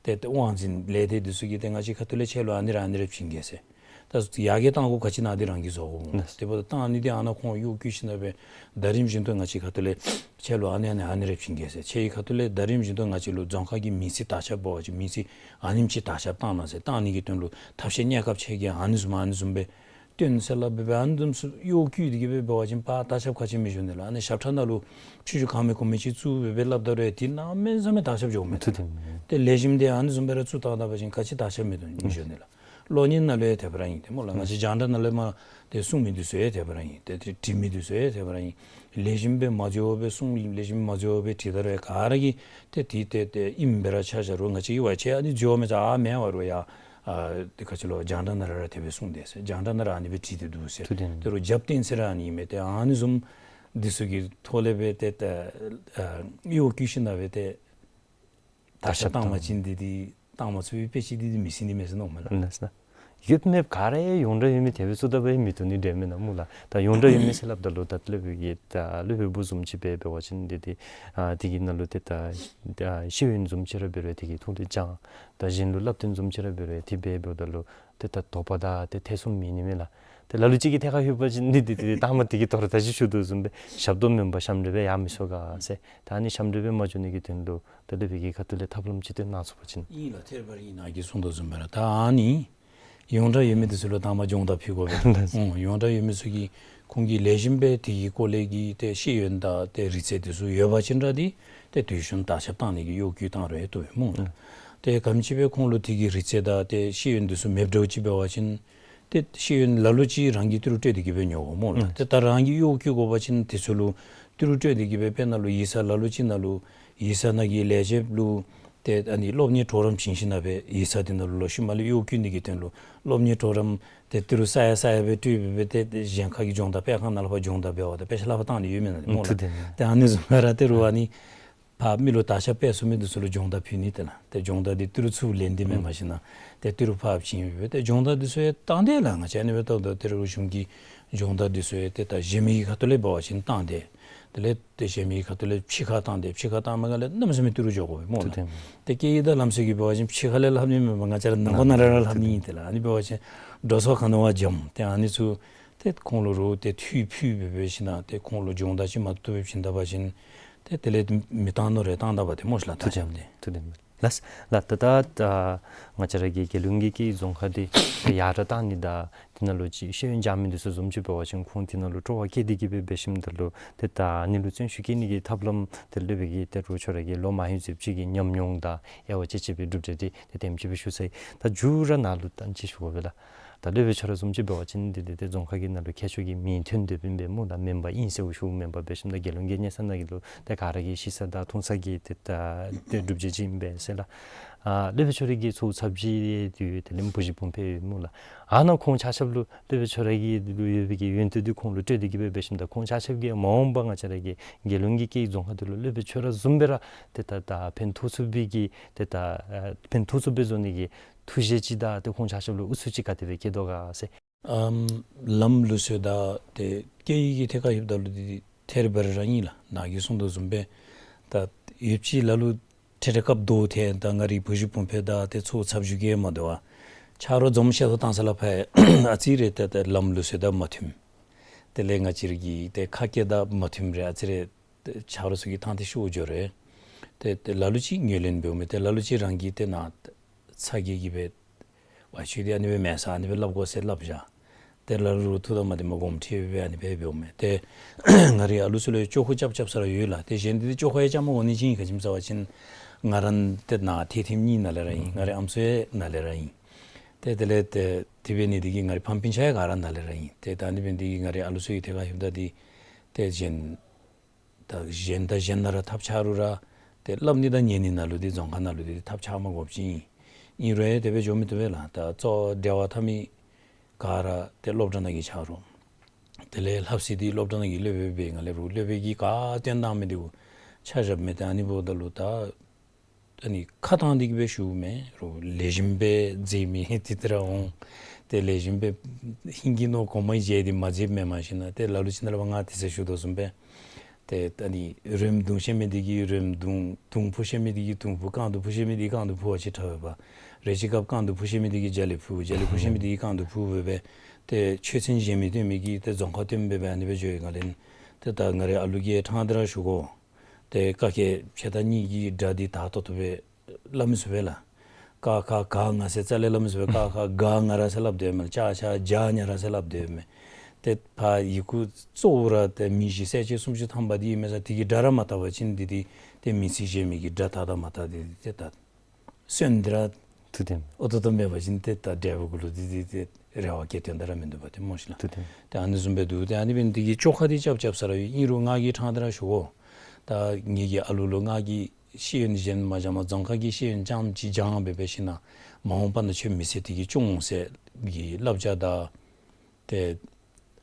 ཏེ་ཏེ་དབང་འཛིན་ལས་སྡེ་འདི་ཚུ་གིས་ཏེ་ང་བཅས་ཁ་ཐུག་ལས་ཁྱེད་ལུ་ཨ་ནི་ར་ཨ་ནི་ར་བྱིན་གེ་ཟེར། ད་ཡར་རྒྱས་གཏང་དགོཔ་ག་ཅི་ཨིན་ན་འདི་རང་གིས་བཟོ་དགོཔ་འོང་། ལགས། དེ་འབདཝ་ད་གཏང་ནི་འདི་ཨ་ནཱ་ཁོང་གཡོག་བཀོལ་ཞིནམ་ལས་ད་རིམ་བཞིན་དུ་ང་བཅས་ཁ་ཐུག་ལས་ཁྱེད་ལུ་ཨ་ནི་ཨ་ནི་ཨ་ནི་རེ་བྱིན་གེ་ཟེར། ཁྱེད་ཀྱི་ཁ་ཐུག་ལས་ད་རིམ་བཞིན་དུ་ང་བཅས་ལུ་རྫོང་ཁག་གི་མི་སེར་དར་ཁྱབ་འབད་བ་ཅིན་མི་སེར་ཨ་ནེམ་ཅིག་དར་ཁྱབ་གཏང་གནང་ཟེར། གཏང་ནི་གི་དོན་ལུ་ཐབས་ཤེས་གནས་སྐབས་ཆ་གིས་ཨ་ནི་བཟུམ་ཨ་ནི་བཟུམ་སྦེ་སྟོན་ཟེར་སླབ་སྦེ་ཨ་ནི་བཟུམ་ཚུ་གཡོག་བཀོལ་ཏེ་གི་སྦེ་འབད་བ་ཅིན་ཕར་དར་ཁྱབ་ག་ཅི་མི་འགྱོ་ནི་ལགས། ཨ་ནི་ཞབས་ཁྲ་ནང་ལུ་ཆུང་ཆུང་གང་མེད་གོ་མེད་ཅིག་བཙུགས་སྦེ་སྦེ་སླབ་ད་རུང་ཡང་དེ་གནམ་མེད་ས་མེད་དར་ཁྱབ་འགྱོཝ་མས། ཐུབ་དེ་མེན། ཏེ་ལེགས་ཤོམ་འདི་ཨ་ནི་བཟུམ་སྦེ་ར་བཙུགས་བཏང་ད་པ་ཅིན་ག་ཅི་དར་ཁྱབ་མི་འགྱོ་ནི་ལགས། གློག་བརྙན་ནང་ལུ་ཡང་དེ་སྦེ་ར་ཨིན་ཏེ་སྨོ་ལགས། ང་བཅས་རྒྱང་བསྒྲགས་ནང་ལུ་མར་ཏེ་གསུང་མི་འདི་ཚུ་ཡང་དེ་སྦེ་ར་ཨིན། ཏེ་ཏེ་འབྲི་མི་འདི་ཚུ་ཡང་དེ་སྦེ་ར་ཨིན། ལེགས་ཤོམ་སྦེ་མ་འགྱོ་བར་སྦེ་གསུང་ལེགས་ཤོམ་མ་འགྱོ་བར་སྦེ་འབྲི་ད་རུང་ཡང་ག་ར་གིས་ཏེ་དེ་ཏེ་ཏེ་ཨིནམ་སྦེ་ར་ཆ་བཞག་རུང་ང་བཅས་ཀྱིས་ཝའི་ཆེ་ཨ་ནི་འགྱོ་མི་ཚུ་ཨ་མེན་པ་རུང་ཡང་ཨ་དེ་ག་ཅི་ལོ་རྒྱང་བསྒྲགས་ནང་ར་ར་དེ་སྦེ་གསུངས་ཏེ་ཟེར། རྒྱང་བསྒྲགས་ནང་ར་ཨ་ནི་སྦེ་བྲིས་ཏེ་འདུག་ཟེར། ཐུབ་དེ་མེན། དེ་རུང་རྒྱབ་རྟེན་ཟེར་ར་ཨ་ནི་ཨིན་མས། ཏེ་ཨ་ནི་བཟུམ་འདི་ཚུ་གི་ཐོག་ལས་སྦེ་ཏེ་ཏེ་ཨ་གཡོག་བཀོལ་ཞིནམ་ལས་སྦེ་ཏེ་དར་ཁྱབ་བཏང་བ་ཅིན་འདི་འདི་བཏང་མ་ཚུགས་པའི་དཔེ་ཅིག་འདི་འདི་མི་སྲིད་ནི་མས་ཟེར་མནོཝ་མས་ལགས། ལགས་སོ། ཡོད་མེད་ག་ར་ཡོངས་གྲགས་ཡོད་མི་དེ་སྦེ་བཙུགས་ད་པ་ཡང་མི་བཏུབ་ནི་འདྲས་མེན་ན་སྨོ་ལགས། ད་ཡོངས་གྲགས་ཡོད་མི་ཟེར་སླབ་ད་ལུ་ད་སློབ་དཔོན་གྱི་ད་སློབ་དཔོན་བུ་བཟུམ་ཅིག་སྦེ་འབད་བ་ཅིན་འདི་འདི་ཨ་དེ་གི་ནང་ལུ་ཏེ་ད་ད་ཤེས་ཡོན་བཟུམ་ཅིག་ར་འབད་རུང་དེ་གི་ཐོག་ལས་སྦྱང་། ད་གཞན་ལུ་བསླབ་སྟོན་བཟུམ་ཅིག་ར་འབད་རུང་དེ་སྦེ་འབདཝ་ད་ལུ་ཏེ་ད་དོགས་པ་དང་ཏེ་ཐེ་ཚོམ་མེད་ནི་མས་ལགས། ཏེ་ལ་ལུ་ཅིག་གིས་ཐད་ཁར་ལྷོད་པ་ཅིན་འདི་འདི་འདི་འདི་ད་མ་དེ་གི་ཐོག་ལུ་ད་ཅི་ཞུ་དོ་བཟུམ་སྦེ་ཞབས་ཏོག་མེན་པར་ཞབས་འདྲེན་སྦེ་ཡར་མི་སོང་ག་ཟེར། ད་ཨ་ནི་ཞབས་འདྲེན་སྦེ་མ་འགྱོ་ནི་གི་དོན་ལུ་ད་སློབ་དཔོན་གྱི་ཁ་ཐུག་ལས་ཐབས་ལམ་ཅིག་སྟོན་གནང་ཚུགས་པ་ཅིན། ཨིན་ལགས། ཐད་རི་བ་རི་ཨིན། ནཱ་གིས་གསུངས་དོ་བཟུམ་སྦེ་ར་ད་ཨ་ནི་ཡོངས་གྲགས་ཡོད་མི་འདི་ཚུ་ལུ་ད་མ་སྦྱོང་བརྡར་ཕུལ་དགོ་པས། ཨུང་། ཡོངས་གྲགས་ཡོད་མི་ཚུ་གིས་ཁོང་གིས་ལེགས་ཤོམ་སྦེ་དེ་གི་སྐོར་ལས་ཀྱི་ཏེ་ཤེས་ཡོན་དང་ཏེ་རིག་རྩལ་འདི་ཚུ་ཡོད་པ་ཅིན་ར་འདི་ཏེ་དུས་གཞུང་དར་ཁྱབ་བཏང་ནི་གི་གཡོ་སྒྱུ་བཏང་རུང་ཡང་བཏུབ་པས་སྨོ་ལགས། ཨུང་། ཏེ་ག་དེམ་ཅིག་སྦེ་ཁོང་ལུ་དེ་གི་རིག་རྩལ་དང་ཏེ་ཤེས་ཡོན་འདི་ཚུ་མེདཔ་འདྲཝ་ཅིག་འབད་བ་ཅིན་ཏེ་ཤེས་ཡོན་ལ་ལུ་ཅིག་རང་གིས་ཏི་རུ་སྤྲོད་དེ་གི་སྦེ་ཉོ་དགོ་སྨོ་ལགས། ཨུང་། ཏེ་ད་རང་གིས་གཡོག་བཀོལ་དགོ་པ་ཅིན་དེ་ཚུ་ལུ་ཏི་རུ་སྤྲོད་དེ་གི་སྦེ་དཔེར་ན་ལུ་ཡིག་ཚང་ལ་ལུ་ཅིག་ནང་ལུ་ཡིག་ཚང་ནང་གི་ལས་བྱེདཔ་ལུ་ཏེ་ཨ་ནི་སློབ་གཉེར་གྲོགས་རམ་བྱིན་ཞིནམ་ལས་སྦེ་ཡིག་ཚང་འདི་ནང་ལུ་ལོག་ཤུལ་མ་ལས་གཡོག་བཀོལ་ནི་གི་དོན་ལུ་སློབ་གཉེར་གྲོགས་རམ་ཏེ་ཏི་རུ་ས་ཡ་ས་ཡ་སྦེ་སྤྲོད་སྦེ་སྦེ་ཏེ་ཏེ་གཞན་ཁ་གི་སྦྱོང་བརྡར་སྤེལ་ཁང་ནང་ལུ་ཕར་སྦྱོང་བརྡར་འབད་བར་ད་དཔེ་ཆ་ལྷག་པར་བཏང་ནི་ཡོད་མེན་ན་སྨོ་ལགས། ཐུབ་དེ་མེན། ཏེ་ཨ་ནི་བཟུམ་སྦེ་ར་ཏེ་རུང་ཨ་ནི་ཕར་མི་ལུ་དར་ཁྱབ་སྤེལ་ཚུགས་མི་འདི་ཚུ་ལུ་སྦྱོང་བརྡར་ཕུལ་ནི་དེ་ལགས། ཏེ་སྦྱོང་བརྡར་འདི་ཏི་རུ་ཚུར་ལེན་ཏེ་མེན་པར་ཞིནམ་ལས་ཏེ་ཏི་རུ་ཕར་བྱིན་སྦེ་ཏེ་སྦྱོང་བརྡར་འདི་ཚུ་ཡང་བཏང་སྟེ་ལགས། ང་བཅས་ཨ་ནི་སྦེ་བལྟཝ་ད་ཏེ་རུང་གཞུང་གི་སྦྱོང་བརྡར་འདི་ཚུ་ཡང་ཏེ་ད་གཞན་མི་གི་ཁ་ཐུག་ལས་འབད་བ་ཅིན་བཏང་སྟེ་དེ་ལས་ཏེ་གཞན་མི་གི་ཁ་ཐུག་ལས་ཕྱི་ཁར་བཏང་སྟེ་ཕྱི་ཁར་བཏང་མ་ག་ལས་གནམ་མེད་ས་མེད་ཏི་རུ་འགྱོ་དགོ་པས་སྨོ་ལགས། ཐུབ་དེ་མེན། ཏེ་སྐད་ཡིག་དང་ལམ་སྲོལ་གྱི་འབད་བ་ཅིན་ཕྱི་ཁ་ལས་ལྷབ་ནི་མེན་པར་ང་བཅས་ར་ནང་ཁོག་ནང་ར་ར་ལྷབ་ནི་ཨིན་ཏེ་ལགས། ཨ་ནི་འབད་བ་ཅིན་འགྲོ་སོང་ག་ནི་བ་འཇམ། ཏེ་ཨ་ནི་ཚུ་ཏེ་ཁོང་ལུ་རོགས་ཏེ་འཐུས་ཕུལ་སྦེ་སྦེ་ཞིནམ་ལས་ཏེ་ཁོང་ལུ་སྦྱོང་བརྡར་ཅིག་མ་བཏུབ་སྦེ་བྱིན་ད་པ་ཅིན་ཏེ་དེ་ལས་མི་བཏང་ནོ་རེ་བཏང་ད་པ་ཏེ་སྨོ་ཤ་ལགས། ཐུབ་དེ་མེན། ཐུབ་དེ་མེན། ལགས་ལགས། ད་ད་ད་ང་བཅས་ར་གི་རྒྱལ་ཡོངས་ཀྱི་སྐད་ཡིག་རྫོང་ཁག་འདི་ཡར་དྲག་བཏང་ནི་དང་དེ་ནང་ལུ་ཅིག་ཤེས་ཡོན་སྦྱང་མི་འདི་ཚུ་བཟུམ་ཅིག་འབད་བ་ཅིན་ཁོང་དེ་ནང་ལུ་སྤྲོ་བ་བསྐྱེད་དེ་གི་སྦེ་འབད་ཞིནམ་ད་ལུ་ཏེ་ད་ཨ་ནི་ལུ་བརྩོན་ཤུགས་བསྐྱེད་ནི་གི་ཐབས་ལམ་དེ་སློབ་དཔོན་གྱིས་ཏེ་རུང་ཁྱོད་ར་གི་ལོ་མང་ཡུན་ཙམ་ཅིག་གི་ཉམས་མྱོང་དང་དབྱེ་བ་དཔྱད་དཔྱད་སྦེ་གྲུབ་འབྲས་འདི་ཏེ་དེམ་ཅིག་སྦེ་ཞུ་ཚར་ཡི། ད་མཇུག་ར་ནཱ་ལུ་ད་ཅིག་ཞུ་དགོ་པས་ལགས། ད་སློབ་དཔོན་ཁྱོད་ར་བཟུམ་ཅིག་འབད་བ་ཅིན་འདི་འདི་ཏེ་རྫོང་ཁག་གི་ནང་ལུ་ཁྱད་ཆོས་ཀྱི་མིང་ཐོན་སྡོདཔ་ཨིན་པས་སྨོ། ད་མེམ་བར་ཨིན་ཟེར་ཞུཝ་མེན་པར་འབད་ཞིནམ་ད་རྒྱལ་ཡོངས་ཀྱི་གནས་ཚད་ནང་གི་ལུ་ཏེ་ག་ར་གིས་ཤེས་ས་དང་མཐོང་ས་གི་ཏེ་ད་ཏེ་སྒྲུབ་བྱེད་ཅིག་ཨིན་པས་ཟེར་ལགས། ཨ་སློབ་དཔོན་ཁྱོད་ར་གི་ཚའོ་ཚབ་ཅིག་ཡོད་དེ་ལས་བུ་གཞི་བུམ་འཕེལ་ཡོད་སྨོ་ལགས། ཨ་ནཱ་ཁོང་ཆ་ཁྱབ་ལུ་སློབ་དཔོན་ཁྱོད་ར་གི་ལུ་ཡོད་པའི་གི་ཡོན་ཏན་འདི་ཁོང་ལུ་སྤྲོད་དེ་གི་སྦེ་འབད་ཞིནམ་ད་ཁོང་ཆ་ཁྱབ་ཀྱིས་མ་འོངས་པ་ང་བཅས་ར་གི་རྒྱལ་ཡོངས་ཀྱི་སྐད་ཡིག་རྫོང་ཁག་འདི་ལུ་སློབ་དཔོན་ཁྱོད་ར་བཟུམ་སྦེ་ར་ཏེ་ད་ད་ཕན་ཐོགས་ཚུགས་པའི་གི་ཏེ་ད་ཨ་ཕན་ཐོགས་ཚུགས་པའི་བཟོ་ནི་གི་ཐུགས་བཞེད་ཅིག་དང་ཏེ་ཁོང་ཆ་ཁྱབ་ལུ་ཨུ་ཚུགས་ཅིག་ག་དེ་སྦེ་བསྐྱེད་དོ་ག་ཟེར། ཨམ་ལམ་ལུགས་སྲོལ་དང་ཏེ་སྐད་ཡིག་གི་ཐད་ཁར་ཡོདཔ་ད་ལུ་འདི་ཐད་རི་བ་རི་ར་ཨིན་ལགས། ནཱ་གིས་གསུངས་དོ་བཟུམ་སྦེ་ད་ཡོདཔ་ཅིག་ལ་ལུ་ཐད་རི་སྐབས་དོ་ཐད་ད་ང་རའི་བུ་གཞི་བུམ་འཕེལ་དང་ཏེ་ཚའོ་ཚབ་ཞུ་གེ་མ་དོ་བར་ཆ་རོགས་འཛོམས་བཤད་ཐོ་བཏང་ས་ལུ་ཕར་ཨ་ཙི་རེ་ཏེ་ཏེ་ལམ་ལུགས་སྲོལ་དང་མ་མཐུནམ། དེ་ལས་ང་བཅས་ར་གི་ཏེ་ཁ་སྐད་དང་མ་མཐུནམ་རེ་ཨ་ཙི་རེ་ཏེ་ཆ་རོགས་ཚུ་གིས་ཐང་ཏེ་ཤོར་འགྱོ་རུང་ཏེ་ཏེ་ལ་ལུ་ཅིག་ངོས་ལེན་འབདཝ་མས། ཏེ་ལ་ལུ་ཅིག་རང་གིས་ཏེ་ནཱ་ཚ་གྱང་གིས་སྦེ་ཝའི་ཁྱོད་འདི་ཨ་ནི་སྦེ་མེན་ས་ཨ་ནི་སྦེ་སླབ་དགོ་ཟེར་སླབ་བཞག། ཏེ་ལ་ལུ་ཐུགས་དམ་མ་དེ་མ་དགོངསམ་ཁྲེལ་སྦེ་ཨ་ནི་སྦེ་འབདཝ་མས། ཏེ་ང་རའི་ཨ་ལུ་ཚུ་ལུ་ཅོག་ཁོ་རྐྱབ་རྐྱབ་ས་ར་ཡོད་ལགས། ཏེ་གཞན་འདི་ཏེ་ཅོག་ཁོ་ཡང་རྐྱབ་མ་དགོ་ནི་ཅིག་ཨིན། ག་ཅི་སྨོ་ཟེར་བ་ཅིན་ང་ར་ཏེ་ནཱ་ཐད་ཐིམ་གཉིས་ནཱ་ལས་ར་ཨིན། ང་རའི་ཨམ་སྲུ་ཡང་ནཱ་ལས་ར་ཨིན། ཏེ་དེ་ལས་ཏེ་དེ་འབད་ནི་འདི་གིས་ང་རའི་ཕམ་སྤུན་ཆ་ཡང་ག་ར་ནཱ་ལས་ར་ཨིན། ཏེ་ད་ཨ་ནི་འབད་ནི་འདི་གིས་ང་རའི་ཨ་ལུ་ཚུ་གི་ཐད་ཁར་ལྷོདཔ་ད་འདི་ཏེ་གཞན་ད་གཞན་དང་གཞན་ནང་ར་ཐབས་ཆག་རུང་ར་ཏེ་སླབ་ནི་དང་ཉན་ནི་ནང་ལུ་འདི་རྫོང་ཁག་ནང་ལུ་འདི་ཐབས་ཆག་མ་དགོཔ་ཅིག་ཨིན། ཨིན་རུང་ཡང་དེ་སྦེ་འགྱོ་མི་བཏུབ་པས་ལགས། ད་གཙོ་བོ་འབྲེལ་བ་འཐབ་མི་ག་ར་ཏེ་སློབ་གྲྭ་ནང་གི་ཆགས་རུང་དེ་ལས་ལྷབ་སྲི་འདི་སློབ་གྲྭ་ནང་གི་སློབ་དཔོན་འབད་ང་ལས་རུང་སློབ་དཔོན་གྱིས་ག་སྟོན་གནང་མི་འདི་ཆ་བཞགཔ་མས། ཏེ་ཨ་ནི་འབདཝ་ད་ལུ་ད་ཨ་ནི་ཁ་བཏང་སྟེ་གི་སྦེ་ཞུཝ་མས། རོགས་ལེགས་ཤོམ་སྦེ་མཛད་མི་དེ་ཏེ་ར་འོང་། ཏེ་ལེགས་ཤོམ་སྦེ་ཧིང་གི་ནོར་གོང་མ་གིས་མཛད་དེ་མ་མཛདཔ་མེན་པར་ཞིནམ་ལས་ཏེ་ལ་ལུ་ཅིག་ནང་ལུ་ང་དེ་ཟེར་ཞུ་དོ་བཟུམ་སྦེ་ད་ ཏེ་ད་ནི་རོལམོ་བརྡུང་ཤེས་མི་འདི་གིས་རོལམོ་བརྡུང་། དུང་འཕུ་ཤེས་མི་འདི་གིས་དུང་འཕུ། རྐང་དུང་འཕུ་ཤེས་མི་འདི་གིས་རྐང་དུང་འཕུ་བ་ཅིན་དྲག་པས་པ། རེ་ཅིག་སྐབས་རྐང་དུང་འཕུ་ཤེས་མི་འདི་གིས་རྒྱ་གླིང་འཕུ། རྒྱ་གླིང་འཕུ་ཤེས་མི་འདི་གིས་རྐང་དུང་འཕུ་འབད་སྦེ། ཏེ་ཆོས་ཚན་གཞན་མི་སྟོན་མི་གིས་ཏེ་རྫོང་ཁ་སྟོན་འབད་སྦེ་ཨ་ནི་སྦེ་འགྱོ་ཡི་ག་ལས། ཏེ་ད་ང་རའི་ཨ་ལུ་གིས་ཕྲང་སྟེ་ར་ཞུ་དགོ། ཏེ་ཀ་ཁ་ཕྱེད་དང་གཉིས་ཀྱིས་སྒྲ་འདི་དག་ཏོག་ཏོ་སྦེ་སླབ་མི་ཚུགས་པས་ལགས། ཀ་ཁ་ག་ང་ཟེར་རྩ་ལས་སླབ་མི་ཚུགས་པས། ཀ་ཁ་ག་ང་ར་ཟེར་སླབ་སྡོདཔ་མས་ལགས། ཅ་ཆ་ཇ་ཉ་ར་ཟེར་སླབ་སྡོདཔ་མས། ཏེ་ཕར་ཡི་གུ་གཙོ་བོ་ར་ཏེ་མིང་གཞི་གསལ་བྱེད་སུམ་ཅུ་ཐམ་པ་འདི་ཨིན་མས་ཟེར། དེ་གི་སྒྲ་ར་མ་བཏགས་པ་ཅིན་འདི་འདི་ཏེ་མིང་ཚིག་གཞན་མི་གི་སྒྲ་བཏགས་དང་མ་བཏགས་འདི་འདི་ཏེ་ད་སོན་འདི་ར་ཐུག་སྟེ་ཨོ་ཏོ་ཏོ་མེད་པ་ཅིན་ཏེ་ད་འབྲས་བུ་གུ་ལུ་འདི་འདི་ཏེ་རེ་བ་བསྐྱེད་དོན་དག་ར་མིན་འདུག་པ་ཏེ་སྨོ་ཤིག་ལགས། ཐུག་སྟེ་ཏེ་ཨ་ནི་བཟུམ་སྦེ་འདུག། ཏེ་ཨ་ནི་འབད་ནི་འདི་གིས་བཅོ་ཁ་འདི་རྐྱབ་རྐྱབ་ས་ར་ཡོད། ཨིན་རུང་ང་གིས་ཕྲང་སྟེ་ར་ཞུ་དགོ། ད་ངེ་གི་ཨ་ལུ་ལུ་ང་གིས་ཤེས་ཡོན་གཞན་མ་སྦྱངམ་རྫོང་ཁ་གི་ཤེས་ཡོན་རྐྱངམ་ཅིག་སྦྱང་འབད་འབད་ཞིནམ་མ་འོངས་པ་ན་ཁྱོད་མི་ཚེ་འདི་གིས་སྐྱོང་འོང་ཟེར་གྱི་བསླབ་བྱ་དང་ཏེ་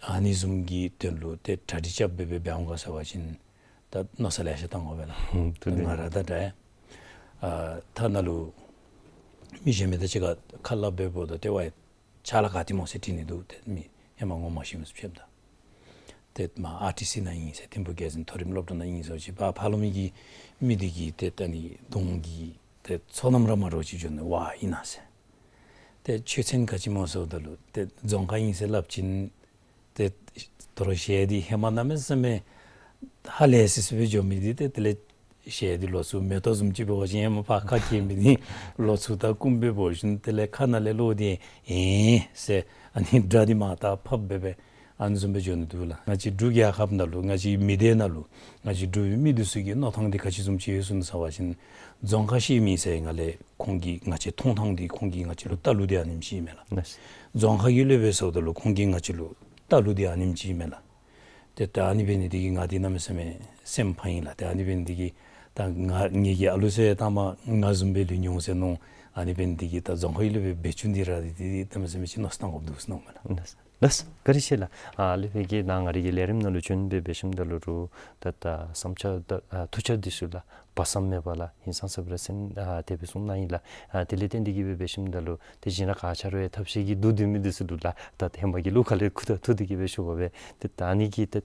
ཨ་ནི་བཟུམ་གྱི་དོན་ལུ་ཏེ་གྲ་སྒྲིག་རྐྱབ་འབད་འབད་འབད་འོང་ག་ཟེར་བ་ཅིན་ད་མནོ་བསམ་ལེ་ཤ་བཏང་དགོ་པས་ལགས། ཨུམ་ཏེ་ང་ར་ད་འདྲ་ཨ་ཐ་ན་ལུ་མི་གཞན་མི་དང་གཅིག་ཁར་ཁ་སླབ་འབདཝ་ད་ཏེ་ཝའི་ཕྱག་ལཱ་ག་ཏེ་སྨོ་ཟེར་དྲི་ནི་འདུག། ཏེ་མི་ཧེ་མ་ངོ་མ་ཤེས་མི་ཚུ་ཕྱདཔ་ད། ཏེ་མ་ཨར་ཊི་སི་ནང་ཨིན་ཟེར་ཐིམ་ཕུག་རྒྱལ་འཛིན་མཐོ་རིམ་སློབ་གྲྭ་ནང་ཨིན་ཟེར་ཅིག་ཕར་ཕར་ལོགས་མི་གི་མི་འདི་གིས་ཏེ་ད་ནི་གདོང་གི་ཏེ་ཚོར་སྣང་ར་མ་འདྲཝ་ཅིག་བྱུང་ནི་ཝའི་ཨིན་ན་ཟེར། ཏེ་ཆོས་ཚན་ག་ཅི་སྨོ་ཟེརཝ་ད་ལུ་ཏེ་རྫོང་ཁ་ཨིན་ཟེར་སླབ་ཅིན་ཏེ་དོ་རུང་གཞས་འདི་ཧེ་མ་གནམ་མེད་ས་མེད་ཧ་ལས་སི་སི་སྦེ་འགྱོ་མི་འདི་ཏེ་དེ་ལས་གཞས་འདི་ལོག་ཚུར་མེ་ཏོག་བཟུམ་ཅིག་འབད་བ་ཅིན་ཧེ་མ་ཕར་ཁ་གྱེས་མི་འདི་ལོག་ཚུར་ད་སྐུམ་སྦེ་འབོ་ཞིནམ་དེ་ལས་ཁ་ནང་ལས་གློག་འདི་ཨེ་ཟེར་ཨ་ནི་སྒྲ་འདི་མར་ད་ཕབ་འབད་འབད་ཨ་ནི་བཟུམ་སྦེ་འགྱོ་ནི་འདུག་ལགས། ང་བཅས་འབྲུག་རྒྱལ་ཁབ་ནང་ལུ་ང་བཅས་མི་སྡེ་ནང་ལུ་ང་བཅས་འབྲུག་པའི་མི་འདི་ཚུ་གི་མནོ་ཐངས་འདི་ག་ཅི་བཟུམ་ཅིག་ཡོད་ཟེར་ན་ཟེར་བ་ཅིན་རྫོང་ཁ་ཤེས་མི་ཟེར་ང་ལས་ཁོང་གིས་ང་བཅས་མཐོང་ཐངས་འདི་ཁོང་གིས་ང་བཅས་ལུ་ལྟ་ལུགས་འདི་ཨ་ནེམ་ཅིག་ཨིན་མས་ལགས། རྫོང་ཁ་གི་སློབ་དཔོན་ཟེརཝ་ད་ལུ་ཁོང་གིས་ང་བཅས་ལུ་ལྟ་ལུགས་འདི་ཨ་ནེམ་ཅིག་ཨིན་མས་ལགས། ཏེ་ད་ཨ་ནི་འབད་ནི་འདི་གིས་ང་འདི་གནམ་མེད་ས་མེད་སེམས་ཕངས་ཡི་ལགས། ཏེ་ཨ་ནི་འབད་ནི་འདི་གིས་ད་ང་ངེ་གི་ཨ་ལུ་ཚུ་ད་མ་ང་བཟུམ་སྦེ་ལུས་འོང་ཟེར་མནོ། ཨ་ནི་འབད་ནི་འདི་གིས་ད་རྫོང་ཁའི་སློབ་དཔོན་འབད་བཅུག་འདི་ར་འདི་འདི་གནམ་མེད་ས་མེད་ཅིག་མནོ་བསམ་བཏང་དགོཔ་འདུག་ཟེར་མནོཝ་མས་ལགས། ལགས་སོ། བཀའ་དྲིན་ཆེ་ལགས། ཨ་ལས་ཕར་གྱི་ནཱ་ང་རའི་གི་ལས་རིམ་ནང་ལུ་བྱོན་སྦེ་འབད་ཞིནམ་ད་ལུ་རུང་ད་ད་བསམ་འཆར་ད་ཨ་ཐུགས་འཆར་འདི་ཚུ་ལགས་སྦ་གསང་མེད་པར་ལགས་ཧིང་སངས་ས་སྦེ་ར་གསན་ཨ་དེ་སྦེ་གསུངས་གནང་ཡི་ལགས། ཨ་དེ་ལས་བརྟེན་ཏེ་གིས་སྦེ་འབད་ཞིནམ་ད་ལུ་ཏེ་གཞན་ར་ག་ཅི་ར་ཐབས་ཤེས་ཀྱིས་བསྡུ་སྡོད་མི་འདི་ཚུ་འདུག་ལགས། ད་ཧེ་མ་གི་གླུ་ཁ་ལས་ཁུ་ཐུག་ཐུག་སྟེ་གིས་སྦེ་ཞུ་དགོ་པས། ཏེ་ད་ཨ་ནི་གི་ཏེ་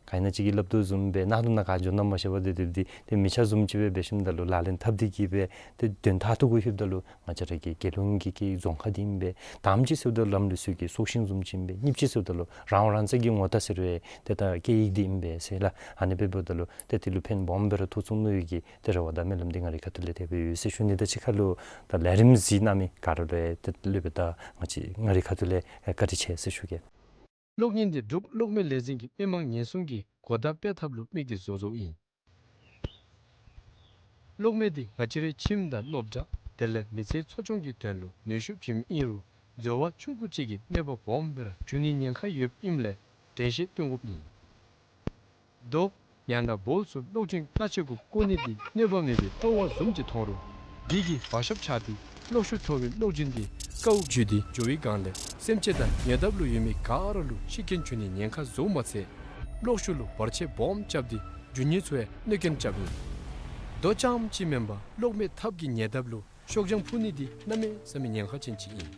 ག་ཨིན་ན་ཅིག་གིས་སླབ་དོ་བཟུམ་སྦེ་ནང་དུ་ནང་ག་འགྱོ་ན་མ་ཤེས་པར་ཏེ་ཏེ་ཏེ་ཏེ་མི་ཆ་བཟུམ་ཅིག་སྦེ་འབད་ཞིནམ་ད་ལུ་ལག་ལེན་འཐབ་སྟེ་གིས་སྦེ་ཏེ་དོན་མཐར་ཐུག་གུ་ལྷོདཔ་ད་ལུ་ང་བཅས་ར་གི་རྒྱལ་ཡོངས་ཀྱི་གི་རྫོང་ཁ་འདི་ཨིན་པས། དམ་ཅིག་ཟེརཝ་ད་ལམ་ལུགས་ཚུ་གི་སྲོག་ཤིང་བཟུམ་ཅིག་ཨིན་པས། གཉིས་པ་ཅིག་ཟེརཝ་ད་ལུ་རང་དབང་རང་བཙན་གྱི་ངོ་རྟགས་ཟེར་བའི་ཏེ་ད་སྐད་ཡིག་འདི་ཨིན་པས་ཟེར་ལགས། ཨ་ནི་འབདཝ་ད་ལུ་ཏེ་དེ་ལུ་ཕན་སྦོམ་སྦེ་ར་ཐོགས་ཚུགས་མནོ་བའི་གི་ཏེ་རེ་བ་དང་སྨོན་ལམ་འདི་ང་རའི་ཁ་ཐུག་ལས་དེ་སྦེ་ཡོད་ཟེར་ཞུ་ནི། ད་ཅི་ཁ་ལུ་ད་ལས་རིམ་གཟིགས་གནང་མི་ག་ར་ལུ་ཡང་ཏེ་སློབ་དཔོན་ད་ང་བཅས་ང་རའི་ཁ་ཐུག་ལས་བཀའ་དྲིན་ཆེ་ཟེར་ཞུ་གེ། གློག་བརྙན་འདི་འབྲུག་གློག་མེ་ལས་འཛིན་གྱིས་མི་མང་ཉེན་སྲུང་གི་གོ་བརྡ་སྤེལ་ཐབས་ལུ་དམིགས་ཏེ་བཟོ་བཟོཝ་ཨིན། གློག་མེ་འདི་ང་བཅས་རའི་ཁྱིམ་དང་སློབ་གྲྭ་དེ་ལས་མི་ཚེའི་འཚོ་སྐྱོང་གི་དོན་ལུ་ནུས་ཤུགས་བྱིནམ་ཨིན་རུང་འཛོལ་བ་ཆུང་ཀུ་ཅིག་གིས་གནོད་པ་སྦོམ་སྦེ་ར་འབྱུང་ནིའི་ཉེན་ཁ་ཡོདཔ་ཨིནམ་ལས་དྲན་ཤེས་བསྐྱེད་དགོཔ་ཨིན། རྡོ་ཡང་ན་སྦོལ་ཚུ་གློག་འཕྲུལ་ཀ་ཆས་གུ་བཀོ་ནི་འདི་གནོད་པ་མེད་པའི་སྤྲོ་བ་བཟུམ་ཅིག་མཐོང་རུང་འདི་གིས་བར་ཆད་ཆགས་ཏེ་གློག་ཤུགས་མཐོ་བའི་གློག་འཕྲུལ་འདི་ཀཝ་འགྱུར་ཏེ་འགྱོ་བའི་སྒང་ལས་སེམས་ཅན་དང་ཉེ་འདབས་ལུ་ཡོད་མི་ག་ར་ལུ་ཤི་རྐྱེན་འབྱུང་ནིའི་ཉེན་ཁ་བཟོཝ་མ་ཚད་གློག་ཤུགས་ལུ་བར་ཆད་སྦོམ་རྐྱབ་སྟེ་རྒྱུ་དངོས་ཚུ་ཡང་གནོད་རྐྱེན་རྐྱབ་ཨིན། རྡོ་རྐྱངམ་ཅིག་མེན་པར་གློག་མེ་ཐབ་ཀྱི་ཉེ་འདབས་ལུ་ཤོག་བྱང་ཕུ་ནི་འདི་གནམ་མེད་ས་མེད་ཉེན་ཁ་ཅན་ཅིག་ཨིན།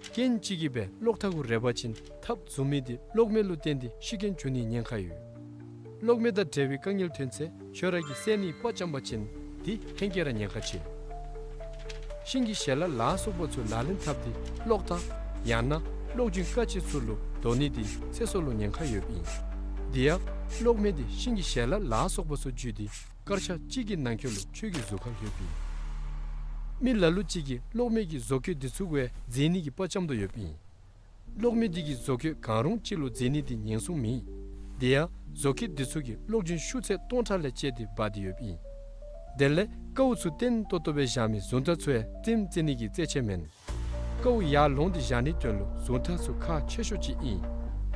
རྐྱེན་ཅིག་གིས་སྦེ་གློག་ཐག་གུ་རེག་པ་ཅིན་ཐབ་འཛུམ་མི་འདི་གློག་མེ་ལུ་བརྟེན་ཏེ་ཤི་རྐྱེན་འབྱུང་ནིའི་ཉེན་ཁ་ཡོད། གློག་མེ་དང་འབྲེལ་བའི་དཀའ་ངལ་ཐོན་ཚེ་ཁྱོད་ར་གིས་སེལ་ནིའི་དཔའ་བཅམ་པ་ཅིན་འདི་ཧེང་སྐལ་ར་ཉེན་ཁ་ཆེ། ཤིང་གི་ཞལ་ལག་ལ་སོགས་པ་ཚུ་ལག་ལེན་འཐབ་སྟེ་གློག་ཐག་ཡང་ན་གློག་འཕྲུལ་ཀ་ཆས་ཚུ་ལུ་རྡོ་ནི་འདི་ཚེ་སྲོག་ལུ་ཉེན་ཁ་ཡོདཔ་ཨིན། དེ་ཡང་གློག་མེ་འདི་ཤིང་གི་ཞལ་ལག་ལ་སོགས་པ་ཚུ་འཇུས་ཏེ་སྐར་ཆ་གཅིག་གི་ནང་འཁོད་ལུ་ཁྱོད་ཀྱི་གཟུགས་ཁར་ལྷོདཔ་ཨིན། མི་ལ་ལུ་ཅིག་གིས་གློག་མེ་གི་བཟོ་བཀོད་འདི་ཚུ་གུ་ཡང་འཛེག་ནི་གི་དཔའ་བཅམ་དོ་ཡོདཔ་ཨིན། གློག་མེ་འདི་གི་བཟོ་བཀོད་གང་རུང་ཅིག་ལུ་འཛེག་ནི་འདི་ཉེན་སྲུང་མེད། དེ་ཡང་བཟོ་བཀོད་འདི་ཚུ་གིས་གློག་འཕྲུལ་ཤུགས་ཚད་སྟོང་ཕྲག་ལས་བཅད་དེ་འབག་སྟེ་ཡོདཔ་ཨིན། དེ་ལས་ཀཝ་ཚུ་བརྟན་ཏོག་ཏོ་སྦེ་བཞག་མི་གཟུངས་ཐག་ཚུ་ཡང་རྩེདམོ་རྩེ་ནི་གི་རྩེད་ཆས་མེན། ཀཝ་ཡར་ལོང་སྟེ་བཞག་ནིའི་དོན་ལུ་གཟུངས་ཐག་ཚུ་ཁག་ཆེ་ཤོས་ཅིག་ཨིན།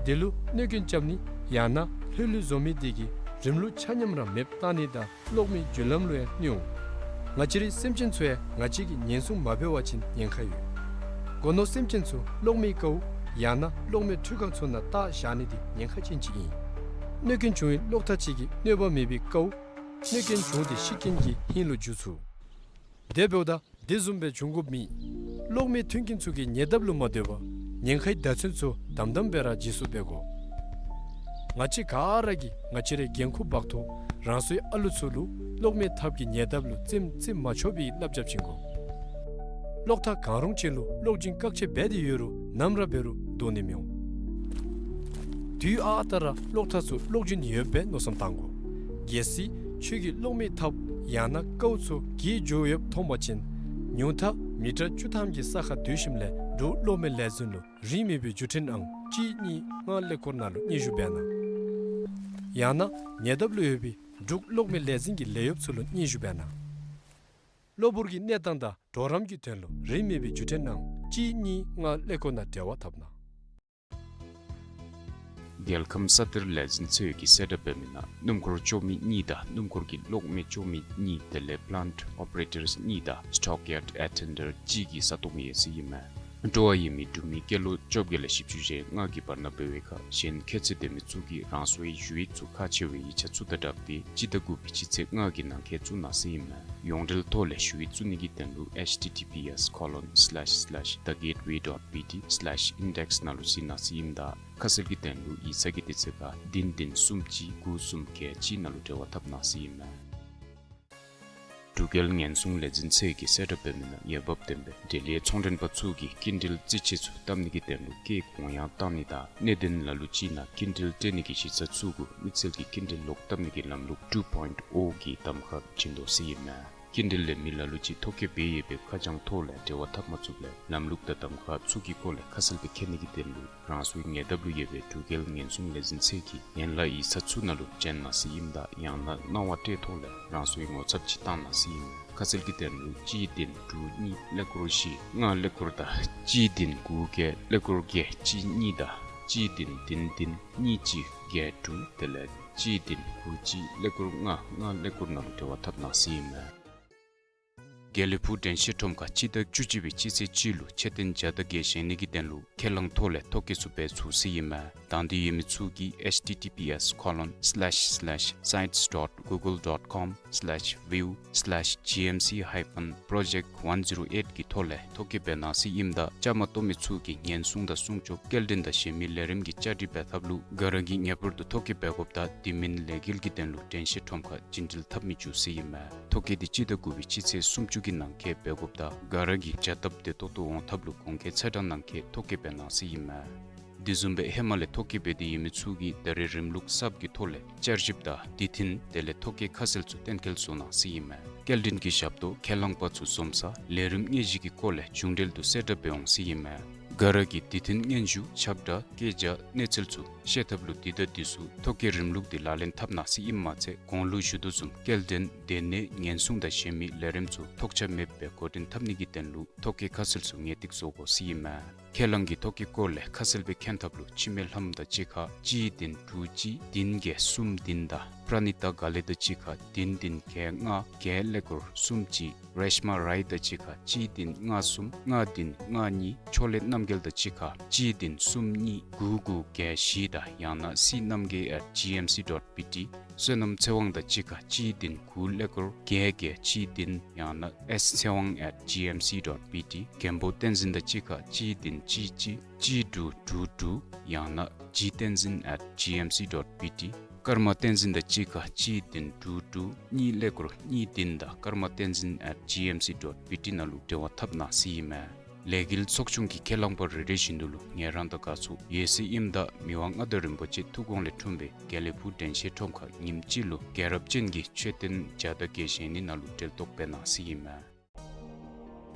འདི་ལུ་གནོད་རྐྱེན་རྐྱབ་ནི་ཡང་ན་ལྷོད་ལྷོད་བཟོ་མི་འདི་གིས་རིམ་ལུགས་ཆ་མཉམ་ར་མེདཔ་བཏང་ནི་དང་གློག་མེའི་རྒྱུན་ལམ་ལུ་ཡང་གནོད་འོང་། ང་བཅས་རའི་སེམས་ཅན་ཚུ་ཡང་ང་བཅས་ཀྱིས་ཉེན་སྲུང་མ་འབད་བ་ཅིན་ཉེན་ཁ་ཡོད། སྒོ་ནོར་སེམས་ཅན་ཚུ་གློག་མེའི་ཀཝ་ཡང་ན་གློག་མེའི་འཕྲུལ་ཁང་ཚུ་ནང་བཏགས་བཞག་ནི་འདི་ཉེན་ཁ་ཅན་ཅིག་ཨིན། གནོད་རྐྱེན་བྱུང་བའི་གློག་ཐག་ཅིག་གིས་གནོད་པ་མེད་པའི་ཀཝ་གནོད་རྐྱེན་བྱུང་སྟེ་ཤི་རྐྱེན་གྱི་ཧིང་ལུ་འགྱུར་ཚུགས། དེ་འབདཝ་ད་དེ་བཟུམ་སྦེ་འབྱུང་དགོཔ་མེད། གློག་མེ་མཐུན་རྐྱེན་ཚུ་གི་ཉེ་འདབས་ལུ་མ་སྡོད་པར་ཉེན་ཁའི་བརྡ་མཚོན་ཚུ་དམ་དམ་སྦེ་ར་འཇིགས་སུ་འབད་དགོ། ང་བཅས་ག་ར་གིས་ང་བཅས་རའི་འགན་ཁུར་འབག་ཐོག་ རང་སོའི་ཨ་ལུ་ཚུ་ལུ་གློག་མེ་ཐབ་ཀྱི་ཉེ་འདབས་ལུ་རྩེདམོ་རྩེ་མ་ཆོག་པའི་བསླབ་བྱ་བྱིན་དགོ། གློག་ཐག་གང་རུང་ཅིག་ལུ་གློག་འབྱིན་བཀག་ཆ་འབད་དེ་ཡོད་རུང་ནམ་ར་འབད་རུང་དོ་ནི་མི་འོང་། དུས་ཨ་རྟག་ར་གློག་ཐག་ཚུ་གློག་འབྱིན་ཡོདཔ་སྦེ་མནོ་བསམ་བཏང་དགོ། གལ་སྲིད་ཁྱོད་ཀྱིས་གློག་མེ་ཐབ་ཡང་ན་ཀཝ་ཚུ་གས་འགྱོ་ཡོདཔ་མཐོང་པ་ཅིན་ཉུང་མཐའ་མི་ཊར་བཅུ་ཐམ་གྱི་ས་ཁར་སྡོད་ཞིནམ་ལས་འབྲུག་གློག་མེ་ལས་འཛིན་ལུ་རིན་མེད་པའི་བརྒྱུད་འཕྲིན་ཨང་གཅིག་གཉིས་ལྔ་ཀླད་ཀོར་ནང་ལུ་སྙན་ཞུ་འབད་གནང་། ཡང་ན་ཉེ་འདབས་ལུ་ཡོད་པའི་འབྲུག་གློག་མེ་ལས་འཛིན་གྱི་ལས་གཡོགཔ་ཚུ་ལུ་སྙན་ཞུ་འབད་གནང་། གློ་བུར་གྱི་གནས་སྟངས་དང་གྲོགས་རམ་གྱི་དོན་ལུ་རིན་མེད་པའི་བརྒྱུད་འཕྲིན་ཨང་གཅིག་གཉིས་ལྔ་ཀླད་ཀོར་ནང་འབྲེལ་བ་འཐབ་གནང་། རྒྱལ་ཁམས་ས་གཏེར་ལས་འཛིན་ཚད་ཀྱིས་གསལ་བསྒྲགས་འབད་མི་ནང་སྣུམ་འཁོར་བཅོ་མི་གཉིས་དང་སྣུམ་འཁོར་གྱི་གློག་མེ་བཅོ་མི་གཉིས་དེ་ལས་plant operators གཉིས་དང་stock yard attendant གཅིག་གི་ས་སྟོང་ཡོད་ཟེར་ཨིན་མས། སྤྲོ་བ་ཡོད་མི་འབྲུག་མི་སྐྱེས་ལོ་བཅོ་བརྒྱད་ལས་བཞི་བཅུ་ཞེ་ལྔ་གི་བར་ན་འབད་བའི་ཁར་གཞན་ཁྱད་ཚད་ལྡན་མི་ཚུ་གིས་རང་སོའི་ཞུ་ཡིག་ཚུ་ཁག་ཆེ་བའི་ཡིག་ཆ་ཚུ་དང་སྦྲགས་ཏེ་སྤྱི་ཟླ་དགུ་པའི་སྤྱི་ཚེས་ལྔ་གི་ནང་འཁོད་བཙུགས་གནང་ཟེར་ཨིན་མས། ཡོངས་འབྲེལ་ཐོག་ལས་ཞུ་ཡིག་བཙུགས་ནི་གི་དོན་ལུ་H T T P S colon slash slash the gateway dot B T slash index ནང་ལུ་གཟིགས་གནང་ཟེར་ཨིནམ་ད་ཁ་གསལ་གྱི་དོན་ལུ་ཡིག་ཚང་གི་དུས་ཚོད་ཁར་བདུན་བདུན་གསུམ་གཅིག་དགུ་གསུམ་བརྒྱད་གཅིག་ནང་ལུ་འབྲེལ་བ་འཐབ་གནང་ཟེར་ཨིན་མས། འབྲུག་རྒྱལ་ཉེན་སྲུང་ལས་འཛིན་ཚད་ཀྱིས་གསལ་བསྒྲགས་འབད་མི་ནང་འོས་འབབ་ལྡན་པའི་འབྲེལ་ཡོད་ཚོང་མགྲོན་པ་ཚུ་གིས་སྐྱིན་འགྲུལ་རྩིས་ཆད་ཚུ་བཏབ་ནི་གི་དོན་ལུ་སྐྱེད་གོང་ཡང་བཏང་ནི་དང་གནད་དོན་ལ་ལུ་ཅིག་ནང་སྐྱིན་འགྲུལ་སྤྲོད་ནི་གི་གཞི་རྩ་ཚུ་གུ་དམིགས་བསལ་གྱི་སྐྱིན་འགྲུལ་ལོག་བཏབ་ནི་གི་ལམ་ལུགས two point O གི་གདམ་ཁ་བྱིན་དོ་ཟེར་ཨིན་མས། སྐྱིན་འགྲུལ་ལེན་མི་ལ་ལུ་ཅིག་ཐོ་བཀོད་འབད་ཡོད་པའི་ཁ་བྱང་ཐོག་ལས་འབྲེལ་བ་འཐབ་མ་ཚུགས་པར་ལམ་ལུགས་དང་གདམ་ཁ་ཚུ་གི་སྐོར་ལས་ཁ་གསལ་སྦེ་མཁྱེན་ནི་གི་དོན་ལུ་རང་སོའི་ཉེ་འདབས་ལུ་ཡོད་པའི་འབྲུག་རྒྱལ་ཉེན་སྲུང་ལས་འཛིན་ཚད་ཀྱི་ཡན་ལག་ཡིག་ཚང་ཚུ་ནང་ལུ་བྱོན་གནང་ཟེར་ཨིནམ་ད་ཡང་ན་གནང་བ་སྤྲོད་ཐོག་ལས་རང་སོའི་ངོ་ཚབ་ཅིག་བཏང་གནང་ཟེར་ཨིན་མས། ཁ་གསལ་གྱི་དོན་ལུ་གཅིག་བདུན་དྲུག་གཉིས་ཀླད་ཀོར་བཞི་ལྔ་ཀླད་ཀོར་དང་གཅིག་བདུན་དགུ་བརྒྱད་ཀླད་ཀོར་བརྒྱད་གཅིག་གཉིས་དང་གཅིག་བདུན་བདུན་བདུན་གཉིས་གཅིག་བརྒྱད་དྲུག་དེ་ལས་གཅིག་བདུན་དགུ་གཅིག་ཀླད་ཀོར་ལྔ་ལྔ་ཀླད་ཀོར་ནང་ལུ་འབྲེལ་བ་འཐབ་གནང་ཟེར་ཨིན་མས། དགེ་ལེགས་ཕུག་དྲན་ཤེས་ཁྲོམ་ཁར་སྤྱི་ཟླ་བཅུ་གཅིག་པའི་སྤྱི་ཚེས་གཅིག་ལུ་མཆོད་རྟེན་བརྒྱ་དང་བརྒྱད་བཞེངས་ནི་གི་དོན་ལུ་ཁས་བླངས་ཐོག་ལས་ཐོ་བཀོད་ཚུ་འབད་ཚུགས་ཟེར་ཨིན་མས། དང་འདོད་ཡོད་མི་ཚུ་གིས H T T P S colon slash slash sites dot google dot com slash view slash G M C hyphen project one zero eight གི་ཐོག་ལས་ཐོ་བཀོད་འབད་གནང་ཟེར་ཨིནམ་ད་བཅའ་མར་གཏོགས་མི་ཚུ་གིས་ཉེན་སྲུང་དང་སྲུང་སྐྱོབ་སྐྱེལ་འདྲེན་དང་གཞན་མི་ལས་རིམ་གྱི་བཅའ་སྒྲིག་འབད་ཐབས་ལུ་ག་ར་གིས་ངེས་པར་དུ་ཐོ་བཀོད་འབད་དགོཔ་དང་དེ་མིན་ལས་འགུལ་གྱི་དོན་ལུ་དྲན་ཤེས་ཁྲོམ་ཁར་བྱིན་འགྲུལ་འཐབ་མི་བཅུག་ཟེར་ཨིན་མས། ཐོ་བཀོད་འདི་སྤྱི་ཟླ་དགུ་པའི་སྤྱི་ཚེས་སུམ་ཅུ་གི་ནང་འཁོད་འབད་དགོཔ་དང་ག་ར་གིས་བྱ་སྟབས་བདེ་ཏོག་ཏོ་འོང་ཐབས་ལུ་གོང་འཁོད་ཚེས་གྲངས་ནང་འཁོད་ཐོ་བཀོད་འབད་གནང་ཟེར་ཨིན་མས། དེ་བཟུམ་སྦེ་ཧེ་མ་ལས་ཐོ་བཀོད་འབད་དེ་ཡོད་མི་ཚུ་གིས་ད་རེས་རིམ་ལུགས་གསརཔ་གི་ཐོག་ལས་བསྐྱར་ཞིབ་དང་བདེ་ཐིན་དེ་ལས་ཐོ་བཀོད་ཁ་གསལ་ཚུ་གཏན་འཁེལ་བཟོ་གནང་ཟེར་ཨིན་མས། སྐྱེལ་འདྲེན་གྱི་ཞབས་ཏོག་ཁས་བླངས་པ་ཚུ་འཛོམས་ས་ལས་རིམ་དངོས་གཞི་གི་སྐོར་ལས་མཇུག་འབྲེལ་དུ་གསལ་བསྒྲགས་འབད་འོང་ཟེར་ཨིན་མས། ག་ར་གིས་བདེ་ཐིན་སྙན་ཞུ་ཁྱབ་བསྒྲགས་བཀོད་རྒྱ་གནས་ཚུལ་ཚུ་ཤེས་ཐབས་ལུ་འདི་དང་འདི་ཚུ་ཐོ་བཀོད་རིམ་ལུགས་འདི་ལག་ལེན་འཐབ་གནང་ཟེར་ཨིནམ་མ་ཚད་གོང་ལུ་ཞུ་དོ་བཟུམ་སྐྱེལ་འདྲེན་སྡོད་གནས་ཉེན་སྲུང་དང་གཞན་མི་ལས་རིམ་ཚུ་ཐོགས་ཆགས་མེདཔ་སྦེ་འགོ་འདྲེན་འཐབ་ནི་གི་དོན་ལུ་ཐོ་བཀོད་ཁ་གསལ་ཚུ་ངེས་ཏིག་བཟོ་དགོ་ཟེར་ཨིན་མས། ཁས་བླངས་ཀྱི་ཐོ་བཀོད་སྐོར་ལས་ཁ་གསལ་སྦེ་མཁྱེན་ཐབས་ལུ་འཆི་མེད་ལྷམོ་དང་གཅིག་ཁར་གཅིག་བདུན་དྲུག་གཅིག་བདུན་བརྒྱད་གསུམ་བདུན་དང་པྲ་ནི་ཏ་དགའ་ལེགས་དང་གཅིག་ཁར་བདུན་བདུན་བརྒྱད་ལྔ་བརྒྱད་ཀླད་ཀོར་གསུམ་གཅིག་རེཤ་མ་རའི་དང་གཅིག་ཁར་གཅིག་བདུན་ལྔ་གསུམ་ལྔ་བདུན་ལྔ་གཉིས་ཕྱོགས་ལས་རྣམ་རྒྱལ་དང་གཅིག་ཁར་གཅིག་བདུན་གསུམ་གཉིས་དགུ་དགུ་བརྒྱད་བཞི་དང་ཡང་ན་སི་རྣམ་རྒྱལ་at G M C dot B T བསོད་ནམས་ཚེ་དབང་དང་གཅིག་ཁར་གཅིག་བདུན་དགུ་ཀླད་ཀོར་བརྒྱད་བརྒྱད་གཅིག་བདུན་ཡང་ན་S ཚེ་དབང་at G M C dot B T མགོན་པོ་བསྟན་འཛིན་དང་གཅིག་ཁར་གཅིག་བདུན་གཅིག་གཅིག་གཅིག་དྲུག་དྲུག་དྲུག་ཡང་ན་G བསྟན་འཛིན at G M C dot B T ཀརྨ་བསྟན་འཛིན་དང་གཅིག་ཁར་གཅིག་བདུན་དྲུག་དྲུག་གཉིས་ཀླད་ཀོར་གཉིས་བདུན་དང་ཀརྨ་བསྟན་འཛིན་at G M C dot B T ནང་ལུ་འབྲེལ་བ་འཐབ་གནང་ཟེར་ཨིན་མས། ལས་འགུལ་ཚོགས་ཆུང་གི་ཁས་བླངས་པ་རེ་རེ་བཞིན་དུ་ལུ་ངལ་རངས་དང་དགའ་ཚོར་ཡོད་ཟེར་ཨིནམ་ད་མི་དབང་མངའ་བདག་རིན་པོ་ཆེ་ཐུགས་དགོངས་ལས་འཁྲུངས་པའི་དགེ་ལེགས་ཕུག་དྲན་ཤེས་ཁྲོམ་ཁར་ཉིནམ་གཅིག་ལུ་རྒྱལ་རབས་ཅན་གྱི་མཆོད་རྟེན་བརྒྱ་དང་བརྒྱད་བཞེངས་ནི་ནང་ལུ་འབྲེལ་གཏོགས་འབད་གནང་ཟེར་ཨིན་མས།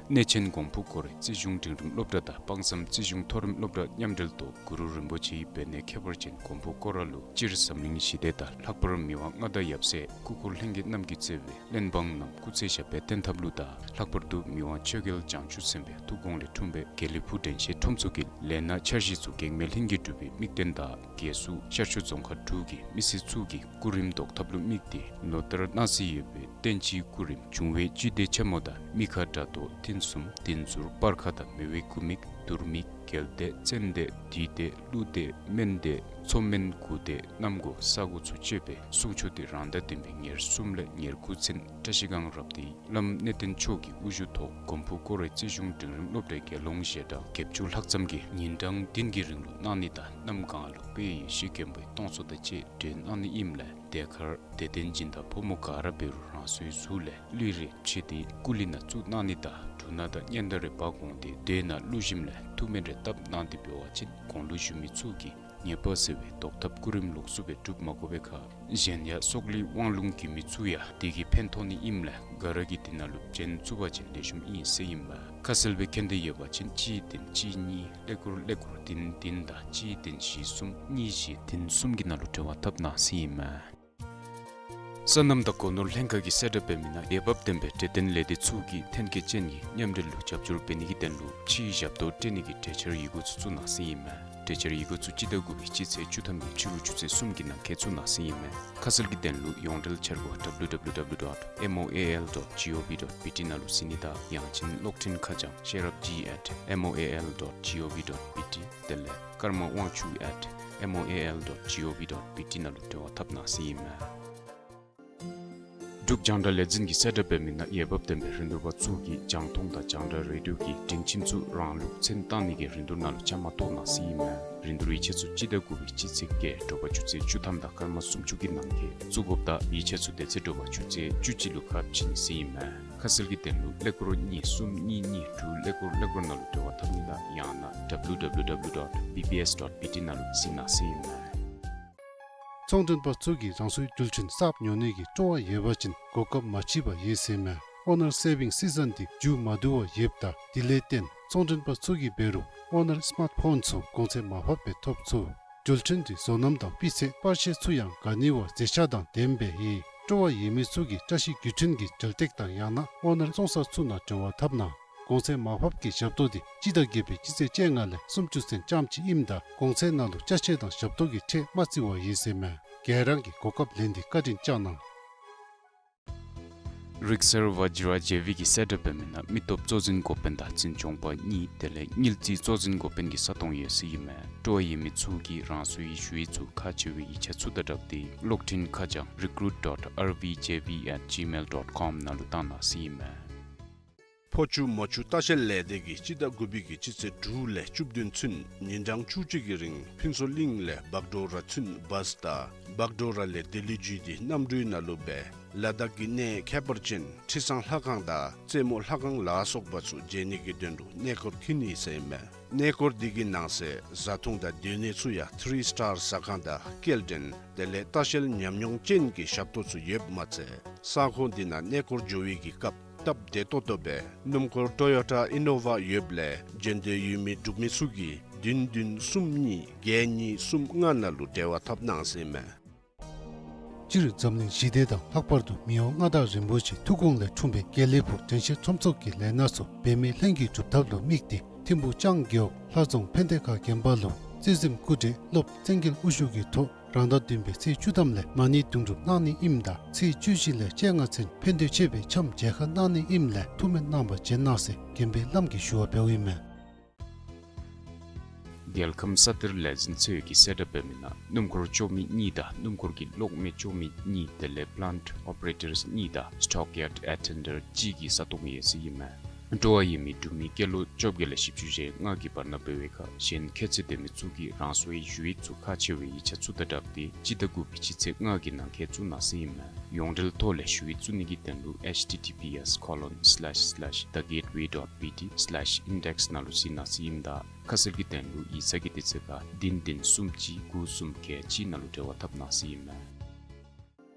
གནས་ཆེན་གོང་ཕུ་སྐོར་ར་རྩིས་གཞུང་འབྲིང་རིམ་སློབ་གྲྭ་དང་དཔག་བསམ་རྩིས་གཞུང་མཐོ་རིམ་སློབ་གྲྭ་མཉམ་འབྲེལ་ཐོག་གུ་རུ་རིན་པོ་ཆེའི་འབད་ནད་ཁྱད་པར་ཅན་གོང་ཕུ་སྐོར་ར་ལུ་སྤྱིར་འཛམ་གླིང་ཞི་བདེ་དང་ལྷག་པར་མི་དབང་མངའ་བདག་ཡབ་སྲས་སྐུ་འཁོར་ལྷན་རྒྱས་རྣམས་ཀྱིས་གཙོས་པའི་བློན་འབངས་རྣམས་སྐུ་ཚེ་ཞབས་པད་བརྟན་ཐབས་ལུ་དང་ལྷག་པར་དུ་མི་དབང་ཆོས་རྒྱལ་བྱང་ཆུབ་སེམས་དཔའི་ཐུགས་དགོངས་ལས་འཁྲུངས་པའི་དགེ་ལེགས་ཕུག་དྲན་ཤེས་ཁྲོམ་ཚུ་གི་ལས་སྣ་འཆར་གཞི་ཚུ་གེགས་མེད་ལྷུན་གྱིས་གྲུབ་པའི་དམིགས་དོན་དང་རྒྱལ་སུ་ཤར་ཕྱོགས་རྫོང་ཁག་དྲུག་གི་མི་སེར་ཚུ་གི་སྐུ་རིམ་བཟློག་ཐབས་ལུ་དམིགས་ཏེ་ལོ་ལྟར་གནང་སྲོལ་ཡོད་པའི་བསྟན་སྤྱིའི་སྐུ་རིམ་འབྱུང་བའི་བཅུད་ལྡན་ཆེན་མོ་དང་ མི་ཁ་དགྲ་གདོང་མཐུན་གསུམ་བདུན་ཟུར་སྤར་ཁ་དང་མེ་འོད་སྐུ་མིག་དུར་མིག་རྒྱལ་དེད་བཙན་དེད་བདུད་དེད་ཀླུ་དེད་སྨན་དེད་མཚོ་སྨན་དགུ་དེད་གནམ་སྒོ་ས་སྒོ་ཚུ་བཅས་པའི་སྲུང་མཆོག་དེ་རང་ཟླ་བདུན་པའི་ཉེར་གསུམ་ལས་ཉེར་དགུ་ཚུན་བཀྲ་ཤིས་སྒང་རབ་སྡེའི་བླམ་གནས་བརྟན་མཆོག་གི་དབུ་བཞུགས་ཐོག་མགོན་པོ་སྐོར་རའི་རྩིས་གཞུང་འབྲིང་རིམ་སློབ་གྲྭའི་དགེ་སློང་ཞལ་གྲངས་བརྒྱད་ཅུ་ལྷག་ཙམ་གྱིས་ཉིན་གྲངས་བདུན་གྱི་རིང་ལུ་གནང་ནི་དང་གནམ་གང་ལུ་དཔལ་ཡེ་ཤེས་མགོན་པོའི་སྟོང་ཚོགས་དང་བཅས་སྒྲོན་གནང་ནི་ཨིནམ་ལས་དེ་ཁར་དད་ལྡན་སྦྱིན་བདག་ཕོ་མོ་ག་ར་འབད་རུང་རང་སོའི་གཟུགས་ལས་ལུས་རེ་ཕྱེ་སྟེ་སྐུ་ལུས་ནང་བཙུགས་གནང་ནི་དང་འབྲུ་སྣ་དང་སྙན་དར་རེ་འབག་འོང་སྟེ་མདོའི་ནང་བླུགས་ཞིནམ་ལས་ཐུགས་སྨོན་རེ་བཏབ་གནང་སྟེ་འབད་བ་ཅིན་གོང་ལུ་ཞུ་མི་ཚུ་གིས་ཉེས་པ་སེལ་བའི་བཟློག་ཐབས་སྐུ་རིམ་ལོགས་སུ་སྦེ་སྒྲུབ་མ་དགོ་པའི་ཁར་གཞན་ཡང་སྲོག་ལུས་དབང་ལུང་རྒྱུད་མི་ཚུ་ཡང་དེ་གིས་ཕན་ཐོགས་ནི་ཨིནམ་ལས་ག་ར་གིས་དེ་ནང་ལུ་བྱོན་ཚུགས་པ་ཅིན་ལེགས་ཤོམ་ཨིན་ཟེར་ཨིན་མས། ཁ་གསལ་སྦེ་མཁྱེན་འདོད་ཡོད་པ་ཅིན་གཅིག་བདུན་གཅིག་གཉིས་ཀླད་ཀོར་ཀླད་ཀོར་བདུན་བདུན་དང་གཅིག་བདུན་བཞི་གསུམ་གཉིས་བཞི་བདུན་གསུམ་གྱི་ནང་ལུ་འབྲེལ་བ་འཐབ་གནང་ཟེར་ཨིན་མས། སོ་ནམ་དང་སྒོ་ནོར་ལྷན་ཁག་གིས་གསལ་བསྒྲགས་འབད་མི་ནང་འོས་འབབ་ལྡན་པའི་འབྲས་ལྡན་ལས་སྡེ་ཚུ་གིས་ཐོན་སྐྱེད་ཅན་གྱི་མཉམ་འབྲེལ་ལུ་རྒྱབ་སྐྱོར་འབད་ནི་གི་དོན་ལུ་ཕྱིའི་ཞབས་ཏོག་སྤྲོད་ནི་གི་གྲོས་འཆར་ཡི་གུ་ཚུ་བཙུགས་གནང་ཟེར་ཨིན་མས། གྲོས་འཆར་ཡི་གུ་ཚུ་སྤྱི་ཟླ་དགུ་པའི་སྤྱི་ཚེས་བཅུ་ཐམ་གྱི་ཕྱི་རུ་ཆུ་ཚོད་གསུམ་གྱི་ནང་འཁོད་བཙུགས་གནང་ཟེར་ཨིན་མས། ཁ་གསལ་གྱི་དོན་ལུ་ཡོངས་འབྲེལ་འཆར་སྒོ་W W W dot M O A L dot G O V dot B T ནང་ལུ་གཟིགས་ནི་དང་ཡང་ཅིན་གློག་འཕྲིན་ཁ་བྱང་ཤེས་རབ་G at M O A L dot G O V dot B T དེ་ལས་ཀརྨ་དབང་ཕྱུག་at M O A L dot G O V dot B T ནང་ལུ་འབྲེལ་བ་འཐབ་གནང་ཟེར་ཨིན་མས། འབྲུག་རྒྱང་བསྒྲགས་ལས་འཛིན་གྱིས་གསལ་བསྒྲགས་འབད་མི་ནང་འོས་འབབ་ལྡན་པའི་རིན་བསྡུར་པ་ཚུ་གིས་རྒྱང་མཐོང་དང་རྒྱང་བསྒྲགས་རེ་ཌིའོ་གི་སྒྲིང་ཁྱིམ་ཚུ་རང་ལུགས་མཚན་བཏགས་ནི་གི་རིན་བསྡུར་ནང་ལུ་བཅའ་མར་གཏོགས་གནང་ཟེར་ཨིན་མས། རིན་བསྡུར་ཡིག་ཆ་ཚུ་སྤྱི་ཟླ་དགུ་པའི་སྤྱི་ཚེས་བརྒྱད་དྲོ་པ་ཆུ་ཚོད་བཅུ་ཐམ་དང་སྐར་མ་སུམ་ཅུ་གི་ནང་འཁོད་བཙུགས་དགོཔ་དང་ཡིག་ཆ་ཚུ་དེ་ཚེ་དྲོ་པ་ཆུ་ཚོད་བཅུ་གཅིག་ལུ་ཁ་ཕྱེ་ནི་ཟེར་ཨིན་མས། ཁ་གསལ་གྱི་དོན་ལུ་ཀླད་ཀོར་གཉིས་གསུམ་གཉིས་གཉིས་དྲུག་ཀླད་ཀོར་ཀླད་ཀོར་ནང་ལུ་འབྲེལ་བ་འཐབ་ནི་དང་ཡང་ན་W W W dot B B S dot B T ནང་ལུ་གཟིགས་གནང་ཟེར་ཨིན་མས། ཚོང་མགྲོན་པ་ཚུ་གིས་རང་སོའི་རྒྱུ་ཆ་གསརཔ་ཉོ་ནི་གི་སྤྲོ་བ་ཡོད་པ་ཅིན་གོ་སྐབས་མ་མཆིས་པ་ཡོད་ཟེར་མས། ཨོ་ནར་སེ་བིང་སི་ཛོན་འདི་མཇུག་མ་བསྡུ་བར་ཡོདཔ་ད་དེ་ལས་བརྟེན་ཚོང་མགྲོན་པ་ཚུ་གིས་འབད་རུང་ཨོ་ནར་སི་མཱརཊ་ཕོན་ཚུ་གོང་ཚད་མར་ཕབ་སྦེ་ཐོབ་ཚུགས། རྒྱུ་ཆ་འདི་བཟོ་རྣམ་དང་སྤུས་ཚད་པར་ཤེས་ཚུ་ཡང་དགའ་ནི་བ་མཛེས་ཆ་དང་ལྡནམ་སྦེ་ཨིན། སྤྲོ་བ་ཡོད་མི་ཚུ་གིས་བཀྲ་ཤིས་རྒྱུ་ཆ་གི་འགྲུལ་སྟེགས་དང་ཡང་ན་ཨོ་ནར་བཙོང་ས་ཚུ་ནང་འབྲེལ་བ་འཐབ་གནང་། གོང་ཚད་མར་ཕབ་ཀྱི་ཞབས་ཏོག་འདི་སྤྱི་ཟླ་བརྒྱད་པའི་སྤྱི་ཚེས་བཅོ་ལྔ་ལས་སུམ་ཅུ་ཚུན་ཙམ་ཅིག་ཨིནམ་ད་གོང་ཚད་ནང་ལུ་ཅ་ཆས་དང་ཞབས་ཏོག་གི་ཁྲལ་མ་བརྩི་བར་ཡོད་ཟེར་མས། ག་ར་གིས་གོ་སྐབས་ལེན་ཏེ་བཀའ་དྲིན་བསྐྱང་གནང་། རིག་གསར་བཛྲ་ཇེ་བི་གིས་གསལ་བསྒྲགས་འབད་མི་ནང་མི་སྟོབས་གཙོ་འཛིན་འགོ་དཔོན་དང་འཛིན་སྐྱོང་པ་གཉིས་དེ་ལས་དངུལ་རྩིས་གཙོ་འཛིན་འགོ་དཔོན་གྱི་ས་སྟོང་ཡོད་ཟེར་ཨིན་མས། སྤྲོ་བ་ཡོད་མི་ཚུ་གིས་རང་སོའི་ཞུ་ཡིག་ཚུ་ཁག་ཆེ་བའི་ཡིག་ཆ་ཚུ་དང་སྦྲགས་ཏེ་གློག་འཕྲིན་ཁ་བྱང་recruit dot R V J V at gmail dot com ནང་ལུ་བཏང་གནང་ཟེར་ཨིན་མས། ཕོ་ཆུ་མོ་ཆུ་ལྟ་བཤལ་ལས་སྡེ་གིས་སྤྱི་ཟླ་དགུ་པའི་གི་སྤྱི་ཚེས་དྲུག་ལས་བཅུ་བདུན་ཚུན་ཉིན་གྲངས་བཅུ་གཅིག་གི་རིང་ཕུན་ཚོགས་གླིང་ལས་བག་གྲོ་ར་ཚུན་བཱས་དང་བག་གྲོ་ར་ལས་ལྡི་ལི་བརྒྱུད་དེ་གནམ་གྲུའི་ནང་ལུ་སྦེ་ལ་དྭགས་ཀྱི་གནས་ཁྱད་པར་ཅན་ཁྲི་བཟང་ལྷ་ཁང་དང་རྩེ་མོ་ལྷ་ཁང་ལ་སོགས་པ་ཚུ་མཇལ་ནི་གི་དོན་ལུ་གནས་སྐོར་འཁྱིད་ནི་ཟེར་ཨིན་མས། གནས་སྐོར་འདི་གི་ནང་གསེས་བཟའ་འཐུང་དང་སྡོད་གནས་ཚུ་ཡང་ཐི་རི་སི་ཊར་ཟ་ཁང་དང་སྐྱེལ་འདྲེན་དེ་ལས་ལྟ་བཤལ་ཉམས་མྱོང་ཅན་གྱི་ཞབས་ཏོག་ཚུ་ཡོདཔ་མ་ཚད་ས་ཁོངས་འདི་ནང་གནས་སྐོར་འགྱོ་བའི་གི་སྐབས་སྟབས་བདེ་ཏོག་ཏོ་སྦེ་སྣུམ་འཁོར་ཊོ་ཡོ་ཊ་ཨི་ནོ་ཝ་ཡོདཔ་ལས་འབྱོན་འདོད་ཡོད་མི་འབྲུག་མི་ཚུ་གིས་བདུན་བདུན་གསུམ་གཉིས་བརྒྱད་གཉིས་གསུམ་ལྔ་ནང་ལུ་འབྲེལ་བ་འཐབ་གནང་ཟེར་ཨིན་མས། སྤྱིར་འཛམ་གླིང་ཞི་བདེ་དང་ལྷག་པར་དུ་མི་དབང་མངའ་བདག་རིན་པོ་ཆེའི་ཐུགས་དགོངས་ལས་འཁྲུངས་པའི་དགེ་ལེགས་ཕུག་དྲན་ཤེས་ཁྲོམ་ཚོགས་ཀྱི་ལས་སྣ་ཚུ་འབད་མེད་ལྷན་གྱིས་སྒྲུབ་ཐབས་ལུ་དམིགས་ཏེ་ཐིམ་ཕུག་ལྕང་རྒེད་འོག་ལྷ་རྫོང་ཕན་བདེ་ཁ་དགོན་པ་ལུ་རྩེ་གཟིམ་སྐུ་བགྲེས་སློབ་བཙན་རྒྱལ་དབུ་བཞུགས་ཀྱི་ཐོག་རང་ཟླ་བདུན་པའི་ཚེས་བཅུ་ཐམ་ལས་མ་ཎི་དུང་སྒྲུབ་གནང་ནི་ཨིནམ་ད་ཚེས་བཅུ་བཞི་ལས་བཅོ་ལྔ་ཚུན་ཕན་བདེ་མཆོད་པའི་འཆམ་མཇལ་ཁ་གནང་ནི་ཨིནམ་ལས་ཐུགས་སྨོན་གནང་བར་བྱོན་གནང་ཟེར་དགོན་པའི་བླམ་གིས་ཞུ་བ་འབདཝ་ཨིན་མས། རྒྱལ་ཁམས་ས་གཏེར་ལས་འཛིན་ཚུ་གིས་གསལ་བསྒྲགས་འབད་མི་ནང་སྣུམ་འཁོར་སྐྱོག་མི་གཉིས་དང་སྣུམ་འཁོར་གྱི་གློག་མེ་སྐྱོག་མི་གཉིས་དེ་ལས་པི་ལཱནཊ་ཨོ་པ་རེ་ཊརསི་གཉིས་དང་སི་ཊོག་ཡཱརཌ་ཨེ་ཊེན་ཌེནཊ་གཅིག་གི་ས་སྟོང་ཡོད་ཟེར་ཨིན་མས། སྤྲོ་བ་ཡོད་མི་འབྲུག་མི་སྐྱེས་ལོ་བཅོ་བརྒྱད་ལས་བཞི་བཅུ་ཞེ་ལྔ་གི་བར་ན་འབད་བའི་ཁར་གཞན་ཁྱད་ཚད་ལྡན་མི་ཚུ་གིས་རང་སོའི་ཞུ་ཡིག་ཚུ་ཁག་ཆེ་བའི་ཡིག་ཆ་ཚུ་དང་སྦྲགས་ཏེ་སྤྱི་ཟླ་དགུ་པའི་སྤྱི་ཚེས་ལྔ་གི་ནང་འཁོད་བཙུགས་གནང་ཟེར་ཨིན་མས། ཡོངས་འབྲེལ་ཐོག་ལས་ཞུ་ཡིག་བཙུགས་ནི་གི་དོན་ལུ་H T T P S colon slash slash the gateway dot B T slash index ནང་ལུ་གཟིགས་གནང་ཟེར་ཨིནམ་ད་ཁ་གསལ་གྱི་དོན་ལུ་ཡིག་ཚང་གི་དུས་ཚོད་ཁར་བདུན་བདུན་གསུམ་གཅིག་དགུ་གསུམ་བརྒྱད་གཅིག་ནང་ལུ་འབྲེལ་བ་འཐབ་གནང་ཟེར་ཨིན་མས།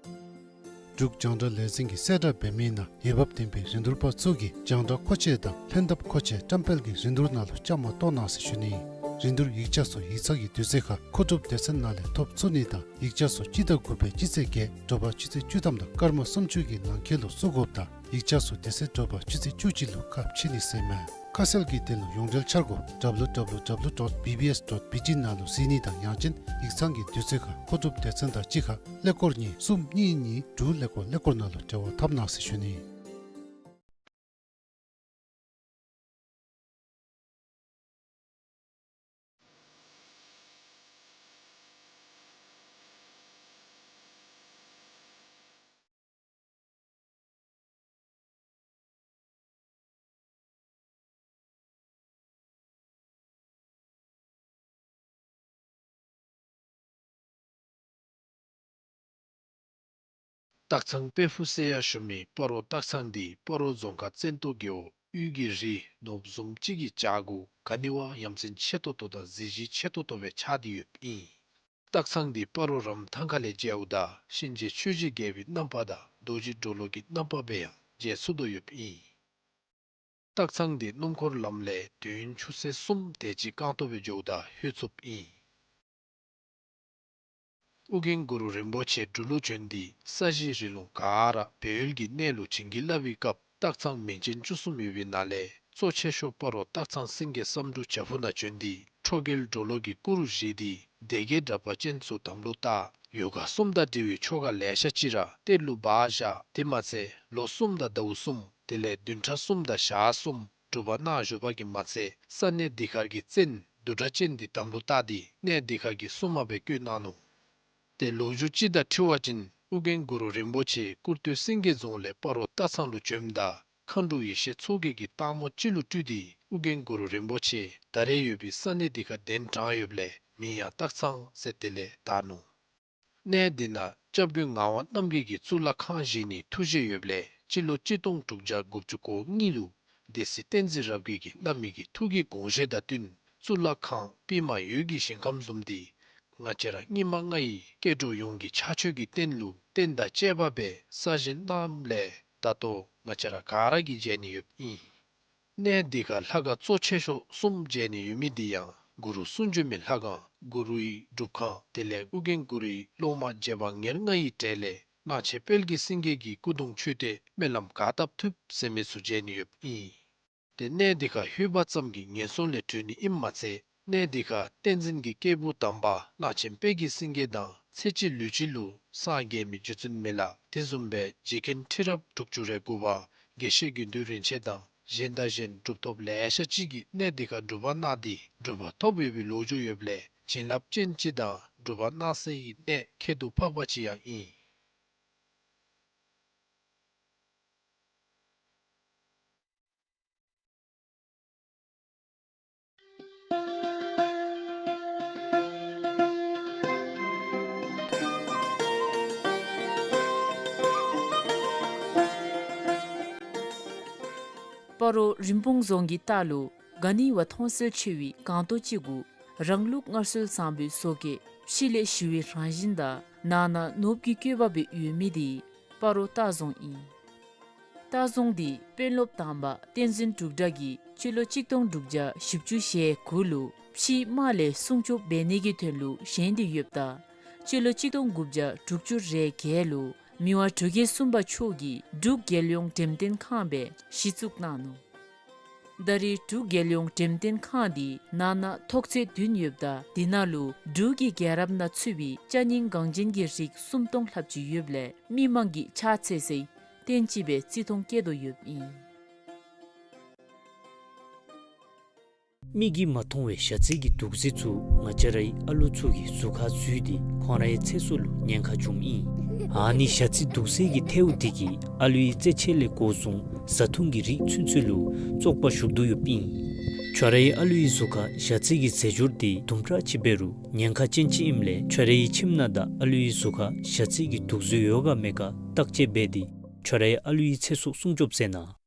འབྲུག་རྒྱང་བསྒྲགས་ལས་འཛིན་གྱིས་གསལ་བསྒྲགས་འབད་མི་ནང་འོས་འབབ་ལྡན་པའི་རིན་བསྡུར་པ་ཚུ་གིས་རྒྱང་བསྒྲགས་མཁོ་ཆས་དང་ལྷན་ཐབས་མཁོ་ཆས་བཀྲམ་སྤེལ་གྱི་རིན་བསྡུར་ནང་ལུ་བཅའ་མར་གཏོགས་གནང་ཟེར་ཞུ་ནི། རིན་བསྡུར་ཡིག་ཆ་ཚུ་ཡིག་ཚང་གི་དུས་ཚོད་ཁར་མཁོ་སྒྲུབ་སྡེ་ཚན་ནང་ལས་ཐོབ་ཚུགས་ནི་དང་ཡིག་ཆ་ཚུ་སྤྱི་ཟླ་དགུ་པའི་སྤྱི་ཚེས་བརྒྱད་དྲོ་པ་ཆུ་ཚོད་བཅུ་ཐམ་དང་སྐར་མ་སུམ་ཅུ་གི་ནང་འཁོད་ལུ་བཙུགས་དགོཔ་དང་ཡིག་ཆ་ཚུ་དེ་ཚེ་དྲོ་པ་ཆུ་ཚོད་བཅུ་གཅིག་ལུ་ཁ་ཕྱེ་ནི་ཟེར་མས། ཁ་གསལ་གྱི་དོན་ལུ་ཡོངས་འབྲེལ་འཆར་སྒོ་W W W dot B B S dot B T ནང་ལུ་གཟིགས་ནི་དང་ཡང་ཅིན་ཡིག་ཚང་གི་དུས་ཚོད་ཁར་མཁོ་སྒྲུབ་སྡེ་ཚན་དང་གཅིག་ཁར་ཀླད་ཀོར་གཉིས་གསུམ་གཉིས་གཉིས་དྲུག་ཀླད་ཀོར་ཀླད་ཀོར་ནང་ལུ་འབྲེལ་བ་འཐབ་གནང་ཟེར་ཞུ་ནི། སྟག་ཚང་དཔལ་ཕུག་ཟེར་ཡང་ཞུ་མི་སྤ་རོ་སྟག་ཚང་འདི་སྤ་རོ་རྫོང་ཁག་བཙན་ཏོ་རྒེད་འོག་དབུས་ཀྱི་རི་ནོར་བུ་བཟུམ་ཅིག་གི་བྱག་གུ་ག་ནི་བ་ཡ་མཚན་ཆེ་ཏོག་ཏོ་དང་གཟི་བརྗིད་ཆེ་ཏོག་ཏོ་སྦེ་ཆགས་ཏེ་ཡོདཔ་ཨིན། སྟག་ཚང་འདི་སྤ་རོ་རམ་ཐང་ཁ་ལས་མཇལཝ་ད་གཤིན་རྗེ་ཆོས་ཀྱི་རྒྱལ་པོའི་རྣམ་པ་དང་རྡོ་རྗེ་གྲོ་ལོད་ཀྱི་རྣམ་པ་སྦེ་ཡང་མཇལ་ཚུགས་དོ་ཡོདཔ་ཨིན། སྟག་ཚང་འདི་སྣུམ་འཁོར་ལམ་ལས་དུས་ཡུན་ཆུ་ཚོད་གསུམ་དེ་ཅིག་རྐང་སྟོང་སྦེ་འགྱོཝ་ད་ལྷོད་ཚུགསཔ་ཨིན། ཨོ་རྒྱན་གུ་རུ་རིན་པོ་ཆེ་འབྲུག་ལུ་བྱོན་ཏེ་ས་གཞི་རི་ལུང་ག་ར་སྦས་ཡུལ་གྱི་གནས་ལུ་བྱིན་གྱིས་བརླབས་པའི་སྐབས་སྟག་ཚང་མིང་ཅན་བཅུ་གསུམ་ཡོད་པའི་ནང་ལས་གཙོ་ཆེ་ཤོས་སྤ་རོ་སྟག་ཚང་སེང་གེ་བསམ་འགྲུབ་བྱག་ཕུག་ནང་བྱོན་ཏེ་ཁྲོ་རྒྱལ་གྲོ་ལོད་ཀྱི་སྐུ་རུ་བཞེངས་ཏེ་སྡེ་བརྒྱད་དྲེགས་པ་ཅན་ཚུ་དམ་ལུ་བཏགས། ཡོ་ག་གསུམ་དང་འབྲེལ་བའི་ཆོ་ག་ལེ་ཤ་ཅིག་ར་གཏེར་ལུ་སྦ་བཞག། དེ་མ་ཚད་ལོ་གསུམ་དང་ཟླཝ་གསུམ་དེ་ལས་བདུན་ཕྲག་གསུམ་དང་ཞག་གསུམ་སྒྲུབ་པ་གནང་བཞུགས་པ་གིས་མ་ཚད་ས་གནས་འདི་ཁར་གྱི་བཙན་བདུད་དྲེགས་ཅན་འདི་དམ་ལུ་བཏགས་ཏེ་གནས་འདི་ཁར་གྱི་སྲུང་མ་སྦེ་བསྐོས་གནང་ནུག། ཏེ་ལོ་རྒྱུས་ཅིག་དང་འཁྲིལ་བ་ཅིན་ཨོ་རྒྱན་གུ་རུ་རིན་པོ་ཆེ་སྐུར་སྟོད་སེང་གེ་རྫོང་ལས་སྤ་རོ་སྟག་ཚང་ལུ་བྱོནམ་ད་མཁའ་འགྲོ་ཡེ་ཤེས་མཚོ་རྒྱལ་གྱིས་སྟག་མོ་ཅིག་ལུ་སྤྲུལ་ཏེ་ཨོ་རྒྱན་གུ་རུ་རིན་པོ་ཆེ་ད་རེས་ཡོད་པའི་ས་གནས་འདི་ཁར་གདན་དྲངས་ཡོདཔ་ལས་མིང་ཡང་སྟག་ཚང་ཟེར་དེ་ལས་དར་ནུག། གནས་འདི་ནང་སྐྱབས་མགོན་ངག་དབང་རྣམ་རྒྱལ་གྱིས་གཙུག་ལག་ཁང་བཞེངས་ནིའི་ཐུགས་བཞེད་ཡོདཔ་ལས་སྤྱི་ལོ་གཅིག་སྟོང་དྲུག་བརྒྱ་དགུ་བཅུ་གོ་གཉིས་ལུ་སྡེ་སྲིད་བསྟན་འཛིན་རབ་རྒྱས་ཀྱིས་བླ་མའི་གི་ཐུགས་ཀྱི་དགོངས་བཞེད་དང་བསྟུན་གཙུག་ལག་ཁང་པདྨ་འོད་ཀྱི་ཞིང་ཁམས་བཟུམ་འདི་ང་བཅས་ར་སྙིགས་མ་ལྔ་ཡི་སྐྱེ་འགྲོ་ཡོངས་ཀྱི་ཕྱག་མཆོད་ཀྱི་རྟེན་ལུ་རྟེན་དང་བཅས་པ་སྦེ་གསར་བཞེངས་གནངམ་ལས་ད་ལྟོ་ང་བཅས་ར་ག་ར་གིས་མཇལ་ནི་ཡོདཔ་ཨིན། གནས་འདི་ཁར་ལྷ་ཁང་གཙོ་ཆེ་ཤོས་གསུམ་མཇལ་ནི་ཡོད་མི་འདི་ཡང་གུ་རུ་གསུང་བྱོན་མའི་ལྷ་ཁང་གུ་རུའི་སྒྲུབ་ཁང་དེ་ལས་ཨོ་རྒྱན་གུ་རུའི་སློབ་མ་རྗེ་འབངས་ཉེར་ལྔ་ཡི་གྲས་ལས་གླང་ཆེན་དཔལ་གྱི་སེང་གེ་གི་སྐུ་གདུང་མཆོད་རྟེན་སྨོན་ལམ་ག་བཏབ་ཐུབ་ཟེར་མི་ཚུ་མཇལ་ནི་ཡོདཔ་ཨིན། ཏེ་གནས་འདི་ཁར་ལྷོད་པ་ཙམ་གྱིས་ངན་སོང་ལས་གྲོལ་ནི་ཨིནམ་མ་ཚད་གནས་འདི་ཁར་བསྟན་འཛིན་གྱི་སྐྱེས་བུ་དམ་པ་གླང་ཆེན་དཔལ་གྱི་སེང་གེ་དང་ཚེ་གཅིག་ལུས་གཅིག་ལུ་སངས་རྒྱས་མི་རྗེ་བཙུན་མི་ལ་དེ་བཟུམ་སྦེ་རྗེ་མཁན་ཁྲི་རབས་དྲུག་ཅུ་རེ་དགུ་པ་དགེ་བཤེས་དགེ་འདུན་རིན་ཆེན་དང་གཞན་དང་གཞན་གྲུབ་ཐོབ་ལེ་ཤ་ཅིག་གིས་གནས་འདི་ཁར་སྒྲུབ་པ་གནང་སྟེ་གྲུབ་པ་ཐོབ་ཡོད་པའི་ལོ་རྒྱུས་ཡོདཔ་ལས་བྱིན་རླབས་ཅན་ཅིག་དང་གྲུབ་པ་གནང་སའི་གནས་ཁྱད་དུ་འཕགས་པ་ཅིག་ཡང་ཨིན། སྤ་རོ་རིན་སྤུངས་རྫོང་གི་ལྟག་ལུ་ག་ནི་བ་མཐོང་གསལ་ཆེ་བའི་སྒང་ཏོག་ཅིག་གུ་རང་ལུགས་སྔར་སྲོལ་བཟང་པོའི་བཟོ་བཀོད་ཕྱི་ལས་ཞི་བའི་རང་བཞིན་དང་ནང་ན་ནོར་བུ་གི་བཀོད་པ་སྦེ་ཡོད་མི་འདི་སྤ་རོ་སྟག་རྫོང་ཨིན། སྟག་རྫོང་འདི་དཔོན་སློབ་དམ་པ་བསྟན་འཛིན་འབྲུག་གྲགས་ཀྱིས་སྤྱི་ལོ་གཅིག་སྟོང་དྲུག་བརྒྱ་བཞི་བཅུ་ཞེ་དགུ་ལུ་ཕྱིའི་དམག་ལས་སྲུང་སྐྱོབ་འབད་ནི་གི་དོན་ལུ་བཞེངས་ཏེ་ཡོདཔ་ད་སྤྱི་ལོ་གཅིག་སྟོང་དགུ་བརྒྱ་དྲུག་ཅུ་རེ་བརྒྱད་ལུ་མི་དབང་འབྲུག་རྒྱལ་གསུམ་པ་མཆོག་གིས་འབྲུག་རྒྱལ་ཡོངས་འགྲེམས་སྟོན་ཁང་སྦེ་གཞི་བཙུགས་གནང་ནུག། ད་རེས་འབྲུག་རྒྱལ་ཡོངས་འགྲེམས་སྟོན་ཁང་འདི་ནང་ན་ཐོག་ཚད་བདུན་ཡོདཔ་ད་འདི་ནང་ལུ་འབྲུག་གི་རྒྱལ་རབས་ནང་ཚུད་པའི་ཅ་རྙིང་འགངས་ཅན་གྱི་རིགས་སུམ་སྟོང་ལྷགཔ་ཅིག་ཡོདཔ་ལས་མི་མང་གིས་ཕྱག་འཚལ་སའི་རྟེན་ཅིག་སྦེ་བརྩི་མཐོང་བསྐྱེད་དོ་ཡོདཔ་ཨིན། མིག་གིས་མ་མཐོང་བའི་ཞ་རྩི་གི་དུག་རྫས་ཚུ་ང་བཅས་རའི་ཨ་ལུ་ཚུ་གི་གཟུགས་ཁར་འཛུལ་ཏེ་ཁོང་རའི་ཚེ་སྲོག་ལུ་ཉེན་ཁ་བྱུངམ་ཨིན། ཨ་ནི་ཞ་རྩི་དུག་རྫས་ཀྱི་ཐལཝ་འདི་གིས་ཨ་ལུའི་རྩེད་ཆས་ལས་འགོ་བཟུང་བཟའ་འཐུང་གི་རིགས་ཚུན་ཚོད་ལུ་བཙོག་པ་ཞུགས་དོ་ཡོདཔ་ཨིན། ཁྱོད་རའི་ཨ་ལུའི་གཟུགས་ཁར་ཞ་རྩི་གི་རྫས་སྦྱོར་འདི་དུམ་གྲ་ཅིག་འབད་རུང་ཉེན་ཁ་ཅན་ཅིག་ཨིནམ་ལས་ཁྱོད་རའི་ཁྱིམ་ནང་དང་ཨ་ལུའི་གཟུགས་ཁར་ཞ་རྩི་གི་དུག་རྫས་ཡོད་ག་མེད་ག་བརྟག་དཔྱད་འབད་དེ་ཁྱོད་རའི་ཨ་ལུའི་ཚེ་སྲོག་སྲུང་སྐྱོབ་མཛད་གནང་།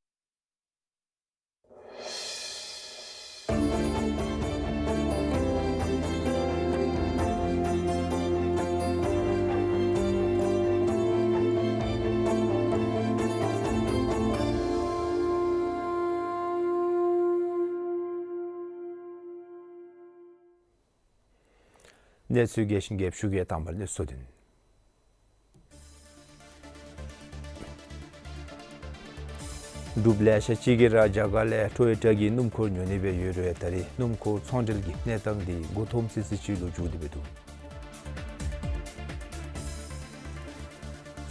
གནས་ཚུལ་རྒྱས་ཤིང་རྒྱསཔ་ཞུ་གེ། དང་པ་ར་གནས་ཚུལ་བསྡུ་སྒྲིག། འབྲུགཔ་ལེ་ཤ་ཅིག་གིས་ར་རྒྱ་གར་ལས་ཊོ་ཡོ་ཊ་གི་སྣུམ་འཁོར་ཉོ་ནི་སྦེ་ཡོད་རུང་ད་རེས་སྣུམ་འཁོར་ཚོང་འབྲེལ་གྱི་གནས་སྟངས་འདི་མགུ་འཐོམ་སི་སི་ཅིག་ལུ་འགྱུར་ཏེ་སྦེ་འདུག།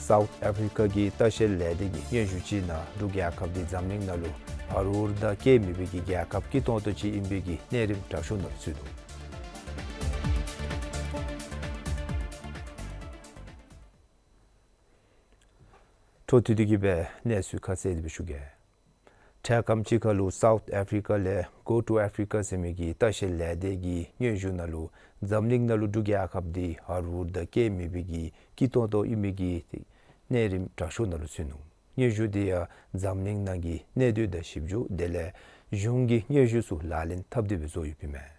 སའུཐ་ཨཕ་རི་ཀ་གི་ལྟ་བཤལ་ལས་སྡེ་གི་སྙན་ཞུ་ཅིག་ནང་འབྲུག་རྒྱལ་ཁབ་འདི་འཛམ་གླིང་ནང་ལུ་ཧ་རུ་ཧ་རུ་དང་སྐྱེ་མེད་པའི་གི་རྒྱལ་ཁབ་སྐྱིད་ཏོང་ཏོ་ཅིག་ཨིན་པའི་གི་གནས་རིམ་དྲག་ཤོས་ནང་ཚུད་འདུག། འཕྲོ་མཐུད་དེ་གི་སྦེ་གནས་ཚུལ་ཁ་གསལ་དེ་སྦེ་ཞུ་གེ། འཕྲལ་ཁམས་ཅིག་ཁར་ལུ་སའུཐ་ཨཕ་རི་ཀ་ལས་Go to Africa ཟེར་མི་གི་ལྟ་བཤལ་ལས་སྡེ་གི་སྙན་ཞུ་ནང་ལུ་འཛམ་གླིང་ནང་ལུ་འབྲུག་རྒྱལ་ཁབ་འདི་ཧ་རུ་ཧ་རུ་དང་སྐྱེ་མེད་པའི་གི་སྐྱིད་ཏོང་ཏོ་ཨིན་མི་གི་ གནས་རིམ་དྲག་ཤོས་ནང་ལུ་ཚུད་ནུག། སྙན་ཞུ་དེ་ཡང་འཛམ་གླིང་ནང་གི་གནས་སྡུད་དང་ཞིབ་འཇུག་དེ་ལས་གཞུང་གི་སྙན་ཞུ་ཚུ་ལག་ལེན་འཐབ་སྟེ་སྦེ་བཟོ་ཡོདཔ་ཨིན་མས།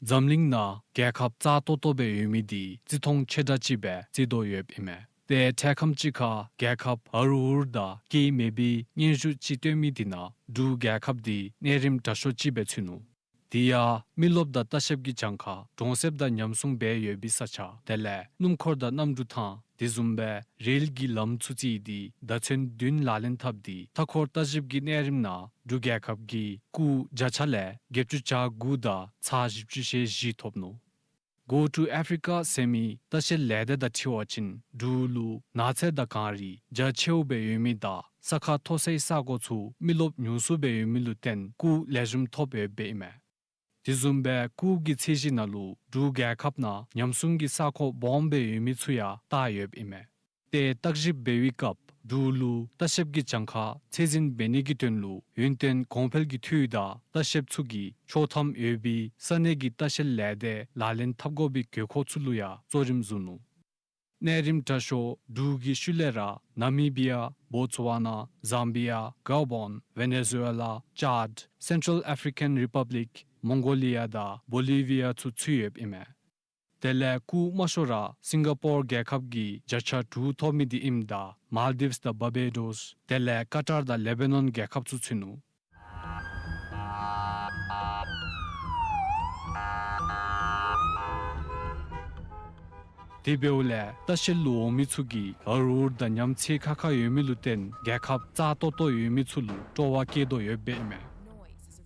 འཛམ་གླིང་ནང་རྒྱལ་ཁབ་རྩ་ཏོག་ཏོ་སྦེ་ཡོད་མི་དེ་རྩིས་མཐོང་ཆེ་དྲགས་ཅིག་སྦེ་བརྩི་དོ་ཡོདཔ་ཨིན་མས། ཏེ་འཕྲལ་ཁམས་ཅིག་ཁར་རྒྱལ་ཁབ་འུར་འུར་དང་སྐད་མེད་པའི་སྙན་ཞུ་ཅིག་བཏོན་མི་དེ་ནང་འབྲུག་རྒྱལ་ཁབ་དེ་གནས་རིམ་དྲག་ཤོས་ཅིག་སྦེ་ཚུད་ནུག། དེ་ཡང་མི་རློབས་དང་ལྟ་བཤལཔ་གི་གྱངས་ཁ་གྲོང་གསེབ་དང་ཉམས་སྲུང་འབད་ཡོད་པའི་ས་ཆ་དེ་ལས་སྣུམ་འཁོར་དང་གནམ་གྲུ་ཐང་དེ་བཟུམ་སྦེ་རེལ་གྱི་ལམ་ཚུ་རྩིས་ཏེ་ཟླ་ཚན་བདུན་ལག་ལེན་འཐབ་སྟེ་མཐའ་འཁོར་ལྟ་ཞིབ་ཀྱི་གནས་རིམ་ནང་འབྲུག་རྒྱལ་ཁབ་ཀྱིས་སྐུགས་བརྒྱ་ཆ་ལས་བརྒྱད་ཅུ་གྱ་དགུ་དང་ཚག་བཞི་བཅུ་ཞེ་བཞི་ཐོབ་ནུག། Go to Africa ཟེར་མི་ལྟ་བཤལ་ལས་སྡེ་དང་འཁྲིལ་བ་ཅིན་འབྲུག་ལུ་ནགས་ཚལ་དང་གངས་རི་རྒྱ་ཆེཝ་སྦེ་ཡོད་མི་དང་ས་ཁ་མཐོ་སའི་ས་གོ་ཚུ་མི་རློབས་ཉུང་སུ་སྦེ་ཡོད་མི་ལུ་བརྟེན་སྐུགས་ལེགས་ཤོམ་ཐོབ་ཡོདཔ་ཨིན་མས། དེ་བཟུམ་སྦེ་སྐུགས་ཀྱི་ཚད་གཞི་ནང་ལུ་འབྲུག་རྒྱལ་ཁབ་ནང་ཉམས་སྲུང་གི་ས་ཁོངས་སྦོམ་སྦེ་ཡོད་མི་ཚུ་ཡང་བལྟ་ཡོདཔ་ཨིན་མས། ཏེ་བརྟག་ཞིབ་འབད་བའི་སྐབས་འབྲུག་ལུ་ལྟ་བཤལཔ་གི་གྱངས་ཁ་ཚད་འཛིན་འབད་ནི་གི་དོན་ལུ་ཡུན་བརྟན་གོང་འཕེལ་གྱི་འཐུས་དང་ལྟ་བཤལཔ་ཚུ་གིས་ཆོག་ཐམ་ཡོད་པའི་ས་གནས་ཀྱི་ལྟ་བཤལ་ལས་སྡེ་ལག་ལེན་འཐབ་དགོ་པའི་དགོས་མཁོ་ཚུ་ལུ་ཡང་གཙོ་རིམ་བཟུང་ནུག། གནས་རིམ་དྲག་ཤོས་འབྲུག་གི་ཤུལ་ལས་ར་ནཱ་མི་བི་ཡ། བོ་ཙི་ཝ་ན། ཛམ་བི་ཡ། གཱ་བཱོན། ཝེ་ནེ་ཛུ་ཝེ་ལ། ཅཱཌ། སེན་ཊཱལ་ཨེཕ་རི་ཀན་རི་པབ་ལིཀ། མོང་གོ་ལི་ཡ་དང་བོ་ལི་བི་ཡ་ཚུ་ཚུད་ཡོདཔ་ཨིན་མས། དེ་ལས་སྐུགས་དམའ་ཤོས་ར་སིང་ག་པོར་རྒྱལ་ཁབ་ཀྱིས་བརྒྱ་ཆ་དྲུག་ཐོབ་མི་དེ་ཨིནམ་ད་མཱལ་ཌིབས་དང་བར་བེ་ཌོས་དེ་ལས་ཀ་ཊར་དང་ལེ་བྷ་ནོན་རྒྱལ་ཁབ་ཚུ་ཚུད་ནུག། དེ་འབདཝ་ལས་ལྟ་བཤལ་ལུ་འོང་མི་ཚུ་གིས་འུར་འུར་དང་ཉམས་ཚད་ཁག་ཁ་ཡོད་མི་ལུ་བརྟེན་རྒྱལ་ཁབ་རྩ་ཏོག་ཏོ་ཡོད་མི་ཚུ་ལུ་སྤྲོ་བ་བསྐྱེད་དོ་ཡོདཔ་ཨིན་མས།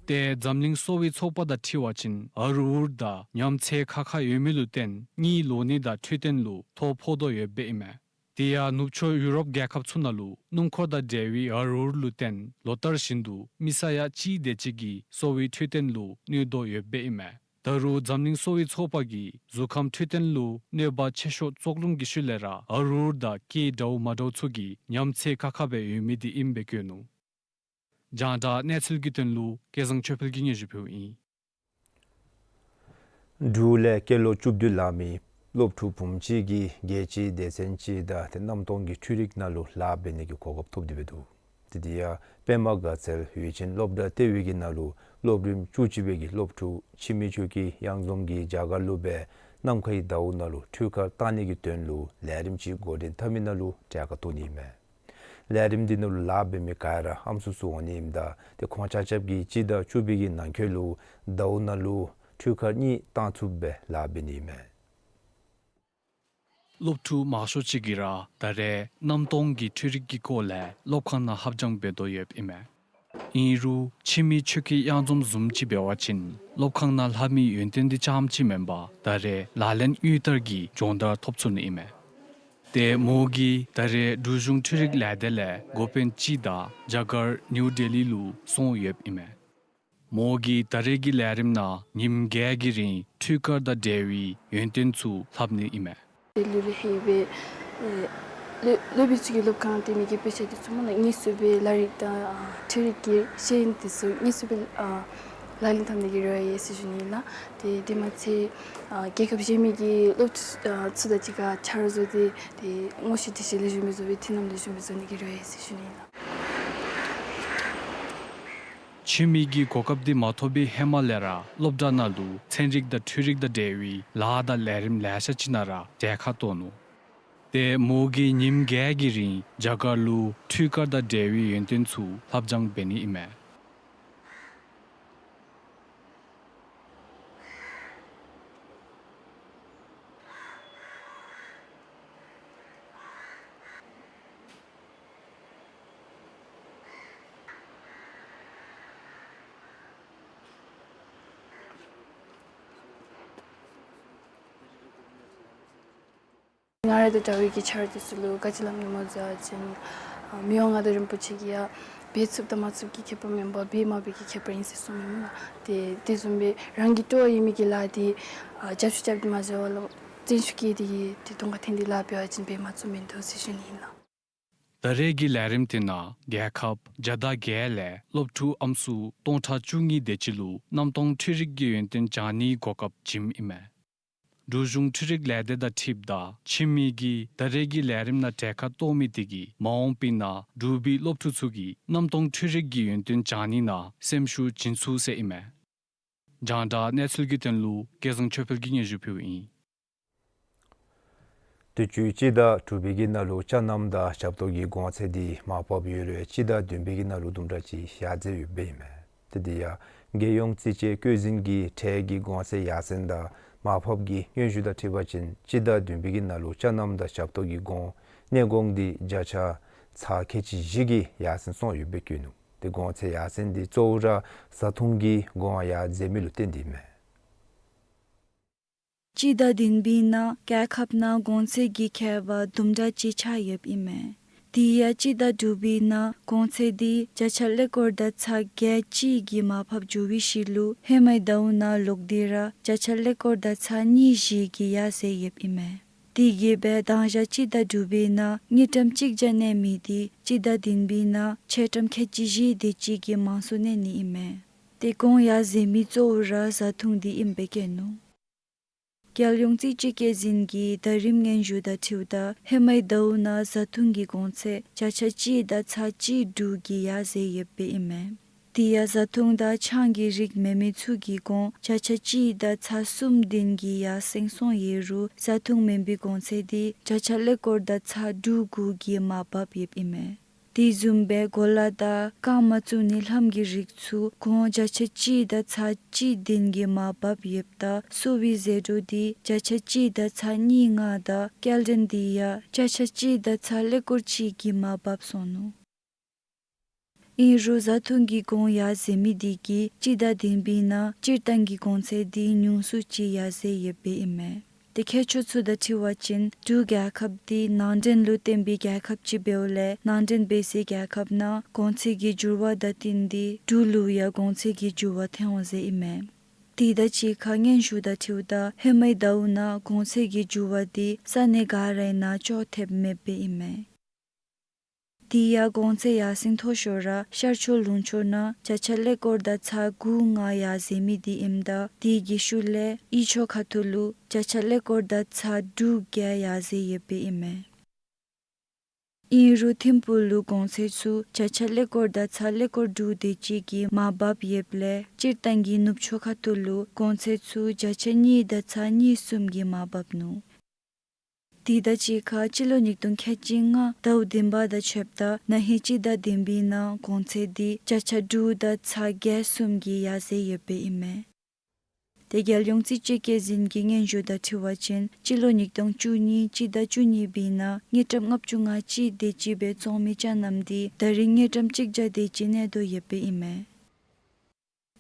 ཏེ་འཛམ་གླིང་གསོ་བའི་ཚོགས་པ་དང་འཁྲིལ་བ་ཅིན་འུར་འུར་དང་ཉམས་ཚད་ཁག་ཁ་ཡོད་མི་ལུ་བརྟེན་གཉིད་ལོག་ནི་དང་འཕྲོད་བསྟེན་ལུ་ཐོ་ཕོག་དོ་ཡོདཔ་ཨིན་མས། དེ་ཡང་ནུབ་ཕྱོགས་ཡུ་རོབ་རྒྱལ་ཁབ་ཚུ་ནང་ལུ་སྣུམ་འཁོར་དང་འབྲེལ་བའི་འུར་འུར་ལུ་བརྟེན་ལོ་ལྟར་བཞིན་དུ་མི་ས་ཡ་གཅིག་དེ་ཅིག་གི་གསོ་བའི་འཕྲོད་བསྟེན་ལུ་གནོད་དོ་ཡོདཔ་ཨིན་མས། ད་རུང་འཛམ་གླིང་གསོ་བའི་ཚོགས་པ་གིས་གཟུགས་ཁམས་འཕྲོད་བསྟེན་ལུ་གནོད་པ་ཆེ་ཤོས་བཙོག་རླུང་གི་ཤུལ་ལས་ར་འུར་འུར་དང་སྐད་འདྲཝ་མ་འདྲཝ་ཚུ་གིས་ཉམས་ཚད་ཁག་ཁ་སྦེ་ཡོད་མི་དེ་ཨིནམ་སྦེ་བཀོད་ནུག། རྒྱང་བསྒྲགས་གནས་ཚུལ་གྱི་དོན་ལུ་སྐལ་བཟང་ཆོས་འཕེལ་གྱིས་སྙན་ཞུ་ཕུལཝ་ཨིན། འབྲུག་ལས་སྐྱེས་ལོ་བཅུ་བདུན་ལང་མི་སློབ་ཕྲུག་བུམོ་ཅིག་གིས་རྒྱལ་སྤྱིའི་སྡེ་ཚན་ཅིག་དང་ཏེ་གནམ་སྟོང་གི་འཕྲུལ་རིག་ནང་ལུ་ལཱ་འབད་ནི་གི་གོ་སྐབས་ཐོབ་སྟེ་འབད་འདུག། ཏེ་དེ་ཡང་པདྨ་དགའ་ཚལ་ཡུལ་ཆེན་སློབ་གྲྭ་ལྟེ་བའི་གི་ནང་ལུ་སློབ་རིམ་བཅུ་གཅིག་པའི་གི་སློབ་ཕྲུག་འཆི་མེད་ཆོས་སྐྱིད་གཡང་འཛོམས་ཀྱིས་རྒྱ་གར་ལུ་སྦེ་ནམ་མཁའི་ཟླཝ་ནང་ལུ་འཕྲུལ་འཁོར་བཏང་ནི་གི་དོན་ལུ་ལས་རིམ་ཅིག་འགོ་འདྲེན་འཐབ་མི་ནང་ལུ་གྲལ་ཁར་གཏོགས་ནི་ཨིན་མས། ལས་རིམ་འདི་ནང་ལུ་ལཱ་འབད་མི་ག་ར་ཨམ་སྲུ་ཚུ་འོང་ནི་ཨིནམ་ད་ཏེ་ཁོང་ཆ་ཁྱབ་ཀྱིས་སྤྱི་ཟླ་བཅུ་པའི་གི་ནང་འཁོད་ལུ་ཟླཝ་ནང་ལུ་འཕྲུལ་འཁོར་གཉིས་བཏང་ཚུགསཔ་སྦེ་ལཱ་འབད་ནི་ཨིན་མས། སློབ་ཕྲུག་མང་ཤོས་ཅིག་གིས་ར་ད་རེས་གནམ་སྟོང་གི་འཕྲུལ་རིག་གི་སྐོར་ལས་སློབ་ཁང་ནང་ལྷབ་སྦྱང་འབད་དོ་ཡོདཔ་ཨིན་མས། ཨིན་རུང་འཆི་མེད་ཆོས་སྐྱིད་གཡང་འཛོམས་བཟུམ་ཅིག་འབད་བ་ཅིན་སློབ་ཁང་ནང་ལྷབ་མི་ཡོན་ཏན་འདི་རྐྱངམ་ཅིག་མེན་པར་ད་རེས་ལག་ལེན་དངུལ་ལྟར་གྱི་སྦྱོང་བརྡར་ཐོབ་ཚུགས་ནི་ཨིན་མས། ཏེ་མོ་གིས་ད་རེས་འབྲུག་གཞུང་འཕྲུལ་རིག་ལས་སྡེ་ལས་འགོ་དཔོན་ཅིག་དང་རྒྱ་གར་ནིའུ་ལྡི་ལི་ལུ་སོང་ཡོདཔ་ཨིན་མས། མོ་གིས་ད་རེས་ཀྱི་ལས་རིམ་ནང་ཉིནམ་བརྒྱད་ཀྱི་རིང་འཕྲུལ་འཁོར་དང་འབྲེལ་བའི་ཡོན་ཏན་ཚུ་ལྷབ་ནི་ཨིན་མས། ལུ་ལུ་ཧེ་བེ་ལོ་ལོ་བི་ཚུ་གི་སློབ་ཁང་ཏེ་མི་གི་དཔེ་ཆ་འདི་ཚུ་མ་ན་དངོས་སུ་སྦེ་ལས་རིག་དང་འཕྲུལ་རིག་གི་ཤེས་ཡོན་འདི་ཚུ་དངོས་སུ་སྦེ་ལག་ལེན་འཐབ་ནི་གི་རེ་བ་ཡོད་ཟེར་ཞུ་ནི་ཨིན་ལགས། ཏེ་དེ་མ་ཚད་རྒྱལ་ཁབ་གཞན་མི་གི་སློབ་ཕྲུག་ཚུ་དང་གཅིག་ཁར་ཆ་རོགས་བཟོ་སྟེ་ཏེ་དངོས་སུ་དེ་ཅིག་ལེགས་ཤོམ་སྦེ་བཟོ་སྦེ་མཐུན་ལམ་ལེགས་ཤོམ་སྦེ་བཟོ་ནི་གི་རེ་བ་ཡོད་ཟེར་ཞུ་ནི་ཨིན་ལགས། འཆི་མེད་ཀྱིས་གོ་སྐབས་འདི་མ་ཐོབ་པའི་ཧེ་མ་ལས་ར་སློབ་གྲྭ་ནང་ལུ་ཚན་རིག་དང་འཕྲུལ་རིག་དང་འབྲེལ་བའི་ལཱ་དང་ལས་རིམ་ལེ་ཤ་ཅིག་ནང་ར་གྲལ་ཁར་གཏོགས་ནུག། ཏེ་མོ་གིས་ཉིནམ་བརྒྱད་ཀྱི་རིང་རྒྱ་གར་ལུ་འཕྲུལ་འཁོར་དང་འབྲེལ་བའི་ཡོན་ཏན་ཚུ་ལྷབ་སྦྱང་འབད་ནི་ཨིན་མས། ང་ར་དང་འདྲ་བའི་གི་ཆ་རོགས་འདི་ཚུ་ལུ་ག་ཅི་སླབ་ནི་སྨོ་ཟེར་བ་ཅིན་མི་དབང་མངའ་བདག་རིན་པོ་ཆེ་གིས་ཡང་འབད་ཚུགསཔ་དང་མ་ཚུགསཔ་ཀྱི་ཁྱད་པར་མེན་པར་འབད་མ་འབད་ཀྱི་ཁྱད་པར་ཨིན་ཟེར་གསུངམ་མས་ལགས། ཏེ་དེ་བཟུམ་སྦེ་རང་གི་སྤྲོ་བ་ཡོད་མི་གི་ལཱ་འདི་རྒྱབ་ཤུགས་རྐྱབ་སྟེ་མ་བཞག་པར་ལུ་བརྩོན་ཤུགས་བསྐྱེད་དེ་གིས་ཏེ་གདོང་ཁར་འཐོན་ཏེ་ལཱ་འབད་བ་ཅིན་འབད་མ་ཚུགསཔ་མིན་འདུག་ཟེར་ཞུ་ནི་ཨིན་ལགས། ད་རེས་ཀྱི་ལས་རིམ་འདི་ནང་རྒྱལ་ཁབ་བརྒྱ་དང་བརྒྱད་ལས་སློབ་ཕྲུག་ཨམ་སྲུ་སྟོང་ཕྲག་བཅུ་གཉིས་དེ་ཅིག་ལུ་གནམ་སྟོང་འཕྲུལ་རིག་གི་ཡོན་ཏན་སྦྱང་ནིའི་གོ་སྐབས་བྱིནམ་ཨིན་མས། འབྲུག་གཞུང་འཕྲུལ་རིག་ལས་སྡེ་དང་འཁྲིལཝ་ད་ཁྱིམ་མི་གིས་ད་རེས་ཀྱི་ལས་རིམ་ནང་གྲལ་ཁར་གཏོགས་མི་དེ་གིས་མ་འོངས་པའི་ནང་འབྲུག་པའི་སློབ་ཕྲུག་ཚུ་གིས་གནམ་སྟོང་འཕྲུལ་རིག་གི་ཡོན་ཏན་སྦྱང་ནི་ནང་སེམས་ཤུགས་བྱིན་ཚུགས་ཟེར་ཨིན་མས། རྒྱང་བསྒྲགས་གནས་ཚུལ་གྱི་དོན་ལུ་སྐལ་བཟང་ཆོས་འཕེལ་གྱིས་སྙན་ཞུ་ཕུལཝ་ཨིན། དུས་ཅི་སྤྱི་ཟླ་དྲུག་པའི་གི་ནང་ལུ་ཅ་རྣམ་དང་ཞབས་ཏོག་གི་གོང་ཚད་འདི་མར་ཕབ་ཡོད་རུང་སྤྱི་ཟླ་བདུན་པའི་གི་ནང་ལུ་དུམ་གྲ་ཅིག་ཡར་འཛེགས་ཡོདཔ་ཨིན་མས། ཏེ་དེ་ཡང་རྒྱལ་ཡོངས་རྩིས་དཔྱད་བཀོད་འཛིན་གྱིས་ཁྲལ་གྱི་གོང་ཚད་ཡར་སེང་དང་མར་ཕབ་ཀྱི་སྙན་ཞུ་དང་འཁྲིལ་བ་ཅིན་སྤྱི་ཟླ་བདུན་པའི་གི་ནང་ལུ་ཅ་རྣམ་དང་ཞབས་ཏོག་གི་གོང་གནས་གོང་འདི་བརྒྱ་ཆ་ཚག་ཁལ་གཅིག་བཞི་གི་ཡར་སེང་སོང་ཡོདཔ་སྦེ་བཀོད་ནུག། ཏེ་གོང་ཚད་ཡར་སེང་འདི་གཙོ་བོ་ར་བཟའ་འཐུང་གི་གོང་ཡར་འཛེགས་མི་ལུ་བརྟེན་ཏེ་ཨིན་མས། སྤྱི་ཟླ་བདུན་པའི་ནང་རྒྱལ་ཁབ་ནང་གོང་ཚད་ཀྱི་ཁྱད་པར་དུམ་གྲ་ཅིག་ཆགས་ཡོདཔ་ཨིན་མས། དེ་ཡང་སྤྱི་ཟླ་དྲུག་པའི་ནང་གོང་ཚད་འདི་བརྒྱ་ཆ་ཀླད་ཀོར་དང་ཚག་བརྒྱད་གཅིག་གིས་མར་ཕབ་འགྱོ་བའི་ཤུལ་ལུ་ཧེ་མའི་ཟླཝ་ནང་ལོག་སྟེ་ར་བརྒྱ་ཆ་ཀླད་ཀོར་དང་ཚག་གཉིས་བཞི་གིས་ཡར་འཛེགས་ཡོདཔ་ཨིན་མས། དེ་གིས་འབད་མདང་ཞག་སྤྱི་ཟླ་དྲུག་པའི་ནང་དངུལ་ཀྲམ་གཅིག་བརྒྱ་གནས་མི་འདི་སྤྱི་ཟླ་བདུན་པའི་ནང་ཆ་ཀྲམ་ཁལ་གཅིག་བཞི་དེ་ཅིག་གིས་མང་སུ་གནས་ནི་ཨིན་མས། ཏེ་གོང་ཡར་འཛེགས་མི་གཙོ་བོ་ར་བཟའ་འཐུང་འདི་ཨིནམ་སྦེ་བཀོད་ནུག། རྒྱལ་ཡོངས་རྩིས་དཔྱད་བཀོད་འཛིན་གྱི་ཟླ་རིམ་སྙན་ཞུ་དང་འཁྲིལཝ་ད་ཧེ་མའི་ཟླཝ་ནང་བཟའ་འཐུང་གི་གོང་ཚད་བརྒྱ་ཆ་གཅིག་དང་ཚག་གཅིག་དྲུག་གིས་ཡར་འཛེགས་ཡོདཔ་ཨིན་མས། དེ་ཡང་བཟའ་འཐུང་དང་ཆང་གི་རིགས་མེན་མི་ཚུ་གི་གོང་བརྒྱ་ཆ་གཅིག་དང་ཚག་གསུམ་བདུན་གྱིས་ཡར་སེང་སོང་ཡོད་རུང་བཟའ་འཐུང་མེན་པའི་གོང་ཚད་འདི་བརྒྱ་ཆ་ཀླད་ཀོར་དང་ཚག་དྲུག་དགུ་གིས་མར་བབས་ཡོདཔ་ཨིན་མས། དེ་བཟུམ་སྦེ་གོ་ལ་དང་རྐངམ་བཙུགས་ནི་ལྷམ་གྱི་རིགས་ཚུ་གོང་བརྒྱ་ཆ་གཅིག་དང་ཚག་གཅིག་བདུན་གྱིས་མར་བབས་ཡོདཔ་ད་གསོ་བའི་ཟད་འགྲོ་འདི་བརྒྱ་ཆ་གཅིག་དང་ཚག་གཉིས་ལྔ་དང་སྐྱེལ་འདྲེན་འདི་ཡང་བརྒྱ་ཆ་གཅིག་དང་ཚག་ཀླད་ཀོར་གཅིག་གིས་མར་བབས་སོང་ནུག། ཨིན་རུང་བཟའ་འཐུང་གི་གོང་ཡར་འཛེགས་མི་དེ་གིས་སྤྱི་ཟླ་བདུན་པའི་ནང་སྤྱིར་བཏང་གི་གོང་ཚད་འདི་ཉུང་སུ་ཅིག་ཡར་འཛེགས་ཡོདཔ་ཨིན་མས། ཏེ་མཁས་མཆོག་ཚུ་དང་འཁྲིལ་བ་ཅིན་འབྲུག་རྒྱལ་ཁབ་འདི་ནང་འདྲེན་ལུ་བརྟེན་པའི་རྒྱལ་ཁབ་ཅིག་འབདཝ་ལས་ནང་འདྲེན་འབད་སའི་རྒྱལ་ཁབ་ནང་གོང་ཚད་ཀྱི་འགྱུར་བ་དང་བསྟུན་ཏེ་འབྲུག་ལུ་ཡང་གོང་ཚད་ཀྱི་འགྱུར་བ་ཐོན་འོང་ཟེར་ཨིན་མས། དེ་དང་གཅིག་ཁར་སྙན་ཞུ་དང་འཁྲིལཝ་ད་ཧེ་མའི་ཟླཝ་ནང་གོང་ཚད་ཀྱི་འགྱུར་བ་འདི་ས་གནས་ག་རའི་ནང་ཅོག་འཐདཔ་མེདཔ་ཨིན་མས། དེ་ཡང་གོང་ཚད་ཡར་སེང་མཐོ་ཤོས་ར་ཤར་ཕྱོགས་ལུང་ཕྱོགས་ནང་བརྒྱ་ཆ་ཀླད་ཀོར་དང་ཚག་དགུ་ལྔ་ཡར་འཛེགས་མི་འདི་ཨིནམ་ད་དེ་གི་ཤུལ་ལས་དབུས་ཕྱོགས་ཁ་ཐུག་ལུ་བརྒྱ་ཆ་ཀླད་ཀོར་དང་ཚག་དྲུག་བརྒྱད་ཡར་འཛེགས་ཡོདཔ་ཨིན་མས། ཨིན་རུང་ཐིམ་ཕུག་ལུ་གོང་ཚད་ཚུ་བརྒྱ་ཆ་ཀླད་ཀོར་དང་ཚག་ཀླད་ཀོར་དྲུག་དེ་ཅིག་གིས་མར་བབས་ཡོདཔ་ལས་སྤྱིར་བཏང་གི་ནུབ་ཕྱོགས་ཁ་ཐུག་ལུ་གོང་ཚད་ཚུ་བརྒྱ་ཆ་གཉིས་དང་ཚག་གཉིས་གསུམ་གྱིས་མར་བབས་ནུག། དེ་དང་གཅིག་ཁར་སྤྱི་ལོ་ཉིས་སྟོང་ཁལ་གཅིག་ལྔ་ཟླཝ་བདུན་པ་དང་ཕྱདཔ་ད་ན་ཧིང་སྤྱི་ཟླ་བདུན་པའི་ནང་གོང་ཚད་འདི་བརྒྱ་ཆ་དྲུག་དང་ཚག་བརྒྱད་གསུམ་གྱིས་ཡར་འཛེགས་ཡོདཔ་ཨིན་མས། ཏེ་རྒྱལ་ཡོངས་རྩིས་དཔྱད་བཀོད་འཛིན་གྱི་སྙན་ཞུ་དང་འཁྲིལ་བ་ཅིན་སྤྱི་ལོ་ཉིས་སྟོང་བཅུ་གཉིས་སྤྱི་ཟླ་བཅུ་གཉིས་པའི་ནང་དངུལ་ཀྲམ་ལྔ་བཅུ་ང་གཅིག་དེ་ཅིག་སྦེ་བཙོང་མི་ཅ་རྣམ་འདི་ད་རིས་དངུལ་ཀྲམ་གཅིག་བརྒྱ་དེ་ཅིག་གནས་དོ་ཡོདཔ་ཨིན་མས།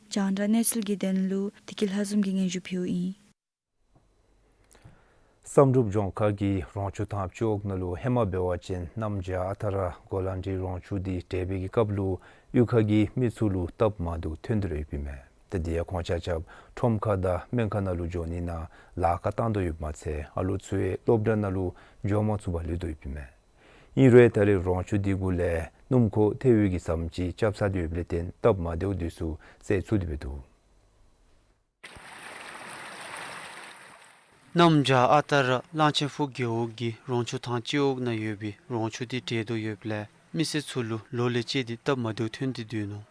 རྒྱང་བསྒྲགས་གནས་ཚུལ་གྱི་དོན་ལུ་བདེ་སྐྱིད་ལྷ་འཛོམས་ཀྱིས་སྙན་ཞུ་ཕུལཝ་ཨིན། བསམ་གྲུབ་ལྗོངས་མཁར་གྱི་རོང་ཆུ་ཐང་སྤྱི་འོག་ནང་ལུ་ཧེ་མ་འབད་བ་ཅིན་གནམ་བྱཱར་ཨ་རྟག་ར་གོ་ལ་འདྲེ་རོང་ཆུ་འདི་འདྲེས་པའི་གི་སྐབས་ལུ་གཡུས་ཁ་གི་མི་ཚུ་ལུ་སྟབས་མ་བདེཝ་ཐོན་དོ་ཡོདཔ་ཨིན་མས། ཏེ་དེ་ཡང་ཁོང་ཆ་ཁྱབ་ཁྲོམ་ཁ་དང་སྨན་ཁང་ནང་ལུ་འགྱོ་ནི་ནང་ལཱ་ཁག་བཏང་དོ་ཡོདཔ་མ་ཚད་ཨ་ལོ་ཚུ་ཡང་སློབ་གྲྭ་ནང་ལུ་འགྱོ་མ་ཚུགས་པར་ལུས་དོ་ཡོདཔ་ཨིན་མས། ཨིན་རུང་ད་རེས་རོང་ཆུ་འདི་གུ་ལས་སྣུམ་འཁོར་ཐལ་བའི་གི་ཟམ་ཅིག་རྐྱབ་ཚར་ཏེ་ཡོདཔ་ལས་བརྟེན་སྟབས་མ་བདེཝ་འདི་ཚུ་སེལ་ཚུགས་ཏེ་འབད་འདུག། གནམ་བྱཱར་ཨ་རྟག་ར་གླང་ཆེན་ཕུག་རྒེད་འོག་གི་རོང་ཆུ་ཐང་སྤྱི་འོག་ནང་ཡོད་པའི་རོང་ཆུ་འདི་འདྲེས་དོ་ཡོདཔ་ལས་མི་སེར་ཚུ་ལུ་ལོ་ལས་བཅད་དེ་སྟབས་མ་བདེཝ་ཐོན་ཏེ་སྡོད་ནུག།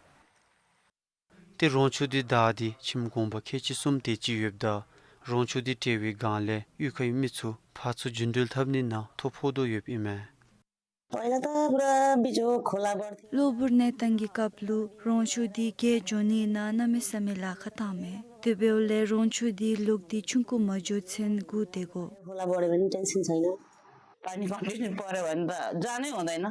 ཏེ་རོང་ཆུ་འདི་བདའ་སྟེ་ཁྱིམ་གུང་པ་ཁལ་གཅིག་གསུམ་དེ་ཅིག་ཡོདཔ་ད་རོང་ཆུ་འདི་འདྲེས་པའི་སྒང་ལས་གཡུས་ཁའི་མི་ཚུ་ཕར་ཚུར་རྒྱུན་འགྲུལ་འཐབ་ནི་ནང་ཐོ་ཕོག་དོ་ཡོདཔ་ཨིན་མས། पहिला त पुरा बिजोग खोला बढ्थ्यो। གློ་བུར་གནས་སྟངས་ཀྱི་སྐབས་ལུ་རོང་ཆུ་འདི་རྒལ་འགྱོ་ནི་ནང་གནམ་མེད་ས་མེད་ལཱ་ཁག་བཏངམ་མས། དེ་འབདཝ་ལས་རོང་ཆུ་འདི་ལོག་སྟེ་ཆུང་ཀུ་མ་འགྱོ་ཚུན་སྒུག་སྡོད་དགོ། खोला बढ्यो भने टेन्सन छैन। पानी कन्टिन्यू पऱ्यो भने त जानै हुँदैन।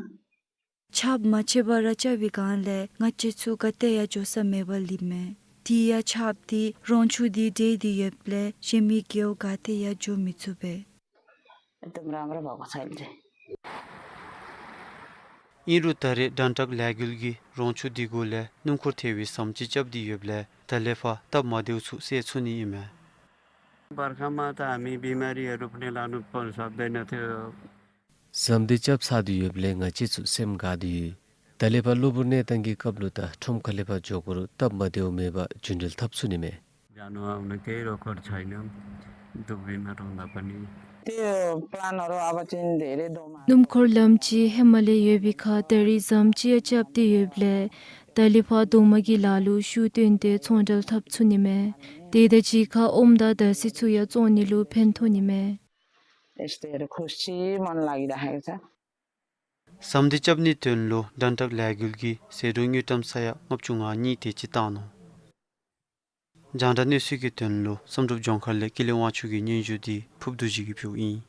ཆརཔ་མ་ཆད་པར་རྐྱབ་པའི་སྒང་ལས་ང་བཅས་ཚུ་ག་ཏེ་ཡང་འགྱོ་ས་མེད་པར་ལུསཔ་མས། དེ་ཡང་ཆརཔ་འདི་རོང་ཆུ་འདི་འདྲེས་ཏེ་ཡོདཔ་ལས་གཞན་མི་རྒེད་འོག་ག་ཏེ་ཡང་འགྱོ་མི་ཚུགས་པས། एकदम राम्रो भएको छ अहिले चाहिँ। ཨིན་རུང་ད་རེས་སྦྲང་ཊག་ལས་འགུལ་གྱིས་རོང་ཆུ་འདི་གུ་ལས་སྣུམ་འཁོར་ཐལ་བའི་ཟམ་ཅིག་རྐྱབ་སྟེ་ཡོདཔ་ལས་ད་ལས་ཕར་སྟབས་མ་བདེཝ་ཚུ་སེལ་ཚུགས་ནི་ཨིན་མས། बर्खामा त हामी बिमारीहरू पनि लानु पनि सक्दैनथ्यो। ཟམ་འདི་རྐྱབ་ཚར་ཏེ་ཡོདཔ་ལས་ང་བཅས་ཚུ་སེམས་དགའ་སྟེ་ཡོད། ད་ལས་ཕར་གློ་བུར་གནས་སྟངས་ཀྱི་སྐབས་ལུ་ད་ཁྲོམ་ཁ་ལས་ཕར་འགྱོ་དགོ་རུང་སྟབས་མ་བདེཝ་མེད་པར་རྒྱུན་འགྲུལ་འཐབ་ཚུགས་ནི་མས། जानु आउन केही रोकड छैन। འབྲུག་པའི་གནའ་གྲོང་ནང་པ་ནི། त्यो प्लानहरू अब चाहिँ धेरै दौडमा སྣུམ་འཁོར་ལམ་ཅིག་ཧེ་མ་ལས་ཡོད་པའི་ཁར་ད་རིས་ཟམ་ཅིག་ཡང་རྐྱབ་སྟེ་ཡོདཔ་ལས་ད་ལས་ཕར་རྡོག་མ་གི་ལཱ་ལུ་ཤུགས་བཏོན་ཏེ་ཚོང་འབྲེལ་འཐབ་ཚུགས་ནི་མས། དེ་དང་གཅིག་ཁར་ཨོམ་དང་འདར་སིལ་ཚུ་ཡང་བཙོང་ནི་ལུ་ཕན་ཐོགས་ནི་མས། यस्तैहरू खुसी मन लागिराखेको छ। ཟམ་འདི་རྐྱབ་ནིའི་དོན་ལུ་འགྲན་ཐག་ལས་འགུལ་གྱིས་ཟད་འགྲོ་དངུལ་ཀྲམ་ས་ཡ་ལྔ་བཅུ་ང་གཉིས་དེ་ཅིག་བཏང་ནུག། རྒྱང་བསྒྲགས་གནས་ཚུལ་གྱི་དོན་ལུ་བསམ་གྲུབ་ལྗོངས་མཁར་ལས་ཀུན་ལེགས་དབང་ཕྱུག་གི་སྙན་ཞུ་འདི་ཕུབ་རྡོ་རྗེ་གིས་ཕུལཝ་ཨིན།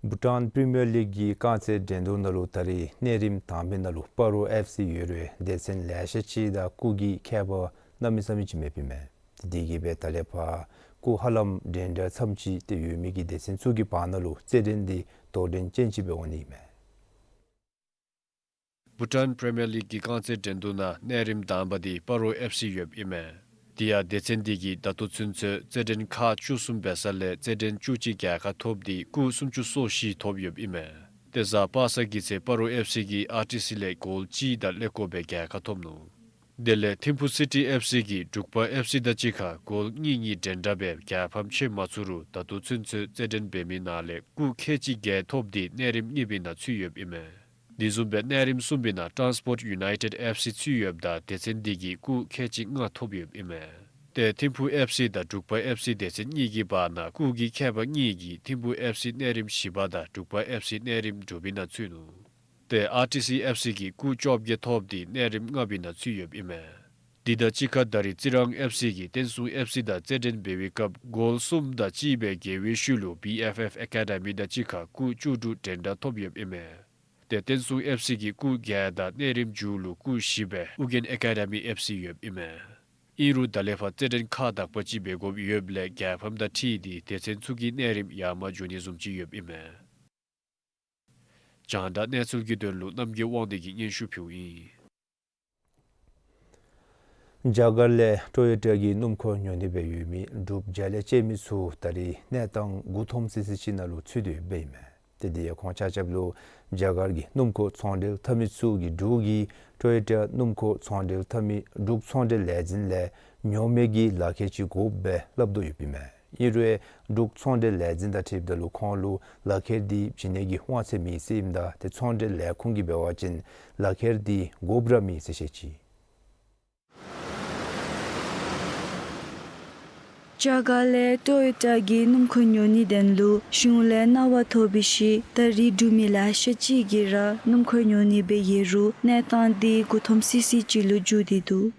བྷུ་ཊཱན་པི་རི་མི་ཡར་ལིག་གི་རྐང་རྩེད་འགྲན་བསྡུར་ནང་ལུ་ད་རིས་གནས་རིམ་དང་པའི་ནང་ལུ་སྤ་རོ་ཨེཕ་སི་ཡོད་རུང་སྡེ་ཚན་ལེ་ཤ་ཅིག་དང་སྐུགས་ཀྱི་ཁྱད་པར་གནམ་མེད་ས་མེད་ཅིག་མེདཔ་ཨིན་མས། དེ་དེ་གིས་སྦེ་ད་ལས་ཕར་སྐུགས་ཧ་ལམ་འགྲན་ཟླ་ཙམ་ཅིག་ཏེ་ཡོད་མི་གི་སྡེ་ཚན་ཚུ་གི་བར་ན་ལུ་རྩེད་འགྲན་འདི་དོགས་འགྲན་ཅན་ཅིག་སྦེ་འོང་ནི་ཨིན་མས། བྷུ་ཊཱན་པི་རི་མི་ཡར་ལིག་གི་རྐང་རྩེད་འགྲན་བསྡུར་ནང་གནས་རིམ་དང་པ་འདི་སྤ་རོ་ཨེཕ་སི་ཡོདཔ་ཨིན་མས། དེ་ཡང་སྡེ་ཚན་འདི་གིས་ད་ལྟོ་ཚུན་ཚོད་རྩེད་འགྲན་ཁག་བཅུ་གསུམ་འབད་ས་ལས་རྩེད་འགྲན་བཅུ་གཅིག་རྒྱལ་ཁ་ཐོབ་སྟེ་སྐུགས་སུམ་ཅུ་སོ་བཞི་ཐོབ་ཡོདཔ་ཨིན་མས། ཏེ་གཟའ་པ་སངས་ཀྱི་ཚེ་སྤ་རོ་ཨེཕ་སི་གིས་ཨར་ཊི་སི་ལས་གོལ་གཅིག་དང་ཀླད་ཀོར་སྦེ་རྒྱལ་ཁ་ཐོབ་ནུག། དེ་ལས་ཐིམ་ཕུ་སི་ཊི་ཨེཕ་སི་གིས་འབྲུག་པ་ཨེཕ་སི་དང་གཅིག་ཁར་གོལ་གཉིས་གཉིས་འགྲན་ཟླ་འབད་རྒྱལ་ཕམ་ཕྱད་མ་ཚུགས་རུང་ད་ལྟོ་ཚུན་ཚོད་རྩེད་འགྲན་འབད་མི་ནང་ལས་སྐུགས་ཁལ་གཅིག་བརྒྱད་ཐོབ་སྟེ་གནས་རིམ་གཉིས་པའི་ནང་ཚུད་ཡོདཔ་ཨིན་མས། དེ་བཟུམ་སྦེ་གནས་རིམ་གསུམ་པའི་ནང་ཊཱན་སི་པོརཊ་ཡུ་ནའི་ཊེཌ་ཨེཕ་སི་ཚུད་ཡོདཔ་ད་སྡེ་ཚན་འདི་གིས་སྐུགས་ཁལ་གཅིག་ལྔ་ཐོབ་ཡོདཔ་ཨིན་མས། ཏེ་ཐིམ་ཕུ་ཨེཕ་སི་དང་འབྲུག་པ་ཨེཕ་སི་སྡེ་ཚན་གཉིས་ཀྱི་བར་ན་སྐུགས་ཀྱི་ཁྱད་པར་གཉིས་ཀྱིས་ཐིམ་ཕུ་ཨེཕ་སི་གནས་རིམ་བཞི་པ་དང་འབྲུག་པ་ཨེཕ་སི་གནས་རིམ་དྲུག་པའི་ནང་ཚུད་ནུག། ཏེ་ཨར་ཊི་སི་ཨེཕ་སི་གིས་སྐུགས་བཅོ་བརྒྱད་ཐོབ་སྟེ་གནས་རིམ་ལྔ་པའི་ནང་ཚུད་ཡོདཔ་ཨིན་མས། དེ་དང་གཅིག་ཁར་ད་རིས་རྩི་རང་ཨེཕ་སི་གིས་བསྟན་སྲུང་ཨེཕ་སི་དང་རྩེད་འགྲན་འབད་བའི་སྐབས་གོལ་གསུམ་དང་གཅིག་སྦེ་རྒྱལ་བའི་ཤུལ་ལུ་བི་ཨེཕ་ཨེཕ་ཨེ་ཀ་ཌི་མི་དང་གཅིག་ཁར་སྐུགས་བཅུ་དྲུག་འགྲན་ཟླ་ཐོབ་ཡོདཔ་ཨིན་མས། ཏེ་བསྟན་སྲུང་ཨེཕ་སི་གིས་སྐུགས་བརྒྱད་དང་གནས་རིམ་མཇུག་ལུ་སྐུགས་བཞི་སྦེ་ཨུ་རྒྱན་ཨེ་ཀ་ཌི་མི་ཨེཕ་སི་ཡོདཔ་ཨིན་མས། ཨིན་རུང་ད་ལས་ཕར་རྩེད་འགྲན་ཁག་དག་པ་ཅིག་འབད་དགོཔ་ཡོདཔ་ལས་རྒྱལ་ཕམ་དང་འཁྲིལ་ཏེ་སྡེ་ཚན་ཚུ་གི་གནས་རིམ་ཡར་མར་འགྱོ་ནི་བཟུམ་ཅིག་ཡོདཔ་ཨིན་མས། རྒྱང་བསྒྲགས་གནས་ཚུལ་གྱི་དོན་ལུ་རྣམ་རྒྱལ་དབང་འདུས་ཀྱིས་སྙན་ཞུ་ཕུལཝ་ཨིན། རྒྱ་གར་ལས་ཊོ་ཡོ་ཊ་གི་སྣུམ་འཁོར་ཉོ་ནི་སྦེ་ཡོད་མི་འབྲུགཔ་བརྒྱ་ལས་བཅད་མི་ཚུ་ད་རིས་གནས་སྟངས་དགུ་འཐོམ་སི་སི་ཅིག་ནང་ལུ་ཚུད་དེ་ཡོདཔ་ཨིན་མས། ཏེ་དེ་ཡང་ཁོང་ཆ་ཁྱབ་ལུ་རྒྱ་གར་གྱི་སྣུམ་འཁོར་ཚོང་འབྲེལ་འཐབ་མི་ཚུ་གིས་འབྲུག་གི་ཊོ་ཡོ་ཊ་སྣུམ་འཁོར་ཚོང་འབྲེལ་འཐབ་མི་འབྲུག་ཚོང་འབྲེལ་ལས་འཛིན་ལས་ཉོག་མེད་ཀྱི་ལག་ཁྱེར་ཅིག་དགོཔ་སྦེ་སླབ་དོ་ཡོདཔ་ཨིན་མས། ཨིན་རུང་འབྲུག་ཚོང་འབྲེལ་ལས་འཛིན་དང་འཁྲིལཝ་ད་ལུ་ཁོང་ལུ་ལག་ཁྱེར་འདི་བྱིན་ནི་གི་དབང་ཚད་མེད་ཟེར་ཨིནམ་ད་ཏེ་ཚོང་འབྲེལ་ལས་ཁུངས་ཀྱིས་འབད་བ་ཅིན་ལག་ཁྱེར་འདི་དགོཔ་ར་མེད་ཟེར་བཤད་ཅི། རྒྱ་གར་ལས་ཊོ་ཡོ་ཊ་གི་སྣུམ་འཁོར་ཉོ་ནིའི་དོན་ལུ་གཞུང་ལས་གནང་བ་ཐོབ་པའི་ཤུལ་ད་རིས་འབྲུག་མི་ལེ་ཤ་ཅིག་གིས་ར་སྣུམ་འཁོར་ཉོ་ནི་སྦེ་ཡོད་རུང་གནས་སྟངས་འདི་དགུ་འཐོམ་སི་སི་ཅིག་ལུ་འགྱུར་ཏེ་འདུག།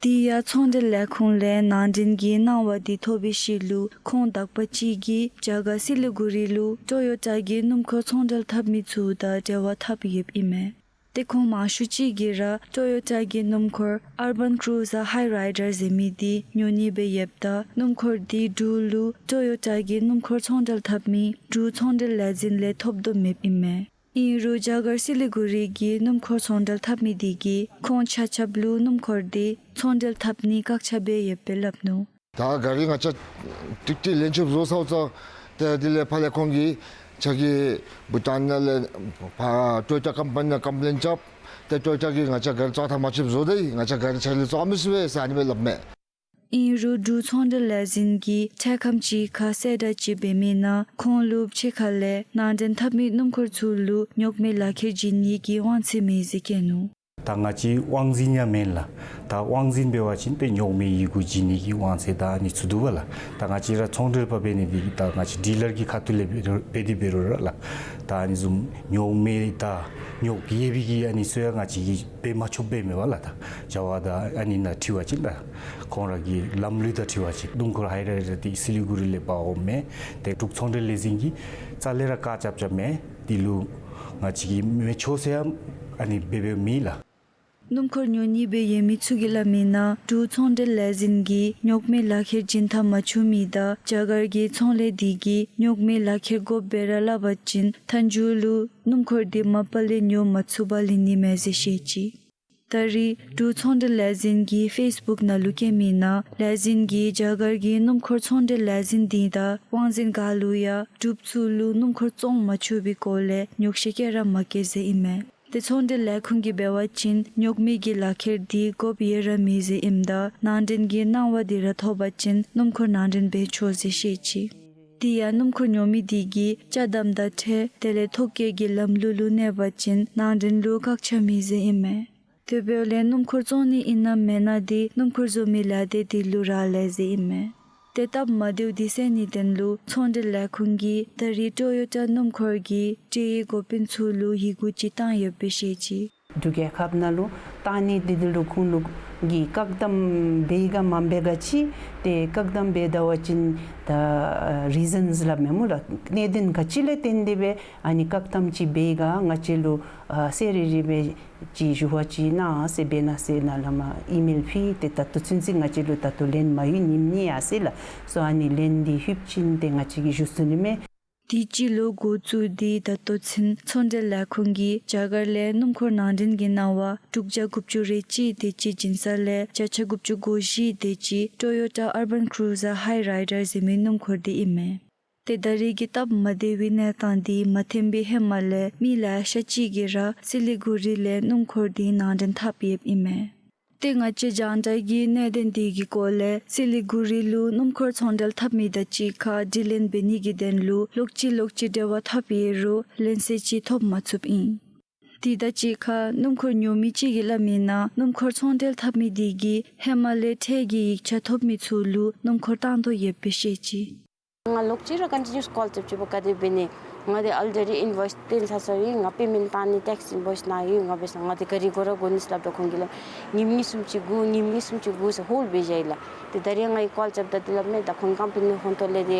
དེ་ཡང་ཚོང་འབྲེལ་ལས་ཁུངས་ལས་ནང་འདྲེན་གྱི་གནང་བ་འདི་ཐོབ་པའི་ཤུལ་ལུ་ཁོང་དག་པ་ཅིག་གིས་རྒྱ་གར་སི་ལི་གུ་རི་ལུ་ཊོ་ཡོ་ཊ་གི་སྣུམ་འཁོར་ཚོང་འབྲེལ་འཐབ་མི་ཚུ་དང་འབྲེལ་བ་འཐབ་ཡོདཔ་ཨིན་མས། ཏེ་ཁོང་མང་ཤོས་ཅིག་གིས་ར་ཊོ་ཡོ་ཊ་གི་སྣུམ་འཁོར་ཨར་བཱན་ཀྲུ་ཟར་ཧའི་རའི་ཌར་ཟེར་མི་འདི་ཉོ་ནི་སྦེ་ཡོདཔ་ད་སྣུམ་འཁོར་འདི་འབྲུག་ལུ་ཊོ་ཡོ་ཊ་གི་སྣུམ་འཁོར་ཚོང་འབྲེལ་འཐབ་མི་འབྲུག་ཚོང་འབྲེལ་ལས་འཛིན་ལས་ཐོབ་དོ་མེདཔ་ཨིན་མས། ཨིན་རུང་རྒྱ་གར་སི་ལི་གུ་རི་གི་སྣུམ་འཁོར་ཚོང་འབྲེལ་འཐབ་མི་འདི་གིས་ཁོང་ཆ་ཁྱབ་ལུ་སྣུམ་འཁོར་འདི་ཚོང་འབྲེལ་འཐབ་ནི་བཀག་ཆ་འབད་ཡོདཔ་སྦེ་སླབ་ནུག། ད་ག་རི་ང་བཅས་ཀྲིག་ཀྲི་ལེན་ཆོགཔ་བཟོ་ཚརཝ་ད་ཏེ་དེ་ལས་ཕར་ལས་ཁོང་གིས་ཁྱོད་ཀྱིས་བྷུ་ཊཱན་ནང་ལས་ཕར་ཊོ་ཡོ་ཊ་ཀམ་པ་ནི་ནང་ཀམ་པི་ལེན་རྐྱབ། ཏེ་ཊོ་ཡོ་ཊ་གིས་ང་བཅས་ག་རི་བཙོང་ཐངས་མ་ཆོདཔ་བཟོ་དེས། ང་བཅས་ག་རི་ཁྱོད་ལས་བཙོང་མི་ཚུགས་པས་ཟེར་ཨ་ནི་སྦེ་སླབ་མས། ཨིན་རུང་འབྲུག་ཚོང་འབྲེལ་ལས་འཛིན་གྱིས་འཕྲལ་ཁམས་ཅིག་ཁར་གསལ་བསྒྲགས་ཅིག་འབད་མི་ནང་ཁོང་ལུ་ཕྱི་ཁ་ལས་ནང་འདྲེན་འཐབ་མི་སྣུམ་འཁོར་ཚུ་ལུ་ཉོག་མེད་ལག་ཁྱེར་བྱིན་ནི་གི་དབང་ཚད་མེད་ཟེར་བཀོད་ནུག། ད་ང་བཅས་དབང་འཛིན་ཡང་མེན་ལགས། ད་དབང་འཛིན་འབད་བ་ཅིན་ཏེ་ཉོག་མེད་ཡི་གུ་བྱིན་ནི་གི་དབང་ཚད་དང་ཨ་ནི་ཚུ་འདུག་པ་ལགས། ད་ང་བཅས་ར་ཚོང་འབྲེལ་པ་འབད་ནི་འདི་གིས་ད་ང་བཅས་ཌི་ལར་གྱི་ཁ་ཐུག་ལས་འབད་རུང་འབད་དེ་འབད་རུང་ར་ལགས། ད་ཨ་ནི་བཟུམ་ཉོག་མེད་དང་ཉོག་ཡོད་པའི་གི་ཨ་ནི་ཚུ་ཡང་ང་བཅས་ཀྱིས་འབད་མ་ཆོགཔ་འབད་མེད་པ་ལགས། ད་བྱ་བ་དང་ཨ་ནི་ནང་འཁྲིལ་བ་ཅིན་ལགས། ཁོང་ར་གི་ལམ་ལུགས་དང་འཁྲིལ་བ་ཅིན་སྣུམ་འཁོར་ཧའི་ར་ར་འདི་སི་ལི་གུ་རི་ལས་འབག་འོངམ་མས། ཏེ་འབྲུག་ཚོང་འབྲེལ་ལས་འཛིན་གྱིས་རྩ་ལས་ར་བཀག་རྐྱབ་རྐྱབ་མས། དེ་ལུ་ང་བཅས་ཀྱིས་མི་ཆོག་ཟེར་ཡང་ཨ་ནི་འབད་འབདཝ་མེད་ལགས། སྣུམ་འཁོར་ཉོ་ནི་སྦེ་ཡོད་མི་ཚུ་གིས་སླབ་མིའི་ནང་འབྲུག་ཚོང་འབྲེལ་ལས་འཛིན་གྱིས་ཉོག་མེད་ལག་ཁྱེར་བྱིན་ཐངས་མ་ཆོད་མི་དང་རྒྱ་གར་གྱི་ཚོང་ལས་འདི་གིས་ཉོག་མེད་ལག་ཁྱེར་དགོཔ་སྦེ་ར་སླབ་པ་ཅིན་མཐའ་མཇུག་ལུ་སྣུམ་འཁོར་འདི་མ་པ་ལས་ཉོ་མ་ཚུགས་པར་ལུས་ནི་མས་ཟེར་བཤད་ཅི། ད་རིས་འབྲུག་ཚོང་འབྲེལ་ལས་འཛིན་གྱིས་ཕེསི་བུཀ་ནང་ལུ་བཀོད་མིའི་ནང་ལས་འཛིན་གྱིས་རྒྱ་གར་གྱི་སྣུམ་འཁོར་ཚོང་འབྲེལ་ལས་འཛིན་འདི་དང་དབང་འཛིན་ག་ལུ་ཡང་འབྲུགཔ་ཚུ་ལུ་སྣུམ་འཁོར་བཙོང་མ་ཆོག་པའི་སྐོར་ལས་ཉོག་བཤད་ག་ར་མ་བཀོད་ཟེར་ཨིན་མས། ཏེ་ཚོང་འབྲེལ་ལས་ཁུངས་ཀྱིས་འབད་བ་ཅིན་ཉོག་མེད་ཀྱི་ལག་ཁྱེར་འདི་དགོཔ་ཡོད་ར་མེད་ཟེར་ཨིནམ་ད་ནང་འདྲེན་གྱི་གནང་བ་འདི་ར་ཐོབ་པ་ཅིན་སྣུམ་འཁོར་ནང་འདྲེན་འབད་ཆོག་ཟེར་བཤད་ཅི། དེ་ཡང་སྣུམ་འཁོར་ཉོ་མི་དེ་གིས་ཅ་དམ་དང་ཁྲལ་དེ་ལས་ཐོ་བཀོད་ཀྱི་ལམ་ལུགས་ལུ་གནས་པ་ཅིན་ནང་འདྲེན་ལུ་བཀག་ཆ་མེད་ཟེར་ཨིན་མས། དེ་འབདཝ་ལས་སྣུམ་འཁོར་བཙོང་ནི་ཨིན་ན་མེན་ན་འདི་སྣུམ་འཁོར་བཟོ་མི་ལས་སྡེ་དེ་ལུ་རག་ལས་ཟེར་ཨིན་མས། ཏེ་སྟབས་མ་བདེཝ་འདི་སེལ་ནིའི་དོན་ལུ་ཚོང་འབྲེལ་ལས་ཁུངས་ཀྱིས་ད་རིས་ཊོ་ཡོ་ཊ་སྣུམ་འཁོར་གྱི་འབྲེལ་ཡོད་འགོ་དཔོན་ཚུ་ལུ་ཡི་གུ་ཅིག་བཏང་ཡོདཔ་སྦེ་བཤད་ཅི། འབྲུག་རྒྱལ་ཁབ་ནང་ལུ་བཏང་ནི་འདི་ལུ་ཁོང་ལུ་གིས་བཀག་དམ་འབད་ག་མ་འབད་ག་ཅིག་ཏེ་བཀག་དམ་འབད་ད་པ་ཅིན་ད་རི་ཛཱནསི་སླབ་མས་སྨོ་ལགས། གནད་དོན་ག་ཅི་ལས་བརྟེན་ཏེ་སྦེ་ཨ་ནི་བཀག་དམ་ཅིག་འབད་ག་ང་བཅས་ལུ་ཨ་གསལ་རི་རི་སྦེ་ཅིག་ཞུ་བ་ཅིག་གནང་ཟེར་འབད་གནང་ཟེར་ནཱ་ལས་མར་ཨི་མེལ་ཕུལ། ཏེ་ད་ལྟོ་ཚུན་ཚོད་ང་བཅས་ལུ་ད་ལྟོ་ལན་མ་ཡོད། ཉིནམ་གཉིས་ཡར་སོ་ཡི་ལགས། སོ་ཨ་ནི་ལན་འདི་ལྷོདཔ་ཅིན་ཏེ་ང་བཅས་ཀྱིས་ཞུ་ཚུགས་ནི་མས། དུས་ཅི་ལོ་འགོ་བཙུགས་ཏེ་ད་ལྟོ་ཚུན་ཚོང་འབྲེལ་ལས་ཁུངས་ཀྱིས་རྒྱ་གར་ལས་སྣུམ་འཁོར་ནང་འདྲེན་གྱི་གནང་བ་དྲུག་བརྒྱ་དགུ་བཅུ་རེ་གཅིག་དེ་ཅིག་བྱིན་ས་ལས་བརྒྱ་ཆ་དགུ་བཅུ་གོ་བཞི་དེ་ཅིག་ཊོ་ཡོ་ཊ་ཨར་བཱན་ཀུ་རུ་ཛར་ཧའི་རའི་ཌར་ཟེར་མི་སྣུམ་འཁོར་འདི་ཨིན་མས། ཏེ་ད་རིས་ཀྱི་སྟབས་མ་བདེ་བའི་གནས་སྟངས་འདི་མ་ཐོན་པའི་ཧེ་མ་ལས་མི་ལེ་ཤ་ཅིག་གིས་ར་སི་ལི་གུ་རི་ལས་སྣུམ་འཁོར་འདི་ནང་འདྲེན་འཐབ་ཡོདཔ་ཨིན་མས། ཏེ་ང་བཅས་རྒྱང་བསྒྲགས་ཀྱིས་གནད་དོན་འདི་གི་སྐོར་ལས་སི་ལི་གུ་རི་ལུ་སྣུམ་འཁོར་ཚོང་འབྲེལ་འཐབ་མི་དང་གཅིག་ཁར་དྲི་ལན་འབད་ནི་གི་དོན་ལུ་ལོག་ཅི་ལོག་ཅི་འབྲེལ་བ་འཐབ་ཡོད་རུང་ལན་གསལ་ཅིག་ཐོབ་མ་ཚུགསཔ་ཨིན། དེ་དང་གཅིག་ཁར་སྣུམ་འཁོར་ཉོ་མི་ཅིག་གིས་སླབ་མིའི་ནང་སྣུམ་འཁོར་ཚོང་འབྲེལ་འཐབ་མི་དེ་གིས་ཧེ་མ་ལས་ཁྲལ་གྱི་ཡིག་ཆ་ཐོབ་མི་ཚུ་ལུ་སྣུམ་འཁོར་བཏང་དོ་ཡོདཔ་སྦེ་བཤད་ཅི། ང་ལོག་ཅི་ར་ཀོན་ཊི་ནིའུ་སི་ཀོལ་རྐྱབ་རྐྱབ་པ་ག་དེ་འབད་ནི། ང་འདི་ཨཱལ་རེ་ཌི་ཨིན་བོའིསི་བཏོན་ཚར་ཚར་ཡི། ང་པེ་མེནཊ་བཏང་ནི་ཊེགསི་ཨིན་བོའིསི་ནཱ་ཡོད། ང་འབད་ས་ང་འདི་ག་རི་དགོ་ར་དགོ་ནི་ཟེར་སླབ་ད་ཁོང་གིས་སླབ་ཉིནམ་གཉིས་གསུམ་ཅིག་སྒུག། ཉིནམ་གཉིས་གསུམ་ཅིག་སྒུག་ཟེར་ཧོལཌ་འབད་བཞག་ཡི་ལགས། ཏེ་ད་རིས་ང་གིས་ཀོལ་རྐྱབ་ད་དེ་སླབ་མས། ད་ཁོང་ཀམ་པ་ནི་ཧོང་ཏོ་ལས་འདི་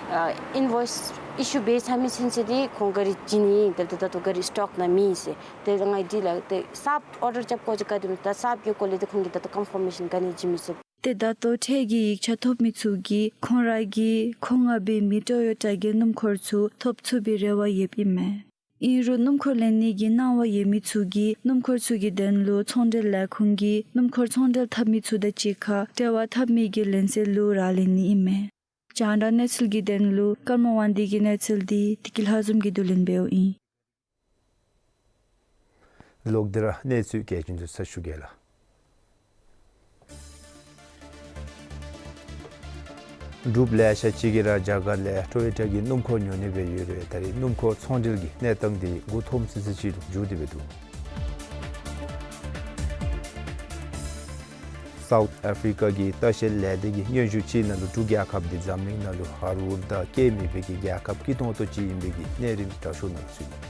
ཨ་ཨིན་བོའིསི་ཨི་ཤུ་འབད་ཚར་མི་ཚུན་ཚོད་འདི་ཁོང་ག་རི་བྱིན་ནི་ཨིན། ད་ལྟོ་ད་ལྟོ་ག་རི་སི་ཊོཀ་ནང་མེད་ཟེར། ཏེ་ད་ང་འདི་ལགས་ཏེ་གསརཔ་ཨོར་ཌར་རྐྱབ་དགོ་ཅིག་ག་དེ་འབད་ད་གསརཔ་གི་སྐོར་ལས་འདི་ཁོང་གིས་ད་ལྟོ་ཀོན་ཕོར་མེ་ཤཱན་ག་ནི་བྱིན་མི་ཚུགས། ཏེ་ད་ལྟོ་ཁྲལ་གྱི་ཡིག་ཆ་ཐོབ་མི་ཚུ་གིས་ཁོང་ར་གི་མཁོ་མངགས་འབད་མི་ཊོ་ཡོ་ཊ་གི་སྣུམ་འཁོར་ཚུ་ཐོབ་ཚུགས་པའི་རེ་བ་ཡོདཔ་ཨིན་མས། ཨིན་རུང་སྣུམ་འཁོར་ལེན་ནི་གི་གནང་བ་ཡོད་མི་ཚུ་གིས་སྣུམ་འཁོར་ཚུ་གི་དོན་ལུ་ཚོང་འབྲེལ་ལས་ཁུངས་ཀྱིས་སྣུམ་འཁོར་ཚོང་འབྲེལ་འཐབ་མི་ཚུ་དང་གཅིག་ཁར་འབྲེལ་བ་འཐབ་མི་གི་ལན་གསལ་ལུ་རག་ལས་ནི་ཨིན་མས། རྒྱང་བསྒྲགས་གནས་ཚུལ་གྱི་དོན་ལུ་ཀརྨ་དབང་འདུས་ཀྱི་གནས་ཚུལ་འདི་བདེ་སྐྱིད་ལྷ་འཛོམས་ཀྱིས་བསྡུ་ལེན་འབདཝ་ཨིན། ལོག་སྟེ་ར་གནས་ཚུལ་གལ་ཆེན་ཚུ་ཚར་ཞུ་གེ་ལགས། འབྲུགཔ་ལེ་ཤ་ཅིག་གིས་ར་རྒྱ་གར་ལས་ཊོ་ཡོ་ཊ་གི་སྣུམ་འཁོར་ཉོ་ནི་སྦེ་ཡོད་རུང་ད་རིས་སྣུམ་འཁོར་ཚོང་འབྲེལ་གྱི་གནས་སྟངས་འདི་མགུ་འཐོམ་སི་སི་ཅིག་ལུ་འགྱུར་ཏེ་སྦེ་འདུག། སའུཐ་ཨཕ་རི་ཀ་གི་ལྟ་བཤལ་ལས་སྡེ་གི་སྙན་ཞུ་ཅིག་ནང་ལུ་འབྲུག་རྒྱལ་ཁབ་འདི་འཛམ་གླིང་ནང་ལུ་ཧ་རུ་དང་སྐྱེ་མེད་པའི་གི་རྒྱལ་ཁབ་སྐྱིད་ཏོང་ཏོ་ཅིག་ཨིན་པའི་གི་གནས་རིམ་དྲག་ཤོས་ནང་ལུ་ཚུད་ནུག།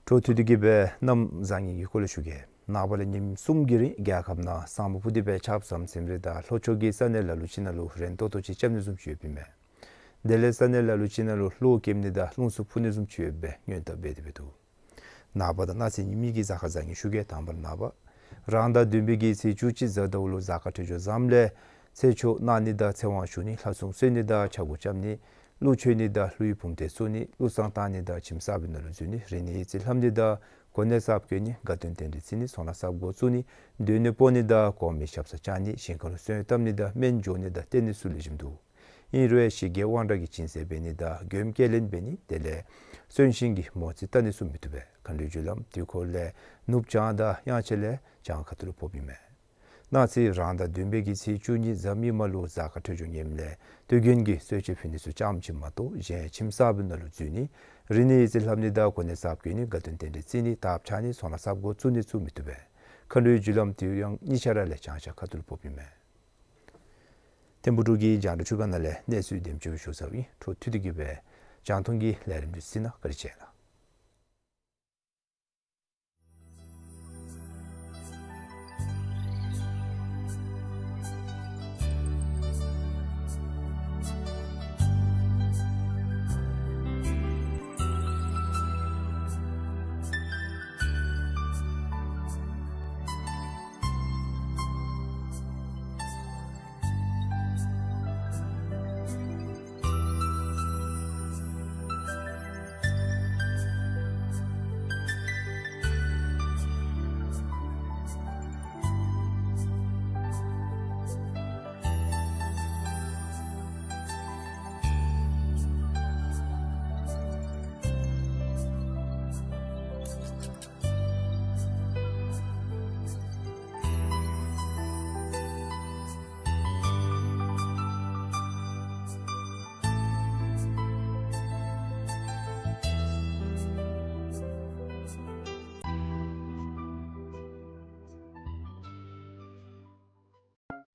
འཕྲོ་མཐུད་དེ་གི་སྦེ་གནམ་བཟང་ངན་གྱི་སྐོར་ལས་ཞུ་གེ། ནངས་པ་ལས་ཉིནམ་གསུམ་གྱི་རིང་རྒྱལ་ཁབ་ནང་ས་སྨུག་སྤུབས་ཏེ་སྦེ་ཆརཔ་ཟམ་ཟིམ་རེ་དང་ལྷོ་ཕྱོགས་ཀྱི་ས་གནས་ལ་ལུ་ཅིག་ནང་ལུ་རན་ཏོག་ཏོ་ཅིག་རྐྱབ་ནི་བཟུམ་ཅིག་ཡོདཔ་ཨིན་མས། དེ་ལས་ས་གནས་ལ་ལུ་ཅིག་ནང་ལུ་གློག་ཀེམ་ནི་དང་རླུང་འཚུབ་འཕུ་ནི་བཟུམ་ཅིག་ཡོདཔ་སྦེ་སྔོན་བརྡ་འབད་དེ་སྦེ་འདུག། ནངས་པ་དང་གནངས་ཚེ་ཉིནམ་གཉིས་ཀྱི་གཟའ་སྐར་བཟང་ངན་ཞུ་གེ། དང་པ་ར་ནངས་པ་རང་ཟླ་བདུན་པའི་གི་ཚེས་བཅུ་གཅིག་གཟའ་ཟླཝ་ལུ་གཟའ་སྐར་འཕྲོད་སྦྱོར་བཟངམ་ལས་ཚེ་ཆོག་གནང་ནི་དང་ཚེ་དབང་ཞུ་ནི་ལྷ་སྲུང་གསོལ་ནི་དང་ཕྱྭ་འགུགས་རྐྱབ་ནི་ཀླུ་མཆོད་ནི་དང་ཀླུའི་བུམ་སྡེ་བཙུགས་ནི་ཀླུ་བསང་བཏང་ནི་དང་ཁྱིམ་གསར་པའི་ནང་ལུ་འཛུལ་ནི་རིག་གནས་ཡིག་རྩིས་ལྷབ་ནི་དང་གོ་གནས་གསརཔ་བསྐོ་ནི་དགའ་སྟོན་རྟེན་འབྲེལ་བརྩི་ནི་ཚོང་ལཱ་གསརཔ་འགོ་བཙུགས་ནི་སྡོད་གནས་སྤོ་ནི་དང་གོང་མའི་ཞབས་སར་བཅར་ནི་ཞིང་ཁར་ལུ་སོན་བཏབ་ནི་དང་སྨན་འཇོག་ནི་དང་བསྟེན་ནི་ཚུ་ལེགས་ཤོམ་འདུག། ཨིན་རུང་ཞི་རྒོལ་དབང་དྲག་གི་སྦྱིན་སྲེག་འབད་ནི་དང་མགྱོནམ་སྐྱེལ་ལེན་འབད་ནི་དེ་ལས་གསོན་གཤིན་གྱི་མོ་རྩིས་བལྟ་ནི་ཚུ་མི་བཏུབ་པས། མཁའ་འགྲོའི་རྒྱུ་ལམ་དུས་འཁོར་ལས་ནུབ་བྱང་དང་དབྱངས་འཆར་ལས་བྱང་ཁ་ཐུག་ལུ་ཕོགཔ་ཨིན་མས། གནངས་ཚེ་རང་ཟླ་བདུན་པའི་གི་ཚེས་བཅུ་གཉིས་གཟའ་མིག་དམར་ལུ་གཟའ་སྐར་འཕྲོད་སྦྱོར་ངནམ་ལས་དུས་རྒྱུན་གྱི་གསོལ་མཆོད་ཕུལ་ནི་ཚུ་ཙམ་ཅིག་མ་གཏོགས་གཞན་ཁྱིམ་གསར་པའི་ནང་ལུ་འཛུལ་ནི་རིག་གནས་ཡིག་རྩིས་ལྷབ་ནི་དང་གོ་གནས་གསརཔ་བསྐོ་ནི་དགའ་སྟོན་རྟེན་འབྲེལ་བརྩི་ནི་རྟགས་བཅད་ནི་ཚོང་ལཱ་གསརཔ་འགོ་བཙུགས་ནི་ཚུ་མི་བཏུབ་པས། མཁའ་འགྲོའི་རྒྱུ་ལམ་དུས་དབྱངས་གཉིས་ཆ་ར་ལས་བྱང་ཤར་ཁ་ཐུག་ལུ་ཕོགཔ་ཨིན་མས། ཐིམ་ཕུག་འབྲུག་གི་རྒྱང་བསྒྲགས་ཚུ་པ་ནང་ལས་གནས་ཚུལ་དེམ་ཅིག་ཞུ་ཚརཝ་ཨིན། འཕྲོ་མཐུད་དེ་གི་སྦེ་རྒྱང་མཐོང་གི་ལས་རིམ་འདི་གཟིགས་གནང་། བཀའ་དྲིན་ཆེ་ལགས།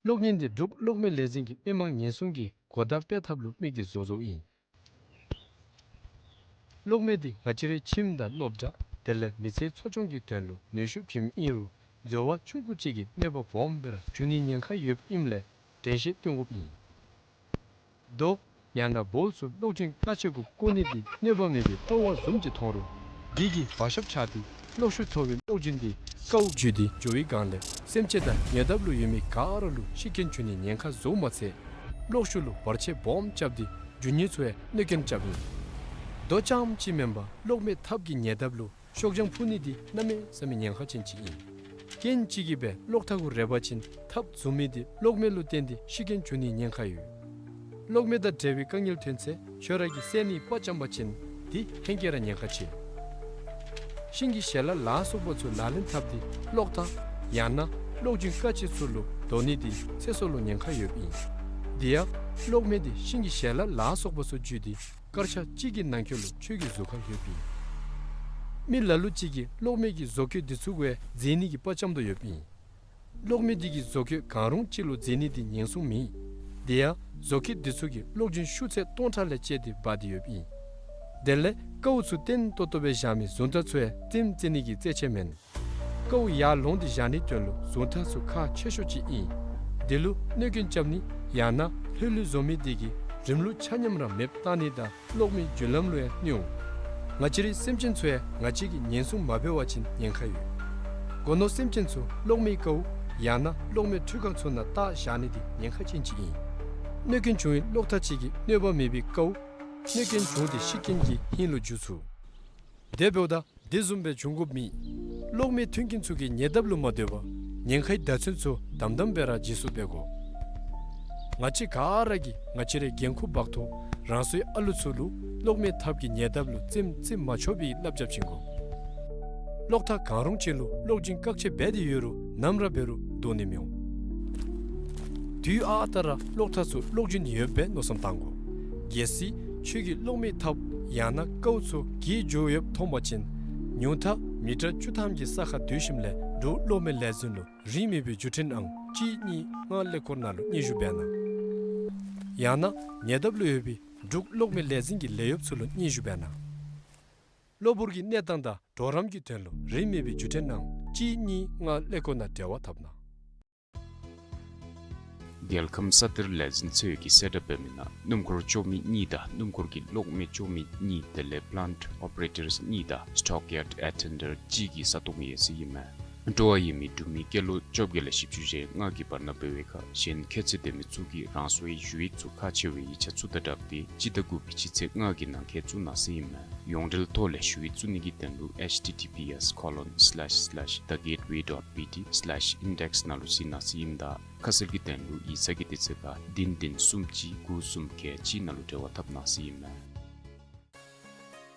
གློག་བརྙན་འདི་འབྲུག་གློག་མེ་ལས་འཛིན་གྱིས་མི་མང་ཉེན་སྲུང་གི་གོ་བརྡ་སྤེལ་ཐབས་ལུ་དམིགས་ཏེ་བཟོ་བཟོཝ་ཨིན། གློག་མེ་འདི་ང་བཅས་རའི་ཁྱིམ་དང་སློབ་གྲྭ་དེ་ལས་མི་ཚེའི་འཚོ་སྐྱོང་གི་དོན་ལུ་ནུས་ཤུགས་བྱིནམ་ཨིན་རུང་འཛོལ་བ་ཆུང་ཀུ་ཅིག་གིས་གནོད་པ་སྦོམ་སྦེ་ར་འབྱུང་ནིའི་ཉེན་ཁ་ཡོདཔ་ཨིནམ་ལས་དྲན་ཤེས་བསྐྱེད་དགོཔ་ཨིན། རྡོ་ཡང་ན་སྦོལ་ཚུ་གློག་འབྱིན་ཀ་ཆས་གུ་བཀོ་ནི་འདི་གནོད་པ་མེད་པའི་ལྟ་བ་བཟུམ་ཅིག་མཐོང་རུང་འདི་གིས་བ་ཤབ་ཆགས་ཏེ་གློག་ཤུགས་མཐོ་བའི་གློག་འབྱིན་འདི་ཀཝ་འཇུས་ཏེ་འགྱོ་བའི་སྒང་ལས་སེམས་ཅན་དང་ཉེ་འདབས་ལུ་ཡོད་མི་ག་ར་ལུ་ཤི་རྐྱེན་འབྱུང་ནིའི་ཉེན་ཁ་བཟོཝ་མ་ཚད་གློག་ཤུགས་ལུ་བར་ཆད་སྦོམ་རྐྱབ་སྟེ་རྒྱུ་དངོས་ཚུ་ཡང་གནོད་རྐྱེན་རྐྱབ་ཨིན། རྡོ་རྐྱངམ་གཅིག་མེན་པར་གློག་མེ་ཐབ་ཀྱི་ཉེ་འདབས་ལུ་ཤོག་བྱང་ཕུ་ནི་འདི་གནམ་མེད་ས་མེད་ཉེན་ཁ་ཅན་ཅིག་ཨིན། རྐྱེན་ཅིག་གིས་སྦེ་གློག་ཐག་གུ་རེག་པ་ཅིན་ཐབ་འཛུལ་མི་འདི་གློག་མེ་ལུ་བརྟེན་ཏེ་ཤི་རྐྱེན་འབྱུང་ནིའི་ཉེན་ཁ་ཡོད། གློག་མེ་དང་འབྲེལ་བའི་དཀའ་ངལ་ཐོན་ཚེ་ཁྱོད་ར་གིས་སེལ་ནིའི་དཔའ་བཅམ་པ་ཅིན་འདི་ལྷན་སྐྱེས་ར་ཉེན་ཁ་ཆེ། ཤིང་གི་ཞལ་ལག་ལ་སོགས་པ་ཚུ་ལག་ལེན་འཐབ་སྟེ་གློག་ཐག་ཡང་ན་གློག་འབྱིན་ཀ་ཆས་ཚུ་ལུ་དོ་ནི་འདི་ཚེ་སྲོག་ལུ་ཉེན་ཁ་ཡོདཔ་ཨིན། དེ་ཡང་གློག་མེ་འདི་ཤིང་གི་ཞལ་ལག་ལ་སོགས་པ་ཚུ་འཇུས་ཏེ་སྐར་ཆ་གཅིག་གི་ནང་འཁོད་ལུ་ཁྱོད་ཀྱི་གཟུགས་ཁར་ལྷོདཔ་ཨིན། མི་ལ་ལུ་ཅིག་གིས་གློག་མེ་གི་བཟོ་བཀོད་འདི་ཚུ་གུ་ཡང་འཛེག་ནི་གི་དཔའ་བཅམ་དོ་ཡོདཔ་ཨིན། གློག་མེ་འདི་གི་བཟོ་བཀོད་གང་རུང་ཅིག་ལུ་འཛེག་ནི་འདི་ཉེན་སྲུང་མེད། དེ་ཡང་བཟོ་བཀོད་འདི་ཚུ་གིས་གློག་འབྱིན་ཤུགས་ཚད་སྟོང་ཕྲག་ལས་བཅད་དེ་འབག་སྟེ་ཡོདཔ་ཨིན། དེ་ལས་ཀཝ་ཚུ་བརྟན་ཏོག་ཏོ་སྦེ་བཞག་མི་ཟུངས་ཐག་ཚུ་ཡང་རྩེདམོ་རྩེ་ནི་གི་རྩེད་ཆས་མེན། ཀཝ་ཡར་ལོང་སྟེ་བཞག་ནིའི་དོན་ལུ་ཟུངས་ཐག་ཚུ་ཁག་ཆེ་ཤོས་ཅིག་ཨིན། འདི་ལུ་གནོད་སྐྱོན་རྐྱབ་ནི་ཡང་ན་ལྷོད་ལྷོད་བཟོ་མི་འདི་གིས་རིམ་ལུགས་ཆ་མཉམ་ར་མེདཔ་བཏང་ནི་དང་གློག་མེའི་རྒྱུན་ལམ་ལུ་ཡང་གནོད་འོང་། ང་བཅས་རའི་སེམས་ཅན་ཚུ་ཡང་ང་བཅས་ཀྱིས་ཉེན་སྲུང་མ་འབད་བ་ཅིན་ཉེན་ཁ་ཡོད། སྒོ་ནོར་སེམས་ཅན་ཚུ་གློག་མེའི་ཀཝ་ཡང་ན་གློག་མེ་འཕྲུལ་ཁང་ཚུ་ནང་བཏགས་བཞག་ནི་འདི་ཉེན་ཁ་ཅན་ཅིག་ཨིན། གནོད་སྐྱོན་བྱུང་བའི་གློག་ཐག་ཅིག་གིས་གནོད་པ་མེད་པའི་ཀཝ་གནོད་སྐྱོན་བྱུང་སྟེ་ཤི་རྐྱེན་གྱི་ཧིང་ལུ་འགྱུར་ཚུགས། དེ་འབདཝ་ད་དེ་བཟུམ་སྦེ་འབྱུང་དགོཔ་མེད། གློག་མེ་ཐོན་རྐྱེན་ཚུ་གི་ཉེ་འདབས་ལུ་མ་སྡོད་པར་ཉེན་ཁའི་བརྡ་མཚོན་ཚུ་དམ་དམ་སྦེ་ར་བརྗེ་སོར་འབད་དགོ། ང་བཅས་ག་ར་གིས་ང་བཅས་རའི་འགན་ཁུར་འབག་ཐོག་རང་སོའི་ཨ་ལུ་ཚུ་ལུ་གློག་མེ་ཐབ་ཀྱི་ཉེ་འདབས་ལུ་རྩེདམོ་རྩེ་མ་ཆོག་པའི་བསླབ་བྱ་བྱིན་དགོ། གློག་ཐག་གང་རུང་ཅིག་ལུ་གློག་འབྱིན་བཀག་ཆ་འབད་དེ་ཡོད་རུང་ནམ་ར་འབད་རུང་དོ་ནི་མི་འོང་། དུས་ཨ་རྟག་ར་གློག་ཐག་ཚུ་གློག་འབྱིན་ཡོདཔ་སྦེ་མནོ་བསམ་བཏང་དགོ། གལ་སྲིད་ཁྱོད་ཀྱིས་གློག་མེ་ཐབ་ཡང་ན་ཀཝ་ཚུ་གས་འགྱོ་ཡོདཔ་མཐོང་པ་ཅིན་ཉུང་མཐའ་མི་ཊར་བཅུ་ཐམ་གྱི་ས་ཁར་སྡོད་ཞིནམ་ལས་འབྲུག་གློག་མེ་ལས་འཛིན་ལུ་རིན་མེད་པའི་བརྒྱུད་འཕྲིན་ཨང་གཅིག་གཉིས་ལྔ་ཀླད་ཀོར་ནང་ལུ་སྙན་ཞུ་འབད་གནང་། ཡང་ན་ཉེ་འདབས་ལུ་ཡོད་པའི་འབྲུག་གློག་མེ་ལས་འཛིན་གྱི་ལས་གཡོགཔ་ཚུ་ལུ་སྙན་ཞུ་འབད་གནང་། གློ་བུར་གྱི་གནས་སྟངས་དང་གྲོགས་རམ་གྱི་དོན་ལུ་རིན་མེད་པའི་བརྒྱུད་འཕྲིན་ཨང་གཅིག་གཉིས་ལྔ་ཀླད་ཀོར་ནང་འབྲེལ་བ་འཐབ་གནང་། རྒྱལ་ཁམས་ས་གཏེར་ལས་འཛིན་ཚད་ཀྱིས་གསལ་བསྒྲགས་འབད་མི་ནང་སྣུམ་འཁོར་བཅོ་མི་གཉིས་དང་སྣུམ་འཁོར་གྱི་གློག་མེ་བཅོ་མི་གཉིས་དེ་ལས་པླཱནཊ་ཨོ་པ་རེ་ཊརསི་གཉིས་དང་སི་ཊོག་ཡཱརཌ་ཨེ་ཊེན་ཌར་གཅིག་གི་ས་སྟོང་ཡོད་ཟེར་ཨིན་མས། སྤྲོ་བ་ཡོད་མི་འབྲུག་མི་སྐྱེས་ལོ་བཅོ་བརྒྱད་ལས་བཞི་བཅུ་ཞེ་ལྔ་གི་བར་ན་འབད་བའི་ཁར་གཞན་ཁྱད་ཚད་ལྡན་མི་ཚུ་གིས་རང་སོའི་ཞུ་ཡིག་ཚུ་ཁག་ཆེ་བའི་ཡིག་ཆ་ཚུ་དང་སྦྲགས་ཏེ་སྤྱི་ཟླ་དགུ་པའི་སྤྱི་ཚེས་ལྔ་གི་ནང་འཁོད་བཙུགས་གནང་ཟེར་ཨིན་མས། ཡོངས་འབྲེལ་ཐོག་ལས་ཞུ་ཡིག་བཙུགས་ནི་གི་དོན་ལུ་ཨེཆ་ཊི་ཊི་པི་ཨེསི་ཁོ་ལོན་སི་ལེཤ་སི་ལེཤ་ད་གེཊ་ཝེ་ཌོཊ་པི་ཊི་སི་ལེཤ་ཨིན་ཌེག་སི་ནང་ལུ་གཟིགས་གནང་ཟེར་ཨིནམ་ད་ཁ་གསལ་གྱི་དོན་ལུ་ཡིག་ཚང་གི་དུས་ཚོད་ཁར་བདུན་བདུན་གསུམ་གཅིག་དགུ་གསུམ་བརྒྱད་གཅིག་ནང་ལུ་འབྲེལ་བ་འཐབ་གནང་ཟེར་ཨིན་མས།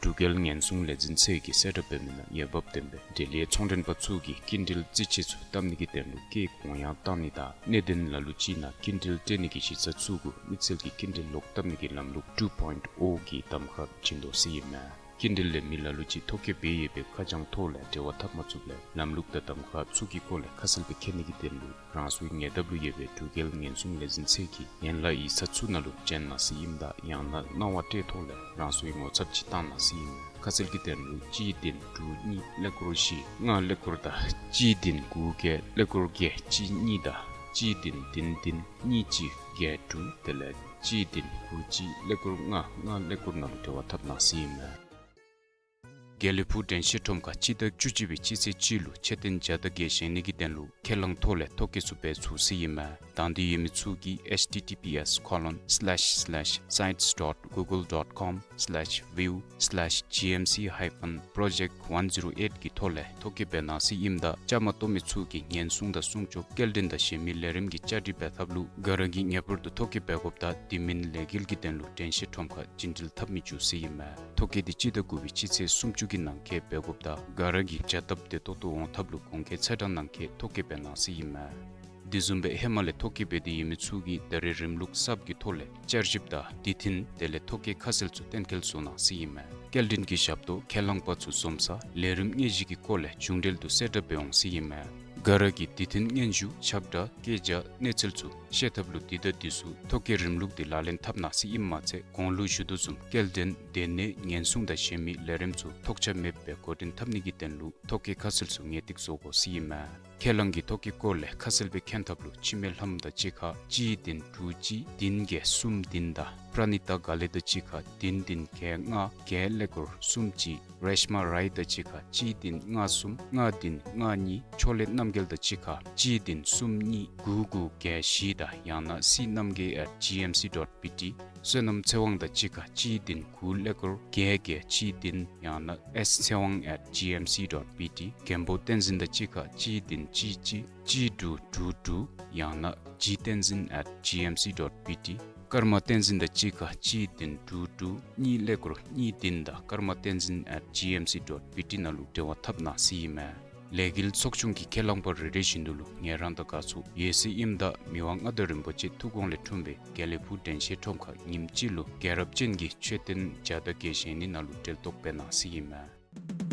འབྲུག་རྒྱལ་ཉེན་སྲུང་ལས་འཛིན་ཚད་ཀྱིས་གསལ་བསྒྲགས་འབད་མི་ནང་འོས་འབབ་ལྡན་པའི་འབྲེལ་ཡོད་ཚོང་མགྲོན་པ་ཚུ་གིས་སྐྱིན་འགྲུལ་རྩིས་ཆད་ཚུ་བཏབ་ནི་གི་དོན་ལུ་སྐྱེད་གོང་ཡང་བཏང་ནི་དང་གནད་དོན་ལ་ལུ་ཅིག་ནང་སྐྱིན་འགྲུལ་སྤྲོད་ནི་གི་གཞི་རྩ་ཚུ་གུ་མི་སེར་གྱིས་སྐྱིན་འགྲུལ་ལོག་བཏབ་ནི་གི་ལམ་ལུགས་ཊུ་པོའིནཊ་ཨོ་གི་གདམ་ཁ་བྱིན་དོ་ཟེར་ཨིན་མས། སྐྱིན་འགྲུལ་ལས་མི་ལ་ལུ་ཅིག་ཐོ་བཀོད་འབད་ཡོད་པའི་ཁ་བྱང་ཐོག་ལས་འབྲེལ་བ་འཐབ་མ་ཚུགསཔ་ལས་ལམ་ལུགས་དང་གདམ་ཁ་ཚུ་གི་སྐོར་ལས་ཁ་གསལ་སྦེ་མཁྱེན་ནི་གི་དོན་ལུ་རང་སོའི་ཉེ་འདབས་ལུ་ཡོད་པའི་འབྲུག་རྒྱལ་ཉེན་སྲུང་ལས་འཛིན་ཚད་ཀྱི་ཡན་ལག་ཡིག་ཚང་ཚུ་ནང་ལུ་བྱོན་གནང་ཟེར་ཨིནམ་ད་ཡང་ན་གནང་བ་སྤྲོད་ཐོག་ལས་རང་སོའི་ངོ་ཚབ་ཅིག་བཏང་གནང་ཟེར་ཨིན་མས། ཁ་གསལ་གྱི་དོན་ལུ་གཅིག་བདུན་དྲུག་གཉིས་ཀླད་ཀོར་བཞི་ལྔ་ཀླད་ཀོར་དང་གཅིག་བདུན་དགུ་བརྒྱད་ཀླད་ཀོར་བརྒྱད་གཅིག་གཉིས་དང་གཅིག་བདུན་བདུན་བདུན་གཉིས་གཅིག་བརྒྱད་དྲུག་དེ་ལས་གཅིག་བདུན་དགུ་གཅིག་ཀླད་ཀོར་ལྔ་ལྔ་ཀླད་ཀོར་ནང་ལུ་འབྲེལ་བ་འཐབ་གནང་ཟེར་ཨིན་མས། དགེ་ལེགས་ཕུག་དྲན་ཤེས་ཁྲོམ་ཁར་སྤྱི་ཟླ་བཅུ་གཅིག་པའི་སྤྱི་ཚེས་གཅིག་ལུ་མཆོད་རྟེན་བརྒྱ་དང་བརྒྱད་བཞེངས་ནི་གི་དོན་ལུ་ཁས་བླངས་ཐོག་ལས་ཐོ་བཀོད་ཚུ་འབད་ཚུགས་ཟེར་ཨིན་མས། དང་འདོད་ཡོད་མི་ཚུ་གིས་ཨེཆ་ཊི་ཊི་པི་ཨེསི་ཁོ་ལོན་སི་ལེཤ་སི་ལེཤ་སའིཊ་སི་ཌོཊ་གུ་གལ་ཌོཊ་ཀོམ་སི་ལེཤ་བིའུ་སི་ལེཤ་ཇི་ཨེམ་སི་ཧའི་ཕན་པོརོ་ཇེཀཊ་ཝན་ཛི་རོ་ཨེཊ་གི་ཐོག་ལས་ཐོ་བཀོད་འབད་གནང་ཟེར་ཨིནམ་ད་བཅའ་མར་གཏོགས་མི་ཚུ་གིས་ཉེན་སྲུང་དང་སྲུང་སྐྱོབ་སྐྱེལ་འདྲེན་དང་གཞན་མི་ལས་རིམ་གྱི་བཅའ་སྒྲིག་འབད་ཐབས་ལུ་ག་ར་གིས་ངེས་པར་དུ་ཐོ་བཀོད་འབད་དགོཔ་དང་དེ་མིན་ལས་འགུལ་གྱི་དོན་ལུ་དྲན་ཤེས་ཁྲོམ་ཁར་རྒྱུན་འགྲུལ་འཐབ་མི་བཅུག་ཟེར་ཨིན་མས། ཐོ་བཀོད་འདི་སྤྱི་ཟླ་དགུ་པའི་སྤྱི་ཚེས་སུམ་ཅུ་གི་ནང་འཁོད་འབད་དགོཔ་དང་ག་ར་གིས་བྱ་སྟབས་བདེ་ཏོག་ཏོ་འོང་ཐབས་ལུ་གོང་འཁོད་ཚེས་གྲངས་ནང་འཁོད་ཐོ་བཀོད་འབད་གནང་ཟེར་ཨིན་མས། དེ་བཟུམ་སྦེ་ཧེ་མ་ལས་ཐོ་བཀོད་འབད་དེ་ཡོད་མི་ཚུ་གིས་ད་རེས་རིམ་ལུགས་གསརཔ་གི་ཐོག་ལས་བསྐྱར་ཞིབ་དང་བསྡུ་འཐུས་དེ་ལས་ཐོ་བཀོད་ཁ་གསལ་ཚུ་གཏན་འཁེལ་བཟོ་གནང་ཟེར་ཨིན་མས། སྐྱེལ་འདྲེན་གྱི་ཞབས་ཏོག་ཁས་བླངས་པ་ཚུ་འཛོམས་ས་ལས་རིམ་དངོས་གཞི་གི་སྐོར་ལས་མཇུག་འབྲེལ་དུ་གསལ་བསྒྲགས་འབད་འོང་ཟེར་ཨིན་མས། ག་ར་གིས་དུས་མཐུན་སྙན་ཞུ་ཁྱབ་བསྒྲགས་སྐད་ཆ་གནས་ཚུལ་ཚུ་ཤེས་ཐབས་ལུ་དུས་དང་དུས་སུ་ཐོ་བཀོད་རིམ་ལུགས་འདི་ལག་ལེན་འཐབ་གནང་ཟེར་ཨིནམ་མ་ཚད་གོང་ལུ་ཞུ་དོ་བཟུམ་སྐྱེལ་འདྲེན་སྡོད་གནས་ཉེན་སྲུང་དང་གཞན་མི་ལས་རིམ་ཚུ་ཐོགས་ཆགས་མེདཔ་སྦེ་འགོ་འདྲེན་འཐབ་ནི་གི་དོན་ལུ་ཐོ་བཀོད་ཁ་གསལ་ཚུ་ངེས་ཏིག་བཟོ་དགོ་ཟེར་ཨིན་མས། ཁས་བླངས་ཀྱི་ཐོ་བཀོད་སྐོར་ལས་ཁ་གསལ་སྦེ་མཁྱེན་ཐབས་ལུ་འཆི་མེད་ལྷམོ་དང་གཅིག་ཁར་གཅིག་བདུན་དྲུག་གཅིག་བདུན་བརྒྱད་གསུམ་བདུན་དང་པྲ་ནི་ཏ་དགའ་ལེགས་དང་གཅིག་ཁར་བདུན་བདུན་བརྒྱད་ལྔ་བརྒྱད་ཀླད་ཀོར་གསུམ་གཅིག་རེཤ་མ་རའི་དང་གཅིག་ཁར་གཅིག་བདུན་ལྔ་གསུམ་ལྔ་བདུན་ལྔ་གཉིས། ཕྱོགས་ལས་རྣམ་རྒྱལ་དང་གཅིག་ཁར་གཅིག་བདུན་གསུམ་གཉིས་དགུ་དགུ་བརྒྱད་བཞི་དང་ཡང་ན་སི་རྣམ་རྒྱལ་at G M C dot B T། བསོད་ནམས་ཚེ་དབང་དང་གཅིག་ཁར་གཅིག་བདུན་དགུ་ཀླད་ཀོར་བརྒྱད་བརྒྱད་གཅིག་བདུན་ཡང་ན་S ཚེ་དབང་at G M C dot B T། མགོན་པོ་བསྟན་འཛིན་དང་གཅིག་ཁར་གཅིག་བདུན་གཅིག་གཅིག་གཅིག་དྲུག་དྲུག་དྲུག་ཡང་ན་G བསྟན་འཛིན་at G M C dot B T། ཀརྨ་བསྟན་འཛིན་དང་གཅིག་ཁར་གཅིག་བདུན་དྲུག་དྲུག་གཉིས་ཀླད་ཀོར་གཉིས་བདུན་དང་ཀརྨ་བསྟན་འཛིན་at G M C dot B T ནང་ལུ་འབྲེལ་བ་འཐབ་གནང་ཟེར་ཨིན་མས། ལས་འགུལ་ཚོགས་ཆུང་གིས་ཁས་བླངས་པ་རེ་རེ་བཞིན་དུ་ལུ་ངལ་རངས་དང་དགའ་ཚོར་ཡོད་ཟེར་ཨིནམ་ད་མི་དབང་མངའ་བདག་རིན་པོ་ཆེ་ཐུགས་དགོངས་ལས་འཁྲུངས་པའི་དགེ་ལེགས་ཕུག་དྲན་ཤེས་ཁྲོམ་ཁར་ཉིནམ་གཅིག་ལུ་རྒྱལ་རབས་ཅན་གྱི་མཆོད་རྟེན་བརྒྱ་དང་བརྒྱད་བཞེངས་ནི་ནང་ལུ་གྲལ་གཏོགས་འབད་གནང་ཟེར་ཨིན་མས།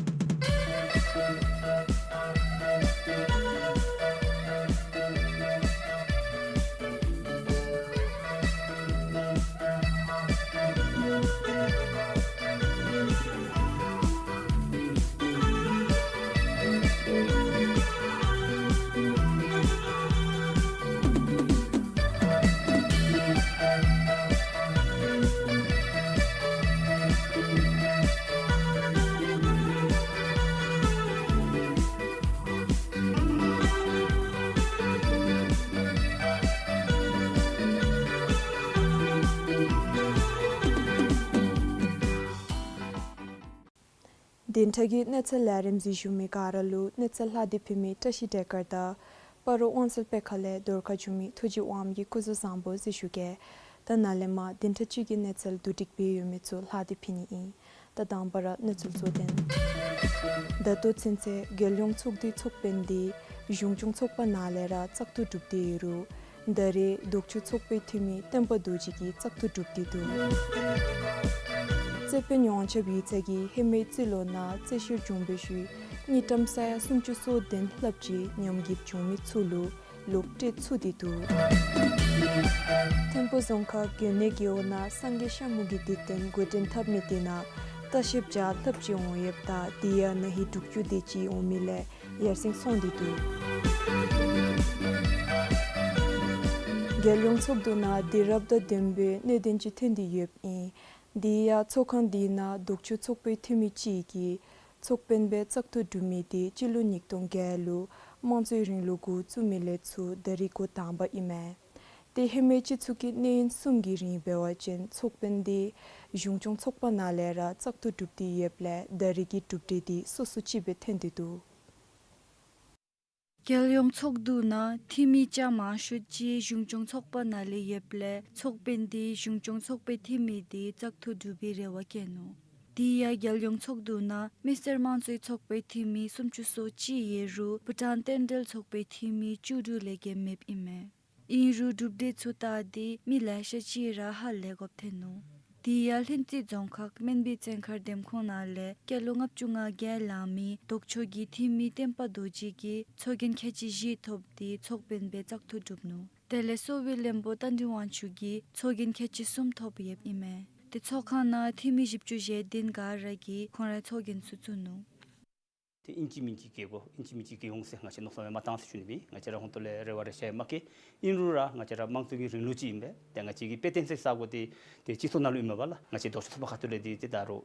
བདུན་ཕྲག་གི་གནས་ཚུལ་ལས་རིམ་གཟིགས་བཞུགས་མི་ག་ར་ལུ་གནས་ཚུལ་ལྷག་སྟེ་ཕུལ་མི་བཀྲ་ཤིས་བདེ་སྐར་དང་སྤ་རོ་དབང་གསལ་དཔེ་ཁང་ལས་རྡོར་ཁ་བྱུང་མི་ཐུགས་རྗེ་དབང་མོ་གི་སྐུ་གཟུགས་བཟང་པོ་གཟིགས་བཞུགས་གེ། ད་ནཱ་ལས་མར་བདུན་ཕྲག་གཅིག་གི་གནས་ཚུལ་བསྡུ་སྒྲིག་འབད་ཡོད་མི་ཚུ་ལྷག་སྟེ་ཕུལ་ནི་ཨིན། ད་དང་པ་ར་གནས་ཚུལ་གཙོ་དོན། ད་ལྟོ་ཚུན་ཚོད་རྒྱལ་ཡོངས་ཚོགས་འདུའི་ཚོགས་དཔོན་འདི་གཞུང་སྐྱོང་ཚོགས་པ་ནང་ལས་ར་བཙག་འཐུ་གྲུབ་སྟེ་ཡོད་རུང་ད་རེས་ལྡོག་ཕྱོགས་ཚོགས་པའི་འཐུས་མི་བསྟན་པ་རྡོ་རྗེ་གིས་བཙག་འཐུ་གྲུབ་སྟེ་འདུག། རྩོད་དཔོན་ཡོངས་ཁྱབ་ཡིག་ཚང་གིས་ཧེ་མའི་རྩིས་ལོ་ནང་རྩོད་བཤེར་བྱུང་བའི་ཤུལ་དངུལ་ཀྲམ་ས་ཡ་སུམ་ཅུ་སོ་བདུན་ལྷགཔ་ཅིག་ཉམས་རྒུད་བྱུང་མི་ཚུ་ལུ་ལོག་སྤྲོད་ཚུགས་ཏེ་འདུག། ཐིམ་ཕུ་རྫོང་ཁག་དགོན་གནས་རྒེད་འོག་ནང་སངས་རྒྱས་ཤ་མུ་གི་འདུག་སྟེ་འགོ་འདྲེན་འཐབ་མི་དེ་ནང་ལྟ་བཤལཔ་བརྒྱ་ལྷགཔ་ཅིག་འོང་ཡོདཔ་ད་དེ་ཡང་ན་ཧིང་དྲུག་ཅུ་དེ་ཅིག་འོང་མི་ལས་ཡར་སེང་སོང་སྟེ་འདུག། རྒྱལ་ཡོངས་ཚོགས་འདུ་ནང་དུས་རབས་དང་ལྡན་པའི་གནད་དོན་ཅིག་ཐོན་ཏེ་ཡོདཔ་ཨིན། དེ་ཡང་ཚོགས་ཁང་དེ་ནང་ལྡོག་ཕྱོགས་ཚོགས་པའི་འཐུས་མི་ཅིག་གིས་ཚོགས་དཔོན་སྦེ་བཙག་འཐུ་གྲུབ་མི་དེ་སྤྱི་ལོ་ཉིས་སྟོང་བརྒྱད་ལུ་དམངས་གཙོའི་རིང་ལུགས་འགོ་བཙུགས་མི་ལས་ཚུར་ད་རིས་འགོ་དང་པ་ཨིན་མས། ཏེ་ཧེ་མའི་སྤྱི་ཚོགས་ཀྱི་གནས་ཡུན་གསུམ་གྱི་རིང་འབད་བ་ཅིན་ཚོགས་དཔོན་དེ་གཞུང་སྐྱོང་ཚོགས་པ་ནང་ལས་ར་བཙག་འཐུ་གྲུབ་སྟེ་ཡོདཔ་ལས་ད་རིས་ཀྱི་གྲུབ་འབྲས་དེ་སོ་སོ་ཅིག་སྦེ་ཐོན་ཏེ་འདུག། རྒྱལ་ཡོངས་ཚོགས་འདུ་ནང་འཐུས་མི་བརྒྱ་མང་ཤོས་ཅིག་གཞུང་སྐྱོང་ཚོགས་པ་ནང་ལས་ཡོདཔ་ལས་ཚོགས་དཔོན་དེ་གཞུང་སྐྱོང་ཚོགས་པའི་འཐུས་མི་དེ་བཙག་འཐུ་གྲུབ་པའི་རེ་བ་བསྐྱེད་ནུག། དེ་ཡང་རྒྱལ་ཡོངས་ཚོགས་འདུ་ནང་མི་སེར་དམངས་གཙོའི་ཚོགས་པའི་འཐུས་མི་སུམ་ཅུ་སོ་གཅིག་ཡོད་རུང་བྷུ་ཊཱན་རྟེན་འབྲེལ་ཚོགས་པའི་འཐུས་མི་བཅུ་དྲུག་ལས་བརྒལ་མེདཔ་ཨིན་མས། ཨིན་རུང་གྲུབ་འབྲས་ཚུ་བལྟ་སྟེ་མི་ལེ་ཤ་ཅིག་ར་ཧ་ལས་དགོཔ་ཐོན་ནུག། དེ་ཡང་ལྷུན་རྩེ་རྫོང་ཁག་སྨན་སྦིས་བཙོན་མཁར་འདེམས་ཁོངས་ནང་ལས་སྐྱེས་ལོ་ལྔ་བཅུ་ང་བརྒྱད་ལང་མི་ལྡོག་ཕྱོགས་ཀྱི་འཐུས་མི་བསྟན་པ་རྡོ་རྗེ་གིས་ཚོགས་རྒྱན་ཁལ་གཅིག་བཞི་ཐོབ་སྟེ་ཚོགས་དཔོན་སྦེ་བཙག་འཐུ་གྲུབ་ནུག། དེ་ལས་གསོ་བའི་བློན་པོ་རྟ་མགྲིན་དབང་ཕྱུག་གིས་ཚོགས་རྒྱན་ཁལ་གཅིག་གསུམ་ཐོབ་ཡོདཔ་ཨིན་མས། ཏེ་ཚོགས་ཁང་ནང་འཐུས་མི་བཞི་བཅུ་ཞེ་བདུན་ག་ར་གིས་ཁོང་རའི་ཚོགས་རྒྱན་ཚུ་བཙུགས་ནུག། ཏེ་ཨིན་ཅི་མིན་ཅི་བཀལ་དགོ་ཨིན་ཅི་མིན་ཅི་བཀལ་འོང་ཟེར་ང་བཅས་མནོ་བསམ་ཡང་མ་བཏང་ཟེར་ཞུ་ནི་ཨིན། ང་བཅས་ར་ཧོང་ཏོ་ལས་རེ་བ་རེ་ཤ་ཡང་མ་བསྐྱེད། ཨིན་རུང་ར་ང་བཅས་ར་དམངས་གཙོ་གི་རིང་ལུགས་ཅིག་ཨིན་པས། ཏེ་ང་བཅས་ཀྱི་དཔེ་སྟོན་ས་ས་གོ་དེ་ཏེ་སྤྱི་ཚོགས་ནང་ལུ་ཨིན་མས་པ་ལགས། ང་བཅས་ལྡོག་ཕྱོགས་ཚོགས་པ་ཁ་ཐུག་ལས་དེ་ཏེ་ད་རུང་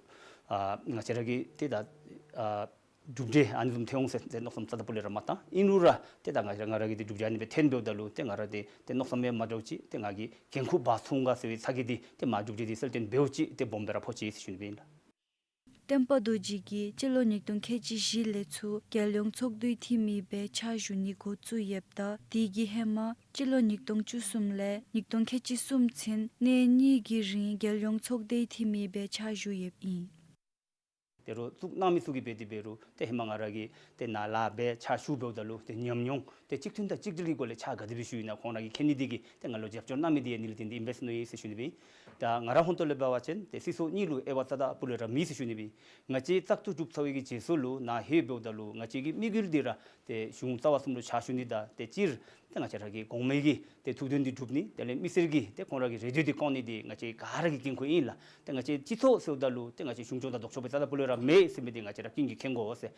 ཨ་ང་བཅས་ར་གི་ཏེ་ད་ཨ་གྲུབ་འབྲས་ཨ་ནི་བཟུམ་ཐོན་འོང་ཟེར་ཏེ་མནོ་བསམ་རྩ་དང་པོ་ལས་ར་མ་བཏང་། ཨིན་རུང་ར་ཏེ་ད་ང་ར་ང་ར་གི་ཏེ་གྲུབ་འབྲས་ཨ་ནི་སྦེ་ཐོན་འབདཝ་ད་ལུ་ཏེ་ང་ར་ཏེ་ཏེ་མནོ་བསམ་ཡང་མ་འདྲཝ་ཅིག་ཏེ་ང་གིས་འགན་ཁུར་འབག་ཚུགས་ག་ཟེར་བའི་ཚ་གྱང་འདི་ཏེ་མ་གྲུབ་འབྲས་འདི་གསལ་སྟོན་འབདཝ་ཅིག་ཏེ་སྦོམ་སྦེ་ར་ཕོག་ཅི་ཟེར་ཞུ་ནི་སྦེ་ཨིན་ལགས། བསྟན་པ་རྡོ་རྗེ་གིས་སྤྱི་ལོ་ཉིས་སྟོང་ཁལ་གཅིག་བཞི་ལས་ཚུར་རྒྱལ་ཡོངས་ཚོགས་འདུའི་འཐུས་མི་སྦེ་ཕྱག་ཞུ་ནི་འགོ་བཙུགས་ཡོདཔ་ད་དེ་གི་ཧེ་མ་སྤྱི་ལོ་ཉིས་སྟོང་བཅུ་གསུམ་ལས་ཉིས་སྟོང་ཁལ་གཅིག་གསུམ་ཚུན་གནས་གཉིས་ཀྱི་རིང་རྒྱལ་ཡོངས་ཚོགས་སྡེའི་འཐུས་མི་སྦེ་ཕྱག་ཞུ་ཡོདཔ་ཨིན། དེ་རུ་བཙུགས་གནང་མི་ཚུ་གིས་འབད་དེ་འབད་རུང་ཏེ་ཧེ་མ་ང་ར་གིས་ཏེ་ནཱ་ལཱ་འབད་ཕྱག་ཞུ་འབདཝ་ད་ལུ་ཏེ་ཉམས་མྱོང་ཏེ་གཅིག་མཐུན་དང་གཅིག་སྒྲིལ་གྱི་སྒོ་ལས་ཕྱག་ག་དེ་སྦེ་ཞུ་ཨིན་ན་ཁོང་ར་གིས་མཁྱེན་ནི་དེ་གིས་ཏེ་ང་ལུ་རྒྱབ་སྐྱོར་གནང་མི་དེ་ཡང་ནི་ལས་བརྟེན་ཏེ་ཨིན་པས་ཟེར་མནོ་ཡི་ཟེར་ཞུ་ནི་སྦེ་ཨིན། ད་ང་ར་ཧོན་ཏོ་ལས་འབད་བ་ཅིན་ཏེ་སྲིད་ཚོགས་གཉིས་ལུ་དབྱེ་བ་རྩ་དང་སྤུ་ལས་ར་མེད་ཟེར་ཞུ་ནི་སྦེ་ཨིན། ང་བཅས་བཙག་འཐུ་གྲུབ་ཚར་བའི་གི་རྗེས་སུ་ལུ་ནཱ་ལྷོདཔ་ད་ལུ་ང་བཅས་ཀྱི་དམིགས་ཡུལ་འདི་ར་ཏེ་གཞུང་རྩ་བ་གསུམ་ལུ་ཕྱག་ཞུ་ནི་དང་ཏེ་སྤྱིར་ཏེ་ང་བཅས་ར་གི་གོང་མའི་གི་ཏེ་ཐུགས་འདུན་འདི་སྒྲུབ་ནི་དེ་ལས་མི་སེར་གྱི་ཏེ་ཁོང་ར་གི་རེ་འདོད་འདི་བསྐང་ནི་འདི་ང་བཅས་ག་ར་གི་འགན་ཁུར་ཨིན་ལགས། ཏེ་ང་བཅས་སྤྱི་ཚོགས་ཟེརཝ་ད་ལུ་ཏེ་ང་བཅས་གཞུང་སྐྱོང་དང་ལྡོག་ཕྱོགས་སྦེ་རྩ་དང་སྤུ་ལས་ར་མེད་ཟེར་མི་འདི་ང་བཅས་ར་ཀུན་གྱིས་མཁྱེན་དགོ་ཟེར།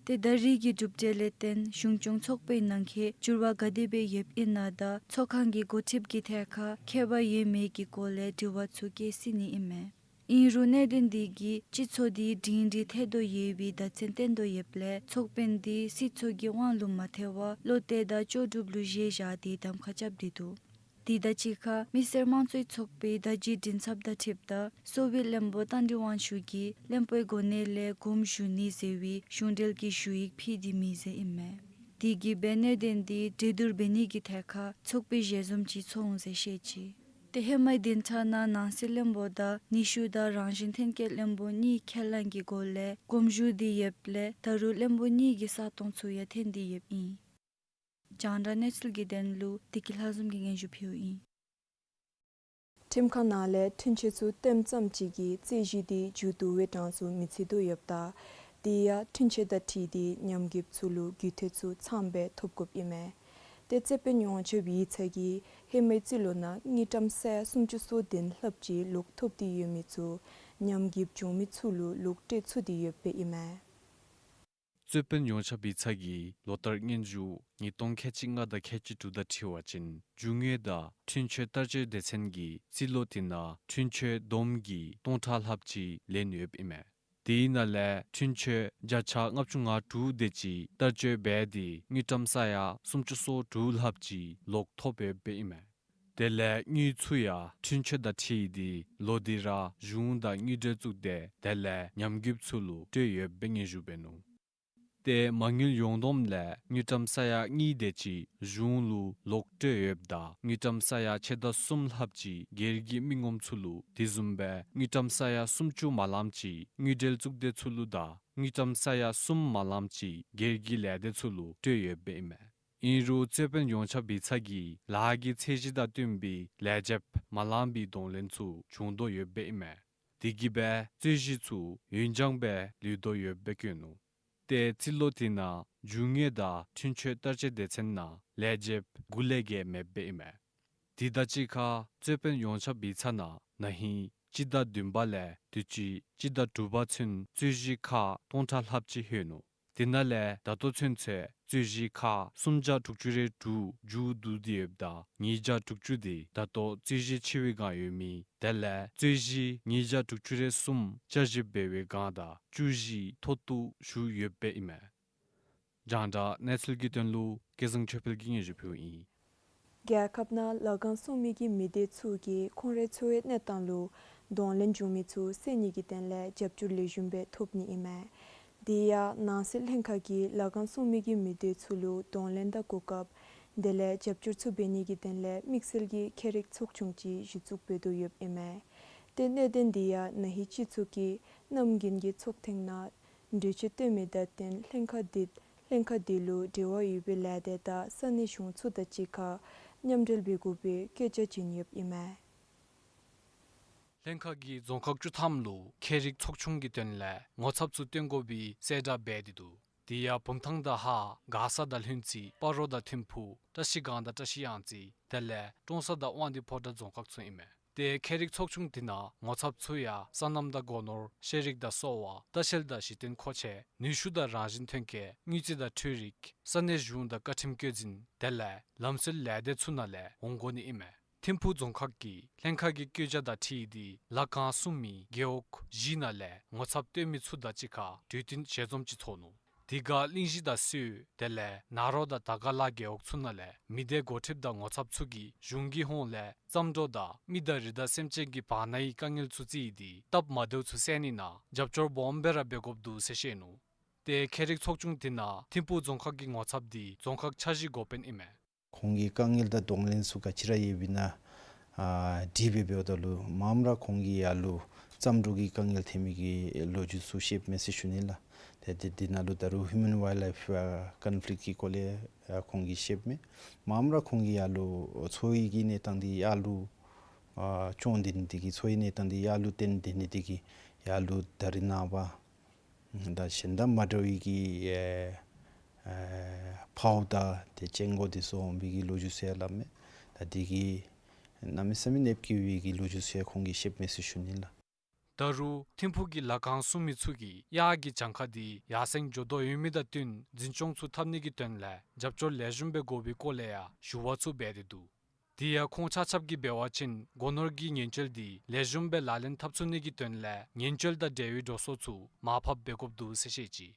ཏེ་ད་རེས་ཀྱི་གྲུབ་འབྲས་ལས་བརྟེན་གཞུང་སྐྱོང་ཚོགས་པའི་ནང་འཁོད་འགྱུར་བ་ག་དེ་སྦེ་ཡོདཔ་ཨིན་ན་དང་ཚོགས་ཁང་གི་འགོ་ཁྲིདཔ་གི་ཐད་ཁར་ཁྱད་པར་ཡོད་མེད་ཀྱི་སྐོར་ལས་དྲི་བ་ཚུ་བཀོད་སྲིད་ནི་ཨིན་མས། ཨིན་རུང་གནད་དོན་འདི་གིས་སྤྱི་ཚོགས་འདི་སྒྲིང་སྒྲི་ཐལ་དོ་ཡོད་པའི་བརྡ་མཚོན་སྟོན་དོ་ཡོདཔ་ལས་ཚོགས་དཔོན་འདི་སྲིད་ཚོགས་ཀྱི་དབང་ལུ་མ་ཐལ་བར་བློ་གཏད་དང་ལྕོགས་གྲུབ་ལུ་བཞེས་བཞག་སྟེ་གདམ་ཁ་རྐྱབ་སྟེ་འདུག། དེ་དང་གཅིག་ཁར་མི་སེར་དམངས་གཙོའི་ཚོགས་པའི་བརྡ་བརྒྱུད་མགྲིན་ཚབ་དང་འཁྲིལཝ་ད་གསོ་བའི་བློན་པོ་རྟ་མགྲིན་དབང་ཕྱུག་གིས་བློན་པོའི་གོ་གནས་ལས་དགོངས་ཞུ་ནི་ཟེར་བའི་གཞུང་འབྲེལ་གྱི་ཞུ་ཡིག་ཕུལ་ཏེ་མེད་ཟེར་ཨིན་མས། དེ་གིས་འབད་གནད་དོན་འདི་གྲོས་བསྡུར་འབད་ནི་གི་ཐད་ཁར་ཚོགས་པའི་ཞལ་འཛོམས་ཅིག་ཚོགས་འོང་ཟེར་བཤད་ཅི། ཏེ་ཧེ་མའི་བདུན་ཕྲག་ནང་ནང་སྲིད་བློན་པོ་དང་ནུས་ཤུགས་དང་རང་བཞིན་ཐོན་སྐྱེད་བློན་པོ་གཉིས་ཁས་བླངས་ཀྱི་སྒོ་ལས་དགོངས་ཞུ་སྟེ་ཡོདཔ་ལས་ད་རུང་བློན་པོ་གཉིས་ཀྱི་ས་སྟོང་ཚུ་ཡང་ཐོན་ཏེ་ཡོདཔ་ཨིན། རྒྱང་བསྒྲགས་གནས་ཚུལ་གྱི་དོན་ལུ་བདེ་སྐྱིད་ལྷ་འཛོམས་ཀྱིས་སྙན་ཞུ་ཕུལཝ་ཨིན། ཁྲིམས་ཁང་ནང་ལས་འཁྲུན་ཆོད་ཚུ་བཏོནམ་ཙམ་ཅིག་གིས་རྩོད་གཞི་འདི་མཇུག་བསྡུ་བའི་གྲངས་སུ་མི་ཚུད་དོ་ཡོདཔ་ད་དེ་ཡང་འཁྲུན་ཆོད་དང་འཁྲིལ་ཏེ་ཉམས་རྒུདཔ་ཚུ་ལུ་རྒུད་འཐུས་ཚུ་ཚངམ་སྦེ་ཐོབ་དགོཔ་ཨིན་མས། ཏེ་རྩོད་དཔོན་ཡོངས་ཁྱབ་ཡིག་ཚང་གིས་ཧེ་མའི་རྩིས་ལོ་ནང་དངུལ་ཀྲམ་ས་ཡ་སུམ་ཅུ་སོ་བདུན་ལྷགཔ་ཅིག་ལོག་ཐོབ་སྟེ་ཡོད་མི་ཚུ་ཉམས་རྒུདཔ་བྱུང་མི་ཚུ་ལུ་ལོག་སྤྲོད་ཚུགས་ཏེ་ཡོདཔ་ཨིན་མས། རྩོད་དཔོན་ཡོངས་ཁྱབ་ཡིག་ཚང་གིས་ལོ་ལྟར་སྔོན་འཇུག་ཉིས་སྟོང་ཁལ་གཅིག་ལྔ་དང་ཁལ་གཅིག་དྲུག་དང་འཁྲིལ་བ་ཅིན་རྒྱུ་དངོས་དང་འཁྲུན་ཆོད་བསྟར་སྤྱོད་སྡེ་ཚན་གྱིས་རྩིས་ལོ་དེ་ནང་འཁྲུན་ཆོད་བསྡོམས་ཀྱིས་སྟོང་ཕྲག་ལྷགཔ་ཅིག་ལེན་ཡོདཔ་ཨིན་མས། དེའི་ནང་ལས་འཁྲུན་ཆོད་བརྒྱ་ཆ་ལྔ་བཅུ་ང་དྲུག་དེ་ཅིག་བསྟར་སྤྱོད་འབད་དེ་དངུལ་ཀྲམ་ས་ཡ་སུམ་ཅུ་སོ་དྲུག་ལྷགཔ་ཅིག་ལོག་ཐོབ་ཡོདཔ་ཨིན་མས། དེ་ལས་དངུལ་ཚུ་ཡང་འཁྲུན་ཆོད་དང་འཁྲིལ་ཏེ་ལོ་དེ་ར་གཞུང་དང་དངུལ་འབྲེལ་གཙུག་སྡེ་དེ་ལས་ཉམས་རྒུདཔ་ཚུ་ལུ་སྤྲོད་ཡོདཔ་སྦེ་སྙན་ཞུ་འབད་ནུག། ཏེ་མ་དངུལ་ཡོངས་བསྡོམས་ལས་དངུལ་ཀྲམ་ས་ཡ་གཉིས་དེ་ཅིག་གཞུང་ལུ་ལོག་སྤྲོད་ཡོདཔ་ད་དངུལ་ཀྲམ་ས་ཡ་ཕྱེད་དང་གསུམ་ལྷགཔ་ཅིག་སྒེར་གྱི་མི་ངོམ་ཚུ་ལུ་དེ་བཟུམ་སྦེ་དངུལ་ཀྲམ་ས་ཡ་སུམ་ཅུ་མ་ལངམ་ཅིག་དངུལ་འབྲེལ་གཙུག་སྡེ་ཚུ་ལུ་དང་དངུལ་ཀྲམ་ས་ཡ་གསུམ་མ་ལངམ་ཅིག་སྒེར་གྱི་ལས་སྡེ་ཚུ་ལུ་སྤྲོད་ཡོདཔ་ཨིན་མས། ཨིན་རུང་རྩོད་དཔོན་ཡོངས་ཁྱབ་ཡིག་ཚང་གིས་ལཱ་གི་ཚད་གཞི་དང་བསྟུན་པའི་ལས་བྱེདཔ་མ་ལངམ་པའི་གདོང་ལེན་ཚུ་བྱུང་དོ་ཡོདཔ་ཨིན་མས། དེ་གིས་སྦེ་རྩོད་གཞི་ཚུ་ཡུན་འགྱངས་སྦེ་ལུས་དོ་ཡོདཔ་སྦེ་བཀོད་ནུག། ཏེ་རྩིས་ལོ་དེ་ནང་རྒྱུ་དངོས་དང་འཁྲུན་ཆོད་བསྟར་སྤྱོད་སྡེ་ཚན་ནང་ལས་བྱེདཔ་དགུ་ལས་བརྒལ་མེདཔ་ཨིན་མས། དེ་དང་གཅིག་ཁར་རྩོད་དཔོན་ཡོངས་ཁྱབ་ཡིག་ཚང་ནང་ན་ཧིང་སྤྱི་ཟླ་བདུན་པ་ལས་དུས་ཅི་སྤྱི་ཟླ་དྲུག་པ་ཚུན་རྩོད་གཞི་ཁག་སྟོང་ཕྲག་ལྷགཔ་ཅིག་ལྷོད་ནུག། དེ་ནང་ལས་ད་ལྟོ་ཚུན་ཚོད་རྩོད་གཞི་ཁག་སུམ་བརྒྱ་དྲུག་ཅུ་རེ་དྲུག་མཇུག་བསྡུ་སྟེ་ཡོདཔ་ད་ཉིས་བརྒྱ་དྲུག་ཅུ་དེ་ད་ལྟོ་རྩོད་གཞི་ཆེ་བའི་སྒང་ཡོད་མི་དེ་ལས་རྩོད་གཞི་ཉིས་བརྒྱ་དྲུག་ཅུ་རེ་གསུམ་བསྐྱར་ཞིབ་འབད་བའི་སྒང་དང་བཅུ་བཞི་མཐོ་གཏུགས་ཞུ་ཡོདཔ་ཨིན་མས། རྒྱང་བསྒྲགས་གནས་ཚུལ་གྱི་དོན་ལུ་སྐལ་བཟང་ཆོས་འཕེལ་གྱིས་སྙན་ཞུ་ཕུལཝ་ཨིན། རྒྱལ་ཁབ་ནང་ལཱ་ཁང་སྲུང་མི་གི་མི་སྡེ་ཚུ་གིས་ཁོང་རའི་འཚོ་བའི་གནས་སྟངས་ལུ་གདོང་ལེན་འབྱུང་མི་ཚུ་སེལ་ནི་གི་དོན་ལས་རྒྱབ་སྐྱོར་ལེགས་ཤོམ་སྦེ་ཐོབ་ནི་ཨིན་མས། དེ་ཡང་ནང་སྲིད་ལྷན་ཁག་གིས་ལཱ་ཁང་སྲུང་མི་གི་མི་སྡེ་ཚུ་ལུ་གདོང་ལེན་དང་གོ་སྐབས་དེ་ལས་རྒྱབ་སྐྱོར་ཚུ་འབད་ནི་གི་དོན་ལས་དམིགས་བསལ་གྱི་ཁྱད་རིག་ཚོགས་ཆུང་ཅིག་གཞི་བཙུགས་འབད་དོ་ཡོདཔ་ཨིན་མས། ཏེ་གནད་དོན་དེ་ཡང་ན་ཧིང་སྤྱི་ཚོགས་ཀྱིས་གནམ་དགུན་གྱི་ཚོགས་ཐེངས་ནང་གྲོས་ཆོད་བཏོན་མི་དང་བསྟུན་ལྷན་ཁག་དེ་ལྷན་ཁག་དེ་ལུ་འབྲེལ་བ་ཡོད་པའི་ལས་སྡེ་དང་ས་གནས་གཞུང་ཚོགས་དང་གཅིག་ཁར་མཉམ་འབྲེལ་འབད་དགོ་པའི་བཀོད་རྒྱ་བྱིན་ཡོདཔ་ཨིན་མས། ལྷན་ཁག་གིས་རྫོང་ཁག་བཅུ་ཐམ་ལུ་ཁྱད་རིག་ཚོགས་ཆུང་གི་དོན་ལས་ངོ་ཚབ་ཚུ་བཏོན་དགོ་པའི་གསལ་བསྒྲགས་འབད་དེ་འདུག། དེ་ཡང་བུམ་ཐང་དང་ཧཱ་མགར་ས་དང་ལྷུན་རྩེ་སྤ་རོ་དང་ཐིམ་ཕུ་བཀྲ་ཤིས་སྒང་དང་བཀྲ་ཤིས་གཡང་རྩེ་དེ་ལས་ཀྲོང་གསར་དང་དབང་འདུས་ཕོ་བྲང་རྫོང་ཁག་ཚུ་ཨིན་མས། ཏེ་ཁྱད་རིག་ཚོགས་ཆུང་དེ་ནང་ངོ་ཚབ་ཚུ་ཡང་སོ་ནམ་དང་སྒོ་ནོར་ཤེས་རིག་དང་གསོ་བ་ལྟ་བཤལ་དང་གཞི་རྟེན་མཁོ་ཆས་ནུས་ཤུགས་དང་རང་བཞིན་ཐོན་སྐྱེད་དངུལ་རྩིས་དང་འཕྲུལ་རིག་ས་གནས་གཞུང་དང་བཀའ་ཁྲིམས་བཀོད་འཛིན་དེ་ལས་ལམ་སྲོལ་ལས་སྡེ་ཚུ་ནང་ལས་འོང་དགོ་ནི་ཨིན་མས། ཐིམ་ཕུ་རྫོང་ཁག་གིས་ལྷན་ཁག་གི་བཀོད་རྒྱ་དང་འཁྲིལ་ཏེ་ལཱ་ཁང་སྲུང་མི་རྒེད་འོག་བཞི་ནང་ལས་ངོ་ཚབ་བཏོན་མི་ཚུ་དང་གཅིག་ཁར་གྲོས་བསྟུན་ཞལ་འཛོམས་ཅིག་ཚོགས་ནུག། དེ་ཁར་གླིང་བཞི་དང་སོས་དེ་ལས་ནཱ་རོ་དང་དར་དཀར་ལ་རྒེད་འོག་ཚུ་ནང་ལས་མི་སྡེ་འགོ་ཁྲིདཔ་དང་ངོ་ཚབ་ཚུ་གིས་གཞུང་གི་ཧོངས་ལས་རྩྭ་འབྲོག་དང་མི་དང་རི་དྭགས་སེམས་ཅན་གྱི་བར་ན་ཡི་དཀའ་ངལ་ཚུ་བརྩིས་ཏེ་སྟབས་མ་བདེཝ་ཚུ་སེལ་ནི་ནང་རྒྱབ་སྐྱོར་སྦོམ་སྦེ་ར་འབད་དགོཔ་འདུག་ཟེར་བཤད་ནུག། ཏེ་ཁྱད་རིག་ཚོགས་ཆུང་དེ་ནང་ཐིམ་ཕུ་རྫོང་ཁག་གི་ངོ་ཚབ་འདི་རྫོང་ཁག་འཆར་གཞི་འགོ་དཔོན་ཨིན་མས། ཁོང་གི་དཀའ་ངལ་དང་གདོང་ལེན་ཚུ་ག་ཅི་ར་ཡོདཔ་ཨིན་ན་ཨ་དྲིས་སྦེ་འབདཝ་ད་ལུ་མངམ་ར་ཁོང་གིས་ཡར་ལུ་ བརྩམས་སྒྲུང་གི་དཀའ་ངལ་ཐོན་མི་གི་ལོ་རྒྱུས་ཚུ་བཤདཔ་མས་ཟེར་ཞུ་ནི་ལགས། ཏེ་དེ་དེ་ནང་ལུ་ད་རུང་ཧིའུ་མེན་ཝའིལཌ་ལའིཕ་ཨ་ཀོན་ཕླིཀཊ་ཀྱི་སྐོར་ལས་ཨ་ཁོང་གིས་བཤདཔ་མས། མངམ་ར་ཁོང་གིས་ཡར་ལུ་འཚོ་བའི་གི་གནས་སྟངས་འདི་ཡར་ལུ་ཨ་སྐྱོང་སྟེ་ནི་དེ་གིས་འཚོ་བའི་གནས་སྟངས་འདི་ཡར་ལུ་བཏོན་ཏེ་ནི་དེ་གིས་ཡར་ལུ་ད་རིས་ནངས་པ་ད་གཞན་དང་མ་འདྲ་བའི་གི་ཨེ་ཨེ་ཕོཝ་དང་ཏེ་ཅན་གོ་དེ་ཚུ་འོང་བའི་གི་ལོ་རྒྱུས་ཚུ་ཡང་སླབ་མས། ད་དེ་གིས་གནམ་མེད་ས་མེད་གནོདཔ་བཀལ་བའི་གི་ལོ་རྒྱུས་ཚུ་ཡང་ཁོང་གིས་བཤདཔ་མས་ཟེར་ཞུ་ནི་ལགས། ད་རུང་ཐིམ་ཕུག་གི་ལ་ཁང་སྲུང་མི་ཚུ་གིས་གཡག་གི་གྱངས་ཁ་འདི་ཡར་སེང་འགྱོ་དོ་ཡོད་མི་དང་བསྟུན་འཛིན་སྐྱོང་ཚུ་འཐབ་ནི་གི་དོན་ལས་རྒྱབ་སྐྱོར་ལེགས་ཤོམ་སྦེ་དགོ་པའི་སྐོར་ལས་ཡང་ཞུ་བ་ཚུ་འབད་དེ་འདུག། དེ་ཡང་ཁོང་ཆ་ཁྱབ་ཀྱིས་འབད་བ་ཅིན་སྒོ་ནོར་གྱི་ཉེན་བཅོལ་འདི་ལེགས་ཤོམ་སྦེ་ལག་ལེན་འཐབ་ཚུགས་ནི་གི་དོན་ལས་ཉེན་བཅོལ་དང་འབྲེལ་བའི་འགྲོ་སོང་ཚུ་མར་ཕབ་འབད་དགོཔ་འདུག་ཟེར་བཤད་ཅི།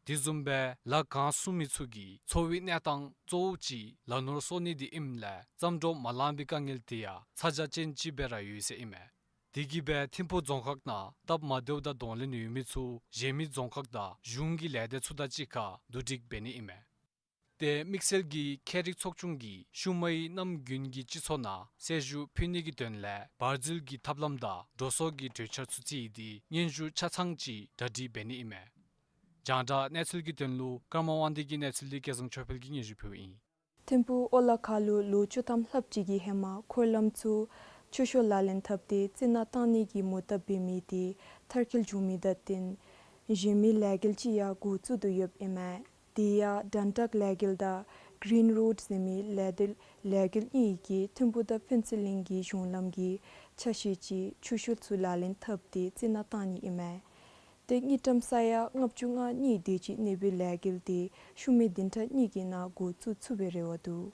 དེ་བཟུམ་སྦེ་ལ་ཁང་སྲུང་མི་ཚུ་གི་འཚོ་བའི་གནས་སྟངས་གཙོ་བོ་ཅིག་ལ་ནོར་གསོག་ནི་འདི་ཨིནམ་ལས་བརྩམས་སྒྲུང་མ་ལང་པའི་དཀའ་ངལ་དེ་ཡང་ཚ་གྱང་ཅན་ཅིག་སྦེ་ར་ཡོད་ཟེར་ཨིན་མས། དེ་གིས་སྦེ་ཐིམ་ཕུག་རྫོང་ཁག་ནང་སྟབས་མ་བདེཝ་དང་གདོང་ལེན་ཡོད་མི་ཚུ་གཞན་མི་རྫོང་ཁག་དང་གཞུང་གི་ལས་སྡེ་ཚུ་དང་གཅིག་ཁར་བསྡུ་སྒྲིག་འབད་ནི་ཨིན་མས། ཏེ་དམིགས་བསལ་གྱིས་ཁྱད་རིག་ཚོགས་ཆུང་གིས་ཤུལ་མའི་གནམ་དགུན་གྱི་སྤྱི་ཚོགས་ནང་གསལ་ཞུགས་ཕུལ་ནི་གི་དོན་ལས་བར་འཛུལ་གྱི་ཐབས་ལམ་དང་འགྲོ་སོང་གི་གྲོས་འཆར་ཚུ་བརྩིས་ཏེ་སྙན་ཞུ་ཆ་ཚང་ཅིག་གྲ་སྒྲིག་འབད་ནི་ཨིན་མས། རྒྱང་བསྒྲགས་གནས་ཚུལ་གྱི་དོན་ལུ་ཀརྨ་དབང་འདུས་ཀྱི་གནས་ཚུལ་འདི་སྐལ་བཟང་ཆོས་འཕེལ་གྱིས་སྙན་ཞུ་ཕུལཝ་ཨིན། ཐིམ་ཕུག་ཨོ་ལ་ཁ་ལུ་ལོ་བཅུ་ཐམ་ལྷགཔ་ཅིག་གི་ཧེ་མ་འཁོར་ལམ་ཚུ་ཆུ་ཤོག་ལག་ལེན་འཐབ་སྟེ་རྩི་ནག་བཏང་ནི་གི་མོ་བཏབ་འབད་མི་དེ་མཐར་འཁྱོལ་བྱུང་མི་དང་བསྟུན་གཞན་མི་ལས་འགུལ་ཅིག་ཡང་འགོ་བཙུགས་དོ་ཡོདཔ་ཨིན་མས། དེ་ཡང་དན་ཏག་ལས་འགུལ་དང་གིརིན་རོཌ་ཟེར་མི་ལས་སྡེ་ལས་འགུལ་གཉིས་ཀྱིས་ཐིམ་ཕུག་དང་ཕུན་ཚོགས་གླིང་གི་གཞུང་ལམ་གྱི་ཆ་ཤས་ཅིག་ཆུ་ཤོག་ཚུ་ལག་ལེན་འཐབ་སྟེ་རྩི་ནག་བཏང་ནི་ཨིན་མས། ཏེ་དངུལ་ཀྲམ་ས་ཡ་ལྔ་བཅུ་ང་གཉིས་དེ་ཅིག་གནས་པའི་ལས་འགུལ་དེ་ཤུལ་མའི་བདུན་ཕྲག་གཉིས་ཀྱི་ནང་འགོ་བཙུགས་ཚུགས་པའི་རེ་བ་འདུག།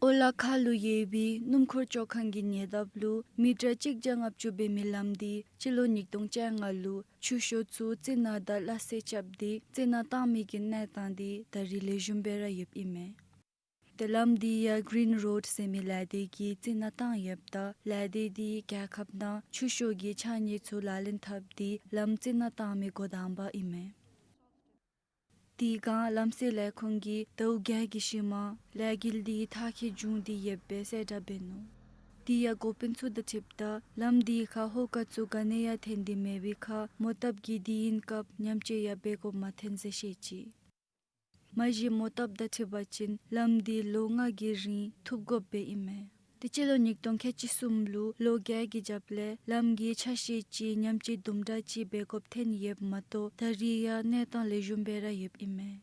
ཨོ་ལ་ཁ་ལུ་ཡོད་པའི་སྣུམ་འཁོར་བཅོ་ཁང་གི་ཉེ་འདབས་ལུ་མི་ཊར་གཅིག་བརྒྱ་ལྔ་བཅུ་འབད་མི་ལམ་འདི་སྤྱི་ལོ་ཉིས་སྟོང་བཅོ་ལྔ་ལུ་ཆུ་ཤོག་ཚུ་རྩི་ནག་དང་སླ་བསྲེ་རྐྱབ་སྟེ་རྩི་ནག་བཏང་མི་གི་གནས་སྟངས་འདི་ད་རིས་ལེགས་ཤོམ་སྦེ་ར་ཡོདཔ་ཨིན་མས། ཏེ་ལམ་འདི་ཡང་གིརིན་རོཌ་ཟེར་མི་ལས་སྡེ་གིས་རྩི་ནག་བཏང་ཡོདཔ་ད་ལས་སྡེ་འདི་རྒྱལ་ཁབ་ནང་ཆུ་ཤོག་གི་ཕྱགས་སྙིགས་ཚུ་ལག་ལེན་འཐབ་སྟེ་ལམ་རྩི་ནག་བཏང་མི་འགོ་དང་པ་ཨིན་མས། དེ་སྒང་ལམ་སེལ་ལས་ཁུངས་ཀྱིས་ཟླཝ་བརྒྱད་ཀྱི་ཤུལ་མ་ལས་འགུལ་འདི་མཐར་འཁྱོལ་བྱུང་སྟེ་ཡོདཔ་སྦེ་གསལ་བསྒྲགས་འབད་ནུག། དེ་ཡང་འགོ་དཔོན་ཚུ་དང་འཁྲིལཝ་ད་ལམ་འདི་ཁར་ཧོ་ཀ་ཚུ་ག་ནི་ཡང་ཐོན་ཏེ་མེད་པའི་ཁར་མོ་བཏབ་ཀྱི་དུས་ཡུན་སྐབས་ཉམས་བཅོས་ཡང་འབད་དགོཔ་མ་ཐོན་ཟེར་བཤད་ཅི། མ་གཞི་མོ་བཏབ་དང་འཁྲིལ་བ་ཅིན་ལམ་འདི་ལོ་ལྔ་གི་རིང་ཐུབ་དགོཔ་སྦེ་ཨིན་མས། ཏེ་སྤྱི་ལོ་ཉིས་སྟོང་ཁལ་གཅིག་གསུམ་ལུ་ལོ་བརྒྱད་ཀྱི་རྒྱབ་ལས་ལམ་གྱི་ཆ་ཤས་ཅིག་ཉམས་བཅོས་དུམ་གྲ་ཅིག་འབད་དགོཔ་ཐོན་ཡོདཔ་མ་གཏོགས་ད་རིས་ཡང་གནས་སྟངས་ལེགས་ཤོམ་སྦེ་ར་ཡོདཔ་ཨིན་མས།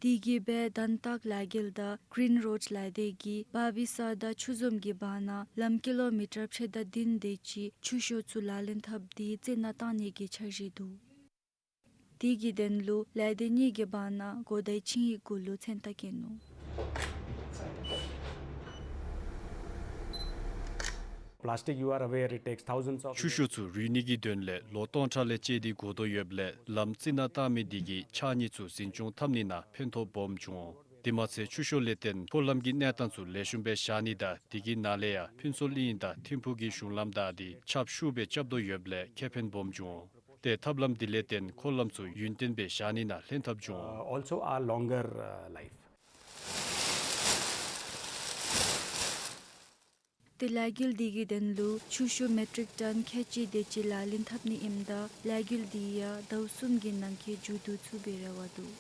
དེ་གིས་སྦེ་དན་ཏག་ལས་འགུལ་དང་གིརིན་རོཌ་ལས་སྡེ་གིས་བར་བི་ས་དང་ཆུ་འཛོམས་ཀྱི་བར་ན་ལམ་ཀི་ལོ་མི་ཊར་ཕྱེད་དང་བདུན་དེ་ཅིག་ཆུ་ཤོག་ཚུ་ལག་ལེན་འཐབ་སྟེ་རྩི་ནག་བཏང་ནི་གི་འཆར་གཞི་འདུག། དེ་གི་དོན་ལུ་ལས་སྡེ་གཉིས་ཀྱི་བར་ན་གོ་བརྡའི་ཆིངས་ཡིག་གུ་ལུ་མཚན་རྟགས་བཀོད་ནུག། Plastic, you are aware, it takes thousands of years. ཆུ་ཤོག་ཚུ་རུལ་ནི་གི་དོན་ལས་ལོ་སྟོང་ཕྲག་ལས་བཅད་དེ་འགོར་དོ་ཡོདཔ་ལས་ལམ་རྩི་ནག་བཏང་མི་དེ་གིས་ཕྱགས་སྙིགས་ཚུ་འཛིན་སྐྱོང་འཐབ་ནི་ནང་ཕན་ཐོགས་སྦོམ་བྱུང་འོང་། དེ་མ་ཚད་ཆུ་ཤོག་ལས་བརྟེན་འཁོར་ལམ་གྱི་གནས་སྟངས་ཚུ་ལེགས་ཤོམ་སྦེ་བཞག་ནི་དང་དེ་གི་ནང་ལས་ཡང་ཕུན་ཚོགས་གླིང་དང་ཐིམ་ཕུག་གི་གཞུང་ལམ་དང་དེ་ཁྱབ་ཤུགས་སྦེ་རྐྱབ་དོ་ཡོདཔ་ལས་ཁེ་ཕན་སྦོམ་བྱུང་འོང་། ཏེ་ཐབས་ལམ་དེ་ལས་བརྟེན་འཁོར་ལམ་ཚུ་ཡུན་བརྟན་སྦེ་བཞག་ནི་ནང་ལྷན་ཐབས་བྱུང་འོང་། Uh, also a longer, uh, life. ཏེ་ལས་འགུལ་དེ་གི་དོན་ལུ་ཆུ་ཤོག་མེ་ཊིག་ཊོན་ཁལ་གཅིག་དེ་ཅིག་ལག་ལེན་འཐབ་ནི་ཨིནམ་ད་ལས་འགུལ་དེ་ཡང་ཟླཝ་གསུམ་གྱི་ནང་འཁོད་མཇུག་བསྡུ་ཚུགས་པའི་རེ་བ་འདུག།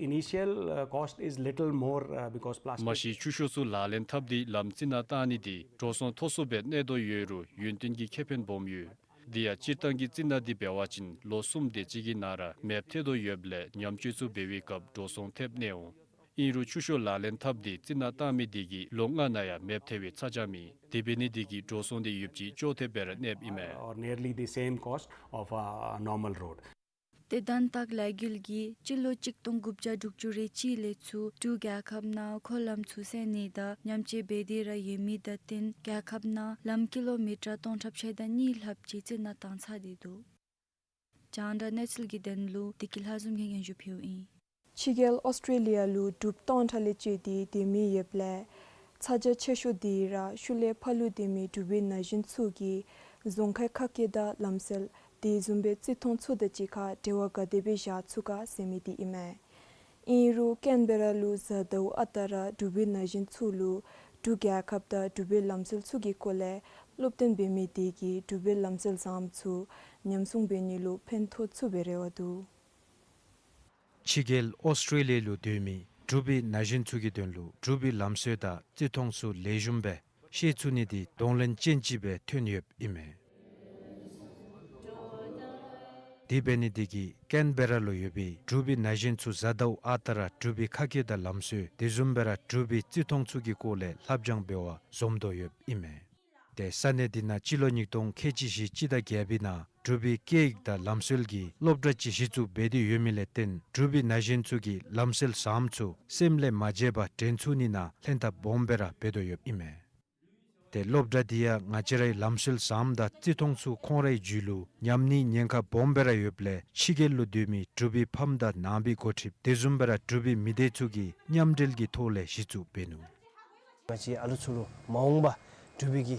Initial, uh, cost is little more, uh, because plastic. མ་གཞི་ཆུ་ཤོག་ཚུ་ལག་ལེན་འཐབ་སྟེ་ལམ་རྩི་ནག་བཏང་ནི་དེ་འགྲོ་སོང་མཐོ་སུ་སྦེ་གནས་དོ་ཡོད་རུང་ཡུན་བརྟན་གྱི་ཁེ་ཕན་སྦོམ་ཡོད། དེ་ཡང་སྤྱིར་བཏང་གི་རྩི་ནག་དེ་འབད་བ་ཅིན་ལོ་གསུམ་དེ་ཅིག་གི་ནང་ར་མེདཔ་ཐལ་དོ་ཡོདཔ་ལས་ཉམས་བཅོས་ཚུ་འབད་བའི་སྐབས་འགྲོ་སོང་ཐེབས་གནས་འོང་། ཨིན་རུང་ཆུ་ཤོག་ལག་ལེན་འཐབ་སྟེ་རྩི་ནག་བཏང་མི་དེ་གིས་ལོ་ལྔ་ནང་ཡང་མེདཔ་ཐལ་བའི་ཚ་གྱང་མེད། དེ་འབད་ནི་དེ་གིས་འགྲོ་སོང་དེ་ཡོདཔ་ཅིག་ཅོག་འཐདཔ་སྦེ་ར་གནསཔ་ཨིན་མས། Or nearly the same cost of a normal road. ཏེ་དན་ཏག་ལས་འགུལ་གྱིས་སྤྱི་ལོ་གཅིག་སྟོང་དགུ་བརྒྱ་དྲུག་ཅུ་རེ་གཅིག་ལས་ཚུར་འབྲུག་རྒྱལ་ཁབ་ནང་འཁོར་ལམ་ཚུ་བསལ་ནི་དང་ཉམས་བཅོས་འབད་དེ་ར་ཡོད་མི་དང་བསྟུན་རྒྱལ་ཁབ་ནང་ལམ་ཀི་ལོ་མི་ཊར་སྟོང་ཕྲག་ཕྱེད་དང་གཉིས་ལྷགཔ་ཅིག་རྩི་ནག་བཏང་ཚར་ཏེ་འདུག། རྒྱང་བསྒྲགས་གནས་ཚུལ་གྱི་དོན་ལུ་བདེ་སྐྱིད་ལྷ་འཛོམས་ཀྱིས་སྙན་ཞུ་ཕུལཝ་ཨིན། ཕྱི་རྒྱལ་ཨོསི་ཊྲེ་ལི་ཡ་ལུ་འབྲུགཔ་སྟོང་ཕྲག་ལས་བཅད་དེ་སྡོད་མི་ཡོདཔ་ལས་ཚ་གྱང་ཆེ་ཤོས་དེ་ར་ཤུལ་ལས་ཕར་ལུ་སྡོད་མི་འབྲུག་པའི་ན་གཞོན་ཚུ་གིས་རྫོང་ཁག་ཁག་གི་དང་ལམ་སེལ་དེ་བཟུམ་སྦེ་རྩིས་མཐོང་ཚུ་དང་གཅིག་ཁར་འབྲེལ་བ་ག་དེ་སྦེ་བཞག་ཚུགས་ག་ཟེར་མི་དེ་ཨིན་མས། ཨིན་རུང་ཀེན་བེ་ར་ལུ་གཟའ་ཟླཝ་ཨ་རྟག་ར་འབྲུག་པའི་ན་གཞོན་ཚུ་ལུ་ འབྲུག་རྒྱལ་ཁབ་དང་འབྲུག་པའི་ལམ་སྲོལ་ཚུ་གི་སྐོར་ལས་སློབ་སྟོན་འབད་མི་དེ་གིས་འབྲུག་པའི་ལམ་སྲོལ་བཟངམ་ཚུ་ཉམས་སྲུང་འབད་ནི་ལུ་ཕན་ཐོགས་ཚུགས་པའི་རེ་བ་འདུག། ཕྱི་རྒྱལ་ཨོསི་ཊྲེ་ལི་ཡ་ལུ་སྡོད་མི་འབྲུག་པའི་ན་གཞོན་ཚུ་གི་དོན་ལུ་འབྲུག་པའི་ལམ་སྲོལ་དང་རྩིས་མཐོང་ཚུ་ལེགས་ཤོམ་སྦེ་ཤེས་ཚུགས་ནི་དེ་གདོང་ལེན་ཅན་ཅིག་སྦེ་ཐོན་ཡོདཔ་ཨིན་མས། དེ་འབད་ནི་དེ་གིས་ཀེན་བེ་ར་ལུ་ཡོད་པའི་འབྲུག་པའི་ན་གཞོན་ཚུ་གཟའ་ཟླཝ་ཨ་རྟག་ར་འབྲུག་པའི་ཁ་སྐད་དང་ལམ་སྲོལ་དེ་བཟུམ་སྦེ་ར་འབྲུག་པའི་རྩིས་མཐོང་ཚུ་གི་སྐོར་ལས་ལྷབ་སྦྱང་འབད་བར་འཛོམས་དོ་ཡོདཔ་ཨིན་མས། ཏེ་ས་གནས་དེ་ནང་སྤྱི་ལོ་ཉིས་སྟོང་ཁལ་གཅིག་བཞི་སྤྱི་ཟླ་བརྒྱད་པའི་ནང་འབྲུག་པའི་སྐད་ཡིག་དང་ལམ་སྲོལ་གྱི་སློབ་གྲྭ་ཅིག་གཞི་བཙུགས་འབད་དེ་ཡོད་མི་ལས་བརྟེན་འབྲུག་པའི་ན་གཞོན་ཚུ་གིས་ལམ་སྲོལ་བཟངམ་ཚུ་སེམས་ལས་མ་བརྗེད་པར་དྲན་ཚུགས་ནི་ནང་ལྷན་ཐབས་སྦོམ་སྦེ་ར་འབད་དོ་ཡོདཔ་ཨིན་མས། ཏེ་སློབ་གྲྭ་འདི་ཡང་ང་བཅས་རའི་ལམ་སྲོལ་བཟངམ་དང་རྩིས་མཐོང་ཚུ་ཁོང་རའི་རྒྱུད་ལུ་ཉམས་ནིའི་ཉེན་ཁ་སྦོམ་སྦེ་ར་ཡོདཔ་ལས་ཕྱི་རྒྱལ་ལུ་སྡོད་མི་འབྲུག་པའི་ཕམ་དང་ནང་པའི་འགོ་ཁྲིདཔ་དེ་བཟུམ་སྦེ་ར་འབྲུག་པའི་མི་སྡེ་ཚུ་གིས་མཉམ་འབྲེལ་གྱི་ཐོག་ལས་གཞི་བཙུགས་འབད་ནུག། ང་བཅས་ཨ་ལུ་ཚུ་ལུ་མ་འོངས་པ་འབྲུག་པའི་གི་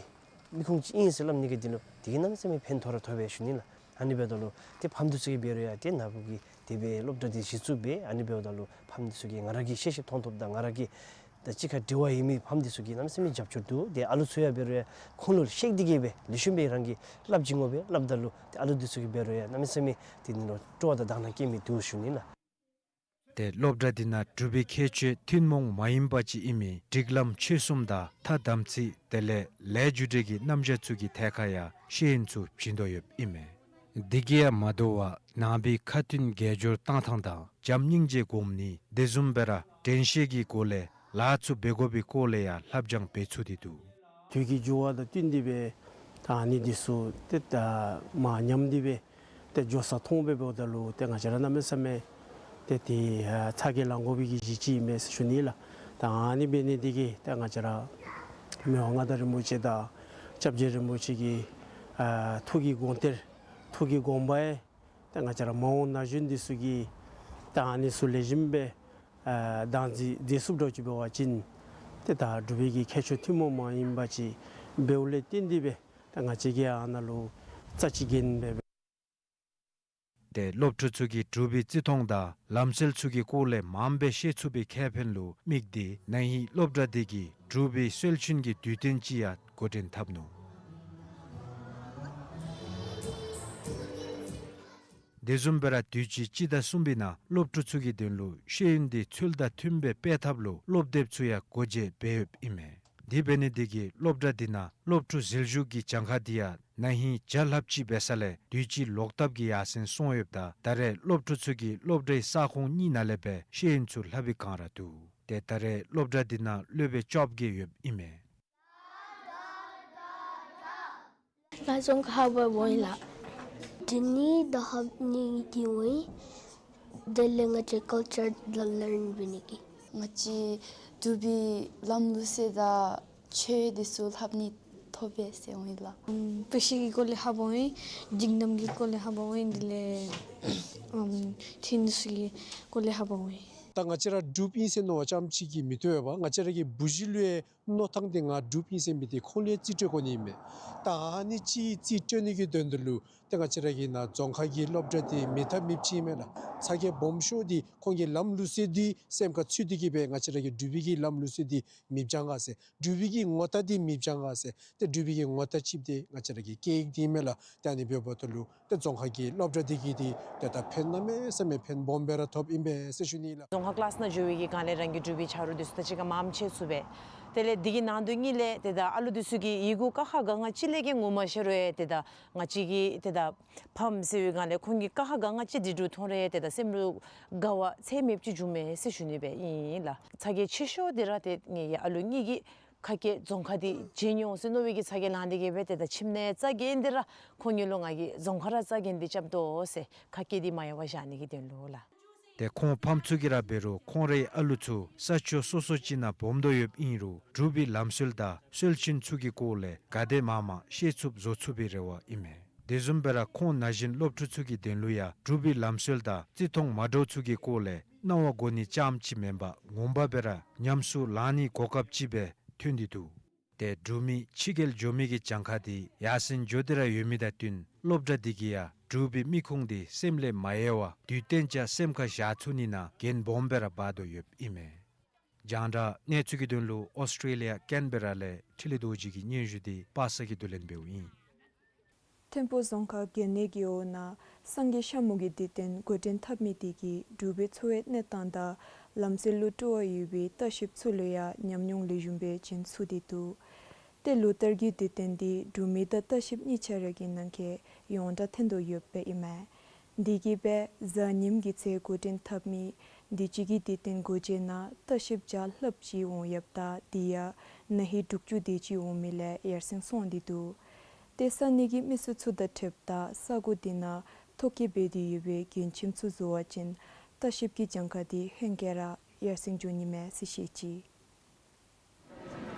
མི་ཁུངས་ཅིག་ཨིན་ཟེར་སླབ་ནི་གི་དོན་ལུ་དེ་གིས་གནམ་མེད་ས་མེད་ཕན་ཐོགས་ར་ཐོགས་པས་ཞུ་ནི་ལགས། ཨ་ནི་འབདཝ་ད་ལུ་ཏེ་ཕམ་འདི་ཚུ་གིས་འབད་རུང་ཡང་ཏེ་ནཱ་བུ་གིས་དེ་སྦེ་སློབ་གྲྭ་འདི་གཞི་བཙུགས་འབད། ཨ་ནི་འབདཝ་ད་ལུ་ཕམ་འདི་ཚུ་གིས་ང་ར་གིས་ཤེས་ཤེསཔ་མཐོང་ཐོབ་དང་ང་ར་གིས་ད་གཅིག་ཁར་འབྲེལ་བ་ཡོད་མི་ཕམ་འདི་ཚུ་གིས་གནམ་མེད་ས་མེད་རྒྱབ་སྐྱོར་འདུག། ཏེ་ཨ་ལུ་ཚུ་ཡང་འབད་རུང་ཡང་ཁོང་ལུ་གཤེགས་ཏེ་གིས་སྦེ་ལེགས་ཤོམ་སྦེ་རང་གིས་སླབ་བྱིན་དགོ་པས། སླབ་ད་ལུ་ཏེ་ཨ་ལུ་འདི་ཚུ་གིས་འབད་རུང་ཡང་གནམ་མེད་ས་མེད་དེ་ནི་ལུ་སྤྲོ་བ་དང་དག་སྣང་སྐྱེ་མི་འདུག་ཞུ་ནི་ལགས། ཏེ་སློབ་གྲྭ་འདི་ནང་འབྲུག་པའི་ཁྱད་ཆོས་ཐུན་མོང་མ་ཡིན་པ་ཅིག་ཨིན་མི་སྒྲིག་ལམ་ཆོས་གསུམ་དང་ཐ་དམ་ཚིག་དེ་ལས་ལས་རྒྱུ་འབྲས་ཀྱི་རྣམ་གཞག་ཚུ་གི་ཐད་ཁར་ཡང་ཤེས་ཡོན་ཚུ་བྱིན་དོ་ཡོདཔ་ཨིན་མས། འདི་གིས་ཡང་མ་དོ་བར་ནང་པའི་ཁ་ཏོན་དགེ་སྦྱོར་གཏང་ཐངས་དང་བྱམས་སྙིང་རྗེ་སྒོམ་ནི་དེ་བཟུམ་སྦེ་ར་དྲན་ཤེས་ཀྱི་སྒོ་ལས་ལཱ་ཚུ་འབད་དགོ་པའི་སྐོར་ལས་ཡང་ལྷབ་སྦྱང་འབད་ཚུགས་ཏེ་འདུག། དུས་ཀྱི་འགྱུར་བ་དང་བསྟུན་ཏེ་སྦེ་ད་ཨ་ནི་འདི་ཚུ་ཏེ་ད་མར་ཉམས་ཏེ་སྦེ་ཏེ་འགྱོ་ས་མཐོང་སྦེ་འབདཝ་ད་ལུ་ཏེ་ང་བཅས་ར་གནམ་མེད་ས་མེད་ཏེ་དེ་ཨ་ཚ་གྱང་ལང་དགོ་པའི་གི་གཞི་ཅིག་ཨིན་མས་ཟེར་ཞུ་ནི་ལགས། ད་ཨ་ནི་འབད་ནི་འདི་གིས་ཏེ་ང་བཅས་ར་མི་དབང་མངའ་བདག་རིན་པོ་ཆེ་དང་སྐྱབས་རྗེ་རིན་པོ་ཆེ་གི་ཨ་ཐུགས་ཀྱི་དགོངས་གཏེར་ཐུགས་ཀྱི་དགོངས་པ་ཡང་ཏེ་ང་བཅས་ར་མ་འོངས་ན་གཞོན་འདི་ཚུ་གིས་ད་ཨ་ནི་ཚུ་ལེགས་ཤོམ་སྦེ་ཨ་བདག་འཛིན་མཛད་ཚུགསཔ་འདྲཝ་ཅིག་འབད་བ་ཅིན་ཏེ་ད་འབྲུག་པའི་གི་ཁྱད་ཆོས་ཐུན་མོང་མ་ཡིན་པ་ཅིག་འབདཝ་ལས་བརྟེན་ཏེ་སྦེ་ད་ང་བཅས་ཀྱིས་ཨ་ནཱ་ལུ་རྩ་ཅིག་འགན་འབད་སྦེ། ཏེ་སློབ་ཕྲུག་ཚུ་གིས་འབྲུག་པའི་རྩིས་མཐོང་དང་ལམ་སྲོལ་ཚུ་གི་སྐོར་ལས་མངམ་སྦེ་ཤེས་ཚུགས་པའི་ཁེ་ཕན་ལུ་དམིགས་ཏེ་ན་ཧིང་སློབ་གྲྭ་འདི་གིས་འབྲུག་པའི་སྲོལ་རྒྱུན་གྱི་དུས་སྟོན་ཅིག་ཡང་འགོ་འདྲེན་འཐབ་ནུག། དེ་བཟུམ་སྦེ་ར་དུས་ཅི་སྤྱི་ཟླ་གསུམ་པའི་ནང་སློབ་ཕྲུག་ཚུ་གི་དོན་ལུ་ཤེས་ཡོན་འདི་ཚུལ་དང་མཐུན་སྦེ་སྤེལ་ཐབས་ལུ་སློབ་དེབ་ཚུ་ཡང་སྒོ་འབྱེད་འབད་ཡོདཔ་ཨིན་མས། དེ་འབད་ནི་འདི་གིས་སློབ་གྲྭ་འདི་ནང་སློབ་ཕྲུག་ཟིལ་ཞུགས་ཀྱི་གྱངས་ཁ་འདི་ཡང་ན་ཧིང་བརྒྱ་ལྷགཔ་ཅིག་འབད་ས་ལས་དུས་ཅི་ལོག་བཏབ་ཀྱིས་ཡར་སེང་སོང་ཡོདཔ་ད་ད་རེས་སློབ་ཕྲུག་ཚུ་གིས་སློབ་གྲྭའི་ས་ཁོངས་གཉིས་ནང་ལས་སྦེ་ཤེས་ཡོན་ཚུ་ལྷབ་པའི་བསྒང་ར་འདུག། ཏེ་ད་རེས་སློབ་གྲྭ་འདི་ནང་སློབ་དཔོན་བཅོ་བརྒྱད་ཡོདཔ་ཨིན་མས། ང་རྫོང་ཁག་ལྷབ་པར་འོང་ཡི་ལགས། འབྲི་ནི་དང་ལྷབ་ནི་འདི་འོང་ཡི། དེ་ལས་ང་བཅས་ཀལ་ཅར་ལ་ལརན་འབད་ནི་གི། ང་བཅས་འབྲུག་པའི་ལམ་ལུགས་སྲོལ་དང་ཆོས་འདི་ཚུ་ལྷབ་ནི་ཐོབ་པས་ཟེར་འོང་ཡི་ལགས། ཨམ་དཔེ་ཆ་གི་སྐོར་ལས་ལྷབ་འོང་ཡི། སྒྲིག་ལམ་གྱི་སྐོར་ལས་ལྷབ་འོང་ཡི། དེ་ལས་ཨམ་ཆོས་འདི་ཚུ་གི་སྐོར་ལས་ལྷབ་འོང་ཡི། ད་ང་བཅས་ར་འབྲུགཔ་ཨིན་ཟེར་མནོ་བ་ཙམ་ཅིག་གིས་མི་བཏུབ་པས། ང་བཅས་ར་གི་བུ་གཞི་ལུ་ཡང་མནོ་ཐངས་འདི་ང་འབྲུགཔ་ཨིན་ཟེར་མི་འདི་ཁོང་ལུ་ཡང་རྩིས་སྤྲོད་དགོ་ནི་ཨིན་མས། ད་ཨ་ནི་ཅིག་རྩིས་སྤྲོད་ནི་གི་དོན་དུ་ལུ་ཏེ་ང་བཅས་ར་གི་ནཱ་རྫོང་ཁག་གི་སློབ་གྲྭ་འདི་མེད་ཐབས་མེདཔ་ཅིག་ཨིན་མས་ལགས། ཚ་གྱང་སྦོམ་ཤོས་འདི་ཁོང་གི་ལམ་ལུགས་སྲོལ་འདི་སེམས་ཁར་ཚུད་དེ་གིས་སྦེ་ང་བཅས་ར་གི་འབྲུག་པའི་གི་ལམ་ལུགས་སྲོལ་འདི་མི་སྦྱང་ག་ཟེར། འབྲུག་པའི་གི་ངོ་རྟགས་འདི་མི་སྦྱང་ག་ཟེར། ཏེ་འབྲུག་པའི་གི་ངོ་རྟགས་ཅིག་འདི་ང་བཅས་ར་གི་སྐད་ཡིག་འདི་ཨིན་མས་ལགས། ཏེ་ཨ་ནི་འབདཝ་ད་ལུ་ཏེ་རྫོང་ཁག་གི་སློབ་གྲྭ་འདི་གིས་འདི་ཏེ་ད་ཕན་གནམ་མེད་ས་མེད་ཕན་སྦོམ་སྦེ་ར་ཐོབ་ཨིན་པས་ཟེར་ཞུ་ནི་ལགས། རྫོང་ཁ་ཀི་ལཱསི་ནང་འགྱོ་བའི་གི་སྒང་ལས་རང་གི་འབྲུག་པའི་ཆ་རོགས་འདི་ཚུ་དང་གཅིག་ཁར་མངམ་ཕྱད་ཚུགས་པས། དེ་ལས་འདི་གི་ནང་དོན་གཉིས་ལས་ཏེ་ད་ཨ་ལུ་འདི་ཚུ་གིས་ཡི་གུ་ཀ་ཁ་ག་ང་གཅིག་ལས་ཀྱི་ངོ་མ་ཤེས་རུང་ཡང་ཏེ་ད་ང་བཅས་ཀྱི་ཏེ་ད་ཕམ་ཟེར་བའི་སྒང་ལས་ཁོང་གིས་ཀ་ཁ་ག་ང་གཅིག་འབྲི་འདུག་མཐོང་རུང་ཡང་ཏེ་ད་སེམས་ལུ་དགའ་བ་ཚད་མེདཔ་ཅིག་འབྱུངམ་མས་ཟེར་ཞུ་ནི་སྦེ་ཨིན་ལགས། ཚ་གྱང་ཆེ་ཤོས་འདི་ར་ཏེ་ངེའི་ཨ་ལུ་གཉིས་ཀྱིས་ཁ་སྐད་རྫོང་ཁ་འདི་བརྗེད་འོང་ཟེར་མནོ་བའི་གི་ཚ་གྱང་ལང་སྟེ་གིས་སྦེ་ཏེ་ད་ཁྱིམ་ནང་རྩ་འགེངས་ཏེ་ར་ཁོང་གཉིས་ལུ་ང་གིས་རྫོང་ཁ་ར་རྩ་འགེངས་ཏེ་རྐྱབ་དོ་ཟེར། ཁ་སྐད་འདི་མ་གཡོ་བར་བཞག་ནི་གི་དོན་ལུ་ལགས། ཏེ་ཁོང་ཕམ་ཚུ་གིས་ར་འབད་རུང་ཁོང་རའི་ཨ་ལུ་ཚུ་ས་ཕྱོགས་སོ་སོ་ཅིག་ནང་སྦོམ་དོ་ཡོདཔ་ཨིན་རུང་འབྲུག་པའི་ལམ་སྲོལ་དང་སྲོལ་རྒྱུན་ཚུ་གི་སྐོར་ལས་ག་དེ་མང་མང་ཤེས་ཚུགསཔ་བཟོ་ཚུགས་པའི་རེ་བ་ཨིན་མས། དེ་བཟུམ་སྦེ་ར་ཁོང་ན་གཞོན་སློབ་ཕྲུག་ཚུ་གི་དོན་ལུ་ཡང་འབྲུག་པའི་ལམ་སྲོལ་དང་རྩིས་མཐོང་མ་འདྲཝ་ཚུ་གི་སྐོར་ལས་སྣང་བ་དགོ་ནི་ཙམ་ཅིག་མེན་པར་ངོ་མ་སྦེ་ར་ཉམས་སུ་བླང་ནིའི་གོ་སྐབས་ཅིག་སྦེ་ཐོན་ཏེ་འདུག། ཏེ་འབྲུག་མི་ཕྱི་རྒྱལ་འགྱོ་མི་གི་གྱངས་ཁ་འདི་ཡར་སེང་འགྱོ་སྟེ་ར་ཡོད་མི་དང་བསྟུན་སློབ་གྲྭ་འདི་གིས་ཡང་འབྲུག་པའི་མི་ཁུངས་འདི་སེམས་ལས་མ་གཡེལ་བར་དུས་གཏན་ཅ་སེམས་ཁར་བཞག་ཚུགས་ནི་ནང་འགན་སྦོམ་སྦེ་ར་འབག་དོ་ཡོདཔ་ཨིན་མས། རྒྱང་བསྒྲགས་གནས་ཚུལ་གྱི་དོན་ལུ་ཨོསི་ཊྲེ་ལི་ཡ་ཀེན་བེ་ར་ལས་འཕྲིན་ལས་རྡོ་རྗེ་གི་སྙན་ཞུ་འདི་པ་སངས་གིས་བསྡུ་ལེན་འབདཝ་ཨིན། ཐིམ་ཕུག་རྫོང་ཁག་དགེ་བསྙེན་རྒེད་འོག་ནང་སངས་རྒྱས་ཤ་མོ་གི་དུས་སྟོན་འགོ་འདྲེན་འཐབ་མི་དེ་གིས་འབྲུག་པའི་འཚོ་བའི་གནས་སྟངས་དང་ལམ་སྲོལ་ལུ་སྤྲོ་བ་ཡོད་པའི་ལྟ་བཤལཔ་ཚུ་ལུ་ཡང་ཉམས་མྱོང་ལེགས་ཤོམ་སྦེ་བྱིན་ཚུགས་ཏེ་འདུག། ཏེ་ལོ་ལྟར་གྱི་དུས་སྟོན་འདི་འབྲུག་མི་དང་ལྟ་བཤལཔ་གཉིས་ཆ་ར་གི་ནང་འཁོད་ཡོངས་གྲགས་ཐོན་དོ་ཡོདཔ་ཨིན་མས། དེ་གིས་སྦེ་གཟའ་ཉིམ་གི་ཚེ་འགོ་འདྲེན་འཐབ་མི་དུས་ཅི་གི་དུས་སྟོན་འགོ་བཙུགས་ནང་ལྟ་བཤལཔ་བརྒྱ་ལྷགཔ་ཅིག་འོང་ཡོདཔ་ད་དེ་ཡང་ན་ཧིང་དྲུག་ཅུ་དེ་ཅིག་འོང་མི་ལས་ཡར་སེང་སོང་སྟེ་འདུག། ཏེ་ས་གནས་ཀྱི་མི་སེར་ཚུ་དང་འཁྲིལཝ་ད་ས་གོ་དེ་ནང་ཐོ་བཀོད་འབད་དེ་ཡོད་པའི་མགྱོནམ་ཁྱིམ་ཚུ་བཟོ་བ་ཅིན་ལྟ་བཤལཔ་གི་གྱངས་ཁ་དེ་ཧེང་སྐལ་ར་ཡར་སེང་འགྱོ་ནི་མས་ཟེར་བཤད་ཅི།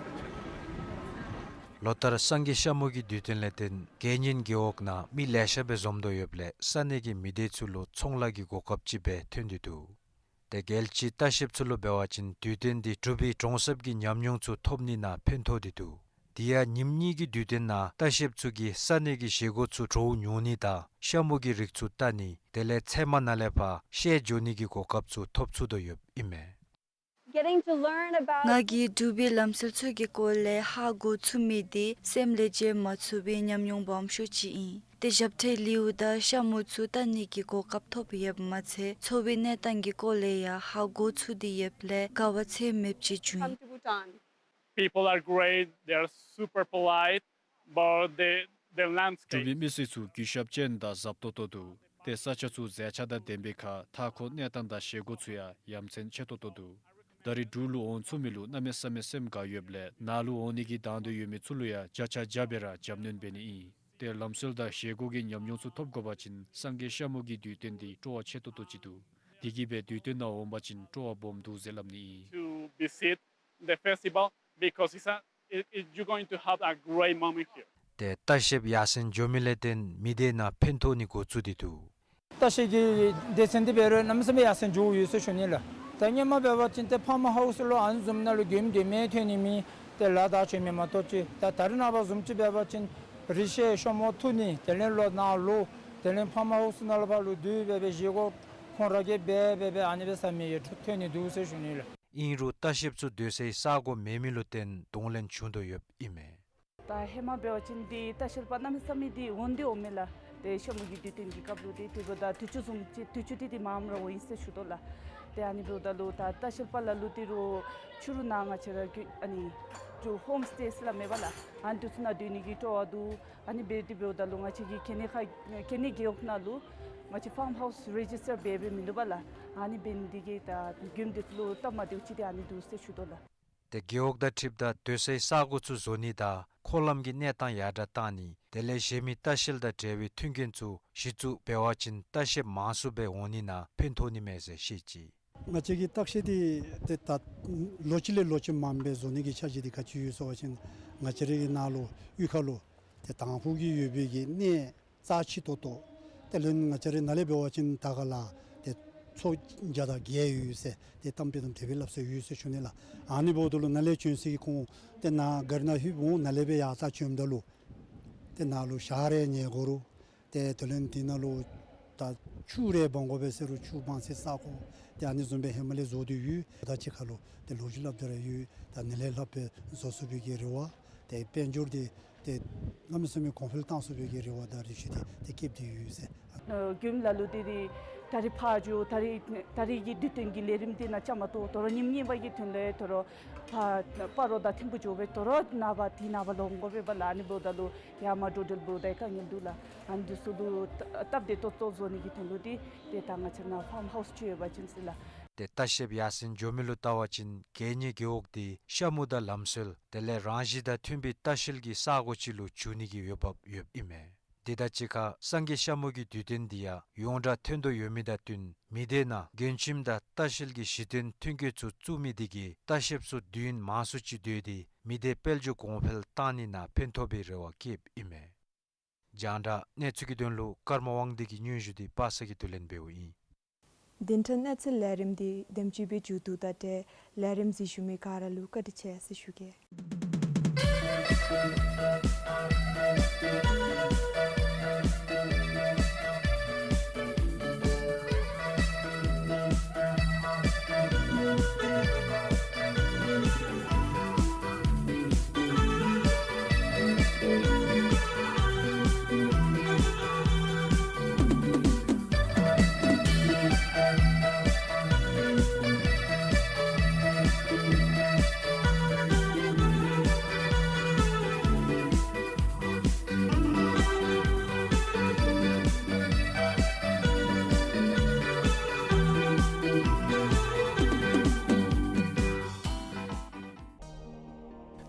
ལོ་ལྟར་སངས་རྒྱས་ཤ་མོ་གི་དུས་སྟོན་ལས་བརྟེན་དགེ་བསྙེན་རྒེད་འོག་ནང་མི་ལེ་ཤ་སྦེ་འཛོམས་དོ་ཡོདཔ་ལས་ས་གནས་ཀྱི་མི་སྡེ་ཚུ་ལུ་ཚོང་ལཱ་གི་གོ་སྐབས་ཅིག་སྦེ་ཐོན་ཏེ་འདུག། ཏེ་རྒྱལ་སྤྱིའི་ལྟ་བཤལཔ་ཚུ་ལུ་འབད་བ་ཅིན་དུས་སྟོན་འདི་འབྲུག་པའི་གྲོང་གསེབ་ཀྱི་ཉམས་མྱོང་ཚུ་ཐོབ་ནི་ནང་ཕན་ཐོགས་ཏེ་འདུག། དེ་ཡང་ཉིནམ་གཉིས་ཀྱི་དུས་སྟོན་ནང་ལྟ་བཤལཔ་ཚུ་གིས་ས་གནས་ཀྱི་བཞེས་སྒོ་ཚུ་བྲོཝ་ཉོ་ནི་དང་ཤ་མོ་གི་རིགས་ཚུ་བལྟ་ནི་དེ་ལས་ཚལ་མ་ནང་ལས་ཕར་བཤལ་འགྱོ་ནི་གི་གོ་སྐབས་ཚུ་ཐོབ་ཚུགས་དོ་ཡོདཔ་ཨིན་མས། Getting to learn about ང་གིས་འབྲུག་པའི་ལམ་སྲོལ་ཚུ་གི་སྐོར་ལས་ཧ་གོ་ཚུགས་མི་དེ་སེམས་ལས་བརྗེད་མ་ཚུགས་པའི་ཉམས་མྱོང་སྦོམ་ཤོས་ཅིག་ཨིན། ཏེ་ཞབས་ཁྲའི་ལེའུ་དང་ཤ་མོ་ཚུ་བལྟ་ནི་གི་གོ་སྐབས་ཐོབ་ཡོདཔ་མ་ཚད་འཚོ་བའི་གནས་སྟངས་ཀྱི་སྐོར་ལས་ཡང་ཧ་གོ་ཚུགས་ཏེ་ཡོདཔ་ལས་དགའ་བ་ཚད་མེདཔ་ཅིག་བྱུང་ཡི། People are great, they are super polite, but the, the landscape. འབྲུག་པའི་མི་སེར་ཚུ་གུས་ཞབས་ཅན་དང་ཟབ་ཏོག་ཏོ་འདུག། ཏེ་ས་ཆ་ཚུ་མཛེས་ཆ་དང་ལྡན་པའི་ཁར་མཐའ་འཁོར་གནས་སྟངས་དང་བཞེས་སྒོ་ཚུ་ཡང་ཡ་མཚན་ཆེ་ཏོག་ཏོ་འདུག། ད་རེས་འབྲུག་ལུ་འོང་ཚུགས་མི་ལུ་གནམ་མེད་ས་མེད་སེམས་དགའ་ཡོདཔ་ལས་ནཱ་ལུ་འོང་ནི་གི་དང་འདོད་ཡོད་མི་ཚུ་ལུ་ཡང་བརྒྱ་ཆ་བརྒྱ་སྦེ་ར་རྒྱབ་སྣོན་འབད་ནི་ཨིན། ཏེ་ལམ་སྲོལ་དང་བཞེས་སྒོ་གི་ཉམས་མྱོང་ཚུ་ཐོབ་དགོ་པ་ཅིན་སངས་རྒྱས་ཤ་མོ་གི་དུས་སྟོན་འདི་སྤྲོ་བ་ཆེ་ཏོག་ཏོ་ཅིག་འདུག། དེ་གིས་སྦེ་དུས་སྟོན་ནང་འོང་པ་ཅིན་སྤྲོ་བ་སྦོམ་འདུག་ཟེར་སླབ་ནི་ཨིན། To visit the festival because it's a, it, it, you're going to have a great moment here. ཏེ་ལྟ་བཤལཔ་ཡར་སེང་འགྱོ་མི་ལས་བརྟེན་མི་སྡེ་ནང་ཕན་ཐོགས་ནི་འགོ་བཙུགས་ཏེ་འདུག། ལྟ་བཤལ་གྱི་སྡེ་ཚན་འདི་འབད་རུང་གནམ་མེད་ས་མེད་ཡར་སེང་འགྱོ་ཡོད་ཟེར་ཞུ་ནི་ལགས། ད་སྔོན་མ་འབད་བ་ཅིན་ཏེ་ཕཱམ་ཧའུསི་ལུ་ཨ་ནི་བཟུམ་ནང་ལུ་མགྱོནམ་དེ་མེན་ཐོན་ནི་མེད། ཏེ་ལ་དྭགས་ཆ་མེན་མ་གཏོགས་ཅིག། ད་ད་རེས་ནངས་པ་བཟུམ་ཅིག་འབད་བ་ཅིན་རི་བཤལ་ཤོ་མོ་འཐུ་ནི་དེ་ལས་ལོག་ནཱ་ལུ་དེ་ལས་ཕཱམ་ཧའུསི་ནང་ལུ་ཕར་ལུ་སྡོད་སྦེ་སྦེ་བཞེས་སྒོ་ཁོང་ར་གིས་འབད་སྦེ་སྦེ་ཨ་ནི་སྦེ་ཟ་མི་ཡང་ཐོན་ནི་འདུག་ཟེར་ཞུ་ནི་ལགས། ཨིན་རུང་ལྟ་བཤལཔ་ཚུ་སྡོད་སའི་ས་གོ་མེད་མི་ལུ་བརྟེན་གདོང་ལེན་བྱུང་དོ་ཡོདཔ་ཨིན་མས། ད་ཧེ་མ་འབད་བ་ཅིན་འདི་ལྟ་བཤལ་པ་གནམ་མེད་ས་མེད་འདི་འོང་སྟེ་འོང་མས་ལགས། ཏེ་ཤ་མོ་གི་དུས་སྟོན་གྱི་སྐབས་ལུ་འདི་དེ་འབདཝ་ད་དུས་ཚོད་བཟུམ་ཅིག་དུས་ཚོད་འདི་འདི་མངམ་ར་འོང་ཡི་ཟེར་ཞུ་དོ་ལགས། ཏེ་ཨ་ནི་འབདཝ་ད་ལུ་ད་ལྟ་བཤལ་པ་ལ་ལུ་འདི་རུ་ཕྱི་རུ་ནཱ་ང་བཅས་ར་གི་ཨ་ནི་ཧོམ་སི་ཊེ་ཟེར་སླབ་མས་པ་ལགས། ཨ་ནི་འདི་ཚུ་ནང་སྡོད་ནི་གི་སྤྲོ་བ་འདུག། ཨ་ནི་འབད་དེ་འབདཝ་ད་ལུ་ང་བཅས་ཀྱི་དགེ་བསྙེན་ཁ་དགེ་བསྙེན་རྒེད་འོག་ནང་ལུ་ང་བཅས་ཕཱམ་ཧའུསི་རེ་ཇིས་ཊར་འབད་འབད་མིན་འདུག་པ་ལགས། ཨ་ནི་འབད་ནི་འདི་གིས་ད་མགྱོནམ་འདི་ཚུ་ལུ་སྟབས་མ་བདེཝ་ཅིག་འདི་ཨ་ནི་འདུག་ཟེར་ཞུ་དོ་ལགས། ཏེ་རྒེད་འོག་དང་འཁྲིལཝ་ད་སྡོད་སའི་ས་གོ་ཚུ་བཟོ་ནི་དང་འཁོར་ལམ་གྱི་གནས་སྟངས་ཡར་དྲགས་བཏང་ནི་དེ་ལས་གཞན་མི་ལྟ་བཤལ་དང་འབྲེལ་བའི་མཐུན་རྐྱེན་ཚུ་གཞི་བཙུགས་འབད་བ་ཅིན་ལྟ་བཤལཔ་མང་སུ་སྦེ་འོང་ནི་ནང་ཕན་ཐོགས་ནི་མས་ཟེར་བཤད་ཅི། ང་བཅས་ཀྱི་ལྟ་བཤལ་འདི་ཏེ་ད་ལོ་གཅིག་ལས་ལོ་གཅིག་མངམ་སྦེ་བཟོ་ནི་གི་འཆར་གཞི་འདི་ག་ཅི་ཡོད་ཟེར་བ་ཅིན་ང་བཅས་རའི་ནཱ་ལུ་གཡུས་ཁ་ལུ་ཏེ་དང་ཕུ་གི་ཡོད་པའི་གི་གནས་རྩ་ཆེ་ཏོག་ཏོ། དེ་ལས་ང་བཅས་རའི་ནཱ་ལས་འབད་བ་ཅིན་ད་ག་ལ་ཏེ་ཚོ་བརྒྱ་དང་བརྒྱད་ཡོད་ཟེར་ཏེ་གཏམ་དཔེ་དང་དེ་སྦེ་སླབ་སྲོལ་ཡོད་ཟེར་ཞུ་ནི་ལགས། ཨ་ནི་འབདཝ་ད་ལུ་ནཱ་ལས་བྱོན་ས་གི་ཁོང་ཏེ་ནཱ་གཱ་རི་ནང་ལྷོདཔ་འོང་ནཱ་ལས་སྦེ་ཡར་ད་བྱོནམ་ད་ལུ་ཏེ་ནཱ་ལུ་ཞག་རེ་ཉལ་དགོ་རུང་ཏེ་དེ་ལས་འདི་ནང་ལུ་ད་ཆུ་རེ་སྦང་དགོ་པས་ཟེར་རུང་ཆུ་སྦང་སའི་ས་གོ་ཏེ་ཨ་ནི་བཟུམ་སྦེ་ཧེ་མ་ལས་བཟོ་སྟེ་ཡོད། ད་ཅི་ཁ་ལུ་ཏེ་ལོ་རྒྱུས་སླབ་སྟེ་ར་ཡོད། ད་ནཱ་ལས་ལྷགཔ་སྦེ་བཟོ་ཚུགས་པའི་གི་རེ་བ་ཏེ་དཔལ་འབྱོར་འདི་ཏེ་གནམ་མེད་ས་མེད་གོང་འཕེལ་བཏང་ཚུགས་པའི་གི་རེ་བ་དང་རེ་ཆེ་འདི་ཏེ་བསྐྱེད་དེ་ཡོད་ཟེར། ཨ་མགྱོནམ་ལ་ལུ་འདི་འདི་ད་རིས་ཕར་འགྱོ་ད་རིས་ད་རིས་ཀྱི་དུས་སྟོན་གྱི་ལས་རིམ་འདི་ནང་བཅའ་མར་གཏོགས་དོ་རུང་ཉིནམ་གཉིས་པ་གི་དོན་ལས་དོ་རུང་ཕར་སྤ་རོ་དང་ཐིམ་ཕུ་འགྱོ་སྦེ་དོ་རུང་ནངས་པ་དེ་ནངས་པ་ལོག་དགོ་པས་པ་ལགས། ཨ་ནི་འབདཝ་ད་ལུ་ཡར་མར་འགྲོ་འགྲུལ་འབདཝ་ད་དཀའ་ངལ་འདུག་ལགས། ཨ་ནི་འདི་ཚུ་ལུ་སྟབས་བདེ་ཏོག་ཏོ་བཟོ་ནི་གི་དོན་ལུ་འདི་ཏེ་ད་ང་བཅས་ནཱ་ཕཱམ་ཧའུསི་ཅིག་ཡོད་པ་ཅིན་ཟེར་ལགས། ཏེ་ལྟ་བཤལཔ་ཡར་སེང་འགྱོ་མི་ལུ་བལྟ་བ་ཅིན་དགེ་བསྙེན་རྒེད་འོག་འདི་ཤ་མུ་དང་ལམ་སྲོལ་དེ་ལས་རང་བཞིན་དང་མཐུན་པའི་ལྟ་བཤལ་གྱི་ས་གོ་ཅིག་ལུ་འགྱུར་ནི་གི་འོས་འབབ་ཡོདཔ་ཨིན་མས། དེ་དང་གཅིག་ཁར་སངས་རྒྱས་ཤ་མུ་གི་དུས་སྟོན་འདི་ཡང་ཡོངས་གྲགས་ཐོན་དོ་ཡོད་མི་དང་བསྟུན་མི་སྡེ་ནང་མགྱོནམ་ཁྱིམ་དང་ལྟ་བཤལ་གྱི་གཞི་རྟེན་མཐུན་རྐྱེན་ཚུ་བཙུགས་མི་དེ་གིས་ལྟ་བཤལཔ་ཚུ་དུས་ཡུན་མང་སུ་ཅིག་སྡོད་དེ་མི་སྡེ་དཔལ་འབྱོར་གོང་འཕེལ་བཏང་ནི་ནང་ཕན་ཐོགས་པའི་རེ་བ་བསྐྱེདཔ་ཨིན་མས། རྒྱང་བསྒྲགས་གནས་ཚུལ་གྱི་དོན་ལུ་ཀརྨ་དབང་འདུས་ཀྱི་སྙན་ཞུ་འདི་པ་སངས་ཀྱིས་བསྡུ་ལེན་འབདཝ་ཨིན། བདུན་ཕྲག་གནས་ཚུལ་ལས་རིམ་འདི་དེམ་ཅིག་སྦེ་མཇུག་བསྡུཝ་ད་ཏེ་ལས་རིམ་གཟིགས་ཞུ་མི་ག་ར་ལུ་བཀའ་དྲིན་ཆེ་ཟེར་ཞུ་གེ།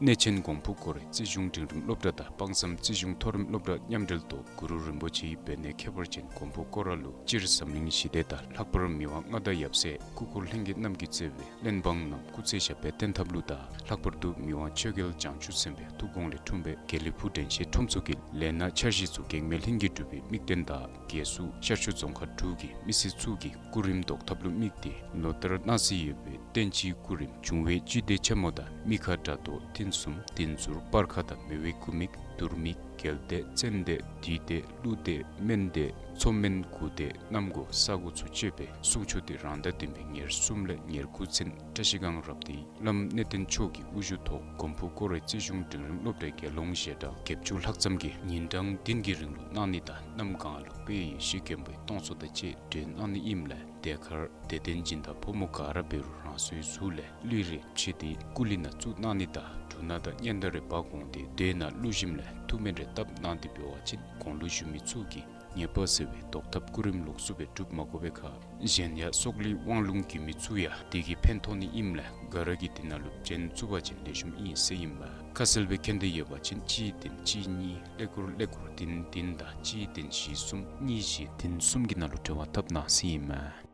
གནས་ཆེན་གོང་ཕུ་སྐོར་རའི་རྩིས་གཞུང་འབྲིང་རིམ་སློབ་གྲྭ་དང་དཔང་བསམ་རྩིས་གཞུང་མཐོ་རིམ་སློབ་གྲྭ་མཉམ་འབྲེལ་ཐོག་གུ་རུ་རིན་པོ་ཆེའི་འབད་ནེ་ཁྱད་པར་ཅན་གོང་ཕུ་སྐོར་ར་ལུ་སྤྱིར་འཛམ་གླིང་ཞི་བདེ་དང་ལྷག་པར་མི་དབང་མངའ་བདག་ཡབ་སྲས་སྐུ་འཁོར་ལྷན་རྒྱས་རྣམས་ཀྱི་བརྩེ་བའི་གླེན་འབངས་རྣམས་སྐུ་ཚེ་ཞབས་པད་བརྟན་ཐབས་ལུ་དང་ལྷག་པར་དུ་མི་དབང་ཆོས་རྒྱལ་བྱང་ཆུབ་སེམས་དཔའི་ཐུགས་དགོངས་ལས་འཁྲུངས་པའི་དགེ་ལེགས་ཕུག་དྲན་ཤེས་ཁྲོམ་ཚོགས་ཀྱི་ལས་སྣ་འཆར་གཞི་ཚུ་གེགས་མེད་ལྷུན་གྱིས་གྲུབ་པའི་དམིགས་དོན་དང་རྒྱལ་སུ་ཤར་ཕྱོགས་རྫོང་ཁག་དྲུག་གི་མི་སེར་ཚུ་གི་སྐུ་རིམ་བཟློག་ཐབས་ལུ་དམིགས་ཏེ་ལོ་ལྟར་གནང་སྲོལ་ཡོད་པའི་བསྟན་སྤྱིའི་སྐུ་རིམ་འབྱུང་བའི་བཅུད་དེ་ཆེན་མོ་དང་མི་ཁ་དགྲ་གདོག་ཐུན་གསུམ་བདུད་འཛུར་སྤར་ཁ་དང་མེ་འོད་སྐུ་མིག་དུར་མིག་རྒྱལ་སྡེ་བཙན་སྡེ་བདུད་སྡེ་ཀླུ་སྡེ་སྨན་སྡེ་མཚོ་སྨན་དགུ་སྡེ་གནམ་སྒོ་ས་སྒོ་ཚུ་སྤྱོད་པའི་གསུང་ཆོག་དེ་རང་ཟླ་བདུན་པའི་ཉེར་གསུམ་ལས་ཉེར་དགུ་ཚུན་བཀྲ་ཤིས་སྒང་རབ་སྡེའི་བླམ་གནས་བརྟན་མཆོག་གི་དབུ་བཞུགས་ཐོག་གོང་ཕུ་སྐོར་རའི་རྩིས་གཞུང་འབྲིང་རིམ་སློབ་གྲྭའི་དགེ་སློང་ཞལ་གྲངས་བརྒྱད་ཅུ་ལྷག་ཙམ་གྱིས་ཉིན་གྲངས་བདུན་གྱི་རིང་ལུ་གནང་ནི་དང་གནམ་གང་ལུ་དཔལ་ཡེ་ཤེས་མགོན་པོའི་སྟོང་ཚོགས་དང་བཅས་སྒྲོན་གནང་ནི་ཨིནམ་ལས་དེ་ཁར་དད་ལྡན་སྦྱིན་བདག་ཕོ་མོ་ག་ར་འབད་རུང་རང་སོའི་གཟུགས་ལས་ལུས་རེ་ཕྱེ་སྟེ་སྐུ་ལུས་ནང་བཙུགས་གནང་ནི་དང་འབྲུ་སྣ་དང་སྙན་དར་རེ་འབག་འོང་སྟེ་མདོས་ནང་བླུགས་ཞིནམ་ལས་ཐུགས་སྨོན་རེ་བཏབ་གནང་སྟེ་འབད་བ་ཅིན་གོང་ལུ་ཞུ་མི་ཚུ་གིས་ཉེས་པ་སེལ་བའི་བཟློག་ཐབས་སྐུ་རིམ་ལོགས་སུ་སྦེ་སྒྲུབ་མ་དགོ་པའི་ཁར་གཞན་ཡང་སྲོག་ལུས་དབང་ལུང་རྒྱུད་མི་ཚུ་ཡང་དེ་གིས་ཕན་ཐོགས་ནི་ཨིནམ་ལས་ག་ར་གིས་དེ་ནང་ལུ་བྱོན་ཚུགས་པ་ཅིན་ལེགས་ཤོམ་ཨིན་ཟེར་ཨིན་མས། ཁ་གསལ་སྦེ་མཁྱེན་འདོད་ཡོད་པ་ཅིན་གཅིག་བདུན་གཅིག་གཉིས་ཀླད་ཀོར་ཀླད་ཀོར་བདུན་བདུན་དང་གཅིག་བདུན་བཞི་གསུམ་གཉིས་བཞི་བདུན་གསུམ་གྱི་ནང་ལུ་འབྲེལ་བ་འཐབ་གནང་ཟེར་ཨིན་མས།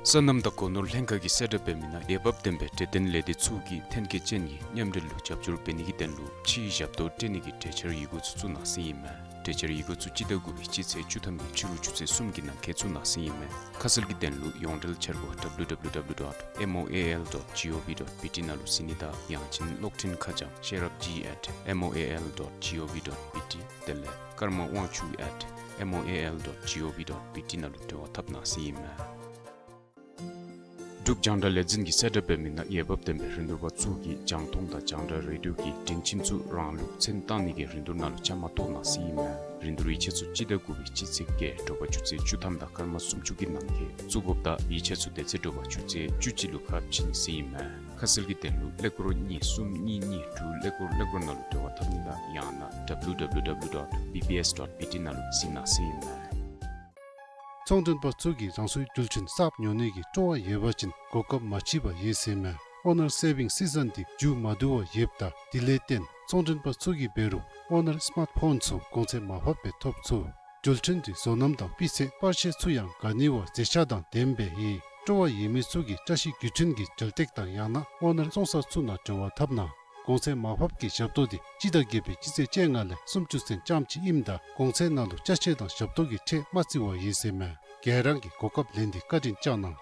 སོ་ནམ་དང་སྒོ་ནོར་ལྷན་ཁག་གིས་གསལ་བསྒྲགས་འབད་མི་ནང་འོས་འབབ་ལྡན་པའི་འབྲེལ་ལྡན་ལས་སྡེ་ཚུ་གིས་ཐོན་སྐྱེད་ཅན་གྱི་མཉམ་འབྲེལ་ལུ་རྒྱབ་སྐྱོར་འབད་ནི་གི་དོན་ལུ་ཕྱིའི་ཞབས་ཏོག་སྤྲོད་ནི་གི་གྲོས་འཆར་ཡི་གུ་ཚུ་བཙུགས་གནང་ཟེར་ཨིན་མས། གྲོས་འཆར་ཡི་གུ་ཚུ་སྤྱི་ཟླ་དགུ་པའི་སྤྱི་ཚེས་བཅུ་ཐམ་གྱི་ཕྱི་རུ་ཆུ་ཚོད་གསུམ་གྱི་ནང་འཁོད་བཙུགས་གནང་ཟེར་ཨིན་མས། ཁ་གསལ་གྱི་དོན་ལུ་ཡོངས་འབྲེལ་འཆར་སྒོ་W W W dot M O A L dot gov dot B T ནང་ལུ་གཟིགས་ནི་དང་ཡང་ཅིན་གློག་འཕྲིན་ཁ་བྱང་ཤེས་རབ་G at M O A L dot gov dot B T དེ་ལས་ཀརྨ་དབང་ཕྱུག་at M O A L dot gov dot B T ནང་ལུ་འབྲེལ་བ་འཐབ་གནང་ཟེར་ཨིན་མས། འབྲུག་རྒྱང་བསྒྲགས་ལས་འཛིན་གྱིས་གསལ་བསྒྲགས་འབད་མི་ནང་འོས་འབབ་ལྡན་པའི་རིན་བསྡུར་པ་ཚུ་གིས་རྒྱང་མཐོང་དང་རྒྱང་བསྒྲགས་རེ་ཌིའོ་གི་སྒྲིང་ཁྱིམ་ཚུ་རང་ལུགས་མཚན་བཏང་ནི་གི་རིན་བསྡུར་ནང་ལུ་བཅའ་མར་གཏོགས་གནང་ཟེར་ཨིན་མས། རིན་བསྡུར་ཡིག་ཆ་ཚུ་སྤྱི་ཟླ་དགུ་པའི་སྤྱི་ཚེས་བརྒྱད་དྲོ་པ་ཆུ་ཚོད་བཅུ་ཐམ་དང་སྐར་མ་སུམ་ཅུ་གི་ནང་འཁོད་བཙུགས་དགོཔ་དང་ཡིག་ཆ་ཚུ་དེ་ཚེ་དྲོ་པ་ཆུ་ཚོད་བཅུ་གཅིག་ལུ་ཁ་ཕྱེ་ནི་ཟེར་ཨིན་མས། ཁ་གསལ་གྱི་དོན་ལུ་ཀླད་ཀོར་གཉིས་གསུམ་གཉིས་གཉིས་དྲུག་ཀླད་ཀོར་ཀླད་ཀོར་ནང་ལུ་འབྲེལ་བ་འཐབ་ནི་དང་ཡང་ན་W W W dot B B S dot B T ནང་ལུ་གཟིགས་གནང་ཟེར་ཨིན་མས། ཚོང་མགྲོན་པ་ཚུ་གིས་རང་སོའི་རྒྱུ་ཆ་གསརཔ་ཉོ་ནི་གི་སྤྲོ་བ་ཡོད་པ་ཅིན་གོ་སྐབས་མ་མཆིས་པར་ཡོད་ཟེར་མས། ཨོ་ནར་སེ་བིང་སི་ཛོན་འདི་མཇུག་མ་བསྡུ་བར་ཡོདཔ་ད་དེ་ལས་བརྟེན་ཚོང་མགྲོན་པ་ཚུ་གིས་འབད་རུང་ཨོ་ནར་སི་མཱརཊ་ཕོན་ཚུ་གོང་ཚད་མར་ཕབ་སྦེ་ཐོབ་ཚུགས། རྒྱུ་ཆ་འདི་བཟོ་རྣམ་དང་སྤུས་ཚད་པར་ཤེས་ཚུ་ཡང་ག་ནི་བ་མཛེས་ཆ་དང་ལྡནམ་སྦེ་ཡོད། སྤྲོ་བ་ཡོད་མི་ཚུ་གིས་བཀྲ་ཤིས་རྒྱུ་ཆ་གི་འགྲེམས་སྟེགས་དང་ཡང་ན་ཨོ་ནར་བཙོང་ས་ཚུ་ནང་འབྲེལ་བ་འཐབ་གནང་། གོང་ཚད་མར་ཕབ་ཀྱི་ཞབས་ཏོག་འདི་སྤྱི་ཟླ་བརྒྱད་པའི་སྤྱི་ཚེས་བཅོ་ལྔ་ལས་སུམ་ཅུ་ཚུན་རྐྱངམ་ཅིག་ཨིནམ་ད་གོང་ཚད་ནང་ལུ་ཅ་ཆས་དང་ཞབས་ཏོག་གི་ཁྲལ་མ་བརྩི་བར་ཡོད་ཟེར་མས། ག་ར་གིས་གོ་སྐབས་ལེན་ཏེ་བཀའ་དྲིན་བསྐྱང་གནང་།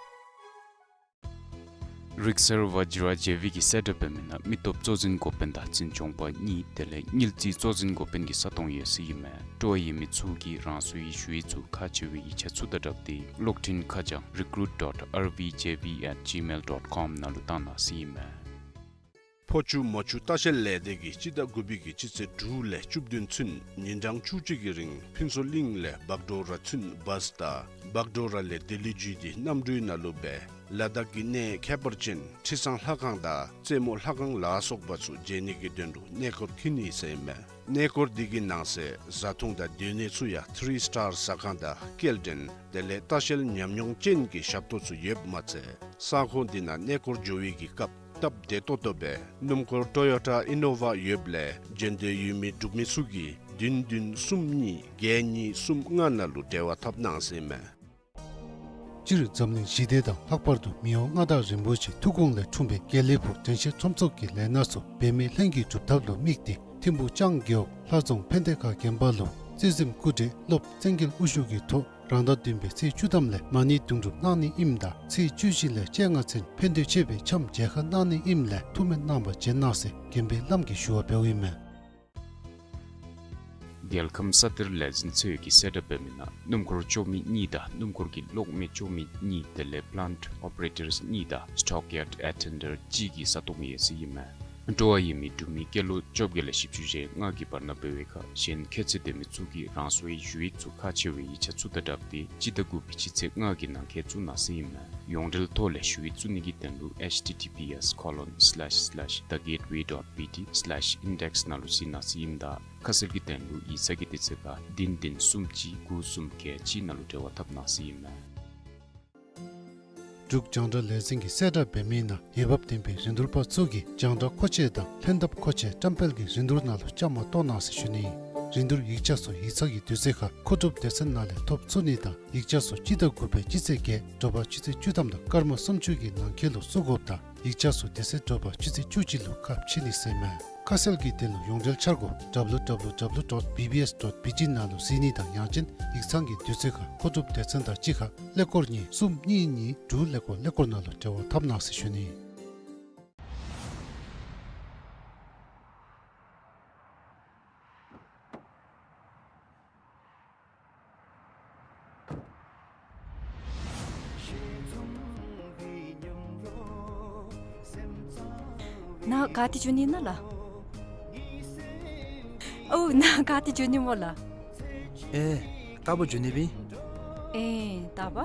རིག་གསར་བཛྲ་ཇེ་ཝི་གིས་གསལ་བསྒྲགས་འབད་མི་ནང་མི་སྟོབས་གཙོ་འཛིན་འགོ་དཔོན་དང་འཛིན་སྐྱོང་པ་གཉིས་དེ་ལས་དངུལ་རྩིས་གཙོ་འཛིན་འགོ་དཔོན་གྱི་ས་སྟོང་ཡོད་ཟེར་ཨིན་མས། སྤྲོ་བ་ཡོད་མི་ཚུ་གིས་རང་སོའི་ཞུ་ཡིག་ཚུ་ཁག་ཆེ་བའི་ཡིག་ཆ་ཚུ་དང་སྦྲགས་ཏེ་གློག་འཕྲིན་ཁ་བྱང་recruit dot R V J V at gmail dot com ནང་ལུ་བཏང་གནང་ཟེར་ཨིན་མས། ཕོ་ཆུ་མོ་ཆུ་ལྟ་བཤལ་ལས་སྡེ་གིས་སྤྱི་ཟླ་དགུ་པའི་གི་སྤྱི་ཚེས་དྲུག་ལས་བཅུ་བདུན་ཚུན་ཉིན་གྲངས་བཅུ་གཅིག་གི་རིང་ཕུན་ཚོགས་གླིང་ལས་བག་གྲོ་ར་ཚུན་བཱས་དང་བག་གྲོ་ར་ལས་ལྡི་ལི་བརྒྱུད་དེ་གནམ་གྲུའི་ནང་ལུ་སྦེ་ལ་དྭགས་ཀྱི་གནས་ཁྱད་པར་ཅན་ཁྲི་བཟང་ལྷ་ཁང་དང་རྩེ་མོ་ལྷ་ཁང་ལ་སོགས་པ་ཚུ་མཇལ་ནི་གི་དོན་ལུ་གནས་སྐོར་འཁྱིད་ནི་ཟེར་ཨིན་མས། གནས་སྐོར་འདི་གི་ནང་གསེས་བཟའ་འཐུང་དང་སྡོད་གནས་ཚུ་ཡང་ཐི་རི་སི་ཊར་ཟ་ཁང་དང་སྐྱེལ་འདྲེན་དེ་ལས་ལྟ་བཤལ་ཉམས་མྱོང་ཅན་གྱི་ཞབས་ཏོག་ཚུ་ཡོདཔ་མ་ཚད་ས་ཁོངས་འདི་ནང་གནས་སྐོར་འགྱོ་བའི་གི་སྐབས་སྟབས་བདེ་ཏོག་ཏོ་སྦེ་སྣུམ་འཁོར་ཊོ་ཡོ་ཊ་ཨི་ནོ་ཝ་ཡོདཔ་ལས་འགྲན་བསྡུར་ཡོད་མི་འབྲུག་མི་ཚུ་གིས་བདུན་བདུན་གསུམ་གཉིས་བརྒྱད་གཉིས་གསུམ་ལྔ་ནང་ལུ་འབྲེལ་བ་འཐབ་གནང་ཟེར་ཨིན་མས། སྤྱིར་འཛམ་གླིང་ཞི་བདེ་དང་ལྷག་པར་དུ་མི་དབང་མངའ་བདག་རིན་པོ་ཆེའི་ཐུགས་དགོངས་ལས་འཁྲུངས་པའི་དགེ་ལེགས་ཕུག་དྲན་ཤེས་ཁྲོམ་ཚོགས་ཀྱི་ལས་སྣ་ཚུ་འབད་མེད་ལྷུན་གྱིས་གྲུབ་ཐབས་ལུ་དམིགས་ཏེ་ཐིམ་ཕུག་ལྕང་རྒེད་འོག་ལྷ་རྫོང་ཕན་བདེ་ཁ་དགོན་པ་ལུ་རྩིས་འཛིན་སྐུ་བགྲེས་སློབ་བཙན་རྒྱལ་དབུ་བཞུགས་ཀྱི་ཐོག་རང་ཟླ་བདུན་པའི་ཚེས་བཅུ་ཐམ་ལས་མ་ཎི་དུང་སྒྲུབ་གནང་ནི་ཨིནམ་ད་ཚེས་བཅུ་བཞི་ལས་བཅོ་ལྔ་ཚུན་ཕན་འདོད་ཆེ་བའི་འཆམ་མཇལ་ཁ་གནང་ནི་ཨིནམ་ལས་ཐུགས་སྨོན་གནང་བར་བྱོན་གནང་ཟེར་དགོན་པའི་བླམ་གིས་ཞུ་བ་འབདཝ་ཨིན་མས། རྒྱལ་ཁམས་ས་གཏེར་ལས་འཛིན་ཚོགས་ཀྱིས་གསལ་བསྒྲགས་འབད་མི་ནང་སྣུམ་འཁོར་སྐྱོག་མི་གཉིས་དང་སྣུམ་འཁོར་གྱི་གློག་མེ་སྐྱོག་མི་གཉིས་དེ་ལས་པ་ལེནཊ་ཨོ་པ་རེ་ཊརསི་གཉིས་དང་སི་ཊོག་ཡཱརཌ་ཨེ་ཊེན་ཌེནཊ་གཅིག་གི་ས་སྟོང་ཡོད་ཟེར་ཨིན་མས། སྤྲོ་བ་ཡོད་མི་འབྲུག་མི་སྐྱེས་ལོ་བཅོ་བརྒྱད་ལས་བཞི་བཅུ་ཞེ་ལྔ་གི་བར་ན་འབད་བའི་ཁར་གཞན་ཁྱད་ཚད་ལྡན་མི་ཚུ་གིས་རང་སོའི་ཞུ་ཡིག་ཚུ་ཁག་ཆེ་བའི་ཡིག་ཆ་ཚུ་དང་སྦྲགས་ཏེ་སྤྱི་ཟླ་དགུ་པའི་སྤྱི་ཚེས་ལྔ་གི་ནང་འཁོད་བཙུགས་གནང་ཟེར་ཨིན་མས། ཡོངས་འབྲེལ་ཐོག་ལས་ཞུ་ཡིག་བཙུགས་ནི་གི་དོན་ལུ་H T T P S colon slash slash the gateway dot B T slash index ནང་ལུ་གཟིགས་གནང་ཟེར་ཨིནམ་ད་ཁ་གསལ་གྱི་དོན་ལུ་ཡིག་ཚང་གི་དུས་ཚོད་ཁར་བདུན་བདུན་གསུམ་གཅིག་དགུ་གསུམ་བརྒྱད་གཅིག་ནང་ལུ་འབྲེལ་བ་འཐབ་གནང་ཟེར་ཨིན་མས། འབྲུག་རྒྱང་བསྒྲགས་ལས་འཛིན་གྱིས་གསལ་བསྒྲགས་འབད་མི་ནང་འོས་འབབ་ལྡན་པའི་རིན་བསྡུར་པ་ཚུ་གིས་རྒྱང་བསྒྲགས་མཁོ་ཆས་དང་ལྷན་ཐབས་མཁོ་ཆས་བཀྲམ་སྤེལ་གྱི་རིན་བསྡུར་ནང་ལུ་བཅའ་མར་གཏོགས་གནང་ཟེར་ཞུ་ནི་ཨིན། རིན་བསྡུར་ཡིག་ཆ་ཚུ་ཡིག་ཚང་གི་དུས་ཚོད་ཁར་མཁོ་སྒྲུབ་སྡེ་ཚན་ནང་ལས་ཐོབ་ཚུགས་ནི་དང་ཡིག་ཆ་ཚུ་སྤྱི་ཟླ་དགུ་པའི་སྤྱི་ཚེས་བརྒྱད་དྲོ་པ་ཆུ་ཚོད་བཅུ་ཐམ་དང་སྐར་མ་སུམ་ཅུ་གི་ནང་འཁོད་ལུ་བཙུགས་དགོཔ་དང་ཡིག་ཆ་ཚུ་དེ་ཚེ་དྲོ་པ་ཆུ་ཚོད་བཅུ་གཅིག་ལུ་ཁ་ཕྱེ་ནི་ཟེར་མས། ཁ་གསལ་གྱི་དོན་ལུ་ཡོངས་འབྲེལ་འཆར་སྒོ་W W W dot B B S dot B T ནང་ལུ་གཟིགས་ནི་དང་ཡང་ཅིན་ཡིག་ཚང་གི་དུས་ཚོད་ཁར་མཁོ་སྒྲུབ་སྡེ་ཚན་དང་གཅིག་ཁར་ཀླད་ཀོར་གཉིས་གསུམ་གཉིས་གཉིས་དྲུག་ཀླད་ཀོར་ཀླད་ཀོར་ནང་ལུ་འབྲེལ་བ་འཐབ་གནང་ཟེར་ཞུ་ནི། ནཱ་ག་ཏེ་འགྱོ་ནི་ཨིན་ན་ལགས། ཨོ་ནཱ་ག་ཏེ་འགྱོ་ནི་སྨོ་ལགས། ཨེ་རྟ་པ་འགྱོ་ནི་སྦེ། ཨེ་རྟ་པ།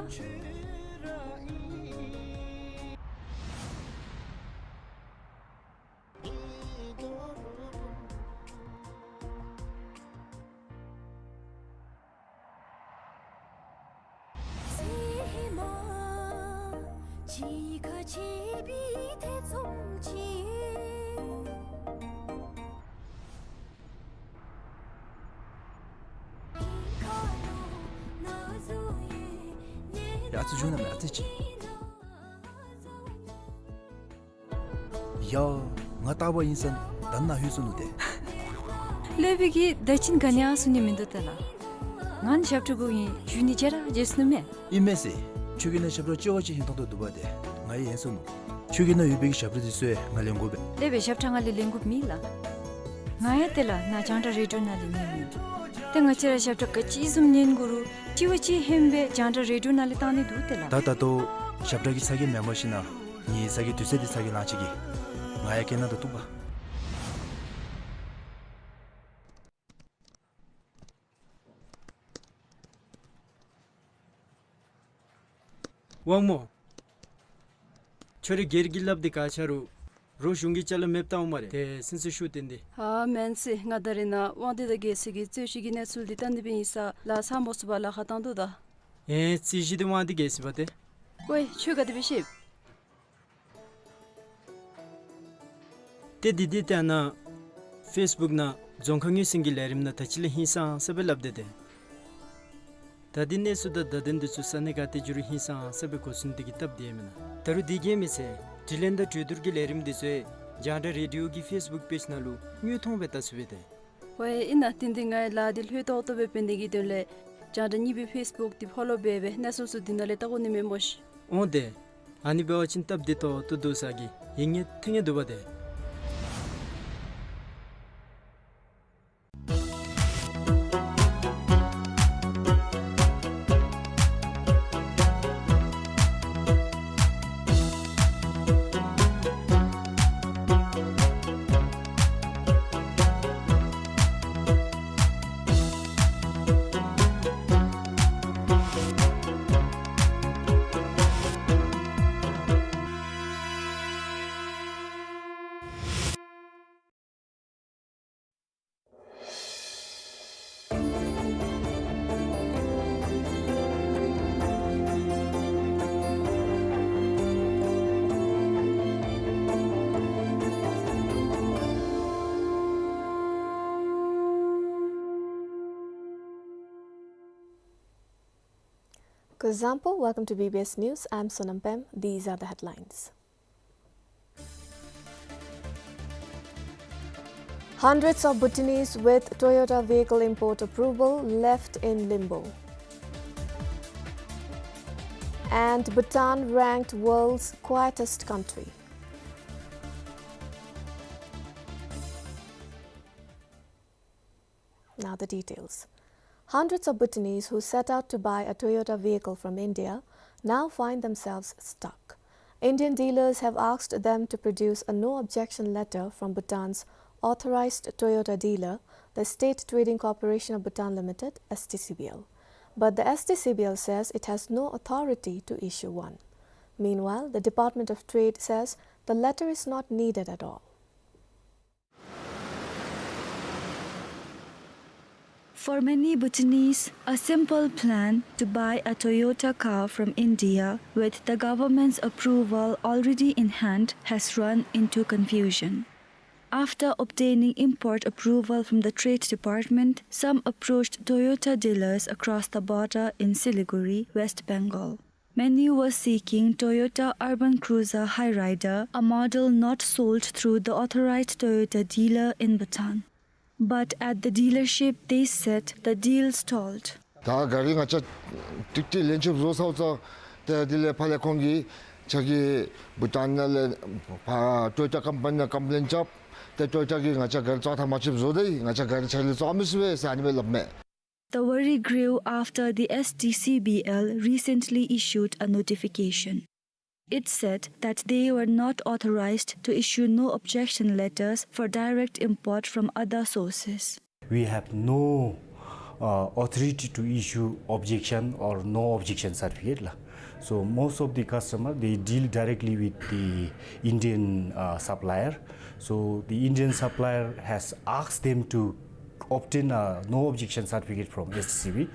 ཡ་ཨ་ཙི་འགྱོ་ན་མེན་ཨ་ཙི་ཅིག། ཡ་ང་རྟ་པ་ཨིན་ས་ད་ནཱ་ལྷོད་སོ་ནུག་ཏེ། ལྷོད་པའི་གི་ད་ཅིན་ག་ནི་ཡང་གསུང་ནི་མིན་འདུག་ཏེ་ལགས། ང་ནི་ཞབས་ཁྲ་གུ་ཨིན། ཞུ་ནི་བརྗེད་ར་བརྗེད་སོ་ནུག་མེན། ཨིན་མས་ཟེར། ཁྱོད་ཀྱི་ནང་ཞབས་ཁྲ་ལྕི་བ་ཅིག་ཧིང་ཐོང་དོ་འདུག་པ་ཏེ། ང་ཡང་ཡེངས་སོ་ནུག། ཁྱོད་ཀྱི་ནང་ཡོད་པའི་གི་ཞབས་ཁྲ་འདི་ཚུ་ཡང་ང་ལེན་དགོ་པས། ལྷོད་པའི་ཞབས་ཁྲ་ང་ལས་ལེན་དགོཔ་མེད་ལགས། ང་ཡང་ཏེ་ལགས་ནཱ་རྒྱང་བསྒྲགས་རེ་ཌིའོ་ནང་ལས་ཉན་ནི། ཏེ་ང་བཅས་ར་ཞབས་ཁྲ་ག་ཅི་བཟུམ་ཉན་དགོ་རུང་ལྕི་བ་ཅིག་ཧན་སྦེ་རྒྱང་བསྒྲགས་རེ་ཌིའོ་ནང་ལས་བཏང་ནི་འདུག་ཏེ་ལགས། ད་ད་ལྟོ་ཞབས་ཁྲ་གི་ཚ་གྱང་མེན་པར་ཞིན་ན་ངེའི་ཚ་གྱང་དུས་ཚོད་འདི་ཚ་གྱང་ལང་ཅི་གི། ང་ཡང་སྐད་ནང་དུ་གཏུགས་པ། དབང་མོ། ཁྱོད་ར་སྒེར་གྱི་སླབ་སྟེ་ག་ཆ་རུང་རོགས་གཞུང་གི་ཅ་ལ་མེདཔ་བཏང་འོང་སྨ་རེ། ཏེ་སེམས་སུ་ཤུགས་བཏོན་ཏེ། ཨ་མེན་ཟེར། ང་ད་རེས་ནཱ་དབང་འདུས་དང་རྒྱལ་སྲས་ཀྱི་རྩོད་གཞི་གི་གནས་ཚུལ་འདི་བལྟ་ནི་སྦེ་ཨིན་ས་ལགས། ཚ་མོ་སུ་བ་ལཱ་ཁག་བཏང་དོ་ད། ཨེ་རྩོད་གཞི་འདི་དབང་འདུས་རྒྱལ་སྲས་པ་ཏེ། ཝའེ་ཁྱོད་ག་དེ་སྦེ་ཤེས། ཏེ་འདི་འདི་ལྟ་ན་ཕེསི་བུཀ་ནང་རྫོང་ཁ་ངོས་ཟིན་གྱི་ལས་རིམ་ནང་ད་ཅི་ལས་ཧིང་སངས་ས་སྦེ་སླབ་སྟེ་ཏེ། ད་འདི་གནས་ཚུལ་དང་བརྡ་དོན་འདི་ཚུ་ས་གནས་ག་ཏེ་འགྱོ་རུང་ཧིང་སངས་ས་སྦེ་གོ་ཚུན་འདི་གིས་སྟབས་བདེ་མེན་ན། ད་རུང་འདི་གིས་མི་ཚད་དྲི་ལན་དང་གྲོས་བསྡུར་གྱི་ལས་རིམ་འདི་ཚུ་ཡང་རྒྱང་བསྒྲགས་རེ་ཌིའོ་གི་ཕེསི་བུཀ་པེཇ་ནང་ལུ་དངོས་མཐོང་སྦེ་བལྟ་ཚུགས་པས་ཏེ། ཝའེ་ཨིན་ན་ཏེ་འདི་ངེའི་ལཱ་འདི་ལྷོད་ཏོག་ཏོ་སྦེ་འབད་ནི་གི་དོན་ལས་རྒྱང་བསྒྲགས་གཉིས་པའི་ཕེསི་བུཀ་འདི་ཕོ་ལོ་འབད་སྦེ་གནས་ཚུལ་ཚུ་འདི་ནང་ལས་བལྟ་དགོ་ནི་མས་སྨོ་ཤིག། འོང་ཏེ། ཨ་ནི་འབད་བ་ཅིན་སྟབས་བདེ་ཏོག་ཏོ་འདུག་ས་གི་ཡིད་ངེས་ཐིང་ངེ་འདུག་པ་ཏེ། Kuzuzangpo, welcome to B B S News. I'm Sonam Pem. These are the headlines. Hundreds of Bhutanese with Toyota vehicle import approval left in limbo. And Bhutan ranked world's quietest country. Now the details. Hundreds of Bhutanese who set out to buy a Toyota vehicle from India now find themselves stuck. Indian dealers have asked them to produce a no-objection letter from Bhutan's authorized Toyota dealer, the State Trading Corporation of Bhutan Limited, S T C B L. But the S T C B L says it has no authority to issue one. Meanwhile, the Department of Trade says the letter is not needed at all. For many Bhutanese, a simple plan to buy a Toyota car from India with the government's approval already in hand has run into confusion. After obtaining import approval from the Trade Department, some approached Toyota dealers across the border in Siliguri, West Bengal. Many were seeking Toyota Urban Cruiser Hyryder, a model not sold through the authorized Toyota dealer in Bhutan. But at the dealership, they said the deal stalled. ད་གཱ་རི་ང་བཅས་ཏིག་ཏིག་ལེན་ཆོགཔ་བཟོ་ཚརཝ་ད་དེ་ལས་ཕར་ལས་ཁོང་གིས་ཁྱོད་ཀྱིས་བྷུ་ཊཱན་ནང་ལས་ཕར་ཊོ་ཡོ་ཊ་ཀམ་པ་ནི་ནང་ཀམ་པི་ལེན་རྐྱབ། ཏེ་ཊོ་ཡོ་ཊ་གིས་ང་བཅས་གཱ་རི་བཙོང་ཐངས་མ་ཆོདཔ་བཟོ་སྟེ་ང་བཅས་གཱ་རི་ཁྱོད་ལས་བཙོང་མི་ཚུགས་པས་ཟེར་ཨ་ནི་སྦེ་སླབ་མས། The worry grew after the S T C B L recently issued a notification. It said that they were not authorized to issue no objection letters for direct import from other sources. We have no, uh, authority to issue objection or no objection certificate la. So most of the customer, they deal directly with the Indian, uh, supplier. So the Indian supplier has asked them to obtain a no objection certificate from S T C B.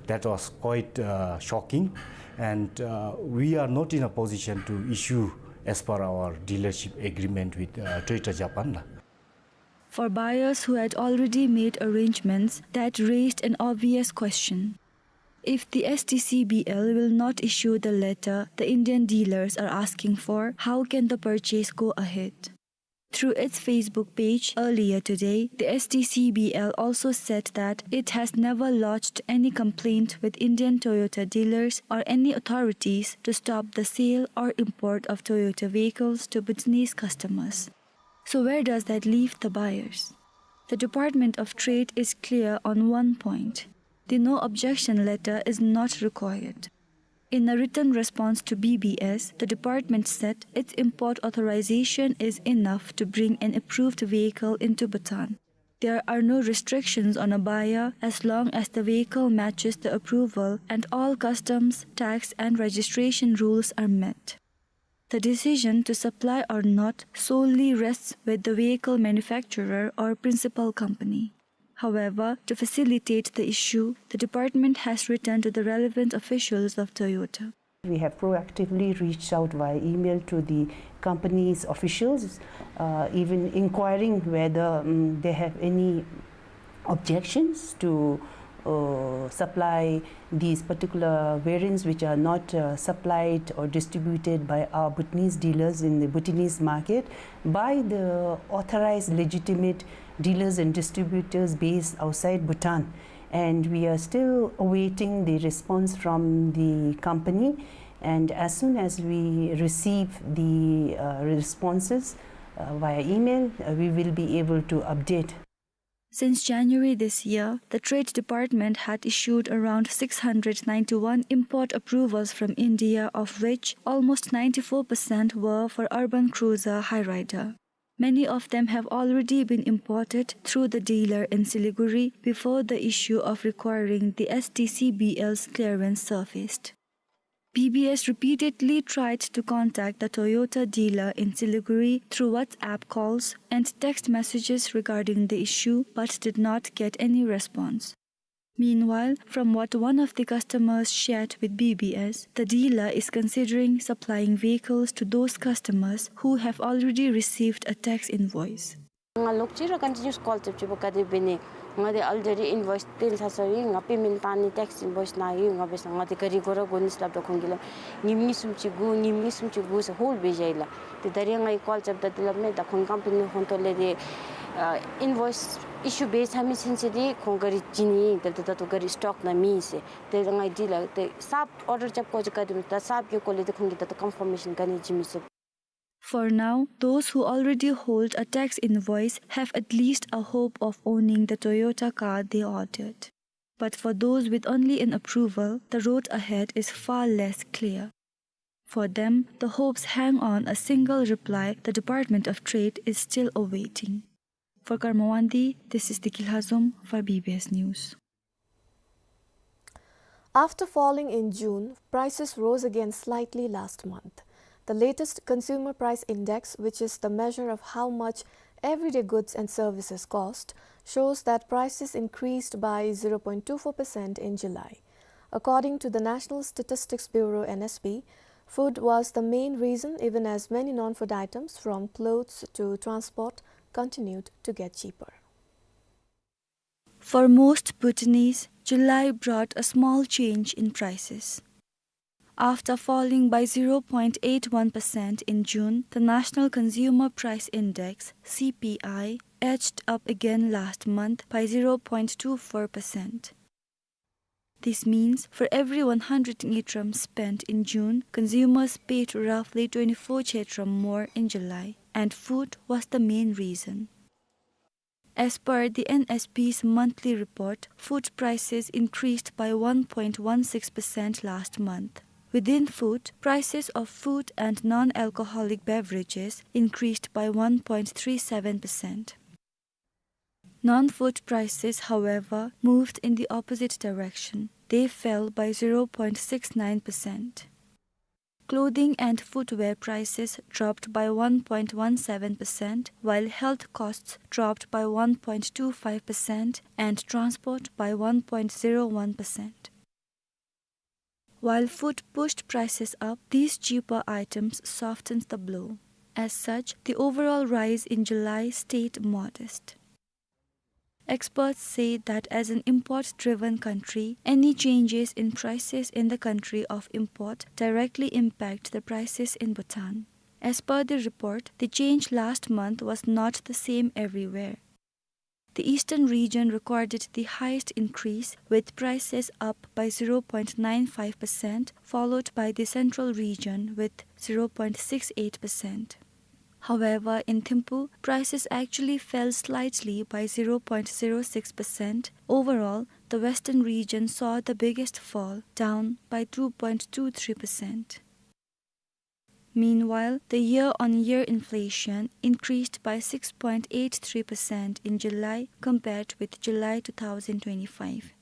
That was quite, uh, shocking, and, uh, we are not in a position to issue as per our dealership agreement with, uh, Toyota Japan la. For buyers who had already made arrangements, that raised an obvious question. If the S T C B L will not issue the letter the Indian dealers are asking for, how can the purchase go ahead? Through its Facebook page earlier today, the S T C B L also said that it has never lodged any complaint with Indian Toyota dealers or any authorities to stop the sale or import of Toyota vehicles to Bhutanese customers. So where does that leave the buyers? The Department of Trade is clear on one point. The no objection letter is not required. In a written response to B B S, the department said its import authorization is enough to bring an approved vehicle into Bhutan. There are no restrictions on a buyer as long as the vehicle matches the approval and all customs, tax and registration rules are met. The decision to supply or not solely rests with the vehicle manufacturer or principal company. However, to facilitate the issue, the department has written to the relevant officials of Toyota. We have proactively reached out via email to the company's officials, uh, even inquiring whether, um, they have any objections to, uh, supply these particular variants which are not, uh, supplied or distributed by our Bhutanese dealers in the Bhutanese market by the authorized legitimate dealers and distributors based outside Bhutan. And we are still awaiting the response from the company. And as soon as we receive the, uh, responses, uh, via email, uh, we will be able to update. Since January this year, the Trade Department had issued around six hundred ninety-one import approvals from India, of which almost ninety-four percent were for Urban Cruiser Hyryder. Many of them have already been imported through the dealer in Siliguri before the issue of requiring the S T C B L's clearance surfaced. B B S repeatedly tried to contact the Toyota dealer in Siliguri through WhatsApp calls and text messages regarding the issue, but did not get any response. Meanwhile, from what one of the customers shared with B B S, the dealer is considering supplying vehicles to those customers who have already received a tax invoice. ང་ལོག་ཅི་ར་continuous call རྐྱབ་རྐྱབ་པ་ག་དེ་འབད་ནི། ང་དེ་already invoice སྟོན་ཚར་ཚར་ཡི། ང་payment བཏང་ནི་tax invoice ནང་ཡོད། ང་འབད་ས་ང་དེ་ག་རི་གོ་ར་དགོ་ནི་ཟེར་སླབ་ད་ཁོང་གིས་སླབ་ཉིནམ་གཉིས་གསུམ་ཅིག་སྒུག། ཉིནམ་གཉིས་གསུམ་ཅིག་སྒུག་ཟེར་hold འབད་བཞག་ཡི་ལགས། ཏེ་ད་རེས་ང་གིས་call རྐྱབ་ད་དེ་སླབ་མས། ད་ཁོང་company ཧོང་ཏོ་ལས་དེ་ཨ་invoice issue འབད་ཚར་མི་ཚུན་ཚོད་དེ་ཁོང་ག་རི་བྱིན་ནི་ཨིན། ད་ད་ད་ལྟོ་ག་རི་stock ནང་མེད་ཟེར། ཏེ་ང་འདི་ལགས་ཏེ་གསརཔ་order རྐྱབ་དགོ་ཅིག་ག་དེ་ད་གསརཔ་གི་སྐོར་ལས་དེ་ཁོང་གིས་ད་ལྟོ་confirmation ག་ནི་བྱིན་མི་ཚུགས། For now, those who already hold a tax invoice have at least a hope of owning the Toyota car they ordered. But for those with only an approval, the road ahead is far less clear. For them, the hopes hang on a single reply the Department of Trade is still awaiting. For Karma Wangdi, this is Diki Lhazom for B B S News. After falling in June, prices rose again slightly last month. The latest Consumer Price Index, which is the measure of how much everyday goods and services cost shows that prices increased by zero point two four percent in July. According to the National Statistics Bureau, N S B, food was the main reason, even as many non-food items from clothes to transport continued to get cheaper. For most Bhutanese, July brought a small change in prices. After falling by zero point eight one percent in June, the National Consumer Price Index, C P I, edged up again last month by zero point two four percent. This means for every one hundred ngultrum spent in June, consumers paid roughly twenty-four ngultrum more in July, and food was the main reason. As per the N S B's monthly report, food prices increased by one point one six percent last month. Within food, prices of food and non-alcoholic beverages increased by one point three seven percent. Non-food prices, however, moved in the opposite direction. They fell by zero point six nine percent. Clothing and footwear prices dropped by one point one seven percent, while health costs dropped by one point two five percent and transport by one point zero one percent. While food pushed prices up, these cheaper items softened the blow. As such, the overall rise in July stayed modest. Experts say that as an import-driven country, any changes in prices in the country of import directly impact the prices in Bhutan. As per the report, the change last month was not the same everywhere. The eastern region recorded the highest increase, with prices up by zero point nine five percent, followed by the central region with zero point six eight percent. However, in Thimphu, prices actually fell slightly by zero point zero six percent. Overall, the western region saw the biggest fall, down by two point two three percent. Meanwhile, the year-on-year inflation increased by six point eight three percent in July compared with July two thousand twenty-five.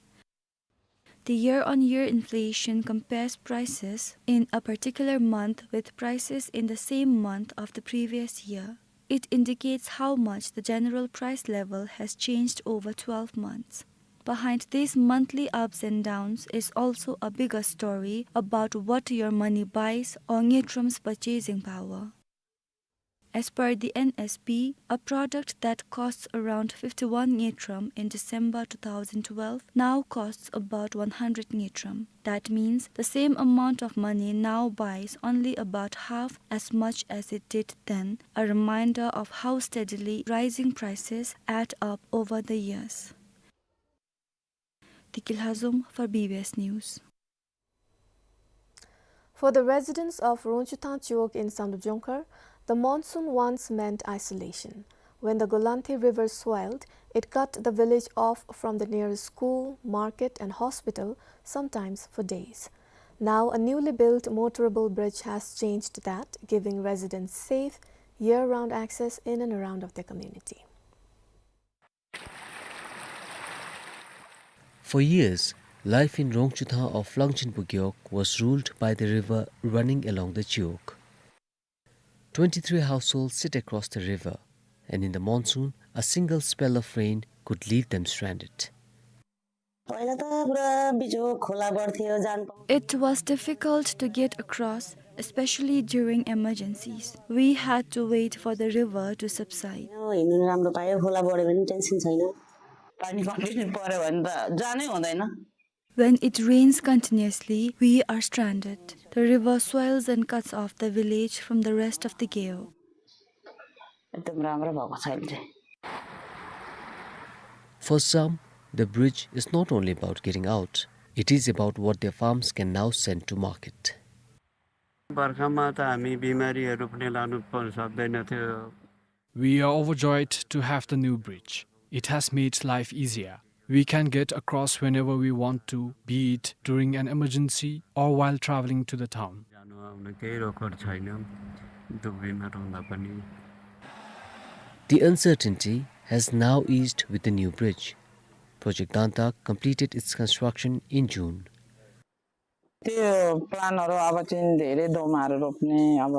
The year-on-year inflation compares prices in a particular month with prices in the same month of the previous year. It indicates how much the general price level has changed over twelve months. Behind these monthly ups and downs is also a bigger story about what your money buys or ngultrum's purchasing power. As per the N S B, a product that costs around fifty-one ngultrum in December two thousand twelve now costs about one hundred ngultrum. That means the same amount of money now buys only about half as much as it did then, a reminder of how steadily rising prices add up over the years. Diki Lhazom for B B S News. For the residents of Rongchuthang Chiwog in Samdrup Jongkhar, the monsoon once meant isolation. When the Golanthe River swelled, it cut the village off from the nearest school, market and hospital, sometimes for days. Now, a newly built motorable bridge has changed that, giving residents safe, year-round access in and around of their community. For years, life in Rongchuthang of Langchinpu Gewog was ruled by the river running along the Chiwog. Twenty-three households sit across the river, and in the monsoon, a single spell of rain could leave them stranded. पहिला त पुरा बिचको खोला बढ्थ्यो, जान पाउँदैन। It was difficult to get across, especially during emergencies. We had to wait for the river to subside. हिँड्नु राम्रो पायो, खोला बढ्यो भने टेन्सन छैन। पानी कन्टिन्यू पर्यो भने त जानै हुँदैन। When it rains continuously, we are stranded. The river swells and cuts off the village from the rest of the Gewog. एकदम राम्रो भएको छ अहिले चाहिँ। For some, the bridge is not only about getting out, it is about what their farms can now send to market. बर्खामा त हामी बिमारीहरू पनि लानु प-, सक्दैन थियो। We are overjoyed to have the new bridge. It has made life easier. We can get across whenever we want to, be it during an emergency or while traveling to the town. जानु आउनु केही रोकड छैन, दुःख बिमार हुँदा पनि। The uncertainty has now eased with the new bridge. Project Dantak completed its construction in June. त्यो प्लानहरू अब चाहिँ धेरै दौमाहरू रोप्ने, अब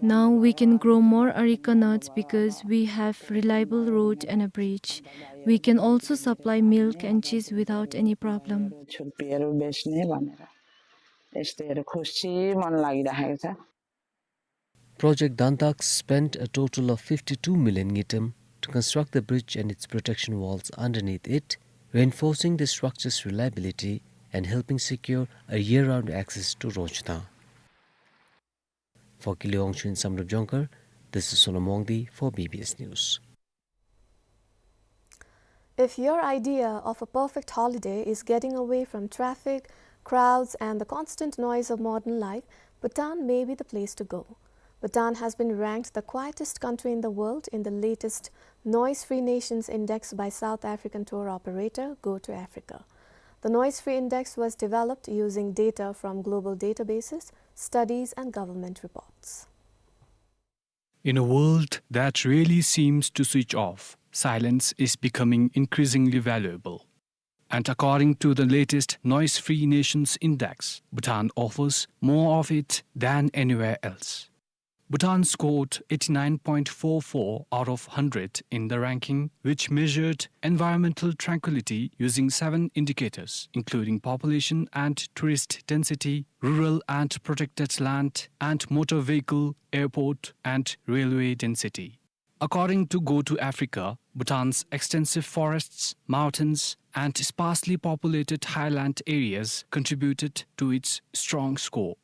Now we can grow more areca nuts because we have reliable road and a bridge. We can also supply milk and cheese without any problem. छुट्टीहरू बेच्ने भनेर यस्तैहरू खुसी मन लागिराखेको छ। Project Dantak spent a total of fifty-two million ngultrum to construct the bridge and its protection walls underneath it, reinforcing the structure's reliability and helping secure a year-round access to Rongchudang. For Kili Wangchuk in Samdrup Jongkhar, this is Sonam Wangdi for B B S News. If your idea of a perfect holiday is getting away from traffic, crowds, and the constant noise of modern life, Bhutan may be the place to go. Bhutan has been ranked the quietest country in the world in the latest Noise Free Nations Index by South African tour operator Go to Africa. The Noise Free Index was developed using data from global databases, studies, and government reports. In a world that really seems to switch off, silence is becoming increasingly valuable. And according to the latest Noise Free Nations Index, Bhutan offers more of it than anywhere else. Bhutan scored eighty-nine point four four out of hundred in the ranking, which measured environmental tranquility using seven indicators, including population and tourist density, rural and protected land, and motor vehicle, airport, and railway density. According to Go to Africa, Bhutan's extensive forests, mountains, and sparsely populated highland areas contributed to its strong score.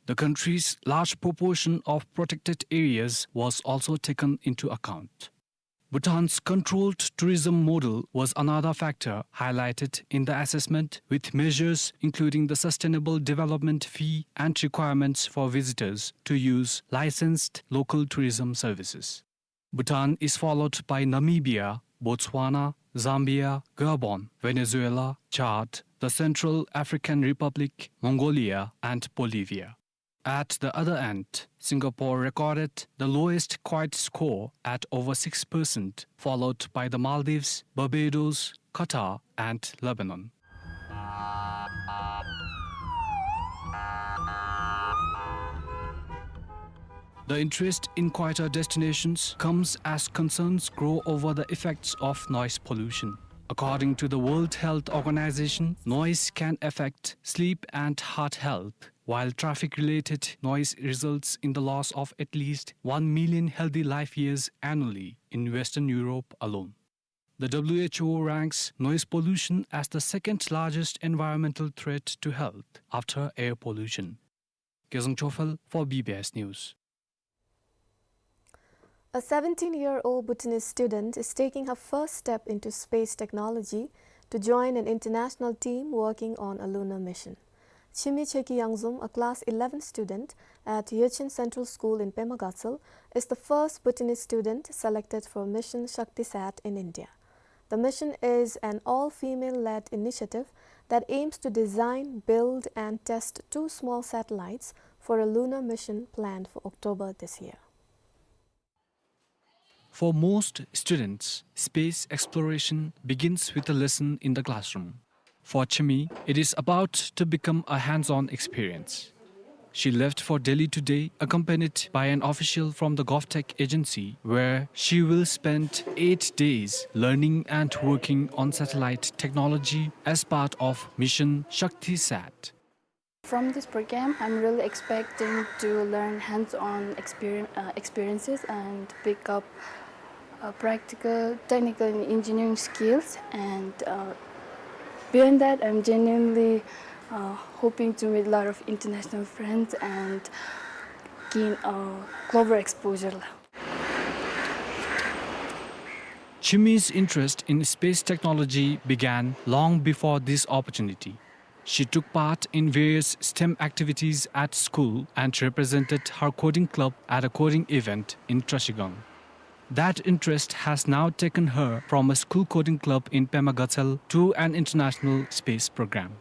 The country's large proportion of protected areas was also taken into account. Bhutan's controlled tourism model was another factor highlighted in the assessment, with measures including the sustainable development fee and requirements for visitors to use licensed local tourism services. Bhutan is followed by Namibia, Botswana, Zambia, Gabon, Venezuela, Chad, the Central African Republic, Mongolia, and Bolivia. At the other end, Singapore recorded the lowest quiet score at over six percent, followed by the Maldives, Barbados, Qatar, and Lebanon. The interest in quieter destinations comes as concerns grow over the effects of noise pollution. According to the World Health Organization, noise can affect sleep and heart health, while traffic-related noise results in the loss of at least one million healthy life years annually in Western Europe alone. The W H O ranks noise pollution as the second largest environmental threat to health after air pollution. Gezang Chofel for B B S News. A seventeen-year-old Bhutanese student is taking her first step into space technology to join an international team working on a lunar mission. Chimi Cheki Yangzum, a class eleven student at Yochin Central School in Pema Gatshel, is the first Bhutanese student selected for mission ShaktiSat in India. The mission is an all-female-led initiative that aims to design, build, and test two small satellites for a lunar mission planned for October this year. For most students, space exploration begins with a lesson in the classroom. For Chimi, it is about to become a hands-on experience. She left for Delhi today, accompanied by an official from the GovTech agency, where she will spend eight days learning and working on satellite technology as part of Mission ShaktiSat. From this program, I'm really expecting to learn hands-on experience, uh, experiences and pick up uh, practical, technical, and engineering skills. And uh, beyond that, I'm genuinely uh, hoping to meet a lot of international friends and gain a global exposure. Chimi's interest in space technology began long before this opportunity. She took part in various STEM activities at school and represented her coding club at a coding event in Trashigang. That interest has now taken her from a school coding club in Pema Gatshel to an international space program.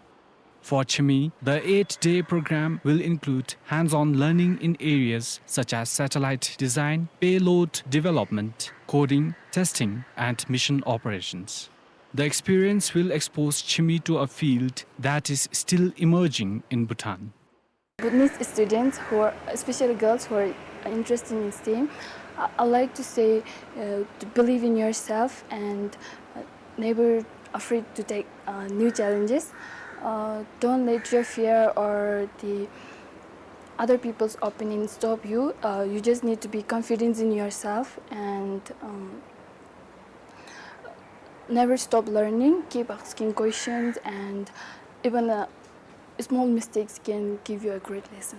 For Chimi, the eight-day program will include hands-on learning in areas such as satellite design, payload development, coding, testing, and mission operations. The experience will expose Chimi to a field that is still emerging in Bhutan. Bhutanese students who are, especially girls who are Interesting in STEM. I, I like to say, uh, to believe in yourself and, uh, never afraid to take, uh, new challenges. Uh, don't let your fear or the other people's opinion stop you. Uh, you just need to be confident in yourself and, um, never stop learning. Keep asking questions, and even, uh, small mistakes can give you a great lesson.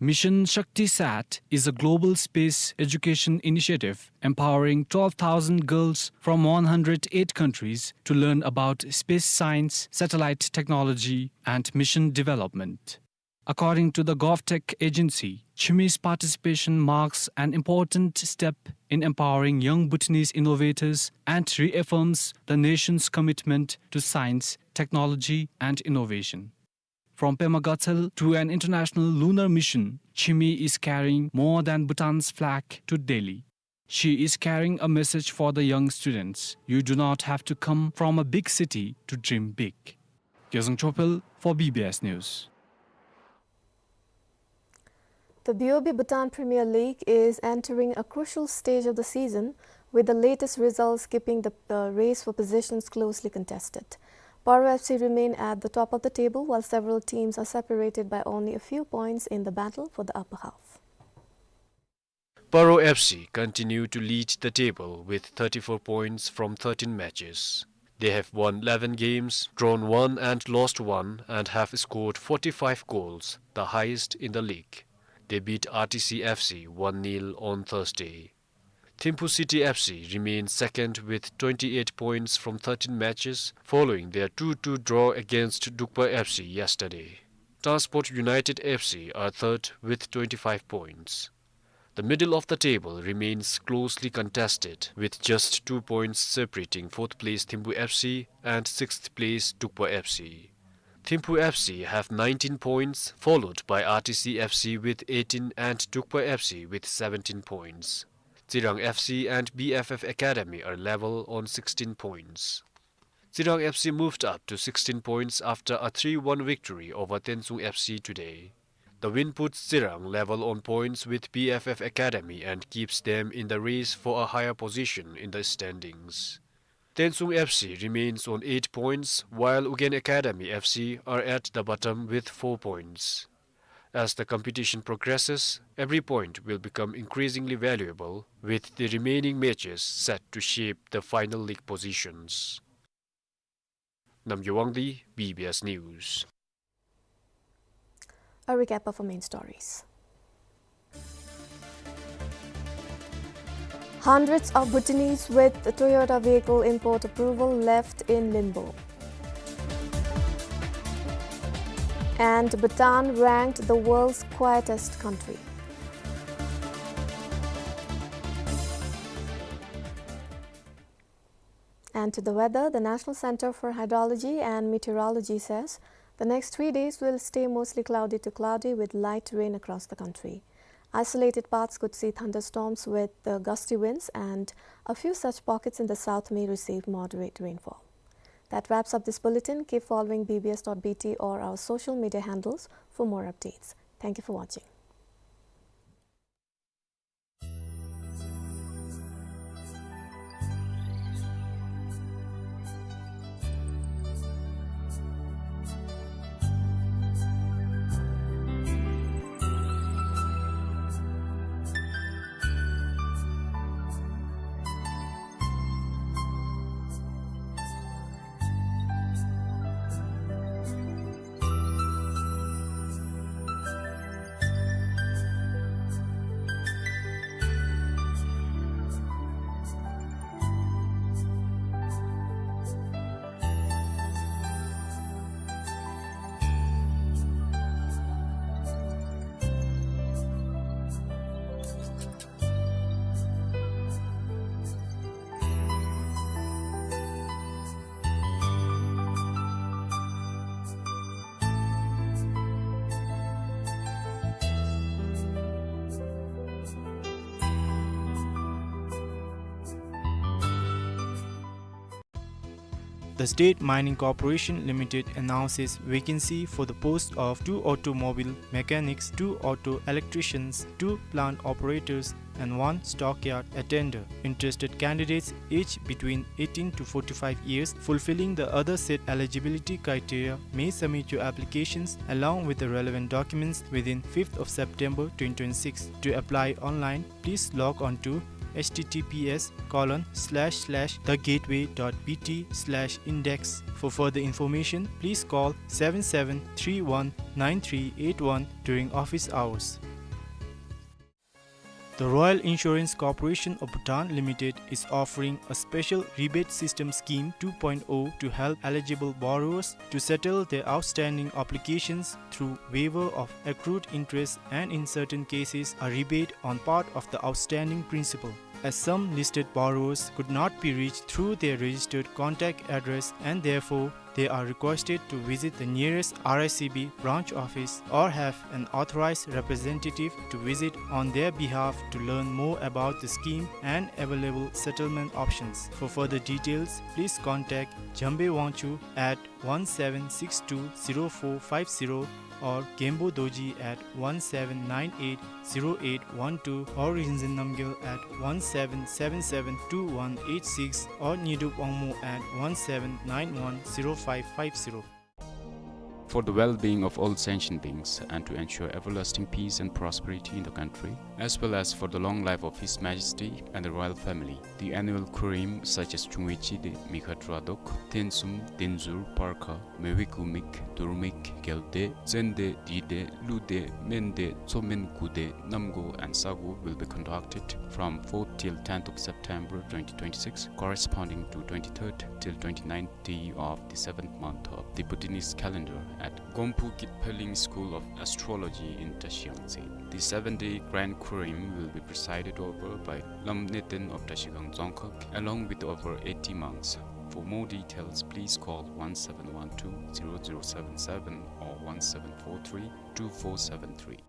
Mission Shakti Sat is a global space education initiative empowering twelve thousand girls from one hundred eight countries to learn about space science, satellite technology, and mission development. According to the GovTech agency, CHIMI's participation marks an important step in empowering young Bhutanese innovators and reaffirms the nation's commitment to science, technology, and innovation. From Pema Gatshel to an international lunar mission, CHIMI is carrying more than Bhutan's flag to Delhi. She is carrying a message for the young students. You do not have to come from a big city to dream big. Gyozang Chopel for B B S News. The B O B Bhutan Premier League is entering a crucial stage of the season, with the latest results keeping the, uh, race for positions closely contested. Paro F C remain at the top of the table, while several teams are separated by only a few points in the battle for the upper half. Paro F C continue to lead the table with thirty-four points from thirteen matches. They have won eleven games, drawn one and lost one, and have scored forty-five goals, the highest in the league. They beat R T C F C one nil on Thursday. Thimphu City F C remains second with twenty-eight points from thirteen matches, following their two two draw against Dukpa F C yesterday. Transport United F C are third with twenty-five points. The middle of the table remains closely contested, with just two points separating fourth place Thimphu F C and sixth place Dukpa F C. Thimphu F C have nineteen points, followed by R T C F C with eighteen and Dukpa F C with seventeen points. Tsirang F C and B F F Academy are level on sixteen points. Tsirang F C moved up to sixteen points after a three one victory over Tensung F C today. The win puts Tsirang level on points with B F F Academy and keeps them in the race for a higher position in the standings. Tensung F C remains on eight points, while Ugyen Academy F C are at the bottom with four points. As the competition progresses, every point will become increasingly valuable, with the remaining matches set to shape the final league positions. Namgay Wangdi, B B S News. A recap of our main stories. Hundreds of Bhutanese with the Toyota vehicle import approval left in limbo. And Bhutan ranked the world's quietest country. And to the weather, the National Center for Hydrology and Meteorology says the next three days will stay mostly cloudy to cloudy with light rain across the country. Isolated parts could see thunderstorms with, uh, gusty winds, and a few such pockets in the south may receive moderate rainfall. That wraps up this bulletin. Keep following B B S dot B T or our social media handles for more updates. Thank you for watching. The State Mining Corporation Limited announces vacancy for the post of two automobile mechanics, two auto electricians, two plant operators, and one stockyard attender. Interested candidates aged between eighteen to forty-five years, fulfilling the other set eligibility criteria, may submit your applications along with the relevant documents within fifth of September twenty twenty-six. To apply online, please log on to H T T P S colon slash slash the gateway dot B T slash index. For further information, please call seven seven three one nine three eight one during office hours. The Royal Insurance Corporation of Bhutan Limited is offering a special rebate system scheme two point oh to help eligible borrowers to settle their outstanding obligations through waiver of accrued interest and, in certain cases, a rebate on part of the outstanding principal. As some listed borrowers could not be reached through their registered contact address and therefore they are requested to visit the nearest R I C B branch office or have an authorized representative to visit on their behalf to learn more about the scheme and available settlement options. For further details, please contact Jambe Wangchuk at one seven six two zero four five zero or Genpo Dorji at one seven nine eight zero eight one two or Rinzin Namgyel at one seven seven seven two one eight six or Nyidup Wangmo at one seven nine one zero five five zero. For the well-being of all sentient beings and to ensure everlasting peace and prosperity in the country, as well as for the long life of His Majesty and the royal family, the annual Khurim, such as Chungwe Chide, Mikha Tradok, Tensum, Tenzur, Parkha, Mewik Umik, Durmik, Gelde, Zende, Dide, Lude, Mende, Tsomen, Gude, Namgo, and Sago, will be conducted from fourth till tenth of September twenty twenty-six, corresponding to twenty-third till twenty-ninth day of the seventh month of the Bhutanese calendar at Gomphu Kitpheling School of Astrology in Tashi Yangtse. The seven-day Grand Khurim will be presided over by Lam Neten of Tashigang Dzongkhag, along with over eighty monks. For more details, please call one seven one two zero zero seven seven or one seven four three two four seven three.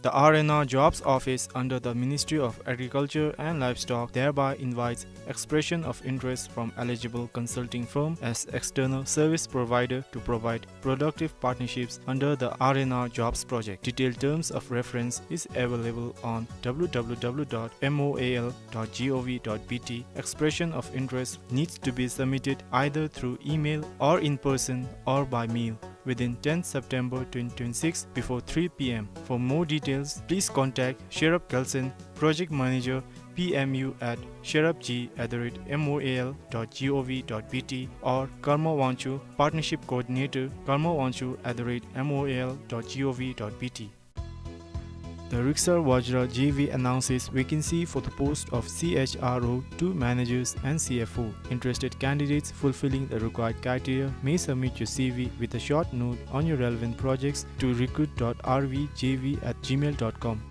The R and R Jobs Office under the Ministry of Agriculture and Livestock thereby invites expression of interest from eligible consulting firm as external service provider to provide productive partnerships under the R and R Jobs project. Detailed terms of reference is available on W W W dot M O A L dot G O V dot B T. Expression of interest needs to be submitted either through email or in person or by mail within tenth September twenty twenty-six before three P M. For more details, please contact Sherab Gelsen, Project Manager, P M U at sherabg at the rate M O A L dot G O V dot B T or Karma Wangchuk, Partnership Coordinator, Karma Wangchuk at the rate M O A L dot G O V dot B T. The Riksar Vajra J V announces vacancy for the post of C H R O two managers and C F O. Interested candidates fulfilling the required criteria may submit your C V with a short note on your relevant projects to recruit dot R V J V at gmail dot com.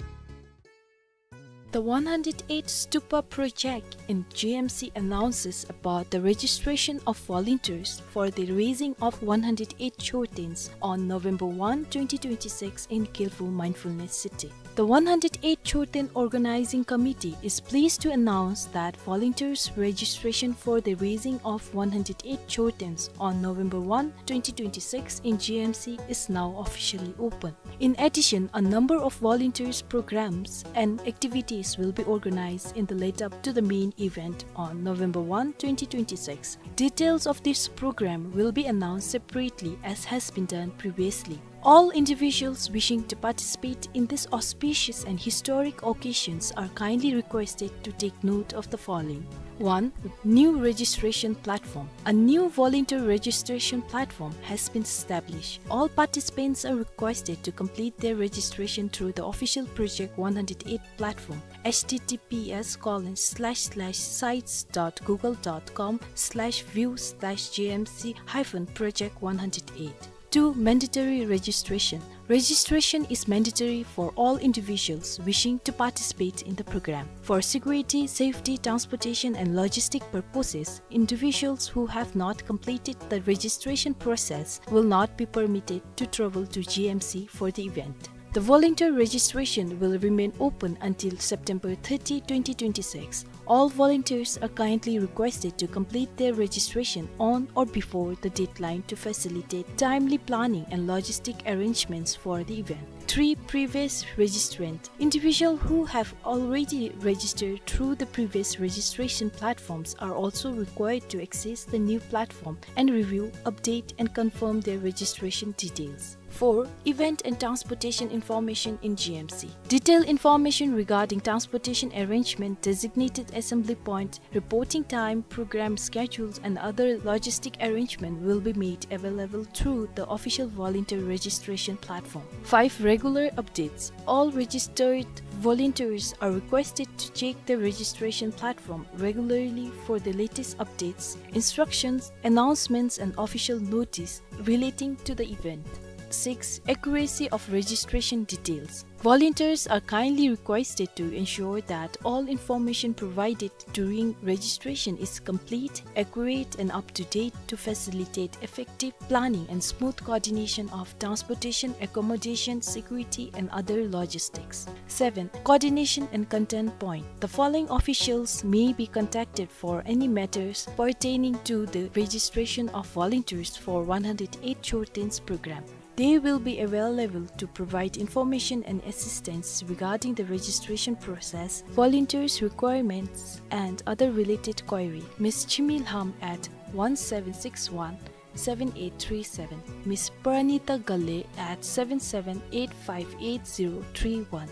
The one hundred eight Stupa project in G M C announces about the registration of volunteers for the raising of one hundred eight chortens on November one, twenty twenty-six in Kylvo Mindfulness City. The one hundred eight Chorten Organizing Committee is pleased to announce that volunteers registration for the raising of one hundred eight chortens on November one, twenty twenty-six in G M C is now officially open. In addition, a number of volunteers programs and activities will be organized in the lead up to the main event on November one, twenty twenty-six. Details of this program will be announced separately as has been done previously. All individuals wishing to participate in this auspicious and historic occasions are kindly requested to take note of the following. One, new registration platform. A new volunteer registration platform has been established. All participants are requested to complete their registration through the official Project one hundred eight platform, H T T P S colon slash slash sites dot google dot com slash view slash G M C hyphen project one hundred eight. Two, mandatory registration. Registration is mandatory for all individuals wishing to participate in the program. For security, safety, transportation, and logistic purposes, individuals who have not completed the registration process will not be permitted to travel to G M C for the event. The volunteer registration will remain open until September thirty, twenty twenty-six. All volunteers are kindly requested to complete their registration on or before the deadline to facilitate timely planning and logistic arrangements for the event. Three, previous registrant. Individuals who have already registered through the previous registration platforms are also required to access the new platform and review, update, and confirm their registration details. Four, event and transportation information in G M C. Detailed information regarding transportation arrangement, designated assembly point, reporting time, program schedules, and other logistic arrangement will be made available through the official volunteer registration platform. Five, regular updates. All registered volunteers are requested to check the registration platform regularly for the latest updates, instructions, announcements, and official notice relating to the event. Six, accuracy of registration details. Volunteers are kindly requested to ensure that all information provided during registration is complete, accurate, and up to date to facilitate effective planning and smooth coordination of transportation, accommodation, security, and other logistics. Seven, coordination and contact point. The following officials may be contacted for any matters pertaining to the registration of volunteers for one hundred eight Chortens program. They will be available to provide information and assistance regarding the registration process, volunteers' requirements, and other related query. Miss Chimi Lham at one seven six one seven eight three seven, Miss Pranita Gale at seven seven eight five eight zero three one,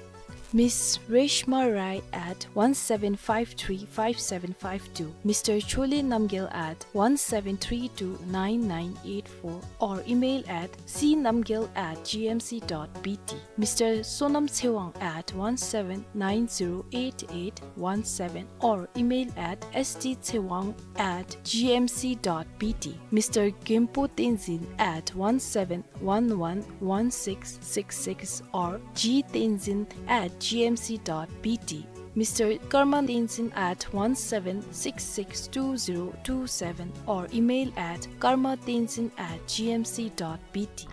Miss Reshma Rai at one seven five three five seven five two, Mister Chole Namgyal at one seven three two nine nine eight four, or email at c namgyal at g m c dot b t, Mister Sonam Tsewang at one seven nine zero eight eight one seven, or email at s t tsewang at g m c dot b t, Mister Genpo Tenzin at one seven one one one six six six, or g tenzin at g m c dot b t, Mister Karma Tenzin at one seven six six two zero two seven, or email at karma tenzin at g m c dot b t.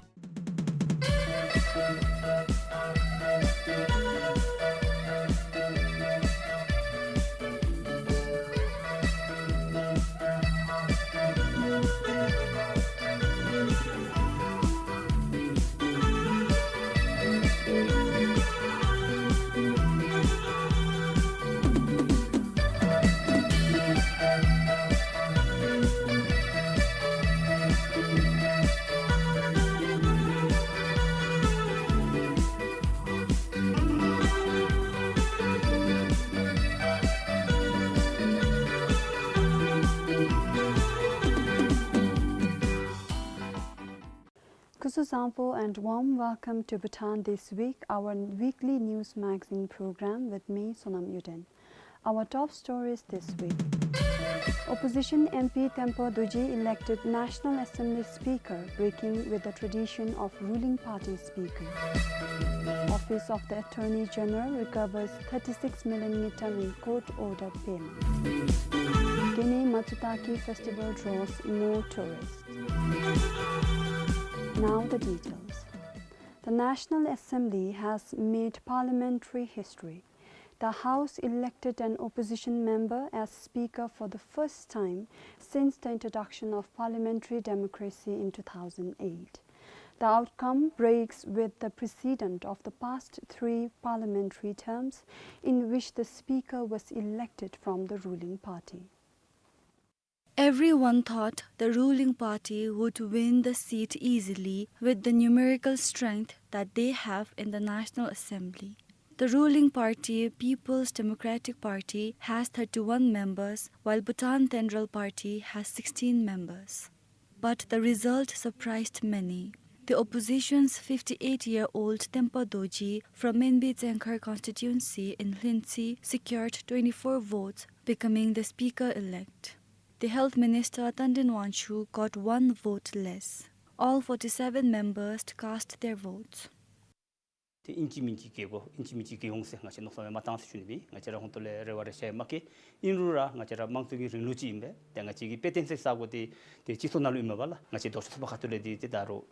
Kuzuzangpo and warm welcome to Bhutan This Week, our weekly news magazine program with me, Sonam Yuden. Our top stories this week. Opposition M P Tempa Dorji elected National Assembly Speaker, breaking with the tradition of ruling party Speaker. Office of the Attorney General recovers thirty-six million ngultrum in court order payment. Gene Matsutake Festival draws more tourists. Now the details. The National Assembly has made parliamentary history. The House elected an opposition member as Speaker for the first time since the introduction of parliamentary democracy in two thousand eight. The outcome breaks with the precedent of the past three parliamentary terms, in which the Speaker was elected from the ruling party. Everyone thought the ruling party would win the seat easily with the numerical strength that they have in the National Assembly. The ruling party, People's Democratic Party, has thirty-one members, while Bhutan Tenral Party has sixteen members. But the result surprised many. The opposition's fifty-eight-year-old Tempa Dorji from Minbi Tsengkhar constituency in Lhintsi secured twenty-four votes, becoming the speaker-elect. The Health Minister Tandin Wanchhu got one vote less. All forty-seven members cast their votes. ཏེ་ཨིན་ཅི་མིན་ཅི་གི་གོ་ཨིན་ཅི་མིན་ཅི་གི་འོང་ཟེར་ང་བཅས་མནོ་བསམ་མ་བཏང་ཟེར་ཞུ་ནི་མེད། ང་བཅས་ར་ཧོང་ཏོ་ལས་རེ་བ་རེ་ཤ་ཡང་མ་བསྐྱེད། ཨིན་རུང་ར་ང་བཅས་ར་དམངས་གཙོ་གི་རིང་ལུགས་ཅིག་ཨིན་པས། ཏེ་ང་བཅས་ཀྱི་དཔེ་སྟོན་ས་ས་གོ་ཏེ་ཏེ་སྤྱི་ཚོགས་ནང་ལུ་ཨིན་མས་པ་ལགས། ང་བཅས་ལྡོག་ཕྱོགས་ཚོགས་པ་ཁ་ཐུག་ལས་ཏེ་ཏེ་ད་རུང་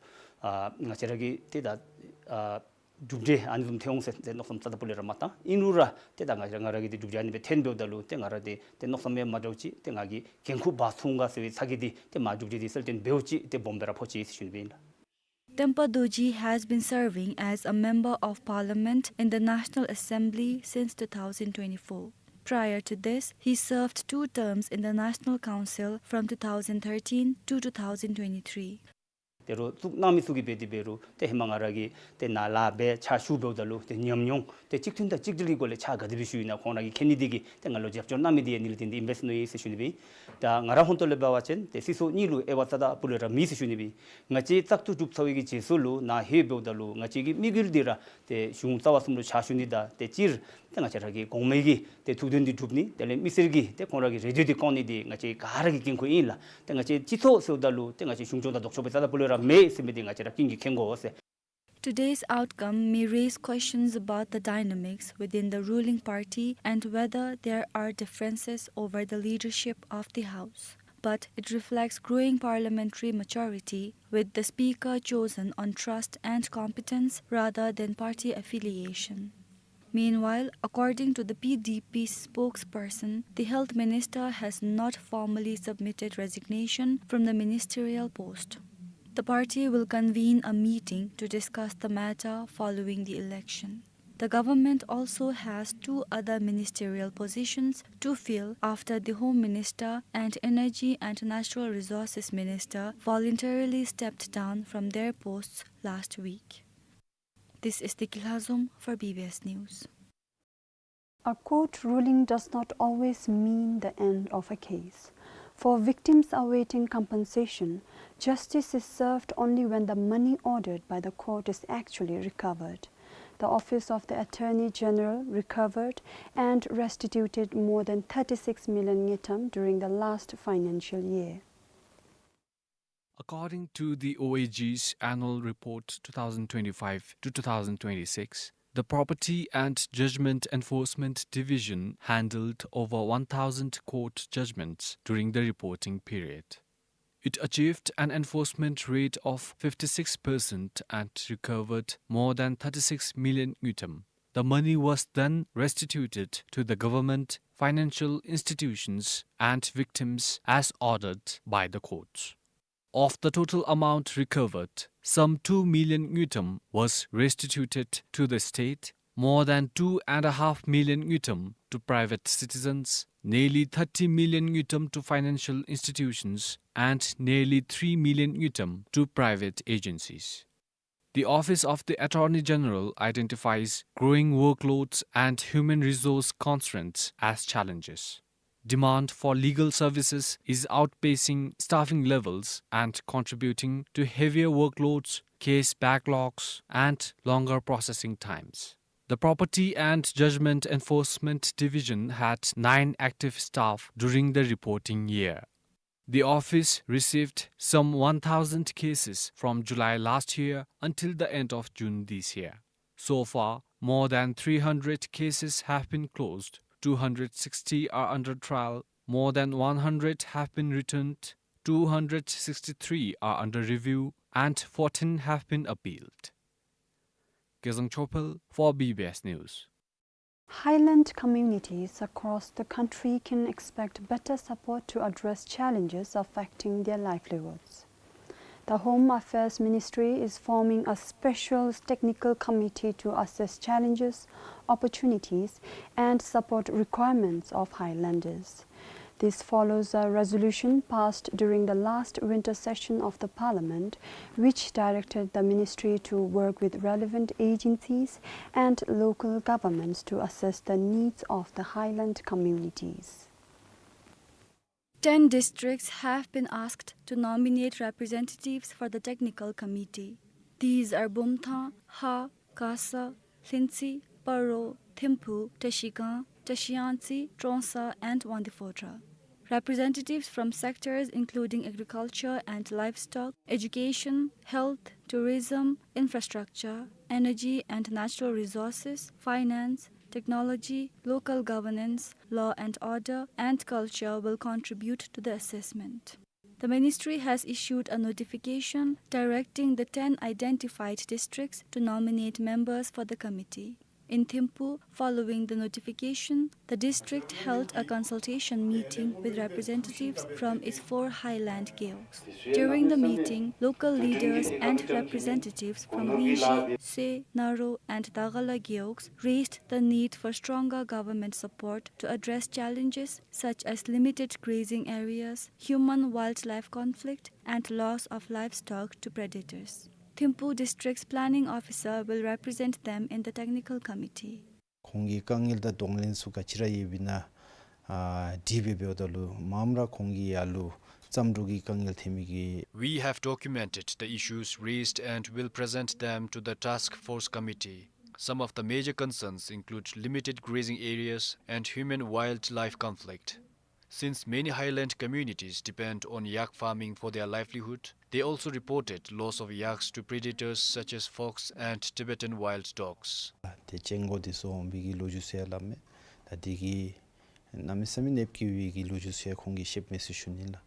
ཨ་ང་བཅས་ར་གི་ཏེ་ད་ཨ་ གྲུབ་འབྲས་ཨ་ནི་བཟུམ་ཐོན་འོང་ཟེར་ཏེ་མནོ་བསམ་རྩ་དང་སྤུ་ལས་ར་མ་བཏང་། ཨིན་རུང་ར་ཏེ་ད་ང་ར་ང་ར་གིས་ཏེ་གྲུབ་འབྲས་ཨ་ནི་སྦེ་ཐོན་འབདཝ་ད་ལུ་ཏེ་ང་ར་ཏེ་ཏེ་མནོ་བསམ་ཡང་མ་འདྲཝ་ཅིག་ཏེ་ང་གིས་འགན་ཁུར་འབག་ཚུགས་ག་ཟེར་བའི་ཚ་གྱང་འདི་ཏེ་མ་གྲུབ་འབྲས་འདི་གསལ་སྟོན་འབདཝ་ཅིག་ཏེ་སྦོམ་སྦེ་ར་ཕོག་ཅི་ཟེར་ཞུ་ནི་སྦེ་ཨིན་ལགས། Tempa Dorji has been serving as a member of parliament in the National Assembly since two thousand twenty-four. Prior to this, he served two terms in the National Council from two thousand thirteen to two thousand twenty-three. ད་རུང་བཙུགས་གནང་མི་ཚུ་གིས་འབད་དེ་འབད་རུང་ཏེ་ཧེ་མ་ང་ར་གིས་ཏེ་ནཱ་ལཱ་འབད་ཕྱག་ཞུ་འབདཝ་ད་ལུ་ཏེ་ཉམས་མྱོང་ཏེ་གཅིག་མཐུན་དང་གཅིག་སྒྲིལ་གྱི་སྒོ་ལས་ཕྱག་ག་དེ་སྦེ་ཞུ་ཡི་ན་ཁོང་ར་གིས་མཁྱེན་ནི་དེ་གིས་ཏེ་ང་ལུ་རྒྱབ་སྐྱོར་གནང་མི་འདི་ཨ་ནི་ལུ་བརྟེན་ཏེ་ཨིན་པས་ཟེར་མནོ་ཡི་ཟེར་ཞུ་ནི་སྦེ་ཨིན། ད་ང་ར་ཧོང་ཏོ་ལས་འབད་བ་ཅིན་ཏེ་སྲིད་ཚོགས་གཉིས་ལུ་དབྱེ་བ་རྩ་དང་སྤུ་ལས་ར་མེད་ཟེར་ཞུ་ནི་སྦེ་ཨིན། ང་བཅས་བཙག་འཐུ་གྲུབ་ཚར་བའི་གི་རྗེས་སུ་ལུ་ནཱ་ལྷོད་འབདཝ་ད་ལུ་ང་བཅས་ཀྱི་དམིགས་ཡུལ་འདི་ར་ཏེ་གཞུང་རྩ་བ་གསུམ་ལུ་ཕྱག་ཞུ་ནི་དང་ཏེ་སྤྱིར་ཏེ་ང་བཅས་ར་གི་གོང་མའི་གི་ཏེ་ཐུགས་དོན་འདི་སྒྲུབ་ནི་དེ་ལས་མི་སེར་གྱི་ཏེ་ཁོང་ར་གི་རེ་འདོད་འདི་སྐོང་ནི་འདི་ང་བཅས་ག་ར་གི་འགན་ཁུར་ཨིན་ལགས། ཏེ་ང་བཅས་སྤྱི་ཚོགས་ཟེརཝ་ད་ལུ་ཏེ་ང་བཅས་གཞུང་སྐྱོང་དང་ལྡོག་ཕྱོགས་སྦེ་རྩ་དང་སྤུ་ལས་ར་མེད་ཟེར་མི་འདི་ང་བཅས་ར་ཀུན་གྱིས་མཁྱེན་དགོ་ཟེར། Today's outcome may raise questions about the dynamics within the ruling party and whether there are differences over the leadership of the House. But it reflects growing parliamentary maturity, with the speaker chosen on trust and competence rather than party affiliation. Meanwhile, according to the P D P spokesperson, the health minister has not formally submitted resignation from the ministerial post. The party will convene a meeting to discuss the matter following the election. The government also has two other ministerial positions to fill after the Home Minister and Energy and Natural Resources Minister voluntarily stepped down from their posts last week. This is Deki Lhazom for B B S News. A court ruling does not always mean the end of a case. For victims awaiting compensation, justice is served only when the money ordered by the court is actually recovered. The Office of the Attorney General recovered and restituted more than thirty-six million ngultrum during the last financial year. According to the O A G's annual report two thousand twenty-five to two thousand twenty-six, the Property and Judgment Enforcement Division handled over one thousand court judgments during the reporting period. It achieved an enforcement rate of fifty-six percent and recovered more than thirty-six million ngultrum. The money was then restituted to the government, financial institutions, and victims as ordered by the court. Of the total amount recovered, some two million ngultrum was restituted to the state, more than two and a half million ngultrum to private citizens, nearly thirty million ngultrum to financial institutions, and nearly three million ngultrum to private agencies. The Office of the Attorney General identifies growing workloads and human resource constraints as challenges. Demand for legal services is outpacing staffing levels and contributing to heavier workloads, case backlogs, and longer processing times. The Property and Judgment Enforcement Division had nine active staff during the reporting year. The office received some one thousand cases from July last year until the end of June this year. So far, more than three hundred cases have been closed, two hundred sixty are under trial, more than one hundred have been returned, two hundred sixty-three are under review, and fourteen have been appealed. Kezang Chopel for B B S News. Highland communities across the country can expect better support to address challenges affecting their livelihoods. The Home Affairs Ministry is forming a special technical committee to assess challenges, opportunities, and support requirements of Highlanders. This follows a resolution passed during the last winter session of the Parliament, which directed the ministry to work with relevant agencies and local governments to assess the needs of the highland communities. Ten districts have been asked to nominate representatives for the technical committee. These are Bumthang, Ha, Kasa, Lhintsi, Paro, Thimphu, Trashigang, Trashiyangtse, Trongsa, and Wangdue Phodrang. Representatives from sectors including agriculture and livestock, education, health, tourism, infrastructure, energy and natural resources, finance, technology, local governance, law and order, and culture will contribute to the assessment. The ministry has issued a notification directing the ten identified districts to nominate members for the committee. In Thimphu, following the notification, the district held a consultation meeting with representatives from its four highland gewog. During the meeting, local leaders and representatives from Ringshi, Soi, Naro, and Dagala gewogs raised the need for stronger government support to address challenges such as limited grazing areas, human-wildlife conflict, and loss of livestock to predators. Thimphu District's planning officer will represent them in the technical committee. ཁོང་གི་དཀའ་ངལ་དང་གདོང་ལེན་ཚུ་ག་ཅི་ར་ཡོདཔ་ཨིན་ན་ཨ་དྲིས་འབད་འབདཝ་ད་ལུ་མངམ་ར་ཁོང་གིས་ཡར་ལུ་བརྩམ་འགྲུས་ཀྱི་དཀའ་ངལ་ཐོན་མི་གི། We have documented the issues raised and will present them to the task force committee. Some of the major concerns include limited grazing areas and human-wildlife conflict. Since many highland communities depend on yak farming for their livelihood, they also reported loss of yaks to predators such as fox and Tibetan wild dogs. ཏེ་ཅན་གོ་དེ་སོང་བའི་གི་ལོ་རྒྱུས་ཟེར་སླབ་མས། ད་དེ་གི་གནམ་མེད་ས་མེད་ནདཔ་བཀལ་བའི་གི་ལོ་རྒྱུས་ཟེར་ཁོང་གིས་བཤདཔ་མས་ཟེར་ཞུ་ནི་ལགས།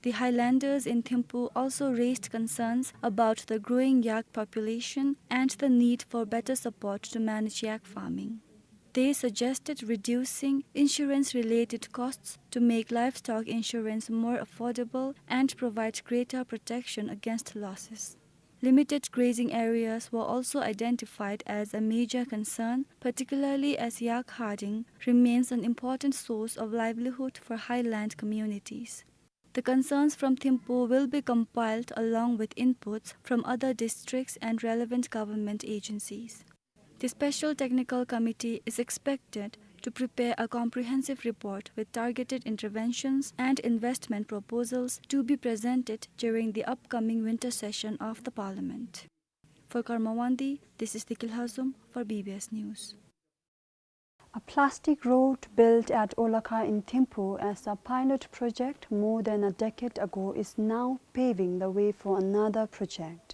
The highlanders in Thimphu also raised concerns about the growing yak population and the need for better support to manage yak farming. They suggested reducing insurance-related costs to make livestock insurance more affordable and provide greater protection against losses. Limited grazing areas were also identified as a major concern, particularly as yak herding remains an important source of livelihood for highland communities. The concerns from Thimphu will be compiled along with inputs from other districts and relevant government agencies. The Special Technical Committee is expected to prepare a comprehensive report with targeted interventions and investment proposals to be presented during the upcoming winter session of the Parliament. For Karma Wangdi, this is Dikil Hazum for B B S News. A plastic road built at Olakha in Thimphu as a pilot project more than a decade ago is now paving the way for another project.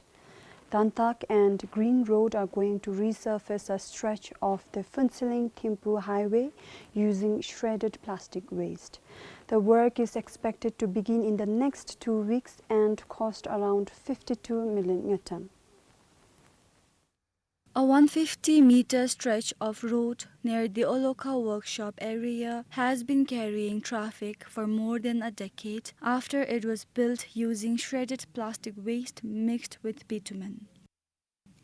Dantak and Green Road are going to resurface a stretch of the Phuentsholing-Thimphu highway using shredded plastic waste. The work is expected to begin in the next two weeks and cost around fifty-two million ngultrum. A one fifty meter stretch of road near the Olakha workshop area has been carrying traffic for more than a decade after it was built using shredded plastic waste mixed with bitumen.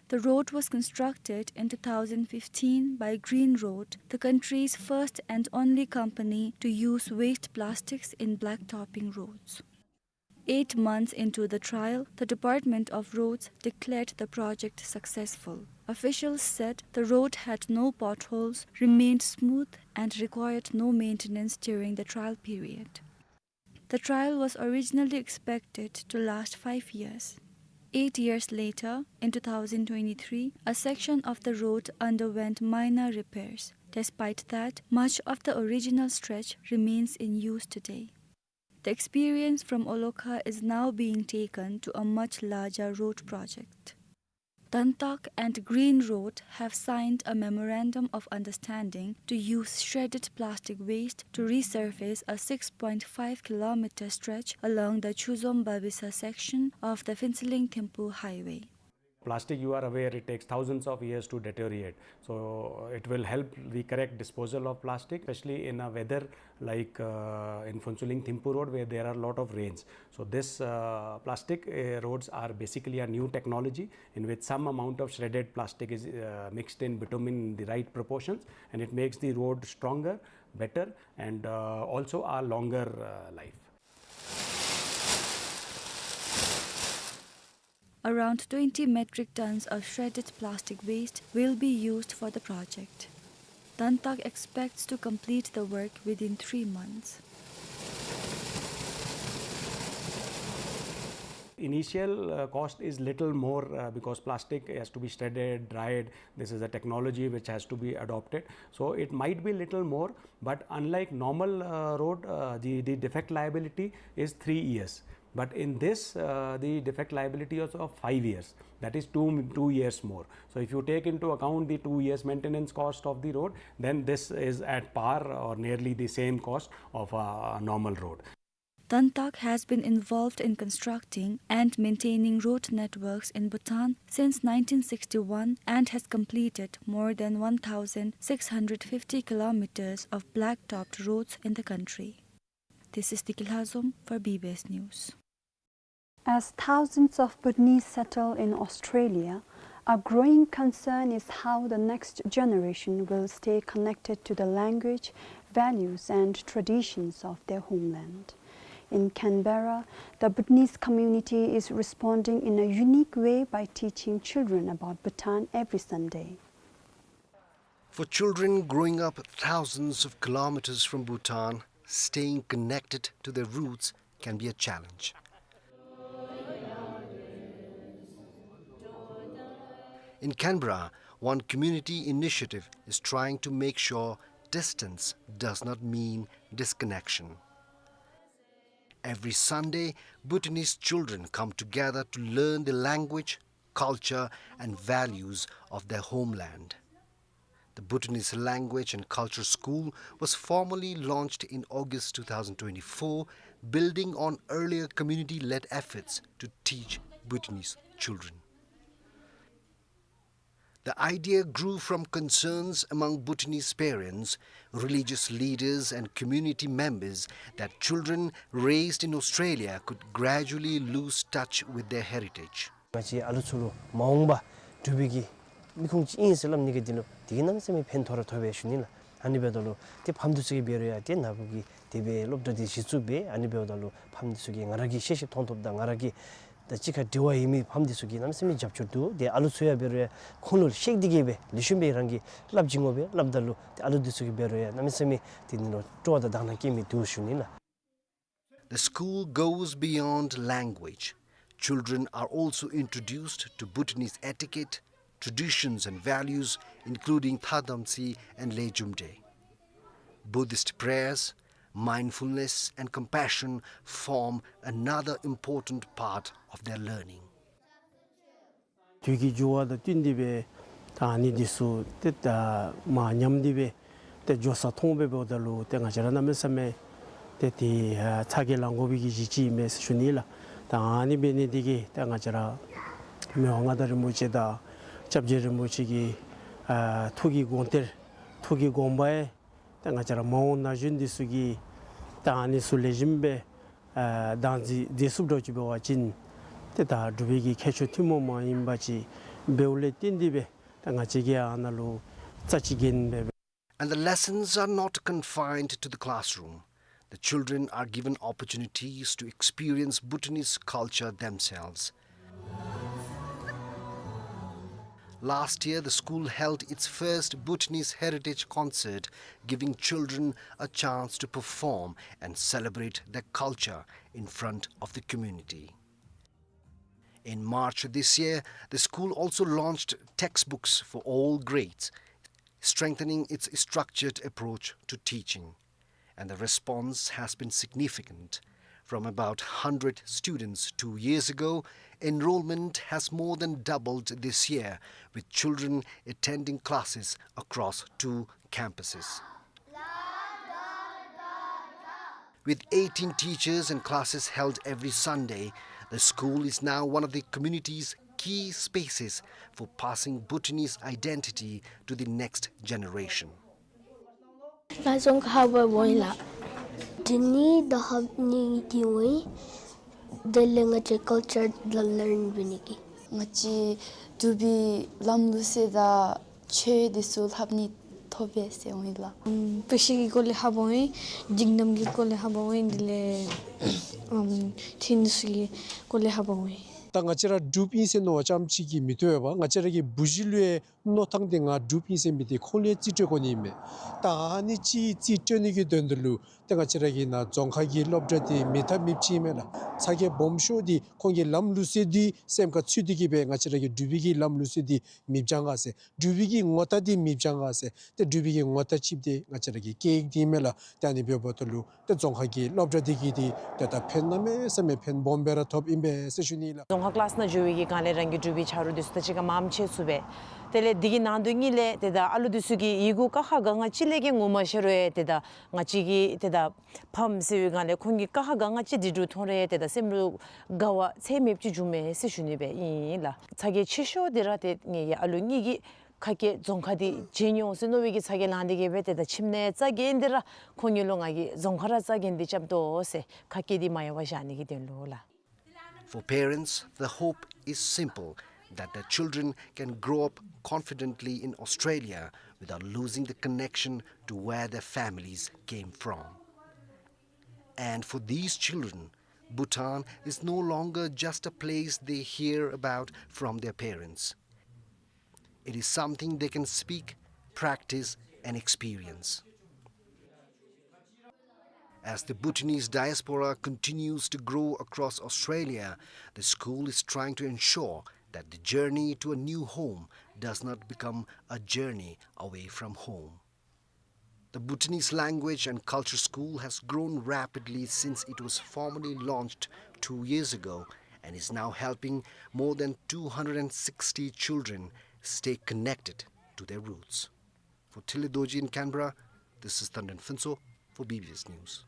The road was constructed in two thousand fifteen by Green Road, the country's first and only company to use waste plastics in blacktopping roads. Eight months into the trial, the Department of Roads declared the project successful. Officials said the road had no potholes, remained smooth, and required no maintenance during the trial period. The trial was originally expected to last five years. Eight years later, in two thousand twenty-three, a section of the road underwent minor repairs. Despite that, much of the original stretch remains in use today. The experience from Olakha is now being taken to a much larger road project. Dantak and Green Road have signed a memorandum of understanding to use shredded plastic waste to resurface a six point five kilometer stretch along the Chuzom-Babisa section of the Phuentsholing-Thimphu highway. Plastic, you are aware, it takes thousands of years to deteriorate. So it will help the correct disposal of plastic, especially in a weather like, uh, in Phuentsholing-Thimphu road, where there are a lot of rains. So this, uh, plastic, uh, roads are basically a new technology in which some amount of shredded plastic is, uh, mixed in bitumen in the right proportions, and it makes the road stronger, better, and, uh, also a longer, uh, life. Around twenty metric tons of shredded plastic waste will be used for the project. Dantak expects to complete the work within three months. Initial, uh, cost is little more, uh, because plastic has to be shredded, dried. This is a technology which has to be adopted. So it might be little more, but unlike normal, uh, road, uh, the, the defect liability is three years. But in this, uh, the defect liability is of five years, that is two, two years more. So if you take into account the two years maintenance cost of the road, then this is at par or nearly the same cost of a normal road. Dantak has been involved in constructing and maintaining road networks in Bhutan since nineteen sixty-one and has completed more than one thousand six hundred fifty kilometers of black-topped roads in the country. This is Tiki Lhazom for B B S News. As thousands of Bhutanese settle in Australia, a growing concern is how the next generation will stay connected to the language, values, and traditions of their homeland. In Canberra, the Bhutanese community is responding in a unique way by teaching children about Bhutan every Sunday. For children growing up thousands of kilometers from Bhutan, staying connected to their roots can be a challenge. In Canberra, one community initiative is trying to make sure distance does not mean disconnection. Every Sunday, Bhutanese children come together to learn the language, culture, and values of their homeland. The Bhutanese Language and Culture School was formally launched in August two thousand twenty-four, building on earlier community-led efforts to teach Bhutanese children. The idea grew from concerns among Bhutanese parents, religious leaders, and community members that children raised in Australia could gradually lose touch with their heritage. ང་བཅས་ཨ་ལུ་ཚུ་ལུ་མ་འོངས་པ་འབྲུག་པའི་གི་མི་ཁུངས་ཅིག་ཨིན་ཟེར་སླབ་ནི་གི་དོན་ལུ་དེ་གིས་གནམ་མེད་ས་མེད་ཕན་ཐོགས་ར་ཐོགས་པས་ཞུ་ནི་ལགས། ཨ་ནི་འབདཝ་ད་ལུ་ཏེ་ཕམ་འདི་ཚུ་གིས་འབད་རུང་ཡང་ཏེ་ནཱ་བུ་གི་དེ་སྦེ་སློབ་གྲྭ་འདི་གཞི་བཙུགས་སྦེ་ཨ་ནི་འབདཝ་ད་ལུ་ཕམ་འདི་ཚུ་གིས་ང་ར་གི་ཤེས་ཤེསཔ་མཐོང་ཐོབ་དང་ང་ར་གི་ད་གཅིག་ཁར་འབྲེལ་བ་ཡོད་མི་ཕམ་འདི་ཚུ་གིས་གནམ་མེད་ས་མེད་རྒྱབ་སྐྱོར་འདུག། ཏེ་ཨ་ལུ་ཚུ་ཡང་འབད་རུང་ཡང་ཁོང་ལུ་ཤེས་ཏེ་གིས་སྦེ་ལེགས་ཤོམ་སྦེ་རང་གིས་སླབ་བྱིན་དགོ་པས། སླབ་ད་ལུ་ཏེ་ཨ་ལུ་འདི་ཚུ་གིས་འབད་རུང་ཡང་གནམ་མེད་ས་མེད་དེ་ནི་ལུ་སྤྲོ་བ་དང་དག་སྣང་སྐྱེ་མི་འདུག་ཞུ་ནི་ལགས། The school goes beyond language. Children are also introduced to Bhutanese etiquette, traditions and values, including Thadamtsi and Lejumdae. Buddhist prayers, mindfulness and compassion form another important part of their learning. དུས་ཀྱི་འགྱུར་བ་དང་བསྟུན་ཏེ་སྦེ་ད་ཨ་ནི་འདི་ཚུ་ཏེ་ད་མར་ཉམས་ཏེ་སྦེ་ཏེ་འགྱོ་ས་མཐོང་སྦེ་འབདཝ་ད་ལུ་ཏེ་ང་བཅས་ར་གནམ་མེད་ས་མེད་ཏེ་དེ་ཨ་ཚ་གྱང་ལང་དགོ་པའི་གི་གཞི་ཅིག་ཨིན་མས་ཟེར་ཞུ་ནི་ལགས། ད་ཨ་ནི་འབད་ནི་འདི་གིས་ད་ང་བཅས་ར་མི་དབང་མངའ་བདག་རིན་པོ་ཆེ་དང་སྐྱབས་རྗེ་རིན་པོ་ཆེ་གི་ཨ་ཐུགས་ཀྱི་དགོངས་གཏེར་ཐུགས་ཀྱི་དགོངས་པ་ཡང་ད་ང་བཅས་ར་མ་འོངས་ན་གཞོན་འདི་ཚུ་གིས་ད་ཨ་ནི་ཚུ་ལེགས་ཤོམ་སྦེ་ཨ་བདག་འཛིན་མཛད་ཚུགསཔ་འདྲཝ་ཅིག་འབད་བ་ཅིན་ཏེ་ད་འབྲུག་པའི་གི་ཁྱད་ཆོས་ཐུན་མོང་མ་ཡིན་པ་ཅིག་འབདཝ་ལས་བརྟེན་ཏེ་སྦེ་ད་ང་བཅས་ཀྱིས་ཨ་ནཱ་ལུ་རྩ་ཅིག་གྱོན་སྦེ། And the lessons are not confined to the classroom. The children are given opportunities to experience Bhutanese culture themselves. Last year, the school held its first Bhutanese heritage concert, giving children a chance to perform and celebrate their culture in front of the community. In March this year, the school also launched textbooks for all grades, strengthening its structured approach to teaching. And the response has been significant. From about hundred students two years ago, enrollment has more than doubled this year, with children attending classes across two campuses. With eighteen teachers and classes held every Sunday, the school is now one of the community's key spaces for passing Bhutanese identity to the next generation. ང་རྫོང་ཁག་ལྷ་བུ་ཨིན་ལགས། འབྲི་ནི་དང་ལྷབ་ནི་གི་འོང་ཡི། དེ་ལས་ང་བཅས་ཀལ་ཅར་ལ་ལརན་འབད་ནི་གི། ང་བཅས་འབྲུག་པའི་ལམ་ལུགས་སྲོལ་དང་ཆོས་འདི་ཚུ་ལྷབ་ནི་ཐོབ་པས་ཟེར་འོང་ཡི་ལགས། ཨམ་དཔེ་ཆ་གི་སྐོར་ལས་ལྷབ་འོང་ཡི། སྒྲིག་རྣམ་གྱི་སྐོར་ལས་ལྷབ་འོང་ཡི། དེ་ལས་ཨམ་ཆོས་འདི་ཚུ་གི་སྐོར་ལས་ལྷབ་འོང་ཡི། ད་ང་བཅས་ར་འབྲུགཔ་ཨིན་ཟེར་མནོ་བ་ཙམ་ཅིག་གིས་མི་ཐོབ་པས། ང་བཅས་ར་གི་བུ་གཞི་ལུ་ཡང་མནོ་ཐངས་འདི་ང་འབྲུགཔ་ཨིན་ཟེར་མི་འདི་ཁོང་ལུ་ཡང་རྩིས་སྤྲོད་དགོ་ནི་ཨིན་མས། ད་ཨ་ནི་ཅིག་རྩིས་སྤྲོད་ནི་གི་དོན་དུ་ལུ་ཏེ་ང་བཅས་ར་གི་ནཱ་རྫོང་ཁག་གི་སློབ་གྲྭ་འདི་མེད་ཐབས་མེདཔ་ཅིག་ཨིན་མས་ལགས། ཚ་གྱང་སྦོམ་ཤོས་འདི་ཁོང་གི་ལམ་ལུགས་སྲོལ་འདི་སེམས་ཁར་ཚུད་དེ་གིས་སྦེ་ང་བཅས་ར་གི་འབྲུག་པའི་གི་ལམ་ལུགས་སྲོལ་འདི་མི་སྦྱང་ག་ཟེར། འབྲུག་པའི་གི་ངོ་རྟགས་འདི་མི་སྦྱང་ག་ཟེར། ཏེ་འབྲུག་པའི་གི་ངོ་རྟགས་ཅིག་འདི་ང་བཅས་ར་གི་སྐད་ཡིག་འདི་ཨིན་མས་ལགས། ཏེ་ཨ་ནི་འབདཝ་ད་ལུ་ཏེ་རྫོང་ཁག་གི་སློབ་གྲྭ་འདི་གིས་འདི་ཏེ་ད་ཕན་གནམ་མེད་ས་མེད་ཕན་སྦོམ་སྦེ་ར་ཐོབ་ཨིན་པས་ཟེར་ཞུ་ནི་ལགས། རྫོང་ཁག་ཀི་ལཱསི་ནང་འགྱོ་བའི་གི་སྒང་ལས་རང་གི་འབྲུག་པའི་ཆ་རོགས་འདི་ཚུ་དང་གཅིག་ཁར་མཉམ་ཕྱད་ཚུགས་པས། དེ་ལས་འདི་གི་ནང་དོན་གཉིས་ལས་ཏེ་ད་ཨ་ལུ་འདི་ཚུ་གིས་ཡི་གུ་ཀ་ཁ་ག་ང་གཅིག་ལས་ཀྱི་ངོ་མ་ཤེས་རུང་ཡང་ཏེ་ད་ང་བཅས་ཀྱིས་ཏེ་ད་ ཕམ་ཟེར་བའི་སྒང་ལས་ཁོང་གིས་ཀ་ཁ་ག་ང་ཅིག་འདི་འདྲ་མཐོང་རེ་ཏེ་ད་སེམས་ལུ་དགའ་བ་ཚད་མེདཔ་ཅིག་བྱུང་མས་ཟེར་ཞུ་ནི་སྦེ་ཨིན་ལགས། ཚ་གྱང་ཆེ་ཤོས་འདི་ར་ཏེ་ངེའི་ཨ་ལུ་གཉིས་ཀྱིས་ཁ་སྐད་རྫོང་ཁ་འདི་བརྗེད་འོང་ཟེར་མནོ་བའི་གི་ཚ་གྱང་ལང་སྟེ་གི་སྦེ་ཏེ་ད་ཁྱིམ་ནང་རྩ་འགེངས་ཏེ་ར་ཁོང་གཉིས་ལུ་ང་གིས་རྫོང་ཁ་ར་རྩ་འགེངས་ཏེ་རྐྱབ་དོ་ཟེར་ཁ་སྐད་འདི་མ་ཡལ་བར་བཞག་ནི་གི་དོན་ལུ་ལགས། For parents, the hope is simple, that their children can grow up confidently in Australia without losing the connection to where their families came from. And for these children, Bhutan is no longer just a place they hear about from their parents. It is something they can speak, practice, and experience. As the Bhutanese diaspora continues to grow across Australia, the school is trying to ensure that the journey to a new home does not become a journey away from home. The Bhutanese Language and Culture School has grown rapidly since it was formally launched two years ago and is now helping more than two hundred and sixty children stay connected to their roots. For Tili Dorji in Canberra, this is Thandrin Phuntsho for B B S News.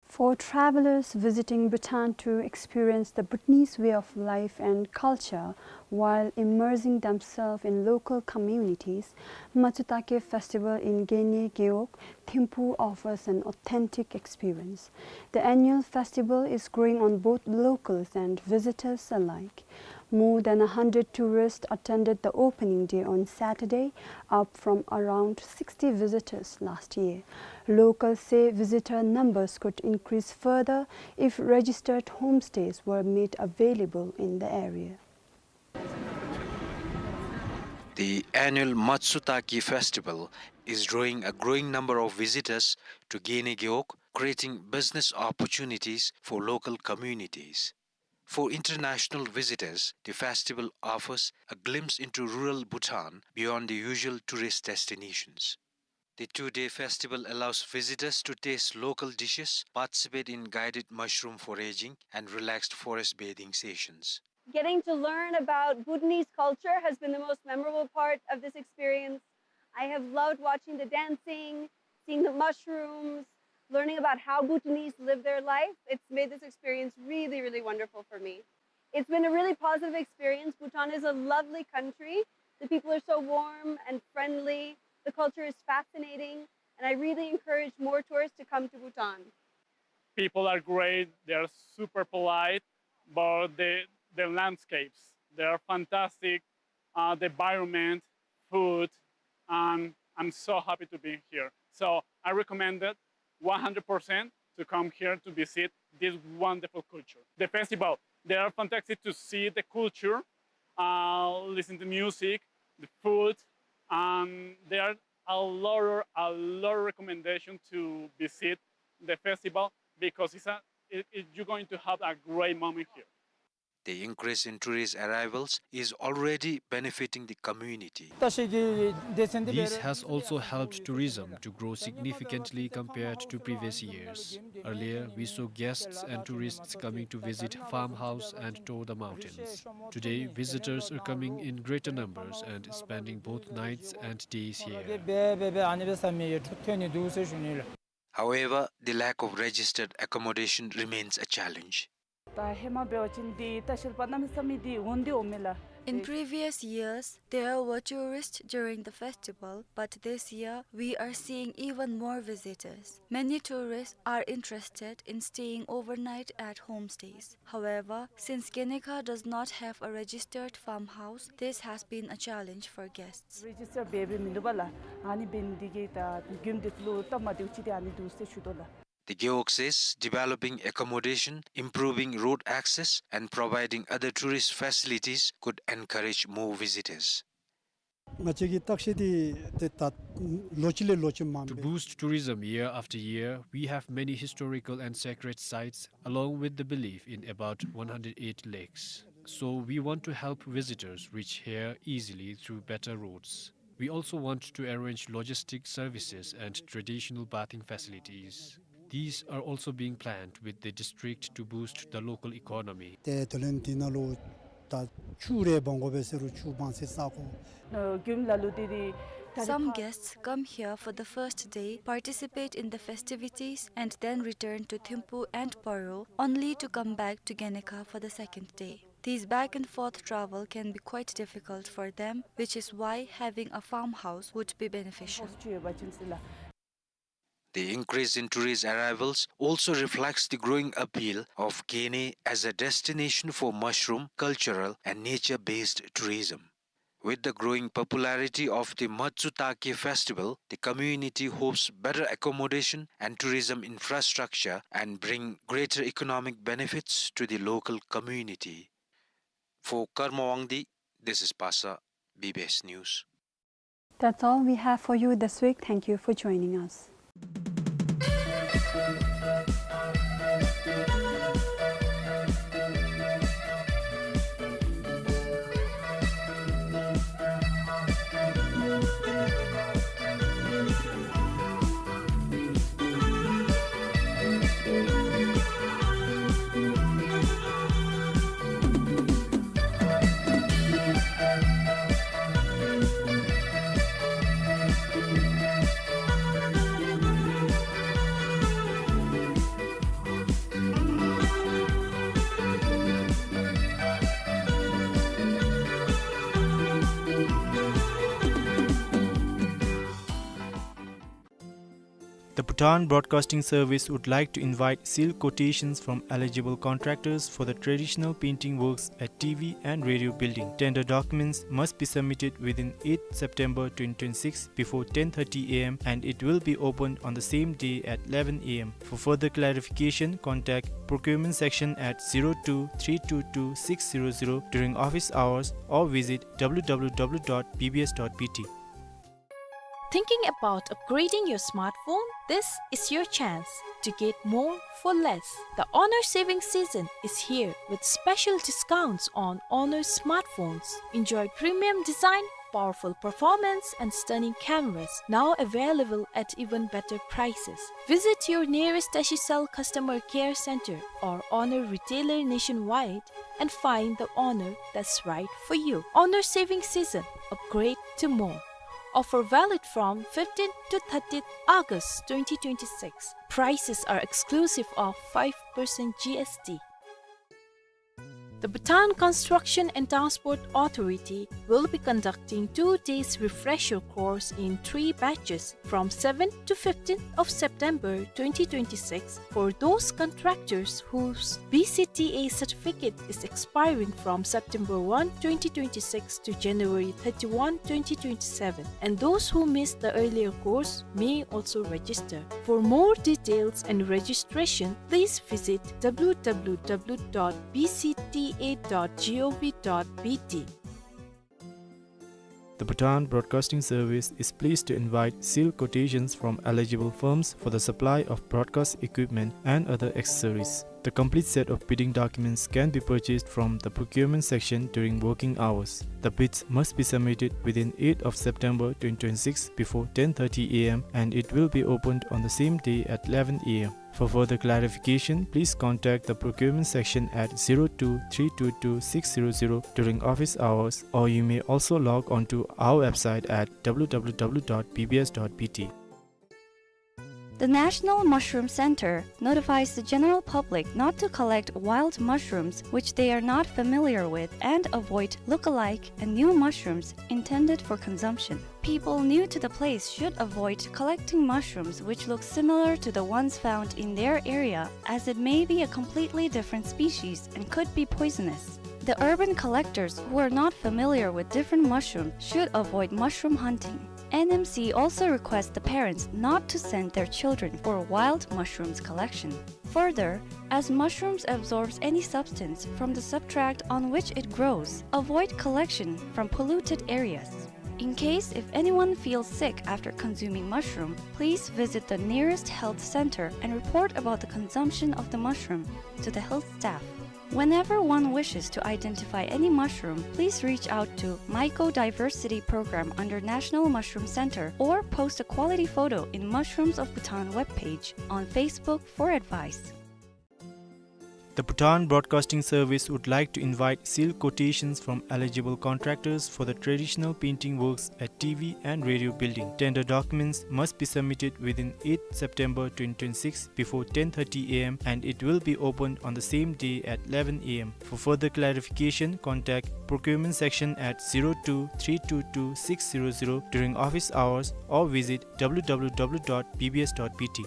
For travelers visiting Bhutan to experience the Bhutanese way of life and culture while immersing themselves in local communities, Matsutake Festival in Gene Gewog, Thimphu offers an authentic experience. The annual festival is growing on both locals and visitors alike. More than a hundred tourists attended the opening day on Saturday, up from around sixty visitors last year. Locals say visitor numbers could increase further if registered homestays were made available in the area. The annual Matsutake Festival is drawing a growing number of visitors to Gene Gewog, creating business opportunities for local communities. For international visitors, the festival offers a glimpse into rural Bhutan beyond the usual tourist destinations. The two-day festival allows visitors to taste local dishes, participate in guided mushroom foraging, and relaxed forest bathing sessions. Getting to learn about Bhutanese culture has been the most memorable part of this experience. I have loved watching the dancing, seeing the mushrooms, learning about how Bhutanese live their life. It's made this experience really, really wonderful for me. It's been a really positive experience. Bhutan is a lovely country. The people are so warm and friendly. The culture is fascinating, and I really encourage more tourists to come to Bhutan. People are great, they are super polite, but the, the landscapes, they are fantastic, uh, the environment, food, and I'm so happy to be here. So I recommend it one hundred percent to come here to visit this wonderful culture. The festival, they are fantastic to see the culture, uh, listen to music, the food, and there are a lot of, a lot of recommendation to visit the festival because it's a, it, it, you're going to have a great moment here. The increase in tourist arrivals is already benefiting the community. This has also helped tourism to grow significantly compared to previous years. Earlier, we saw guests and tourists coming to visit farmhouse and tour the mountains. Today, visitors are coming in greater numbers and spending both nights and days here. However, the lack of registered accommodation remains a challenge. In previous years, there were tourists during the festival, but this year we are seeing even more visitors. Many tourists are interested in staying overnight at homestays. However, since Genekha does not have a registered farmhouse, this has been a challenge for guests. The Gewog says developing accommodation, improving road access, and providing other tourist facilities could encourage more visitors. To boost tourism year after year, we have many historical and sacred sites, along with the belief in about one hundred eight lakes. So we want to help visitors reach here easily through better roads. We also want to arrange logistic services and traditional bathing facilities. These are also being planned with the district to boost the local economy. Some guests come here for the first day, participate in the festivities, and then return to Thimphu and Paro, only to come back to Ganekha for the second day. This back and forth travel can be quite difficult for them, which is why having a farmhouse would be beneficial. The increase in tourist arrivals also reflects the growing appeal of Gene as a destination for mushroom, cultural, and nature-based tourism. With the growing popularity of the Matsutake festival, the community hopes better accommodation and tourism infrastructure and bring greater economic benefits to the local community. For Karma Wangdi, this is Pasa, B B S News. That's all we have for you this week. Thank you for joining us. The Bhutan Broadcasting Service would like to invite sealed quotations from eligible contractors for the traditional painting works at T V and radio building. Tender documents must be submitted within eighth September twenty twenty-six before ten thirty A M, and it will be opened on the same day at eleven A M. For further clarification, contact procurement section at zero two three two two six zero zero during office hours or visit W W W dot B B S dot B T. Thinking about upgrading your smartphone? This is your chance to get more for less. The Honor Saving Season is here with special discounts on Honor smartphones. Enjoy premium design, powerful performance, and stunning cameras, now available at even better prices. Visit your nearest Tashicell Customer Care Center or Honor retailer nationwide and find the Honor that's right for you. Honor Saving Season, upgrade to more. Offer valid from fifteenth to thirtieth August twenty twenty-six. Prices are exclusive of five percent G S T. The Bhutan Construction and Transport Authority will be conducting two days refresher course in three batches from seventh to fifteenth of September twenty twenty-six for those contractors whose B C T A certificate is expiring from September one, twenty twenty-six to January thirty-one, twenty twenty-seven, and those who missed the earlier course may also register. For more details and registration, please visit W W W dot B C T A dot gov dot B T. The Bhutan Broadcasting Service is pleased to invite sealed quotations from eligible firms for the supply of broadcast equipment and other accessories. The complete set of bidding documents can be purchased from the procurement section during working hours. The bids must be submitted within eighth of September twenty twenty-six before ten thirty A M, and it will be opened on the same day at eleven A M. For further clarification, please contact the procurement section at zero two three two two six zero zero during office hours, or you may also log on to our website at W W W dot B B S dot B T. The National Mushroom Center notifies the general public not to collect wild mushrooms which they are not familiar with and avoid look-alike and new mushrooms intended for consumption. People new to the place should avoid collecting mushrooms which look similar to the ones found in their area, as it may be a completely different species and could be poisonous. The urban collectors who are not familiar with different mushrooms should avoid mushroom hunting. N M C also requests the parents not to send their children for wild mushrooms collection. Further, as mushrooms absorbs any substance from the substrate on which it grows, avoid collection from polluted areas. In case if anyone feels sick after consuming mushroom, please visit the nearest health center and report about the consumption of the mushroom to the health staff. Whenever one wishes to identify any mushroom, please reach out to Mycodiversity Program under National Mushroom Center or post a quality photo in Mushrooms of Bhutan webpage on Facebook for advice. The Bhutan Broadcasting Service would like to invite sealed quotations from eligible contractors for the traditional painting works at T V and radio building. Tender documents must be submitted within eighth September twenty twenty-six before ten thirty A M and it will be opened on the same day at eleven A M. For further clarification, contact procurement section at zero two three two two six zero zero during office hours or visit W W W dot B B S dot B T.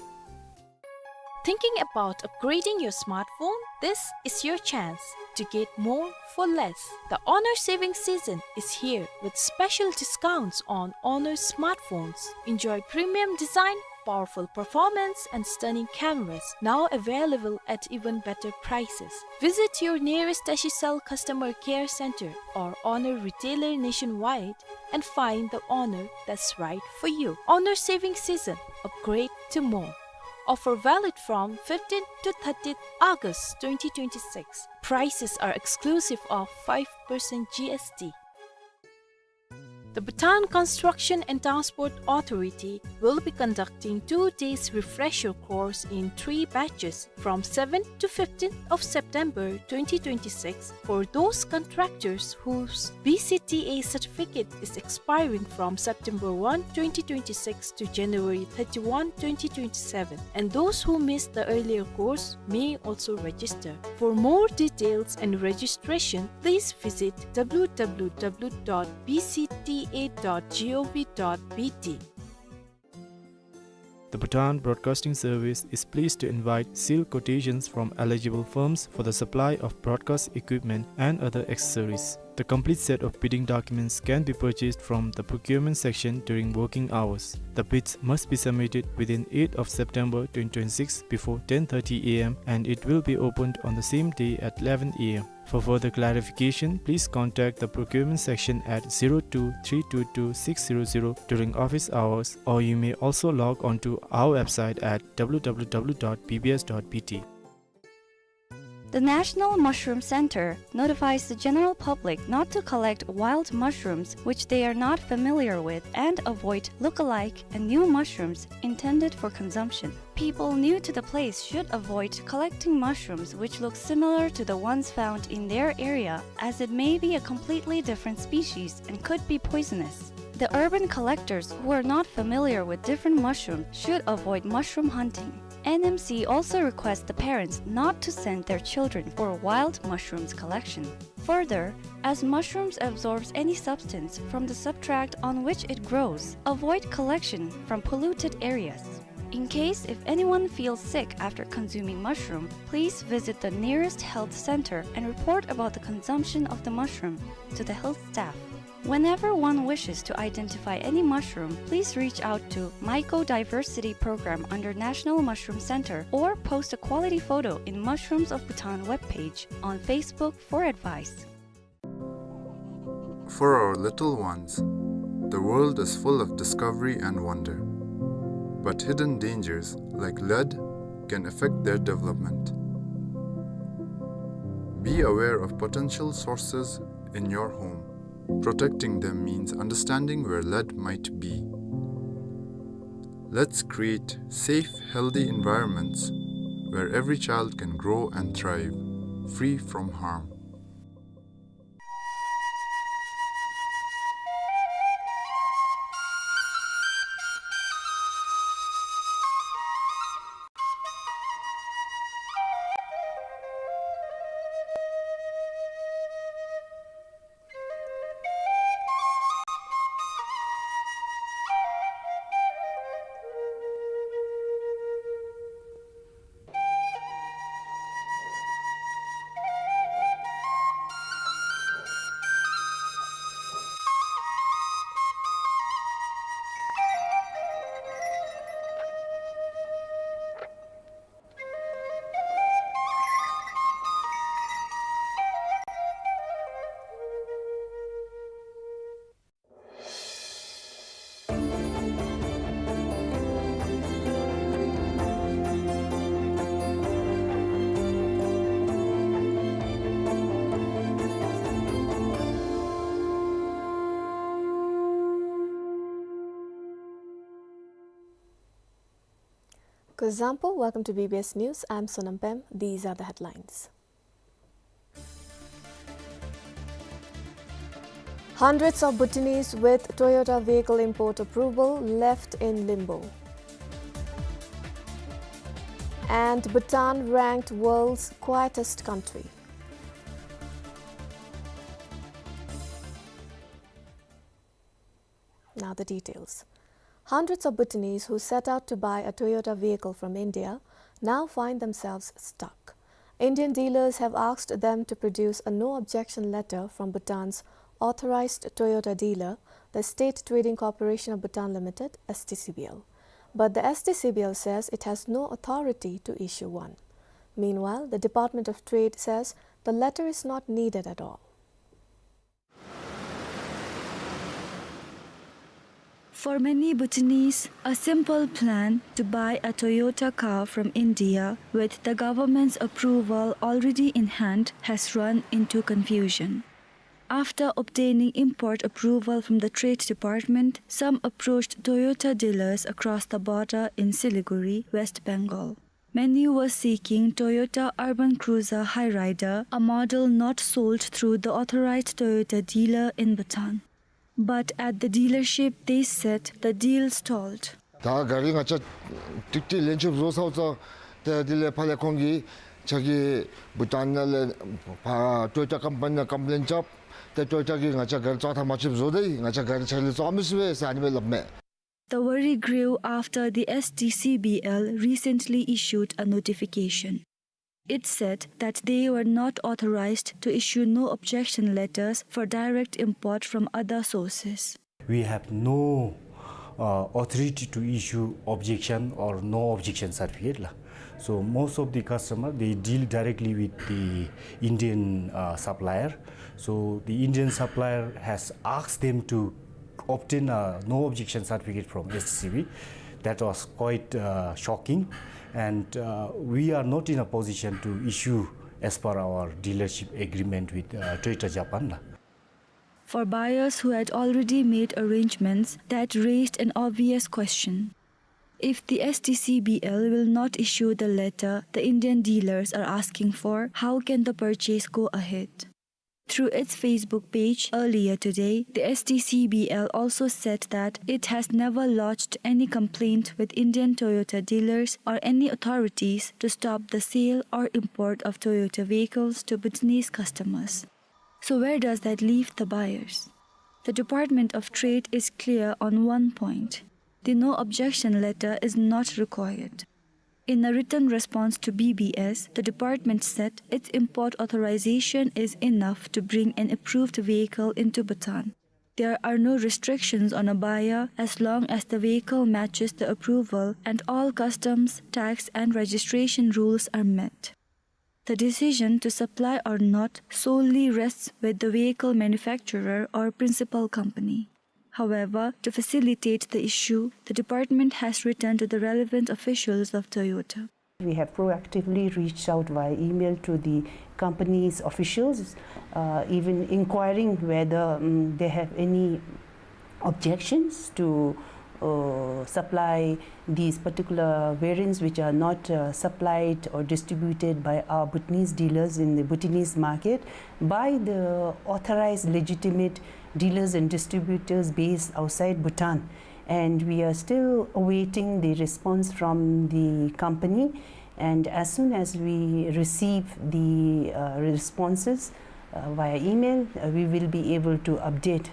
Thinking about upgrading your smartphone? This is your chance to get more for less. The Honor saving season is here with special discounts on Honor smartphones. Enjoy premium design, powerful performance, and stunning cameras, now available at even better prices. Visit your nearest Tashicell customer care center or Honor retailer nationwide and find the Honor that's right for you. Honor saving season, upgrade to more. Offer valid from fifteenth to thirtieth August twenty twenty-six. Prices are exclusive of five percent G S T. The Bhutan Construction and Transport Authority will be conducting two days refresher course in three batches from seventh to fifteenth of September twenty twenty-six for those contractors whose B C T A certificate is expiring from September one, twenty twenty-six to January thirty-one, twenty twenty-seven, and those who missed the earlier course may also register. For more details and registration, please visit W W W dot B C T A dot gov dot B T. The Bhutan Broadcasting Service is pleased to invite sealed quotations from eligible firms for the supply of broadcast equipment and other accessories. The complete set of bidding documents can be purchased from the procurement section during working hours. The bids must be submitted within eighth of September twenty twenty-six before ten thirty A M and it will be opened on the same day at eleven A M. For further clarification, please contact the procurement section at zero two three two two six zero zero during office hours, or you may also log on to our website at W W W dot B B S dot B T. The National Mushroom Center notifies the general public not to collect wild mushrooms which they are not familiar with and avoid look-alike and new mushrooms intended for consumption. People new to the place should avoid collecting mushrooms which look similar to the ones found in their area, as it may be a completely different species and could be poisonous. The urban collectors who are not familiar with different mushrooms should avoid mushroom hunting. N M C also requests the parents not to send their children for wild mushrooms collection. Further, as mushrooms absorbs any substance from the substrate on which it grows, avoid collection from polluted areas. In case if anyone feels sick after consuming mushroom, please visit the nearest health center and report about the consumption of the mushroom to the health staff. Whenever one wishes to identify any mushroom, please reach out to Mycodiversity Program under National Mushroom Center or post a quality photo in Mushrooms of Bhutan webpage on Facebook for advice. For our little ones, the world is full of discovery and wonder. But hidden dangers like lead can affect their development. Be aware of potential sources in your home. Protecting them means understanding where lead might be. Let's create safe, healthy environments where every child can grow and thrive, free from harm. Kuzuzangpo, welcome to B B S News. I'm Sonam Pem. These are the headlines. Hundreds of Bhutanese with Toyota vehicle import approval left in limbo. And Bhutan ranked world's quietest country. Now the details. Hundreds of Bhutanese who set out to buy a Toyota vehicle from India now find themselves stuck. Indian dealers have asked them to produce a no-objection letter from Bhutan's authorized Toyota dealer, the State Trading Corporation of Bhutan Limited, S T C B L. But the S T C B L says it has no authority to issue one. Meanwhile, the Department of Trade says the letter is not needed at all. For many Bhutanese, a simple plan to buy a Toyota car from India with the government's approval already in hand has run into confusion. After obtaining import approval from the Trade Department, some approached Toyota dealers across the border in Siliguri, West Bengal. Many were seeking Toyota Urban Cruiser Hyryder, a model not sold through the authorized Toyota dealer in Bhutan. But at the dealership, they said the deal stalled. ད་གཱ་རི་ང་བཅས་ཀྲིག་ཀྲི་ལེན་ཆོགཔ་བཟོ་ཚརཝ་ད་དེ་དེ་ལས་ཕར་ལས་ཁོང་གིས་ཁྱེད་ཀྱིས་བྷུ་ཊཱན་ནང་ལས་ཕར་ཊོ་ཡོ་ཊ་ཀམ་པ་ནི་ལུ་ཀམ་པི་ལེན་རྐྱབ། ཏེ་ཊོ་ཡོ་ཊ་གིས་ང་བཅས་གཱ་རི་བཙོག་ཐངས་མ་ཆོདཔ་བཟོ་སྟེ་ང་བཅས་གཱ་རི་ཕྱག་ལས་བཙོག་མི་ཚུགས་པས་ཟེར་ཨ་ནི་སྦེ་སླབ་མས། The worry grew after the S T C B L recently issued a notification. It said that they were not authorized to issue no objection letters for direct import from other sources. We have no, uh, authority to issue objection or no objection certificate la. So most of the customer, they deal directly with the Indian, uh, supplier. So the Indian supplier has asked them to obtain a no objection certificate from S T C B. That was quite, uh, shocking, and, uh, we are not in a position to issue as per our dealership agreement with, uh, Toyota Japan la. For buyers who had already made arrangements, that raised an obvious question. If the S T C B L will not issue the letter the Indian dealers are asking for, how can the purchase go ahead? Through its Facebook page earlier today, the S T C B L also said that it has never lodged any complaint with Indian Toyota dealers or any authorities to stop the sale or import of Toyota vehicles to Bhutanese customers. So where does that leave the buyers? The Department of Trade is clear on one point. The no objection letter is not required. In a written response to B B S, the department said its import authorization is enough to bring an approved vehicle into Bhutan. There are no restrictions on a buyer as long as the vehicle matches the approval and all customs, tax and registration rules are met. The decision to supply or not solely rests with the vehicle manufacturer or principal company. However, to facilitate the issue, the department has written to the relevant officials of Toyota. We have proactively reached out via email to the company's officials, uh, even inquiring whether, um, they have any objections to, uh, supply these particular variants which are not, uh, supplied or distributed by our Bhutanese dealers in the Bhutanese market by the authorized legitimate dealers and distributors based outside Bhutan. And we are still awaiting the response from the company. And as soon as we receive the, uh, responses, uh, via email, uh, we will be able to update.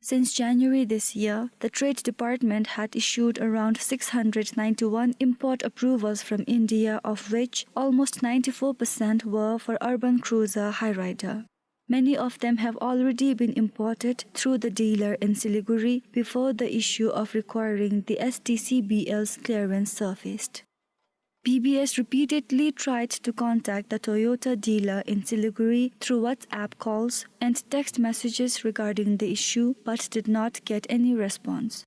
Since January this year, the Trade Department had issued around six hundred ninety-one import approvals from India, of which almost ninety-four percent were for Urban Cruiser Hyryder. Many of them have already been imported through the dealer in Siliguri before the issue of requiring the S T C B L's clearance surfaced. B B S repeatedly tried to contact the Toyota dealer in Siliguri through WhatsApp calls and text messages regarding the issue, but did not get any response.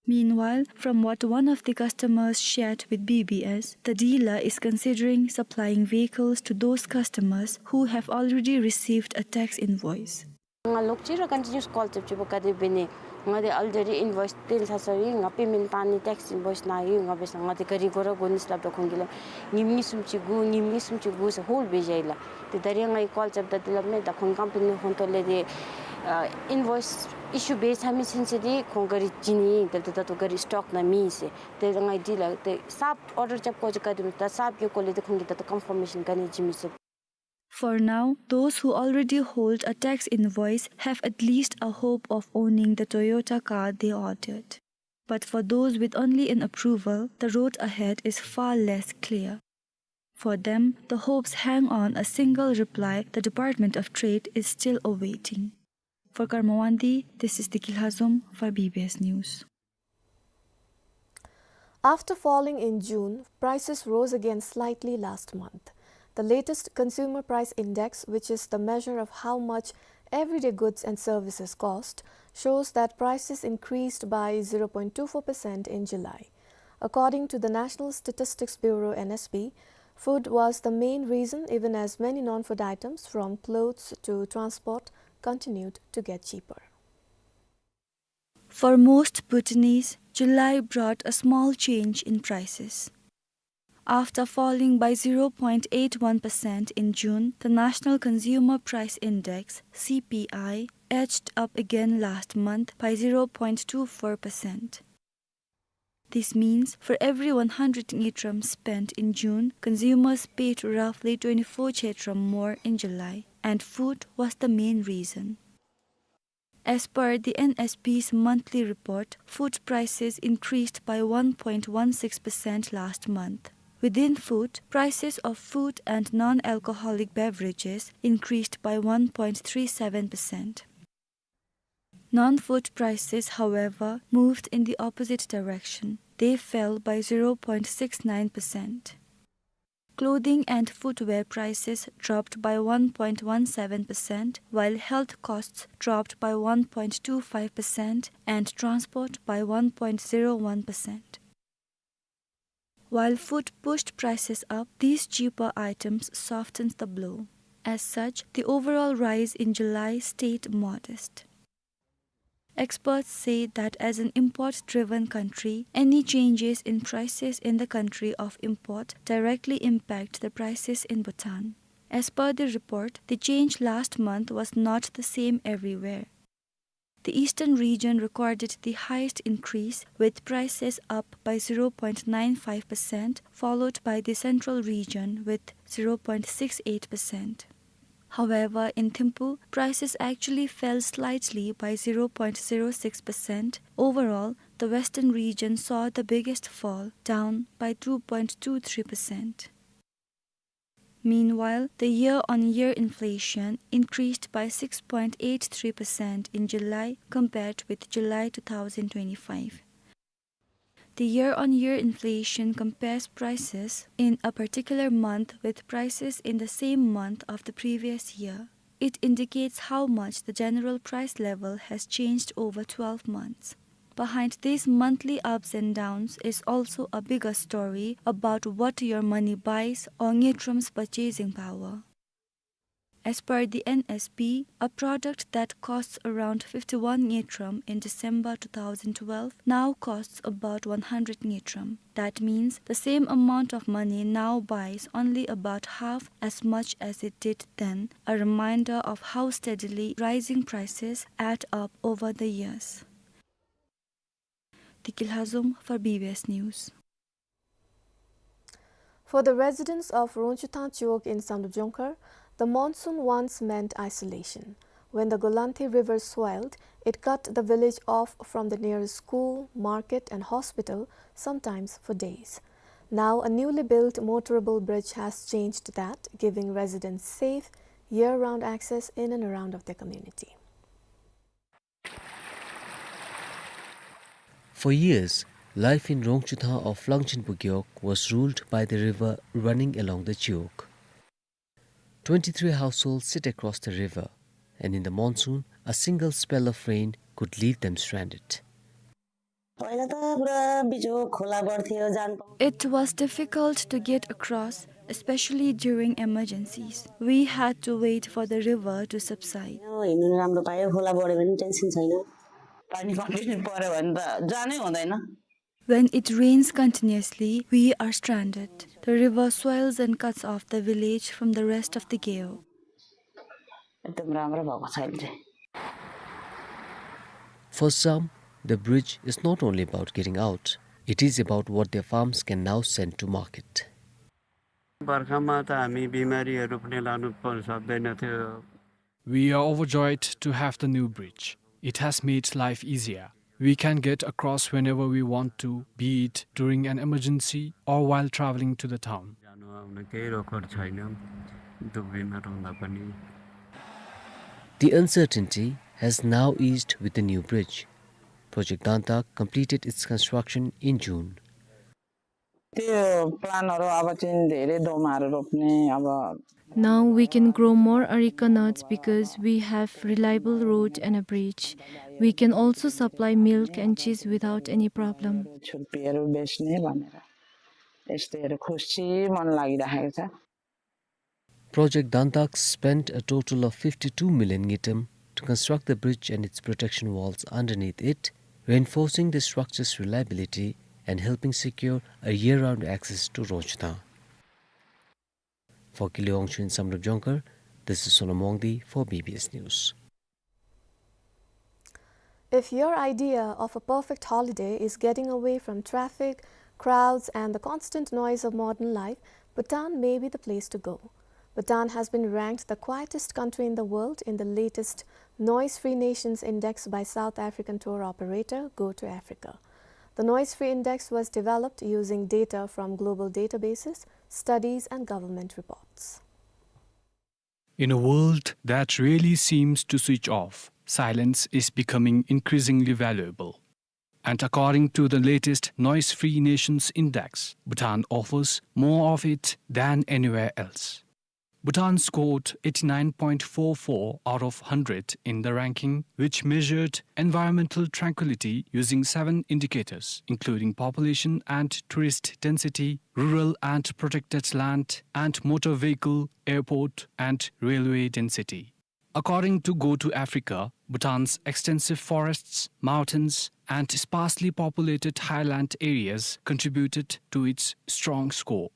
Meanwhile, from what one of the customers shared with B B S, the dealer is considering supplying vehicles to those customers who have already received a tax invoice. ང་ལོག་ཅི་ར་ཀོན་ཊི་ནིའུ་སི་ཀོལ་རྐྱབ་རྐྱབ་པ་ག་དེ་འབད་ནི། ང་དེ་ཨལ་རེ་ཌི་ཨིན་བོའིསི་སྟོན་ཚར་ཚར་ཡི། ང་པེ་མེནཊ་བཏང་ནི་ཊེགསི་ཨིན་བོའིསི་ནཱ་ཡོད། ང་འབད་ས་ང་དེ་གཱ་རི་དགོ་ར་དགོ་ནི་ཟེར་སླབ་ད་ཁོང་གིས་སླབ་ཉིནམ་གཉིས་གསུམ་ཅིག་སྒུག། ཉིནམ་གཉིས་གསུམ་ཅིག་སྒུག་ཟེར་ཧོལཌ་འབད་བཞག་ཡི་ལགས། ཏེ་ད་རེས་ང་གིས་ཀོལ་རྐྱབ་ད་དེ་སླབ་མས། ད་ཁོང་ཀམ་པ་ནི་ཧོང་ཏོ་ལས་ཏེ་ ཨ་ཨིན་ཝོའིས་ཨི་ཤུ་འབད་ཚར་མི་ཚུན་ཚོད་འདི་ཁོང་གཱ་རི་བྱིན་ནི་ཨིན། དེ་ལས་ད་ལྟོ་གཱ་རི་སི་ཊོཀ་ནང་མེད་ཟེར། དེ་ང་འདི་ལས་དེ་གསརཔ་ཨོར་ཌར་རྐྱབ་དགོ་ཅིག་ག་དེ་མེད། ད་གསརཔ་གི་སྐོར་ལས་དེ་ཁོང་གིས་ད་ལྟོ་ཀོན་ཕོར་མེ་ཤཱན་ག་ནི་བྱིན་མི་ཚུགས། For now, those who already hold a tax invoice have at least a hope of owning the Toyota car they ordered. But for those with only an approval, the road ahead is far less clear. For them, the hopes hang on a single reply the Department of Trade is still awaiting. For Karma Wangdi, this is Deki Lhazom for B B S News. After falling in June, prices rose again slightly last month. The latest Consumer Price Index, which is the measure of how much everyday goods and services cost, shows that prices increased by zero point two four percent in July. According to the National Statistics Bureau, N S B, food was the main reason, even as many non-food items, from clothes to transport, continued to get cheaper. For most Bhutanese, July brought a small change in prices. After falling by zero point eight one percent in June, the National Consumer Price Index, C P I, edged up again last month by zero point two four percent. This means for every one hundred ngultrum spent in June, consumers paid roughly twenty-four ngultrum more in July, and food was the main reason. As per the N S B's monthly report, food prices increased by one point one six percent last month. Within food, prices of food and non-alcoholic beverages increased by one point three seven percent. Non-food prices, however, moved in the opposite direction. They fell by zero point six nine percent. Clothing and footwear prices dropped by one point one seven percent, while health costs dropped by one point two five percent and transport by one point zero one percent. While food pushed prices up, these cheaper items softened the blow. As such, the overall rise in July stayed modest. Experts say that as an import-driven country, any changes in prices in the country of import directly impact the prices in Bhutan. As per the report, the change last month was not the same everywhere. The eastern region recorded the highest increase, with prices up by zero point nine five percent, followed by the central region with zero point six eight percent. However, in Thimphu, prices actually fell slightly by zero point zero six percent. Overall, the western region saw the biggest fall, down by two point two three percent. Meanwhile, the year-on-year inflation increased by six point eight three percent in July compared with July two thousand twenty-five. The year-on-year inflation compares prices in a particular month with prices in the same month of the previous year. It indicates how much the general price level has changed over twelve months. Behind these monthly ups and downs is also a bigger story about what your money buys or ngultrum's purchasing power. As per the N S B, a product that costs around fifty-one ngultrum in December two thousand twelve now costs about one hundred ngultrum. That means the same amount of money now buys only about half as much as it did then, a reminder of how steadily rising prices add up over the years. Deki Lhazom for B B S News. For the residents of Rongchuthang Chiwog in Samdrup Jongkhar, the monsoon once meant isolation. When the Golanthe River swelled, it cut the village off from the nearest school, market, and hospital, sometimes for days. Now, a newly built motorable bridge has changed that, giving residents safe, year-round access in and around of their community. For years, life in Rongchuthang of Langchinpu Gewog was ruled by the river running along the Chiwog. Twenty-three households sit across the river, and in the monsoon, a single spell of rain could leave them stranded. पहिला त पुरा बिजोग खोला बढ्थ्यो, जान पाउ- It was difficult to get across, especially during emergencies. We had to wait for the river to subside. हिँड्नु राम्रो पायो, खोला बढ्यो भने टेन्सन छैन। पानी कन्टिन्यू पर्यो भने त जानै हुँदैन। When it rains continuously, we are stranded. The river swells and cuts off the village from the rest of the Gewog. एकदम राम्रो भएको छ अहिले चाहिँ। For some, the bridge is not only about getting out, it is about what their farms can now send to market. बर्खामा त हामी बिमारीहरू पनि लानु प-, सक्दैनथ्यो। We are overjoyed to have the new bridge. It has made life easier. We can get across whenever we want to, be it during an emergency or while traveling to the town. जानु आउन केही रोकड छैन, दुःख बिमार हुँदा पनि। The uncertainty has now eased with the new bridge. Project Dantak completed its construction in June. त्यो प्लानहरू अब चाहिँ धेरै दोमाहरू रोप्ने, अब Now we can grow more areca nuts because we have reliable road and a bridge. We can also supply milk and cheese without any problem. छुर्पीहरू बेच्ने भनेर यस्तैहरू खुसी मन लागिराखेको छ। Project Dantak spent a total of fifty-two million ngultrum to construct the bridge and its protection walls underneath it, reinforcing the structure's reliability and helping secure a year-round access to Rongchhana. For Kiliwangchun Samrup Jongkar, this is Sonam Wangdi for B B S News. If your idea of a perfect holiday is getting away from traffic, crowds, and the constant noise of modern life, Bhutan may be the place to go. Bhutan has been ranked the quietest country in the world in the latest Noise Free Nations Index by South African tour operator Go to Africa. The Noise Free Index was developed using data from global databases, studies, and government reports. In a world that really seems to switch off, silence is becoming increasingly valuable. And according to the latest Noise Free Nations Index, Bhutan offers more of it than anywhere else. Bhutan scored eighty-nine point four four out of hundred in the ranking, which measured environmental tranquility using seven indicators, including population and tourist density, rural and protected land, and motor vehicle, airport, and railway density. According to Go to Africa, Bhutan's extensive forests, mountains, and sparsely populated highland areas contributed to its strong score.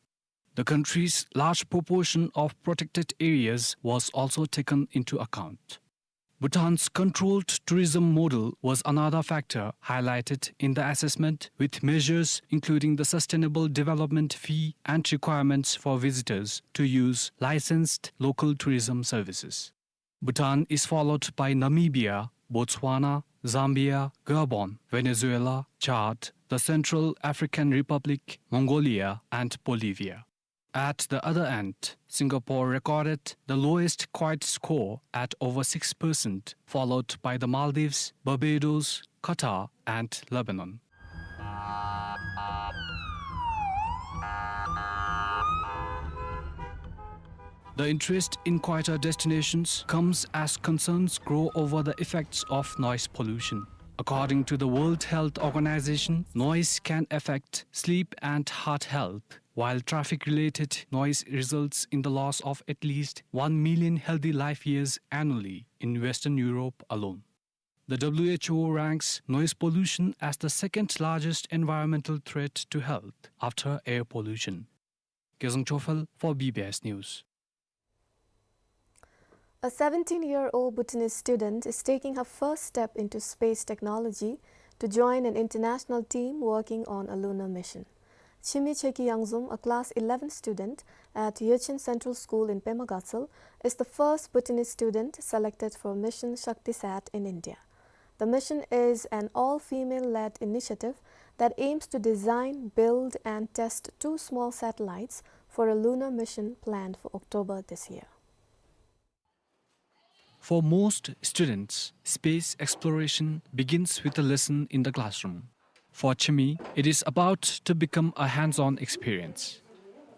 The country's large proportion of protected areas was also taken into account. Bhutan's controlled tourism model was another factor highlighted in the assessment, with measures including the sustainable development fee and requirements for visitors to use licensed local tourism services. Bhutan is followed by Namibia, Botswana, Zambia, Gabon, Venezuela, Chad, the Central African Republic, Mongolia, and Bolivia. At the other end, Singapore recorded the lowest quiet score at over six percent, followed by the Maldives, Barbados, Qatar, and Lebanon. The interest in quieter destinations comes as concerns grow over the effects of noise pollution. According to the World Health Organization, noise can affect sleep and heart health, while traffic-related noise results in the loss of at least one million healthy life years annually in Western Europe alone. The W H O ranks noise pollution as the second largest environmental threat to health after air pollution. Gezang Chofel for B B S News. A seventeen-year-old Bhutanese student is taking her first step into space technology to join an international team working on a lunar mission. Chimi Cheki Yangzum, a class eleven student at Yochin Central School in Pema Gatshel, is the first Bhutanese student selected for mission ShaktiSat in India. The mission is an all-female-led initiative that aims to design, build, and test two small satellites for a lunar mission planned for October this year. For most students, space exploration begins with a lesson in the classroom. For Chimi, it is about to become a hands-on experience.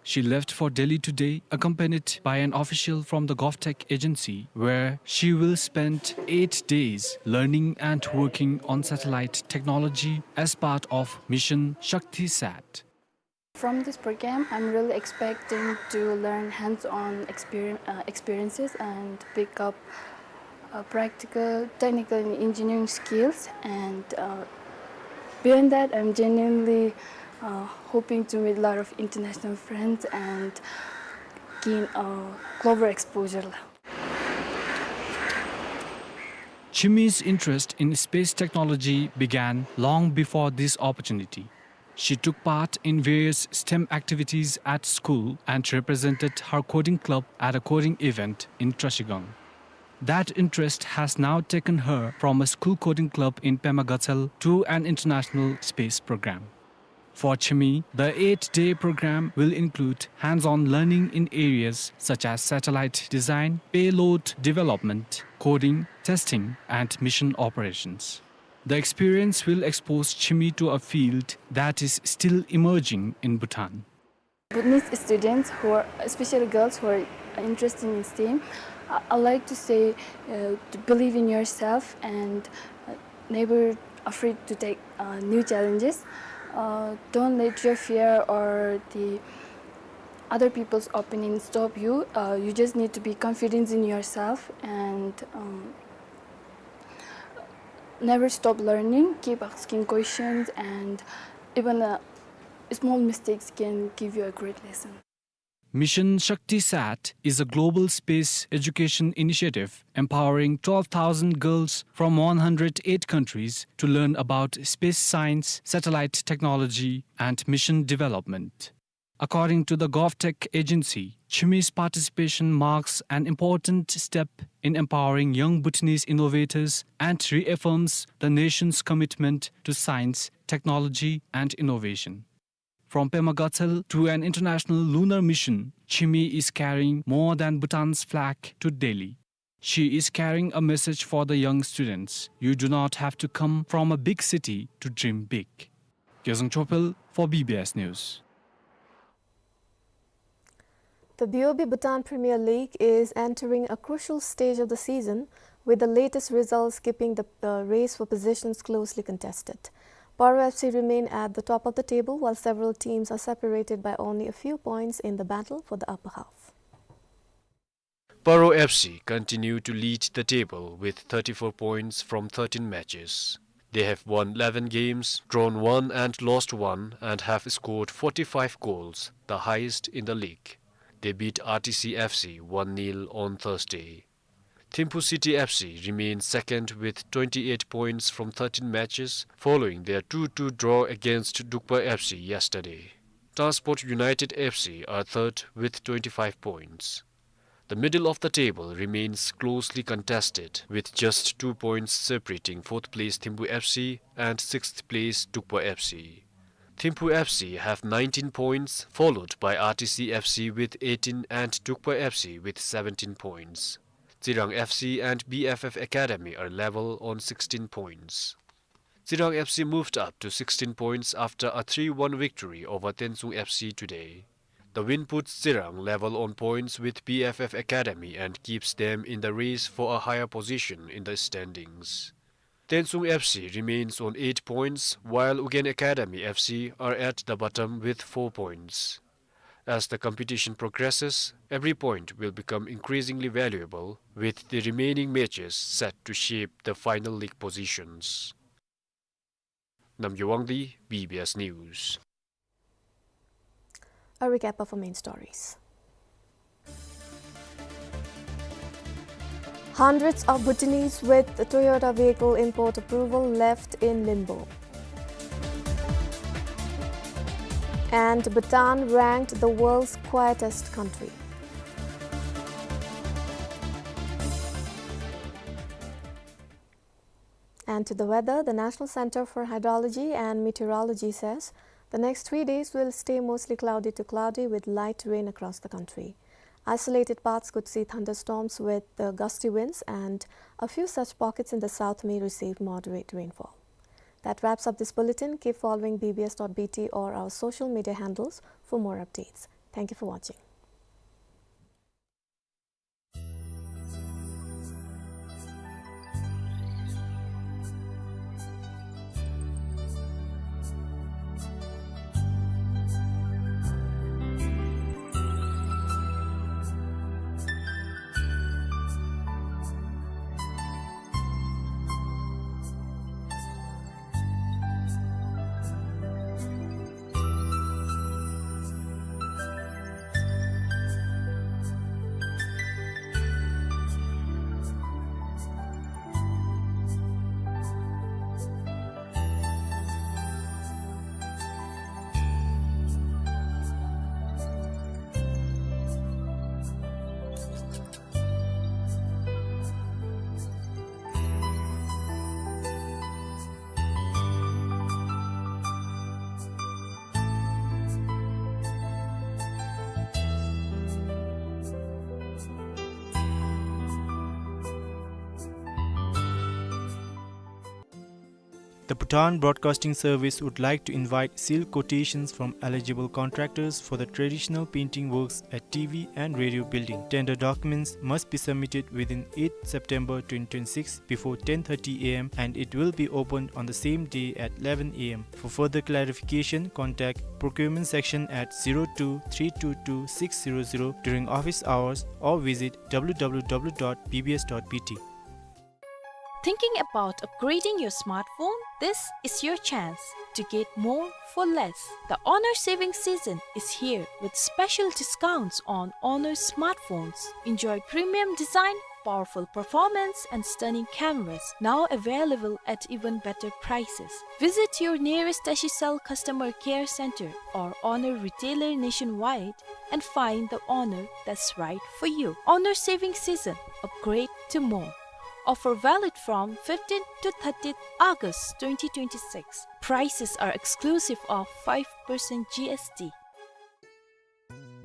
She left for Delhi today, accompanied by an official from the GovTech agency, where she will spend eight days learning and working on satellite technology as part of Mission ShaktiSat. From this program, I'm really expecting to learn hands-on exper-, uh, experiences and pick up, uh, practical, technical, and engineering skills. And, uh, beyond that, I'm genuinely, uh, hoping to meet a lot of international friends and gain a global exposure. Chimi's interest in space technology began long before this opportunity. She took part in various STEM activities at school and represented her coding club at a coding event in Trashigang. That interest has now taken her from a school coding club in Pema Gatshel to an international space program. For Chimi, the eight-day program will include hands-on learning in areas such as satellite design, payload development, coding, testing, and mission operations. The experience will expose Chimi to a field that is still emerging in Bhutan. Bhutanese students who are, especially girls who are interested in STEM, I, I like to say, uh, to believe in yourself and, uh, never afraid to take, uh, new challenges. Uh, don't let your fear or the other people's opinion stop you. Uh, you just need to be confident in yourself and, um, never stop learning. Keep asking questions, and even, uh, small mistakes can give you a great lesson. Mission Shakti Sat is a global space education initiative empowering twelve thousand girls from one hundred eight countries to learn about space science, satellite technology, and mission development. According to the GovTech agency, Chimi's participation marks an important step in empowering young Bhutanese innovators and reaffirms the nation's commitment to science, technology, and innovation. From Pema Gatshel to an international lunar mission, Chimi is carrying more than Bhutan's flag to Delhi. She is carrying a message for the young students. You do not have to come from a big city to dream big. Gyozang Chopel for B B S News. The B O B Bhutan Premier League is entering a crucial stage of the season, with the latest results keeping the, uh, race for positions closely contested. Paro F C remain at the top of the table, while several teams are separated by only a few points in the battle for the upper half. Paro F C continue to lead the table with thirty-four points from thirteen matches. They have won eleven games, drawn one and lost one, and have scored forty-five goals, the highest in the league. They beat R T C F C one nil on Thursday. Thimphu City F C remains second with twenty-eight points from thirteen matches, following their two two draw against Drukpa F C yesterday. Transport United F C are third with twenty-five points. The middle of the table remains closely contested, with just two points separating fourth place Thimphu F C and sixth place Drukpa F C. Thimphu F C have nineteen points, followed by R T C F C with eighteen and Drukpa F C with seventeen points. Tsirang F C and B F F Academy are level on sixteen points. Tsirang F C moved up to sixteen points after a three one victory over Tensung F C today. The win puts Tsirang level on points with B F F Academy and keeps them in the race for a higher position in the standings. Tensung F C remains on eight points, while Ugyen Academy F C are at the bottom with four points. As the competition progresses, every point will become increasingly valuable, with the remaining matches set to shape the final league positions. Namgay Wangdi, B B S News. A recap of our main stories. Hundreds of Bhutanese with Toyota vehicle import approval left in limbo. And Bhutan ranked the world's quietest country. And to the weather, the National Center for Hydrology and Meteorology says the next three days will stay mostly cloudy to cloudy with light rain across the country. Isolated parts could see thunderstorms with, uh, gusty winds, and a few such pockets in the south may receive moderate rainfall. That wraps up this bulletin. Keep following B B S dot B T or our social media handles for more updates. Thank you for watching. The Bhutan Broadcasting Service would like to invite sealed quotations from eligible contractors for the traditional painting works at T V and radio building. Tender documents must be submitted within eighth September twenty twenty-six before ten thirty A M and it will be opened on the same day at eleven A M. For further clarification, contact procurement section at zero two three two two six zero zero during office hours or visit W W W dot B B S dot B T. Thinking about upgrading your smartphone? This is your chance to get more for less. The Honor saving season is here with special discounts on Honor smartphones. Enjoy premium design, powerful performance, and stunning cameras, now available at even better prices. Visit your nearest Tashicell customer care center or Honor retailer nationwide and find the Honor that's right for you. Honor saving season, upgrade to more. Offer valid from fifteenth to thirtieth August twenty twenty-six. Prices are exclusive of five percent G S T.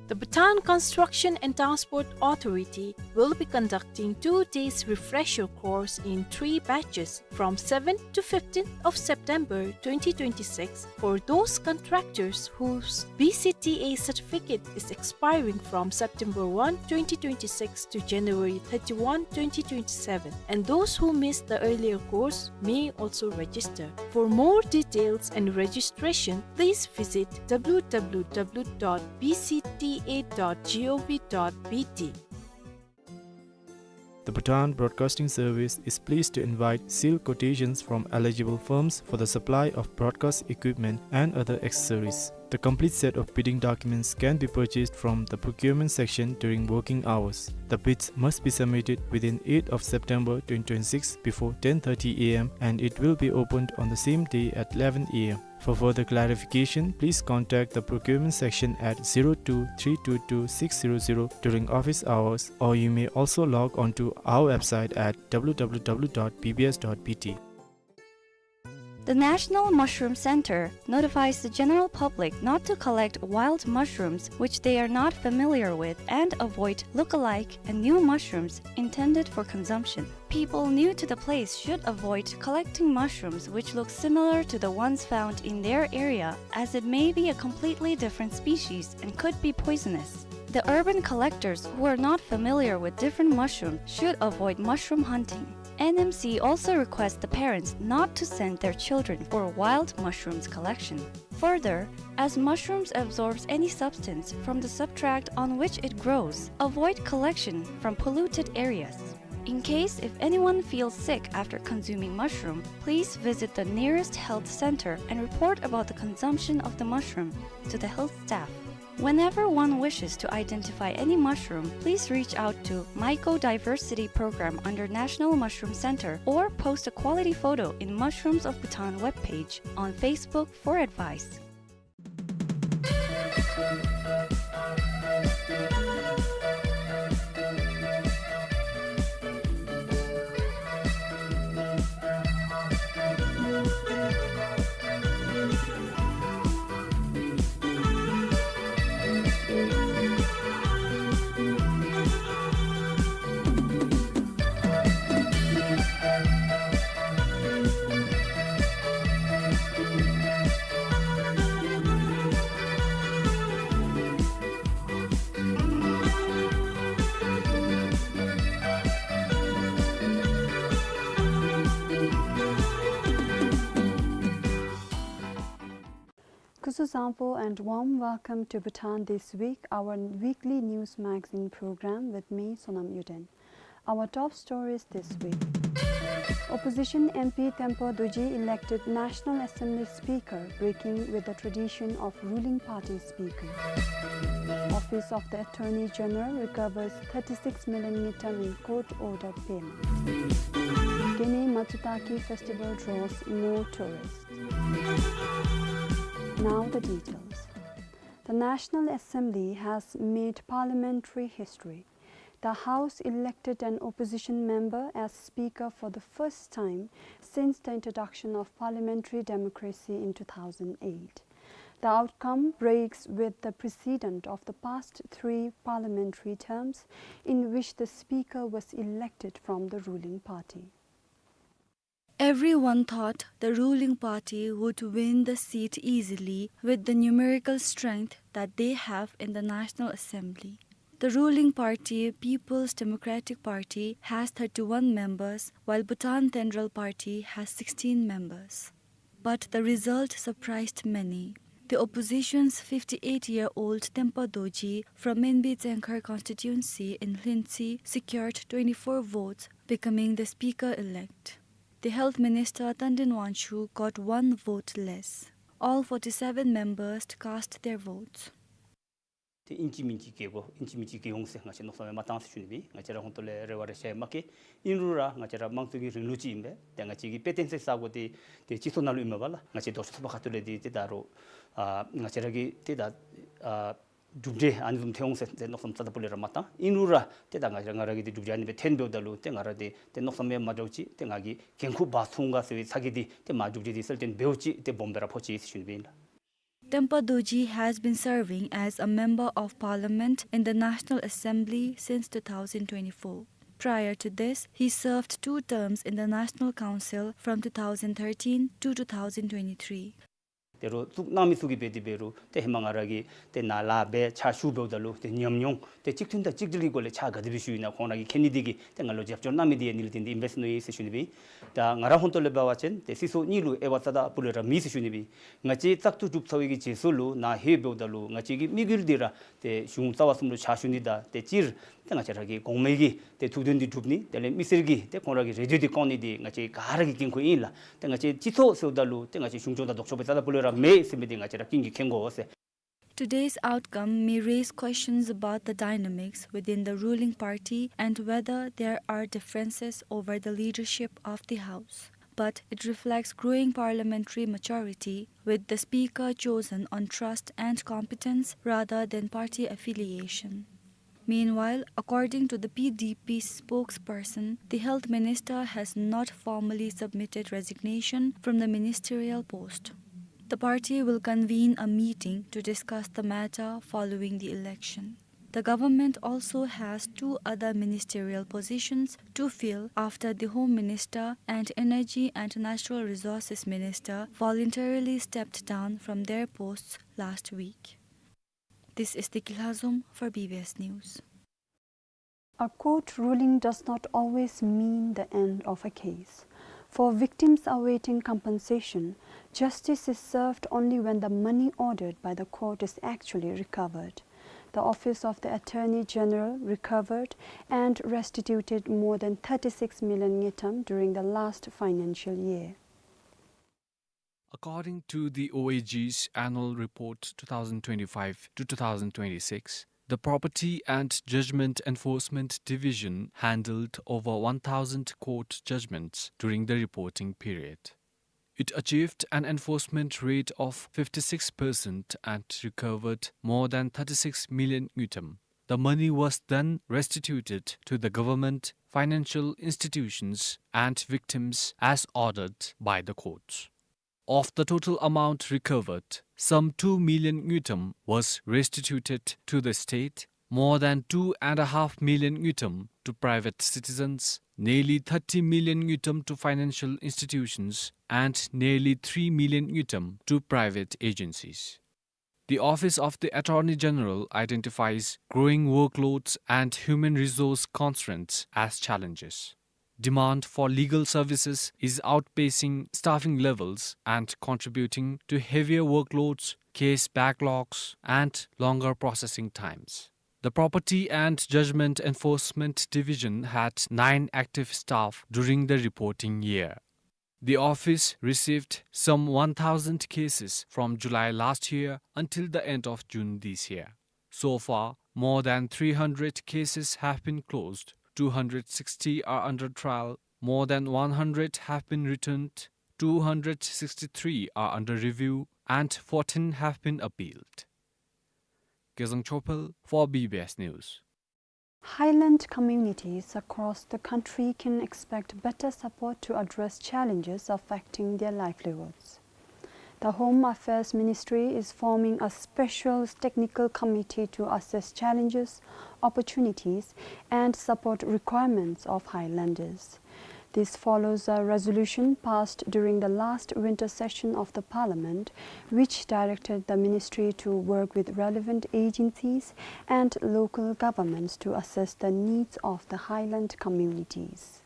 The Bhutan Construction and Transport Authority will be conducting two days refresher course in three batches from seventh to fifteenth of September twenty twenty-six for those contractors whose B C T A certificate is expiring from September one, twenty twenty-six to January thirty-one, twenty twenty-seven, and those who missed the earlier course may also register. For more details and registration, please visit W W W dot B C T A dot gov dot B T. The Bhutan Broadcasting Service is pleased to invite sealed quotations from eligible firms for the supply of broadcast equipment and other accessories. The complete set of bidding documents can be purchased from the procurement section during working hours. The bids must be submitted within eighth of September twenty twenty-six before ten thirty A M and it will be opened on the same day at eleven A M. For further clarification, please contact the procurement section at zero two three two two six zero zero during office hours, or you may also log on to our website at W W W dot B B S dot B T. The National Mushroom Center notifies the general public not to collect wild mushrooms which they are not familiar with and avoid look-alike and new mushrooms intended for consumption. People new to the place should avoid collecting mushrooms which look similar to the ones found in their area, as it may be a completely different species and could be poisonous. The urban collectors who are not familiar with different mushrooms should avoid mushroom hunting. N M C also requests the parents not to send their children for wild mushrooms collection. Further, as mushrooms absorbs any substance from the substrate on which it grows, avoid collection from polluted areas. In case if anyone feels sick after consuming mushroom, please visit the nearest health center and report about the consumption of the mushroom to the health staff. Whenever one wishes to identify any mushroom, please reach out to Mycodiversity Program under National Mushroom Center or post a quality photo in Mushrooms of Bhutan webpage on Facebook for advice. Khuso sampo and warm welcome to Bhutan This Week, our weekly news magazine program with me, Sonam Yuden. Our top stories this week. Opposition M P Tempo Dorji elected National Assembly Speaker, breaking with the tradition of ruling party Speaker. Office of the Attorney General recovers thirty-six million ngultrum in court order payment. Gene Matsutake Festival draws more tourists. Now the details. The National Assembly has made parliamentary history. The House elected an opposition member as Speaker for the first time since the introduction of parliamentary democracy in two thousand eight. The outcome breaks with the precedent of the past three parliamentary terms in which the Speaker was elected from the ruling party. Everyone thought the ruling party would win the seat easily with the numerical strength that they have in the National Assembly. The ruling party, People's Democratic Party, has thirty-one members, while Bhutan Tenral Party has sixteen members. But the result surprised many. The opposition's fifty-eight-year-old Tempa Dorji from Menbi Tsengkhar constituency in Lhintsi secured twenty-four votes, becoming the speaker-elect. The health minister Tandin Wanchhu got one vote less. All forty-seven members cast their votes. ཏེ་ཨིན་ཅི་མིན་ཅི་སྐྱེ་དགོ་ཨིན་ཅི་མིན་ཅི་སྐྱེ་འོང་ཟེར་ང་བཅས་མནོ་བསམ་ཡང་མ་བཏང་ཟེར་ཞུ་ནི་སྦེ། ང་བཅས་ར་ཧོང་ཏོ་ལས་རེ་བ་རེ་ཤ་ཡང་མ་བསྐྱེད། ཨིན་རུང་ར་ང་བཅས་ར་དམངས་གཙོ་གི་རིང་ལུགས་ཅིག་ཨིན་པས། ཏེ་ང་བཅས་ཀྱི་དཔེ་སྟོན་ས་ས་གོ་འདི་ཏེ་སྤྱི་ཚོགས་ནང་ལུ་ཨིན་མས་པ་ལགས། ང་བཅས་ལྡོག་ཕྱོགས་ཚོགས་པ་ཁ་ཐུག་ལས་འདི་ཏེ་ད་རུང་ཨ་ང་བཅས་ར་གི་ཏེ་ད་ཨ་གྲུབ་འབྲས་ཨ་ནི་བཟུམ་ཐོན་འོང་ཟེར་ཏེ་མནོ་བསམ་རྩ་དང་པོ་ལས་ར་མ་བཏང་། ཨིན་རུང་ར་ཏེ་ད་ང་ར་ང་ར་གི་ཏེ་གྲུབ་འབྲས་ཨ་ནི་སྦེ་ཐོན་འབདཝ་ད་ལུ་ཏེ་ང་ར་འདི་ཏེ་མནོ་བསམ་ཡང་མ་འདྲཝ་ཅིག་ཏེ་ང་གིས་འགན་ཁུར་འབག་ཚུགས་ག་ཟེར་བའི་ཚ་གྱང་འདི་ཏེ་མ་གྲུབ་འབྲས་འདི་གསལ་སྟོན་འབདཝ་ཅིག་ཏེ་སྦོམ་སྦེ་ར་ཕོག་ཅི་ཟེར་ཞུ་ནི་སྦེ་ཨིན་ལགས། Tempa Dorji has been serving as a member of parliament in the National Assembly since two thousand twenty-four. Prior to this, he served two terms in the National Council from two thousand thirteen to two thousand twenty-three. ད་རུང་བཙུགས་གནང་མི་ཚུ་གིས་འབད་དེ་འབད་རུང་ཏེ་ཧེ་མ་ང་ར་གིས་ཏེ་ནཱ་ལས་འབད་ཕྱག་ཞུ་འབདཝ་ད་ལུ་ཏེ་ཉམས་མྱོང་ཏེ་གཅིག་མཐུན་དང་གཅིག་སྒྲིལ་གྱི་སྒོ་ལས་ཕྱག་ག་དེ་སྦེ་ཞུ་ཡི་ན་ཁོང་ར་གིས་མཁྱེན་ནི་འདི་གིས་ཏེ་ང་ལུ་རྒྱབ་སྐྱོར་གནང་མི་འདི་ཡང་ཨ་ནི་ལུ་བརྟེན་ཏེ་ཨིན་པས་ཟེར་མནོ་ཡི་ཟེར་ཞུ་ནི་སྦེ་ཨིན། ད་ང་ར་ཧོང་ཏོ་ལས་འབད་བ་ཅིན་ཏེ་སྲིད་ཚོགས་གཉིས་ལུ་དབྱེ་བ་རྩ་དང་པོ་ལས་ར་མེད་ཟེར་ཞུ་ནི་སྦེ་ཨིན། ང་བཅས་བཙག་འཐུ་གྲུབ་ཚར་བའི་གི་རྗེས་སུ་ལུ་ནཱ་ལྷོད་འབདཝ་ད་ལུ་ང་བཅས་ཀྱི་དམིགས་ཡུལ་འདི་ར་ཏེ་གཞུང་རྩ་བ་གསུམ་ལུ་ཕྱག་ཞུ་ནི་དང་ཏེ་སྤྱིར་ཏེ་ང་བཅས་ར་གི་གོང་མའི་གི་ཏེ་ཐུགས་འདུན་འདི་སྒྲུབ་ནི་དེ་ལས་མི་སེར་གྱི་ཏེ་ཁོང་ར་གི་རེ་འདོད་འདི་སྐོང་ནི་འདི་ང་བཅས་ག་ར་གི་འགན་ཁུར་ཨིན་ལགས། ཏེ་ང་བཅས་སྤྱི་ཚོགས་ཟེརཝ་ད་ལུ་ཏེ་ང་བཅས་གཞུང་ཕྱོགས་དང་ལྡོག་ཕྱོགས་སྦེ་རྩ་དང་པོ་ལས་ར་མེད་ཟེར་མི་འདི་ང་བཅས་ར་ཀུན་གྱིས་མཁྱེན་དགོ་ཟེར། Today's outcome may raise questions about the dynamics within the ruling party and whether there are differences over the leadership of the House. But it reflects growing parliamentary maturity, with the speaker chosen on trust and competence rather than party affiliation. Meanwhile, according to the P D P spokesperson, the health minister has not formally submitted resignation from the ministerial post. The party will convene a meeting to discuss the matter following the election. The government also has two other ministerial positions to fill after the Home Minister and Energy and Natural Resources Minister voluntarily stepped down from their posts last week. This is Deki Lhazom for B B S News. A court ruling does not always mean the end of a case. For victims awaiting compensation, justice is served only when the money ordered by the court is actually recovered. The Office of the Attorney General recovered and restituted more than thirty-six million ngultrum during the last financial year. According to the O A G's Annual Report two thousand twenty-five to two thousand twenty-six, the Property and Judgment Enforcement Division handled over one thousand court judgments during the reporting period. It achieved an enforcement rate of fifty-six percent and recovered more than thirty-six million ngultrum. The money was then restituted to the government, financial institutions, and victims as ordered by the courts. Of the total amount recovered, some two million ngultrum was restituted to the state, more than two and a half million ngultrum to private citizens, nearly thirty million ngultrum to financial institutions, and nearly three million ngultrum to private agencies. The Office of the Attorney General identifies growing workloads and human resource constraints as challenges. Demand for legal services is outpacing staffing levels and contributing to heavier workloads, case backlogs, and longer processing times. The Property and Judgment Enforcement Division had nine active staff during the reporting year. The office received some one thousand cases from July last year until the end of June this year. So far, more than three hundred cases have been closed, two hundred sixty are under trial, more than one hundred have been returned, two hundred sixty-three are under review, and fourteen have been appealed. Gezang Chopel for B B S News. Highland communities across the country can expect better support to address challenges affecting their livelihoods. The Home Affairs Ministry is forming a special technical committee to assess challenges, opportunities, and support requirements of Highlanders. This follows a resolution passed during the last winter session of the Parliament, which directed the ministry to work with relevant agencies and local governments to assess the needs of the highland communities.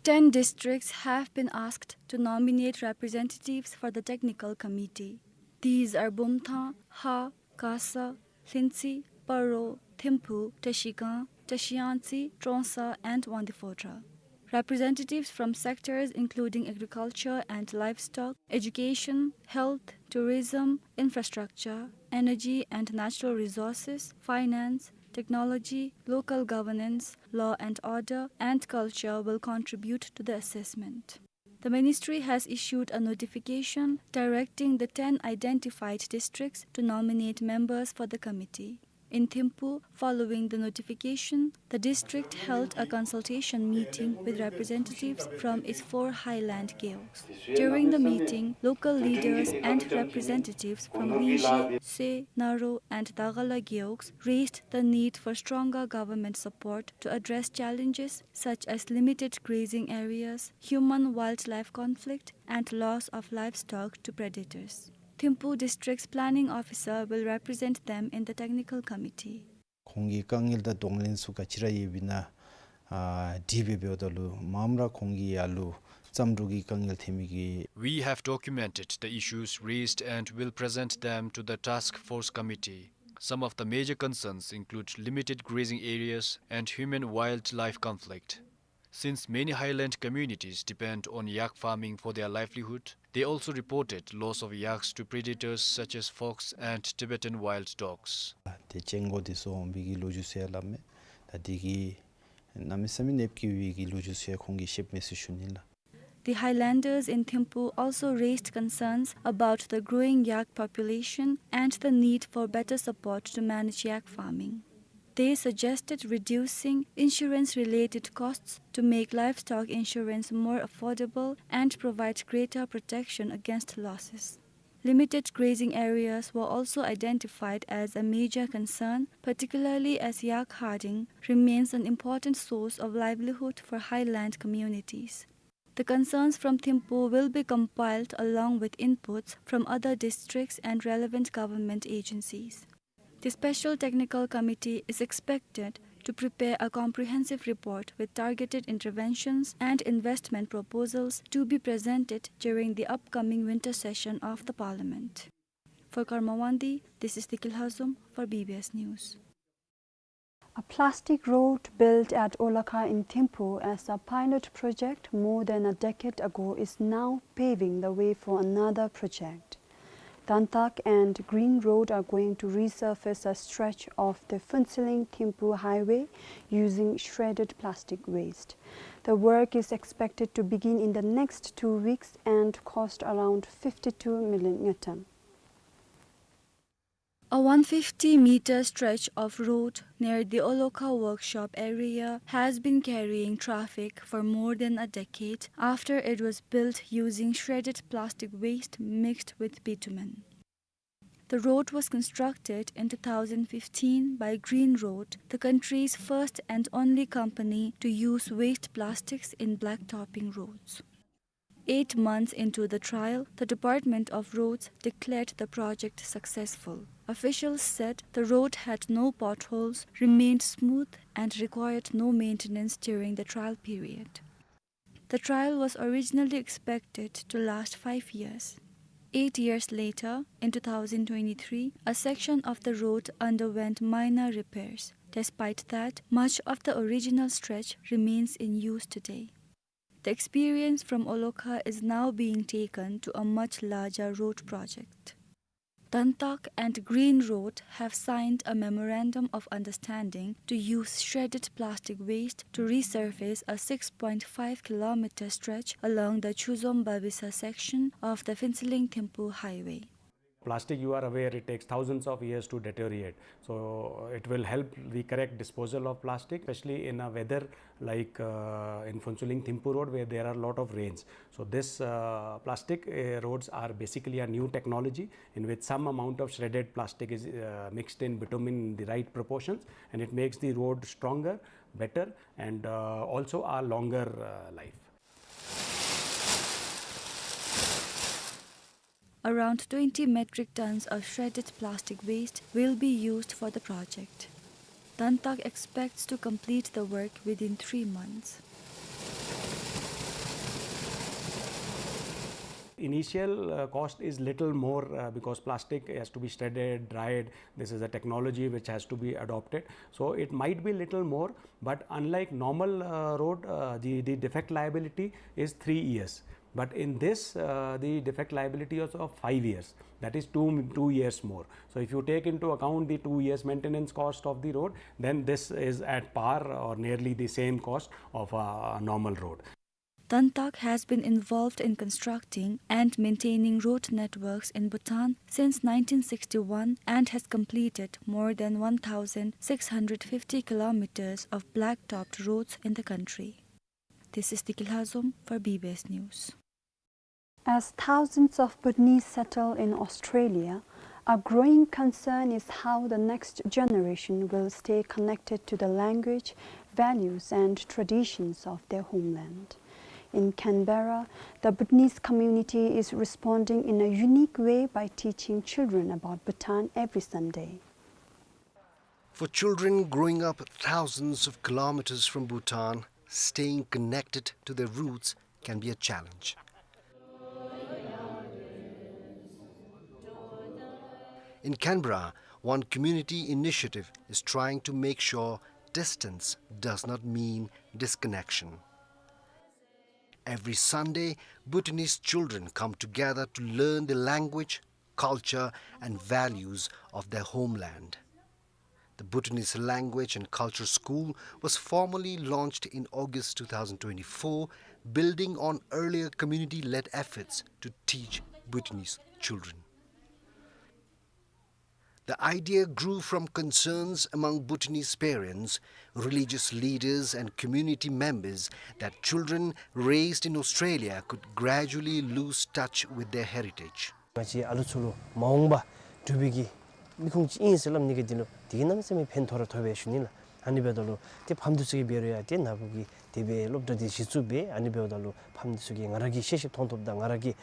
Ten districts have been asked to nominate representatives for the technical committee. These are Bumthang, Ha, Kasa, Lhintsi, Paro, Thimphu, Trashigang, Trashiyangtse, Trongsa, and Wangdue Phodrang. Representatives from sectors including agriculture and livestock, education, health, tourism, infrastructure, energy and natural resources, finance, technology, local governance, law and order, and culture will contribute to the assessment. The ministry has issued a notification directing the ten identified districts to nominate members for the committee. In Thimphu, following the notification, the district held a consultation meeting with representatives from its four highland gewog. During the meeting, local leaders and representatives from Wingyi, Soi, Naro, and Dagala gewogs raised the need for stronger government support to address challenges such as limited grazing areas, human-wildlife conflict, and loss of livestock to predators. Thimphu District's planning officer will represent them in the technical committee. ཁོང་གི་དཀའ་ངལ་དང་གདོང་ལེན་ཚུ་ག་ཅི་ར་ཡོདཔ་ཨིན་ན་ཨ་དྲི་བ་འབདཝ་ད་ལུ་མངམ་ར་ཁོང་གིས་ཡར་ལུ་བརྩམ་འགྲུས་ཀྱི་དཀའ་ངལ་ཐོན་མི་གི We have documented the issues raised and will present them to the task force committee. Some of the major concerns include limited grazing areas and human-wildlife conflict. Since many highland communities depend on yak farming for their livelihood, they also reported loss of yaks to predators such as fox and Tibetan wild dogs. ཏེ་ཅན་གོ་དེ་ཚུ་འོང་བའི་གི་ལོ་རྒྱུས་ཟེར་སླབ་མས། ད་དེ་གིས་གནམ་མེད་ས་མེད་ནདཔ་སྐྱེ་བའི་གི་ལོ་རྒྱུས་ཟེར་ཁོང་གིས་བཤདཔ་མས་ཟེར་ཞུ་ནི་ལགས། The highlanders in Thimphu also raised concerns about the growing yak population and the need for better support to manage yak farming. They suggested reducing insurance-related costs to make livestock insurance more affordable and provide greater protection against losses. Limited grazing areas were also identified as a major concern, particularly as yak herding remains an important source of livelihood for highland communities. The concerns from Thimphu will be compiled along with inputs from other districts and relevant government agencies. The Special Technical Committee is expected to prepare a comprehensive report with targeted interventions and investment proposals to be presented during the upcoming winter session of the Parliament. For Karma Wangdi, this is Deki Lhazom for B B S News. A plastic road built at Olakha in Thimphu as a pilot project more than a decade ago is now paving the way for another project. Dantak and Green Road are going to resurface a stretch of the Phuentsholing Thimphu highway using shredded plastic waste. The work is expected to begin in the next two weeks and cost around fifty-two million ngultrum. A one fifty meter stretch of road near the Olakha workshop area has been carrying traffic for more than a decade after it was built using shredded plastic waste mixed with bitumen. The road was constructed in two thousand fifteen by Green Road, the country's first and only company to use waste plastics in blacktopping roads. Eight months into the trial, the Department of Roads declared the project successful. Officials said the road had no potholes, remained smooth, and required no maintenance during the trial period. The trial was originally expected to last five years. Eight years later, in two thousand twenty-three, a section of the road underwent minor repairs. Despite that, much of the original stretch remains in use today. The experience from Olakha is now being taken to a much larger road project. Dantak and Green Road have signed a memorandum of understanding to use shredded plastic waste to resurface a six point five kilometer stretch along the Chuzom Babisa section of the Phuentsholing Thimphu highway. Plastic, you are aware, it takes thousands of years to deteriorate. So it will help the correct disposal of plastic, especially in a weather like, uh, in Phuentsholing Thimphu road, where there are a lot of rains. So this, uh, plastic, uh, roads are basically a new technology in which some amount of shredded plastic is, uh, mixed in bitumen in the right proportions, and it makes the road stronger, better and, uh, also a longer, uh, life. Around twenty metric tons of shredded plastic waste will be used for the project. Tantak expects to complete the work within three months. Initial, uh, cost is little more, uh, because plastic has to be shredded, dried. This is a technology which has to be adopted. So it might be little more, but unlike normal, uh, road, uh, the, the defect liability is three years. But in this, uh, the defect liability is of five years. That is two, two years more. So if you take into account the two years maintenance cost of the road, then this is at par or nearly the same cost of a normal road. Tantak has been involved in constructing and maintaining road networks in Bhutan since nineteen sixty-one and has completed more than one thousand six hundred fifty kilometers of black-topped roads in the country. This is Diki Lhazom for B B S News. As thousands of Bhutanese settle in Australia, a growing concern is how the next generation will stay connected to the language, values, and traditions of their homeland. In Canberra, the Bhutanese community is responding in a unique way by teaching children about Bhutan every Sunday. For children growing up thousands of kilometers from Bhutan, staying connected to their roots can be a challenge. In Canberra, one community initiative is trying to make sure distance does not mean disconnection. Every Sunday, Bhutanese children come together to learn the language, culture, and values of their homeland. The Bhutanese Language and Culture School was formally launched in August two thousand twenty-four, building on earlier community-led efforts to teach Bhutanese children. The idea grew from concerns among Bhutanese parents, religious leaders, and community members that children raised in Australia could gradually lose touch with their heritage. ང་བཅས་ཨ་ལུ་ཚུ་ལུ་མ་འོངས་པ་འབྲུག་པའི་གི་མི་ཁུངས་ཅིག་ཨིན་ཟེར་སླབ་ནི་གི་དེ་ལུ་དེ་གིས་གནམ་མེད་ས་མེད་ཕན་ཐོགས་ར་ཐོགས་པས་ཞུ་ནི་ལགས། ཨ་ནི་འབདཝ་ད་ལུ་ཏེ་ཕམ་འདི་ཚུ་གིས་འབད་རུང་ཡང་ཏེ་ནཱ་བུ་གི་དེ་སྦེ་སློབ་གྲྭ་འདི་གཞི་བཙུགས་འབད། ཨ་ནི་འབདཝ་ད་ལུ་ཕམ་འདི་ཚུ་གིས་ང་ར་གིས་ཤེས་ཤེསཔ་མཐོང་ཐོབ་དང་ང་ར་གིས་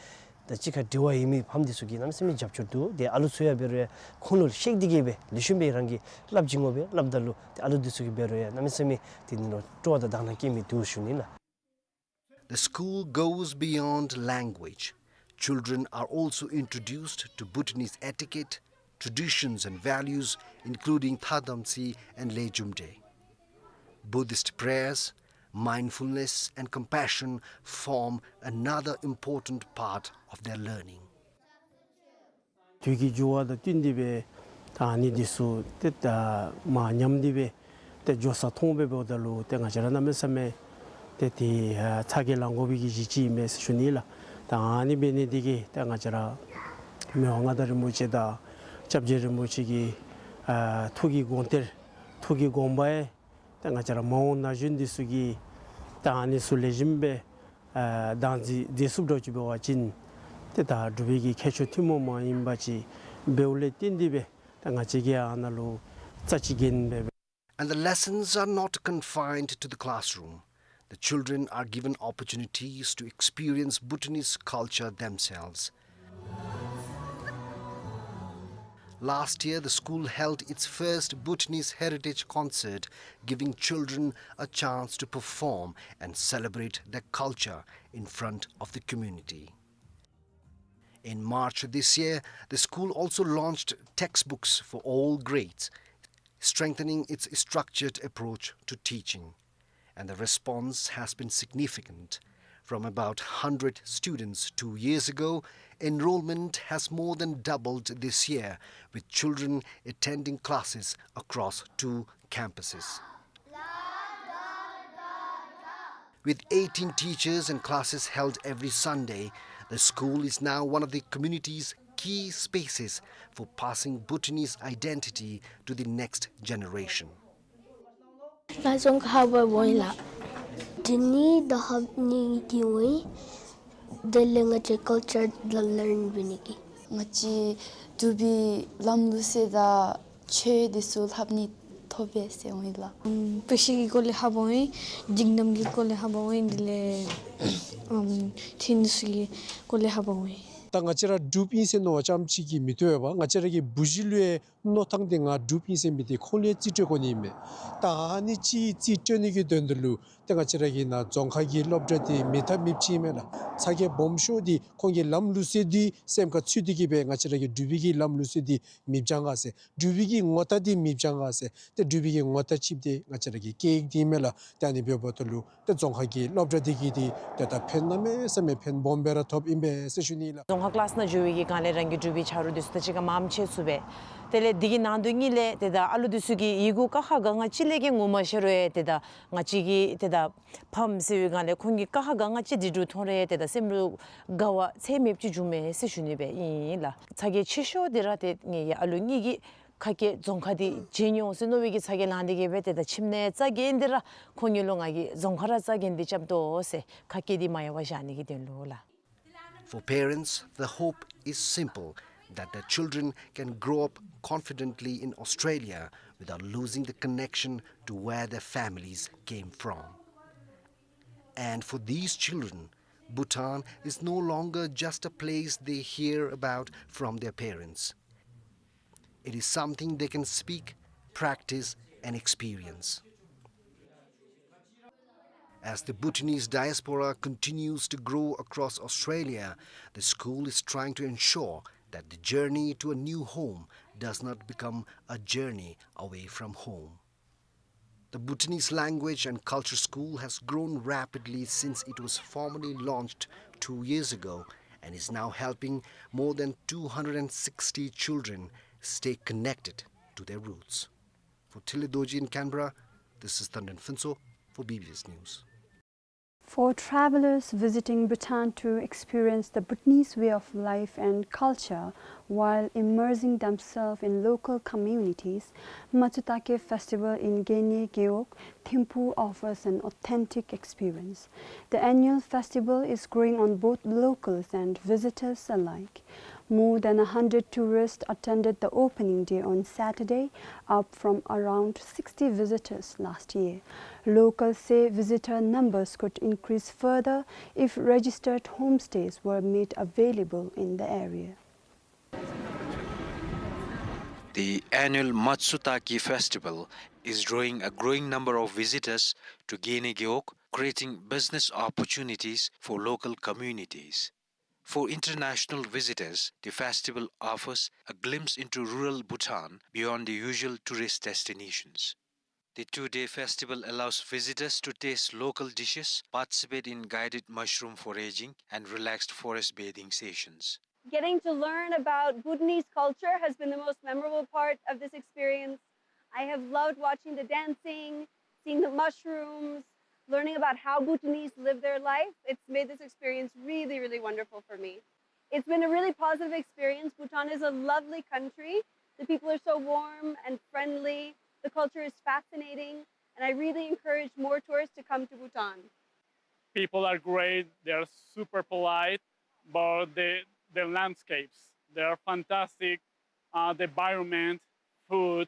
ད་གཅིག་ཁར་འབྲེལ་བ་ཡོད་མི་ཕམ་འདི་ཚུ་གིས་གནམ་མེད་ས་མེད་རྒྱབ་སྐྱོར་འདུག། ཏེ་ཨ་ལུ་ཚུ་ཡང་འབད་རུང་ཡང་ཁོང་ལུ་གཤེགས་ཏེ་གིས་སྦེ་ལེགས་ཤོམ་སྦེ་རང་གིས་སླབ་བྱིན་དགོ་པས། སླབ་ད་ལུ་ཏེ་ཨ་ལུ་འདི་ཚུ་གིས་འབད་རུང་ཡང་གནམ་མེད་ས་མེད་དེ་ནི་ལུ་སྤྲོ་བ་དང་དག་སྣང་སྐྱེ་མི་འདུག་ཞུ་ནི་ལགས། The school goes beyond language. Children are also introduced to Bhutanese etiquette, traditions and values, including Thadamtsi and Lejumde. Buddhist prayers, mindfulness and compassion form another important part of their learning. དུས་ཀྱི་འགྱུར་བ་དང་བསྟུན་ཏེ་སྦེ་ད་ཨ་ནི་འདི་ཚུ་ཏེ་ད་མར་ཉམས་ཏེ་སྦེ་ཏེ་འགྱོ་ས་མཐོང་སྦེ་འབདཝ་ད་ལུ་ཏེ་ང་བཅས་ར་གནམ་མེད་ས་མེད་ཏེ་དེ་ཨ་ཚ་གྱང་ལང་དགོ་པའི་གི་གཞི་ཅིག་ཨིན་མས་ཟེར་ཞུ་ནི་ལགས། ད་ཨ་ནི་འབད་ནི་འདི་གིས་ད་ང་བཅས་ར་མི་དབང་མངའ་བདག་རིན་པོ་ཆེ་དང་སྐྱབས་རྗེ་རིན་པོ་ཆེ་གི་ཨ་ཐུགས་ཀྱི་དགོངས་གཏེར་ཐུགས་ཀྱི་དགོངས་པ་ཡང་ཏེ་ང་བཅས་ར་མ་འོངས་ན་གཞོན་འདི་ཚུ་གིས་ད་ཨ་ནི་ཚུ་ལེགས་ཤོམ་སྦེ་ཨ་བདག་འཛིན་མཛད་ཚུགསཔ་འདྲཝ་ཅིག་འབད་བ་ཅིན་ཏེ་ད་འབྲུག་པའི་གི་ཁྱད་ཆོས་ཐུན་མོང་མ་ཡིན་པ་ཅིག་འབདཝ་ལས་བརྟེན་ཏེ་སྦེ་ད་ང་བཅས་ཀྱིས་ཨ་ནཱ་ལུ་རྩ་ཅིག་གྱོན་སྦེ། And the lessons are not confined to the classroom. The children are given opportunities to experience Bhutanese culture themselves. Last year, the school held its first Bhutanese heritage concert, giving children a chance to perform and celebrate their culture in front of the community. In March this year, the school also launched textbooks for all grades, strengthening its structured approach to teaching. And the response has been significant. From about hundred students two years ago, enrollment has more than doubled this year, with children attending classes across two campuses. With eighteen teachers and classes held every Sunday, the school is now one of the community's key spaces for passing Bhutanese identity to the next generation. ལྷ་རྫོང་ཁ་བ་བོ་ཨིན་ལགས། འདི་ནི་ད་ཧབ་ནི་གི་འོ་ཨིན། དེ་ལས་ང་བཅས་ཀལ་ཅར་ལ་ལརན་འབད་ནི་གི། ང་བཅས་འབྲུག་པའི་ལམ་ལུགས་ཟེར་ད་ཆོས་འདི་ཚུ་ལྷབ་ནི་ ཕོརཔ་སྦེ་འོང་ཡི་ལགས། ཨམ་དཔེ་ཆ་གི་སྐོར་ལས་ཧ་གོ་འོང་ཡི། འཇིགས་རྣམ་གྱི་སྐོར་ལས་ཧ་གོ་འོང་ཡི། དེ་ལས་ཨམ་ཐོན་ས་གི་སྐོར་ལས་ཧ་གོ་འོང་ཡི། ད་ང་བཅས་ར་འབྲུགཔ་ཨིན་ཟེར་མནོ་བ་རྐྱངམ་ཅིག་གིས་མི་བཏུབ་པས། ང་བཅས་ར་གི་བུ་གཞི་ལུ་ཡང་མནོ་ཐངས་འདི་ང་འབྲུགཔ་ཨིན་ཟེར་མི་འདི་ཁོང་ལུ་ཡང་རྩིས་སྤྲོད་དགོ་ནི་ཨིན་མས། ད་ཨ་ནི་ཅིག་རྩིས་སྤྲོད་ནི་གི་དོན་དུ་ལུ་ཏེ་ང་བཅས་ར་གི་ནཱ་རྫོང་ཁ་གི་སློབ་གྲྭ་འདི་མེད་ཐབས་མེདཔ་ཅིག་ཨིན་མས་ལགས། ཚ་གྱང་སྦོམ་ཤོས་འདི་ཁོང་གི་ལམ་ལུགས་སྲོལ་འདི་སེམས་ཁར་ཚུད་དེ་གིས་སྦེ་ང་བཅས་ར་གི་འབྲུག་པའི་གི་ལམ་ལུགས་སྲོལ་འདི་མི་སྦྱང་ག་ཟེར། འབྲུག་པའི་གི་ངོ་རྟགས་འདི་མི་སྦྱང་ག་ཟེར། ཏེ་འབྲུག་པའི་གི་ངོ་རྟགས་ཅིག་འདི་ང་བཅས་ར་གི་སྐད་ཡིག་འདི་ཨིན་མས་ལགས། ཏེ་ཨ་ནི་འབདཝ་ད་ལུ་ཏེ་རྫོང་ཁ་གི་སློབ་གྲྭ་འདི་གིས་འདི་ཏེ་ད་ཕན་གནམ་མེད་ས་མེད་ཕན་སྦོམ་སྦེ་ར་ཐོབ་ཨིན་པས་ཟེར་ཞུ་ནི་ལགས། རྫོང་ཁ་ཀི་ལཱསི་ནང་འགྱོ་བའི་གི་སྒང་ལས་རང་གི་འབྲུག་པའི་ཆ་རོགས་འདི་ཚུ་དང་གཅིག་ཁར་མཉམ་ཕྱད་ཚུགས་པས། དེ་ལས་འདི་གི་ནང་དོན་གཉིས་ལས་ཏེ་ད་ཨ་ལུ་འདི་ཚུ་གིས་ཡི་གུ་ཀ་ཁ་ག་ང་གཅིག་ལས་བརྒལ་ངོ་མ་ཤེས་རུང་ཡང་ཏེ་ད་ང་བཅས་ཀྱིས་ཏེ་ད་ཕམ་ཟེར་བའི་སྒང་ལས་ཁོང་གིས་ཀ་ཁ་ག་ང་གཅིག་འབྲི་འབྲུ་མཐོང་རུང་ཡང་ཏེ་ད་སེམས་ལུ་དགའ་བ་ཚད་མེདཔ་ཅིག་འབྱུངམ་མས་ཟེར་ཞུ་ནི་སྦེ་ཨིན་ལགས། ཚ་གྱང་ཆེ་ཤོས་འདི་ར་ཏེ་ངེའི་ཨ་ལུ་གཉིས་ཀྱིས་ཁ་སྐད་རྫོང་ཁ་འདི་བརྗེད་ནི་འོང་ཟེར་མནོ་བའི་གི་ཚ་གྱང་ལང་སྟེ་གིས་སྦེ་ཏེ་ད་ཁྱིམ་ནང་རྩ་འགེངས་ཏེ་ར་ཁོང་གཉིས་ལུ་ང་གིས་རྫོང་ཁ་ར་རྩ་འགེངས་ཏེ་རྐྱབ་དོ་ཟེར་ཁ་སྐད་འདི་མ་གཡར་བར་བཞག་ནི་གི་དོན་ལུ་ལགས། For parents, the hope is simple, that their children can grow up confidently in Australia without losing the connection to where their families came from. And for these children, Bhutan is no longer just a place they hear about from their parents. It is something they can speak, practice, and experience. As the Bhutanese diaspora continues to grow across Australia, the school is trying to ensure that the journey to a new home does not become a journey away from home. The Bhutanese Language and Culture School has grown rapidly since it was formally launched two years ago and is now helping more than two hundred and sixty children stay connected to their roots. For Thinley Dorji in Canberra, this is Tandon Phuntsho for B B S News. For travelers visiting Bhutan to experience the Bhutanese way of life and culture while immersing themselves in local communities, Matsutake Festival in Gene Gewog, Thimphu offers an authentic experience. The annual festival is growing on both locals and visitors alike. More than a hundred tourists attended the opening day on Saturday, up from around sixty visitors last year. Locals say visitor numbers could increase further if registered homestays were made available in the area. The annual Matsutake Festival is drawing a growing number of visitors to Gene Gewog, creating business opportunities for local communities. For international visitors, the festival offers a glimpse into rural Bhutan beyond the usual tourist destinations. The two-day festival allows visitors to taste local dishes, participate in guided mushroom foraging, and relaxed forest bathing sessions. Getting to learn about Bhutanese culture has been the most memorable part of this experience. I have loved watching the dancing, seeing the mushrooms, learning about how Bhutanese live their life. It's made this experience really, really wonderful for me. It's been a really positive experience. Bhutan is a lovely country. The people are so warm and friendly. The culture is fascinating, and I really encourage more tourists to come to Bhutan. People are great. They are super polite, but the, the landscapes, they are fantastic. Uh, the environment, food,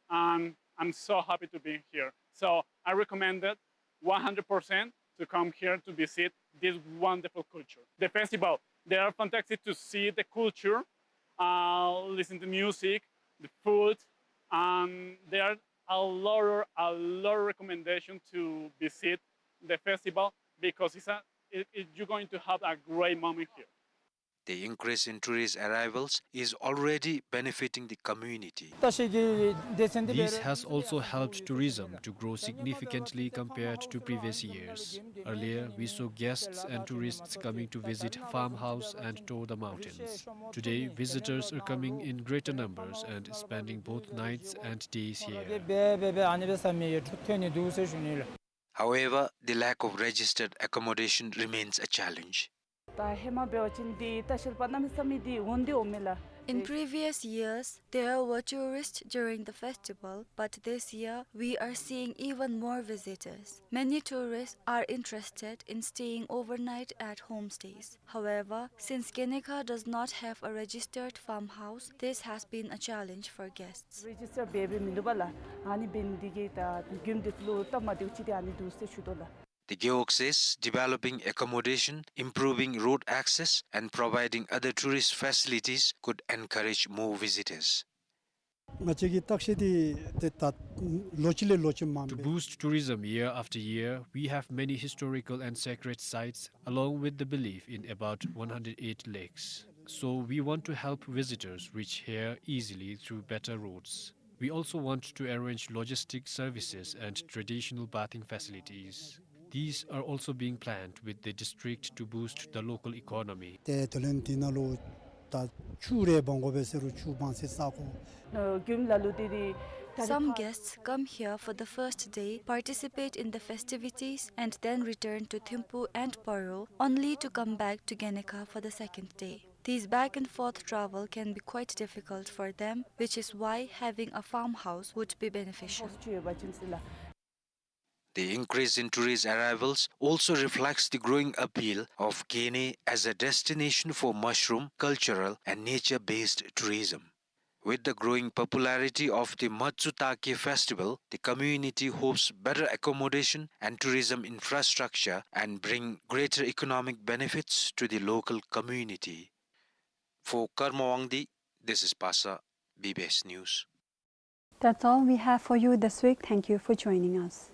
and I'm so happy to be here. So I recommend it one hundred percent to come here to visit this wonderful culture. The festival, they are fantastic to see the culture, uh, listen to music, the food, and there are a lot of, a lot of recommendation to visit the festival because it's a, it, it, you're going to have a great moment here. The increase in tourist arrivals is already benefiting the community. This has also helped tourism to grow significantly compared to previous years. Earlier, we saw guests and tourists coming to visit farmhouse and tour the mountains. Today, visitors are coming in greater numbers and spending both nights and days here. However, the lack of registered accommodation remains a challenge. ད་ཧེ་མ་འབད་བ་ཅིན་འདི་ལྟ་བཤལ་པ་གནམ་མེད་ས་མེད་འདི་འོང་སྟེ་འོང་མས་ལགས། In previous years, there were tourists during the festival, but this year we are seeing even more visitors. Many tourists are interested in staying overnight at homestays. However, since Genekha does not have a registered farmhouse, this has been a challenge for guests. Register འབད་འབད་མིན་འདུག་པ་ལགས། ཨ་ནི་འབད་ནི་འདི་གིས་ད་མགྱོནམ་འདི་ལུ་སྟབས་མ་བདེཝ་ཅིག་འདི་ཨ་ནི་འདུག་ཟེར་ཞུ་དོ་ལགས། The Gewog says developing accommodation, improving road access, and providing other tourist facilities could encourage more visitors. ང་བཅས་ཀྱི་བརྟག་ཞིབ་འདི་ཏེ་ད་ལོ་གཅིག་ལས་ལོ་གཅིག་མངམ་སྦེ། To boost tourism year after year, we have many historical and sacred sites, along with the belief in about one hundred eight lakes. So we want to help visitors reach here easily through better roads. We also want to arrange logistic services and traditional bathing facilities. These are also being planned with the district to boost the local economy. ཏེ་དེ་ལས་འདི་ནང་ལུ་ད་ཆུ་རེ་འབག་དགོ་པས་ཟེར་རུང་ཆུ་འབག་སའི་ས་གོ། ཨ་མགྱོནམ་ལ་ལུ་འདི་འདི། Some guests come here for the first day, participate in the festivities, and then return to Thimphu and Paro, only to come back to Genekha for the second day. This back and forth travel can be quite difficult for them, which is why having a farmhouse would be beneficial. The increase in tourist arrivals also reflects the growing appeal of Gene as a destination for mushroom, cultural, and nature-based tourism. With the growing popularity of the Matsutake festival, the community hopes better accommodation and tourism infrastructure and bring greater economic benefits to the local community. For Karma Wangdi, this is Pasa, B B S News. That's all we have for you this week. Thank you for joining us.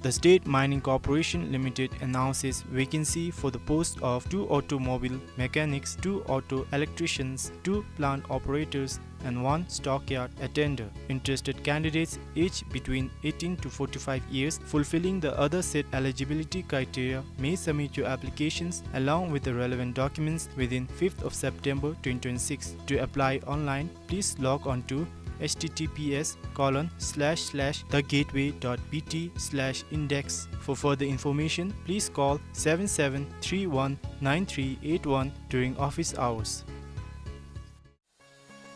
The State Mining Corporation Limited announces vacancy for the post of two automobile mechanics, two auto electricians, two plant operators, and one stockyard attender. Interested candidates aged between eighteen to forty-five years, fulfilling the other set eligibility criteria, may submit your applications along with the relevant documents within fifth of September twenty twenty-six. To apply online, please log on to H T T P S colon slash slash the gateway dot B T slash index. For further information, please call seven seven three one nine three eight one during office hours.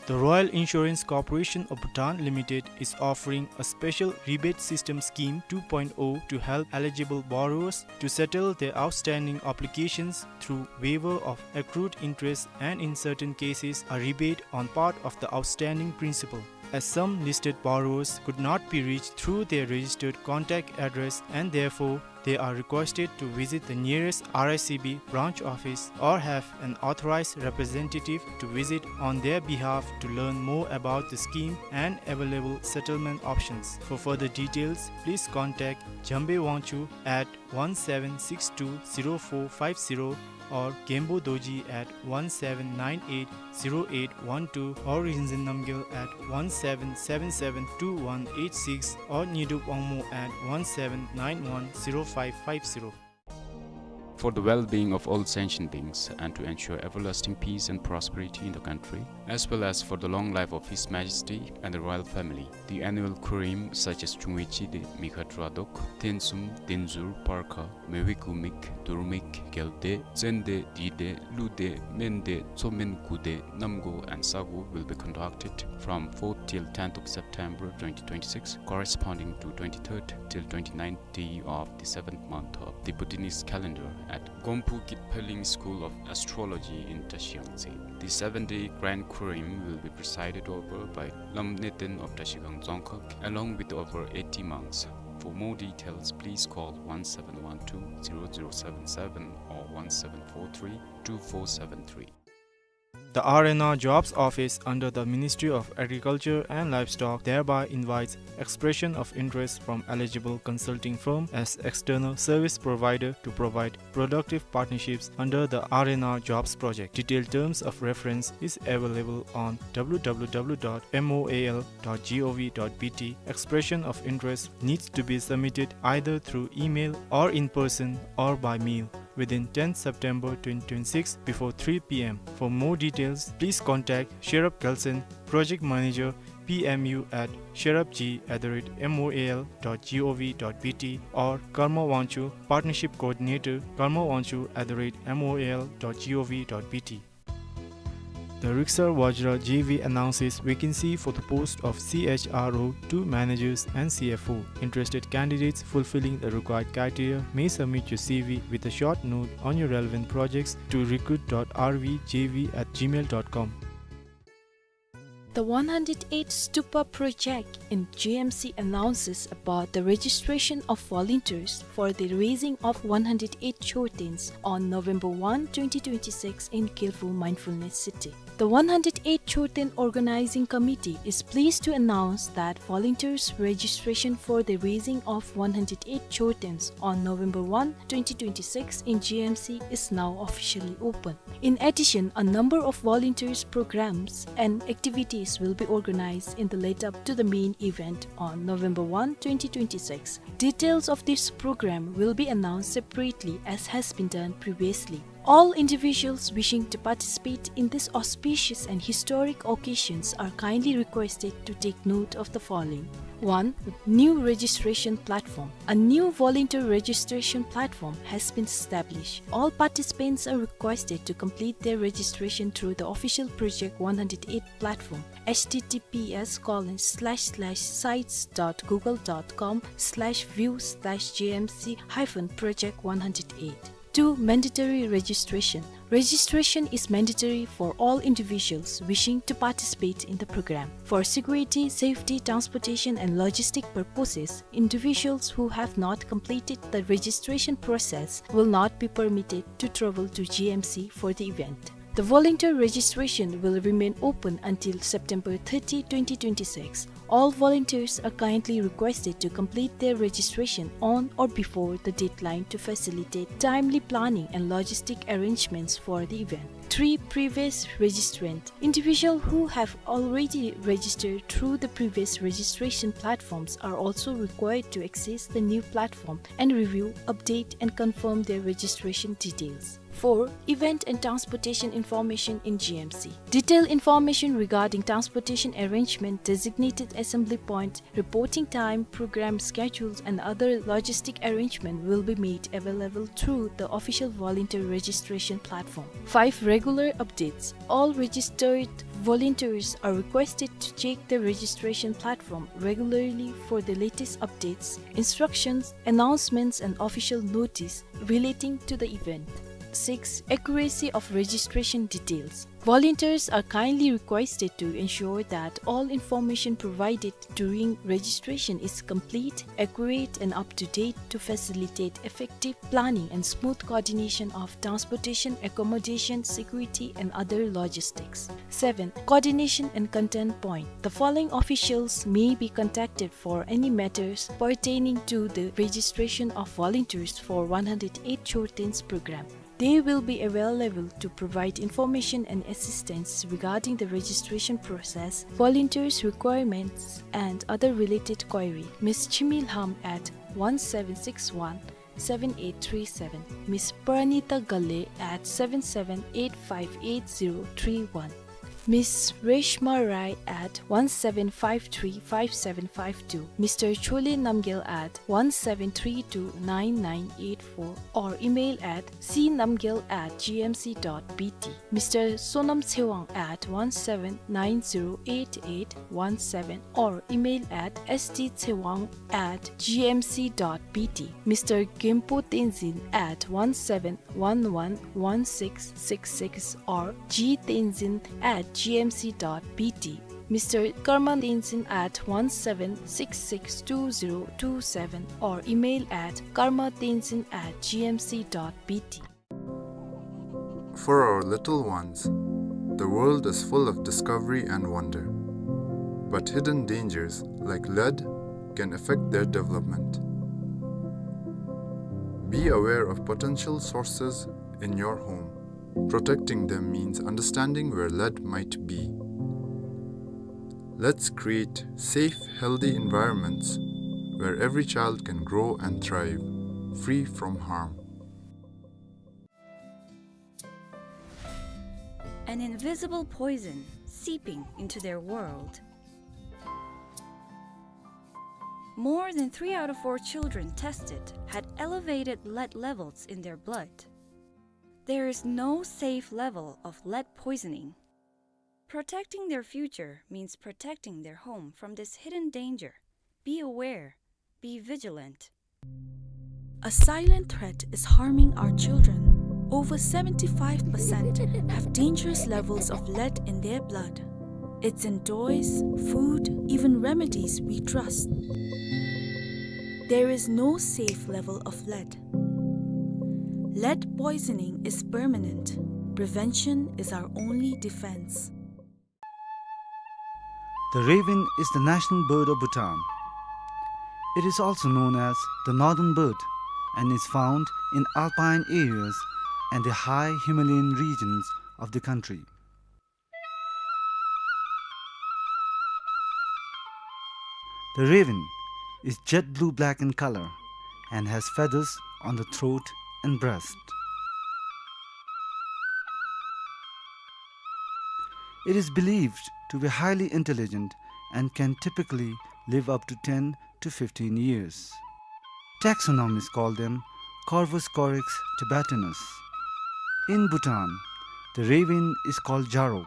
The Royal Insurance Corporation of Bhutan Limited is offering a special rebate system scheme two point oh to help eligible borrowers to settle their outstanding obligations through waiver of accrued interest and, in certain cases, a rebate on part of the outstanding principal. As some listed borrowers could not be reached through their registered contact address and therefore they are requested to visit the nearest R I C B branch office or have an authorized representative to visit on their behalf to learn more about the scheme and available settlement options. For further details, please contact Jambe Wangchuk at one seven six two zero four five zero or Gembo Dorji at one seven nine eight zero eight one two or Rinzin Namgyel at one seven seven seven two one eight six or Nyidup Wangmo at one seven nine one zero five five zero. For the well-being of all sentient beings and to ensure everlasting peace and prosperity in the country, as well as for the long life of His Majesty and the royal family, the annual Khurim, such as Chungwe Chide, Mikha Tradok, Tensum, Tenzur, Parkha, Mewe Kumik, Durmik, Gelde, Zende, Dide, Lude, Mende, Tsomen Kude, Namgo, and Sago will be conducted from fourth till tenth of September twenty twenty-six, corresponding to twenty-third till twenty-ninth day of the seventh month of the Bhutanese calendar at Gomphu Kitpheling School of Astrology in Tashi Yangtse. The seven-day Grand Khurim will be presided over by Lam Neten of Tashigang Dzongkhag, along with over eighty monks. For more details, please call one seven one two zero zero seven seven or one seven four three two four seven three. The R and R Jobs Office under the Ministry of Agriculture and Livestock thereby invites expression of interest from eligible consulting firm as external service provider to provide productive partnerships under the R and R Jobs project. Detailed terms of reference is available on w w w dot m o a l dot g o v dot b t. Expression of interest needs to be submitted either through email or in person or by mail within tenth September twenty twenty-six before three p m. For more details, please contact Sherab Gelson, Project Manager, P M U at sherabg at the rate m o a l dot g o v dot b t, or Karma Wangchuk, Partnership Coordinator, karma wangchuk at the rate m o a l dot g o v dot b t. The Riksar Vajra J V announces vacancy for the post of C H R O two managers and C F O. Interested candidates fulfilling the required criteria may submit your C V with a short note on your relevant projects to recruit dot r v j v at gmail dot com. The one hundred eight Stupa project in G M C announces about the registration of volunteers for the raising of one hundred eight Chotens on November one, twenty twenty-six in Kyofu Mindfulness City. The one hundred eight Choten Organizing Committee is pleased to announce that volunteers registration for the raising of one hundred eight Chotens on November one, twenty twenty-six in G M C is now officially open. In addition, a number of volunteers programs and activities will be organized in the lead up to the main event on November one, twenty twenty-six. Details of this program will be announced separately as has been done previously. All individuals wishing to participate in this auspicious and historic occasions are kindly requested to take note of the following. One, new registration platform. A new volunteer registration platform has been established. All participants are requested to complete their registration through the official Project one hundred eight platform, h t t p s colon slash slash sites dot google dot com slash view slash j m c hyphen project one hundred eight. Two, mandatory registration. Registration is mandatory for all individuals wishing to participate in the program. For security, safety, transportation, and logistic purposes, individuals who have not completed the registration process will not be permitted to travel to G M C for the event. The volunteer registration will remain open until September thirty, twenty twenty-six. All volunteers are kindly requested to complete their registration on or before the deadline to facilitate timely planning and logistic arrangements for the event. Three, previous registrant. Individuals who have already registered through the previous registration platforms are also required to access the new platform and review, update, and confirm their registration details. Four, event and transportation information in G M C. Detailed information regarding transportation arrangement, designated assembly point, reporting time, program schedules, and other logistic arrangement will be made available through the official volunteer registration platform. Five, regular updates. All registered volunteers are requested to check the registration platform regularly for the latest updates, instructions, announcements, and official notice relating to the event. Six, accuracy of registration details. Volunteers are kindly requested to ensure that all information provided during registration is complete, accurate, and up to date to facilitate effective planning and smooth coordination of transportation, accommodation, security, and other logistics. Seven, coordination and contact point. The following officials may be contacted for any matters pertaining to the registration of volunteers for one hundred eight Chortens program. They will be available to provide information and assistance regarding the registration process, volunteers' requirements, and other related query. Miss Chimi Lham at one seven six one seven eight three seven, Miss Pranita Gale at seven seven eight five eight zero three one, Miss Reshma Rai at one seven five three five seven five two, Mister Chole Namgyal at one seven three two nine nine eight four, or email at c namgyal at g m c dot b t, Mister Sonam Tsewang at one seven nine zero eight eight one seven, or email at s t tsewang at g m c dot b t, Mister Genpo Tenzin at one seven one one one six six six or g tenzin at g m c dot b t, Mister Karma Tenzin at one seven six six two zero two seven or email at karma tenzin at g m c dot b t. For our little ones, The world is full of discovery and wonder, but hidden dangers like lead can affect their development. Be aware of potential sources in your home. Protecting them means understanding where lead might be. Let's create safe, healthy environments where every child can grow and thrive, free from harm. An invisible poison seeping into their world. More than three out of four children tested had elevated lead levels in their blood. There is no safe level of lead poisoning. Protecting their future means protecting their home from this hidden danger. Be aware. Be vigilant. A silent threat is harming our children. Over seventy-five percent have dangerous levels of lead in their blood. It's in toys, food, even remedies we trust. There is no safe level of lead. Lead poisoning is permanent. Prevention is our only defense. The raven is the national bird of Bhutan. It is also known as the northern bird and is found in alpine areas and the high Himalayan regions of the country. The raven is jet blue-black in color and has feathers on the throat and breast. It is believed to be highly intelligent and can typically live up to ten to fifteen years. Taxonomists call them Corvus corax tibetanus. In Bhutan, the raven is called Jarok,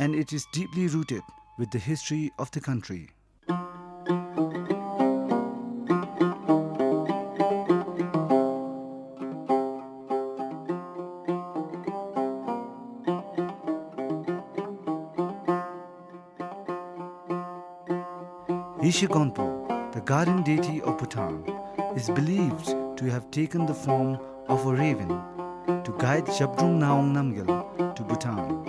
and it is deeply rooted with the history of the country. Yeshe Gonpo, the guardian deity of Bhutan, is believed to have taken the form of a raven to guide Zhabdrung Ngawang Namgyal to Bhutan.